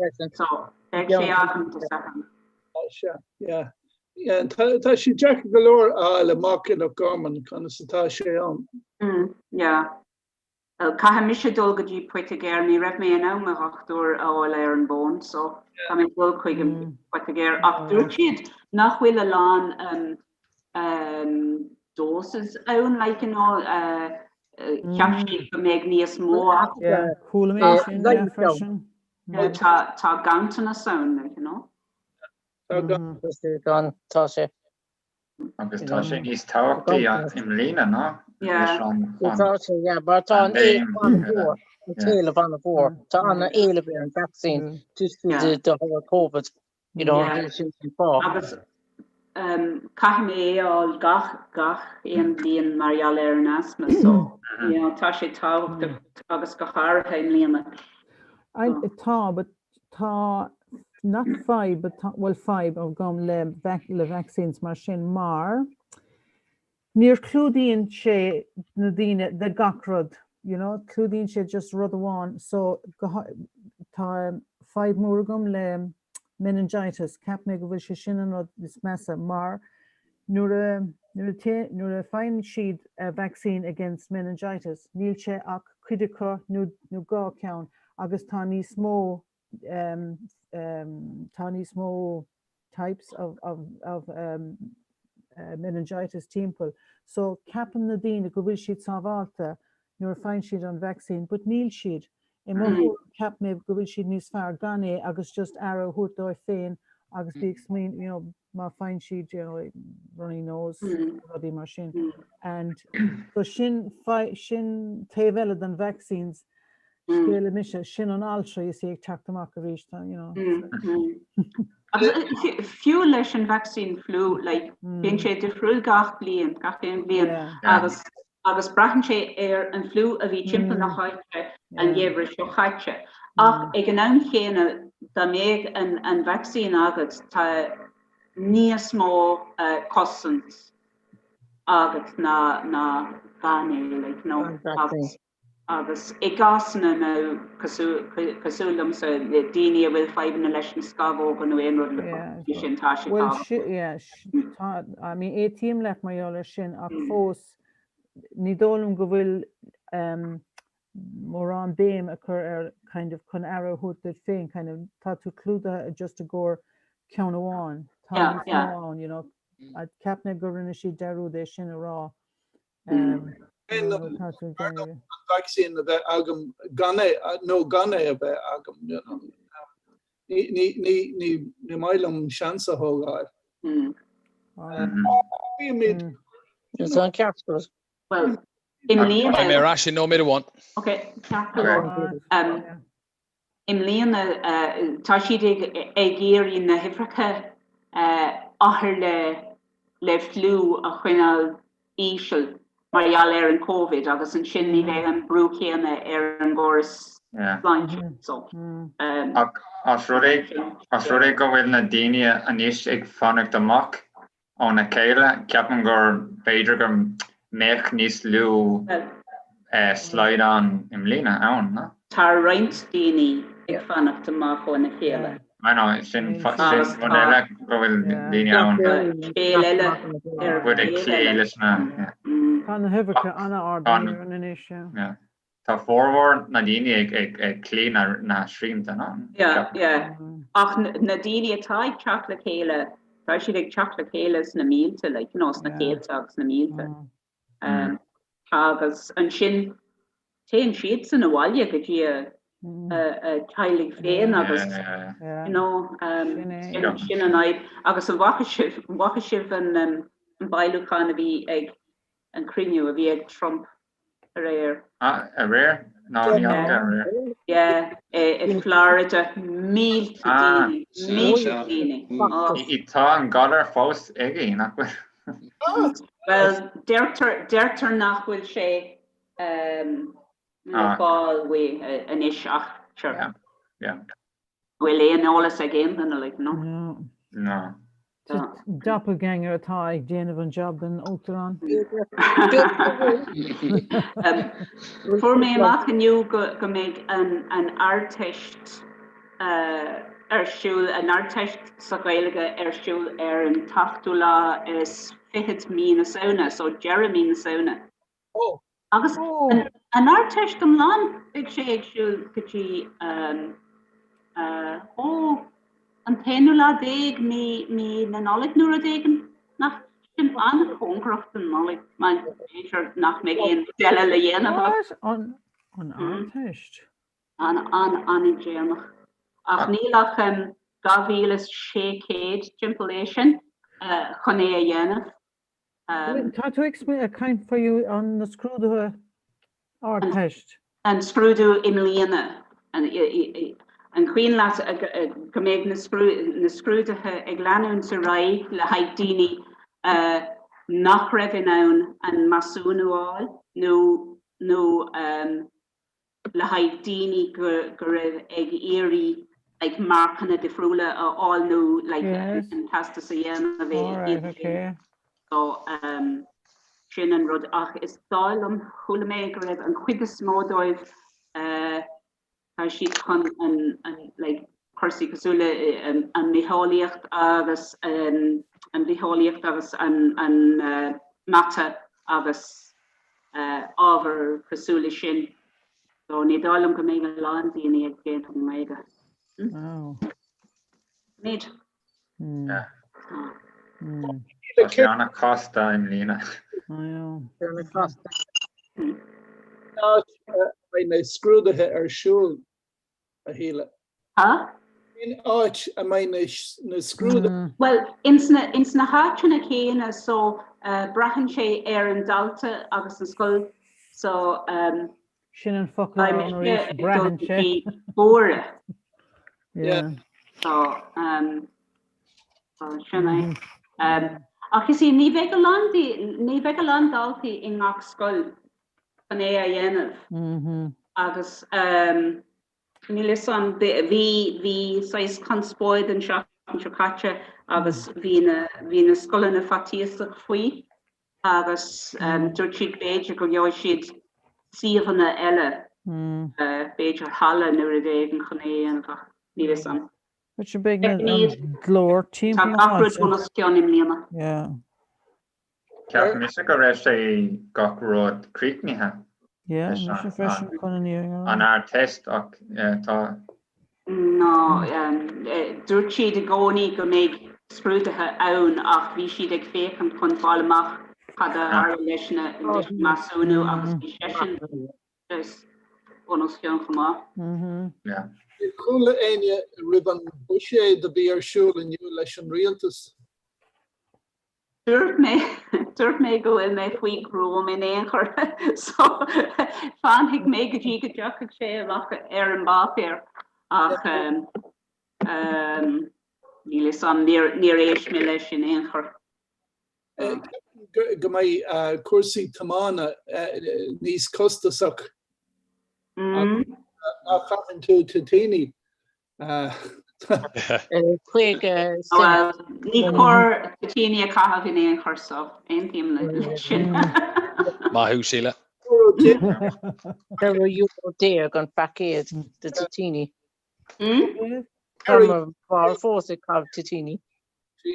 beidh sé agam Dé Sathairn. Sea, yeah. Yeah, tá sé deacair go leor a fháil amach i Loch Garman conas atá sé ann. Mm, yeah. Bhuel, caithfidh mise dul go dtí poitigéir, ní raibh mé in ann mo dhochtúir a fháil ar an bhfón, so tá mé ag dul chuig an poitigéir. Ach dúirt siad nach bhfuil a lán doses ann, like, you know, cheap siad go mbeadh níos mó acu. Yeah, chuala mé sin, yeah, freisin. Tá tá ganntanas ann, like, you know. Tá ganntanas. Tá sé. Agus tá sé níos tábhachtaí i mbliana ná leis an Tá sé, yeah, mar tá an éileamh an-mhór, an t-éileamh an-mhór. Tá an-éileamh ar an vaccine just de thoradh Covid, you know, sin an fáth. Agus caithfidh mé é a fháil gach, gach aon bhliain mar gheall ar an asthma, so, you know, tá sé tábhachtach agus go háirithe i mbliana. Tá, but Tá, not fadhb, but tá, bhuel fadhb agam le le vaccines mar sin mar níor clúdaíonn sé na daoine de gach rud, you know, clúdaíonn sé just rud amháin so go tá fadhb mór agam le meningitis, ceap mé go bhfuil sé sin an rud is measa mar nuair a nuair a nuair a faigheann siad vaccine against meningitis níl sé ach cuid acu nó nó dhá ceann agus tá níos mó tá níos mó types of of of meningitis timpeall. So ceapann na daoine go bhfuil siad sábhálta nuair a faigheann siad an vaccine but níl siad. I mo thuairim cheap mé go bhfuil siad níos fearr gan é agus just aire a thabhairt dóibh féin agus bí ag smaoin you know má faigheann siad you know runny nose rudaí mar sin. And so sin sin taobh eile den vaccines scéal mise sin an altraí is í ag teacht amach arís tá you know. Agus fiú leis an vaccine flu like bíonn sé difriúil gach bliain gach aon bhliain agus agus braitheann sé ar an fliú a bhí timpeall na háite an geimhreadh seo chaite. Ach ag an am chéanna, dá mbeadh an vacsaín agat, tá níos mó cosaint agat ná gan é, like, you know, agus. Agus i gcásanna nó cosúil liomsa, daoine a bhfuil fadhbanna leis na scamhóga nó aon rud le sin, tá sé tábhachtach. Yeah, tá, I mean, aontaím leat mar gheall air sin ach fós ní dóigh liom go bhfuil mórán béim a chur ar kind of chun aire a thabhairt duit féin, kind of tá tú clúdaithe just i gcomhair ceann amháin, tá níos mó ann, you know. Cheap mé go rinne siad dearúd é sin a rá. An vaccine a bheith agam gan é nó gan é a bheith agam. You know. Ní, ní, ní, ní, ní maith liom seans a thógáil. Bímid. Is an ceart agat. Well, i mbliana. Beidh mé ar ais i nóiméad amháin. Ok, ceart go leor. I mbliana, tá siad ag iarraidh na huimhreacha othar le fliú a choinneáil íseal mar gheall ar an Covid agus ansin ní bheidh an brú céanna ar an gcóras sláinte. So. Ach os rud é os rud é go bhfuil na daoine anois ag fanacht amach óna chéile, ceapaim gur b'fhéidir go mbeadh níos lú slaghdán i mbliana ann, no? Tá roinnt daoine ag fanacht amach óna chéile. I know, sin rud eile go bhfuil daoine ann. Scéal eile ar bhfuil ag cloí leis na. Tá na huimhreacha an-ard anois, yeah. Tá formhór na ndaoine ag cloí na srianta, no? Yeah, yeah. Ach na daoine atá ag teacht le chéile, tá siad ag teacht le chéile sna mílte, like, you know, sna céadta agus sna mílte. Um, agus ansin téann siadsan abhaile go dtí a a teaghlaigh féin agus you know, um, sin sin an fhadhb. Agus an bhfaca sibh, an bhfaca sibh an um, an bailiúchán a bhí ag. An cruinniú a bhí ag Trump aréir. Ah, aréir? No, ní fhaca aréir. Yeah, i Florida, mílte Ah, daoine, mílte daoine. Oh. Tá an galar fós aige, nach bhfuil? Well, deirtear, deirtear nach bhfuil sé um, le Ah. fáil uaidh anois ach sure. Yeah, yeah. Bhfuil aon eolas ag aon duine like, no? No. No. Doppelganger atá ag déanamh an job den Uachtarán. Fuair mé amach inniu go go mbeidh an an Ardteist ar siúl, an Ardteist sa Ghaeilge ar siúl ar an tseachtú lá is fichead mí na Samhna, so deireadh mí na Samhna. Agus an Ardteist iomlán, beidh sé ag siúl go dtí ó an t-aonú lá déag mí mí na Nollag nó rud éigin, nach sin an-chóngarach don Nollaig, mar b'fhéidir nach mbeidh aon rud eile le dhéanamh acu. An Ardteist? An an-an-déanach. Ach níl ach 2,600 timpeall é sin chun é a dhéanamh. Tá tú ag caint faoi an na scrúduithe Ardteist. An scrúdú i mbliana. An cuimhin leat go mbeidh na scrúduithe ag leanúint ar aghaidh le haghaidh daoine nach raibh in ann an measúnú a fháil nó nó le haghaidh daoine go raibh ag iarraidh like marcanna difriúla a fháil nó like an teastas a dhéanamh iad féin. So um, sin an rud ach is dóigh liom chuala mé go raibh an chuid is mó dóibh uh, tá siad chun an, an like, cúrsaí cosúil le an, an mbitheolaíocht agus um, an bhitheolaíocht agus an, an uh, mata agus ábhar cosúil leis sin. So ní dóigh liom go mbeidh a lán daoine ag déanamh an nGaeilge. Oh. Níd. Tá sé an-chasta i mbliana. Áit a mbeidh na scrúduithe ar siúl, a Shíle? Ha? Cén áit a mbeidh na scrúduithe? Bhuel, ins na, ins na háiteanna céanna so braitheann sé ar an dalta agus an scoil so Sin an focal beidh ann mise arís, ag dul braitheann go sé. dtí Bóthar. Yeah. So so sin é. Ach you see ní bheidh a lán ní bheidh a lán daltaí i ngach scoil chun é a dhéanamh agus Níl fhios a'm, bhí, bhí saghas conspóid an seachtain seo caite agus bhí na, bhí na scoileanna faitíosach faoi agus dúirt siad b'fhéidir go gheobhaidh siad suíomhanna eile, b'fhéidir halla nó rud éigin chun é a dhéanamh ach níl fhios a'm. But sure beidh an glór timpeall na háite. Tá gach rud bun os cionn i mbliana. Yeah. Cheap mise go raibh sé gach rud críochnaithe Yeah, leis mise freisin chun an fhírinne a rá. an Ardteist ach tá. No, dúirt siad i gcónaí go mbeidh scrúduithe ann ach bhí siad ag féachaint chun fáil amach cad a tharla leis na leis an measúnú agus bhí seisean saghas bun os cionn chomh maith. Yeah. Ar chuala éinne roimh an buiséad a bhí ar siúl inniu leis an rialtas? Dúirt mé, dúirt mé go bhfuil mé faoi ghruaim in aon chor so fanfaidh mé go dtí go dtiocfaidh sé amach ar an bpáipéar ach níl fhios a'm, níor, níor éist mé leis in aon chor. Go mbeidh cúrsaí tiomána níos costasach má chaitheann tú toitíní. 50 Bhuel, ní cóir toitíní a chaitheamh in aon chor so aontaím leis sin. Maith thú, Síle. €14 euro an paicéad de toitíní. Tá mo mháthair fós ag caitheamh toitíní. Cé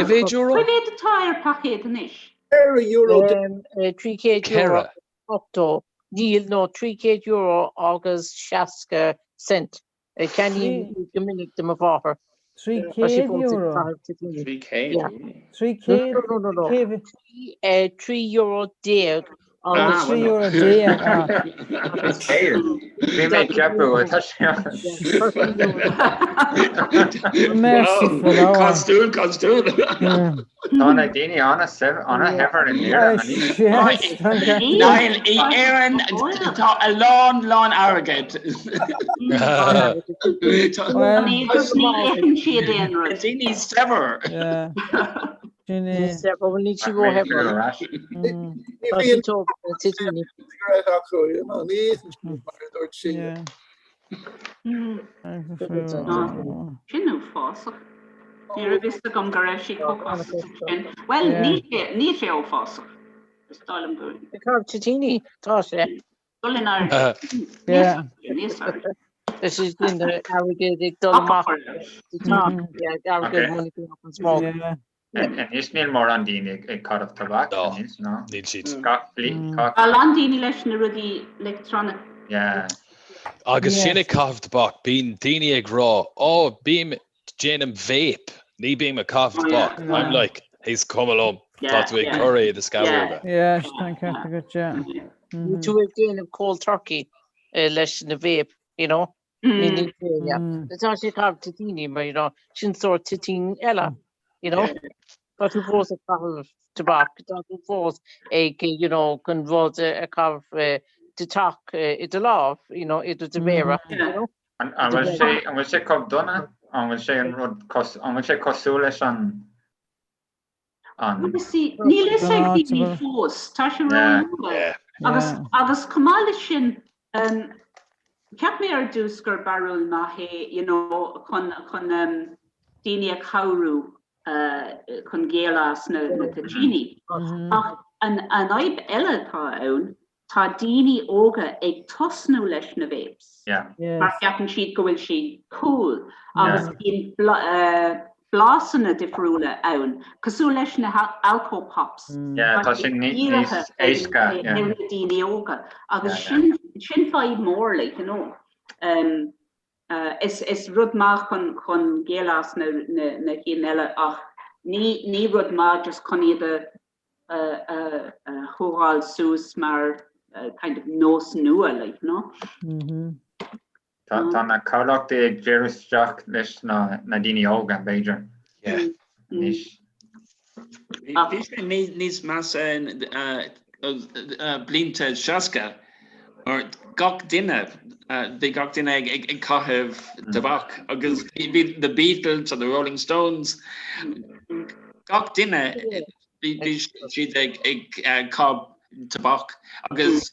mhéad euro? Cé mhéad atá ar paicéad anois? €4. €300 80. Níl, nó €300 agus 60 cent. Ceannaím iad go minic do mo mháthair. €300? €300? No, no, no, no. €13 euro. Ah, 13 euro. Bhí mé ag ceapadh tá sé. Merciful hour. Costúil, costúil. Tá na daoine an-shaibhir in Éirinn anois. Niall, i Éirinn tá a lán, lán airgead. Ní itheann siad aon rud. Daoine saibhir. Sin é. Ní saibhir, níl sí róshaibhir. Ní bhíonn cigarette acu, you know, ní itheann siad mar a dúirt sí. Sin uafásach. Ní raibh fhios agam go raibh sí chomh costasach sin. Bhuel, níl sé uafásach. Is dóigh liom go. Ag caitheamh toitíní, tá sé. Dul in airde. Níos airde. Is é sin airgead ag dul amach airgead money going up in smoke. Anois níl mórán daoine ag caitheamh tobac anois, no? Níl siad. Gach bliain. Tá a lán daoine leis na rudaí leictreonach. Yeah. Agus sin ag caitheamh tobac, bíonn daoine ag rá, ó, bím, déanaim vape, ní bím ag caitheamh tobac. I'm like, is cuma liom, tá tú ag cur é i do scamhóga. Yeah, tá an ceart agat, yeah. Níl tú ag déanamh cold turkey leis na vape, you know. Ní ní yeah. Tá sé caitheamh toitíní mar you know, sin sórt toitín eile, you know. Tá tú fós ag caitheamh tobac, tá tú fós ag you know, chun rud a chaitheamh tobac i do lámh, you know, idir do mhéara, you know. An bhfuil sé an bhfuil sé chomh dona? An bhfuil sé an rud an bhfuil sé cosúil leis an an Níl fhios ag daoine fós, tá sé ró-luath. Agus agus chomh maith leis sin, cheap mé ar dtús gur barúil maith é, you know, chun chun daoine a chabhrú chun géilleadh as na toitíní. Ach an an fhadhb eile atá ann, tá daoine óga ag tosnú leis na vapes mar ceapann siad go bhfuil siad cool agus bíonn blasanna difriúla ann, cosúil leis na alcopops. Tá sé níos éasca. Ar na daoine óga agus sin sin fadhb mór like, you know. Um, uh, is, is rud maith chun, chun géilleadh as na, na, na cinn eile ach ní, ní rud maith just chun iad a a thógáil suas mar kind of nós nua like, no? Tá na comhlachtaí ag díriú isteach leis na daoine óga, b'fhéidir. Anois. Bhí sé níos measa blianta 60 mar gach duine, bhí gach duine ag caitheamh tobac agus bhí the Beatles and the Rolling Stones, gach duine bhí siad ag caitheamh tobac agus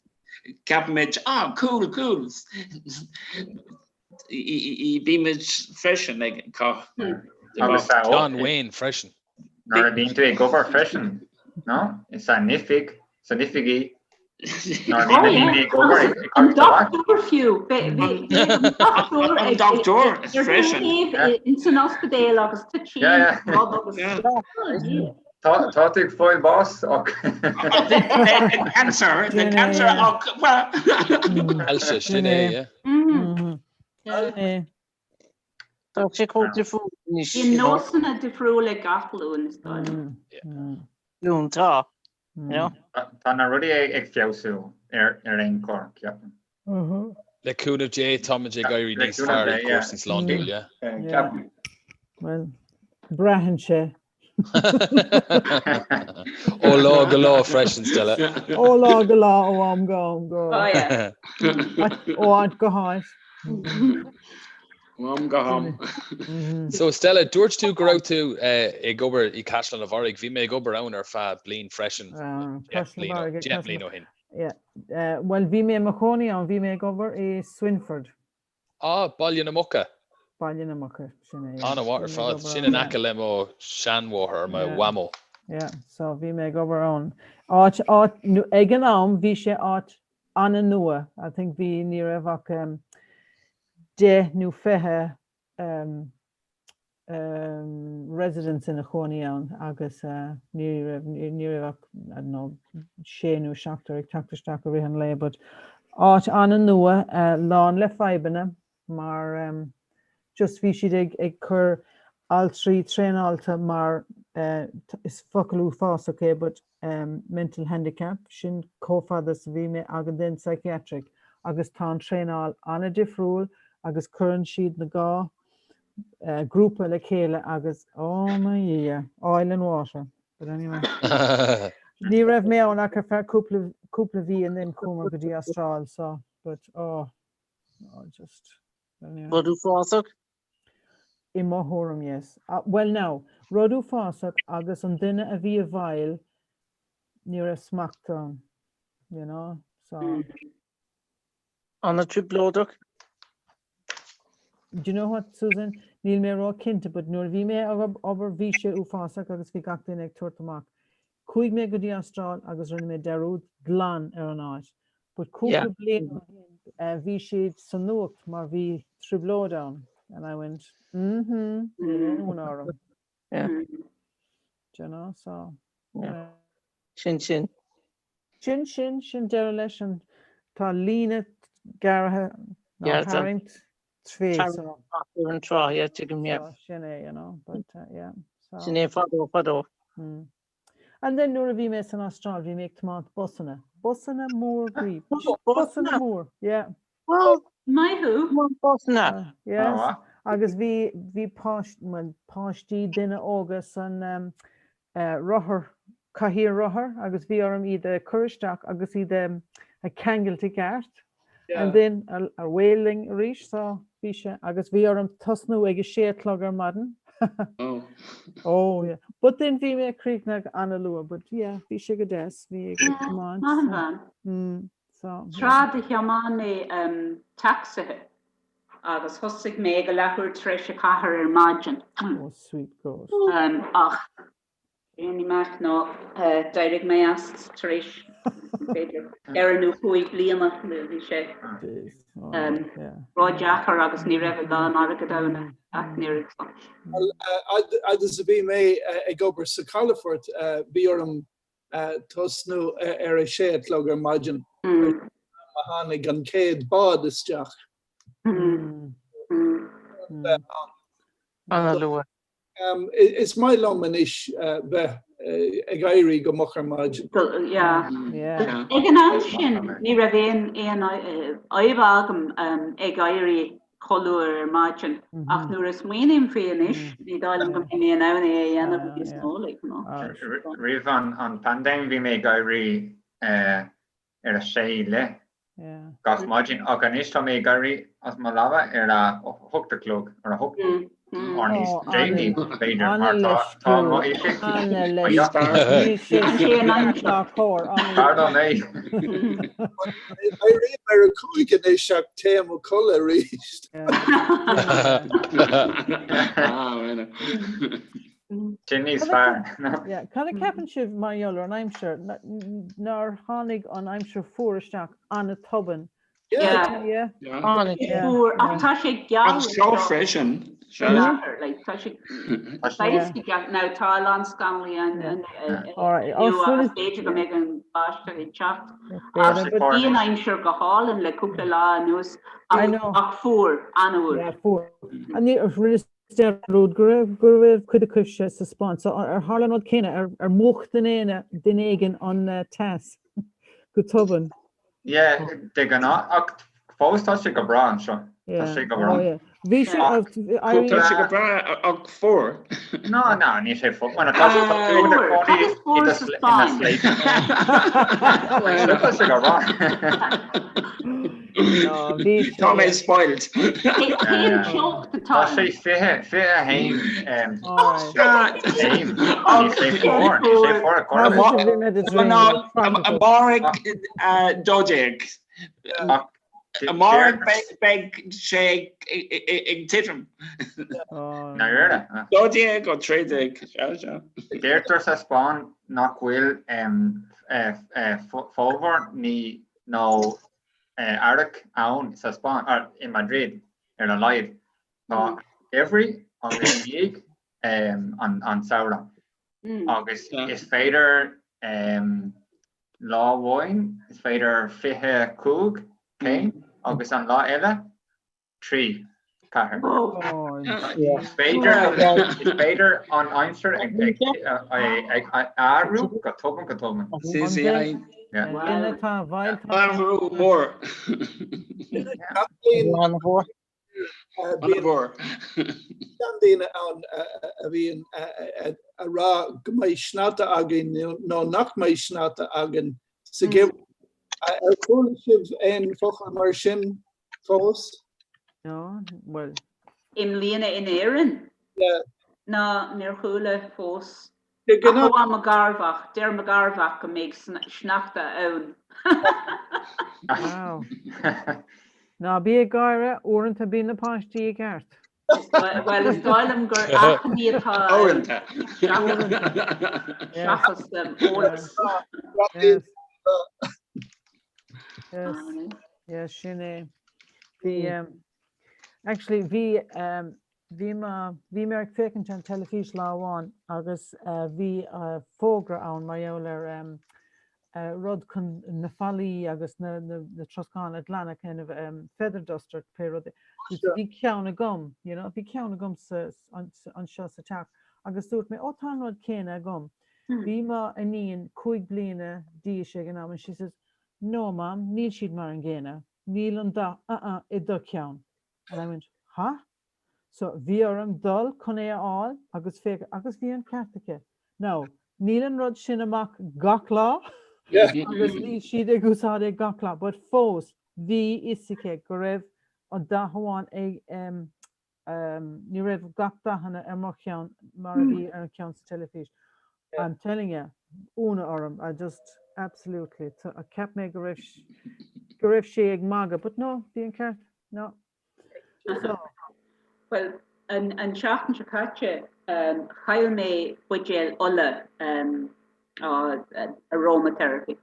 ceapaimid, ah, cool, cool. Bímid freisin ag caitheamh tobac. John Wayne freisin. Nuair a bhíonn tú ag obair freisin, no? San oifig, san oifig í. Nuair a bhíonn na daoine ag obair ag An dochtúir fiú. An dochtúir freisin. San ospidéal agus toitín agus Tá tá tú ag fáil bás ach. The cancer, the cancer ach well. Ailse, sin é, yeah. Sin é. Tá sé chomh difriúil anois. Bíonn nósanna difriúla ag gach glúin is dóigh liom. Glúin tá, you know. Tá na rudaí ag feabhsú ar aon chor, ceapaim. Le cúnamh Dé táimid ag éirí níos fearr i gcúrsaí sláintiúil, yeah. Ceapaim. Bhuel, braitheann sé. Ó lá go lá freisin, Stella. Ó lá go lá, ó am go am go. Ó áit go háit. Ó am go ham. So Stella, dúirt tú go raibh tú ag obair i Caisleán an Bharraigh. Bhí mé ag obair ann ar feadh bliain freisin, 10 mbliana ó shin. Bhuel, bhí mé i mo chónaí ann, bhí mé ag obair i Swinford. Ah, Baile na Muca. Baile na Muca, sin é. An-mhaith ar fad. Sin in aice le mo sheanmháthair, mo mhamó. Yeah, so bhí mé ag obair ann. Áit, áit, nó ag an am bhí sé áit an-nua. I think bhí, ní raibh ach 10 nó 20 um, residents ina chónaí ann agus ní raibh ní raibh ach I don't know sé nó seachtar ag teacht isteach i rith an lae but áit an-nua lán le fadhbanna mar just bhí siad ag ag cur altraí traenáilte mar Is focal uafásach é but mental handicap, sin chomh fada is a bhí mé agus then psychiatric agus tá an traenáil an-difriúil agus cuireann siad na dhá grúpa le chéile agus oh my Dhia, oil and water. But anyway. Ní raibh mé ann ach ar feadh cúpla cúpla mhí and then chuamar go dtí Astráil so but oh, oh just anyway. Rud uafásach? I mo thuairim, yes. Bhuel now, rud uafásach agus an duine a bhí i bhfeighil, ní raibh smacht ann, you know, so. An-trioblóideach. Do you know what, Susan, níl mé ró-chinnte but nuair a bhí mé ag obair bhí sé uafásach agus bhí gach duine ag tabhairt amach. Chuaigh mé go dtí Astráil agus rinne mé dearúd glan ar an áit. But cúpla bliain ó shin bhí siad sa nuacht mar bhí trioblóid ann and I went mm-hmm níl aon ionadh orm. Yeah. Do you know, so. Yeah. Sin sin. Sin sin, sin deireadh leis an, tá líne gearrtha ná tharraingt tríd so. Ar an trá, yeah, tuigim, yeah. So sin é, you know, but uh, yeah. So. Sin é fadó, fadó. Mm. And then nuair a bhí mé san Astráil, bhí mé ag tiomáint busanna. Busanna mór groí. Busanna mór, yeah. Well, maith thú. Busanna. Uh, yes. Oh, Agus bhí bhí páist, well, páistí daoine óga san um, uh, rothar, cathaoir rothar agus bhí orm iad a chur isteach agus iad um, a cheangailt i gceart. And then away linn arís so bhí sé agus bhí orm tosnú ag a sé a chlog ar maidin. Oh. Oh yeah. But then bhí mé críochnaithe an-luath but yeah bhí sé go deas bhí ag tiomáint. Maith an bhean. Mm, so, yeah. Tráth do thiomáin mé um, tacsaithe agus thosaigh mé ag a leathuair tar éis a ceathair ar maidin. Oh sweet God. Um, ach Ní maith ná d'éirigh mé as tar éis b'fhéidir ceithre nó chúig bliana nó bhí sé ró-dheacair agus ní raibh a lán airgead ann ach ní raibh. Fhad is a bhí mé ag obair sa chalafort bhí orm tosnú ar a sé a chlog ar maidin a tháinig an chéad bád isteach. An-luath. Is maith liom anois bheith ag éirí go moch ar maidin. Yeah. Ag an am sin ní raibh aon aon fhadhb agam ag éirí chomh luath ar maidin ach nuair a smaoiním faoi anois ní dóigh liom go mbeidh mé in ann é a dhéanamh níos mó like, you know. Roimh an paindéim bhí mé ag éirí ar a sé leath gach maidin ach anois tá mé ag éirí as mo leaba ar a hocht a chlog, ar a hocht or níos déanaí b'fhéidir mar tá tá mo B'fhearr liom é. Éirím ar a cúig anois ach téim a chodladh arís. Sin níos fearr. Cad a ceapann sibh mar gheall ar an aimsir? Nár tháinig an aimsir fuar isteach an-tobann? Fuar ach tá sé geal Anseo freisin. Tá sé now tá a lán scamaill ann b'fhéidir go mbeidh an báisteach ag teacht. Ach bhí an aimsir go hálainn le cúpla lá anuas ach fuar, an-fhuar. Fuar. Dearúd go raibh go raibh cuid acuibhse sa Spáinn. So ar tharla an rud céanna? Ar ar mhúch duine duine éigin an teas go tobann? Yeah, de ghnáth, ach fós tá sé go breá anseo. Tá sé go breá. Oh yeah. Bhí sé Ach Tá sé go breá ach fuar. No, no, níl sé fuar. Bueno, tá sé tá tú i do chónaí i do ina sléibhte. Tá sé go breá. Tá mé spoiled. Cén teocht atá Tá sé 20, 21 céim. Níl sé fuar, níl sé fuar ar chor ar bith. Amárach 12. Amárach beidh sé ag titim. 12 ó 13. Deirtear sa Spáinn nach bhfuil fómhar nó earrach ann sa Spáinn, or i Madrid ar a laghad. Tá geimhreadh agus i ndiaidh an samhradh. Agus is féidir lá amháin, is féidir 25 céim agus an lá eile 3. Cathair. Is féidir is féidir an aimsir ag athrú go tobann go tobann. Athrú mór. Seandaoine ann a bhíonn a rá go mbeidh sneachta againn nó nach mbeidh sneachta againn sa gheimhreadh. Ar chuala sibh aon focal mar sin fós? No, bhuel. I mbliana in Éirinn? Yeah. Ná, níor chuala fós. Ach amháin mo gharmhac, deir mo gharmhac go mbeidh sneachta ann. Wow. Ná bí ag gáire, uaireanta bíonn na páistí i gceart. Bhuel, is dóigh liom gur achainí atá ann seachas eolas. Yes. Yes. Yes, sin é. Bhí, um, actually, bhí, um, bhí mé, bhí mé ag féachaint ar an teilifís lá amháin agus uh, bhí uh, fógra ann mar gheall ar um, uh, rud chun na fallaí agus na, na, na troscáin a ghlanadh kind of um, feather duster pé rud. Bhí ceann agam, you know, bhí ceann agam sa, an, anseo sa teach agus dúirt mé, ó tá an rud céanna agam. Bhí mo iníon 5 bliana d'aois ag an am and she says, No mom, níl siad mar an gcéanna, níl an dath uh-uh i do cheann. And I went, huh? So bhí orm dul chun é a fháil agus féach agus bhí an ceart aici. Now, níl an rud sin amach gach lá agus níl siad ag úsáid é gach lá, but fós bhí fhios aici go raibh an dath amháin ag um, Ní raibh gach dathanna ar mo cheann mar a bhí ar an cheann sa teilifís. I'm telling you, ionadh orm, I just absolutely, cheap mé go raibh go raibh sé ag magadh, but no, bhí an ceart, no. So. Well, an, an tseachtain seo caite, um, chaill mé buidéal ola um, uh, aromatherapy.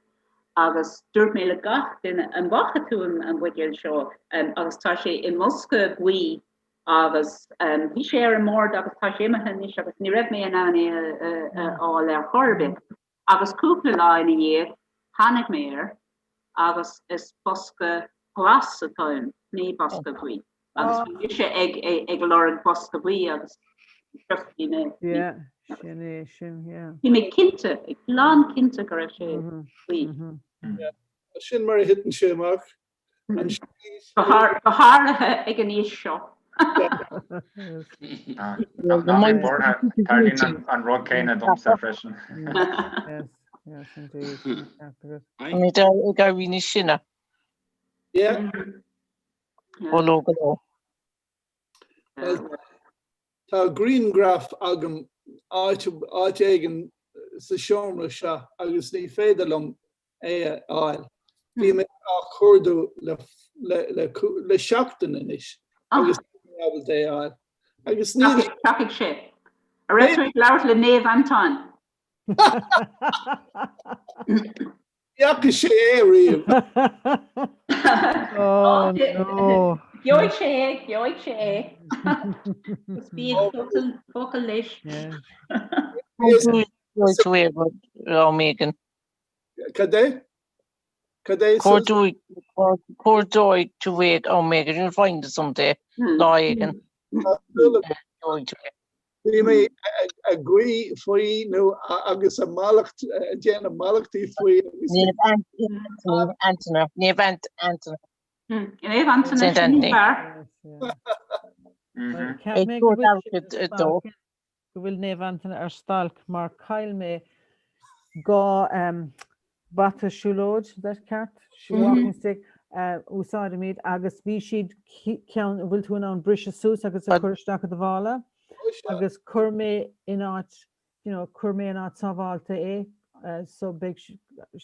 Agus dúirt mé le gach duine, an bhfaca tú an buidéal seo? Agus tá sé i mbosca buí agus bhí sé ar an mbord agus tá sé imithe anois agus ní raibh mé in ann é a fháil ar chor ar bith. Agus cúpla lá ina dhiaidh tháinig mé air agus is bosca glas atá ann, ní bosca buí. Agus bhí mise ag ag lorg bosca buí agus just bhí mé Yeah, sin é sin, yeah. Bhí mé cinnte, lán cinnte go raibh sé buí. Yeah, sin mar a thiteann sé amach. Go háirithe ag an aois seo. Tarlaíonn an rud céanna domsa freisin. Yes, yes indeed. Ní ag éirí níos sine. Yeah. Ó lá go lá. Well, tá grianghraf agam áit, áit éigin sa seomra seo agus ní féidir liom é a fháil. Bhí mé á chuardú le, le, le, le seachtain anois agus níl mé ábalta é a fháil. Agus níl. Tiocfaidh sé. An raibh tú ag labhairt le Naomh Antáin? Ní fhaca sé é riamh. Oh no. Gheobhaidh sé é, gheobhaidh sé é. Is bí ag focal leis. Am éigin. Cad é? Cad é? Cuardóidh tú é am éigin, you'll find it someday, lá éigin. Gheobhaidh tú é. Bhí mé ag guí faoi nó agus a mallacht, ag déanamh mallachtaí faoi agus. Naomh Antaine, Naomh Antaine. Naomh Antaine, Saint sin Anthony. fear. Cheap mé go bhfuil sé ar stailc, go bhfuil Naomh Antaine ar stailc mar chaill mé 2 bata siúlóid, is that ceart? Walking stick, úsáidimid agus bhí siad ceann a bhfuil tú in ann briseadh suas agus a chur isteach i do mhála agus chuir mé in áit, you know, chuir mé in áit sábháilte é so beidh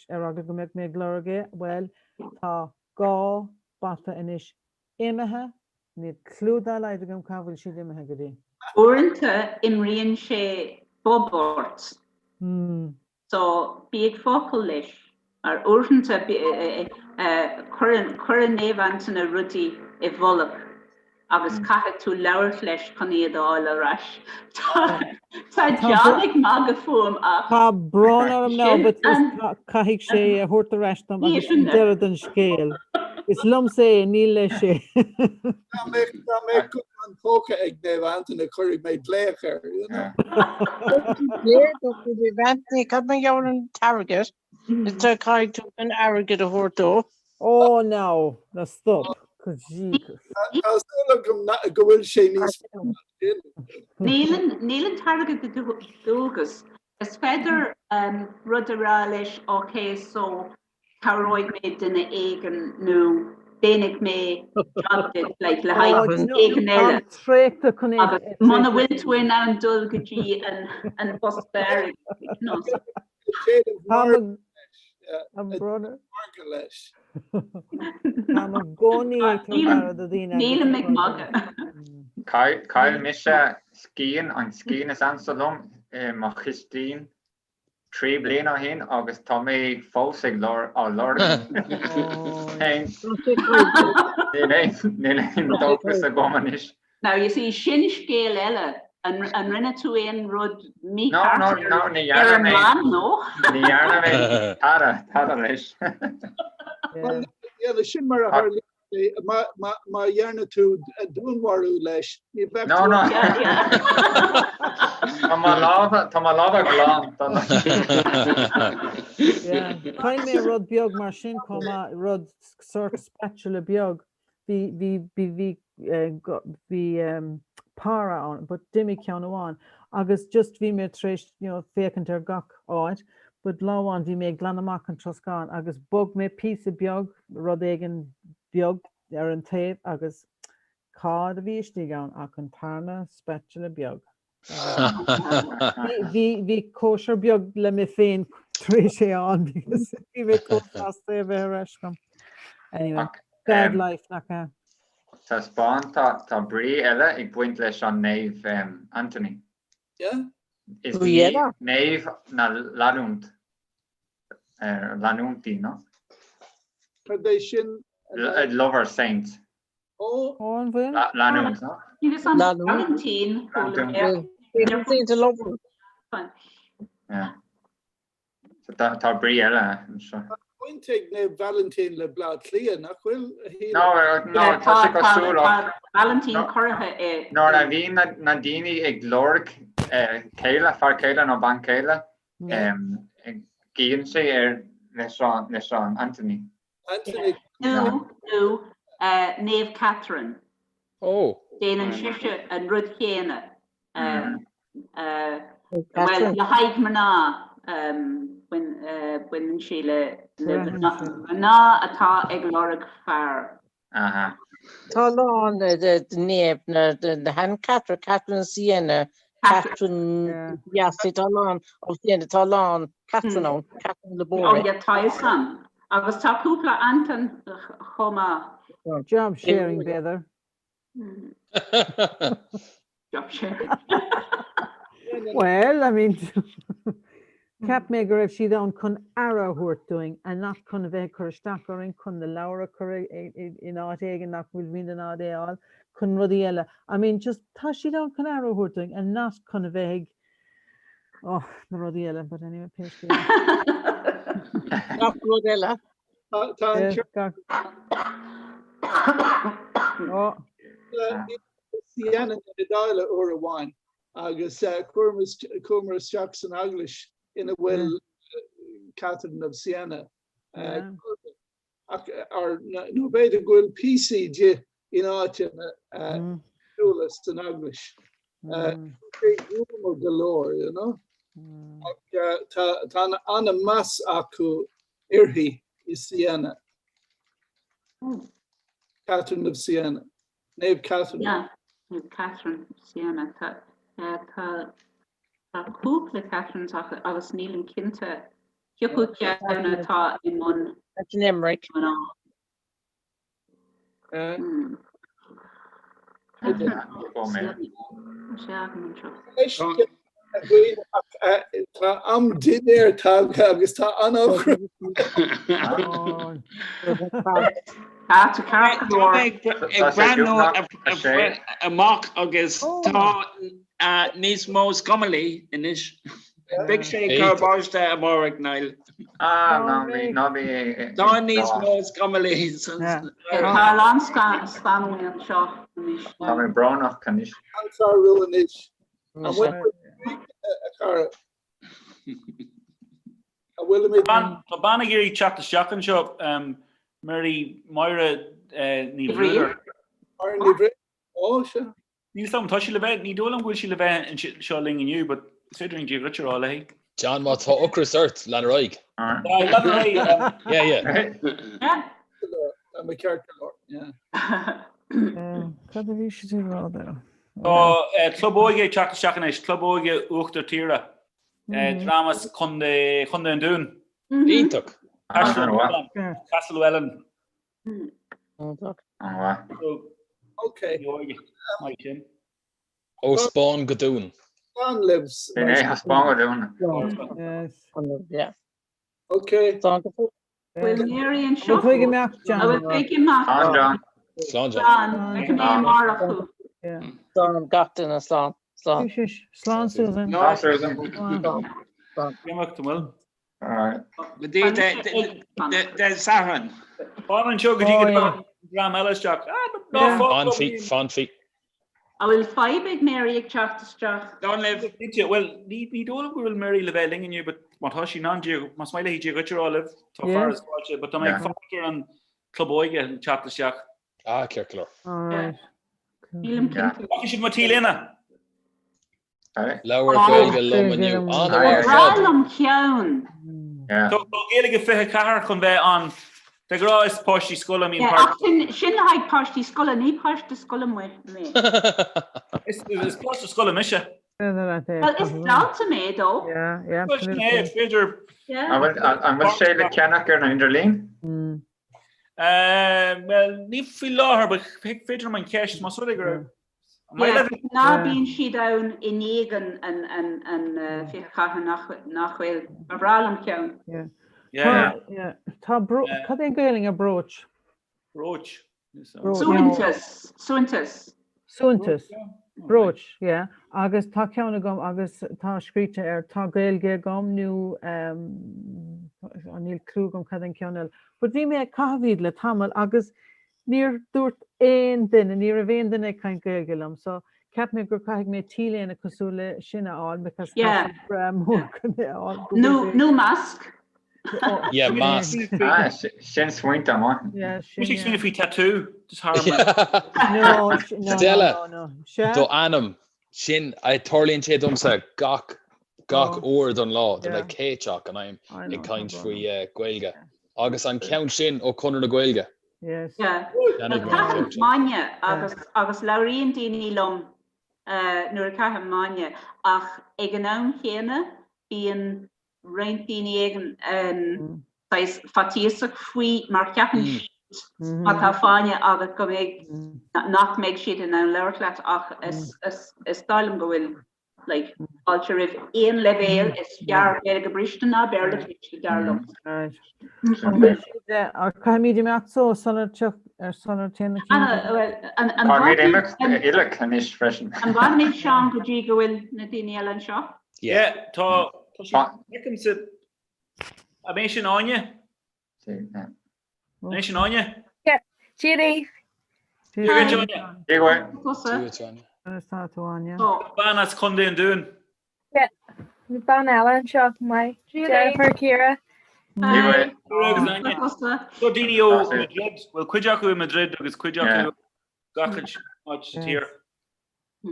ar eagla go mbeadh mé ag lorg é, bhuel tá 2 bata anois imithe, níl clue dá laghad agam cá bhfuil siad imithe go dtí. Uaireanta imríonn sé bob ort. So, bí ag focal leis, mar uaireanta cuireann Naomh Antaine rudaí i bhfolach agus caithfidh tú labhairt leis chun iad a fháil ar ais. Tá John ag magadh fúm ach. Tá brón orm now but caithfidh sé é a thabhairt ar ais dom agus sin deireadh den scéal. Is liomsa é, ní leis é. Dá mbeadh. fón póca ag Naomh Antaine cuirfidh mé glaoch air, you know. Naomh Anthony, cad mar gheall ar an t-airgead? Is caithfidh tú an airgead a thabhairt dó. Oh now, now stop. Jesus. Tá súil agam go bhfuil sé níos fearr ná sin. Níl an níl an t-airgead de dualgas. Is féidir rud a rá leis ok so cabhróidh mé duine éigin nó déanfaidh mé job duit like le haghaidh duine éigin eile. Traochta chun é. Agus muna bhfuil tú in ann dul go dtí an an bosca airgid you know. Margadh leis. Táim i gcónaí ag tabhairt aire do dhaoine agus Nílim ag magadh. Chaill mise scian, an scian is ansa liom i mo chistin 3 bliana ó shin agus tá mé fós ag á lorg. Níl aon dóchas agam anois. Now you see, sin scéal eile. An rinne tú aon rud mícheart ar an mbonn, nó? Ní dhearna mé tada, tada leis. Yeah, sin mar a tharlaíonn sé, má dhearna tú dúnmharú leis, ní bheadh tú. No, no. Tá mo lámha, tá mo lámha glan. Chaill mé rud beag mar sin chomh maith, rud sort spatula beag. Bhí, bhí, bhí, bhí, bhí para ann, but d'imigh ceann amháin agus just bhí mé tar éis, you know, féachaint ar gach áit, but lá amháin bhí mé ag glanadh amach an troscán agus bhog mé píosa beag, rud éigin beag ar an taobh agus cad a bhí istigh ann ach an tarna spatula beag. Bhí, bhí cóisir beag le mé féin tar éis é a fháil because bhí mé chomh sásta é a bheith ar ais agam. Anyway, bad life nach ea? Sa Spáinn tá brí eile ag baint leis an Naomh Anthony. Yeah? Is naomh na leanúint, leanúintí, no? Cad é sin? Lover saint. Ó, an bhfuil? Leanúint, no? Vailintín. Vailintín lover. Yeah. So tá brí eile anseo. Tá baint ag Naomh Vailintín le Bleá Cliath, nach bhfuil? No, no, tá sé cosúil ach. Vailintín curtha i. Nuair a bhí na daoine ag lorg céile, fear céile nó bean céile, guíonn sé ar leis an Anthony. Anthony. Nó, nó Naomh Catherine. Ó. Déanann sise an rud chéanna. Bhuel, le haghaidh mná, baineann sí le mná atá ag lorg fear. Tá a lán de naomh na han Catherine, Catherine Siena, Catherine Yassi, tá a lán ó Siena, tá a lán Catherine ann, Catherine de Bore. Ó yeah, tá fhios a'm. Agus tá cúpla Anton chomh maith. Job sharing, b'fhéidir. Job sharing. Well, I mean, cheap mé go raibh siad ann chun aire a thabhairt dúinn and not chun a bheith ag cur isteach orainn, chun na leabhair a chur in áit éigin nach bhfuil muid in ann é a fháil, chun rudaí eile. I mean, just tá siad ann chun aire a thabhairt dúinn and not chun a bheith ag, oh, na rudaí eile, but anyway, pé scéal. Gach rud eile. Tá an Oh. Siena na hIodáile uair amháin agus chuamar isteach san eaglais ina bhfuil Catherine of Siena. Ach nó b'fhéidir go bhfuil píosaí di in áiteanna éagsúla san eaglais. Sé gruama go leor, you know. Ach tá an-mheas acu uirthi i Siena. Catherine of Siena. Naomh Catherine. Yeah, Naomh Catherine of Siena. Tá tá tá cúpla Catherines acu agus nílim cinnte cé acu ceann atá i mbun Catherine Emmerich. mná. Tá am dinnéir tagtha agus tá an-ocras. Tá mé ag breathnú amach agus tá níos mó scamallaí anois. Beidh sé ag cur báistí amárach, Niall. Ah, ná bí, ná bí. Tá níos mó scamallaí. Tá a lán scamaill anseo anois. Tá mé brónach anois. An sárú anois. An bhfuil a chara? An bhfuilimid? Tá bean ag iarraidh teacht isteach anseo, Mary Máire Ní Bhruadair. Máire Ní Bhriain? Ó, sea. Níl 'fhios a'm, tá sí le bheith, ní dóigh liom go bhfuil sí le bheith anseo linn inniu, but is féidir linn Dia dhuit a rá léi. John, má tá ocras ort, lean ar aghaidh. Lean ar aghaidh. Yeah, yeah. Tá mé ceart go leor, yeah. Cad a bhí siad ag rá though? Tá Club Óige ag teacht isteach anois, Club Óige Uachtar Tíre, dream as Contae an Dúin. Iontach! Castlewellan. Ok. Ó Spáinn go Dún. Slán libh. Sin é, ó Spáinn go Dún. Ok. Bhfuil Mary anseo? Bhfuil tú ag imeacht, John? Bhfuil tú ag imeacht? Slán, John. Slán, John. Slán. Feicfidh mé amárach thú. Slán, gach duine, slán. Slán. Slán, Susan. Slán, Susan. Slán. Slán. Imeacht, an bhfuil? Go dtí Dé Sathairn. Fan anseo go dtí go dtagann dream eile isteach. Fanfaidh, fanfaidh. An bhfuil fadhb ag Mary ag teacht isteach? Slán libh. Bhuel, ní dóigh liom go bhfuil Mary le bheith linn inniu, but má tá sí in ann Dia, más maith léi Dia dhuit a rá libh, tá fearadh is fáilte, but tá mé ag fanacht ar an Club Óige le teacht isteach. Ah, ceart go leor. Nílim cinnte. Rachaidh siad mo T-léine. Labhair Gaeilge liom inniu. An-mhaith ar fad. Breá liom ceann. Tá Gaeilge 24 chun bheith ann. De ghnáth is páistí scoile a mbíonn páirt. Ach sin le haghaidh páistí scoile, ní páiste scoile mé. Is páiste scoile mise. Well, is dalta mé though. Well, sin é, is féidir. An bhfuil sé le ceannach ar an idirlíon? Well, ní faoi láthair, but féidir liom an cheist, más rud é go raibh Ná bíonn siad ann i ndiaidh an 24 nach bhfuil. Ba bhreá liom ceann. Tá cad é an Gaelainn ar brooch? Brooch. Suaitheantas. Suaitheantas. Suaitheantas. Brooch, yeah. Agus tá ceann agam agus tá scríte air tá Gaeilge agam nó níl clue agam cad é an ceann eile. But bhí mé ag caitheamh iad le tamall agus Níor dúirt aon duine, ní raibh aon duine ag caint Gaeilge liom, so cheap mé gur caithfidh mé T-léine cosúil le sin a fháil because tá Yeah. sé breá mór chun é a fháil. go Nó bhfuil sé- nó masc. Yeah, masc. Ah, sin smaointe maith. Yeah, sin, Bhí sé yeah. smaoineamh faoi tattoo, just thar No, no, no, Stella, no, no. Sea? do ainm, sin, tarlaíonn sé domsa gach, gach Oh. uair don lá, they're Yeah. like Céiteach and I'm I know, ag caint tá faoi eh, Gaeilge. Agus an ceann sin ó Conradh na Gaeilge. Yes. Yeah. Cheannaigh mé an Caithim ceann sin. fáinne agus agus labhraíonn daoine liom nuair a caithim fáinne ach ag an am chéanna bíonn roinnt daoine éigin saghas faitíosach faoi mar ceapann siad má tá fáinne agat go mbeidh nach mbeidh siad in ann labhairt leat ach is is is dóigh liom go bhfuil like, fáilte roimh aon leibhéal is fearr Gaeilge briste ná Béarla cliste dar liom. Caithfimid imeacht so sular sular téann na cinn. Caithfimid imeacht uilig anois freisin. An bhfanfaimid Seán go dtí go bhfuil na daoine eile anseo? Yeah, tá tá sí feicimse An é sin Áine? An é sin Áine? Yeah, Dia daoibh. Dia duit, Áine. Dia duit. Conas tá tú, Áine? Bean as Contae an Dúin. Yeah, bean eile anseo, maith. Deirfiúr Ciara. Dia duit. Agus Áine. Seo daoine ó Madrid, bhfuil cuid acu i Madrid agus cuid acu gach áit sa tír.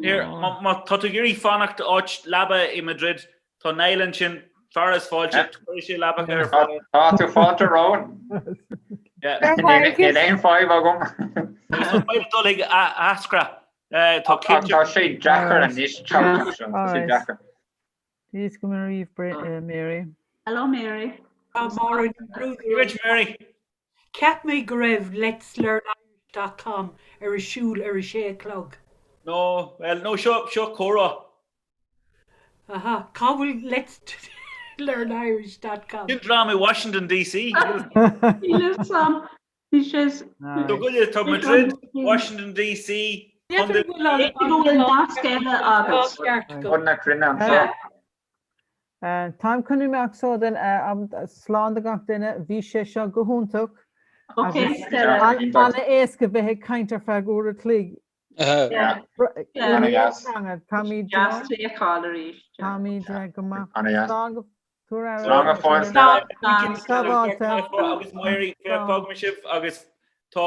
Here, má tá tú ag iarraidh fanacht áit leaba i Madrid, tá Niall ansin, fearadh is fáilte, cuirfidh sé leabacha ar fáil. Tá tú fáilte romhainn. Níl aon fadhb agam. Agus tá fadhb dul ag Ascra. Tá cinnte. Tá sé deacair anois teacht anseo, tá sé deacair. Dia is go mbeidh Mary. Hello Mary. Tá Máire Ní Bhruadair. Mary. Cheap mé go raibh Let's Learn Irish dot com ar a siúl ar a sé a chlog. No, well, no, seo, seo comhrá. Aha, cá bhfuil Let's Learn Irish dot com? Sin dream i Washington DC. Níl fhios a'm. Bhí sé. Tá goile, tá Madrid, Washington DC, B'fhéidir go bhfuil an B'fhéidir go bhfuil nasc eile agat. Bun na cruinne anseo. Táim chun imeacht so then slán do gach duine, bhí sé seo go hiontach agus an-éasca bheith ag caint ar feadh uair a chloig. Táimid Táimid go maith. Slán go Slán go fóill. Sábháilte. Agus Máire, fágfaidh sibh agus tá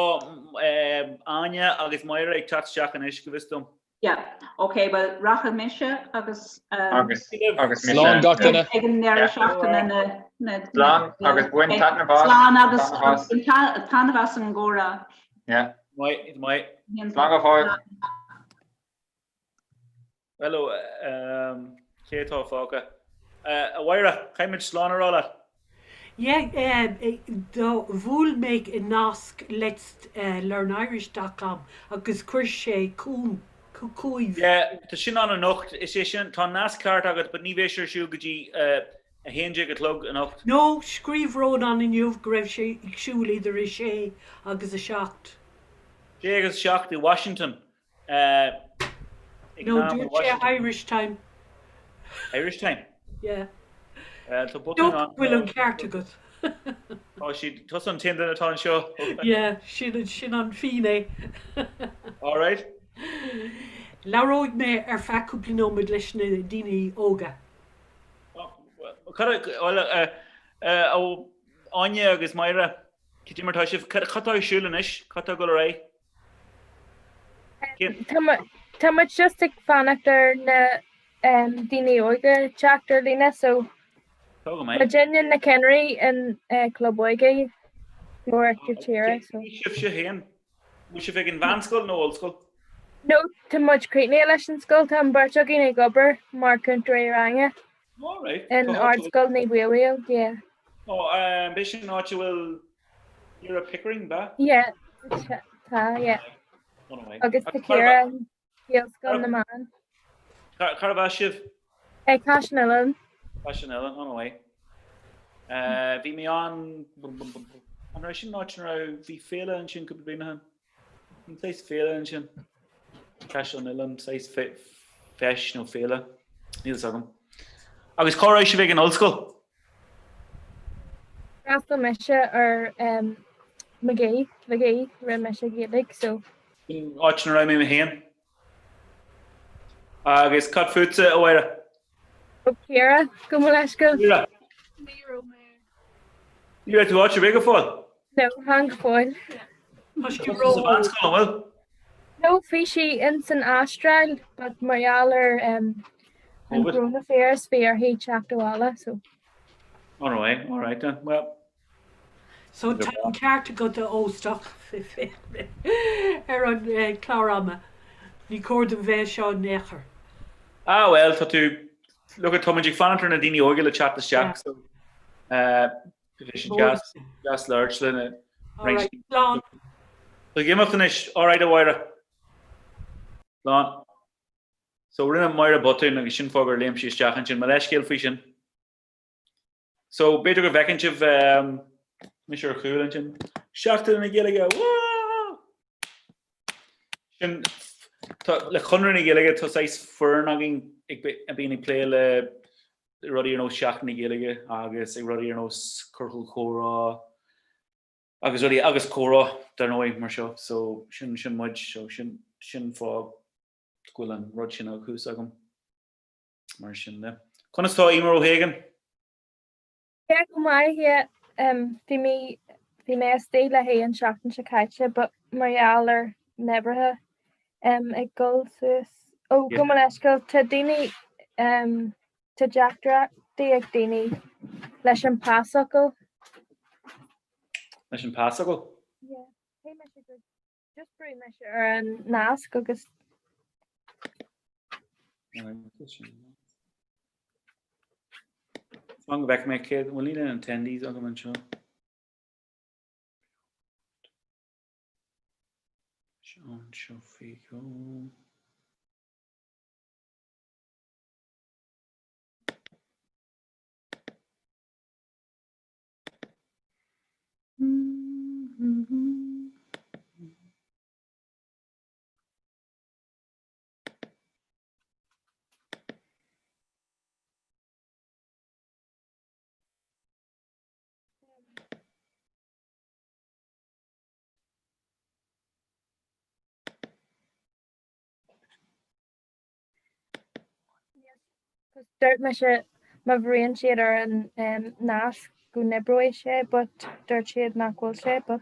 Áine agus Máire ag teacht isteach anois go bhfios dom. Yeah, ok, well rachaidh mise agus Agus agus mise. Slán gach duine. Ag an ndeireadh seachtaine na na Slán agus bain taitneamh as. Slán agus bain taitneamh as an gcomhrá. Yeah. Maith, maith. Slán go fóill. Hello, cé atá fágtha? A Mháire, caithfimid slán a rá leat. Yeah, do bhuail mé i nasc let's learn irish dot com agus chuir sé chugam, chugaibh. Yeah, tá sin ann anocht, is é sin, tá an nasc ceart agat but ní bheidh sé ar siúl go dtí 11 a chlog anocht. No, scríobh Rónán inniu go raibh sé ag siúl idir 6 agus 7. 6 agus 7 i Washington. No, dúirt sé Irish time. Irish time? Yeah. Tá botún ann. Bhfuil an ceart agat. Tá siad, tusa an t-aon duine atá anseo. Yeah, sin sin an fíné. All right. Labhróidh mé ar feadh cúpla nóiméad leis na daoine óga. Áine agus Máire, cad é mar tá sibh? Cad tá ar siúl anois? Cad tá ag dul ar aghaidh? Tá muid just ag fanacht ar na daoine óga teacht ar líne so muidinne na ceannairí in Club Óige Glór Íochtar Tíre. So. Sibhse féin? Bhfuil sibh ag an mheánscoil nó ollscoil? No, tá muid críochnaithe leis an scoil, tá an bheirt againn ag obair mar cúntóirí ranga in Ardscoil Naomh Mhaolmhaodhóg, yeah. Ó, b'é sin an áit a bhfuil Ciara Pickering, b'ea? Yeah, tá, yeah. Agus tá Ciara Gaelscoil na mBan. Cárbh as sibh? Ag Caiseal an Oileáin. Caiseal an Oileáin, an-mhaith. Bhí mé ann, an raibh sin an áit ina raibh, bhí féile ansin cúpla bliain ó shin. Bhí saghas féile ansin. Caiseal an Oileáin, saghas feis nó féile. Níl fhios agam. Agus cá raibh sibh ag an ollscoil? D'fhreastail mise ar Magee, Magee, rinne mise Gaeilge, so. Sin áit ina raibh mé mé féin. Agus cad fútsa, a Mháire? Ó Ciara, gabh mo leithscéal. Ciara. Ní raibh mé. Ní raibh tú áit ar bith go fóill? No, chan go fóill. Tá sí ró. Sa mheánscoil, an bhfuil? No, bhí sí ins an Astráil, but mar gheall ar an coronavirus bhí uirthi teacht abhaile, so. All right, all right then. Well. So tá an ceart agat a óstach ar an chlár ama. Ní cóir dom bheith anseo in aon chor. Ah well, tá tú, look at, táimid ag fanacht ar na daoine óga le teacht isteach, so eh, bhí sé deas, deas labhairt le na All right, slán. Tá ag imeacht anois, all right a Mháire. Slán. So rinne Máire botún agus sin fáth gur léim sí isteach ansin. Mo leithscéal faoi sin. So b'fhéidir go bhfeiceann sibh mise ar chúl ansin. Seachtain na Gaeilge! Woo! Sin tá le Conradh na Gaeilge tá saghas foireann againn a bhíonn ag plé le rudaí ar nós Seachtain na Gaeilge agus ag rudaí ar nós Ciorcal Comhrá agus rudaí agus comhrá dar ndóigh mar seo. So sin sin muid so sin sin fáth go bhfuil an rud sin thuas agam. Mar sin de. Conas tá Emer O'Hagan? Yeah, go maith, yeah. Um, bhí mé bhí mé istigh le haghaidh an seachtain seo caite, but mar gheall ar na hoibrithe um, ag dul suas. Ó, gabh mo leithscéal, tá daoine um, tá deacrachtaí ag daoine leis an pasfhocal. Leis an pasfhocal? Yeah. Cé mise go Just brúigh mise ar an nasc agus. Fan go bhfeicfidh mé céad bhfuil níl aon attendees agam anseo. Anseo faoi dhó. Dúirt mise má bhrúnn siad ar an nasc go n-oibreoidh sé but dúirt siad nach bhfuil sé but.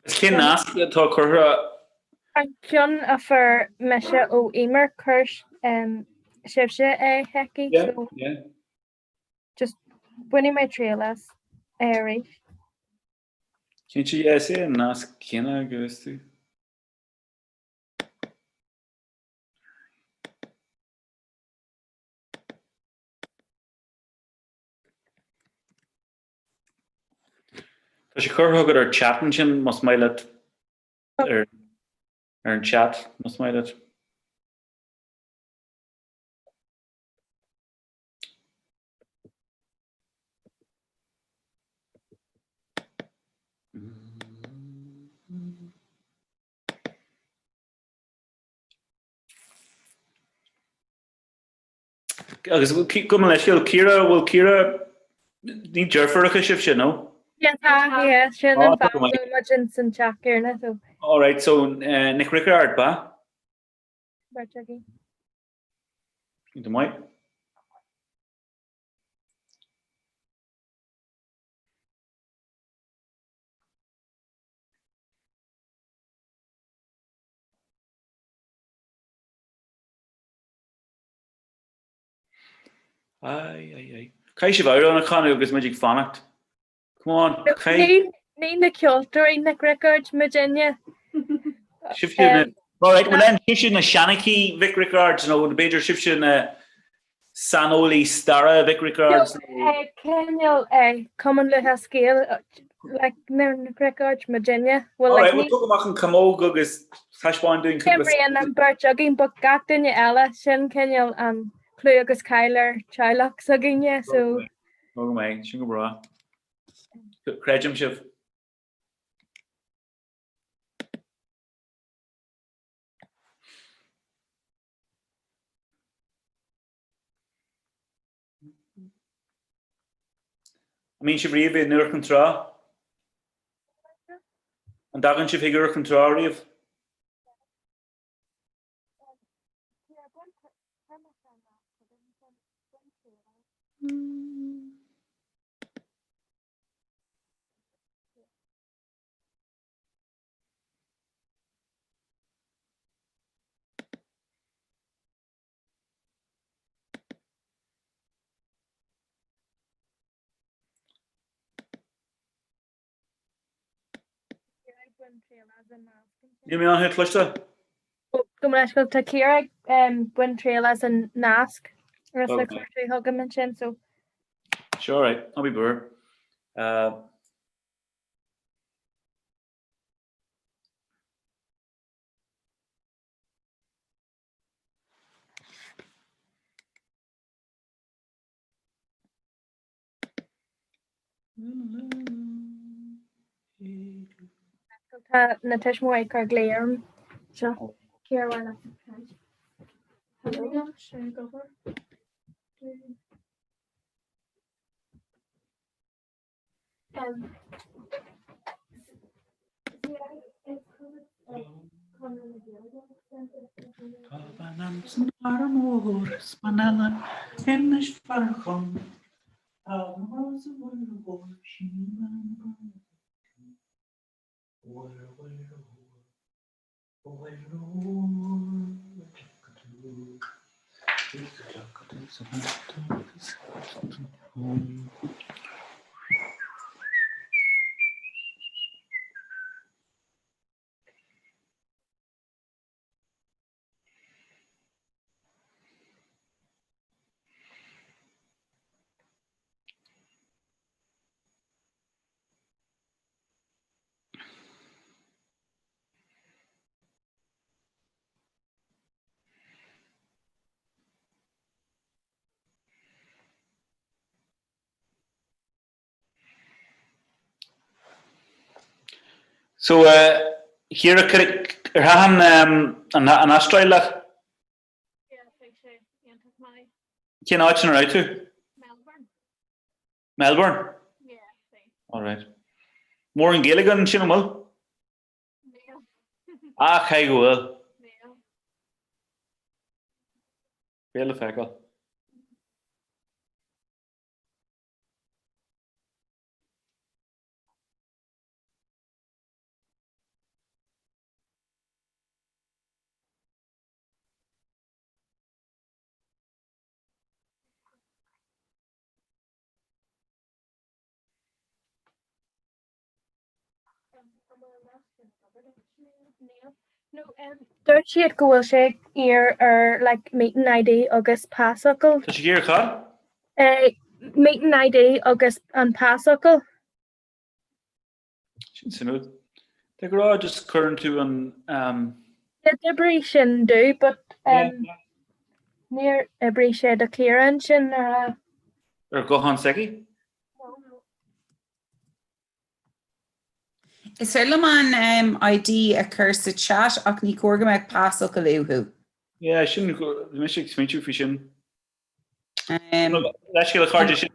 Is cén nasc atá curtha? An ceann a fuair mise ó Emer, chuir sibhse é chuici so just bainfidh mé triail as é arís. Cinnte, yeah, is é an nasc céanna go bhfios tú. Tá sé curtha agat ar chat ansin más maith leat ar ar an chat más maith leat. Agus gabh mo leithscéal, Ciara, bhfuil Ciara, ní deirfiúracha sibhse, nó? Yeah, tá, yeah, sin an fáth go bhfuil muid in san teach céanna, so. All right, so Nic Riocard, ba? Beirt againn. Go maith. Ai, ai, ai. Caithfidh sibh amhrán a chanadh agus muid ag fanacht. Come on, caith. Ní na ceoltóirí Nic Riocard muidinne. Sibhse na... All right, well then, sibhse na seanchaí Mhic Riocard, nó b'fhéidir sibhse na saineolaí staire Mhic Riocard. Cineál Cumann Lúthchleas Gael like na Nic Riocard muidinne. Well, like, Alright, tóg amach an camóg agus taispeáin dúinn cúpla. Imríonn an beirt againn, but gach duine eile sin cineál an clú agus cáil ar teaghlach s'againne, so. Go maith, sin go breá. Creidim sibh. An mbíonn sibh riamh in Iúr Chinn Trá? An dtagann sibh chuig Iúr Chinn Trá riamh? Níl mé ann cloiste. Gabh mo leithscéal tá Ciara ag baint triail as an nasc agus a chuir tú chugam ansin so. Sure, right, I'll be buartha. Uh, Tá na tuismitheoirí ag cur glao orm. Seo Ciara bhfuil leat caint. Hello, sin gobar. Tá bean ann san Fharraige Mhór is bean eile in Inis Farcháin. Tá mná sa Mhuir Mhór, sí bean na Gaeilge. A Mhuire, a Mhuire Mhór, a Mhuire Mhór, a dtiocfaidh tú, is a dtiocfaidh tú sa So, Ciara, ar thaitin an Astráil leat? Yeah, thaitin sé iontach maith. Cén áit ina raibh tú? Melbourne. Melbourne? Yeah, sí. All right. Mórán Gaeilge ansin an bhfuil? Níl. Ah, cé go bhfuil? Níl. Béal le feiceáil. Dúirt siad go bhfuil sé ag iarraidh ar like meeting ID agus pasfhocal. Tá sé ag iarraidh cad? Meeting ID agus an pasfhocal. Sin suimiúil. De ghnáth just cuireann tú an. Yeah, d'oibrigh sin domh but níor oibrigh sé do Ciara ansin ar a. Ar ghuthán s'aici? Is féidir liom an ID a chur sa chat ach ní cóir go mbeadh pasfhocal uathu. Yeah, sin, bhí mise ag smaointiú faoi sin. Leithscéal a chairde sin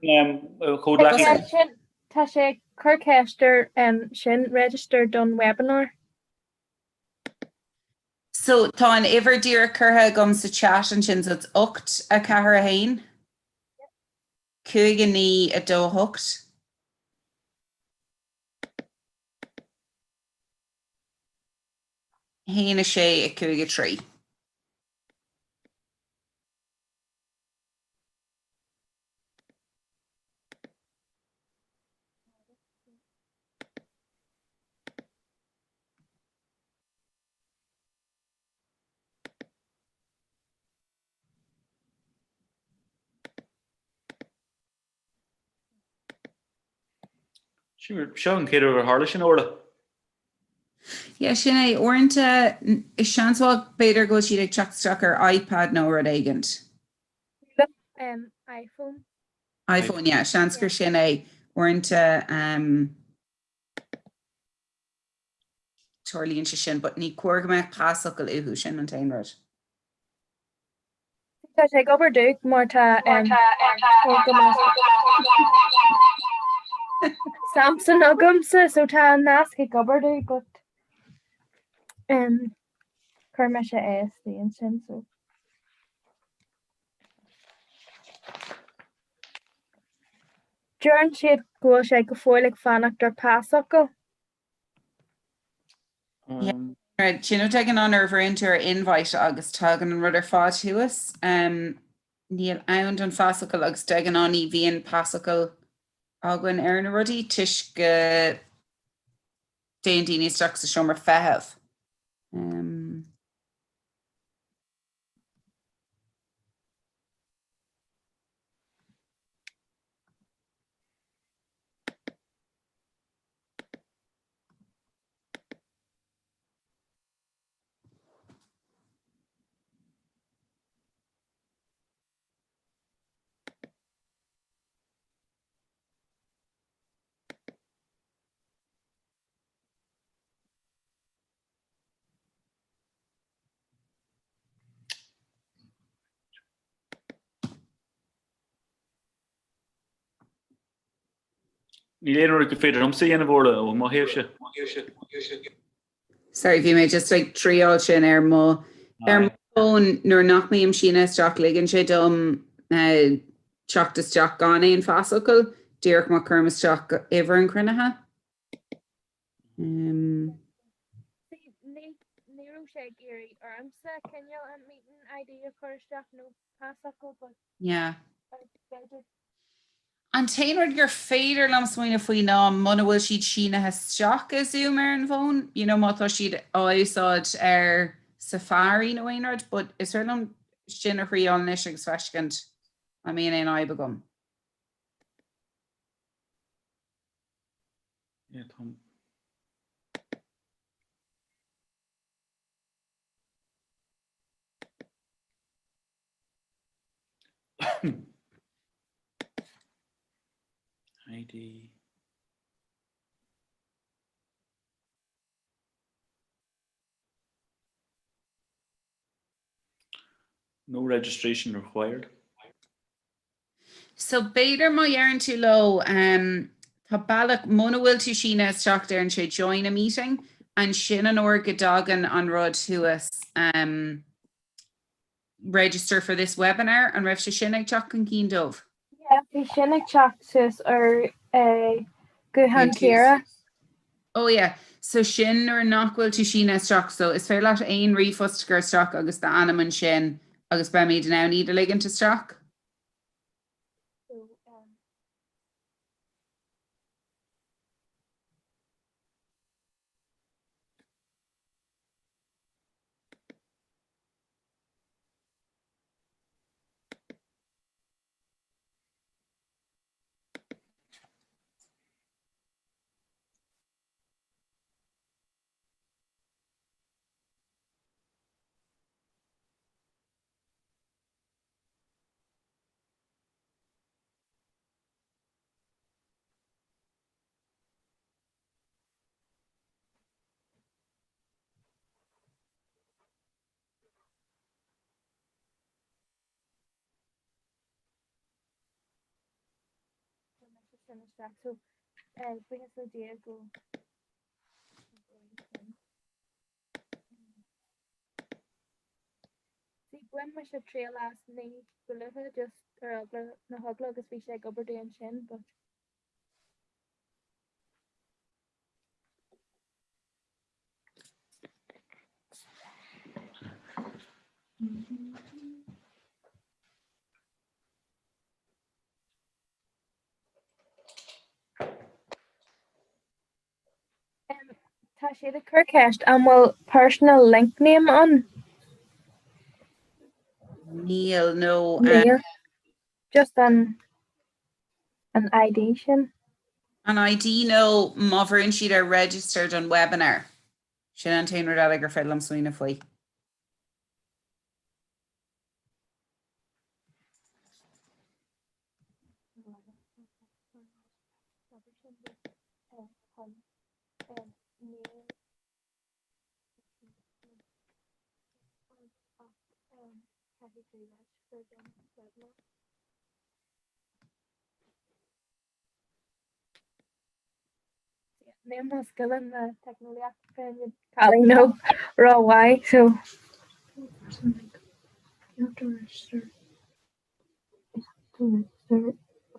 comhghleacaithe. Sin, tá sé ag cur ceist ar sin, register don webinar. So tá an uimhir díreach curtha agam sa chat ansin, so it's 8 4 1 5 9 2 8. 1 6 5 3. Seo an chéad uair gur tharla sin, Orla. Yeah, sin é. Uaireanta, is seans mhaith b'fhéidir go bhfuil siad ag teacht isteach ar iPad nó rud éigint. Um, iPhone. iPhone, yeah, seans gur sin é. Uaireanta, um, tarlaíonn sé sin, but ní cóir go mbeadh pasfhocal uathu, sin an t-aon rud. Tá sé ag obair domh mar tá Samsung agamsa so tá an nasc ag obair domh but chuir mise ASD ansin so. Deireann siad go bhfuil sé go fóill ag fanacht ar pasfhocal. Sin nó de ghnáth nuair a bhrúnn tú ar invite agus tagann an rud ar fad thuas. Níl ann don phasfhocal agus de ghnáth ní bhíonn pasfhocal againn ar na rudaí toisc go dtéann daoine isteach sa seomra feithimh. Níl aon rud gur féidir liomsa a dhéanamh, Orla, ó mo thaobhse. Sorry, bhí mé just ag triáil sin ar mo ar mo fón nuair nach mbím sínithe isteach ligeann sé dom teacht isteach gan aon phasfhocal díreach má chuirim isteach uimhir an chruinnithe. Ní raibh sé ag iarraidh ormsa cineál an meeting ID a chur isteach nó pasfhocal but Yeah. b'fhéidir. An t-aon rud gur féidir liom smaoineamh faoi ná muna bhfuil siad sínithe isteach i Zoom ar an bhfón, you know má tá siad á úsáid ar Safari nó aon rud, but is féidir liom sin a thriáil anois agus feiscint an mbíonn aon fhadhb agam. Yeah, tá. ID. No registration required. So b'fhéidir má dheireann tú leo, tá bealach, muna bhfuil tú sínithe isteach deireann sé join a meeting, ansin an uair go dtagann an rud thuas register for this webinar, an raibh sé sin ag teacht chun cinn dóibh? Yeah, bhí sin ag teacht suas ar ghuthán Ciara. Oh yeah, so sin nuair nach bhfuil tú sínithe isteach, so is féidir leat aon ríomhphost a chur isteach agus d'ainm ansin agus beimid in ann iad a ligint isteach. sin isteach so buíochas le Dia go See bhain mise triail as ní ba luaithe just ar eagla na heagla agus bhí sé ag obair dúinn ansin but Tá siad ag cur ceist an bhfuil personal link name ann? Níl no. Níl. Just an an ID sin. An ID nó má bhrúnn siad ar register don webinar. Sin an t-aon rud eile gur féidir liom smaoineamh faoi. Níl mo scileanna teicneolaíochta cailín nó rómhaith so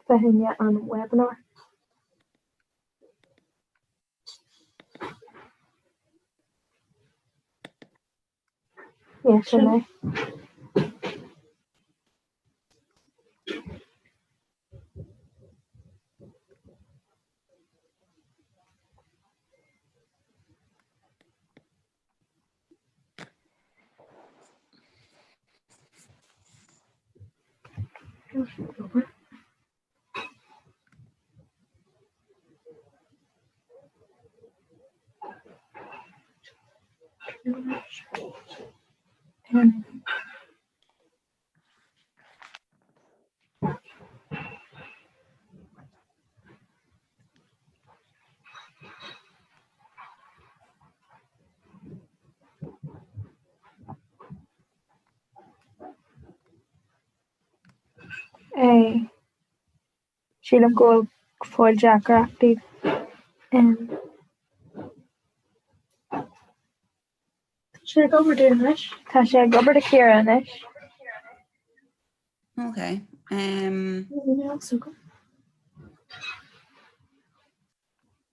fá choinne an webinar. Yeah, sin é. É. Sílim go bhfuil fáil deacrachtaí. Tá sé ag obair dúinn anois. Tá sé ag obair do Ciara anois. Ok. Um...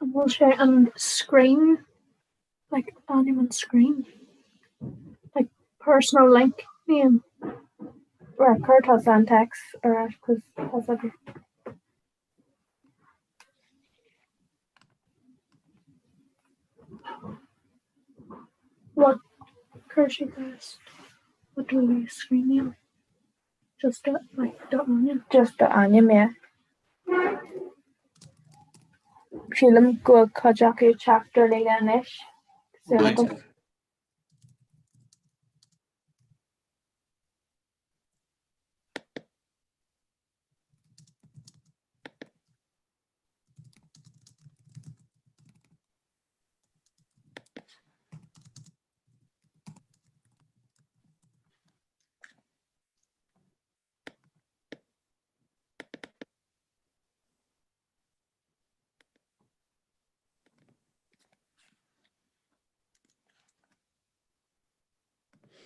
An bhfuil sé an screen like ainm an screen like personal link name Right, cuir tusa an text ar ais cos tá's agat. What cuir sé test what do we use screen name Just do like do ainm. Just do ainm, yeah. Sílim go bhfuil cuid acu ag teacht ar líne anois. Súil agam.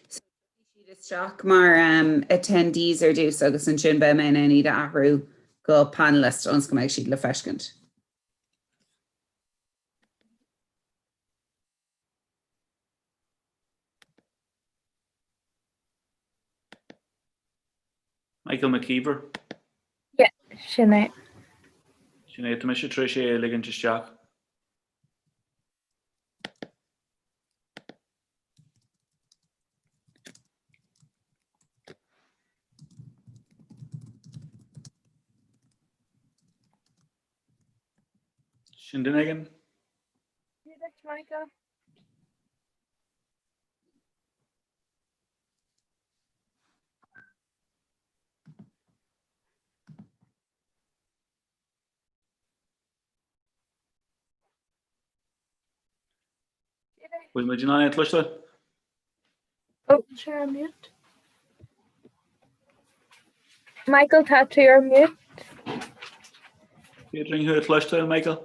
So tiocfaidh siad isteach mar attendees ar dtús agus ansin beidh mé in ann iad a athrú go panelist ionas go mbeidh siad le feiscint. Michael McKeever. Yeah, sin é. Sin é, tá mise tar éis é a ligint isteach. Sin duine éigin? Dia duit, Michael. Bhfuil muid in ann é a chloisteáil? Oh, sé ar mute. Michael, tá tú ar mute. Féidir linn thú a chloisteáil, Michael?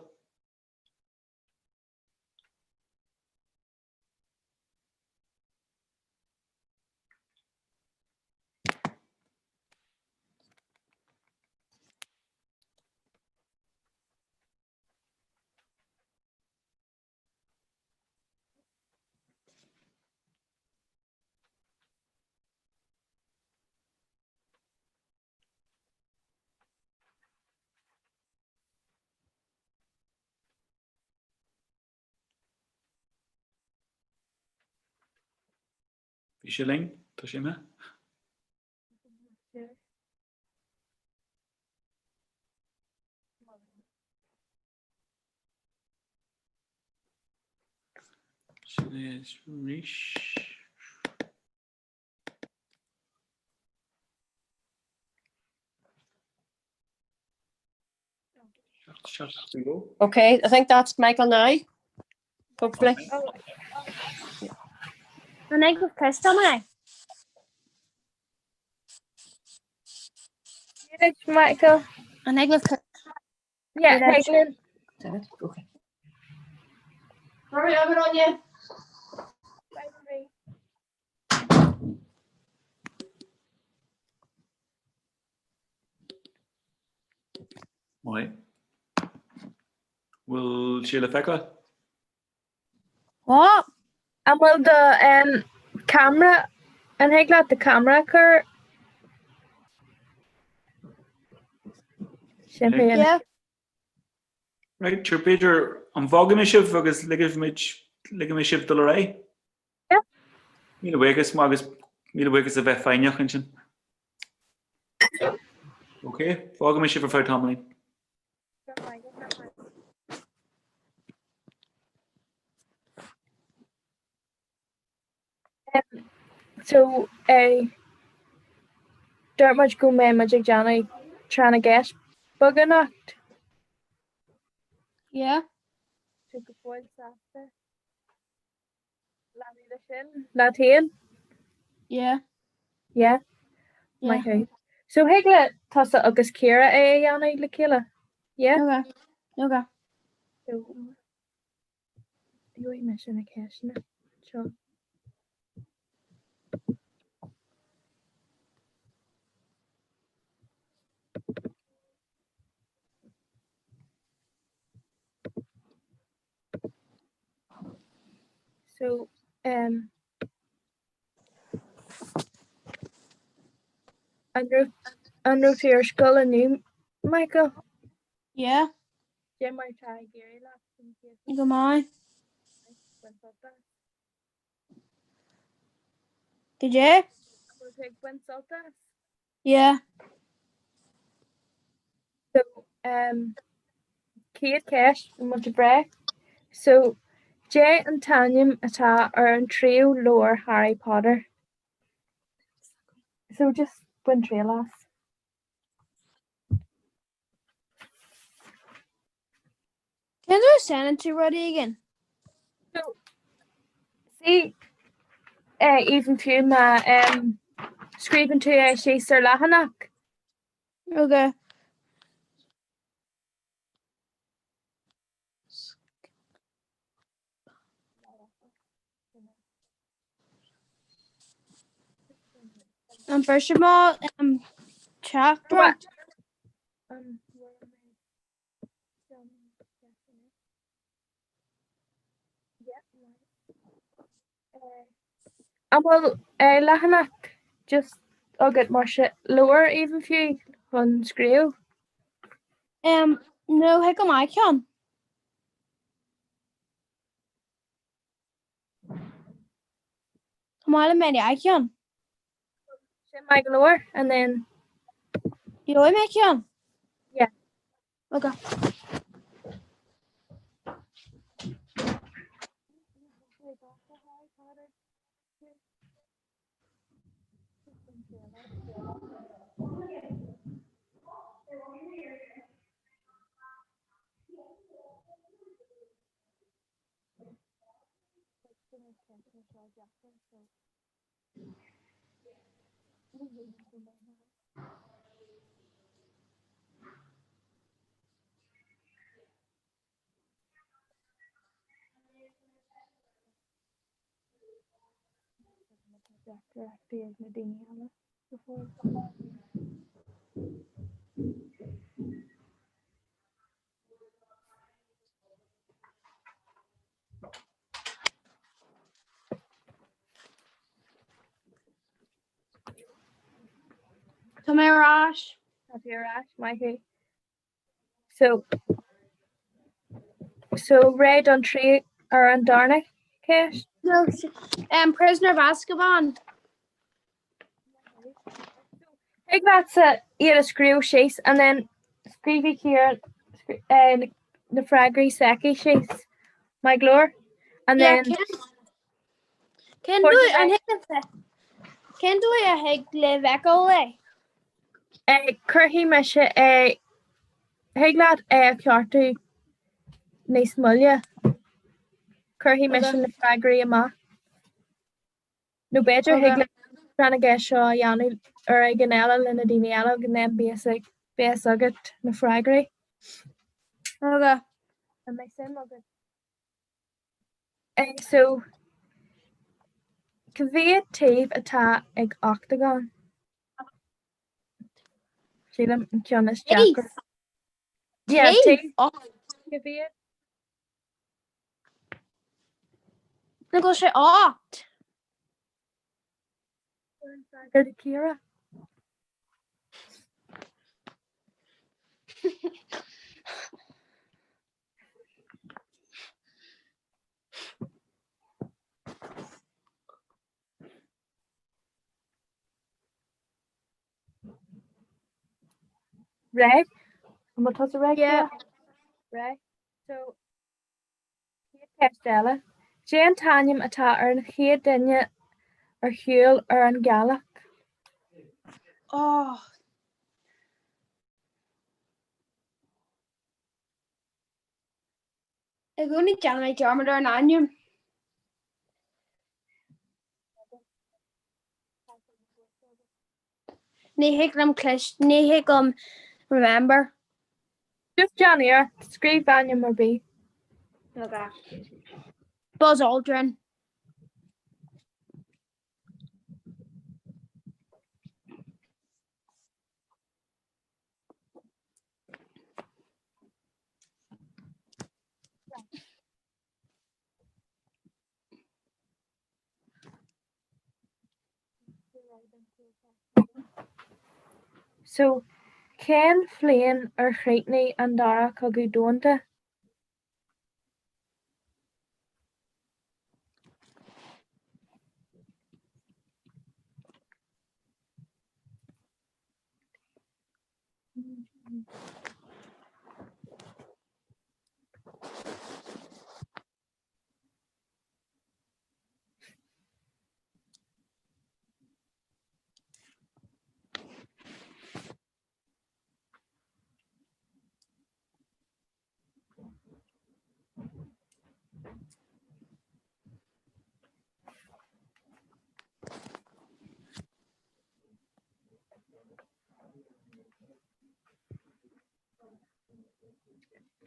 Bhí sé linn, tá sé imithe. Sin é arís. Okay, I think that's Michael now. Hopefully. An ag cloisteáil mé? Michael. An ag Yeah, Megan. Okay. Sorry, I'm on you. Bye, Marie. Maith. Bhfuil sé le feiceáil? What? An bhfuil do um, camera an thig leat do camera a chur? Sin féin. Yeah. Right, sure b'fhéidir an bhfágfaidh mé sibh agus ligfidh ligfidh mé sibh dul ar aghaidh? Yeah. Míle buíochas agus míle buíochas a bheith foighneach ansin. Ok, fágfaidh mé sibh ar feadh tamaillín. So eh, dúirt muid go mbeidh muid ag déanamh tráth na gceist beag anocht. Yeah. So go fóill sásta. Leanadh leis sin leat féin? Yeah. Yeah. Yeah. Maith thú. So thig le tusa agus Ciara é a dhéanamh le chéile? Yeah? Okay. Okay. So gheobhaidh mise na ceisteanna seo. So um, an raibh an raibh tú ar scoil inniu, Michael? Yeah. Cé mar atá ag éirí leat san chéad Go maith. Baint sult as? Cad é? An bhfuil tú ag baint sult as? Yeah. So, um, chéad cheist, an bhfuil tú breá? So, cad é an t-ainm atá ar an tríú leabhar Harry Potter. So, just bain triail as. Can you send it to rudaí again? So, see, eh, even fiú má um, scríobhann tú é síos ar leathanach. Okay. An bhfeicfidh mé um, teachtaireacht? Um, An bhfuil leathanach just agat mar sin, leabhar even fiú chun scríobh? Um, no, thig go maith ceann. Chomh maith le mé ceann. Sin maith go leor and then. Gheobhaidh mé ceann? Yeah. Okay. Teachtaireachtaí ag na daoine eile go fóill. Tá mé ar ais. Tá tú ar ais, maith thú. So so réidh don trí ar an darna ceist? No, um, Prisoner of Azkaban. Thig leatsa iad a scríobh síos and then scríobhfaidh Ciara eh, na freagraí s'aici síos. Maith go leor. And Yeah, then Cén dóigh an Cén dóigh a thig libh fheiceáil é? Eh, cuirfidh mise é thig leat é a cheartú níos moille. Cuirfidh mise na freagraí amach. Nó b'fhéidir thig leat tráth na gceist seo a dhéanamh uair éigin eile le na daoine eile agus then beidh a fhios agat na freagraí. Okay. An mbeidh suim agat? So, cá mhéad taobh atá ag ochtagán? Sílim an ceann is deacra. Yeah, Taobh? taobh. Cá mhéad? Nach bhfuil sé 8? Freagra do Ciara. Réidh? An bhfuil tusa réidh? Yeah. Réidh? So, chéad cheist eile. Cad é an t-ainm atá ar an chéad duine ar shiúil ar an ghealach? Oh. I gcónaí déanann mé dearmad ar an ainm. Ní thig liom clis, ní thig liom remember. Just déan iarracht, scríobh ainm ar bith. Okay. Buzz Aldrin. So, cén bhliain ar chríochnaigh an Dara Cogadh Domhanda?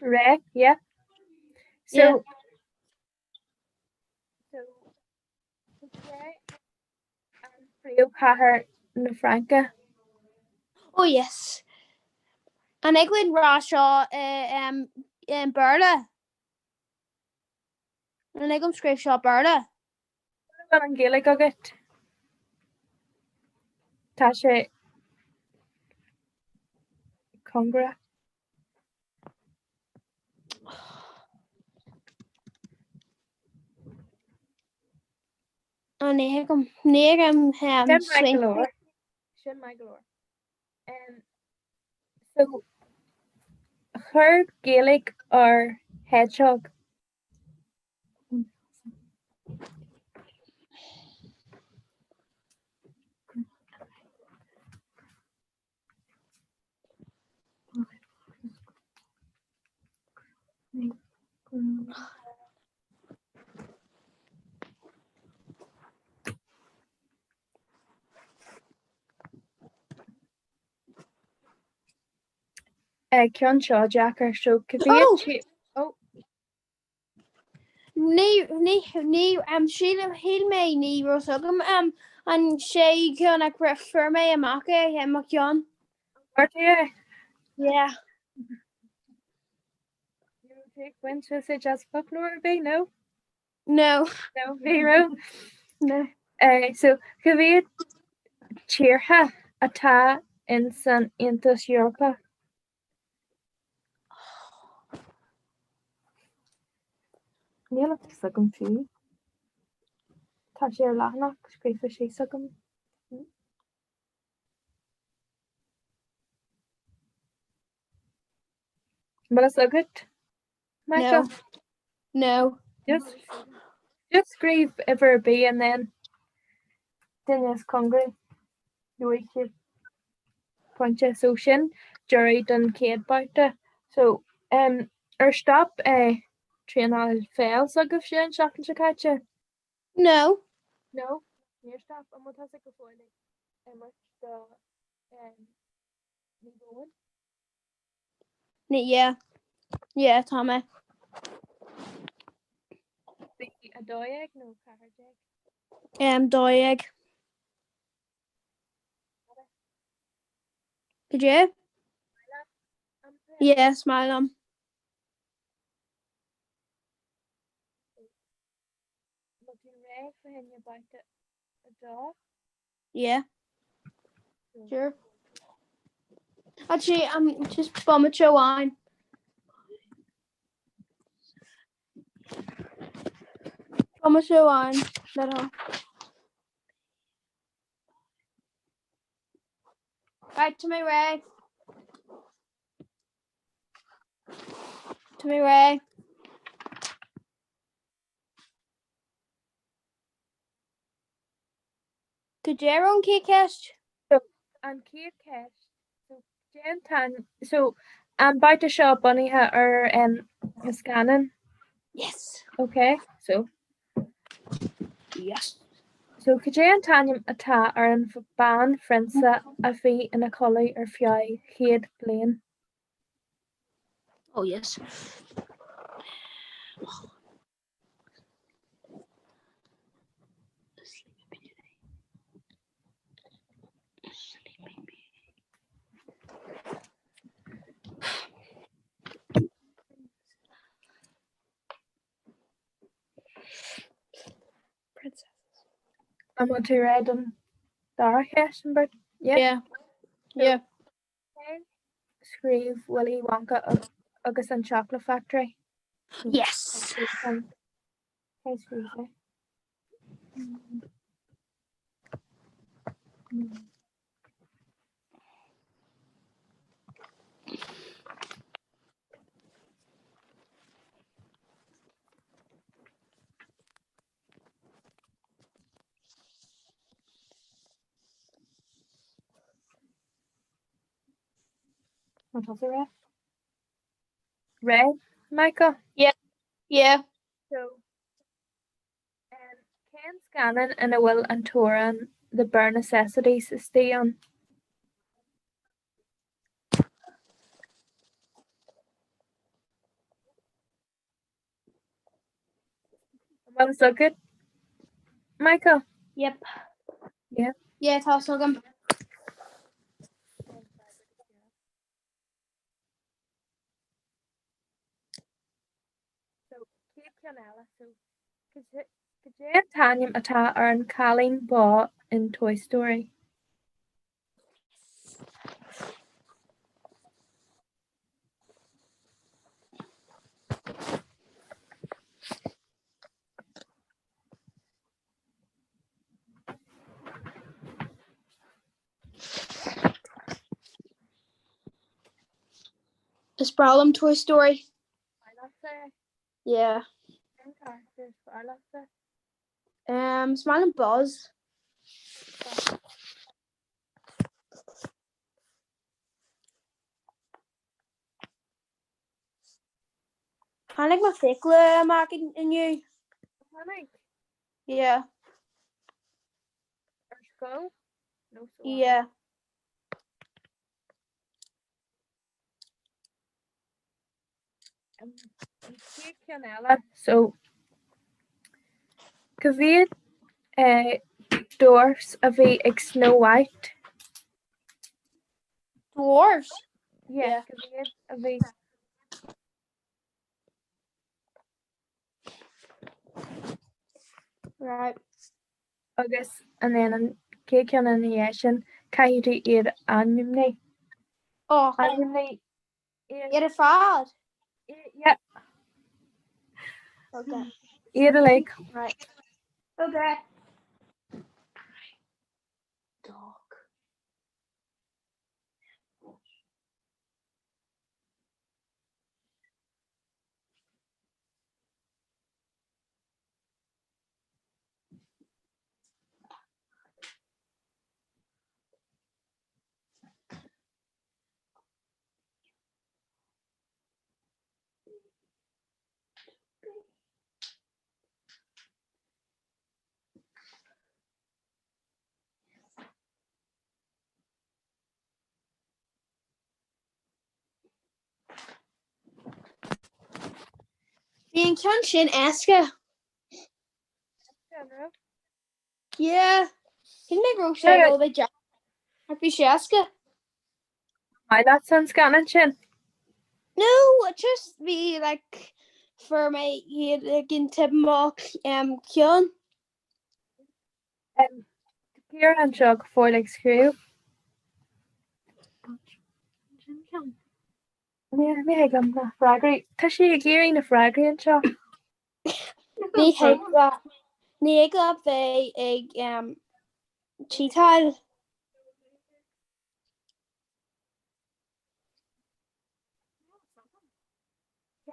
Réidh, yeah. So, Yeah. so Príomhchathair na Fraince. Oh yes. An thig linn rá seo i mBéarla? An thig liom scríobh seo Béarla? An bhfuil an Ghaeilge agat? Tá sé cóngarach. Ó ní thig liom ní thig liom Sin maith go leor. Sin maith go leor. Um, so, cuir Gaeilge ar hedgehog. Ceann seo deacair so cá mhéad Oh! Ní, ní, ní, um, sílim, shíl mé ní raibh agam um, An séú ceann ach fuair mé amach é i mo cheann. Fuair tú é? Yeah. Ní raibh tú ag baint úsáid as foclóir ar bith, no? No. No, ní raibh? No. Eh, so, cá mhéad tíortha atá in san Aontas Eorpach? Níl a fhios agam fiú. Tá sé ar leathanach scríofa síos agam. An bhfuil a fhios agat, Michael? No. No. Just, just scríobh uimhir ar bith and then duine is cóngaraí gheobhaidh siad pointe. So sin deireadh don chéad babhta. So um, ar stop eh, traenáil pheil s'agaibhse an seachtain seo caite? No. No, níor stop. An bhfuil tusa go fóill ag imirt do um, Naomh Eoin? Yeah. Yeah, tá mé. Bhí 12 nó 14? Um, 12. Cad é? Yeah, is maith liom. Yeah. Sure. Actually, um, just bomaite amháin. Bomaite amháin, le do thoil. Right, tá mé réidh. Tá mé réidh. Cad é an chéad cheist? So, an chéad cheist, so déantáin, so an babhta seo bunaithe ar um, na scannáin. Yes. Okay, so. Yes. So cad é an t-ainm atá ar an banphrionsa a bhí ina codladh ar feadh 100 bliain? Oh yes. An bhfuil tú réidh don dara cheist, an bhfuil? Yeah. Yeah. Yeah. Cé scríobh Willy Wonka agus an Chocolate Factory? Yes. Cé scríobh é? An tusa réidh? Réidh, Michael? Yeah. Yeah. So, um, cén scannán ina bhfuil an t-amhrán The Bare Necessities istigh ann? An bhfuil fhios agat, Michael? Yep. Yeah. Yeah, tá fhios agam. So, chéad ceann eile, so, cad é an t-ainm atá ar an cailín bó in Toy Story? Is breá liom Toy Story. Yeah. Cén charachtar is fearr leatsa? Um, is maith liom Buzz. Tháinig mo fiacla amach inniu. Tháinig? Yeah. Ar scoil? Nó sa bhaile? Yeah. An chéad cheann eile, so cá mhéad eh, Dwarfs a bhí ag Snow White? Dwarfs? Yeah, cad iad a bhí? Right. Agus and then an chéad ceann ina dhiaidh sin, caithfidh tú iad a ainmniú. Oh. Ainmnigh iad ar fad? Yeah. Okay. Iad uilig. Right. Okay. Dog. Bhí an ceann sin éasca. Yeah. Shíl mé go raibh sé a bit deacair. Ach bhí sé éasca. Maith leatsa an scannán sin? No, just bhí like fuair mé iad ag an tip amach um, ceann. Um, Ciara anseo go fóill ag scríobh. Ní ní thig liom na freagraí. Tá sí ag iarraidh na freagraí anseo. Ní thig leat ní thig leat bheith ag um, cheatáil.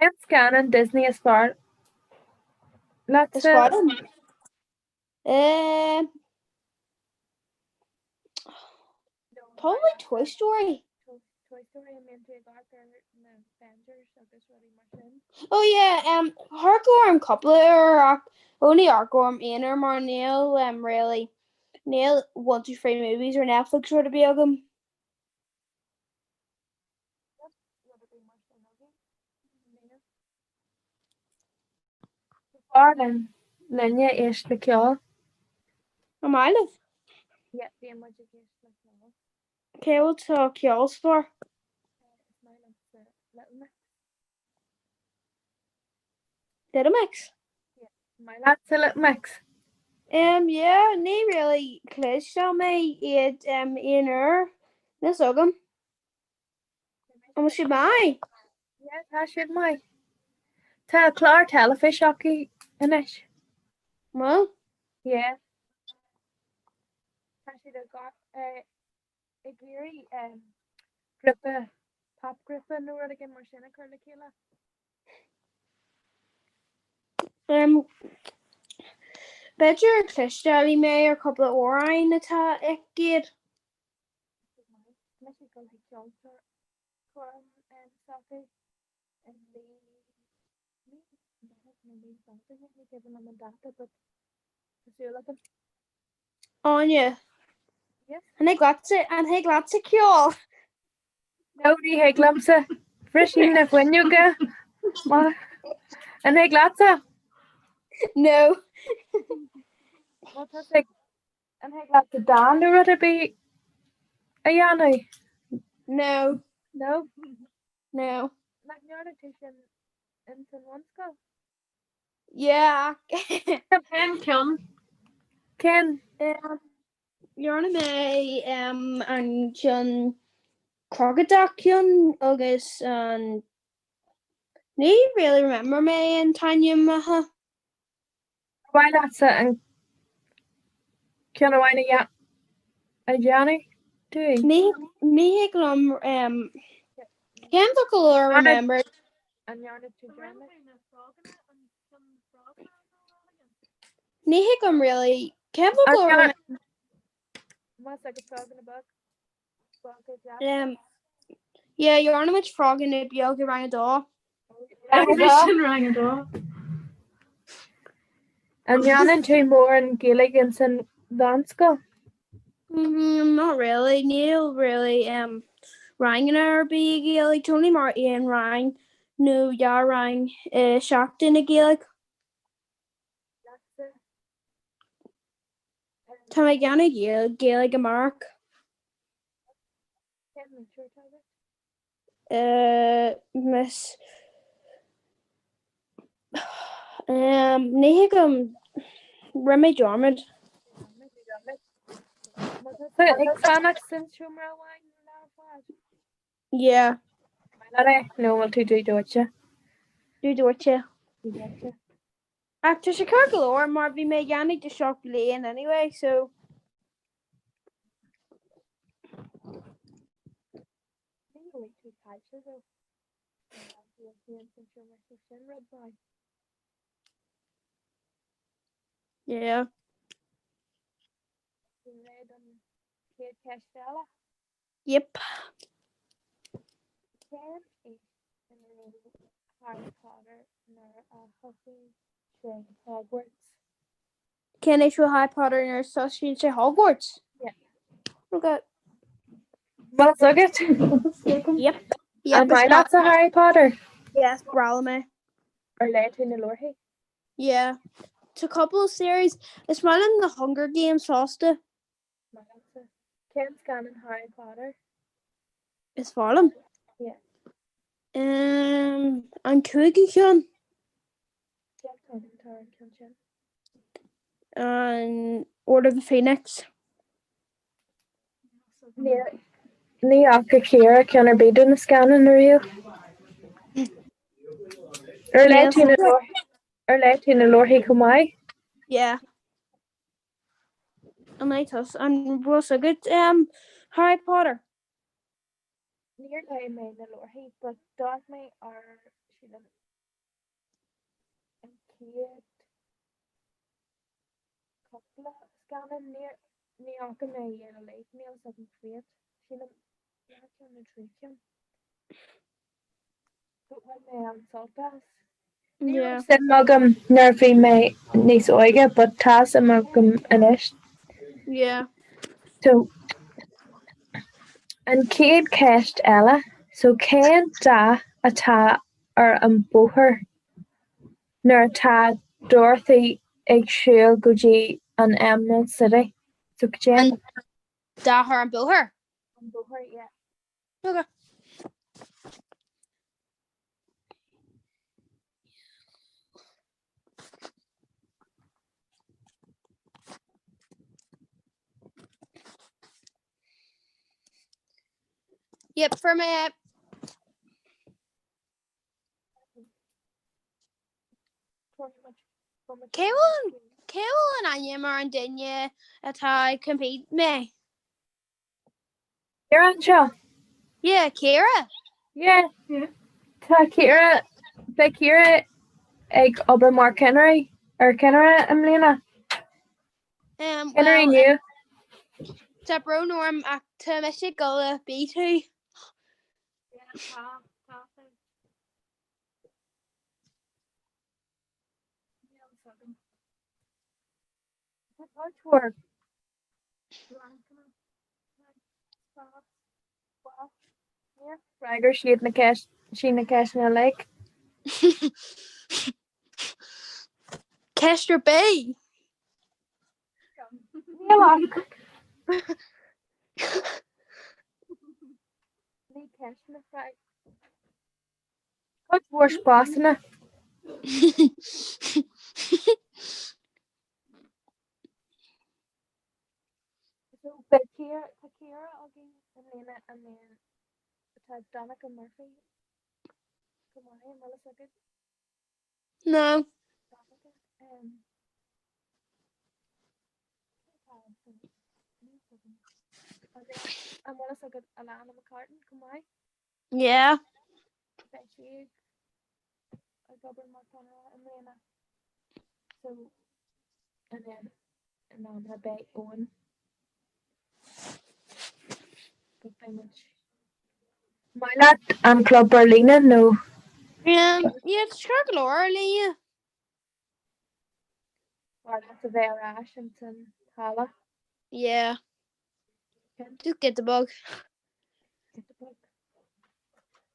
Cén scannán Disney is fearr Is leatsa? fearr liom. Um, probably Toy Story. Toy Story an mbíonn tú ag amharc ar na Avengers agus rudaí mar sin. Oh yeah, um, amharc orm cúpla uair ach only amharc orm aon uair mar níl um, really níl 123 movies ar Netflix rud ar bith agam. B'fhearr linn linne éist le ceol. An maith libh? Yeah, bíonn muid ag éist le ceol. Cé bhfuil tá ceol is fearr? Is maith liomsa Little Mix. Little Mix? Yeah. Maith leatsa Little Mix? Um, yeah, ní really chloisteáil mé iad um, aon uair. Níl fhios agam. An bhfuil siad maith? Yeah, tá siad maith. Tá clár teilifíse acu anois. Bhfuil? Yeah. Tá siad ag eh, ag iarraidh um, grúpa, popghrúpa nó rud éigin mar sin a chur le chéile. Um, B'fhéidir cloisteáil mé ar cúpla amhráin atá ag iad. Mise ag dul chuig ceolchoirm s'acu i mí mí Meitheamh nó mí Bealtaine, ní cuimhin liom an dáta but tá súil agam. Áine, Yes? An thig leatsa, an thig leatsa ceol? No, ní thig liomsa. Bhrisfinn na fuinneoga. An thig leatsa? No. Well, tá sé An thig leat dán nó rud ar bith a dhéanamh? No. No? No. Nach ndearna tú sin ins an bhunscoil? Yeah. Cén ceann? Cén? Dhearna mé an ceann crocodile ceann agus an ní really remember mé an t-ainm atá. Ar mhaith leatsa an ceann amháin a dhéanamh dúinn? Ní ní thig liom cén focal a remember. An ndearna tú dearmad? Ní thig liom really cén focal a remember. Más agus froganna beag. Um, yeah, dhearna muid froganna beag i rang a dó. Sin rang a dó. An ndéanann tú mórán Gaeilge ins an mheánscoil? Mm, not really. Níl really um, ranganna ar bith i Gaeilge. Only mar aon rang nó dhá rang i seachtain i Gaeilge. Tá mé ag déanamh Gaeilge amárach. Cén múinteoir atá agat? Miss Ní thuigim rinne mé dearmad. Tá tú ag fanacht san seomra amháin lá ar fad? Yeah. Maith leat é nó bhfuil tú dúdóite? Dúdóite. Dúdóite. Ach tá sé ceart go leor mar bhí mé ag déanamh do seacht bliain anyway so. Ní bhfuil tú caillte though. Bhí an seomra so sin rud maith. Yeah. Tú réidh don chéad cheist eile? Yep. Cén aois ina raibh Harry Potter nuair a thosaigh sé Hogwarts? Cén aois raibh Harry Potter nuair a thosaigh sé Hogwarts? Yeah. Okay. Bhfuil a fhios agat? Yep. Yep. An maith leatsa Harry Potter? Yes, breá liom é. Ar léigh tú na leabharthaí? Yeah. Tá couple of series. Is maith liom The Hunger Games fosta. Maith leatsa. Cén scannán Harry Potter? Is fearr liom? Yeah. Um, an cúigiú ceann. Cén t-ainm atá ar an ceann sin? An Order of the Phoenix. Ní fhaca Ciara ceann ar bith de na scannáin ariamh. Ar léigh tú na ar léigh tú na leabharthaí chomh maith? Yeah. An mbeidh tusa an bhfuil a fhios agat um, Harry Potter? Níor léigh mé na leabharthaí but d'amharc mé ar sílim an chéad cúpla scannán níor ní fhaca mé iad uilig níl a fhios agam cá mhéad sílim dhá cheann nó trí cheann. But bhain mé an-sult as. Ní raibh suim agam nuair a bhí mé níos óige but tá suim agam anois. Yeah. So, an chéad cheist eile, so cén dath atá ar an bóthar nuair atá Dorothy ag siúl go dtí an Emerald City? So cad é An dath ar an bóthar? An bóthar, yeah. Okay. Yep, fuair mé é. Cé bhfuil cé bhfuil an ainm ar an duine atá ag compete mé? Ciara anseo. Yeah, Ciara. Yeah, yeah. Tá Ciara, beidh Ciara ag obair mar ceannaire ar ceannaire i mbliana. Um, Ceannairí well, nua. Tá brón orm ach tá mise ag dul le B2. Yeah, tá, tá tú. Níl a fhios agam. Tá cuid mhór Fhreagair siad na ceist sí na ceisteanna uilig. Ceist ar bith! Níl ach. Ní ceisteanna freag. Cuid mhór spásanna. So beidh Ciara, tá Ciara againn i mbliana and then tá Donnacha Murphy chomh maith, an bhfuil fhios agat? No. Donnacha, um, cé atá ansin? Níl fhios agam. And then an bhfuil fhios agat Alana McCartan chomh maith? Yeah. Beidh sí ag ag obair mar cheannaire i mbliana. So and then in amanna beidh Owen. But beidh muid. Maith leat an club ar líne nó? Um, yeah, tá sé go leor ar líne. B'fhearr leat a bheith ar ais ins an halla. Yeah. Just get the bug. Get the bug.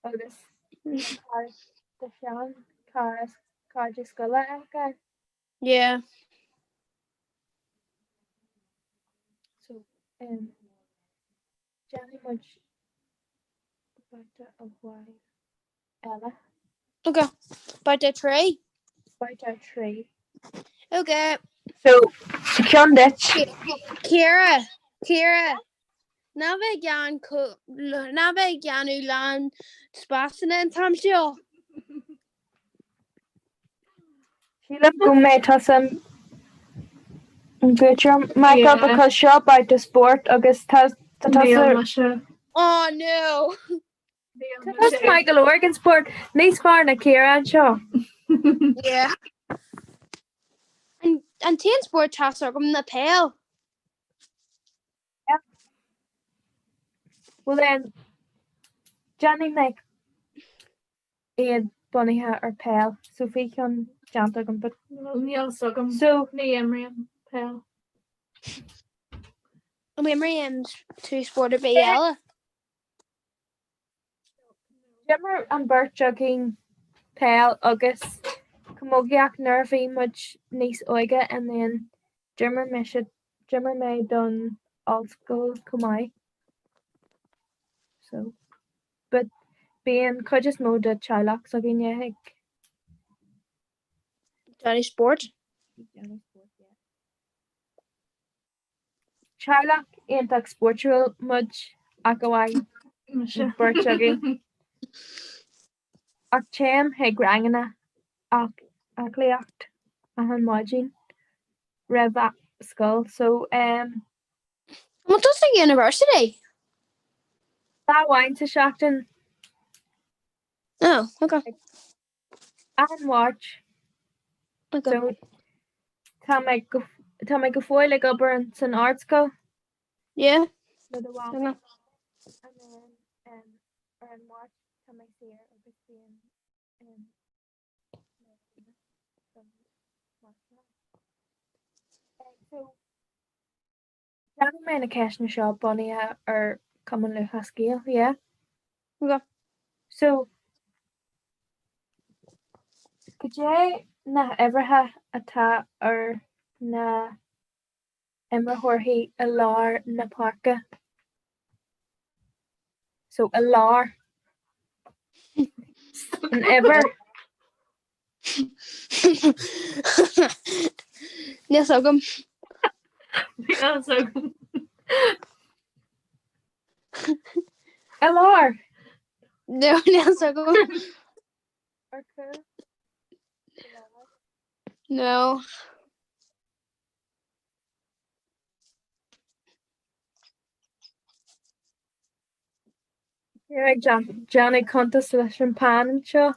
Agus do shean cara cairde scoile a fheiceáil. Yeah. Déanfaidh muid babhta amháin eile. Ok, babhta 3. Babhta 3. Ok. So, ceann duit. Ciara, Ciara, ná bheith ag ná bheith ag déanamh lán spásanna an t-am seo. Sílim go mbeidh tusa an buaiteoir, Michael, because seo babhta spóirt agus tá tusa. Oh no! Tá tusa maith go leor ag an spórt, níos fearr ná Ciara anseo. Yeah. An t-aon spórt atá fhios agam ná peil. Yeah. Well then, déanfaidh mé iad bunaithe ar peil so bhí ceann déanta agam but Níl fhios agam so ní imrím peil. An imríonn tú spórt ar bith eile? D'imir an bheirt againn peil agus camógaíocht nuair a bhí muid níos óige and then d'imir mise d'imir mé don ollscoil chomh maith so. But bíonn cuid is mó de teaghlach s'againne ag. Déanamh spóirt? Déanamh spóirt, yeah. Teaghlach iontach spóirtiúil muid ach amháin an bheirt againn. Ach téim chuig ranganna aclaíocht achan maidin roimh scoil so um. An bhfuil tusa ag university? Lá amháin sa seachtain. Oh, okay. Achan Mháirt. Okay. So, tá mé go, tá mé go fóill ag obair san ardscoil. Yeah. Le do mham. And then, um, ar an Máirt tá mé saor agus bíonn um, So, Déanfaidh mé na ceisteanna seo bunaithe ar Cumann Lúthchleas Gael, yeah? Yeah. So, cad é na huimhreacha atá ar na imreoirí i lár na páirce? So, i lár. An uimhir. Níl fhios agam. Níl fhios agam. I lár. No, níl fhios agam. Ar cúl. No. Ag déanamh cuntas leis an peann anseo.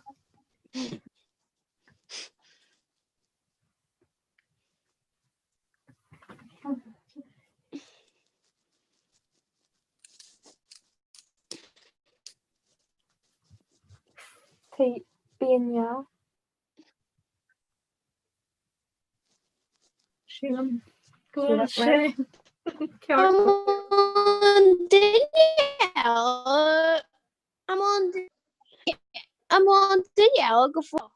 Bíonn Sílim go bhfuil sé ceart. An duine eile an bhfuil an duine eile go fóill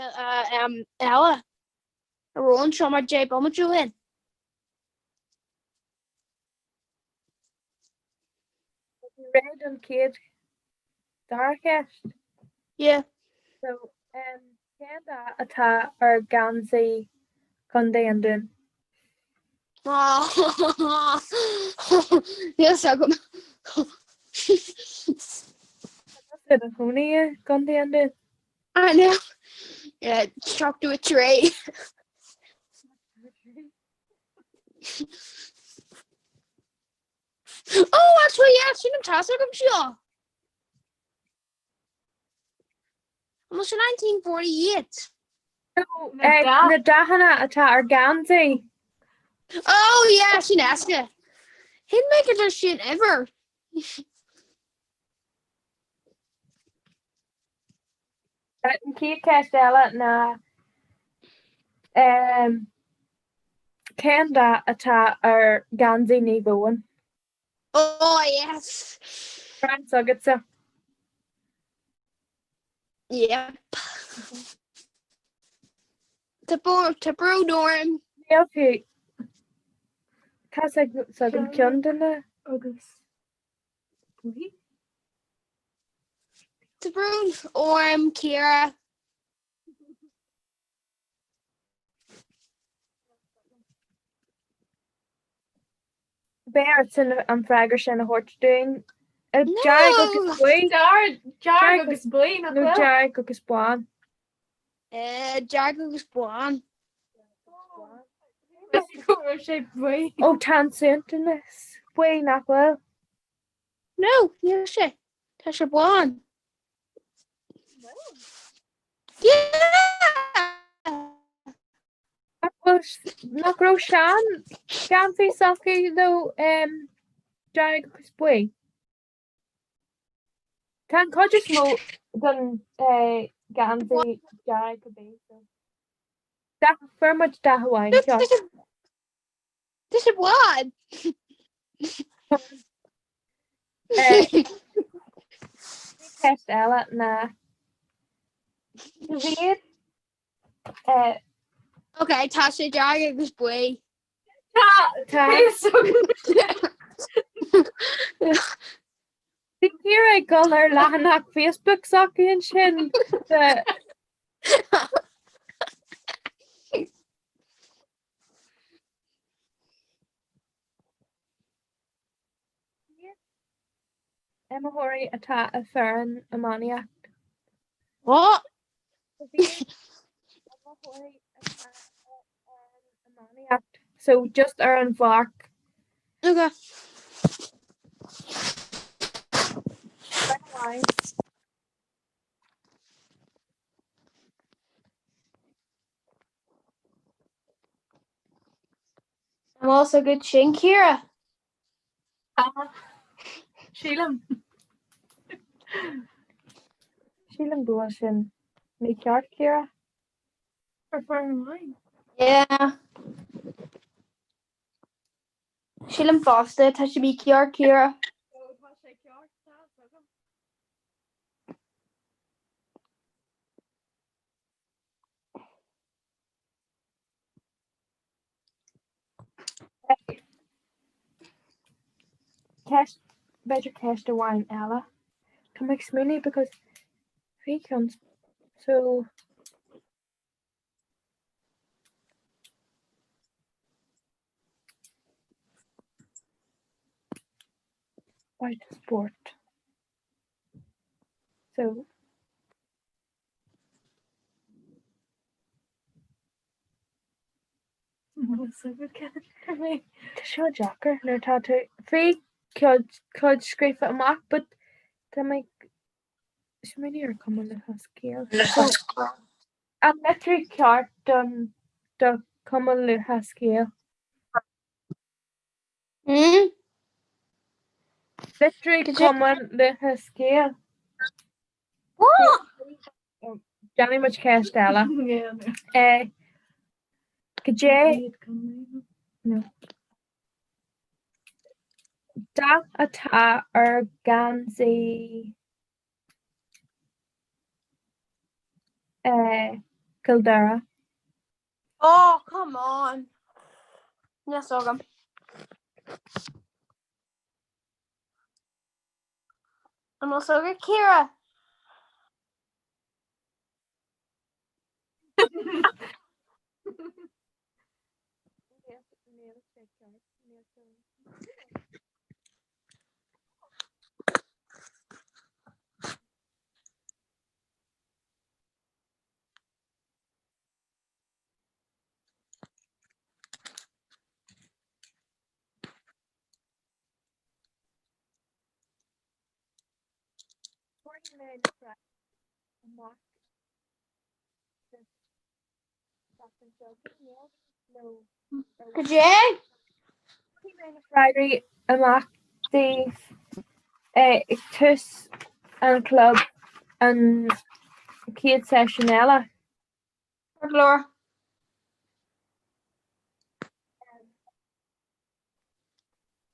eile a raibh anseo mar 10 bomaite ó shin? Réidh don chéad dara cheist? Yeah. So, um, cén dath atá ar gheansaí Chontae an Dúin? Níl fhios agam. Tá do chónaí i gContae an Dúin? I know. Yeah, 73. Oh, actually, yeah, sílim tá fhios agam seo. An bhfuil sé 1948? Eh, na dathanna atá ar gheansaí. Oh, yeah, sin éasca. Shíl mé gur sin uimhir. An chéad cheist eile ná cén dath atá ar gheansaí Naomh Eoin? Oh yes! Seans agatsa. Yep. Tá brón orm. Níl fiú. Tá 's agam ceann de na. Agus buí. Tá brón orm Ciara. Beidh ort an freagra sin a thabhairt dúinn. Dearg agus buí. Dearg agus buí nach bhfuil? Nó dearg agus bán. Dearg agus bán. Go raibh sé buí. Ó tá an suaithinseas buí nach bhfuil? No, níl sé. Tá sé bán. Nach raibh sean geansaí s'acu nó dearg agus buí? Tá an chuid is mó den geansaí dearg go bí. Fuair muid dath amháin ceart. Tá sé bán! Ceist eile ná bhíod Ok, tá sé dearg agus buí. Tá tá. Bhí Ciara ag dul ar leathanach Facebook s'acu ansin. Iomaitheoirí atá i foireann iománaíocht. What? Iomaitheoirí atá i foireann iománaíocht. So just ar an bpáirc. Okay. Duine amháin. An bhfuil fhios agat sin Ciara? Sílim. Sílim go bhfuil sin mícheart Ciara. Ar foireann amháin? Yeah. Sílim fosta tá sé mícheart Ciara. Tá sé ceart, tá agam. Ceist, b'fhéidir ceist amháin eile. Tá mé ag smaoineamh because bhí ceann so White sport. So Tá seo deacair nuair atá tú bhí cuid scríofa amach but tá mé ag smaoineamh ar Cumann Lúthchleas Gael. So an litriú ceart don do Cumann Lúthchleas Gael. Hmm? Litriú Cumann Lúthchleas Gael. Déanfaidh muid ceist eile. Cad é dath atá ar gheansaí Chill Dara? Oh, come on! Níl fhios agam. An bhfuil fhios agat Ciara? Tabharfaidh mé na freagraí amach sa tseachtain seo chugainn, nó Cad é? Tabharfaidh mé na freagraí amach daoibh ag tús an chlub an chéad seisiún eile. Go leor.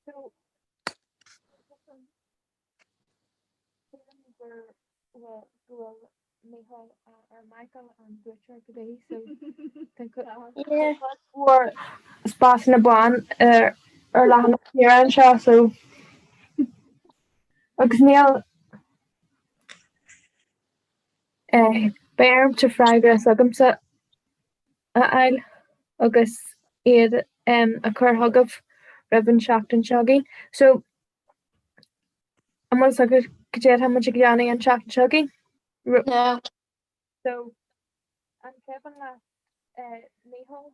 So, sílim gur bhfuil go bhfuil Micheál or Michael an buaiteoir go dtí so tá cuid mhór spásanna bán ar. Ar leathanach Ciara anseo so agus níl eh, beidh ormsa freagra s'agamsa a fháil agus iad em, a chur chugaibh roimh an seachtain seo chugainn. So an bhfuil fhios agat cad é atá muid ag déanamh an tseachtain seo chugainn? No. So an cuimhin leat eh, Mícheál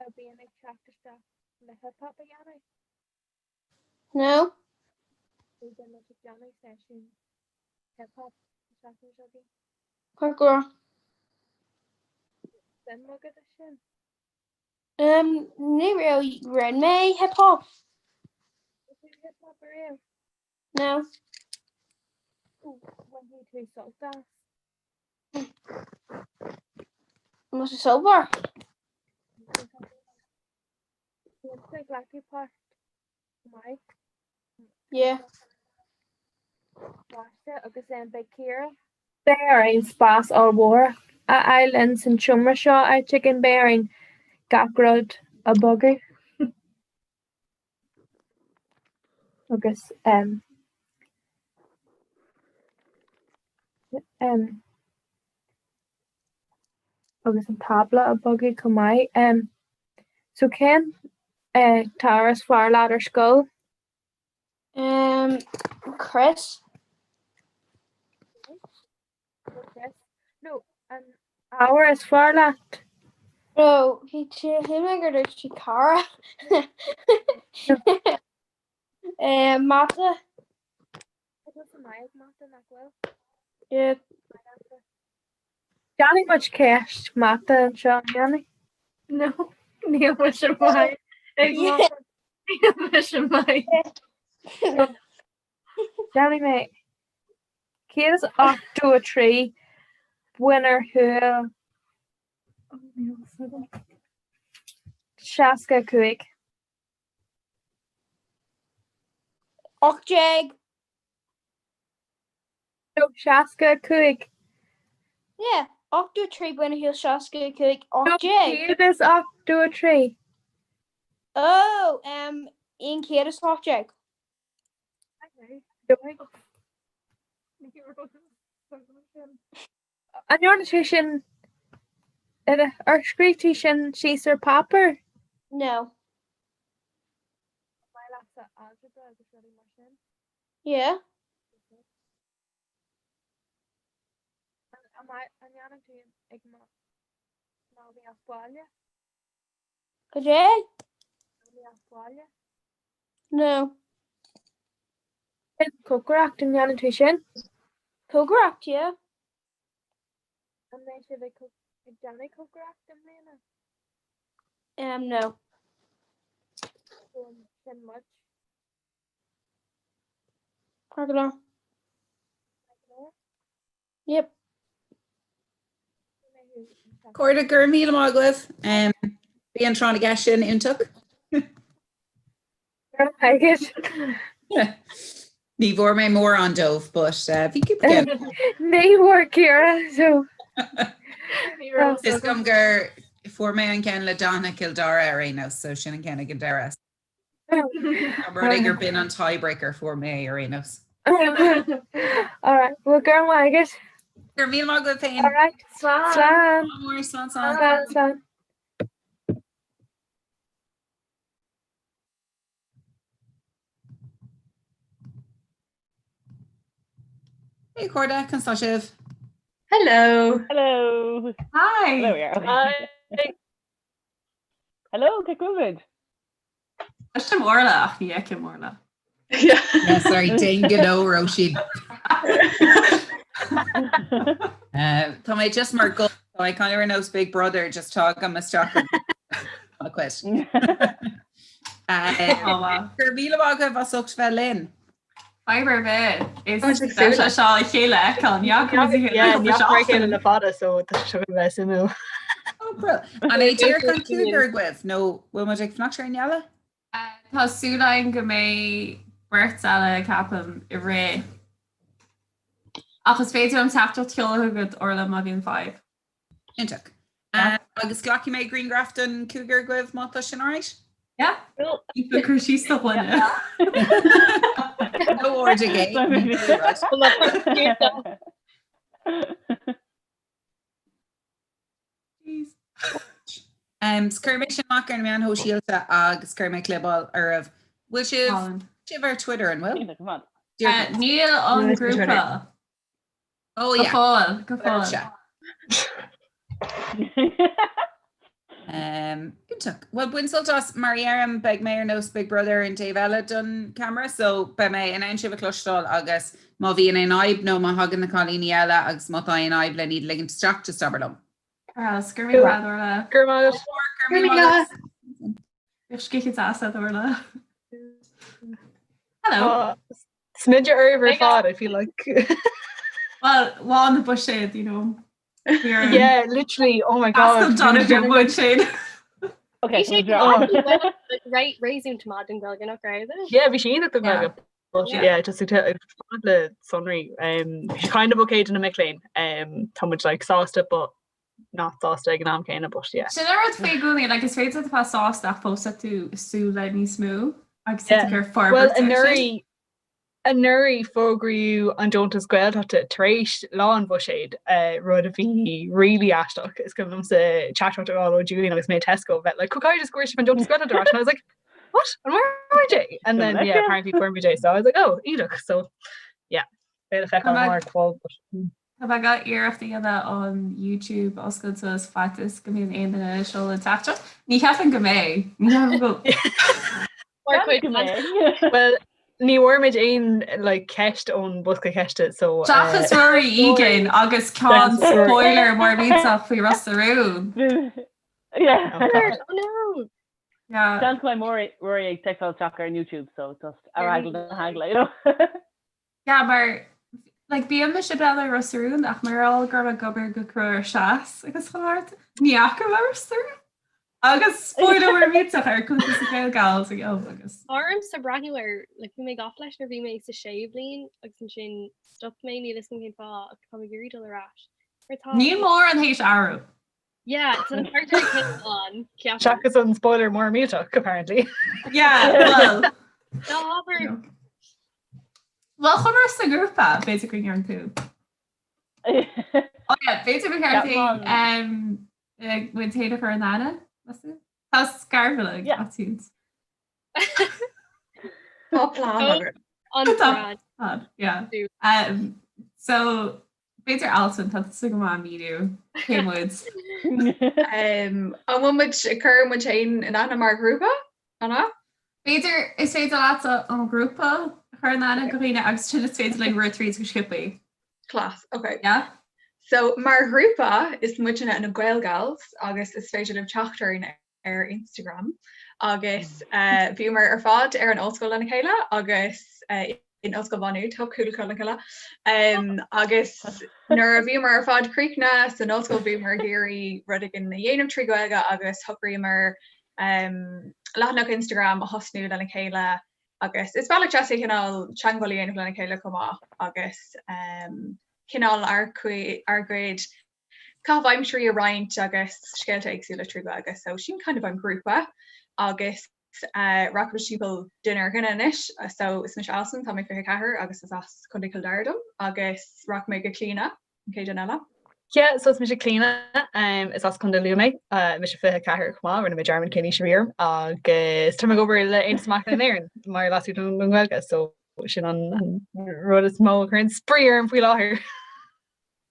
a bhíonn ag teacht isteach le hip hop a dhéanamh? No. So beidh muid ag déanamh seisiún hip hop an tseachtain seo chugainn. Ceart go leor. Suim agat i sin? Um, ní raibh rinne mé hip hop. Rinne tú hip hop ariamh? No. Ó, bhainfidh tú sult as. An bhfuil sé sultmhar? Bíonn glacadh páirt maith. Yeah. Coláiste agus then beidh Ciara. Beidh orainn spás ollmhór a fháil ins an tseomra seo áit éigin, beidh orainn gach rud a bhogadh. Agus em em agus an tábla a bhogadh chomh maith. Em so cén eh t-ábhar is fearr leat ar scoil? Um, Chris. Chris. No, an ábhar is fearr leat? No, bhí shíl mé gur dúirt sí cara. Um, Mata. Tá tusa maith ag mata nach bhfuil? Yeah. Déanfaidh muid ceist mata anseo, an ndéanfaidh? No, níl mise maith ag mata. Níl mise maith. Déanfaidh mé 183 bain ar shiúl 65. 18. No, 65. Yeah, 83 bain ar shiúl 65, No, 18. 183. Oh, um, 118. An ndearna tú sin ar scríobh tú sin síos ar páipéar? No. An maith leatsa algebra agus rudaí mar sin? Yeah. An ndéanann tú ag málaíocht baile? Cad é? Málaíocht baile? No. Cócaireacht, an ndéanann tú sin? Cócaireacht, yeah. An mbeidh sibh ag ag déanamh cócaireacht i mbliana? Um, no. So sin muid. Ceart go leor. Yep. Cairde, go raibh míle maith agaibh. Bhí an tráth na gceist sin iontach. Ní bhfuair mé mórán dóibh, but uh, bhí cúpla ceann. Ní bhfuair Ciara, so. Is agam gur fuair mé an ceann le Donna Cill Dara ar aon nós, so sin an ceann ag an deireadh. Rud é gur b'in an tiebreaker fuair mé ar aon nós. All right, well go raibh maith agat. Go raibh míle maith agat féin. All right, Slán. Slán. Slán, slán, slán. Slán, slán. Hey cairde, conas tá sibh? Hello. Hello. Hi. Hello, yeah. Hi. Hello, cén chaoi a bhfuil muid? Cloisim Orla ach ní fheicim Orla. Yeah, sorry, déan gnó Róisín. Tá mé just mar go I kind of ar nós Big Brother just tagaim isteach a cuid. Go raibh míle maith agaibh as ucht bheith linn. Fadhb ar bith. Is deis é seo a chéile a fheiceáil. Ní fhaca muid a chéile Yeah, le ní fhaca muid a chéile seachtain. le fada so tá sé seo chun bheith suimiúil. An é díreach an cúigear agaibh nó bhfuil muid ag fanacht ar éinne eile? Tá súil againn go mbeidh beirt eile, ceapaim, i rith. Ach is féidir liom teachtaireacht a sheoladh chugat, Orla, má bhíonn fadhb. Iontach. Agus glacfaidh mé grianghraf den cúigear agaibh má tá sin alright? Yeah. Cúpla cur síos do dhuine. No order gay. Um, cuirfidh mé sin amach ar na meáin shóisialta agus cuirfidh mé clibeáil oraibh. Bhfuil sibh sibh ar Twitter an bhfuil? Uh, Níl an grúpa. Oh yeah. Go fóill, go fóill. Um, Iontach. Well bain sult as mar a dheirim beidh mé ar nós Big Brother an taobh eile don camera so beidh mé in ann sibh a chloisteáil agus má bhíonn aon fhadhb nó má thagann na cailíní eile agus má tá aon fhadhb le iad a ligint isteach just abair liom. Go raibh míle maith Orla. Go raibh maith. Go raibh míle. Bíodh scíth deas agat Orla. Hello. Smideadh oraibh ar fad, I feel like. Well, lá na buiséad, you know. Yeah, literally, oh my god. Jonathan buiséad. Okay, réasúnta maith don Ghaeilge nach raibh? Yeah, bhí sé iontach don Ghaeilge. But yeah, just ag fad le sonraí. Um, bhí sé kind of okay do na mic léinn. Um, tá muid like sásta but not sásta ag an am céanna but yeah. Sin an rud faoi i gcónaí, like, is féidir a bheith sásta ach fós tá tú ag súil le níos mó agus tá tú ag Well, forbairt air sin. anuraidh anuraidh fógraíodh an deontas Gaeltachta tar éis lá an bhuiséid, eh, rud a bhí really aisteach. Is cuimhin liomsa teachtaireacht a fháil ó Julian agus mé i Tesco bheith like, "Could I just go an deontas Gaeltachta ar ais?" And I was like, what? An bhfuair muid é? And then yeah, apparently fuair muid é. So I was like, oh, iontach. So yeah, beidh le feiceáil mar qual but mm. Tá mé ag iarracht a dhéanamh an YouTube oscailt suas faitíos go mbíonn aon duine ag seoladh teachtaireacht. Ní cheapaim go mbeidh. Ní cheapaim go Well, ní bhfuair muid aon like, ceist ón bosca ceiste so uh, Seachas Rory Egan agus ceann spoiler mór millteach faoi Ros na Rún. Yeah. Oh no! Yeah. Seans go mbeidh Rory ag teicteáil isteach ar an YouTube so just ar eagla na heagla, you know. Yeah, mar like bíonn mise ag breathnú ar Ros na Rún ach mar gheall go raibh mé ag obair go crua ar Seas agus chomh hard, ní fhaca mé Ros na Rún. Agus spoiler mór millteach ar cuntas na Gael Gals ag am agus. Tá ormsa breathnú air, like bhí mé gafa leis nuair a bhí mé sa séú bliain agus ansin stop mé, níl 'fhios agam cén fáth ach tá mé ag iarraidh dul ar ais. Mar tá. Níl mórán théis athrú. Yeah, tá na carachtair céanna ann, ceapaim. Seachas an spoiler mór millteach, apparently. Yeah, well. Ná habair. Well, chuir sa ghrúpa, b'fhéidir go ndearna tú. Oh yeah, b'fhéidir go ceart é um, muid féin a chur in aithne, meas tú? Tá scarbhile ag iTunes. Tá plean agat. An Tá plean, yeah. Um, so, b'fhéidir Alison, tá tusa go maith míniú cé muid. Um, an bhfuil muid ag cur muid féin in aithne mar ghrúpa? An ea? B'fhéidir is féidir leat an grúpa a chur in aithne do dhaoine agus sin is féidir linn rith tríd go sciobtha. Class, ok. Yeah? So mar ghrúpa is muidne na Gael Gals agus is féidir libh teacht orainn ar Instagram agus bhíomar ar fad ar an ollscoil lena chéile agus in Ollscoil Mhá Nuad, tá cúl le chéile agus nuair a bhíomar ar fad críochnaithe san ollscoil bhíomar ag iarraidh rud éigin a dhéanamh trí Ghaeilge agus shocraíomar leathanach Instagram a thosnú lena chéile agus is bealach deas é cineál teagmháil a dhéanamh lena chéile chomh maith agus cineál ár gcuid caitheamh aimsirí a roinnt agus scéalta éagsúla trí Ghaeilge so sin kind of an grúpa agus rachaimid timpeall duine ar dhuine anois so is mise Alison, tá mé 24 agus is as Contae Chill Dara dom agus rachaidh mé go Clíona, an chéad duine eile. Yeah, so is mise Clíona, um, is as Contae Lú mé, uh, mise 24 chomh maith, rinne mé dearmad cén aois a bhí orm agus tá mé ag obair le Aontas Mac Léinn Éireann mar Leas-Uachtarán don Ghaeilge so sin an, an rud is mó a chuireann spraoi orm faoi láthair.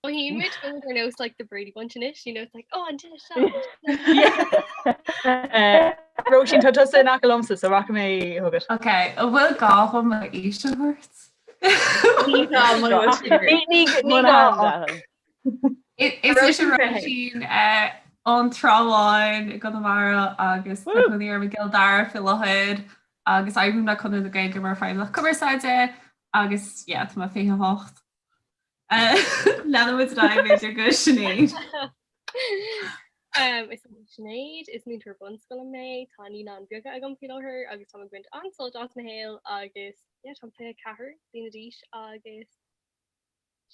Mothaíonn muid go ar nós like the Brady Bunch anois, you know, it's like, oh, an duine seo. Róisín tá tusa in aice liomsa so rachaidh mé chugat. Ok, an bhfuil gá dom m'aois a thabhairt? Ní gá muna bhfuil sí Ní ní gá. Is mise Róisín ón Trá Bháin i gConamara agus tá cónaí orm i gCill Dara faoi láthair agus oibrím le Conradh na Gaeilge mar Feidhmeannach Cumarsáide agus yeah, tá mé 28. Leanfaimid ar aghaidh b'fhéidir go Sinéad. Is mise Sinéad, is múinteoir bunscoile mé, tá naíonáin beaga agam faoi láthair agus táim ag baint an-sult as mo shaol agus yeah, táim 24 bliana d'aois agus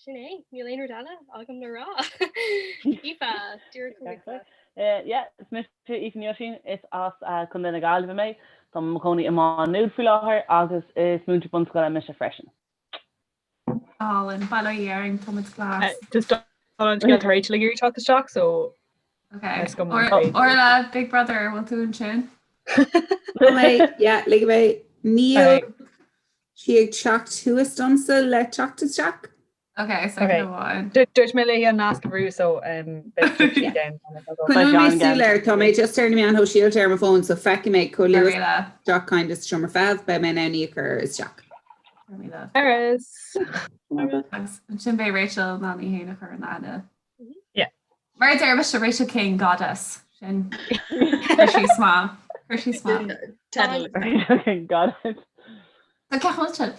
sin é, níl aon rud eile agam le rá. Aoife, díreach chugatsa. Yeah, Is mise Aoife Ní Oisín, is as Contae na Gaillimhe mé. Táim i mo chónaí i Má Nuad faoi láthair agus is múinteoir bunscoile mise freisin. Álainn, bail ó Dhia orainn, tá muid glas. Just an scéal tá Rachel ag iarraidh teacht isteach so Okay. Orla, Big Brother, bhfuil tú ansin? Tá mé, yeah, lig mé. Níl sí ag teacht thuas domsa le teacht isteach. Ok, second amháin. Dúirt mé léi an nasc a bhrú so beidh sí again. Coinneoidh mé súil air, tá mé just ar na meáin shóisialta ar mo fón so feicfidh mé chomh luath isteach kind of sa seomra feithimh, beidh mé in ann í a chur isteach. Agus ansin beidh Rachel in ann í féin a chur in aithne. Yeah. Mar a deir mise Rachel King Goddess sin Chuir sí sma. Chuir sí sma. Rachel King Goddess. So cén chaoi a bhfuil sibh?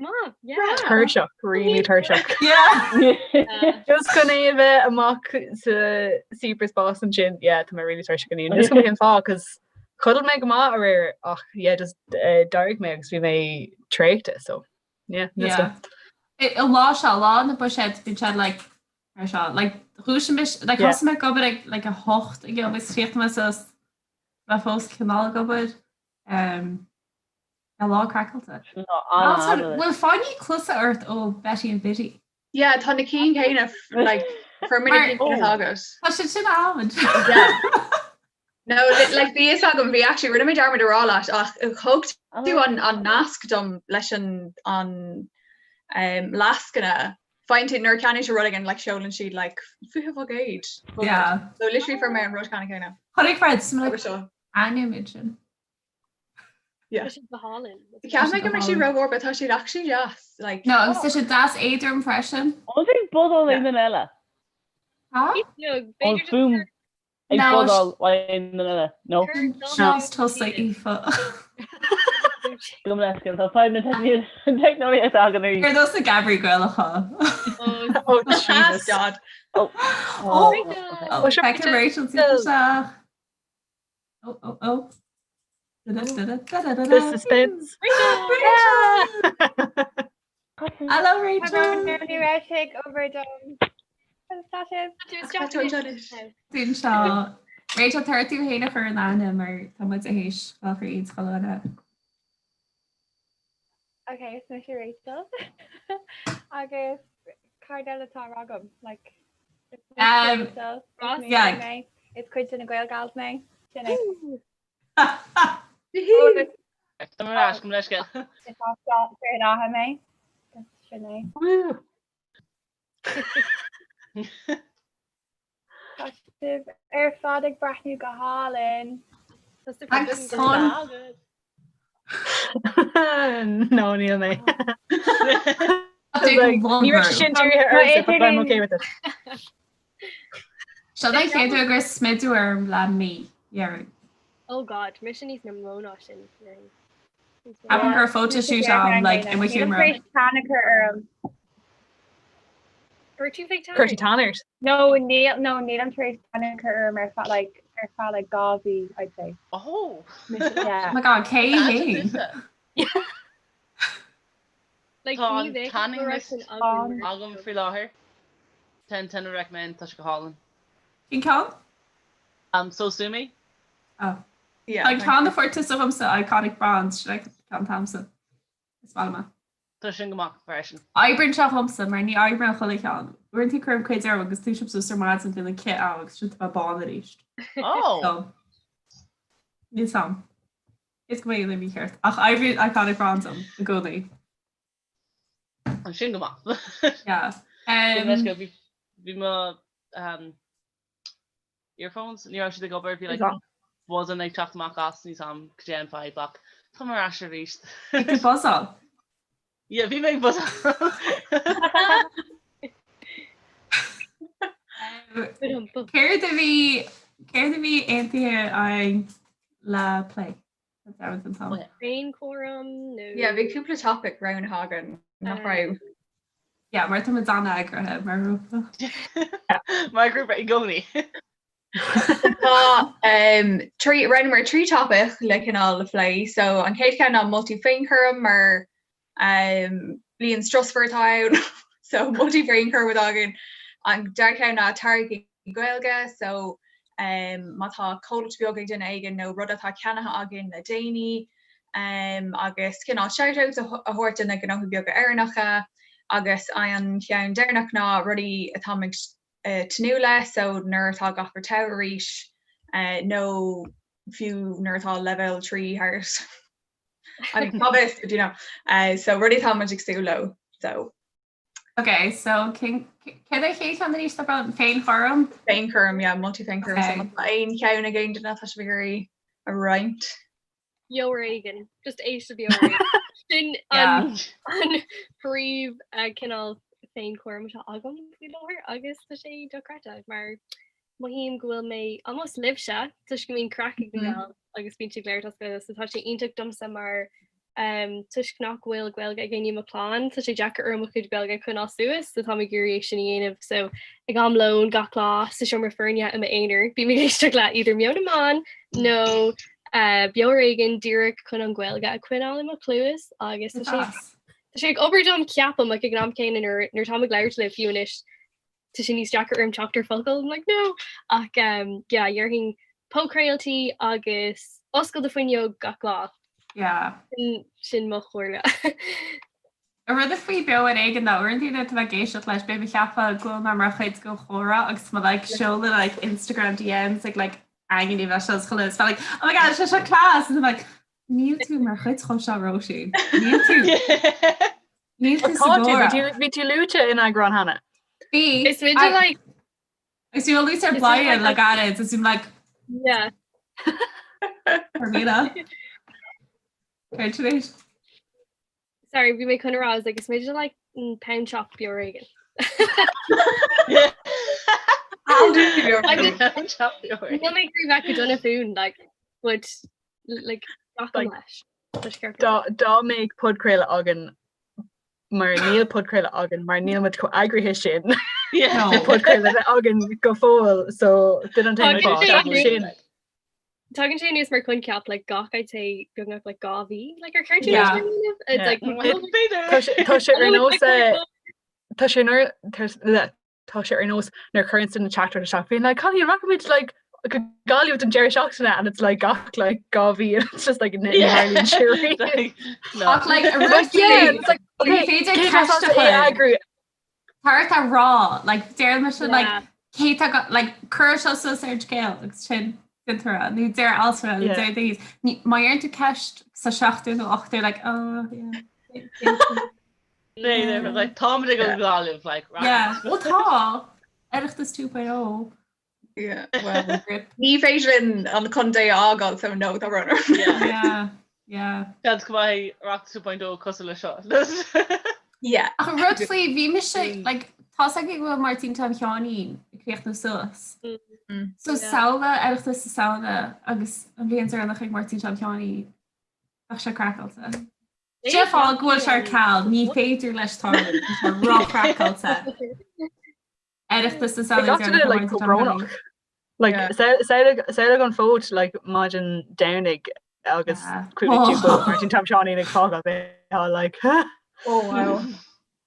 Tuirseach, really tuirseach. Just chun é a bheith amach sa cyberspace ansin, yeah, tá mé really tuirseach inniu. Just cén fáth, cos chodail mé go maith aréir ach yeah, just eh, d'éirigh mé agus bhí mé traochta, so yeah, Yeah. An lá seo, lá na buiséad, bíonn sé like mar seo, like dhúisigh mise, like thosaigh mé ag obair ag like 8 ag agus chríochnaigh mé suas mé fós cineál ag obair. Um, Tá lá craiceáilte. Bhfuil fáinní cluasa ort ó Betty and Biddy? Yeah, tá na cinn céanna like for many cinn atá agat. Tá siad sin álainn. No, like bhí fhios agam bhí actually rinne mé dearmad a rá leat ach thug tú an an nasc dom leis an an um, lascaine Faigheann tú nuair a cheannaíonn tú rud éigin like seolann siad like 20%. Yeah. So literally fuair mé an rud ceanna céanna. Chonaic Fred ainm sin. Yeah. Tá siad go hálainn. Cheap mé go mbeadh siad rómhór, but tá siad actually deas. Like, No, agus tá siad deas éadrom freisin. An bhfuil buzzáil ag duine eile? Ha? An fuaim ag buzzáil ag duine eile? No? Seans tusa, Aoife. Gabh mo leithscéal, tá fadhb na teicneolaíochta againn arís. Ar nós na gceamaraí Gaelacha. Oh, Jesus. God. Oh, oh, feicim Rachel isteach. Oh, oh, oh. Da, da, da, da, da, da, The suspense. Hello, Rachel. Ní raibh sé ag obair dom. Tá sibh? Dún seo. Rachel tá tú féin a chur in aithne mar tá muid tar éis dul thríd chuile dhuine. Ok, is mise Rachel. Agus cad eile atá agam? Like, is mise Um, Rachel, is yeah. mise mé, is cuid de na Gael Gals mé. Sin é. Tá mar ais, gabh mo leithscéal. Is as Droichead Átha mé. Sin é. Tá sibh ar fad ag breathnú go hálainn. Thanks, hon. No, níl mé. Ní raibh sin dírithe ortsa, but I'm okay with it. Seo an chéad uair gur smideadh orm le mí, dheireadh. Oh God, mise níos mó ná sin. Ceapaim go raibh photo shoot ann like i mo sheomra. Nílim tar éis tan a chur orm. Chuir tú fake tan Chuir sí tan ort. No, níl, no, nílim tar éis tan a chur orm ar feadh like ar feadh like 2 mhí, I'd say. Oh! Yeah. Oh my God, cé hé? Like, Tá ní an bheadh tanning go raibh mist sin agam. agam faoi láthair. 10 10 recommend, tá sé go hálainn. Cén ceann? Um, Sosumi? Oh. Yeah, Tá an thank ceann a fuair tusa dhomsa Iconic Bronze, sin é ceann agamsa. Is maith liom é. Tá sin go maith freisin. Oibríonn sé dhomsa mar ní oibríonn chuile cheann. Uaireanta cuirim cuid orm agus dúisim suas ar maidin bíonn an cith ann agus sin tá mé bán arís. Oh! So, níl 's a'm. Is go mbeidh an mícheart. Ach oibríonn Iconic Bronze dom i gcónaí. An sin go maith. Yeah. Um, Um, bhí mo um, earphones, ní raibh siad ag obair, bhí like buzzing ag teacht amach as níl 's a'm cad é an fadhb ach tá mé ar ais arís. Bhí tú buzzáil. Yeah, bhí mé ag buzzáil. Céard a bhí céard a bhí aontaithe againn le plé? Tá an t-am. Féinchúram nó. Yeah, bhí cúpla topic roghnaithe againn nach raibh. Yeah, mar tá muid an-eagraithe mar ghrúpa. Mar ghrúpa i gcónaí. Tá um, trí roghnaíomar trí topic le cineál le plé, so an chéad cheann ná moltaí féinchúraim mar um, bliain strusmhar atá ann, so moltaí féinchúraim atá againn. An dara ceann ná táirgí Gaeilge, so. má tá comhlacht beag ag duine éigin nó rud atá ceannaithe againn le déanaí agus cineál shout-outs a thabhairt do na gnóthaí beaga Éireannacha agus an ceann deireanach ná rudaí atáimid ag tnúth le so nuair atá gach rud togha arís nó fiú nuair atá leibhéal 3 thart. I mean, cá bhfios, but you know. So rudaí atá muid ag súil leo. So. Ok, so cén céard é an chéad cheann arís tá brón? Féinchúram? Féinchúram, yeah, moltaí féinchúram. So má tá aon cheann ag aon duine atá sibh ag iarraidh a roinnt. Beo ar éigean, just éist le beo ar éigean. Sin an an príomh cineál féinchúram atá agam faoi láthair agus tá sé dochreidte mar mothaím go bhfuil mé almost libhse toisc go mbíonn craic ag na gals agus bíonn siad ag labhairt as Gaeilge so tá sé iontach domsa mar um, toisc nach bhfuil Gaeilge ag éinne i mo chlann tá sé deacair orm mo chuid Gaeilge a choinneáil suas so táim ag iarraidh é sin a dhéanamh so ag am lóin gach lá sa seomra foirne i m'aonar bím ag éisteacht le either Meon na mBan nó uh, Beo ar Éigean díreach chun an Ghaeilge a choinneáil i mo chluas agus tá sé Tá sé ag obair dom ceapaim ach ag an am céanna nuair nuair táim ag labhairt libh fiú anois tá sé níos deacra orm teacht ar focail I'm like no ach um, yeah, dhéarfainn podchraoltaí agus oscail do fuinneog gach lá. Yeah. Sin, sin mo chomhairle. An rud faoi beo ar éigean ná uaireanta nuair atá mé ag éisteacht leis bím ag ceapadh go bhfuil mé mar chuid den chomhrá agus mé like seoladh like Instagram DMs ag like Aine bheith seo chuile is like oh my god seo seo class and I'm like níl tú mar chuid de seo Róisín níl tú Níl tú sa gcomhrá. Bhí tú luaite in eagrán cheana. Bhí. Is féidir like Is tú luaite ar Bladhaire le gairid is I'm like Yeah. Carmina. Céard sin é? Sorry, bhí mé chun a rá is like is féidir like pound shop beo ar éigean. Níl mé ag iarraidh bheith go dona fúinn like but like glacaim leis. Dá mbeadh podchraoladh againn mar níl podchraoladh againn mar níl muid chomh eagraithe sin podchraoladh a bheith againn go fóill so b'in an t-aon fáth sin. Tagann sé aníos mar coincheap like gach I'd say beagnach like 2 mhí like ar cheart yeah. It's like Tá sé ar nós tá sé tá sé ar nós nuair a chuireann duine teachtaireacht isteach bíonn like Cailíní rachaimid like go Gaillimh don deireadh seachtaine and it's like gach like 2 mhí and it's just like ní tharlaíonn sé riamh. Ach like a rud Yeah, it's like Ní okay, féidir cé tá ceist a sásta é chur. a eagrú? Tá a rá like deir mise like Yeah. cé tá go- like cuir seo suas ar an scéal agus sin déantar é nó deir altra nó Yeah. deir daoine Ní- má deireann tú ceist sa seachtar nó ochtar like oh yeah. Né, né, like, táimid ag an Ghaillimh, like, right. Yeah, well tá Oireachtas 2.0. Yeah, well, Rip. ní féidir linn an contae a fhágáil so no tá brón orm. Yeah. Yeah, yeah. Seans go mbeidh Oireachtas 2.0 cosúil le seo. Yeah. Ach an rud faoi, bhí mise, like, tá's againn go bhfuil Máirtín Tom Sheáinín ag críochnú suas. So Yeah. samhlaigh Oireachtas na Samhna agus an bhliain deireanach ag Máirtín Tom Sheáinín. Bheadh sé craiceáilte. Sin fáth go bhfuil sé ar ceal, ní féidir leis tarlú, tá sé ró-chraiceáilte. Oireachtas na Samhna Gach duine like chomh brónach. Like samhlaigh an fód like maidin Domhnaigh agus cuimhnigh tú go bhfuil Máirtín Tom Sheáinín ag fágáil bheifeá like Oh wow.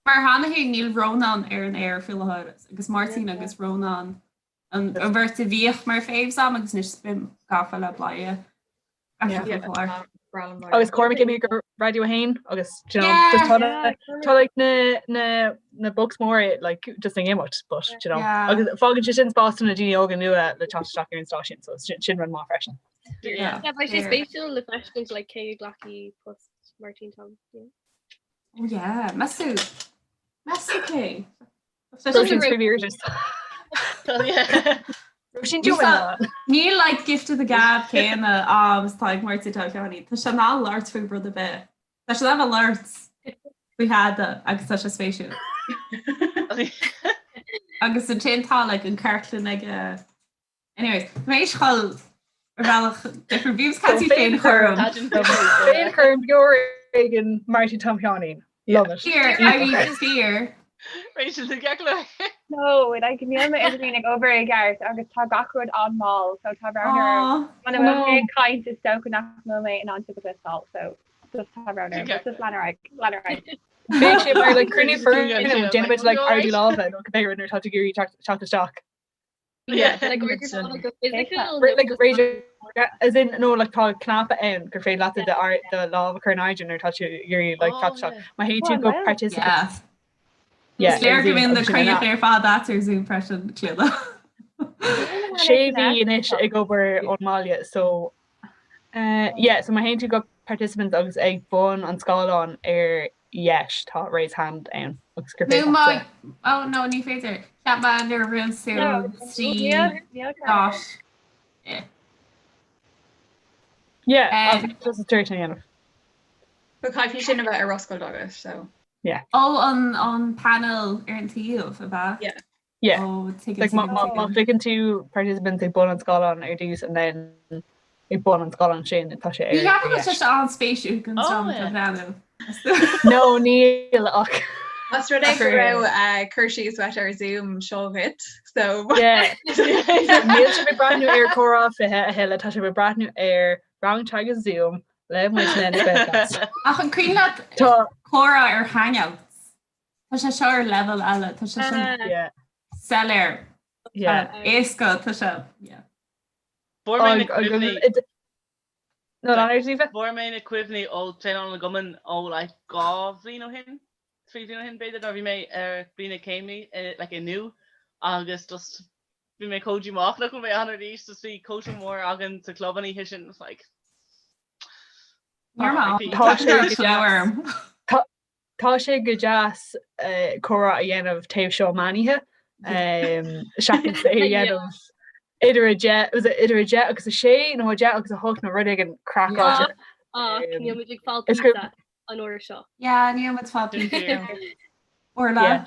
Mar cheana féin níl Rónán ar an aer faoi láthair agus Máirtín agus Rónán an bheirt a bhíodh mar faves a'm agus anois bím gafa le Bladhaire. Agus Cormac imithe go Raidió 1 agus you know, just tá na tá like na na na bocs móra like just ag imeacht but you know Yeah. agus fágann sé sin spás do na daoine óga nua le teacht isteach ar an stáisiún so sin sin rud maith freisin. Yeah. Yeah, beidh sé spéisiúil le feiscint like cé a ghlacfaidh post Máirtín Tom. Yeah. Oh yeah, meas tú meas tú cé? Róisín Spivey Róisín Joanna. Níl like gift of the gab céanna a'm is atá ag Máirtín Tom Sheáinín. Tá sé in ann labhairt faoi rud ar bith. Tá sé in ann labhairt faoi thada agus tá sé spéisiúil. Agus ansin tá like an cartlann aige Anyways, tá mé théis dhul ar bhealach difriúil. Bhí ag caint féinchúram. Féinchúram beo ar éigean Máirtín Tom Sheáinín. Love it. Fear, I mean fear. Rachel, tú ceart go leor? No, like níl m'idirlíon ag obair i gceart agus tá gach rud an-mhall, so tá brón orm. Muna bhfuil mé ag caint is dócha nach bhfuil mé in ann sibh a chloisteáil, so just tá brón orm. But just lean ar aghaidh, lean ar aghaidh. Bheadh sé mar like cruinniú foirne déanaimid like ardú láimhe nó cibé rud nuair atá tú ag iarraidh teacht isteach. Yeah. Like we're just like a physical Like raise as in no like tá cnaipe ann gur féidir leat do ar do lámh a chur in airde nuair atá tú ag iarraidh like teacht isteach. Má théann tú go participants. Yeah. Is léir go mbíonn na cruinnithe ar fad ait ar Zoom freisin, Clíona. Sé mhí anois ag obair ón mbaile so uh, yeah, so má théann tú go participants agus ag bun an scáileáin ar dheis tá raise hand ann agus gur Nó féidir má leat oh no ní féidir. Cheap mé nuair a bhrúnn tú C dot I. Yeah, um, just a tar dhéanamh. But caithfidh sin a bheith ar oscailt agat so. Yeah. Ó an an panel ar an taobh ab ea? Yeah. Yeah. Ó tuigim Like má tuigim má má tuigim. chliceann tú participants ag bun an scáileáin ar dtús and then ag bun an scáileáin sin tá sé Ní ar cheapaim go ar bhfuil sé dheis. seo an-spéisiúil don Oh, dream atá yeah. ag breathnú. No níl ach Más rud é ach go ar raibh uh, cur síos uait ar Zoom seo dhuit, so Yeah. Níl sibh ag breathnú ar Comhrá 20 a thuilleadh, tá sibh ag breathnú ar rang teagaisc Zoom le muidne na Gaelgals. Ach an cuimhin leat Tá comhrá ar Hangouts? Tá sé seo ar level eile, tá sé sin Yeah. soiléir. Yeah. Éasca, tá sé, yeah. Fuair mé na Ag- ag- cuimhní id- No, lean ar Aoife. Fuair mé na cuimhní ó traenáil na gcumann ó like 2 bhliain ó shin, 3 bhliain ó shin b'fhéidir, nuair a bhí mé ar bliain na céime like inniu agus just bhí mé chomh díomách nach bhfuil mé ann arís, just bhí cóisir mhór againn sa club an oíche sin, it's like Tá sé go deas. Tá sé go deas comhrá a dhéanamh taobh seo meánoíche seachas é a dhéanamh idir a deich, was it idir a deich agus a sé nó a deich agus a hocht nó rud éigin craiceáilte. Níl muid ag fáil pizza an uair seo. Yeah, níl muid fáil pizza. Orla.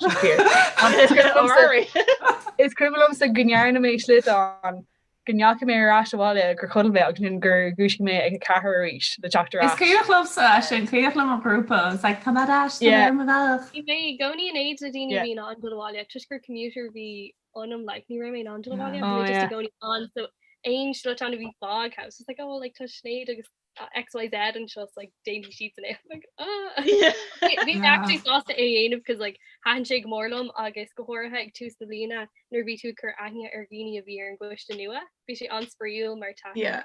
Is cuimhin liomsa go ndearna mé sliotán go ndeachaigh mé ar ais abhaile gur chodail mé agus ansin gur dhúisigh mé ag a ceathair arís le teacht ar Is ais. cuimhneach liomsa é sin, cuimhneach liom an grúpa, it's like tá mé ar ais, tá mé ar mo bhealach. Bhí mé i gcónaí in éad le daoine a bhí in ann dul abhaile toisc gur commuter a bhí ionam like ní raibh mé in ann dul abhaile, bhí mé just i gcónaí ann so aon sliotán a bhí fágtha, I was just like oh well like tá Sinéad agus XYZ anseo so like déanfaidh siadsan é like ah Bhí mé actually sásta é a dhéanamh cos like thaitin sé go mór liom agus go háirithe ag tús na bliana nuair a bhí tú ag cur aithne ar dhaoine a bhí ar an gcoiste nua bhí sé an-spraíúil mar taithí. Yeah.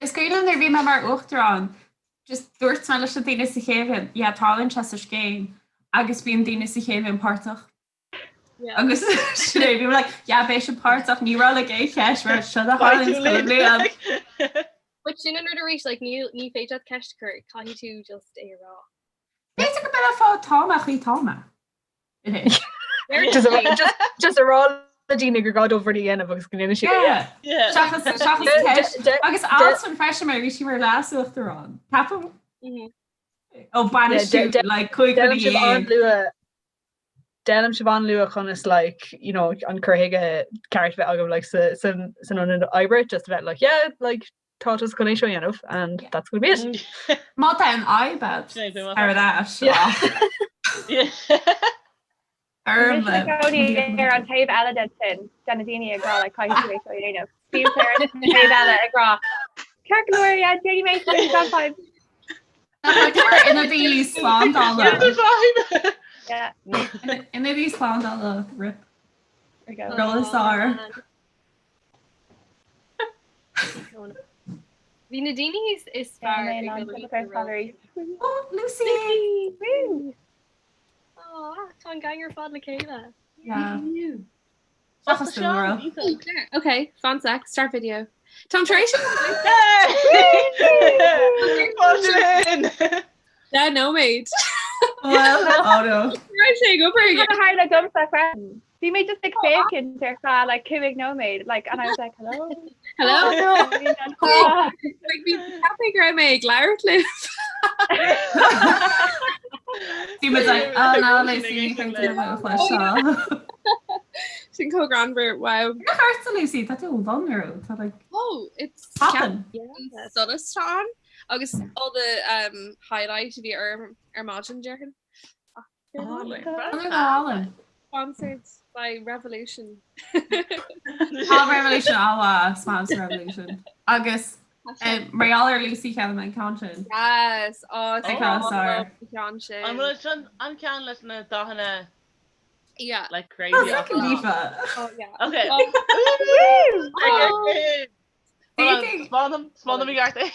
Is cuimhin liom nuair a bhí mé mar uachtarán just dúirt mé leis na daoine sa chéad bhliain yeah tarlaíonn sé sa scéim agus bíonn daoine sa chéad bhliain páirteach Agus sin é, bhí mé like, yeah, beidh sibh páirteach, ní raibh like aon cheist mar seo a tharlaíonn chuile bhliain. But sin an rud arís, like, ní, ní féidir leat ceist a chur, caithfidh tú just é a rá. B'fhéidir go b'in an fáth atá mé chaoi tá mé. Anois. Just a- just- just a rá le daoine gur gá dóibh rudaí a dhéanamh agus go ndéanfaidh siad é. Yeah. Yeah. Seachas seachas De- ceist. de- Agus de- Alison freisin mar bhí sí mar leas-uachtarán. Ceapaim Mhm. ó bainistiú de- like 15 Deirim sibh mí. an-luath D'fhoghlaim sibh an-luath conas like you know an cur chuige ceart a bheith agaibh like sa san san ionad oibre just a bheith like yeah like tá tusa chun é seo a dhéanamh and that's gonna be it. Má tá an fhadhb agat ar ais Ar an taobh eile den sin de na daoine ag rá like caithfidh tú é seo a dhéanamh. Bím ar an taobh eile ag rá ceart go leor yeah déanfaidh mé sin gan fadhb. Ionadaí slándála. Ionadaí slándála rip. Rolla sár. Bhí na daoine is fearr ag Oh, Lucy! Tá an gang ar fad le chéile. Yeah. Seachas tú, Laura. Ok, fan sec, start video. Táim tar éis Deich nóiméad. Well, oh no. Raibh sé ag obair again. Tá tharla domsa freisin. Bhí mé just ag féachaint ar feadh like 5 nóiméad like and I was like hello. Hello. Like bhí ceapadh go raibh mé ag labhairt libh. Bhí muid like, oh no, Lucy, ní féidir liom a chloisteáil. Sin chomh greannmhar, wow. Nach ortsa Lucy, tá tú vulnerable, tá like Oh, it's poppin'. solas tá ann agus all the um, highlight a bhí orm ar maidin déarfainn. Álainn. Sponsored by Revolution. Tá Revolution an-mhaith, Smiles Revolution. Agus eh, mar gheall ar Lucy cheannaigh mé an ceann sin. Yes, oh, Ag ceann sár. ceann sin. An bhfuil sin an ceann leis na dathanna? Yeah. Like crazy. Oh, second Aoife. Oh yeah. Okay. Oh. Spáin i gceart é.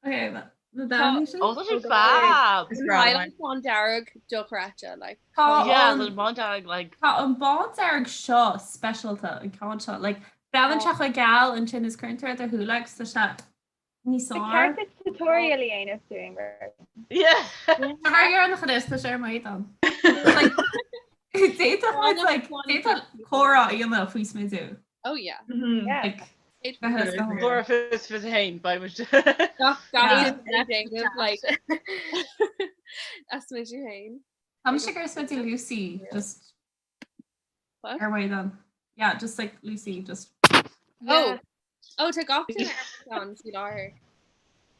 Okay, na daí sin? Oh, tá sé fab! Highlight bándearg dochreidte like. Tá Yeah, an tá bándearg like. Tá an bándearg seo speisialta an ceann seo. Like breathnaíonn sé chomh geal ansin is cuireann tú ar do shúile agus tá sé níos Ba fearr. cheart duit tutorial a dhéanamh dúinn, Rose. Yeah. Tá mar ar an chnis tá sé ar m'éadan. Like d'fhéadfadh muid like d'fhéadfadh comhrá a dhéanamh faoi smidiú. Oh yeah. Yeah. Like bheith go Comhrá fios fios a haon, beidh muid. Gach Yeah. gach like a smidiú féin. Tá mise ag smidiú Lucy just What? ar m'éadan. Yeah, just like Lucy just Oh. Oh tá gach duine ar an faoi láthair.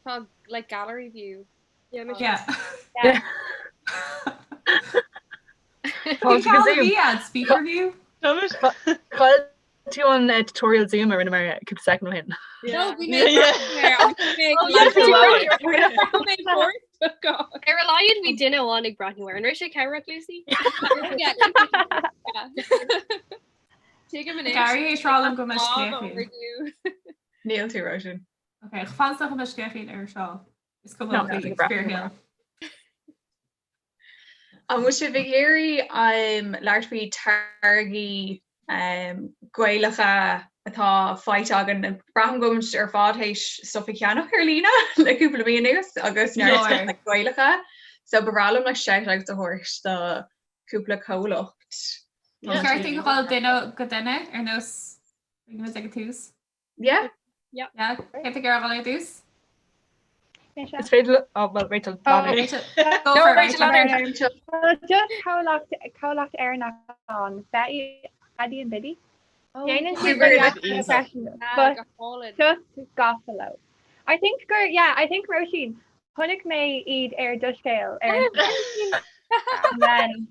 Tá like gallery view. Yeah, mise. yeah. Yeah. Cén ceann a bhí agat? Speaker view? Tá muid. Chaill tú an eh, tutorial Zoom a rinneamar cúpla soicind ó shin. No, bhí mé Yeah. mé Oh, yeah, mé go. Ar a laghad bhí duine amháin ag breathnú air. An raibh sé cabhrach, Lucy? Yeah. Yeah. Tuigim anois. Gary théis rá liom go mbeidh Bob scéachín. overdue. Níl tú Róisín. Ok, fan go mbeidh scéachín ar seo. Is cuma No, faoi ag breathnú. fíorshaol. An bhfuil sibh ag iarraidh um, labhairt faoi táirgí um, Gaelacha atá faighte againn? Braithim go bhfuil ar fad théis stuff a cheannach ar líne le cúpla mí anuas agus neart Leor. like, Gaelacha. So ba bhreá liom like, shout out a thabhairt do cúpla comhlacht. Ba cheart dúinn dhul duine go duine ar nós rinne muid ag an tús. Yeah. Yeah. Yeah. Cé tá ag iarraidh dhul ar dtús? Is féidir le- oh, well, Rachel, Oh, lean ar. Rachel, go No, for it, Rachel, Rachel. lean ar. Well, just comhlacht comhlacht Éireannach ann, Betty Betty and Biddy. Déanann siad Super. go freisin, but Go hálainn. just gafa leo. I think gur yeah, I think Róisín chonaic mé iad ar do scéal ar and then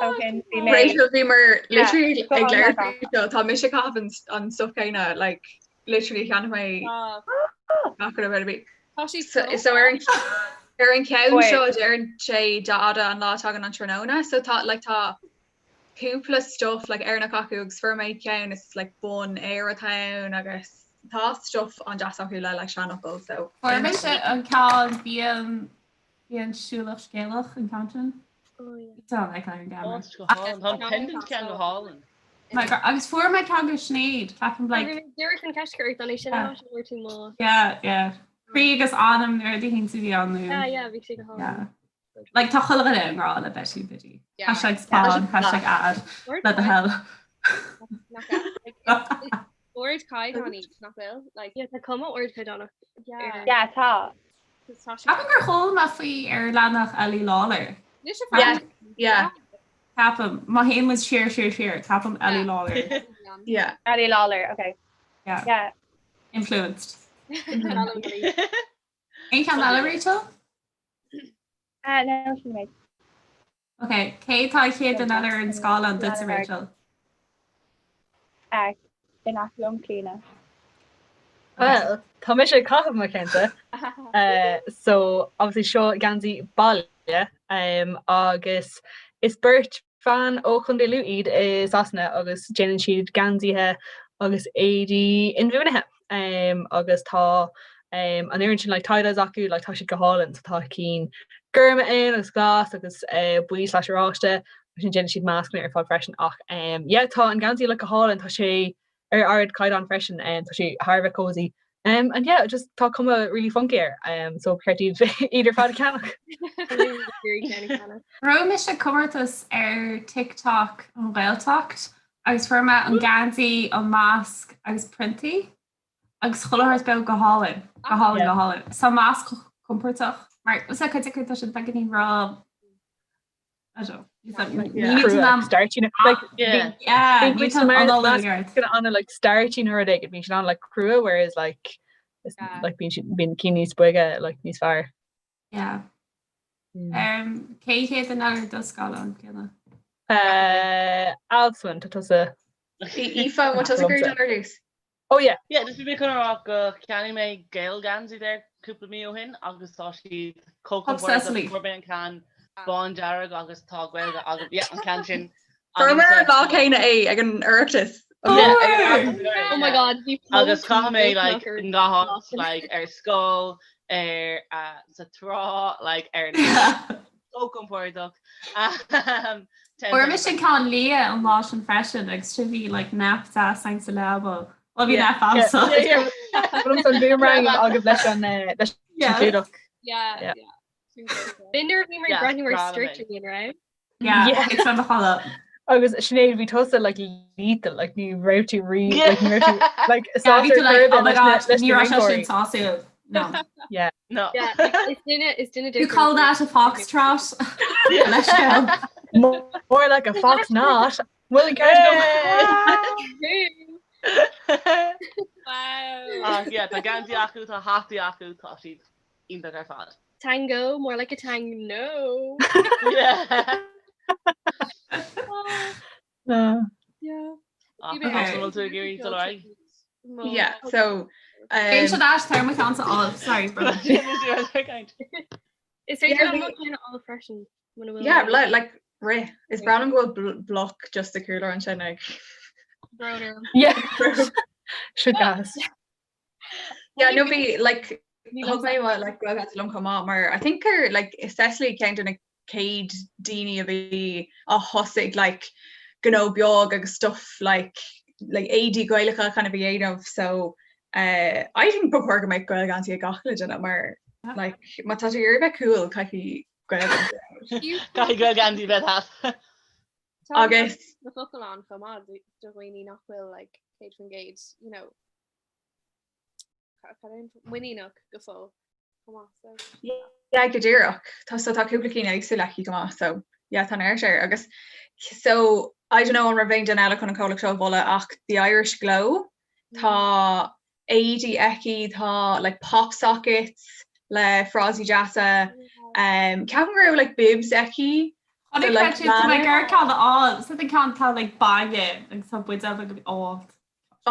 ó shin bhí mé Rachel bhí mar Yeah, literally go ag on, labhairt my faoi seo, tá mise ag caitheamh an an stuff céanna like literally cheannaigh mé Ah. gach rud ar bith. Tá sí So so ar an ar an ceann Wait. seo deireann sé d'fhada an lá tagann an tráthnóna so tá like tá cúpla stuff like Éireannach acu agus fuair mé ceann is like bonn Éire atá ann agus tá stuff an-deas acu le like seanfhocail so Fuair mise an ceann bíonn bíonn siúlach scéalach an ceann sin. Tá like ar an Oh, gceamara. go hálainn. Tá an pendant ceann go hálainn. My God, Agus fuair mé ceann go Sinéad, ceapaim like Dúirt an ceist gur don é sin Yeah. áit a bhfuair tú mo. yeah, yeah. Croí agus anam nuair a bhí tú bhí ann nó. Yeah, yeah, bhí sé go hálainn. Yeah. Like tá chuile dhuine i ngrá le Betty Biddy. Yeah. Hashtag spawn, hashtag ad, le do thoil. Ardchaighdeán iad, nach bhfuil? Like, Yeah, tá cuma ardchaighdeánach. yeah. Yeah, tá. Tá sé- Ceapaim gur chuala mé faoi ar leathanach Ellie Lawler. Anois a Yeah, fad. yeah, Ceapaim, má théann muid siar siar siar, ceapaim Ellie Lawler. yeah. Ellie Lawler, okay. Yeah. Yeah. Influenced. Aon cheann eile, Rachel? Uh, no, sin mé. Ok, cé tá an chéad duine eile ar an scáileán duitse, Rachel? Uh, in aice liom Clíona. Well, tá mise ag caitheamh mo cheannsa. Uh, so obviously seo geansaí baile um, agus is beirt bhean ó Chontae Lú iad i Sasana agus déanann siad geansaithe agus éadaí inbhuanaithe um, agus tá um, an oiread sin like, tie-dyes acu like, tá siad go hálainn so tá cinn gorma ann agus glas agus uh, buí slash oráiste agus sin déanann siad mascanna ar fad freisin ach um, yeah, tá an geansaí like, go hálainn tá sé ar ardchaighdeán freisin um, tá sé thar a bheith cozy um, and yeah, just tá cuma really funky air um, so ceart iad iad ar fad a cheannach. Raibh mise comórtas ar TikTok an Ghaeltacht agus fuair mé an geansaí, an masc agus priontaí agus chuile shórt beag go hálainn, go hálainn, go hálainn. So masc compordach mar is é cuid acu tá siad beagáinín ró I don't know. Crua, starchy nó- like, Yeah. Yeah, bhí ní cuid tá mar an masc ceart. gonna ana like starchy nó rud éigin, bíonn siad an like crua whereas like is- Yeah. like bíonn siad bíonn cinn níos boige like níos fearr. Yeah. Um, cé chéad duine eile ar do scáileán céanna? Uh, Alswyn, tá tusa. Aoife, an bhfuil tusa ag iarraidh dul ar dtús? Oh yeah. Yeah, just bhí mé chun a rá go cheannaigh mé Gael geansaí there cúpla mí ó shin agus tá siad chomh Obsessively. compordach fuair mé an ceann. Bándearg agus tá Gaeilge agam. Yeah, an ceann sin. Fuaireamar an lá céanna é ag an Oireachtas. Oh my god, bhí Agus caithim é like i ngach áit like ar scoil, ar uh, sa trá, like ar chomh compordach. Fuair mise an ceann liath an lá sin freisin agus sin bhí like nap deas againn sa leaba. Well bhí nap agamsa. An bhí rang agaibh leis an eh, leis an clúdach. Yeah, yeah. B'in nuair a bhí mar breathnú ar Strictly an raibh? Yeah, it's on the follow. Agus Sinéad bhí tusa like lethal like ní raibh tú rí like ní raibh tú like Yeah, bhí tú like, oh my god, ní raibh sé sin sásúil. No. Yeah. No. Yeah, like, is duine is duine You call that a foxtrot? Leis More more like a fox not. Will Hey! Wow. Ah, yeah, tá geansaí acu, tá hataí acu, tá siad iontach ar fad. Tango, more like a tang no. Yeah. No. Yeah. Ach, bhfuil tú ag iarraidh dul ar aghaidh? Yeah, so Bíonn siad ais tar mo cheannsa Olive, sorry bro. Is féidir liom mo cheann a fháil freisin muna bhfuil Yeah, like, like rith. Is breá liom go bhfuil bloc just sa chúlra ansin ag. Brón orm. Yeah. Should gas. Yeah, no bhí like thug mé mo like Gaelgheansaí liom chomh maith mar I think gur like is Cecily ceann de na céad daoine a bhí a thosaigh like gnó beag agus stuff like like éadaí Gaelacha kind of a dhéanamh so uh, I think ba chóir go mbeadh Gaelgheansaí ag gach uile duine mar like má tá tú ag iarraidh bheith cool caithfidh Gaelgheansaí. Caithfidh Gaelgheansaí bheith agat. Agus na focail ann chomh maith do dhaoine nach bhfuil like 100% you know muiníneach go fóill chomh maith so. Yeah, go díreach. Tá so tá cúpla cinn éagsúil aici go maith so yeah tá neart air agus so I don't know an raibh aon duine eile chun an comhlacht seo a mholadh ach The Irish Glow tá éadaí aici tá like pop sockets le frásaí deasa um, ceapaim go raibh like bibs aici Chonaic so, like, mé sin, tá mé ag iarraidh ceann a fháil. Is an ceann tá like bainne agus tá buidéal beag á.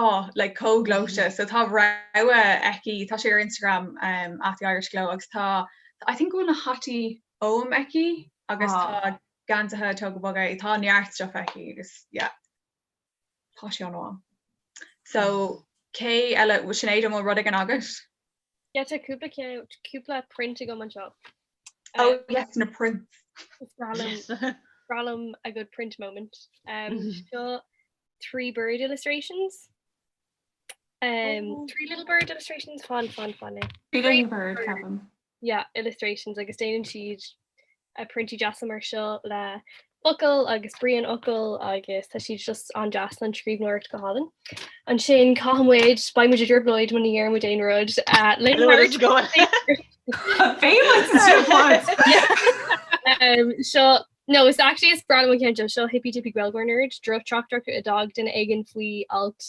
Oh, like chomh gleoite. So tá rogha aici, tá sé ar Instagram um, at the Irish Glow agus tá I think go bhfuil na hataí Ogham aici agus Ah. tá geansaithe tóg go bog é, tá neart stuff aici agus yeah. Tá sé an-mhaith. So cé eile Sinéad an bhfuil rud éigin agat? Yeah, tá cúpla ceann cúpla print agam anseo. Oh yes, na prints. Is breá liom breá liom a good print moment. Um, seo 3 bird illustrations. Um, 3 little bird illustrations fan fan fan. 3 little bird ceapaim. Yeah, illustrations agus déanann siad uh, priontaí deasa mar seo le focail agus brí an fhocail agus tá siad just an-deas an scríbhneoireacht go hálainn. Ansin caithfidh muid beidh muid i dtrioblóid muna ndeireann muid aon rud uh, linn Hello, let's go. Beidh muid i dtrioblóid. Um, seo No, is actually is breá liom an ceann seo, seo Hippy Dippy Gaeilgeoir Nerd, droch-tráchtaireacht a d'fhág duine éigin faoi alt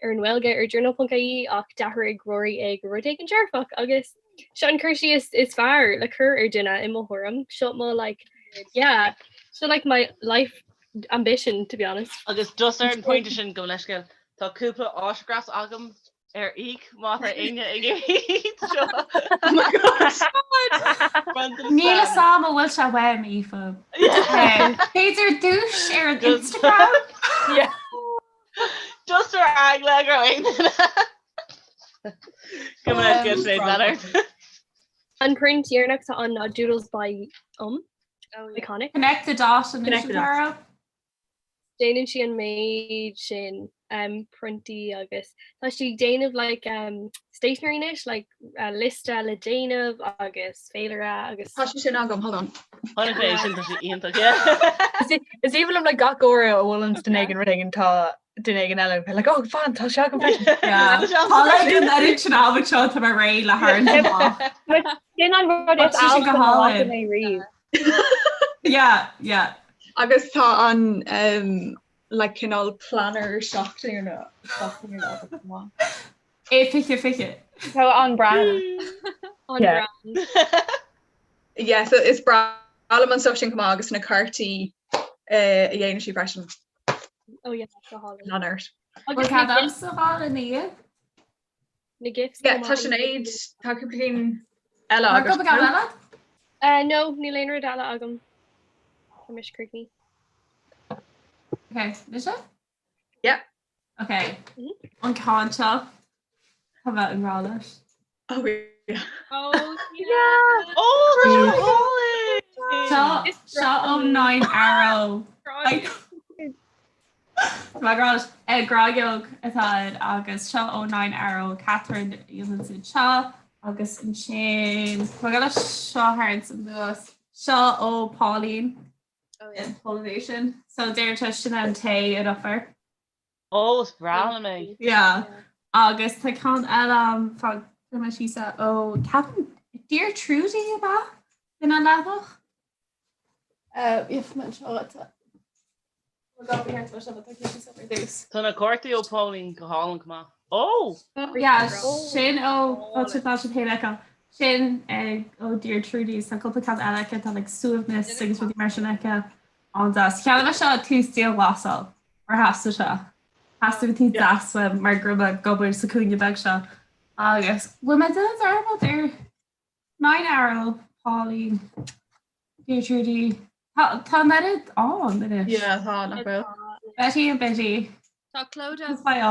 ar an nGaeilge ar journal.ie ach d'athraigh Rory é go rud éigin dearfach agus seo an cur síos is fearr le cur ar duine i mo thuairim. Seo mo like yeah, seo like my life ambition to be honest. Agus just ar an pointe sin gabh mo leithscéal, tá cúpla autographs agam ar íoc má tá éinne ag iarraidh seo. Oh my God! Níl a fhios agam an bhfuil sé uaim, Aoife. B'fhéidir duais ar an Instagram? Just ar eagla go raibh aon duine. Gabh mo leithscéal Sinéad, lean ort. An print dheireanach atá ann ná Doodles by Um, iconic. Connect the dot anois Connect the dot. Tara. Déanann sí an méid sin um, priontaí agus tá sí ag déanamh like, um, stationery anois, like, uh, liosta le déanamh agus féilire agus Tá sé sin agam, hold on. Chonaic mé sin tá sé iontach, yeah. Is aoibhinn liom like gach uair a bhfuil duine éigin rud éigin tá duine éigin eile bheith like oh fan tá sé agam freisin. Yeah. Tá like an oiread sin ábhar seo tá mé réidh le tharraingt amach. Sin an rud Tá is sé sin go álainn a hálainn. mé riamh. Yeah, yeah. Agus tá an um, like cineál planner seachtaine seachtaine agam chomh maith. É fiche fiche. Tá an brand. An Yeah. brand. Yeah, so is breá liom an stuff sin chomh maith agus na cártaí uh, a dhéanann sí freisin. Oh yeah, go hálainn. Lean ort. Bhfuil Agus na cead agamsa fháil ina dhiaidh? Na gifs Yeah, chomh tá maith. Sinéad, tá cúpla cinn eile Tá agat. cúpla ceann eile? Uh, no, níl aon rud eile agam. Tá mise críochnaithe. Ok, mise? Yeah. Ok. An ceann seo tá mé i ngrá leis. Oh yeah. Oh yeah. Oh, Seo seo ó Nine Arrow. Tá mé i ngrá leis. Gráinneog atá ann agus seo ó Nine Arrow Catherine a dhéanann siad seo agus ansin tá mé ag dul seo a tharraingt anuas. Seo ó Pauline. Oh yeah. Pollination. So deireann sé sin an tae in offer. Oh, is breá liom é. Yeah. Agus tá ceann eile ann fan mé síos ó ceapaim Dear Trudy ab ea? In an leathanach? Uh, if man seo tá Tá na cártaí ó Pauline go hálainn chomh maith. Oh! Yeah, sin ó tá sé féin aici. Sin ó Dear Trudy tá cúpla ceann eile aici tá like suaimhneas agus rudaí mar sin aici. An-deas. Cheannaigh mé seo ag tús dianghlasáil mar theastaigh sé. Theastaigh rud deas uaim mar go raibh mé ag obair sa cúinne beag seo. Agus bhfuil mé ag déanamh dearmad ar Nine Arrow, Pauline, Dear Trudy. Tá tá an oiread ann anois. Yeah, tá, nach bhfuil. Betty and Biddy. Tá Clodagh. Faoi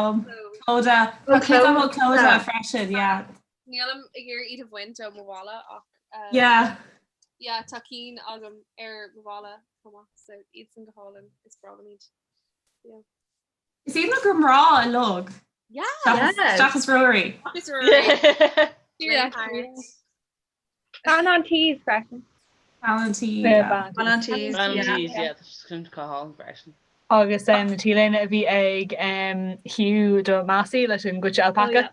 Clodagh. Tá cuid ó Clodagh freisin, yeah. Nílim ag iarraidh iad a bhaint ó mo bhalla ach um, Yeah. yeah, tá cinn agam ar mo bhalla chomh maith, so iad san go hálainn is breá liom iad. Yeah. Is iad na gur mná uilig. Yeah. Seachas Rory. Seachas Rory. Bean an tí freisin. Bean an tí. Bean an tí. Bean an tí, yeah, tá sin go hálainn freisin. Agus na T-léine a bhí ag Hugh do Massey leis an gcuid alpaca.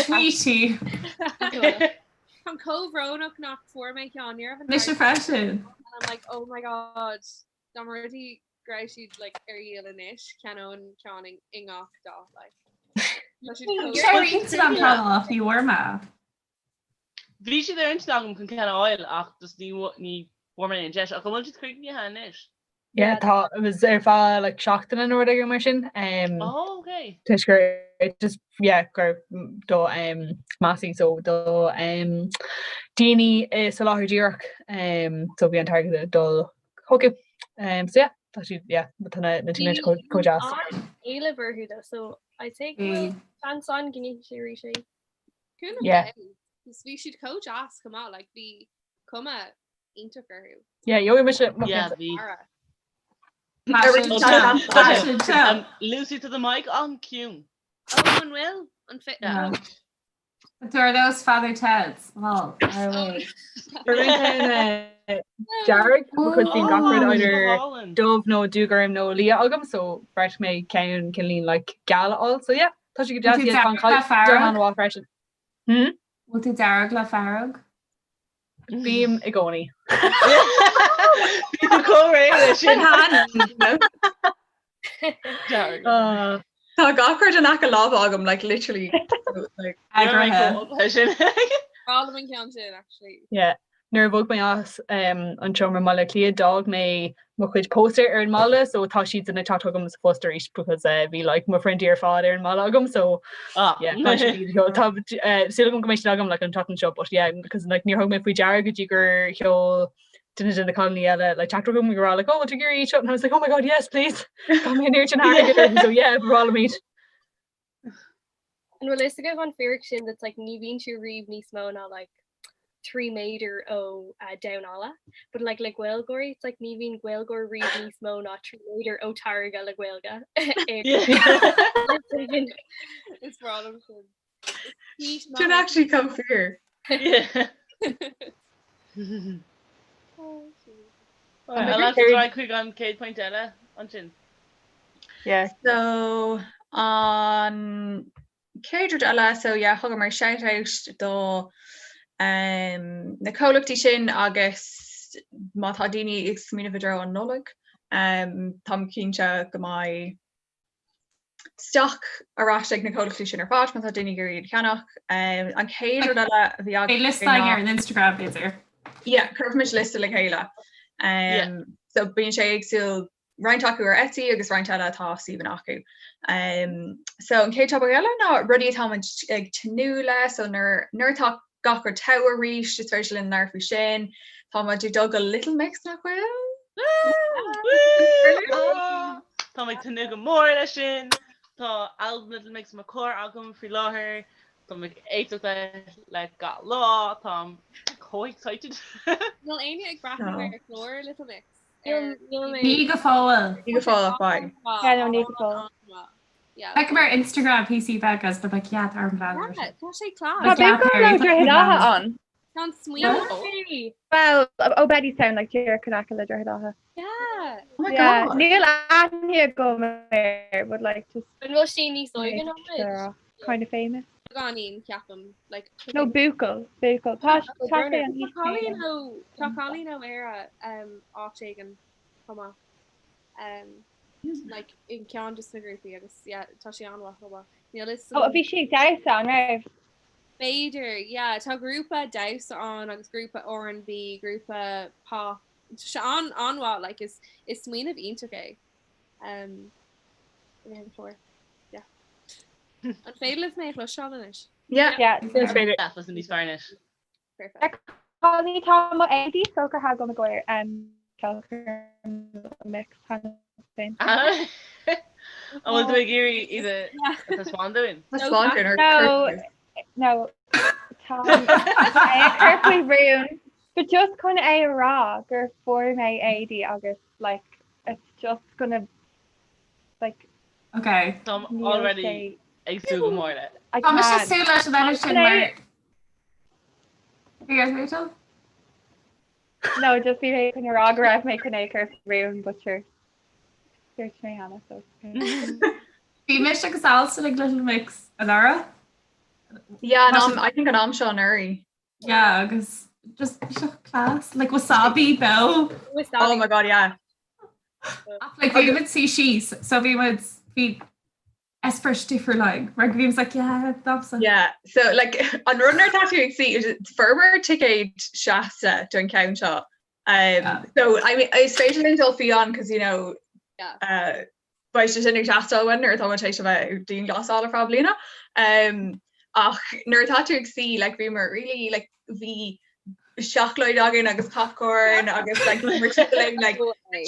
Sweetie. Táim chomh brónach nach fuair mé ceann ní raibh an Mise freisin. And I'm like, oh my god, dá mba rud é go raibh siad like ar dhíol anois, cheannóinn ceann i ngach dath like. Tá siad chomh- Sé roinnt an ceann ní bhfuair mé. Bhí siad ar intinn agam chun ceann a fháil ach just ní ní bhfuair mé aon deis ach an bhfuil siad críochnaithe anois? Yeah, tá it was ar feadh like seachtaine nó rud éigin mar sin. Um, Oh, okay. Toisc gur just yeah, gur do um, Massey so do um, daoine i soláthar díreach um, so bhí an t-airgead ag dul chucu. Um, so yeah, tá siad yeah, tá na na T-léinte chomh chomh deas. Éileamh orthu though, so I think go bhfuil seans ann go ndéanfaidh sé arís é. Cúnamh Yeah. Dé. Is bhí siad chomh deas chomh maith, like bhí cuma iontach orthu. Yeah, gheobhaidh mise mo Yeah, cheann. bhí. Ara. Fashion show. Um, Lucy tá do mic an-chiúin. Oh, an bhfuil? An fi- Yeah. Tá ar nós Father Ted's. Well, ar way. Dearg because bíonn gach rud Oh, either go hálainn. dubh nó dúghorm nó liath agam so bhreathnaigh mé ceann cineáilín like geal a fháil so yeah tá sé go deas Bhfuil tú yeah, tá an dearg le caighdeán fearg? an-mhaith freisin. Hmm? Bhfuil tú dearg le fearg? Bím i gcónaí. Bhí tú chomh réidh leis sin. Dearg. Uh, Tá gach rud in aice láimhe agam, like literally. Like, Eagraithe. Sin. Breá liom an ceann sin, actually. Yeah. Nuair a bhog mé as um, an seomra i mBaile Átha Cliath d'fhág mé mo chuid póstaer ar an mballa so tá siad ag teacht chugam sa phost arís because uh, bhí like mo phriontaí ar fad ar an mballa agam so Ah. yeah, tá siad tá uh, súil agam go mbeidh siad agam like an tseachtain seo but yeah because like níor thug mé faoi deara go dtí gur sheol duine de na cailíní eile like teachtaireacht chugam ag rá like oh bhfuil tú ag iarraidh iad seo and I was like oh my god yes please Tá mé an sin airgead so yeah ba bhreá liom iad. An bhfuil fhios agaibh an fíric sin that's like ní bhíonn tú riamh níos mó ná like 3 méadar ó uh, damhán alla, but like le Gaeilgeoirí it's like ní bhíonn Gaeilgeoir riamh níos mó ná 3 méadar ó táirge le Gaeilge. Is breá liom sin. Sin actually chomh fíor. Chuig an chéad point eile ansin. Yeah. So an chéad rud eile so yeah thugamar shout out do um, na comhlachtaí sin agus má tá daoine ag smaoineamh i dtreo an Nollaig um, táim cinnte go mbeidh stoc ar ais ag na comhlachtaí sin ar fad má tá daoine ag iarraidh iad a cheannach. Um, an chéad rud eile a bhí Beidh liosta againn ar an Instagram b'fhéidir. Yeah, cuirfimid liosta le chéile. Um, Yeah. So bíonn sé éagsúil roinnt acu ar Etsy agus roinnt eile atá suíomhanna acu. Um, so an chéad topic eile ná rudaí atáimid ag tnúth le, so nuair nuair atá gach rud togha arís, is féidir linn labhairt faoi sin. Tá muid ag dul go Little Mix nach bhfuil? Tá mé ag tnúth go mór leis sin. Tá albam Little Mix mo chomhair agam faoi láthair. Tá mé ag éisteacht leis like gach lá. Táim chomh excited. Níl éinne ag breathnú ar chlár Little Mix? Ní go fóill. Ní go fóill ach beidh. Yeah, no, ní go fóill. Feicim ar Instagram píosaí beaga agus they're like yeah tá orm breathnú air sin. Tá sé class. Tá buachaill ó Droichead Átha ann. Tá an smaoineamh. Well, ó Bettystown, like díreach in aice le Droichead Átha. Yeah. Oh my Yeah, God. níl aithne agam air, but like just An bhfuil sí níos óige ná muid? kind of famous. Beagáinín, ceapaim. Like, No, buachaill, buachaill. Tá tá sé an Tá cailín ó tá cailín ó Éire um, áit éigin chomh maith. Um, like, in ceann de na grúpaí agus yeah, tá sí an-mhaith chomh maith. Níl fhios Oh, bhí sí ag damhsa an raibh? B'fhéidir, yeah, tá grúpa damhsa ann agus grúpa R&B, grúpa pop. Tá sé an an-mhaith, like, is is smaoineamh iontach é. Um, an chlár. Yeah. An féidir libh mé a chloisteáil anois? Yeah. Yeah. Is féidir. Yeah, listen níos fearr anois. Perfect. Cailíní tá mo éadaí socraithe agam i gcomhair um, ceolchoirm mix cheana féin. An bhfuil tú ag iarraidh iad a taispeáint dúinn? Taispeáint dúinn or No, no, tá é a chur faoi rún, but just chun é a rá gur fuair mé éadaí agus like it's just gonna like Okay. Táim níl already sé ag súil go mór le. I Tá mise can't. súil leis an eile sin mar Bhí ar Rachel? No, just bhí mé chun a rá go raibh mé chun é a chur faoi rún, but sure. Dúirt mé cheana, so it's okay. Bhí mise agus Alison ag Little Mix anuraidh. Yeah, an am, I think an am seo anuraidh. Yeah, agus just bhí sé class, like wasabi beo. Wasabi. Oh my god, yeah. Ach like bhí muid suí síos, so bhí muid bhí eispéireas difriúil againn, mar bhí muid like yeah, damhsa. Yeah, so like an rud nuair atá tú ag suí fuaireamar ticéid seasta don ceann seo. Um, Yeah. so I mean is féidir linn dul faoi ann cos you know Yeah. uh, beidh sé sin ag teastáil uainn nuair atá muid tar éis a bheith ag dianghlasáil ar feadh bliana. Um, ach nuair atá tú ag suí like bhíomar really like bhí seacláid againn agus popcorn agus like bhíomar timpeall linn like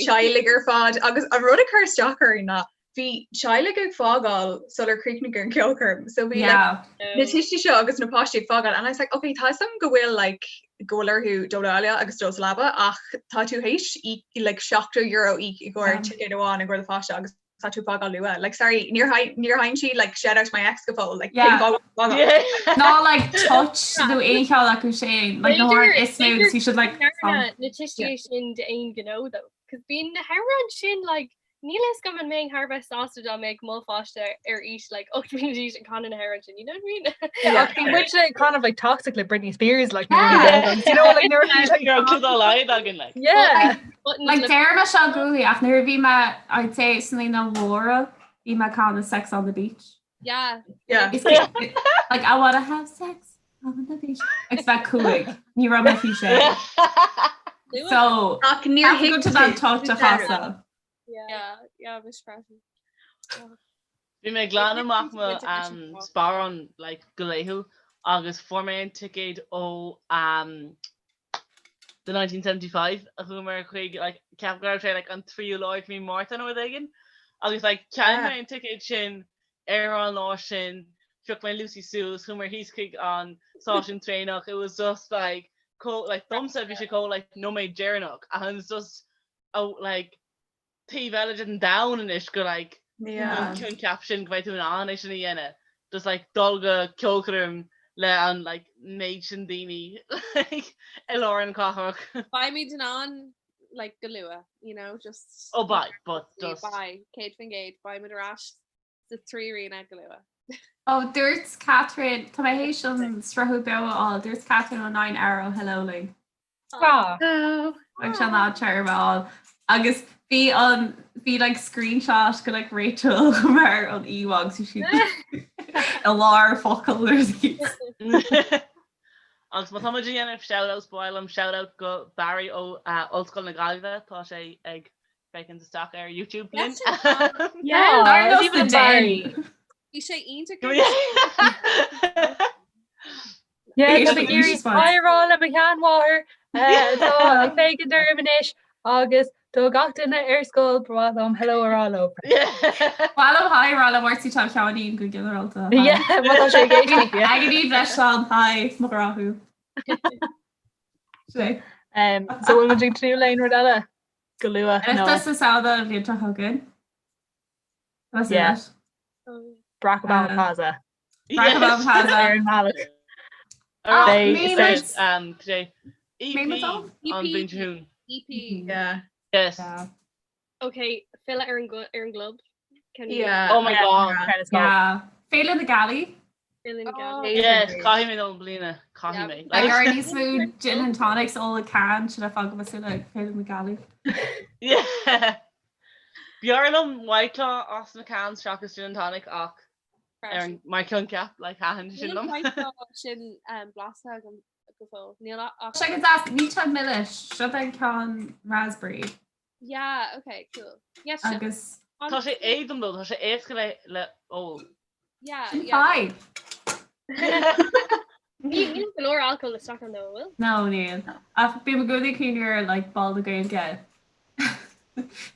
teaghlaigh ar fad agus an rud a chuir isteach orainn ná bhí teaghlaigh ag fágáil sular chríochnaigh an ceolchoirm so bhí like, Yeah. na tuistí seo agus na páistí ag fágáil and I was like okay tá 'fhios a'm go bhfuil like go bhfuil orthu dul abhaile agus dul sa leaba ach tá tú théis íoc like €70 íoc i gcomhair Yeah. ticéad amháin i gcomhair do pháiste agus tá tú fágáil luath like sorry níor sheinn níor sheinn siad like shout out to my ex go fóill like Yeah. cén fáth go bhfuil fágáil? Ná like touch nó aon cheann acu sin like na hamhráin is mó agus bhí siad like B'fhéidir na tuistí sin d'aon ghnó though, 'cause bíonn na hamhráin sin like Níl a fhios agam an mbeinn thar a bheith sásta dá mbeadh mo pháiste ar aois like 8 mbliana d'aois ag canadh na hamhráin sin, you know what I mean? Yeah, ach bhí muid like kind of like toxic le Britney Spears like nuair a bhí you know like nuair a bhí like Go raibh club dá laghad againn like. Yeah. Like deir mé seo i gcónaí ach nuair a bhí mé I'd say sna naíonáin mhóra bhí mé ag canadh Sex on the Beach. Yeah. Yeah. Is like I wanna have sex on the beach. Agus bheith cúig ní raibh mé faoi sé. So Ach níor go thuig to that touch a chasadh. Yeah, yeah, bhí freisin. Bhí mé ag glanadh amach mo um, sparán like, go laethúil agus fuair mé an ticéad ó um, The 1975 a chuamar chuig like, ceapaim go raibh sé like, an tríú lá de mhí Márta nó rud éigin agus like, cheannaigh mé an ticéad sin ar an lá sin phioc mé Lucy suas chuamar thíos chuig an stáisiún traenach it was just like chomh like domsa bhí sé chomh like nóiméad deireanach and it's just oh like taobh eile den domhan anois go like Yeah. an coincheap sin go mbeidh tú in ann é sin a dhéanamh just like dul go ceolchoirm le an like méid sin daoine like i lár an chathrach. Beimid in ann like go luath, you know, just Oh beidh, but just Beidh, 100%, beimid ar ais sa tríríne go luath. Ó dúirt Catherine, tá mé théis an sruthú beo a fháil, dúirt Catherine ó Nine Arrow hello linn. Ah. Ag se ná termá agus bhí an bhí like screenshot go like Rachel mar an íomhá agus bhí sí i lár focal ar Agus má tá muid ag déanamh shout-outs ba mhaith liom shout-out go Barry ó uh, Ollscoil na Gaillimhe, tá sé ag féachaint isteach ar YouTube linn. Yeah, Dar is even the Barry. Bhí sé iontach Yeah, Bhí tá sé mé ag iarraidh iontach. haigh a rá le mo sheanmháthair. Tá ag féachaint orm anois agus do gach duine ar scoil ba mhaith liom hello a rá leo. Ba mhaith liom hi a rá le Máirtín Tom Sheáinín go ginearálta. Yeah, má tá sé ag éisteacht, yeah. Agaibh leis an hi mo ghrá thú. Sé. Um, so bhfuil muid ag tnúth le aon rud eile go luath nó? Oireachtas na Samhna an bhliain seo chugainn. That's it. Yeah. Barack Obama Plaza. Barack Obama Plaza. Ar an mbealach. Ah, Beidh- mé is- Um, today. EP Mé muid an bhliain seo chugainn. EP. Yeah. Yes. Okay, filleadh ar an gcu- ar an gclub. Can we- Yeah. Oh my god. Yeah. Féile na Gealaí. Féile na Gealaí. Yes, caithfidh mé dul i mbliana. Caithfidh mé. Like ar níos mó gin and tonics all the can sin a fág me súla ag Féile na Gealaí. Yeah. B'fhearr liom White Claw as na cans seachas gin and tonic ach ar an mar choincheap like thaitin sin Níl liom. White Claw sin um, blasta agam go fóill. Níl ach Sé go deas níl sé milis seo an ceann raspberry Yeah, okay, cool. Yeah, sin- agus Tá sé éadrom though, tá sé éasca le le ól. Yeah, sin yeah. fadhb. Ní níl go leor alcohol isteach ann though, bhfuil? No níl. Ach bím i gcónaí ag cuimhneamh ar like Bál na Gaeilge.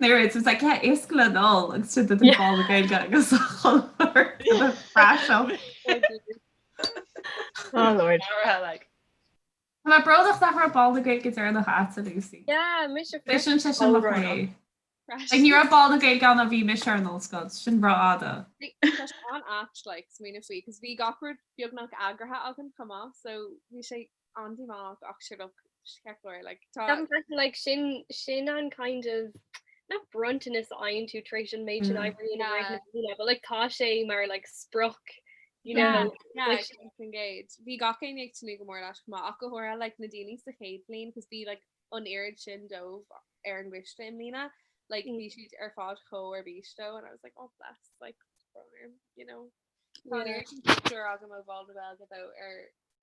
Nuair it's like yeah éasca le n-ól agus sin do Bál na Gaeilge agus fresh up. Oh Lord. Like. Tá mé bródach nach raibh Bál na Gaeilge deireanach agatsa Lucy. Yeah, mise B'shin sé sin mo chroí. Like ní raibh Bál na Gaeilge ann ó bhí mise ar an ollscoil, sin rófhada. Tá sé an-ait like smaoineamh faoi, cos bhí gach rud beagnach eagraithe againn chomh maith, so bhí sé an-díomách ach sure look, ceart go leor, like tá. Ceapaim freisin like sin sin an kind of not bronntanas a fhaigheann tú tar éis an méid sin oibre a dhéanamh i rith na bliana, but like tá sé mar like sprioc you know Yeah, like 100%. Bhí gach éinne ag tnúth go mór leis chomh maith, ach go háirithe like na daoine sa chéad bhliain, cos bhí like an oiread sin dóibh ar an gcoiste i mbliana, like bhí siad ar fad chomh ar bís dó and I was like oh bless like brón orm you know. Tá an oiread sin pictiúr agam ó Bhál na Gaeilge though ar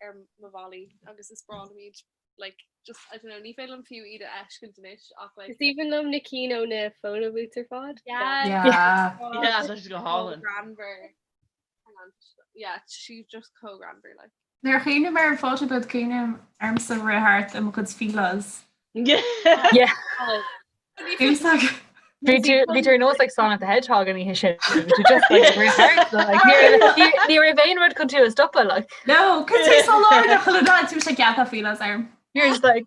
ar mo bhallaí agus is breá liom iad like just I don't know ní féidir liom fiú iad a fheiscint anois ach like Is aoibhinn liom na cinn ó na photo booths ar fad. Yeah. Yeah. Yeah, tá siad go hálainn. Greannmhar. Hang on. Yeah, she's just chomh greannmhar like. Nuair a chuimhním ar an photo booth cuimhním ormsa rith thart i mo chuid Filas. Yeah. Bhí tú bhí tú ar nós like Sonic the Hedgehog an oíche sin. Bhí tú just like rith thart like ní raibh ní- ní raibh aon rud chun tú a stopadh like. No, cos tú so lár de chuile áit, tú sé geata Filas orm. You're just like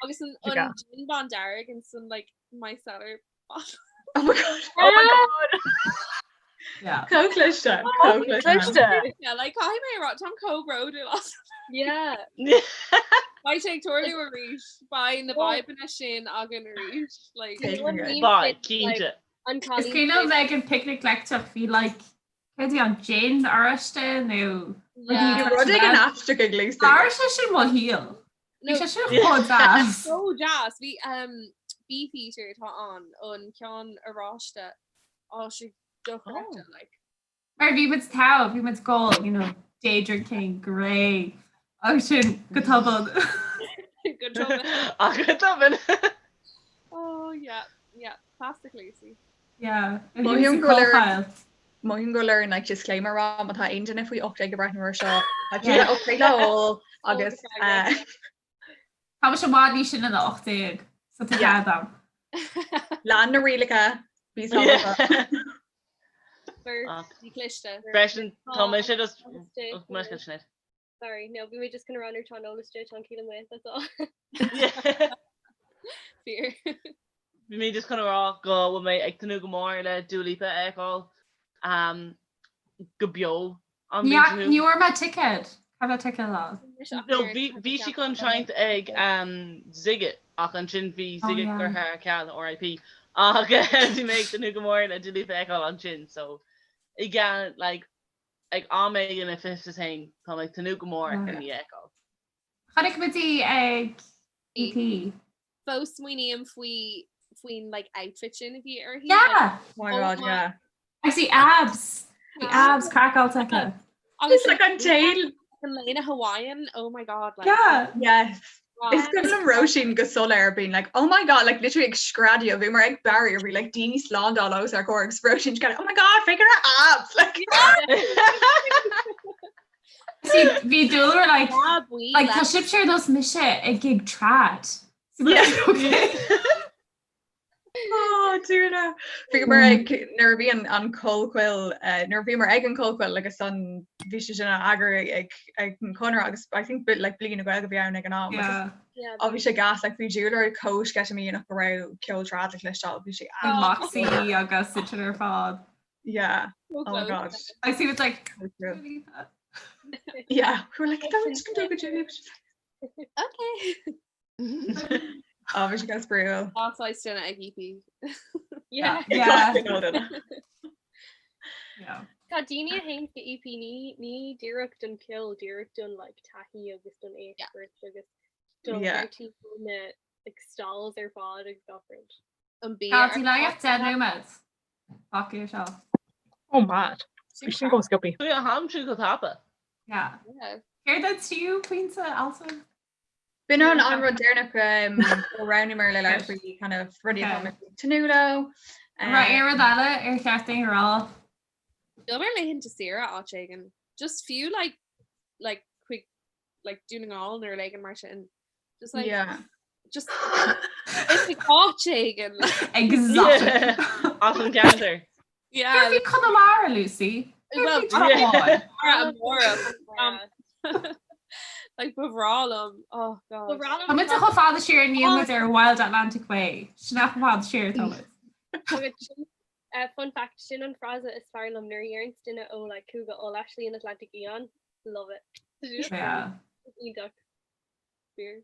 Agus an Yeah. an gin bándearg and some like micellar bottle. Oh my god. Oh my god. Yeah. Chomh cliste. Chomh cliste. Yeah, like caithfidh mé a rá táim chomh bródúil as. Yeah. Beidh sé ag tarlú arís. Beidh na vibeanna sin againn arís. Like Beidh, cinnte. An Is cailín cuimhin liom bheith ag an picnic leictreach bhí like cad é an gin oráiste nó Yeah. Rud éigin aisteach ag Lucy. Mhair sé sin mo shaol. Bhí sé sin chomh deas. So deas. Bhí um, Beefeater atá ann an ceann oráiste á sé dochreidte like. Mar bhí muid togha, bhí muid go, you know, day drinking go réidh agus sin go tobann. Go tobann. Ach go tobann. Oh yeah, yeah, classic Lucy. Yeah. Mothaím go bhfuil ar- Mothaím go bhfuil orainn like disclaimer a rá má tá aon duine faoi 18 ag breathnú air seo tá sé okay le hól agus eh, Tá mise i bhfad níos sine ná 18 so tá Yeah. cead agam. lean na rialacha bí sábháilte. Bí cliste. Freisin tá mise just meisce sin. Sorry, no, bhí mé just chun a rá nuair atá an eolas duit, tá an ciall amuigh, that's all. Fíor. Bhí mé just chun a rá go bhfuil mé ag tnúth go mór le Dua Lipa a fheiceáil um, go beo an Ní bhliain seo. ní bhfuair mé ticéad. Cá bhfuil ticéad ann? No, bhí bhí sí chun seinnt ag um, Sziget ach ansin bhí Oh, Sziget yeah. curtha ar ceal RIP ach bhí mé ag tnúth go mór le Dua Lipa a fheiceáil ansin so i gceann like ag am éigin i 21 tá mé ag tnúth go mór chun í a fheiceáil. Chonaic muid í ag EP. Fós smaoiním faoi faoin like outfit sin a bhí uirthi. Yeah! Oh my god, yeah. Agus bhí abs. Bhí abs craiceáilte aici. Agus It's like an tail. an léine Hawaiian, oh my god. Like, Yeah. Yes. Wow. Is cuimhin liom Róisín go soiléir being like, oh my god, like literally ag screadaíl, bhí mar ag barrier, bhí like daoine slándála os ár gcomhair agus Róisín kind of, oh my god, féach ar a abs! Like, See, bhí dúlra like, like tá sibhse ar nós mise ag gig trad. So we're like, okay. Oh, Dúna. Bhíomar ag nuair a bhí an an Collchoill eh, nuair a bhíomar ag an Collchoill agus an bhí sé sin á eagrú ag ag an Conradh agus I think bit like Bliain na Gaeilge a bhí ann ag an am agus Yeah. Yeah, oh, bhí sé gas like bhí Dúlra chomh sceitimíneach go raibh ceol trad le cloisteáil bhí sé Ag Moxie agus iad sin ar fad. Yeah. Oh my god. I see it's like Yeah, we were like, don't just go to Julie. Okay. Oh, bhí sé go spraoiúil. Tá saghas duine ag EP. Yeah. Yeah. Yeah. Tá daoine a théann go EP ní ní díreach don ceol, díreach don like taithí agus don eispéireas agus don Yeah. timpeall na like stalls ar fad agus gach rud. An bia Tá tú le 10 nóiméad. Fuck yourself. Oh mad. Bhí sin go sciobtha. Bhí an t-am sin go tapa. Yeah. Céard an tríú pointe Altan? B'in an an rud deireanach a roghnaíomar le labhairt faoi kind of rudaí atá muid ag tnúth leo. An raibh aon rud eile ar cheart dúinn a rá? Dul ar laethanta saoire áit éigin. Just fiú like like chuig like Dún na nGall nó rud éigin mar sin. Just like Yeah. just it's áit éigin. Exotic. As an gceantar. Yeah. Céard faoi Conamara, Lucy? Well, Céard faoi Mara Mara um, Like ba bhreá liom. Oh God. Ba bhreá liom Tá muid chomh fada siar níl muid ar Wild Atlantic Way. Sin nach chomh fada siar tá muid. Agus sin, eh, fun fact, sin an frása is fearr liom nuair a dheireann duine ó like Cúige Uladh Slí an Atlantaigh Fhiáin. Love it. Yeah. Iontach. Fíor.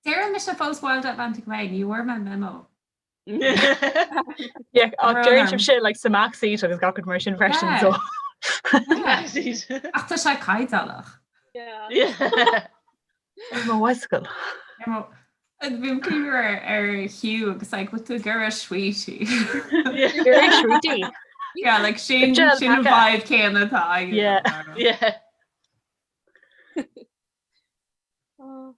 Deireann mise fós Wild Atlantic Way, ní bhfuair mé memo. Yeah, ach deireann sibhse like sa backseat agus gach rud mar sin freisin so. Ach tá sé caighdeánach. Yeah. Ar mo bhicycle. Bhí cuimhne ar ar Hugh agus like with the girl sweetie. Girl sweetie. Yeah, like sin Gel sin an paca. vibe céanna atá againn. Yeah. Yeah. Oh.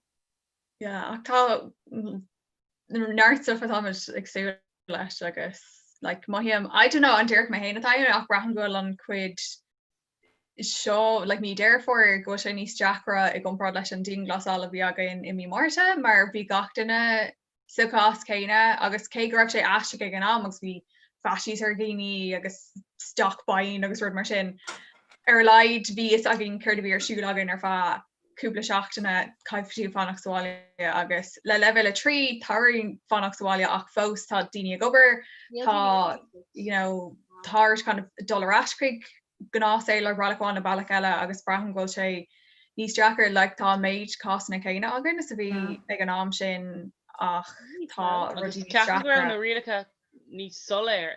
Yeah, ach tá neart stuff atá muid ag súil leis agus like mothaím I don't know an díreach mé féin atá ann ach braithim go bhfuil an chuid seo like mí Deireadh Fómhair go bhfuil sé níos deacra i gcomparáid leis an dianghlasáil a bhí againn i mí Márta mar bhí gach duine sa chás céanna agus cé go raibh sé aisteach ag an am agus bhí faitíos ar dhaoine agus stock buying agus rud mar sin ar a laghad bhí fhios againn céard a bhí ar siúl againn ar feadh cúpla seachtaine caithfidh tú fanacht sa bhaile agus le leibhéal 3 tá orainn fanacht sa bhaile ach fós tá daoine ag obair tá you know tá ort kind of dul ar ais chuig gnáthshaol ar bhealach amháin nó bealach eile agus braithim go bhfuil sé níos deacra like tá an méid cásanna céanna againn is a bhí ag an am sin ach tá Agus rudaí níos ceapaim go raibh deacra. na rialacha níos soiléir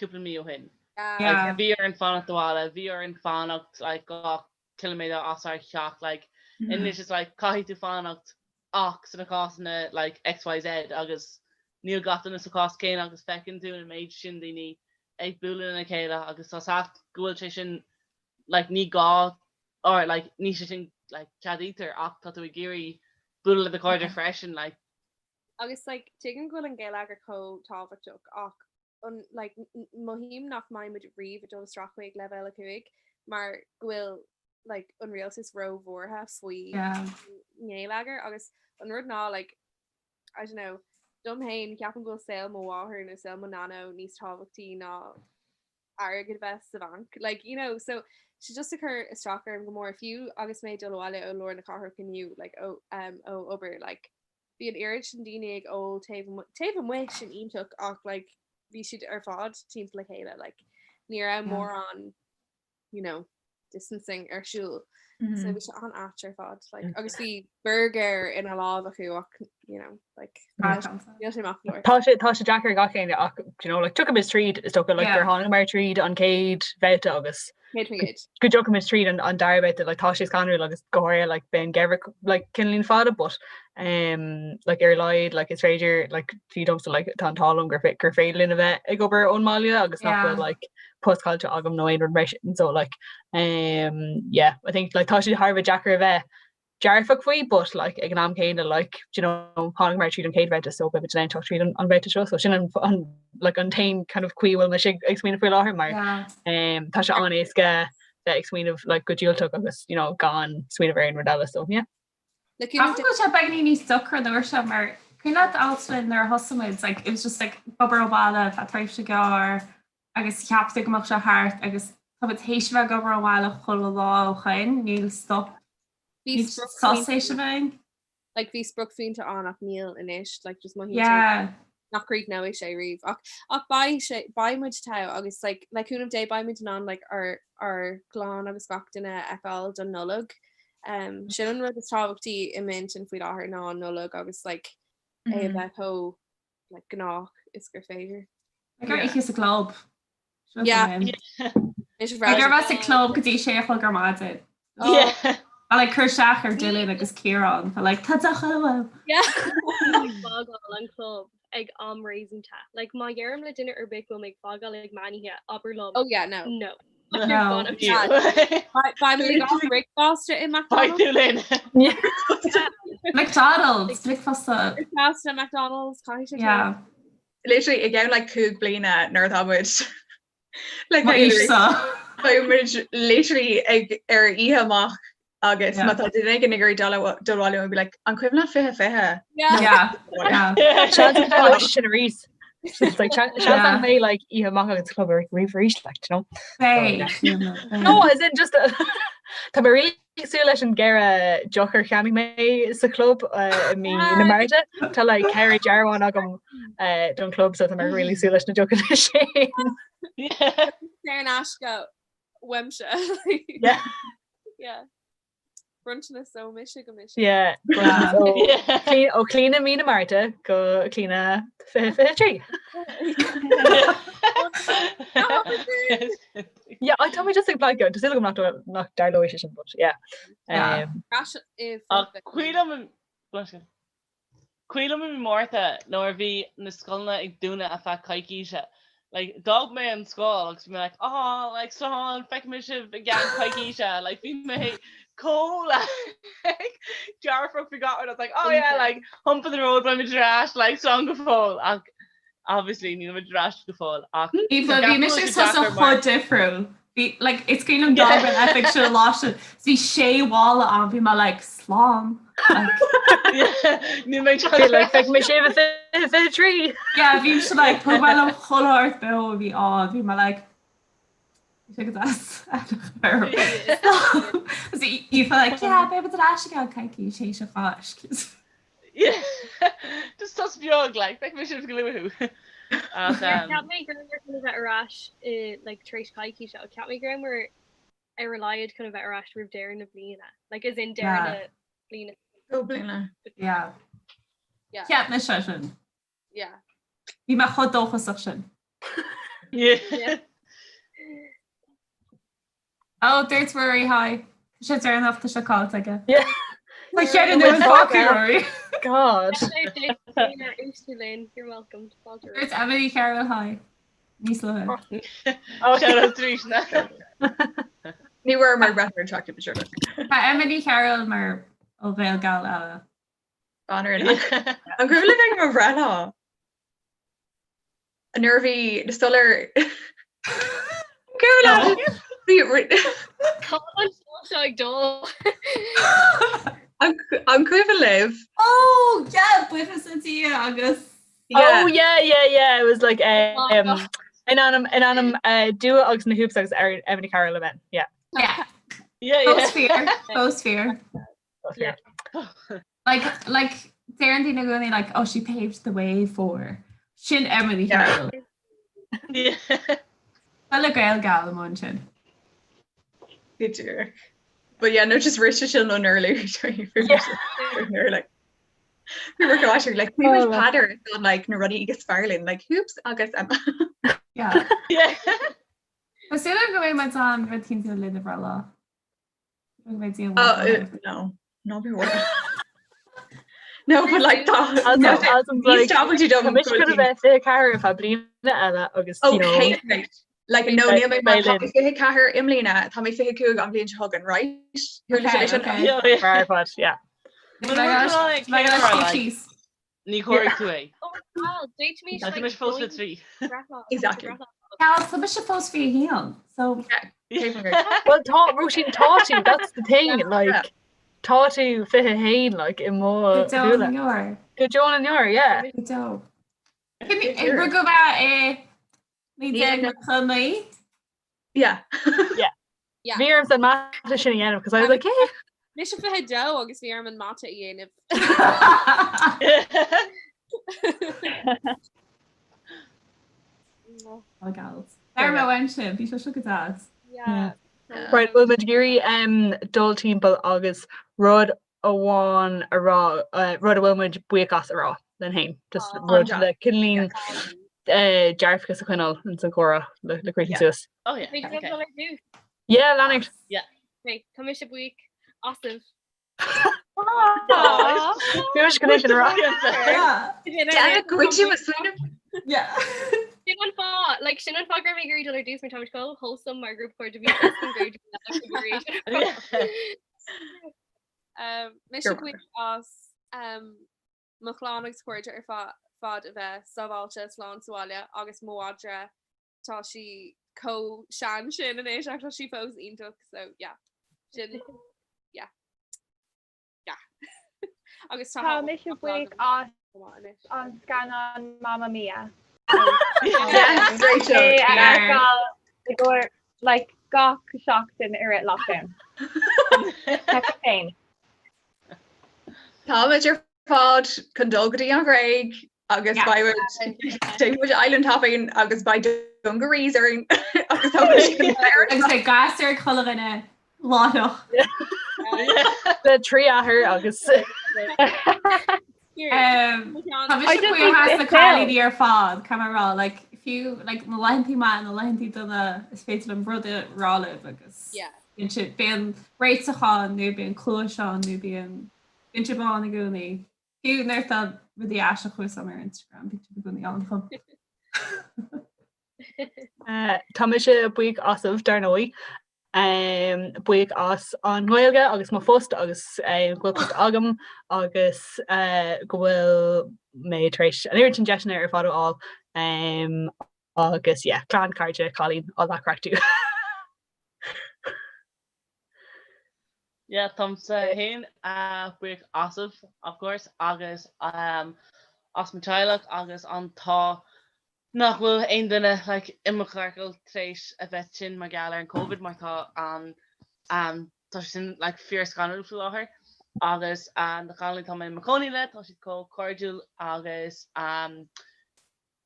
cúpla mí ó shin. Yeah. Like, bhí orainn fanacht abhaile, bhí orainn fanacht like, gach ciliméadar as ár theach like anois it's like caithfidh tú fanacht ach sna cásanna like XYZ agus níl gach duine sa chás céanna agus feiceann tú an méid sin daoine ag bualadh lena chéile agus tá sách go bhfuil sé sin like ní gá or like ní sé sin like ceadaítear ach tá tú ag iarraidh bualadh le do chairde freisin like Agus like tuigim go bhfuil an geilleagar chomh tábhachtach ach an like mothaím nach mbeidh muid riamh ag dul isteach chuig leibhéal 5 mar go bhfuil like an rialtas róbhuartha faoi ngeilleagar agus an rud ná like I don't know dom féin ceapaim go bhfuil saol mo mháthar nó saol mo nano níos tábhachtaí ná airgead bheith sa bhanc like you know so sé just ag cur isteach orm go mór fiú agus mé dul abhaile ó lár na cathrach inniu like ó um, ó obair like bhí an oiread sin daoine ag ól taobh amuigh, taobh amuigh sin iontach ach like bhí siad ar fad timpeall a chéile like ní raibh mórán you know distancing ar siúl. Mm -hmm. So bhí sé an-ait ar fad like agus bhí burger ina lámh acu ach you know like níl sé maith go leor. Tá sé tá sé deacair gach éinne ach you know like tiocfaimid tríd is dócha like gur thángamar tríd an chéad bhabhta agus 100%. go dtiocfaimid tríd an an dara babhta like tá sé scanrúil agus go háirithe like beidh an geimhreadh like cineáilín fada but um like ar a laghad like is féidir like fiú domsa like tá an t-ádh liom gur gur féidir linn a bheith ag obair ón mbaile agus nach bhfuil Yeah. like post caillte agam nó aon rud mar sin so like um yeah I think like tá sé thar a bheith deacair a bheith dearfach faoi but like ag an am céanna like do you know tháinig muid tríd an chéad bhabhta so beimid in ann teacht tríd an an babhta seo so sin an an like an t-aon kind of chaoi a bhfuil mise ag ag smaoineamh faoi láthair mar um tá sé an-éasca bheith ag smaoineamh like go diúltach agus you know gan smaoineamh ar aon rud eile so yeah. Ceapaim go bhfuil sé beagáinín níos deacra an uair seo mar cuimhin leat Alswyn nuair a thosaigh muid like it was just like obair ó bhaile feadh tréimhse gearr agus cheap tú go mbeadh sé thart agus tá muid théis a bheith ag obair ó bhaile chuile lá ó shin níl stop Bhí níl sos théis a bheith ann. Like bhí spriocphointe ann ach níl anois like just mothaíonn sé Yeah. nach gcríochnóidh sé riamh ach ach beidh sé beidh muid togha agus like le cúnamh Dé beidh muid in ann like ár ár gclann agus gach duine a fheiceáil don Nollaig. Um, sin an rud is tábhachtaí i m'intinn faoi láthair ná an Nollaig agus like é a bheith chomh like gnách is gur féidir. Like ar oíche sa gclub. Yeah. Ag ar bheith sa club go dtí sé a chlog ar maidin. Yeah. A like cur isteach ar Dylan agus Ciarán tá like tá deoch uaim. Yeah. Ag fágáil an club ag am réasúnta. Like má dheirim le duine ar bith go bhfuil mé ag fágáil ag meán oíche, abair liom. Oh yeah, no. No. No. Beidh mé ag bricfeasta i Beidh tú linn. McDonald's, bricfeasta. Bricfeasta McDonald's, caithfidh sé. Yeah. Literally i gceann like 5 bliana nuair atá muid like Mo aois sa. Beidh muid literally ag ar oíche amach agus Yeah. má tá duine éigin ag iarraidh dul dul abhaile we'll be like an cuimhin leat 2020? Yeah. Yeah. Yeah. Seans go dtarlóidh sin arís. It's like seans Yeah. nach mbeidh like oíche amach agus club riamh arís like, you know? Beidh. Beidh. No, as in just Tá mé really ag súil leis an gceithre deoch ar cheannaigh mé sa chlub i mí na Márta. Tá like ceithre dearbhán agam don chlub so tá mé really ag súil leis na deochanna sin. Saor in aisce uaimse. Yeah. Yeah. Bronntanas ó mise go mise. Yeah. Bronntanas ó ó Clíona mí na Márta go Clíona 2023. Yeah, I tá mé just ag blank Tá súil agam nach nach dtarlóidh sé sin but yeah. Yeah. Um, Ach cuimhin liom cuimhin liom i mí Márta nuair a bhí na scoileanna ag dúnadh ar feadh coicíse. Like, d'fhág mé an scoil agus bhí mé like, oh, like, slán, feicfidh mé sibh i gceann coicíse. Like, bhí mé chomh like, dearfach faoi gach rud. I was like, oh yeah, like, hump in the road, beidh muid ar ais, like, slán go fóill. Ach obviously níl muid ar ais go fóill. Ach Bhí bhí mise sosa chomh difriúil. Bhí like is cuimhin liom d'fhág an oifig sin an lá sin. Bhí sé mhála ann, bhí mé like slán. Níl mé Bhí like feicfidh mé sibh i 2023. Yeah, bhí mise like thug mé liom chuile shórt beo a bhí ann, bhí mé like bhí sé go deas. So Aoife like yeah, beidh muid ar ais i gceann coicís théis an Cháisc. Just sos beag, like, feicfidh mé sibh go luath. Ach, um, Cheap mé go rabhamar chun a bheith ar ais i like tar éis coicíse ach cheap mé go rabhamar ar a laghad chun a bheith ar ais roimh deireadh na bliana. Like as in deireadh Yeah. na bliana. Go bliana. Yeah. Yeah. Cheap mise sin. Yeah. Bhí mé chomh dóchasach sin. yeah. Ó, dúirt Rory hi. Tá sé deireanach, tá sé caillte aige. Yeah. Tá cheithre nóiméad fágtha, Rory. God. Éisteoir linn, you're welcome. Fáilte Dúirt Emily Carroll hi. Níos luaithe. Shout out arís na. Ní bhfuair mar breath ar tractor sure. Tá Emily Carroll mar ó Ghaelgal eile. Banner An cuimhin libh ag mo bhreithlá? Nuair a bhí na solar Cuimhin leat? Bhí Cá an seo ag dul? An cuimhin libh? Oh, yeah, buíochas le Dia agus Oh yeah, yeah, yeah. It was like um, in ainm in ainm uh, Dua agus na Hoops agus Emily Carroll a men. Yeah. Yeah. Yeah, Fós fíor, fós fíor. Yeah. Like, like, deireann daoine i gcónaí, like, oh, she paved the way for. Sin Emily Carroll. Yeah. Well, Gaelgal amháin sin. Go díreach. But yeah, no, just rith sin an early like We were going like we was paidir on like na rudaí agus fearr linn like hoops agus Emma. Yeah. Yeah. Tá súil agam go mbeidh muid ann rud éicint le linn do bhreithlá. Oh, uh, no, no be worried. No, but like that. No, Tá mise chun a bheith 24 ar feadh bliana eile agus you know, Okay, right. Like, no, níl mé mar tá mé 24 i mbliana, tá mé 25 an bhliain seo chugainn, right? Chuala sibh é sin? Okay, okay. Yeah, yeah. Mar fad, yeah. Ní chóir tú é. Oh, well, d'fhéadfaimis Tá like mise fós le trí. Exactly. Gals, tá mise fós 21, so. Well tá Róisín tá tú, that's the thing, like tá tú 21 like i mo Go deo na ndeor. Go deo na ndeor, yeah. Go deo. Rugadh mé i 1999? Yeah. Yeah. Yeah. Bhí orm an mata sin a dhéanamh because I was like, hey. Mise 22 agus bhí orm an mata a dhéanamh. Oh, gals. Dar me bhain sin, bhí sé seo go deas. Yeah. Right, bhfuil muid ag iarraidh um, dul timpeall agus rud amháin a rá, uh, rud a bhfuil muid buíoch as a rá linn féin. Just Oh, rud an-deas. le cineáilín uh, dearfachas a choinneáil ins an chomhrá le, le críochnú Yeah. suas. Oh yeah. Bhí Okay. dul ar dtús. Yeah, lean ort. Yeah. Okay, Tá mise buíoch asaibh. Bhí mise chun é sin a rá. Déanamh go bhfuil tú smaoineamh. Yeah. Sin an fáth, like, sin an fáth go raibh mé ag iarraidh dul ar dtús mar táimid chomh wholesome mar grúpa cairde bhí an Um, mise buíoch as um, mo chlann agus cairde ar fad a bheith sábháilte slán sa bhaile agus mo mhadra tá sí chomh sean sin anois ach tá sí fós iontach so yeah sin yeah yeah agus Tá mise buíoch as an scannán Mamma Mia. Yes, Rachel. É a fheiceáil i gcomhair like gach seachtain i rith lockdown. Tá féin. Táimid ar fad chun dul go dtí an Ghréig agus beidh muid muid island hopping agus beidh dungarees orainn agus tá muid chun Agus beidh gasúr ag chuile dhuine láithreach. Le 3 athair agus Tá mise buíoch as na cailíní ar fad, caithfidh mé a rá, like, fiú like, na laethantaí maith na laethantaí dona is féidir liom rud a rá libh agus bíonn sibh bíonn réiteach ann nó bíonn cluais ann nó bíonn bíonn sibh ann i gcónaí. Fiú nuair atá rudaí aisteach thuas agam ar Instagram, bíonn sibh i gcónaí ann chomh. Tá mise buíoch asaibh, dar ndóigh. Buíoch as an nGaeilge agus mo phost agus go bhfuil post agam agus go bhfuil mé tar éis an oiread sin deiseanna ar fad a fháil agus yeah, clann, cairde, cailín, all that craic too. Yeah, táimse féin buíoch asaibh, of course, agus as mo teaghlach agus an t-ádh nach bhfuil aon duine like i mo chiorcal tar éis a bheith tinn mar gheall ar an Covid mar tá an tá sé sin like fíor scanrúil faoi láthair agus na cailíní atá mé i mo chónaí le tá siad chomh cairdiúil agus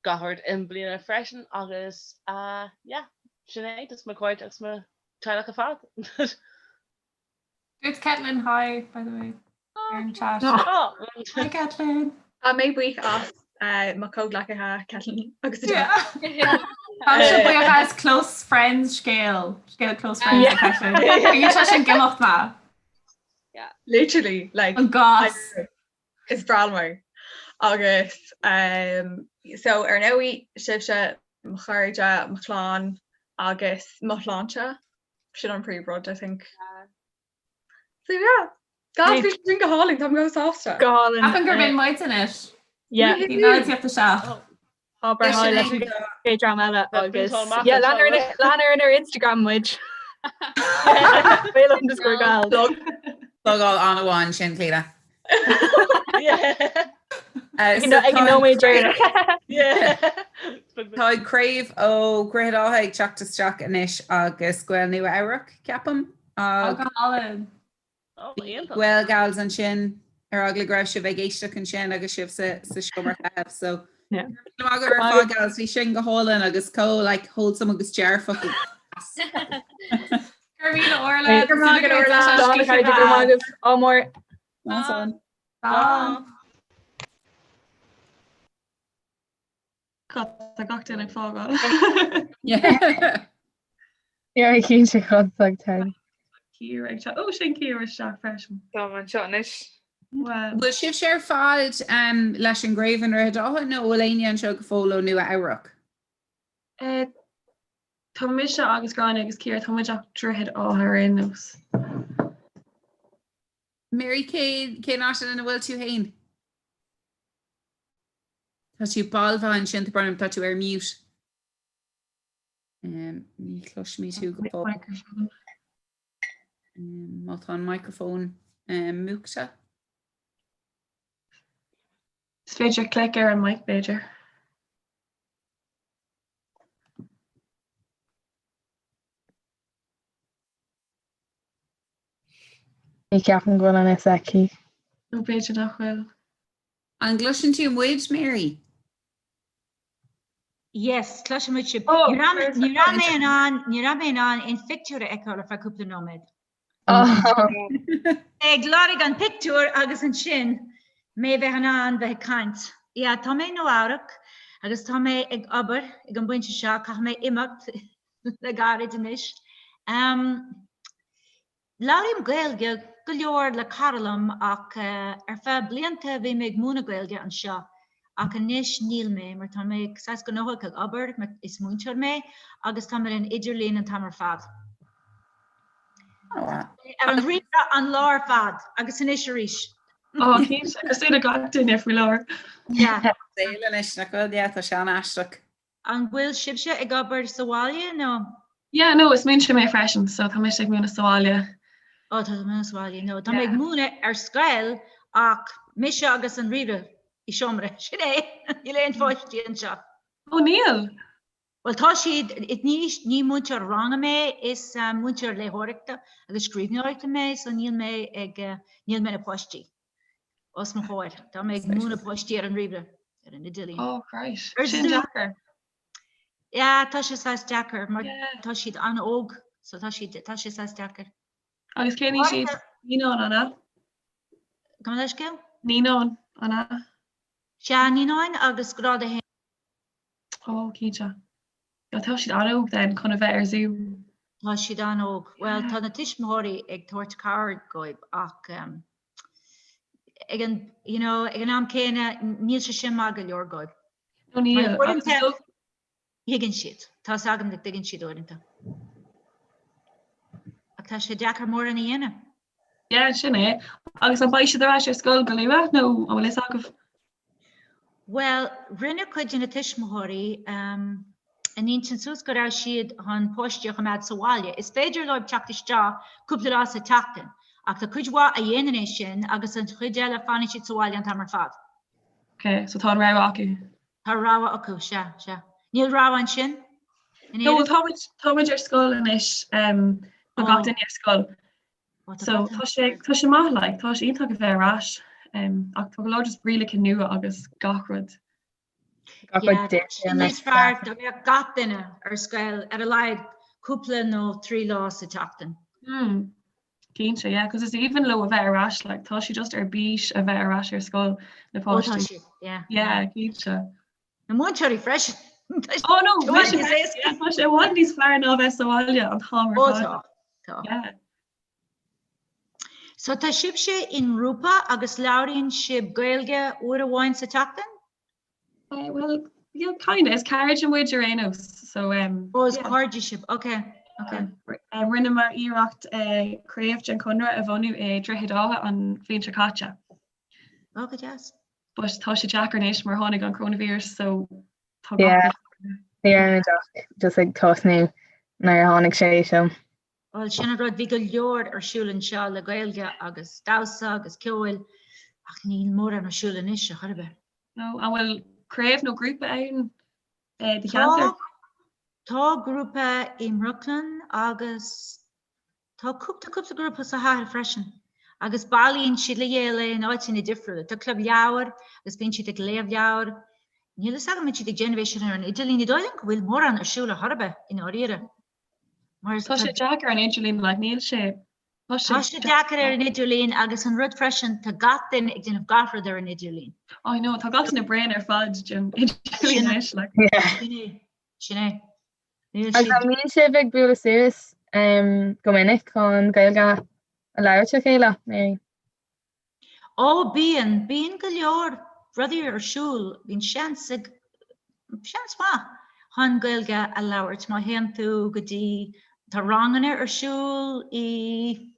gach rud i mbliana freisin agus yeah sin é just mo chairde agus mo teaghlach ar fad. Dúirt Caitlin hi, by the way, ar an chat. Hi Caitlin. Tá mé buíoch as mo chomhghleacaithe Caitlin agus Tá mise buíoch as close friends scéal, scéal close friends le Caitlin. Bíonn sé sin ag imeacht maith. Literally, like An gás. Is breá liom é. Agus um, so ar ndóigh sibhse mo chairde, mo chlann agus mo shláinte. Sin an príomhrud, I think. So yeah, Gals bhí sin go hálainn, táim go sásta. Go hálainn. Ceapaim gurb in muid anois. Yeah. Bhí ná tíocht isteach. Abair hi leis an gcéad dream eile agus yeah, lean ar lean ar ar Instagram muid. Gael underscore gals. Plugáil an-mhaith ansin, Clíona. Ag an nóiméad deireanach. Tá craobh ó Dhroichead Átha ag teacht isteach anois agus Gaeil Nua Eabhrac, ceapaim. Go hálainn. Gael Gals ansin ar eagla go raibh sibh ag éisteacht ansin agus sibh sa seomra feithimh. So go raibh maith agaibh ar fad gals, bhí sin go hálainn agus chomh like wholesome agus dearfach. Go raibh míle Orla. Go raibh maith agat, Orla. Slán a chairde, go raibh maith agaibh. Ádh mór. Slán. Slán. God, tá gach duine ag fágáil. Yeah, cinnte cad ag ten. Ciara ag teacht. Ó, sin Ciara isteach freisin. Tá anseo anois. Well. Bhfuil sibhse ar fad um, leis an gcraobh i nDroichead Átha nó bhfuil éinne anseo go fóill ó Nua Eabhrac? Eh, Tá mise agus Gráinne agus Ciara, tá muid as Droichead Átha ar aon nós. Mary, cén cén áit ina bhfuil tú féin? Tá tú balbh ansin, tá brón orm, tá tú ar mute. Ní chloisimid thú go fóill. Má tá an microphone múchta. Is féidir clic ar an mic b'fhéidir. Ní ceapaim go bhfuil an fhios aici. Nó b'fhéidir nach bhfuil. An gcloiseann tú muid, Mary? Yes, cloisimid sibh. Oh, ní raibh ní raibh mé in ann, ní raibh mé in ann aon phictiúr a fheiceáil ar feadh cúpla nóiméad. Ag lorg an pictiúr agus ansin mé bheith in ann bheith ag caint. Yeah, tá mé i Nua Eabhrac agus tá mé ag obair ag an bpointe seo, caithfidh mé imeacht le gairid anois. Labhraím Gaeilge go leor le cara liom ach ar feadh blianta bhí mé ag múineadh Gaeilge anseo ach anois níl mé mar tá mé saghas gnóthach ag obair mar is múinteoir mé agus tá mé ar an idirlíon an t-am ar fad. Ar an ríomhaire an lá ar fad agus anois arís. Ó, cinnte, cosúil le gach duine faoi láthair. Yeah. Saol anois, nach bhfuil? Yeah, tá sé an-aisteach. An bhfuil sibhse ag obair sa bhaile nó? Yeah, no, is múinteoir mé freisin, so tá mise ag múineadh sa bhaile. Oh, tá tú ag múineadh sa bhaile. No, tá mé ag múineadh ar scoil ach mise agus an ríomhaire i seomra. Sin é. Níl aon pháistí anseo. Oh, níl? Bhuel, tá siad, ní, ní múinteoir ranga mé, is múinteoir léitheoireachta agus scríbhneoireachta mé, so níl mé ag, níl mé na páistí. Os mo chomhair. Tá mé ag múineadh páistí ar an ríomhaire, ar an idirlíon. Oh, right. Ar Sin deacair. Yeah, tá sé saghas deacair mar tá siad an-óg, so tá siad, tá sé saghas deacair. Agus cén aois iad? Naíonáin, an ea? Gabh mo leithscéal? Naíonáin, an ea? Sea, naíonáin agus grád a haon. Ó, cinnte. Yeah, tá siad an-óg then chun a bheith ar Zoom. Tá siad an-óg. Bhuel, tá na tuismitheoirí ag tabhairt cabhair dóibh ach ag an, you know, ag an am céanna níl sé sin maith go leor dóibh. No, níl. Mar uaireanta thuigeann siad. Tá 'fhios agam nach dtuigeann siad uaireanta. Ach tá sé deacair mórán a dhéanamh. Yeah, sin é. Agus an mbeidh siad ar ais ar scoil go luath nó an bhfuil fhios agaibh? Bhuel, rinne cuid de na tuismitheoirí a n-intinn suas go raibh siad chun páistí a choimeád sa bhaile. Is féidir leo teacht isteach cúpla lá sa tseachtain, ach tá cuid mhaith a dhéanann é sin agus an chuid eile fanann siad sa bhaile an t-am ar fad. Ok, so tá an rogha acu. Tá rogha acu, sea, sea. Níl rogha ansin? In No, Éirinn? táimid, táimid ar scoil anois, tá gach duine ar scoil. So tá sé tá sé maith like tá sé iontach a bheith ar ais ach tá go leor just rialacha nua agus gach rud. Gach rud difriúil Níos fearr dá mbeadh gach duine ar scoil ar a laghad cúpla nó 3 lá sa tseachtain. Mm. Cinnte, yeah, cos is aoibhinn leo a bheith ar ais like tá siad just ar bís a bheith ar ais ar scoil na Ó tá páistí. siad, yeah. Yeah, cinnte. Na múinteoirí freisin. Oh no, tá sé i bhfad níos fearr ná bheith sa bhaile an t-am ar Ó fad. tá, tá. Yeah. So tá sibhse i ngrúpa agus labhraíonn sibh Gaeilge uair amháin sa tseachtain? Uh, well, yeah, kind of. Is cairde muid ar aon nós. So, um, Oh, is yeah. cairde sibh. Okay, okay. Um, rinneamar iarracht uh, craobh den Chonradh a bhunú i Droichead Átha an bhliain seo caite. Oh, go deas. But tá sé deacair anois mar tháinig an coronavirus so tá gach Yeah, rud. ní raibh muid ach just ag tosnú nuair a tháinig sé so. Bhuel, sin an rud, bhí go leor ar siúl anseo le Gaeilge agus damhsa agus ceoil ach níl mórán ar siúl anois ar chor ar bith. No, an bhfuil craobh nó grúpa ann i do cheantar? Tá grúpa i mBrooklyn agus Tá cúpla cúpla grúpa sa chathair freisin agus bailíonn siad le chéile in áiteanna difriúla. Tá club leabhar agus bíonn siad ag léamh leabhar. Níl fhios agam an mbíonn siad ag déanamh é sin ar an idirlíon. Ní dóigh liom go bhfuil mórán ar siúl ar chor ar bith i ndáiríre. Mar Tá sé deacair ar an idirlíon, like, níl sé, tá sé Tá sé deacair ar an idirlíon agus an rud freisin, tá gach duine ag déanamh gach rud ar an idirlíon. I know, tá gach duine bréan ar fad den idirlíon anois, like. Sin é, sin é. Agus an mbíonn sibh ag bualadh suas go minic chun Gaeilge a labhairt le chéile, Mary? Ó, bíonn, bíonn go leor rudaí ar siúl, bíonn seans ag, seans maith chun Gaeilge a labhairt má théann tú go dtí, tá ranganna ar siúl i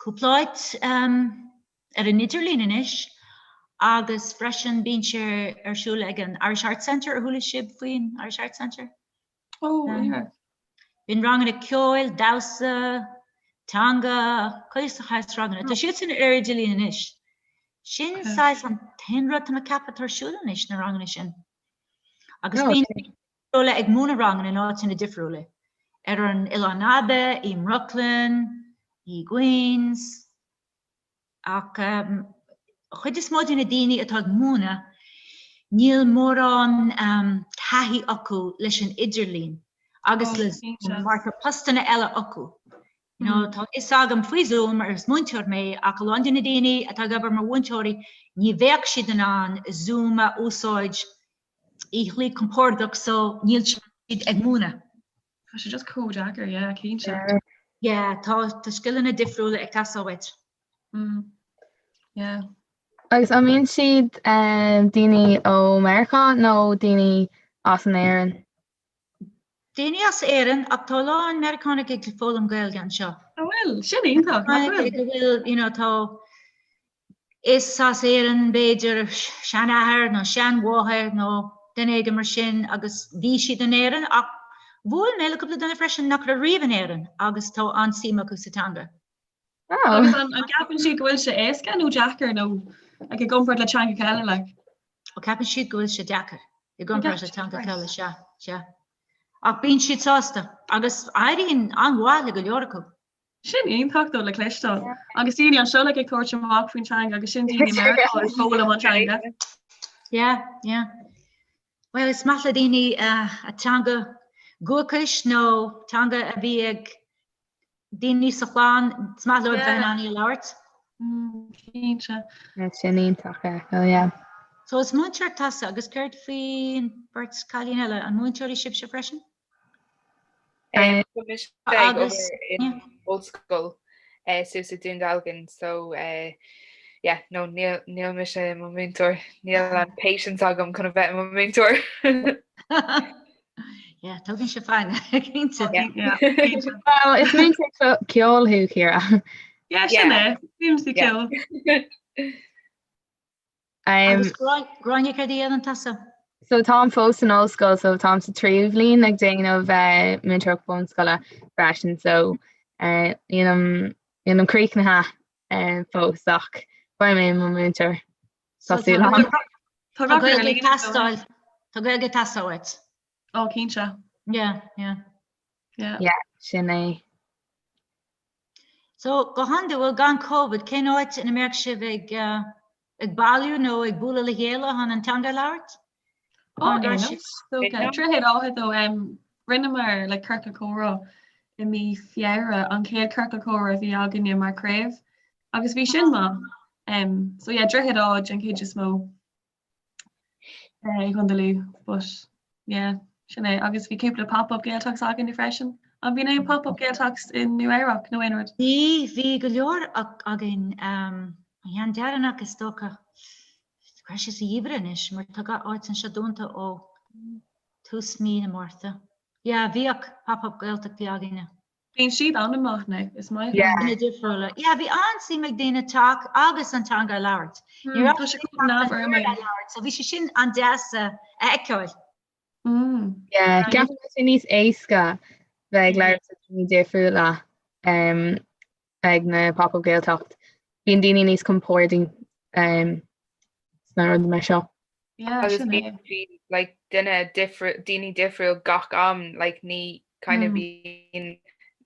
cúpla áit, ar an idirlíon anois agus freisin bíonn sé ar siúl ag an Irish Arts Centre, ar chuala sibh faoin Irish Arts Centre? Oh, yeah. Bíonn ranganna ceoil, damhsa, teanga, chuile saghas ranganna. Tá siad sin ar idirlíon anois. Sin saghas an t-aon rud tá mé ag ceapadh atá ar siúl anois, na ranganna sin. Agus bíonn daoine difriúla ag múineadh ranganna in áiteanna difriúla. Ar an Oileán Aibhe, i mBrooklyn, i gQueens. Ach an chuid is mó de na daoine atá ag múineadh, níl mórán taithí acu leis an idirlíon agus le Zoom mar tá postanna eile acu. You know, tá fhios agam faoi Zoom mar is múinteoir mé ach a lán de na daoine atá ag obair mar mhúinteoirí, ní bheadh siad in ann Zoom a úsáid i shlí compordach so níl siad ag múineadh. Tá sé just chomh deacair, yeah, cinnte. Yeah, tá tá scileanna difriúla ag teastáil uait. Mm. Yeah. Agus an mbíonn siad um, daoine ó Meiriceá nó daoine as an Éirinn? Daoine as Éirinn ach tá a lán Meiriceánaigh ag foghlaim Gaeilge anseo. An bhfuil, sin iontach, nach bhfuil? Go bhfuil, you know, tá Is as Éirinn, b'fhéidir, seanathair nó seanmháthair nó duine éigin mar sin agus bhí siad in Éirinn ach bhuail mé le cúpla duine freisin nach raibh riamh in Éirinn agus tá an-suim acu sa teanga. Agus an gceapann siad go bhfuil sé éasca nó deacair nó like i gcomparáid le teangacha eile like? Ó ceapann siad go bhfuil sé deacair i gcomparáid le teangacha eile, sea, sea. Ach bíonn siad sásta agus éiríonn an-mhaith le go leor acu. Sin iontach dó le cloisteáil. Agus daoine anseo like ag tabhairt amach faoin teanga agus sin daoine i Meiriceá ag foghlaim an teanga. Yeah, yeah. Well, is maith le daoine a teanga dhúchais nó teanga a bhí ag daoine sa chlann, is maith leo bheith in ann í a labhairt. Cinnte. Sin iontach, oh yeah. So is múinteoir tusa agus céard faoin bheirt cailín eile, an múinteoirí sibhse freisin? Tá mise ag obair in ollscoil suas i Dún Dealgan so yeah no níl níl mise i mo mhúinteoir, níl an patience agam chun a bheith i mo mhúinteoir. Yeah, tógann sé foighne, cinnte. Well, is múinteoir ceoil thú, Ciara. Yeah, sin é, bímse ceol. Agus Gráinne, céard a dhéanann tusa? So táim fós san ollscoil so táim sa tríú bhliain ag déanamh eh, múinteoireacht bunscoile freisin so eh, nílim nílim críochnaithe eh, fós ach beidh mé i mo mhúinteoir. Tá súil agam. Tá Gaeilge ag teastáil Tá Gaeilge ag teastáil uait. Ó cinnte. Yeah, yeah. Yeah. Yeah, sin é. So, go hiondúil, gan Covid, cén áit ina mbeadh sibh ag ag bailiú nó ag bualadh le chéile chun an teanga a labhairt? Ó, Droichead Átha though rinneamar like ciorcal comhrá i mí Feabhra, an chéad ciorcal comhrá a bhí againne mar craobh agus bhí sin maith. Um, so yeah, Droichead Átha an chuid is mó. i gContae Lú but yeah sin é agus bhí cúpla pop-up Gaeltachts againne freisin. An bhíonn aon pop-up Gaeltachts i Nua Eabhrac nó aon rud? Bhí, bhí go leor againn. An ceann deireanach is dócha, raibh sé sa gheimhreadh anois mar tá gach áit anseo dúnta ó tús mí na Márta. Yeah, bhíodh pop-up Gaeltachtaí againne. Bíonn siad an-mhaith now, is maith liom. Daoine difriúla. Yeah, bhí an-suim ag daoine teacht agus an teanga a labhairt. Ní raibh Tá sé chomh neamhfhoirmiúil. a labhairt, so bhí sé sin an-deas a fheiceáil. Yeah, ceapaim go bhfuil sé níos éasca bheith ag labhairt le daoine difriúla um, ag na Pop-Up Gaeltacht. Bíonn daoine níos compordaí um, sna rudaí mar seo. Yeah, Agus sin é. bíonn siad like duine difri- daoine difriúil gach am like ní kind of bíonn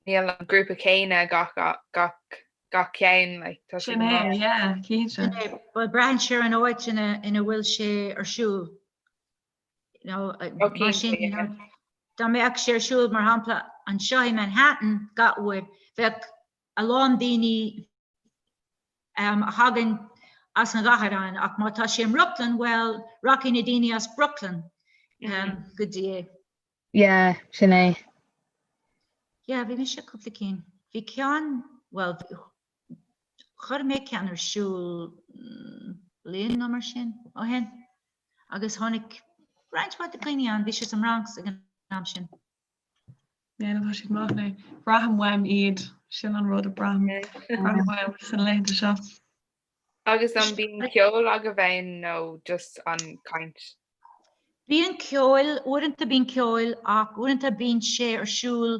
níl an grúpa céanna gach gach gach ceann like tá sé Sin go é, maith. yeah, cinnte. Sin é, bhuel braitheann sé ar an áit ina ina bhfuil sé ar siúl. You know, uh, Ó mar cinnte, sin, you yeah. know, dá mbeadh sé ar siúl mar shampla anseo i Manhattan gach uair, bheadh a lán daoine a thagann as an gcathair ann, ach má tá sé i mBrooklyn, bhuel, rachaidh na daoine as Brooklyn go dtí é. Yeah, sin é. Yeah, bhí mise cúpla cinn. Bhí ceann, bhuel, chuir mé ceann ar siúl bliain nó mar sin ó shin agus tháinig roinnt mhaith de dhaoine ann, bhí sé sa mBronx ag an am sin. Yeah, no, tá siad maith now. Braithim uaim iad, sin an rud a braithim. Braithim uaim sna laethanta seo. Agus an bíonn ceol agaibh ann nó just an caint? Bíonn ceol, uaireanta bíonn ceol ach uaireanta bíonn sé ar siúl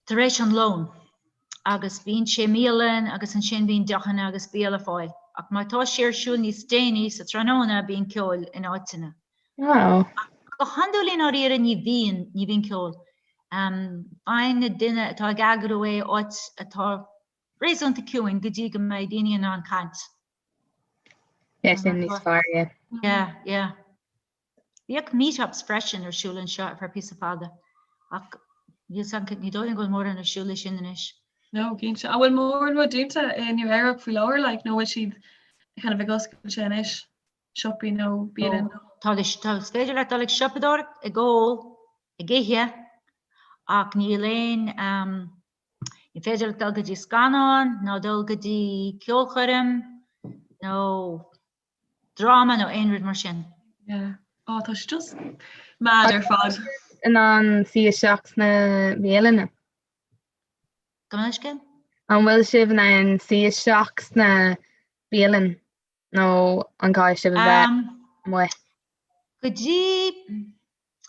tar éis an lóin agus bíonn sé i mbialann agus ansin bíonn deochanna agus bia le fáil ach má tá sé ar siúl níos déanaí sa tráthnóna bíonn ceol in áiteanna. Wow. Ach go hiondúil i ndáiríre ní bhíonn, ní bhíonn ceol. Faigheann na duine atá ag eagrú é áit atá réasúnta ciúin go dtí go mbeidh daoine in ann caint. Yeah, sin níos fearr, yeah. Yeah, yeah. Bhíodh meet-ups freisin ar siúl anseo ar feadh píosa fada ach níl 's agam, ní dóigh liom go bhfuil mórán ar siúl leis sin anois. No, cinnte. An bhfuil mórán rud dúnta i Nua Eabhrac faoi láthair, like, nó bhfuil siad kind of ag oscailt anois, siopaí nó bialann? Tá, tá, is féidir leat dul ag siopadóireacht, ag ól, ag ithe ach níl aon, um, Ní féidir leat dul go dtí scannán nó dul go dtí ceolchoirm nó dráma nó aon rud mar sin. Yeah. Oh, tá sé just mad ar fad. In ann suí isteach sna bialanna? Gabh mo leithscéal? An bhfuil sibh in ann suí isteach sna bialann nó an gcaithfidh sibh a bheith amuigh? Go dtí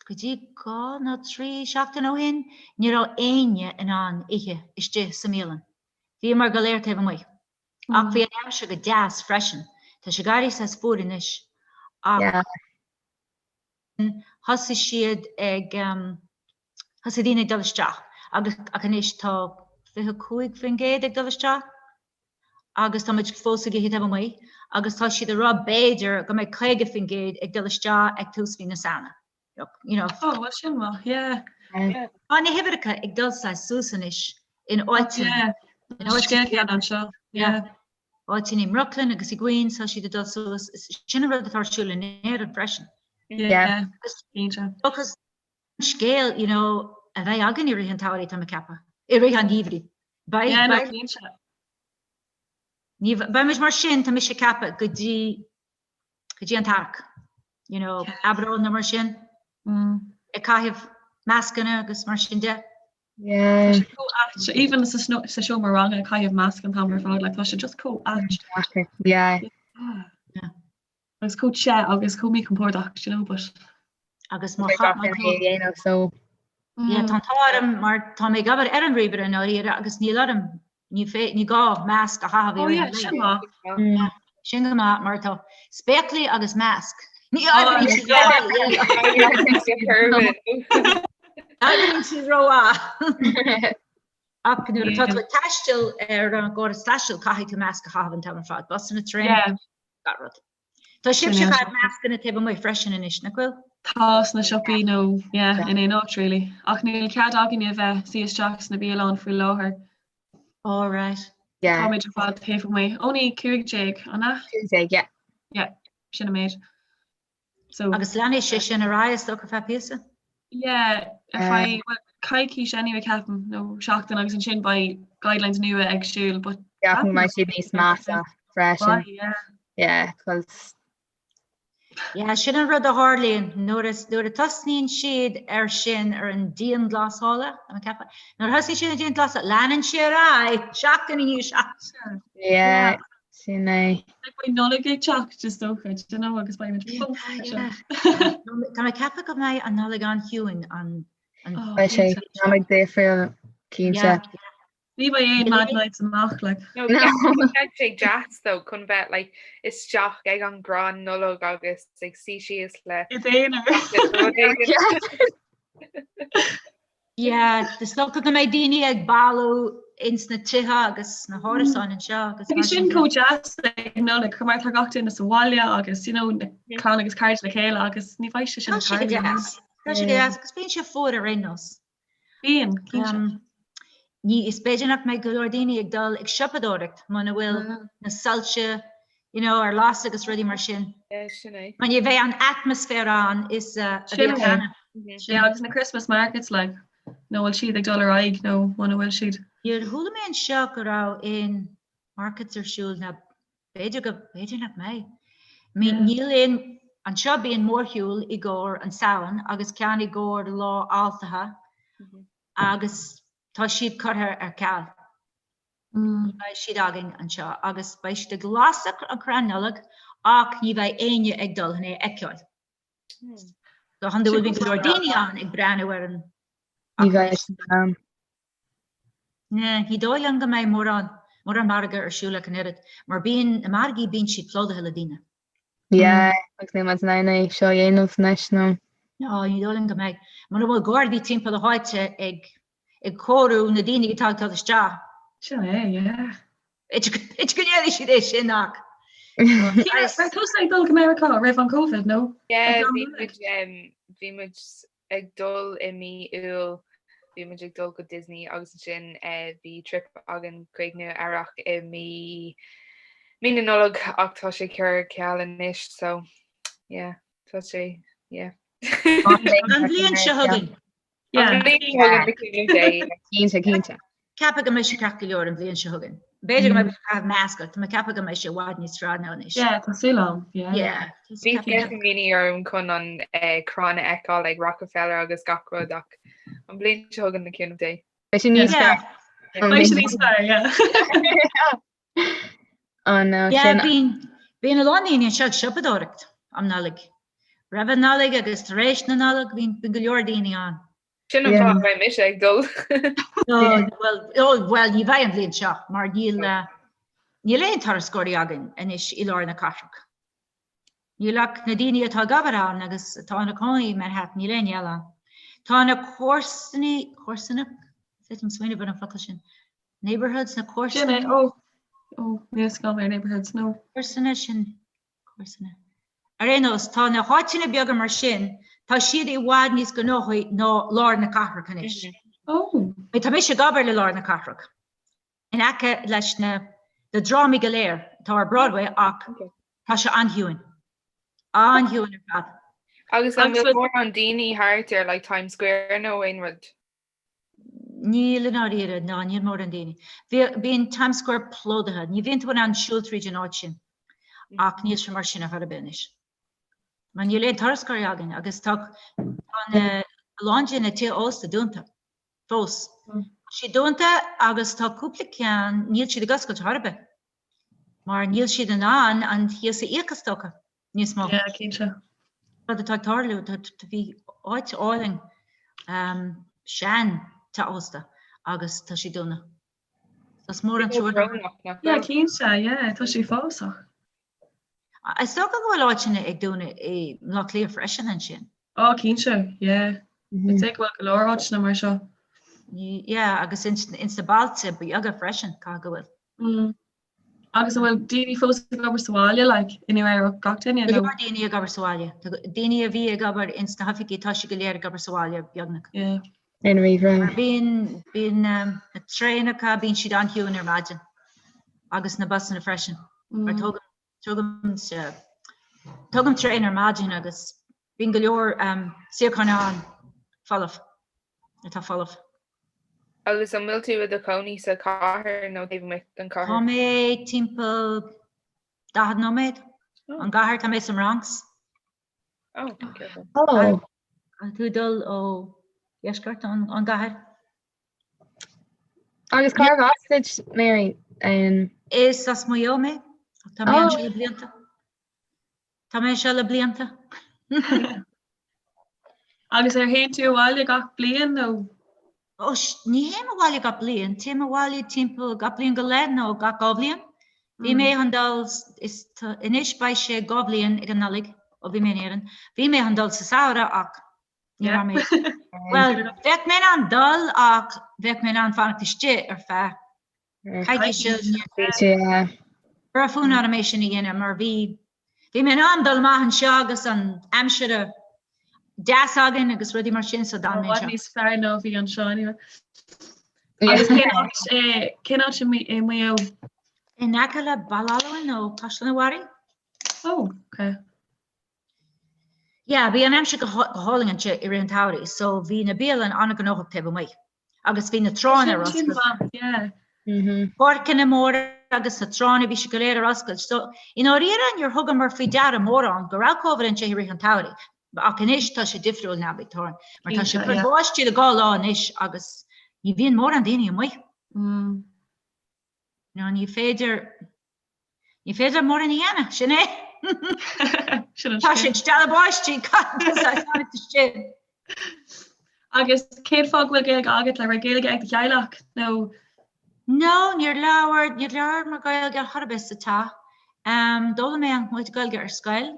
Go dtí 2 nó 3 seachtain ó shin, ní raibh éinne in ann ithe istigh sa mbialann. Bhíomar go léir taobh amuigh. Ach bhí an aimsir go deas freisin. Tá sé ag éirí saghas fuar anois. Ach thosaigh siad ag, thosaigh daoine ag dul isteach agus ach anois tá 25% ag dul isteach. agus tá muid fós ag ithe taobh amuigh agus tá siad ag rá b'fhéidir go mbeidh 50% ag dul isteach ag tús mhí na Samhna. You know. Oh, well sin maith, yeah. Tá na huimhreacha ag dul saghas suas anois in áiteanna. In áiteanna. Scéal anseo. Yeah. Áiteanna i mBrooklyn agus i Queens tá siad ag dul suas. Sin an rud atá ar siúl in Éirinn freisin. Yeah. Because scéal, you know, a bheidh againn i rith an tsamhraidh, tá mé ag ceapadh. I rith an gheimhridh. Beidh, Yeah, no, beidh, cinnte. ní, beidh muid mar sin, tá mise ag ceapadh, go dtí, go dtí an t-earrach. You know, Aibreán nó mar sin. Mm. Ag caitheamh mascanna agus mar sin de. Yeah. Tá sé chomh ait, even sa sno- sa seomra ranga ag caitheamh masc an t-am ar fad, like, tá sé just chomh ait. Yeah. Yeah. Agus chomh te agus chomh míchompordach, you know, but. Agus má chaith mé é dhéanamh so. Yeah, tá an t-ádh orm mar tá mé ag obair ar an ríomhaire i ndáiríre agus níl orm, ní fé, ní gá masc a chaitheamh Oh yeah, sin maith. Yeah, sin go maith mar tá spéaclaí agus masc. Ní oibríonn siad rómhaith. Oibríonn siad rómhaith. Ach nuair atá tú ag taisteal ar an gcóras taistil caithfidh tú masc a chaitheamh an t-am ar fad, busanna, traein. Gach rud. Tá sibhse ag caitheamh mascanna taobh amuigh freisin anois, nach bhfuil? Tá sna siopaí nó yeah, in aon áit really. Ach níl cead againne bheith suí isteach sna bialanna faoi láthair. All right. Yeah. Táimid ar fad taobh amuigh. Only 15, an ea? 15, yeah. Yeah, sin an méid. So, Agus leanfaidh sé sin ar aghaidh is dócha ar feadh píosa? Yeah, ar feadh, well, coicís anyway ceapaim, nó seachtain agus ansin beidh guidelines nua ag siúl, but Ceapaim go mbeidh siad níos measa freisin. Beidh, yeah. Yeah, cos Yeah, sin an rud a tharlaíonn nuair a nuair a tosnaíonn siad ar sin ar an dianghlasála, tá mé ag ceapadh, nuair a thosaíonn siad ar an dianghlasáil, leanann sé ar aghaidh seachtain i ndiaidh seachtaine. Yeah, Sin é. Like beidh Nollaig ag teacht is dócha, do you know, agus beidh muid fós Yeah. Tá mé ag ceapadh go mbeidh an Nollaig an-chiúin an an Oh, Beidh sé Nollaig difriúil cinnte. Yeah. Ní bheidh aon mad nights amach like. No, No. Tá sé deas though chun bheith like isteach ag an gcrann Nollag agus ag suí síos le I d'aonar. rud éigin. Yeah, is dócha go mbeidh daoine ag bailiú ins na tithe agus sna hárasáin anseo agus Agus sin chomh deas ag Nollaig chomh mar tá gach duine sa bhaile agus you know, na clann agus cairde le chéile agus ní bheidh sé sin Tá sé go deas. Tá sé go deas agus bíonn sé fuar ar aon nós. Bíonn, cinnte. Um, ní is b'fhéidir nach mbeidh go leor daoine ag dul ag siopadóireacht muna bhfuil na soilse you know, ar lasadh agus rudaí mar sin. Yeah, sin é. Mar ní bheidh an atmaisféar ann is a bhí Sin é. cheana. Yeah, agus na Christmas markets like, nó bhfuil siad ag dul ar aghaidh nó muna bhfuil siad. Níor chuala mé anseo go raibh aon markets ar siúl ná b'fhéidir go b'fhéidir nach mbeidh. I mean, níl aon anseo bíonn mórshiúl i gcomhair an Samhain agus ceann i gcomhair Lá Altaithe agus tá siad curtha ar ceal. Ní bheidh siad againn anseo agus beidh siad ag lasadh an crann Nollag ach ní bheidh éinne ag dul chun é a fheiceáil. Go hiondúil bíonn go leor daoine ann ag breathnú ar an Ní bheidh siad ann. Ní dóigh liom go mbeidh mórán mórán margadh ar siúl ach an oiread, mar bíonn na margaí bíonn siad plódaithe le daoine. Yeah, agus níl muid in ann é seo a dhéanamh anois nó. No, ní dóigh liom go mbeidh. Mura bhfuil gardaí timpeall na háite ag ag comhaireamh na daoine atá ag dul isteach. Sin é, yeah. B'fhéidir go ndéanfaidh siad é sin ach. Raibh tusa ag dul go Meiriceá roimh an Covid, nó? Yeah, bhí muid bhí muid ag dul i mí Iúil, bhí muid ag dul go Disney agus ansin bhí trip againn chuig Nua Eabhrac i mí mí na Nollag ach tá sé curtha ar ceal anois so yeah tá sé yeah. An bhliain seo chugainn. An bhliain seo chugainn le cúnamh Dé. Cinnte, cinnte. Ceapaim go mbeidh sé ceart go leor an bhliain seo chugainn. B'fhéidir go mbeidh ag caitheamh masc ach tá mé ag ceapadh go mbeidh sé i bhfad níos fearr ná anois. Yeah, tá súil agam, yeah. Yeah. Bhí sceitimíní orm chun an crann a fheiceáil ag Rockefeller agus gach rud ach an bhliain seo chugainn le cúnamh Dé. Beidh sé níos fearr. Beidh sé níos fearr, yeah. Oh no, Yeah, sin. bíonn, bíonn a lán daoine anseo ag siopadóireacht um Nollaig. Roimh an Nollaig agus tar éis na Nollag, bíonn, bíonn go leor daoine ann. Sin an fáth a mbeidh mise ag dul. Ó, bhuel, ní bheidh an bhliain seo mar níl níl aon turasóirí againn anois i lár na cathrach. Níl ach na daoine atá ag obair ann agus atá ina cónaí i Manhattan, níl éinne eile ann. Tá na comharsanaí, comharsana? Féadfaim smaoineamh ar an focal sin. Neighbourhoods, na comharsana? Sin é, ó, ó, níl a fhios agam ar neighbourhoods, no. Comharsana sin. Comharsana. Ar aon nós, tá na háiteanna beaga mar sin, tá siad i bhfad níos gnóthaí ná lár na cathrach anois. Oh. Tá mise ag obair le lár na cathrach, in aice leis na na drámaí go léir atá ar Broadway ach tá sé an-chiúin. An-chiúin ar fad. Agus an bhfuil mórán daoine thart ar like Times Square nó aon rud? Níl i ndáiríre, ná níl mórán daoine. Bíonn Times Square plódaithe, ní bhíonn tú in ann siúl tríd an áit sin. Ach níl sé mar sin ar chor ar bith anois. Mar níl aon turasóirí againn agus tá na a lán de na tithe ósta dúnta fós. Tá siad dúnta agus tá cúpla ceann, níl siad ag oscailt ar chor ar bith. Mar níl siad in ann an cíos a íoc is dócha. níos mó. Yeah, cinnte. Rud atá ag tarlú, bhí áit álainn sean teach ósta agus tá sé dúnta. So is mór an trua. Yeah, cinnte, yeah, tá sé uafásach. Is dócha go bhfuil áiteanna ag dúnadh i mBleá Cliath freisin ansin. Ó, cinnte, yeah. Is é go bhfuil go leor áiteanna mar seo. Yeah, agus ins na bailte beaga freisin, caithfidh go bhfuil. Mm. Agus an bhfuil daoine fós ag obair sa bhaile, like, i Nua Eabhrac, gach duine, nó? Go leor daoine ag obair sa bhaile. Tá daoine a bhí ag obair ins na hoifigí, tá siad go léir ag obair sa bhaile, beagnach. Yeah. Ar na ríomhaire. Mar bíonn, bíonn na traenacha, bíonn siad an-chiúin ar maidin. Agus na busanna freisin. Mar tógaim, tógaimse, tógaim traein ar maidin agus bíonn go leor suíocháin ann folamh. atá folamh. Agus an bhfuil tú i do chónaí sa chathair nó taobh amuigh den chathair? Tá mé timpeall 40 nóiméad ón gcathair, tá mé sa mBronx. Oh, careful. Oh. Caithfidh tú dul ó dheisceart an gcathair. Agus cárbh as duit, Mary? Is as Maigh Eo mé. Tá mé anseo le blianta. Tá mé anseo le blianta. Agus ar théann tú abhaile gach bliain nó? Ó, ní théim abhaile gach bliain, téim abhaile timpeall gach bliain go leith nó gach 2 bhliain. Bhí mé chun dul, is anois beidh sé 2 bhliain ag an Nollaig ó bhí mé in Éirinn. Bhí mé chun dul sa samhradh ach ní raibh mé, bhuel, bheadh mé in ann dul ach bheadh mé in ann fanacht istigh ar feadh coicíse. Ní raibh fonn orm é sin a dhéanamh mar bhí bhí mé in ann dul amach anseo agus an aimsir deas againn agus rudaí mar sin so d'fhan mé anseo. níos fearr ná bhí anseo anyway. Agus cén áit é cén áit i Maigh Eo? In aice le Baile Almhain nó Caisleán an Bharraigh. Oh, okay. Yeah, bhí an aimsir go hálainn anseo i rith an tsamhraidh so bhí na bialanna an-ghnóthach taobh amuigh. Agus bhí na tránna ar oscailt. Páirceanna móra agus na tránna, bhí siad go léir ar oscailt. So, i ndáiríre, níor thugamar faoi deara mórán go raibh Covid anseo i rith an tsamhraidh. Ach anois tá sé difriúil now big time. Mar tá sé ag cur báistí le 2 lá anois agus ní bhíonn mórán daoine amuigh. No, ní féidir, ní féidir mórán a dhéanamh, sin é. Tá sé ag stealladh báistí fanacht istigh. Agus cén fáth go bhfuil Gaeilge agat le raibh Gaeilge ag do theaghlach nó? No, níor labhair, níor labhair Gaeilge ar chor ar bith sa teach. D'fhoghlaim mé an chuid Gaeilge ar scoil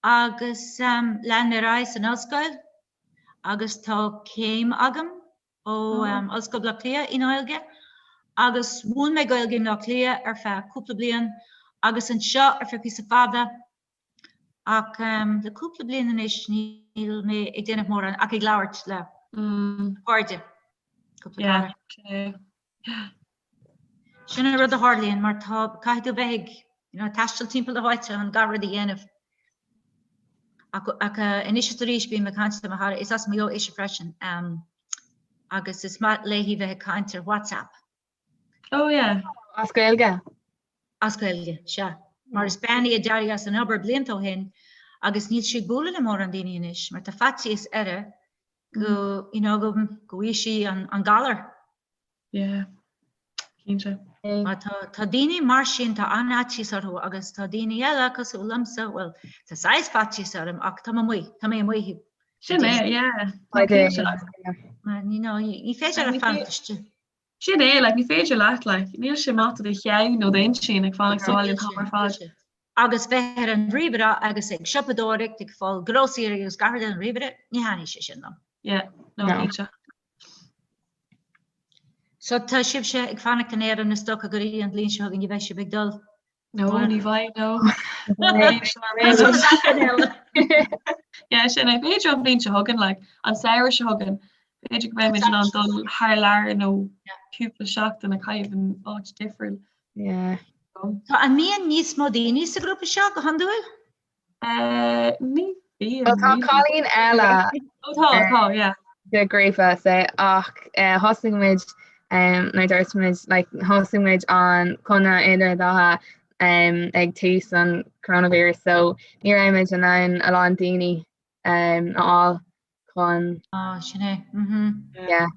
agus lean mé ar aghaidh san ollscoil agus tá céim agam ó Ollscoil Bhaile Átha Cliath i nGaeilge agus mhúin mé Gaeilge i mBleá Cliath ar feadh cúpla bliain agus anseo ar feadh píosa fada ach le cúpla bliain anois níl mé ag déanamh mórán ach ag labhairt le cairde. Cúpla cara. Sin an rud a tharlaíonn mar tá, caithfidh tú bheith ag, you know, taisteal timpeall na háite chun gach rud a dhéanamh. Ach, ach anois is arís bím ag caint le mo chara, is as Maigh Eo ise freisin, um, agus is maith léi bheith ag caint ar WhatsApp. Oh yeah. As Gaeilge? As Gaeilge, sea. Mar is bean í a d'éirigh as an obair blianta ó shin agus níl sí ag bualadh le mórán daoine anois mar tá faitíos uirthi go, you know, go, go bhfaighidh sí an, an galar. Yeah, cinnte. Mar tá, tá daoine mar sin, tá an-fhaitíos orthu agus tá daoine eile cosúil liomsa, bhuel, tá saghas faitíos orm ach tá mé amuigh, tá mé amuigh. Sin é, yeah. No, cinnte. Mar, you know, ní féidir leat fanacht istigh. Sin é, like, ní féidir leat, like, níl sé maith do do cheann nó d'intinn ag fanacht sa bhaile an t-am ar fad. Agus bheith ar an ríomhaire agus ag siopadóireacht, ag fáil grósaeirí agus gach rud ar an ríomhaire, ní thaitníonn sé sin liom. Yeah, no, cinnte. So tá sibhse ag fanacht in Éirinn is dócha go dtí an bhliain seo chugainn, ní bheidh sibh ag dul. No, ní bheidh, no. Yeah, sin é. B'fhéidir an bhliain seo chugainn, like, an samhradh seo chugainn, b'fhéidir go mbeidh muid in ann dul thar lear nó cúpla seachtain a chaitheamh in áit difriúil. Yeah. Tá an mbíonn níos mó daoine sa ghrúpa seo go hiondúil? Ní bhíonn. Well tá cailín eile. Ó tá, tá, yeah. Sa ghrúpa so ach thosaigh muid nuair dúirt muid like thosaigh muid an Conradh Idir Dhatha ag tús an coronavirus so ní raibh muid in ann a lán daoine a fháil chun. Á sin é. Mhm. Yeah.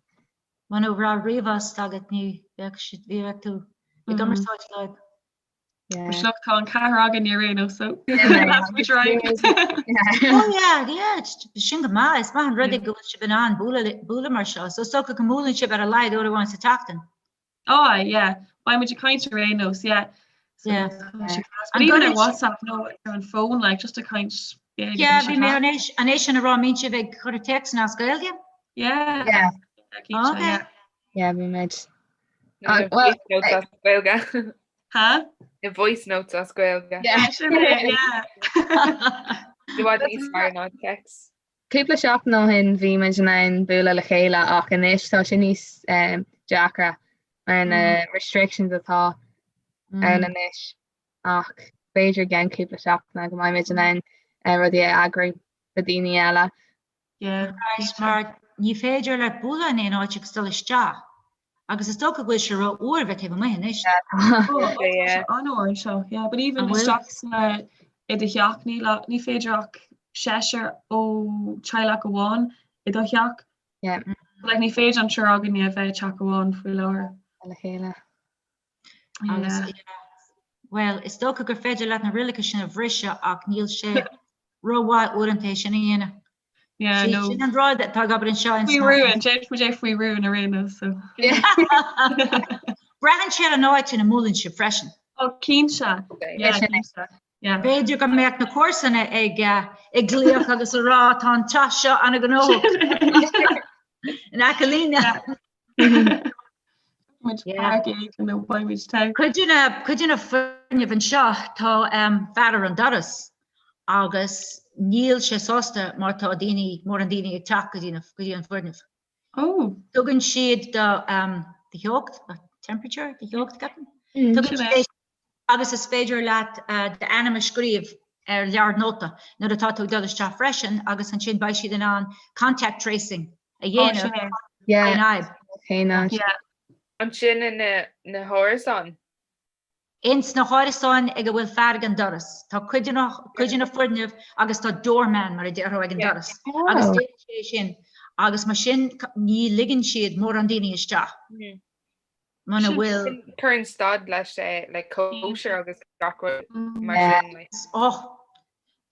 Muna raibh ríomhphost agat ní bheadh siad ní bheadh tú i gcumarsáid leo. Look, tá an ceathrar againn ar aon nós, so that's we try. Oh yeah, yeah, sin go maith, is maith an rud é go bhfuil sibh in ann bualadh mar seo, so is dócha go mbuaileann sibh ar a laghad uair amháin sa tseachtain. Oh yeah, beidh muid ag caint ar aon nós, yeah. So, Yeah. tá sé class. But even ar WhatsApp nó ar an phone, like, just ag caint Gaeilge, Yeah, tá sé bhí mé class. an é an é sin a rá, mbíonn sibh ag cur téacsanna as Gaeilge? Yeah. Yeah. Yeah, cinnte, Okay. yeah. Yeah, bhí muid. No, no, Well, voice notes as Gaeilge. Huh? Na voice notes as Gaeilge. Yeah. Sin é, yeah. I bhfad níos fearr ná text. Cúpla seachtain ó shin bhí muid in ann bualadh le chéile ach anois tá sé níos deacra mar na restrictions atá ann anois ach b'fhéidir i gceann cúpla seachtaine go mbeidh muid in ann rudaí a eagrú le daoine eile. Yeah. Right, mar ní féidir leat bualadh in aon áit agus dul isteach. Agus is dócha go bhfuil sé ró-fhuar a bheith taobh amuigh anois. Yeah. An-fhuar anseo, yeah, but even isteach sna i do theach ní ní féidir ach seisear ó teaghlach amháin i do theach. Yeah. Like ní féidir an triúr againne a bheith i teach amháin faoi láthair. Le chéile. Agus Well, is dócha gur féidir leat na rialacha sin a bhriseadh ach níl sé rómhaith uaireanta é sin a dhéanamh. Yeah, no. Sin an rud atá ag obair anseo in Faoi rún, déanfaidh muid é faoi rún ar aon nós, so. Braitheann sé ar an áit ina mbuaileann sibh freisin. Oh, cinnte. Yeah, cinnte. Yeah. B'fhéidir go mbeadh na comharsana ag ag glaoch agus a rá tá an teach seo an-ghnóthach. In aice linn. Cuid de na cuid de na foirgnimh anseo tá fear ar an doras agus níl sé sásta má tá daoine mórán daoine ag teacht go dtí na go dtí an foirgneamh. Oh. Tugann siad do do theocht, temperature, do theocht ceapaim. Tugann siad é agus is féidir leat d'ainm a scríobh ar leabhar nóta nuair atá tú ag dul isteach freisin agus ansin beidh siad in ann contact tracing a dhéanamh Yeah. Cén fhadhb. Ansin in na hárasáin? Ins na hárasáin ag a bhfuil fear ag an doras. Tá cuid de na cuid de na foirgnimh agus tá doorman mar a déarfá ag an doras agus déanann sé sin agus mar sin ní ligeann siad mórán daoine isteach. Muna bhfuil. Cuireann stad leis le cóisir agus gach rud mar sin. Like. Och,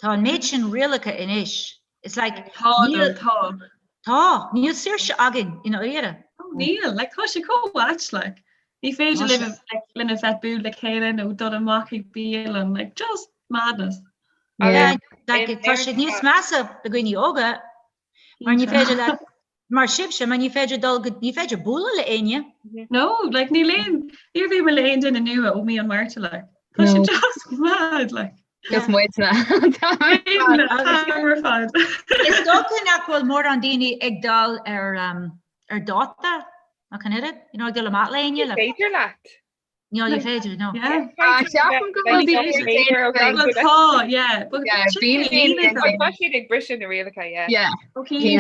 tá an méid sin rialacha anois. It's like, Tá, níl, tá. Tá, níl saoirse againn i ndáiríre. Níl, like, tá sé chomh ait, like. Ní féidir libh like, linn a bheith bualadh le chéile nó dul amach ag bialann, like, just madness. Yeah, like, tá sé níos measa do dhaoine óga mar ní féidir le mar sibhse mar ní féidir dul go ní féidir bualadh le éinne. No, like níl aon níor bhuail mé le aon duine nua ó mí an Márta like. Tá sé just mad like. Just muidne. Ar fad. Is dócha nach bhfuil mórán daoine ag dul ar um, ar dáta ach an oiread, you know, ag dul amach le éinne le. Féidir leat. Ní ní féidir, no. Ceapaim go bhfuil daoine ag Tá, yeah. Tá siad ag briseadh na rialacha, yeah. Yeah. Okay.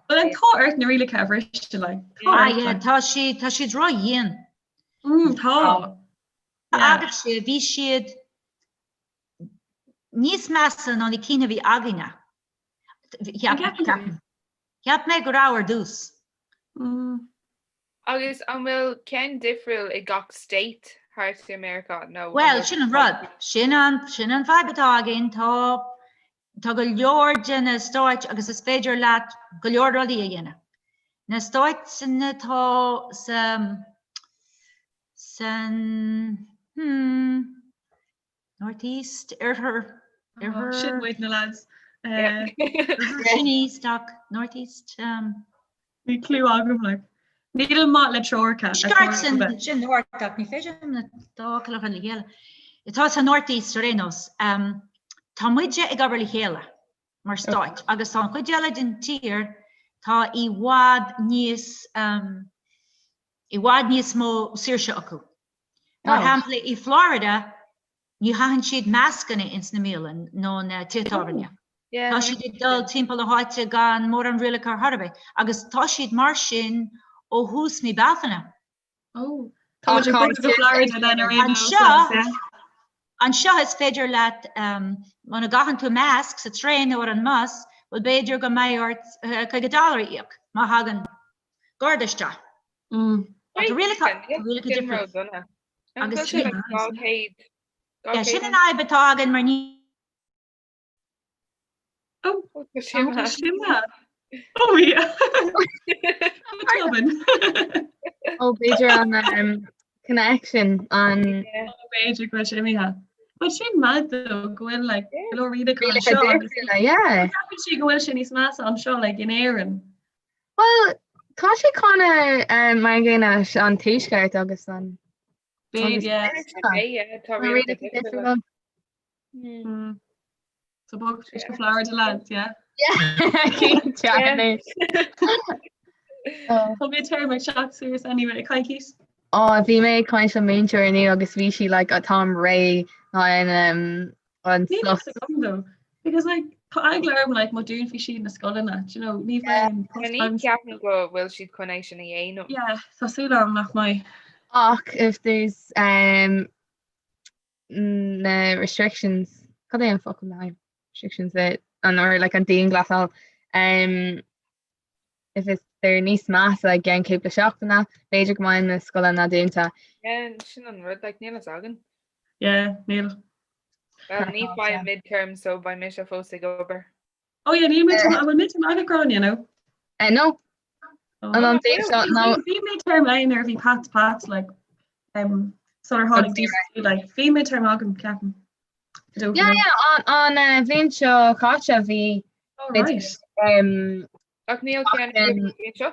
Well, an tá ort na rialacha a bhriseadh, like. Ah, yeah, tá siad tá siad ró-dhian. Mm, tá. Agus sé bhí siad níos measa ná na cinn a bhí againne. Cheap mé go raibh ar dtús. Agus an bhfuil ceann difriúil i gach state thart i Meiriceá nó an Bhuel, bhfuil sin an rud. Sin an, sin an fadhb atá againn. Tá, tá go leor de na stáit agus is féidir leat go leor rudaí a dhéanamh. Na stáit sin atá sa, san, hmm, North East, Oirthear, Oirthear. Sin muid na lads. Sin East ach North East. Níl clue agam like. Nílim maith le treoracha. Tuaisceart sin sin North ach ní féidir na dá fhocal a chur le chéile. Atá sa North East ar aon nós. Tá muide ag obair le chéile mar stáit agus tá an chuid eile den tír tá i bhfad níos i bhfad níos mó saoirse acu. Mar shampla i Florida ní chaitheann siad mascanna ins na mbialann nó na tithe tábhairne. Tá siad ag dul timpeall na háite gan mórán rialacha ar chor ar bith agus tá siad mar sin ó thús mí Bealtaine. Anseo, anseo is féidir leat muna gcaitheann tú masc sa traein nó ar an mbus, bhuel b'fhéidir go mbeidh ort 50 dollar a íoc má thagann Garda isteach. Tá rialacha difriúla. Agus sin an fhadhb atá againn mar ní Ó b'fhéidir an connection an B'fhéidir go bhfuil sé imithe. But sin mad though go bhfuil like go leor rialacha anseo yeah. Ceapann sí go bhfuil sé níos measa anseo like in Éirinn. Well, tá sé kind of mar an gcéanna leis an tuaisceart agus an So bog go Florida lads, yeah? Yeah. Tá midterm ag teacht suas anyway, coicís. Ó bhí mé ag caint le múinteoir inniu agus bhí sí like táim réidh an um, an Níl a fhios agam though, because like tá eagla orm like má dúnfaidh siad na scoileanna, do you know, ní bheinn Ní ceapaim go bhfuil siad chun é sin a dhéanamh. Yeah, tá súil agam nach mbeidh. Ach if there's um, na restrictions, cad é an focal le restrictions an or like an dianghlasáil um, if it's they're níos measa i gceann cúpla seachtaine, b'fhéidir go mbeidh na scoileanna dúnta. Yeah, sin an rud, like, níl a fhios againn. Yeah, níl. Well, ní bheidh midterm, so beidh mise fós ag obair. Oh yeah, níl midterm, an bhfuil midterm agat Gráinne, no? Eh, no. An an bhliain seo, no. Bhí midterm ann nuair a bhí Pat Pat, like, um, sular tháinig DCC, like, bhí midterm agam, ceapaim. I don't Yeah, know. yeah, an, an uh, bhliain seo caite bhí Oh, right. um, Ach níl ceann um, an bhliain seo?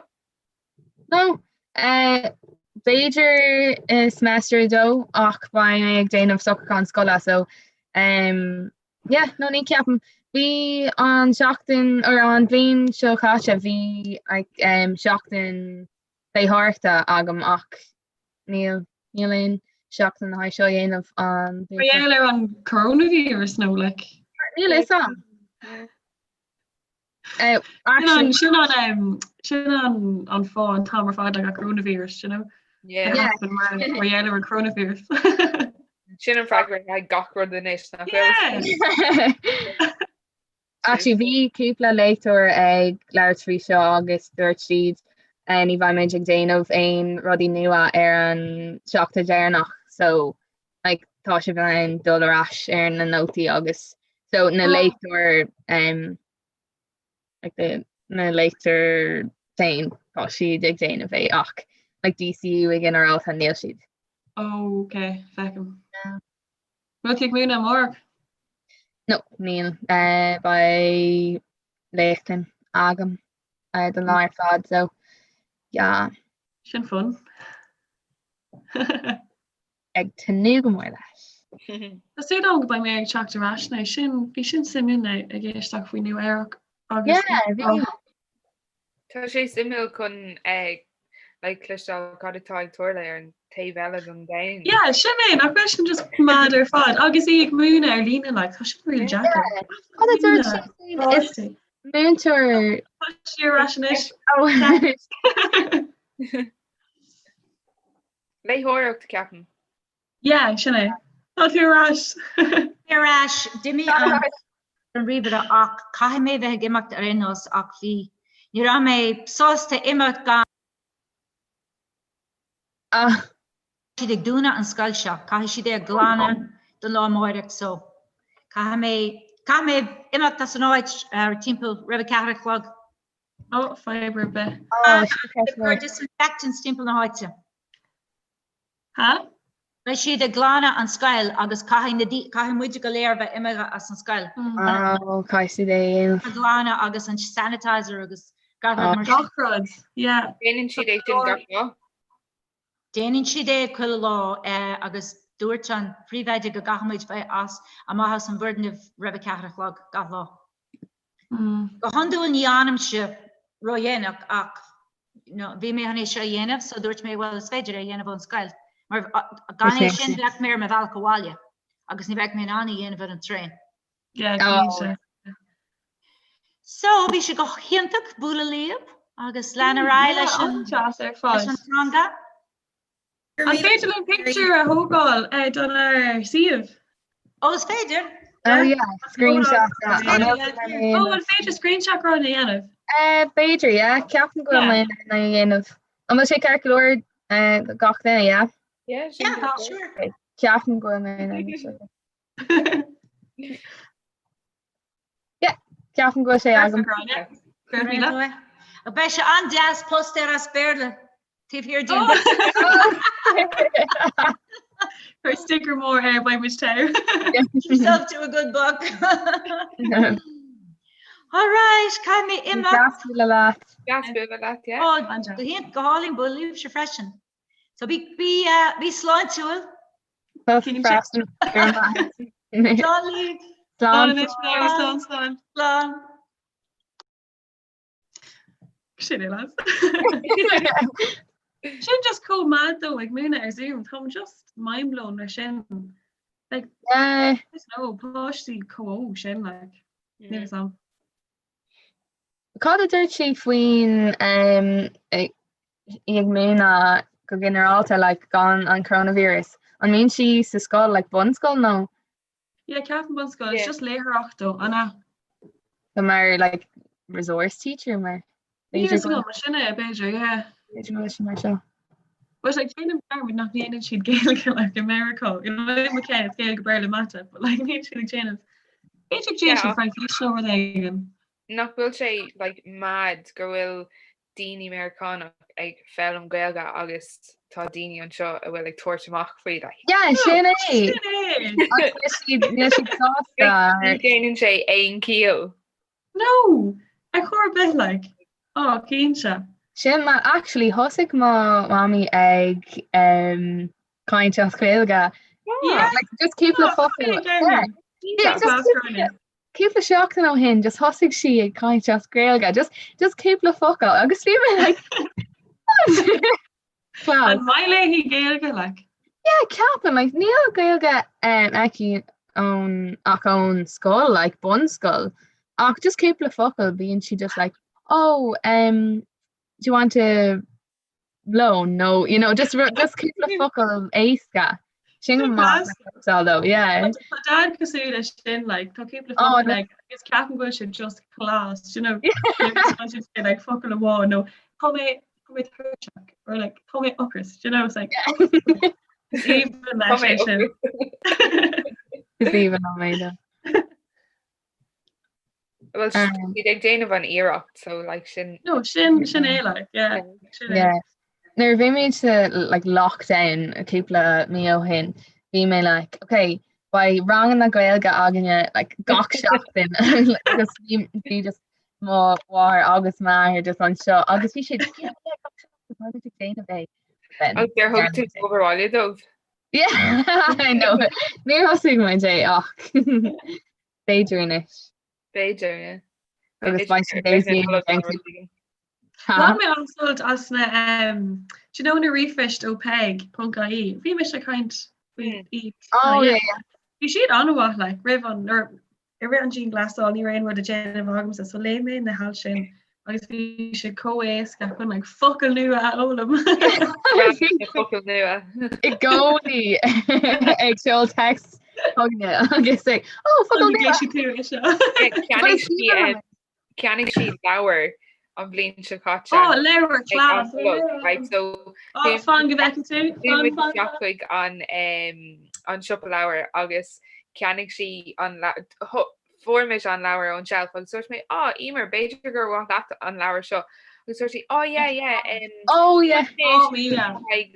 No, uh, b'fhéidir i semester 2 ach beidh mé ag déanamh socrúchán scoile so um, yeah, no ní ceapaim. Bhí an seachtain or an bhliain seo caite bhí like, um, seachtain léitheoireachta agam ach níl níl aon seachtain le haghaidh seo a dhéanamh an Mar gheall ar an coronavirus nó like. Níl a fhios agam. Uh, Sin an sin an sin an an fáth an t-am ar fad like an coronavirus, you know? Yeah. Yeah. Mar mar gheall ar an coronavirus. Sin an freagra ag gach rud anois nach bhfuil. Actually bhí cúpla léachtóir ag labhairt faoi seo agus dúirt siad ní bheidh muid ag déanamh aon rudaí nua ar an seachtain deireanach so like tá sibh in ann dul ar ais ar na nótaí agus so na léachtóir um, like the, na léachtóir féin tá siad ag déanamh é ach like DCU i ginearálta níl siad. Oh, ok, feicim. Yeah. Bhfuil tú ag múineadh amárach? No, níl. Uh, beidh léachtlann agam uh, don lá ar fad, so yeah. Sin fun. Ag tnúth go mór leis. Tá súil agam go mbeidh mé ag teacht ar ais now. Sin, bhí sin suimiúil ag éisteacht faoi Nua Eabhrac agus Yeah, bhí. Tá sé suimiúil chun like cloisteáil cad atá ag tarlú ar an taobh eile den domhan. Yeah, sin é, nach bhfuil sin just mad ar fad agus í ag múineadh ar líne like, tá sin really deacair. Cad a dúirt sí féin? Is múinteoir Tá sí ar ais anois. Oh. Léitheoireacht ceapaim. Yeah, sin é. Tá tú ar ais. Ar ais, d'imigh an an ríomhaire ach caithfidh mé bheith ag imeacht ar aon nós ach bhí, ní raibh mé sásta imeacht gan. Ah. siad ag dúnadh an scoil seo, caithfidh siad é a ghlanadh don lá amáireach so caithfidh mé, caithfidh mé imeacht as an áit ar timpeall roimh a ceathair a chlog. Oh, fadhb ar bith. Oh, sin ceist mhór. Disinfectants timpeall na háite. Ha? Beidh siad ag glanadh an scoil agus caithfidh na caithfidh muid go léir bheith imithe as an scoil. Oh, caithfidh siad é a dhéanamh. A ghlanadh agus an sanitizer agus gach rud mar sin. Gach rud, yeah. Déanann siad é sin gach lá? Déanann siad é chuile lá agus dúirt an príomhoide go gcaithfidh muid bheith as amach as an bhfoirgneamh roimh a ceathair a chlog gach lá. Go hiondúil ní fhanaimse ródhéanach ach bhí mé chun é seo a dhéanamh so dúirt mé bhuel is féidir é a dhéanamh ón scoil mar gan é sin bheadh mé ar mo bhealach abhaile agus ní bheadh mé in ann a dhéanamh ar an traein. So bhí sé go hiontach bualadh libh agus lean ar aghaidh leis an leis an teanga. An féidir linn pictiúr a thógáil don ár suíomh? Ó, is féidir. Oh yeah, screenshot. Ó, an féidir screenshot rud a dhéanamh? B'fhéidir, yeah. Ceapaim go bhfuil mé in ann é a dhéanamh. An bhfuil sé ceart go leor do gach duine, yeah? Yeah, sure. Ceapaim go bhfuil mé in ann. Yeah, ceapaim go bhfuil sé agam. Beidh sé an-deas postaer as Béarla taobh thiar dínn. Cuir sticker mór air beidh muid togha. Yourself to a good book. All right, caithfidh mé imeacht. Deas bualadh leat. Deas bualadh leat, yeah. Ó, go hiontach, go hálainn bualadh libhse freisin. So bí, bí, bí sláintiúil. Slán libh. Slán anois, slán, slán. Slán. Sin é lads. Sin just chomh mad though ag múineadh ar Zoom. Táim just mind blown leis sin. Like, yeah. I don't know, páistí chomh óg sin like. Níl a fhios a'm. Cad a dúirt sí faoin í ag múineadh go ginearálta like gan an coronavirus? An mbíonn sí sa scoil like bunscoil nó? Yeah, ceapaim bunscoil, it's just léitheoireacht though, an ea? So mar like resource teacher mar Níl a fhios agam, sin é, b'fhéidir, yeah. B'fhéidir go bhfuil sé mar seo. But like déanaim dearmad nach ndéanann siad Gaeilge like i Meiriceá. You know, i mo cheann it's Gaeilge Béarla Mata, but like níl siad ag déanamh. B'fhéidir go déanann siad Fraincis nó rud éigin. Nach bhfuil sé like mad go bhfuil daoine Meiriceánach ag foghlaim Gaeilge agus tá daoine anseo a bhfuil ag tabhairt amach faoi like. Yeah, sin é. Sin é. Níl siad níl siad sásta. Ní dhéanann sé aon chiall. No! Ar chor ar bith like. Oh, cinnte. Sin mar actually thosaigh mo mamaí ag um, caint as Gaeilge. Yeah. Like, just cúpla focal. Yeah. Yeah, just cúpla seachtain ó shin just thosaigh sí ag caint as Gaeilge just just cúpla focal agus bhí mé like Class. An maith léi Gaeilge like? Yeah, ceapaim like níl Gaeilge um, aici ón ach ón scoil like bunscoil ach just cúpla focal bíonn sí just like oh um, do you want to lón nó you know just just cúpla focal éasca. Sin go maith though, yeah. Tá Dad cosúil leis sin like tá cúpla focal like agus ceapaim go bhfuil sé just class, you know like focal amháin nó tá mé. Tá mé tuirseach or like tá mé ocras, do you know, it's like is aoibhinn leis é sin. Is aoibhinn liom é though. Well siad ag déanamh an iarracht so like sin. No sin sin é like yeah. Sin é. Yeah. Nuair a bhí muid sa like lockdown cúpla mí ó shin, bhí mé like, okay, beidh ranganna Gaeilge againne like gach seachtain agus bhí bhí just mo mháthair agus m'athair just anseo agus bhí siad yeah, yeah, gach seachtain beidh muid ag déanamh é. Then Agus ar thug tú obair bhaile dóibh? Yeah, I know. Níor thosaigh muid é ach b'fhéidir anois. B'fhéidir, yeah. Agus beidh siad ar Zoom ag Bhain mé an-sult as na um, do you know na ríomhphoist ó peig.ie? Bhí mise ag caint faoi iad. Oh, yeah, yeah. Bhí siad an-mhaith like, roimh an or i rith an dianghlasáil ní raibh aon rud le déanamh agamsa so léigh mé na hailt sin agus bhí sé chomh éasca chun like, focail nua a fhoghlaim. Focail nua. I gcónaí ag seoladh text chugainne agus ag oh focail nua. tú é seo. Cheannaigh sí um, Cheannaigh sí leabhar an bhliain seo caite. Oh, leabhar class. Right, so Oh, fan go bhfeicfidh tú. Chuaigh muid isteach chuig an um, an siopa leabhar agus cheannaigh sí an fuair mise an leabhar ón shelf agus dúirt mé, "Á, Emer, b'fhéidir gur mhaith leat an leabhar seo." Agus dúirt sí, "Oh yeah, yeah. Um, Oh yeah. Oh, míle.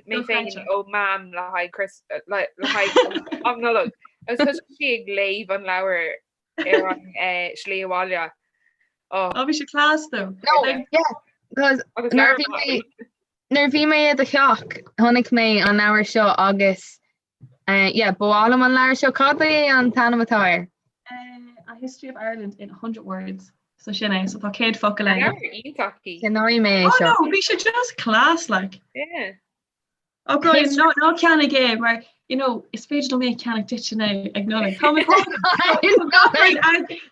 mé féin ó Mam le haghaidh Chris le le haghaidh am Nollag. Agus thosaigh sí ag léamh an leabhar ar an slí abhaile. Oh. Oh, bhí sé class though. No, yeah, because nuair bhí mé nuair bhí mé i do theach chonaic mé an leabhar seo agus uh, yeah, ba mhaith liom an leabhar seo cad é an t-ainm atá air? Uh, A History of Ireland in 100 Words. So sin é, so tá 100 focal ann. Leabhar iontach í. Ceannóidh mé é Oh seo. no, bhí sé just class like. Yeah. Oh Brian, ná ná ceannaigh é mar you know, is féidir liom é a cheannach duit now ag Nollaig. Tá mé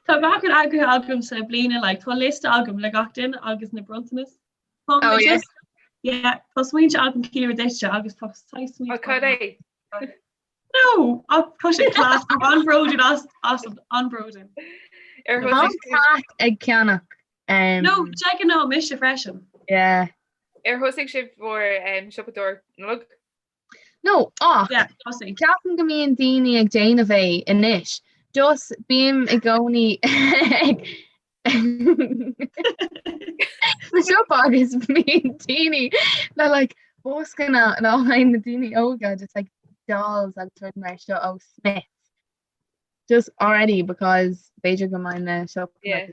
tá gach rud eagraithe agam sa bliana like, tá liosta agam le gach duine agus na bronntanas. Tá Oh, mé yeah. just yeah, tá smaointe agam Ciara duitse agus tá saghas smaointe Oh, cad é? No, ach tá sé class tá an-bhródúil as as an-bhródúil. Ar Tá thosaigh sibh Cat ag ceannach. Um, No, de ghnáth mise freisin. Yeah. Ar thosaigh sibh bhur um, siopadóireacht Nollag? No, ach Yeah, thosaigh. ceapaim go mbíonn daoine ag déanamh é anois. Just bím i gcónaí ag sa siopa agus bíonn daoine le like boscanna le haghaidh na daoine óga just like dolls agus rud mar seo ó Smyths. Just already because b'fhéidir go mbeidh na siopaí Yeah.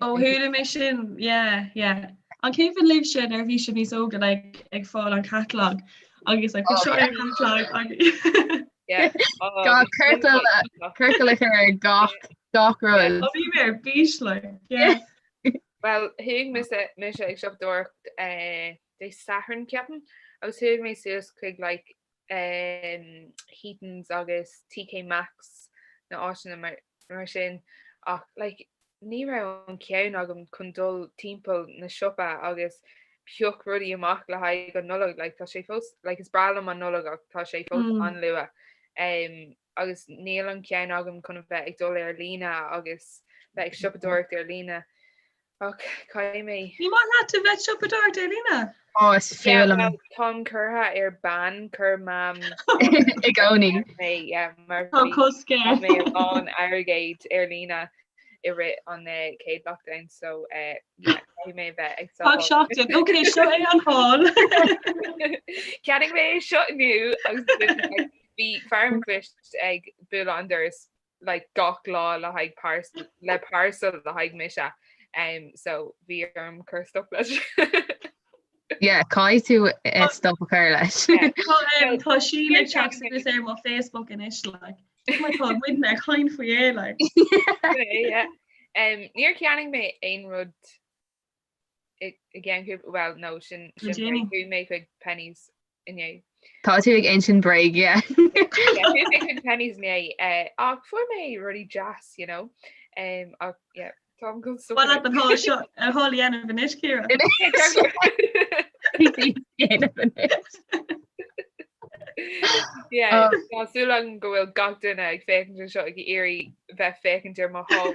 Ó chuala mé sin, yeah, yeah. An cuimhin libhse nuair a bhí sibh níos óga like ag fáil an catalog agus like Oh, seo yeah. an catalog agus Yeah. Oh, Gá bhí sin ciorcal iontach. ciorcal a chur ar gach gach rud. Ó bhí mé ar bís like, yeah. Well, chuaigh mise mise ag siopadóireacht eh, Dé Sathairn ceapaim agus chuaigh mé suas chuig like um, Heatons agus TK Maxx na áiteanna mar, mar sin ach like, ní raibh an ceann agam chun dul timpeall na siopa agus pioc rudaí amach le haghaidh an Nollaig like, tá sé fós like, is breá liom an Nollaig ach tá sé fós Mm. an-luath um, agus níl an ceann agam chun a bheith ag dul ar líne agus bheith ag siopadóireacht ar líne Ach caithfidh mé. Ní maith leat a bheith siopadóireacht ar líne? Ó, is Yeah, fuath liom. well, táim curtha ar ban, chuir mam I gcónaí. mé, yeah, mar Tá bhí cosc air. mé a lán airgead ar líne i rith an eh, chéad lockdown, so eh, yeah, caithfidh mé a bheith ag Fág sábháil. seachtain. Ok, seo é an haul. Cheannaigh mé é seo inniu agus like, bhí fear an phoist ag bualadh an doras like gach lá le haghaidh parcel le parcel le haghaidh mise um, so bhí orm cur stop leis. Yeah, caithfidh tú eh, stop a chur leis. Yeah. Tá um, tá sí ag Níor teacht cheannaigh mé- suas ar mo Facebook anois like. Mar tá muidne ag caint faoi é like. Yeah. Um, níor cheannaigh mé aon rud i i gceann cúpla well no sin Le sin déanaí. chuaigh mé chuig Penneys inné. Tá tú ag insint bréag, yeah. Yeah, chuaigh mé chuig Penneys inné eh, ach fuair mé rudaí deas, you know. Um, ach yeah, táim go Bhuel leat an haul seo an haul a dhéanamh anois Ciara. Dhéanamh anois. Yeah, tá súil agam go bhfuil gach duine ag féachaint anseo ag iarraidh bheith féachaint ar mo haul.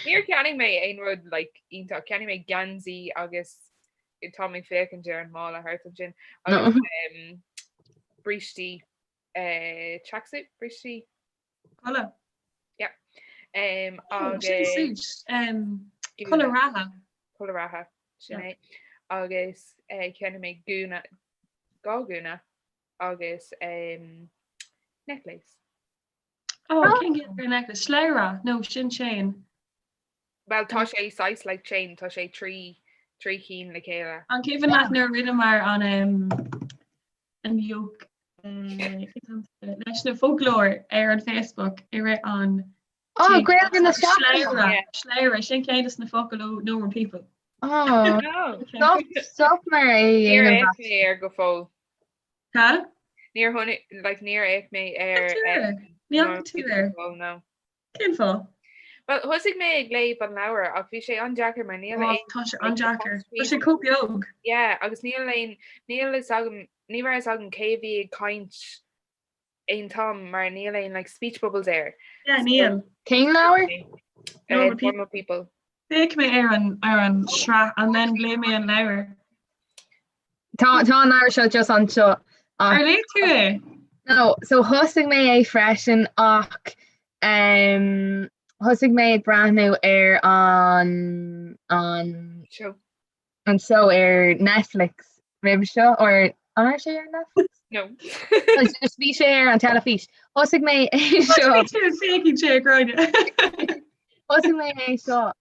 Níor cheannaigh mé aon rud like iontach, cheannaigh mé geansaí agus tá mé ag féachaint ar an mála thart ansin agus um, brístí uh, tracksuit brístí Culaith. Yeah. Um, Oh, sin agus suit. Um, culaith reatha. Culaith reatha sin é. Agus eh, cheannaigh mé gúna dhá gúna agus um, necklace. Oh, cén chéad ar necklace? Slabhra? No, sin chain. Well tá sé saghas like chain, tá sé trí trí cinn le chéile. An cuimhin leat nuair a rinneamar an um, an joke leis na foclóir ar an Facebook i rith an Oh, Gaeilge na Slabhra Slabhra sin ceann de na focail ó Normal People. Oh, stop stop mar é Níor fhéach mé air go fóill. Cad? Níor tháinig like níor fhéach mé ar Ní fhaca tú air. No. Cén fáth? Well, thosaigh mé ag léamh an leabhar ach bhí sé an-deacair mar níl aon Tá sé an-deacair. Tá sé chomh beag. Yeah, agus níl aon níl fhios agam ní raibh fhios agam cé bhí ag caint aon t-am mar níl aon like speech bubbles air. Yeah, níl. Cén leabhar? Normal People. Normal People. D'fhéach mé ar an ar an sraith and then léigh mé an leabhar. Tá tá an leabhar seo just anseo ach. Ar léigh tú é? No, so thosaigh mé é freisin ach um, thosaigh mé ag breathnú ar an an Show. an show ar Netflix roimh seo or an raibh sé ar Netflix? No. Just bhí sé ar an teilifís. Thosaigh mé é seo. Féachann sé Gráinne. Thosaigh mé é seo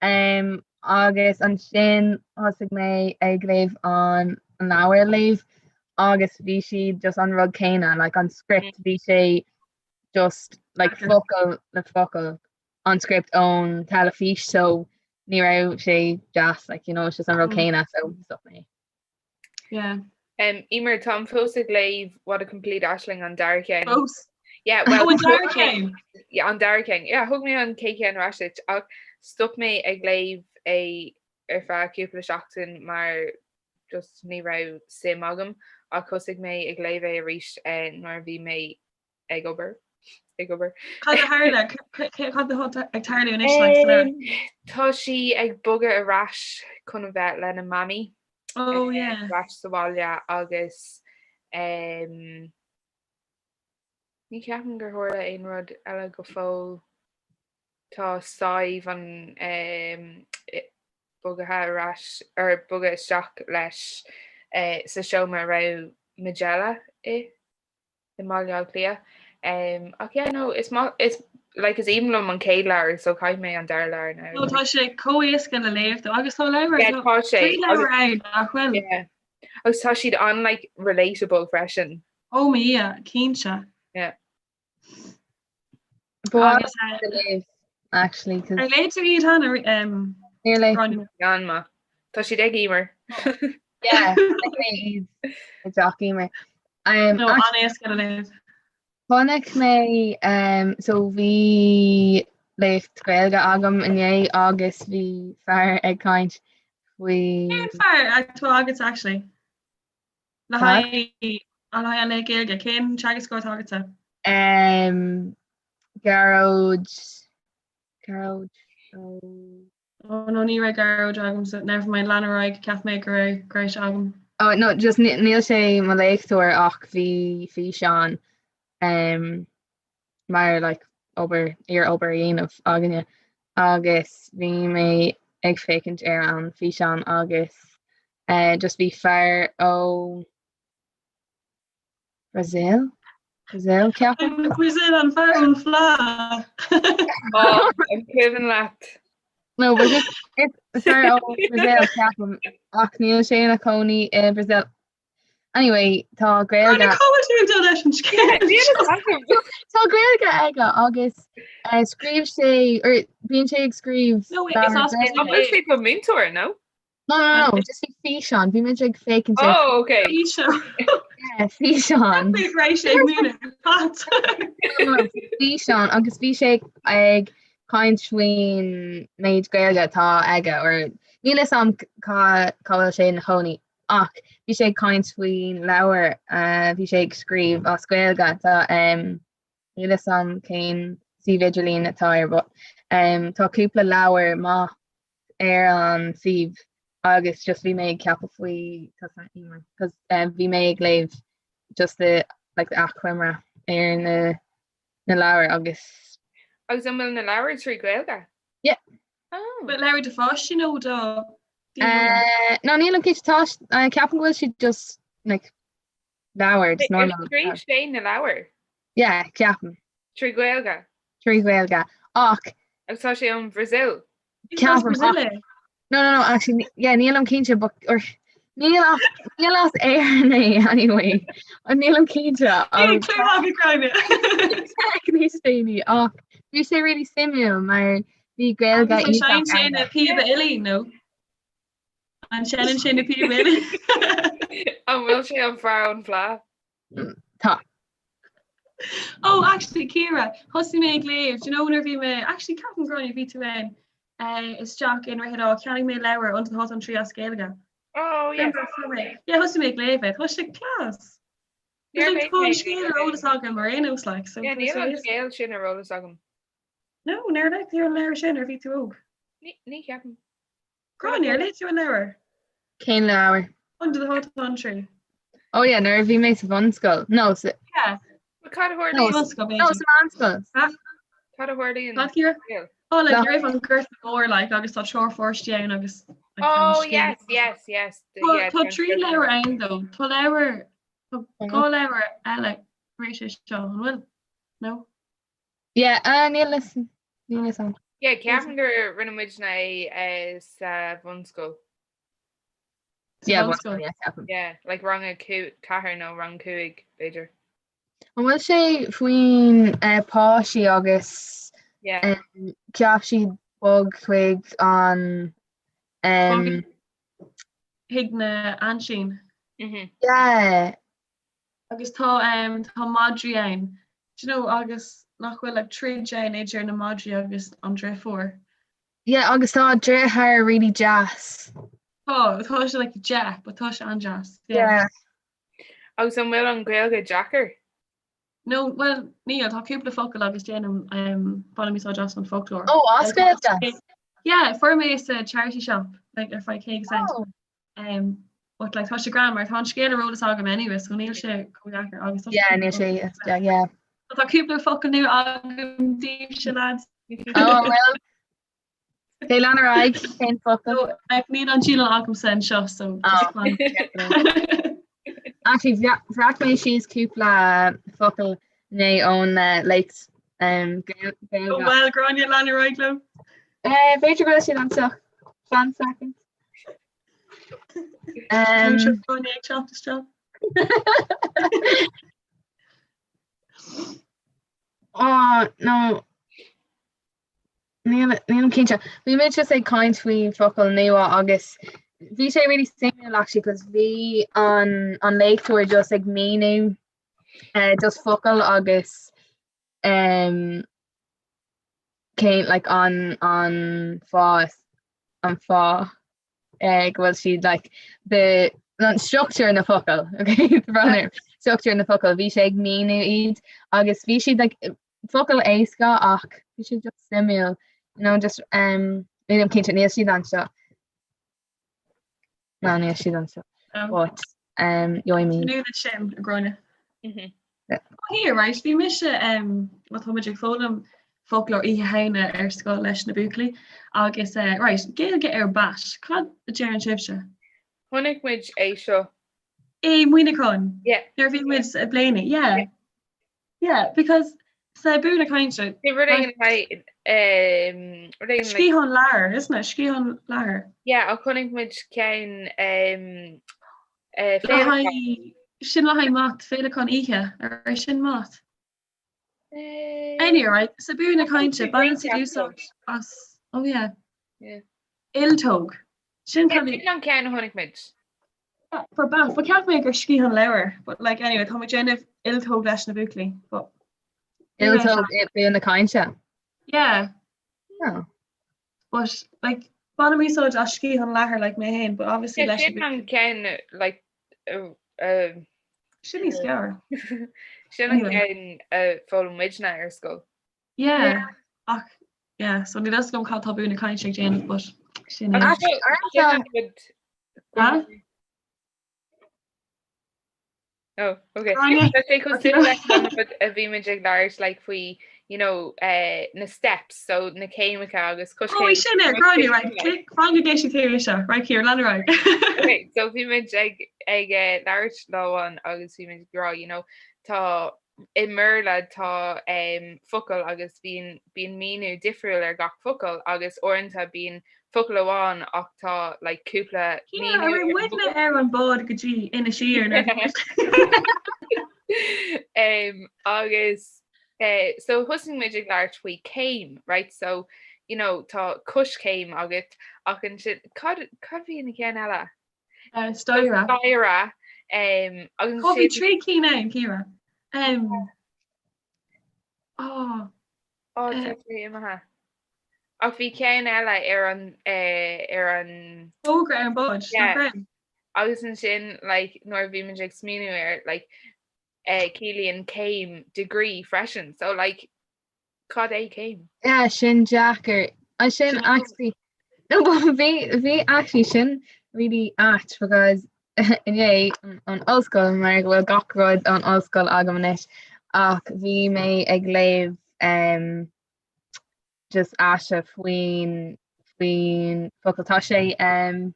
um, agus ansin thosaigh mé ag léamh an leabhar a léamh agus bhí siad just an rud céanna, like an script bhí sé just like focal le focal an script ón teilifís so ní raibh sé deas like you know it's just an rud céanna so stop mé. Yeah. Um, Emer, táim fós ag léamh What a Complete Aisling an dara ceann. Fós? Yeah, well, Oh, an dara ceann? Yeah, an dara ceann. Yeah, thug mé an chéad cheann ar ais duit ach stop mé ag léamh é ar feadh cúpla seachtain mar just ní raibh suim agam ach thosaigh mé ag léamh é arís eh, nuair a bhí mé ag obair. Ag obair. Cad a tharla? Cad atá ag tarlú anois like, sa leabhar? Tá sí ag bogadh ar ais chun a bheith lena mamaí. Oh yeah. Ar ais sa bhaile agus um, ní cheapaim gur tharla aon rud eile go fóill. Tá Sadhbh an um, bogaithe ar ais ar bogadh isteach leis uh, sa seomra a raibh Majella i. i mBaile Átha Cliath. Um, ach yeah, no, is maith, is, like, is aoibhinn liom an chéad leabhar, so caithfidh mé an dara leabhar now. No, tá sé chomh éasca le léamh though, agus tá leabhar, Yeah, tá sé. trí leabhar ann, nach bhfuil? Yeah. Agus tá siad an, like, relatable freisin. Oh my Dhia, cinnte. Yeah. Agus actually Ar léigh tú iad cheana Níor léigh. An-mhaith. Tá siad ag Emer. Yeah, mé iad i dteach Emer. No, an-éasca le léamh. Chonaic mé so bhí léacht Gaeilge agam inné agus bhí fear ag caint faoi. Cén fear atá agat actually? Le haghaidh an haghaidh an léacht Gaeilge, cén teagascóir atá agatsa? Um, Gearóid Gearóid ó. Oh no, ní raibh Gearóid agamsa, never mind, lean ar aghaidh, cheap mé go raibh go raibh sé agam. Oh no, just níl sé mo léachtóir ach bhí físeán um, mar like obair iar-obair a dhéanamh againne agus bhí mé ag féachaint ar an físeán agus eh, just bhí fear ó Brazil? Brazil ceapaim? Brazil an fear ón Fleadh. Oh, an cuimhin leat? No, but just it's fear ó Brazil ceapaim ach níl sé ina chónaí i Brazil. Anyway, tá Gaeilge Cá bhfuil tú ag dul leis an scéal? Tá Gaeilge aige agus eh, scríobh sé or bíonn sé ag scríobh No, wait, is as An bhfuil sé do mhúinteoir, no? No, no, no, just bhí físeán, bhí muid ag féachaint ar Oh, okay. Físeán. Yeah, físeán. Bhí raibh sé ag múineadh Pat. No, no, físeán agus bhí sé ag caint faoin méid Gaeilge atá aige or níl fhios a'm cá cá bhfuil sé ina chónaí. Ach bhí sé ag caint faoin leabhar a bhí sé ag scríobh as Gaeilge. Tá níl fhios a'm cén suíomh idirlín atá air but tá cúpla leabhar maith ar an suíomh agus just bhí mé ag ceapadh faoi cos bhí mé ag léamh just the like the achoimre ar na na leabhair agus Agus an bhfuil na leabhair trí Ghaeilge? Yeah. Oh. But leabhair do pháistí nó do Uh, no nílim cinnte tá uh, ceapaim go bhfuil siad just like leabhair just normal. Scríobh sé na leabhair? Yeah, ceapaim. Trí Ghaeilge? Trí Ghaeilge. Ach Agus tá sé ón Bhrasaíl? Ceapaim ach No no no actually yeah nílim cinnte but or níl ach níl as Éirinn é anyway. Nílim cinnte níos déanaí ach bhí sé really suimiúil mar bhí Gaeilge Agus an seinneann sé na píoba uillinn nó? An seinneann sé na píoba uillinn? An bhfuil sé an fear ón bhFleadh? Tá. Oh, actually, Ciara, thosaigh mé ag léamh, do you know nuair bhí mé, actually ceapaim Gráinne bhí tú ann, eh, isteach i nDroichead Átha, cheannaigh mé leabhar Under the Hawthorn Tree as Gaeilge. Oh, yes. Yeah, thosaigh mé ag léamh é, tá sé class. Níor léigh Tá mé an scéal ar eolas agam ar aon nós, like, so Yeah, tá níl sé an éasca. scéal sin ar eolas agam. No, níor léigh tú an leabhar sin nuair a bhí tú óg. Ní, ní cheapaim. Gráinne, ar léigh tú an leabhar? Cén leabhar? Under the Hawthorn Tree. Oh yeah, nuair a bhí mé sa bhunscoil. No, sa Yeah. But cad a No, tharlaíonn? Bunscoil, no, b'fhéidir. sa mheánscoil. Ah. Cad a tharlaíonn? Cad, Ciara? Scéal. Oh, like, No. go raibh an Gorta Mór, like, agus tá triúr pháistí ann agus like, an Oh, scéal. yes, yes, yes. The, Tá yeah, tá the trí leabhar ann though. Tá leabhar tá dhá leabhar eile tar éis é seo, an bhfuil? No? Yeah, uh, níl fhios níl fhios a'm. Yeah, ceapaim gur rinne muidne é sa bhunscoil. Sa Yeah, bhunscoil. bhunscoil, yeah, ceapaim. Yeah, like rang a ceathair nó rang cúig, b'fhéidir. An bhfuil sé faoin uh, páistí agus Yeah. um, cheap siad bog chuig an um, Chuig na aintín. Mhm. yeah, Agus tá um, tá madraí ann. Do you know, agus nach bhfuil like, troid ann idir na madraí agus an driofúr. Yeah, agus tá an deartháir really deas. Tá, tá sé like deas, but tá sé an-deas. Yeah. Yeah. Agus an bhfuil an Ghaeilge deacair? No, well, níl, tá cúpla focal agus déanaim um, bainim úsáid as an foclóir. Oh, as Gaeilge? Yeah, fuair mé sa charity shop, like ar feadh 50 cent. Oh. Um, but like tá sé grand mar tá an scéal ar eolas agam anyway, so níl sé chomh deacair agus tá sé Yeah, níl sé, yeah, yeah. Tá cúpla focal nua agam daoibhse lads. Oh, well. Okay, lean ar aghaidh, cén focal? No, like, níl an dialann agamsa anseo, so just Oh. fan. Actually, bhreac mé síos cúpla focal inné ón uh, léacht um, Oh, Gaeilge. well, Gráinne lean ar aghaidh liom. Eh, B'fhéidir go bhfuil siad anseo. Fan second. Um, Gráinne ag teacht isteach. Oh, no. Níl nílim cinnte. Bhí muid just ag caint faoi focal nua agus bhí sé really suimiúil actually cos bhí an an léachtóir just ag míniú eh, just focal agus um, cén like an an fáth an fáth eh, go bhfuil siad like the an structure na focal okay the structure na focal bhí sé ag míniú iad agus bhí siad like focal éasca ach bhí siad just suimiúil you know just um nílim cinnte níl siad anseo no níl siad anseo but um gheobhaidh mé Nú le sin a Ghráinne. Mhm. Oh, here, right, bhí mise um, well, tá muid ag foghlaim foclóir Oíche Shamhna ar scoil leis na buachaillí agus uh, right, Gaeilge ar bat, cad a deireann sibhse? Chonaic muid é seo. I Muineachán. Yeah. Nuair a bhí muid ag Blarney, yeah. Yeah, because sa Bua na Cainte. Rud éigin like, um, rud éigin like- Sciathán leathair, isn't it? Sciathán leathair. Yeah, ach chonaic muid ceann um, uh, Le féileacán. haghaidh- Sin le haghaidh mat, féileacán oíche, ar é sin mat? Eh, Anyway, right, sa Bua na Cainte, baineann siad úsáid as, oh yeah. Yeah. Iltóg. Sin Yeah, probably sin an ceann a chonaic muid. For bat, but cheap mé gur sciathán leathair, but like anyway, tá muid ag déanamh iltóg leis na buachaillí, but Iltóg i Bua na Cainte. Yeah. Oh. But like. Bainim úsáid as sciathán leathair like mé féin, but obviously Yeah, leis sin an ceann like uh, uh, Sin níos fearr. Sin an Anyway. ceann a foghlaim muidne ar scoil. Yeah, ach yeah, so níl a fhios agam cad tá Bua na Cainte ag déanamh, but sin é. Agus sin an rud Huh? Oh, okay. Gráinne. Tá sé cosúil leis an rud a bhí muid ag labhairt like faoi you know, uh, na steps, so na céimeacha agus Oh, coiscéim. sin é, Gráinne, right, click, Gráinne géisi tú seo, right here, lean ar aghaidh. Okay, so bhí muid ag ag eh, labhairt lá amháin agus bhí muid ag rá, you know, tá i mBéarla tá um, focal agus bíonn bíonn míniú difriúil ar gach focal agus uaireanta bíonn focal amháin ach tá like cúpla Ciara, an raibh muidne ar an bád go dtí Inis Oírr nuair um, agus eh, so thosaigh muid ag labhairt faoi céim, right? So, you know, tá coiscéim agat ach ansin cad cad bhí ina ceann eile? Uh, staighre. Staighre. Um, agus Ó, bhí ansin trí cinn ann, Ciara. Um, oh, Ó, tá sé imithe. Ach bhí ceann eile ar an eh, ar an fógra ar an bád, nach Yeah. raibh? Agus ansin like nuair a bhí muid ag smaoineamh air like eh, ciallaíonn céim degree freisin. So like cad é céim? Yeah, sin deacair. An sin actually no but bhí bhí actually sin really ait because inné an ollscoil mar go bhfuil gach rud ón ollscoil agam anois ach bhí mé ag léamh um, just aiste faoin faoin focal tá sé um,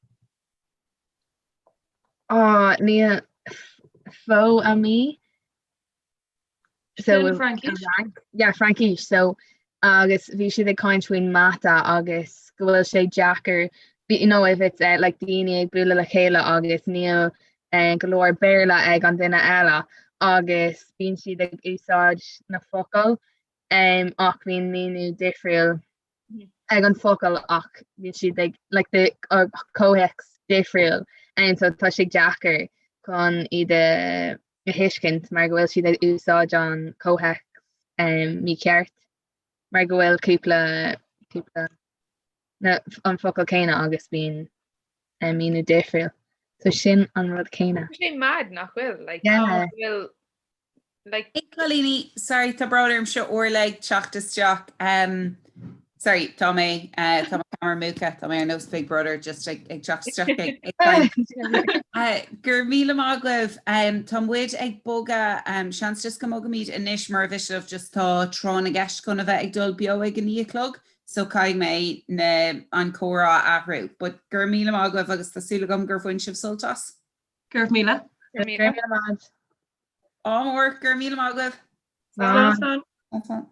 oh, ní fo-ami So Fraincis? Yeah, Fraincis. So agus bhí siad ag caint faoin mata agus go bhfuil sé deacair you know, if it's uh, like daoine ag bualadh le chéile agus níl uh, go leor Béarla ag an duine eile agus bíonn siad ag úsáid na focail um, ach bíonn míniú difriúil ag an focal ach bíonn siad ag like the uh, comhthéacs difriúil and so tá sé deacair chun iad a a thuiscint mar go bhfuil siad ag úsáid an comhthéacs um, mícheart mar go bhfuil cúpla cúpla na an focal céanna agus bíonn um, míniú difriúil. So sin an rud céanna. Tá sé mad nach bhfuil like Yeah. nach bhfuil like Hey cailíní, sorry tá brón orm seo Orla ag teacht isteach. Um, sorry, tá mé uh, tá mo camera múchta, tá mé ar nós Big Brother just ag, ag teacht isteach ag, ag caint. Uh, go raibh míle maith agaibh. Um, tá muid ag bogadh um, seans just go mbogaimid anois mura mhiste libh just tá tráth na gceist chun a bheith ag dul beo ag a 9 a chlog so caithfidh mé na, an comhrá a athrú. But go raibh míle maith agaibh agus tá súil agam gur bhain sibh sult as. Go raibh míle. Go raibh míle. Ádh mór, go raibh míle maith agaibh. Slán. Slán.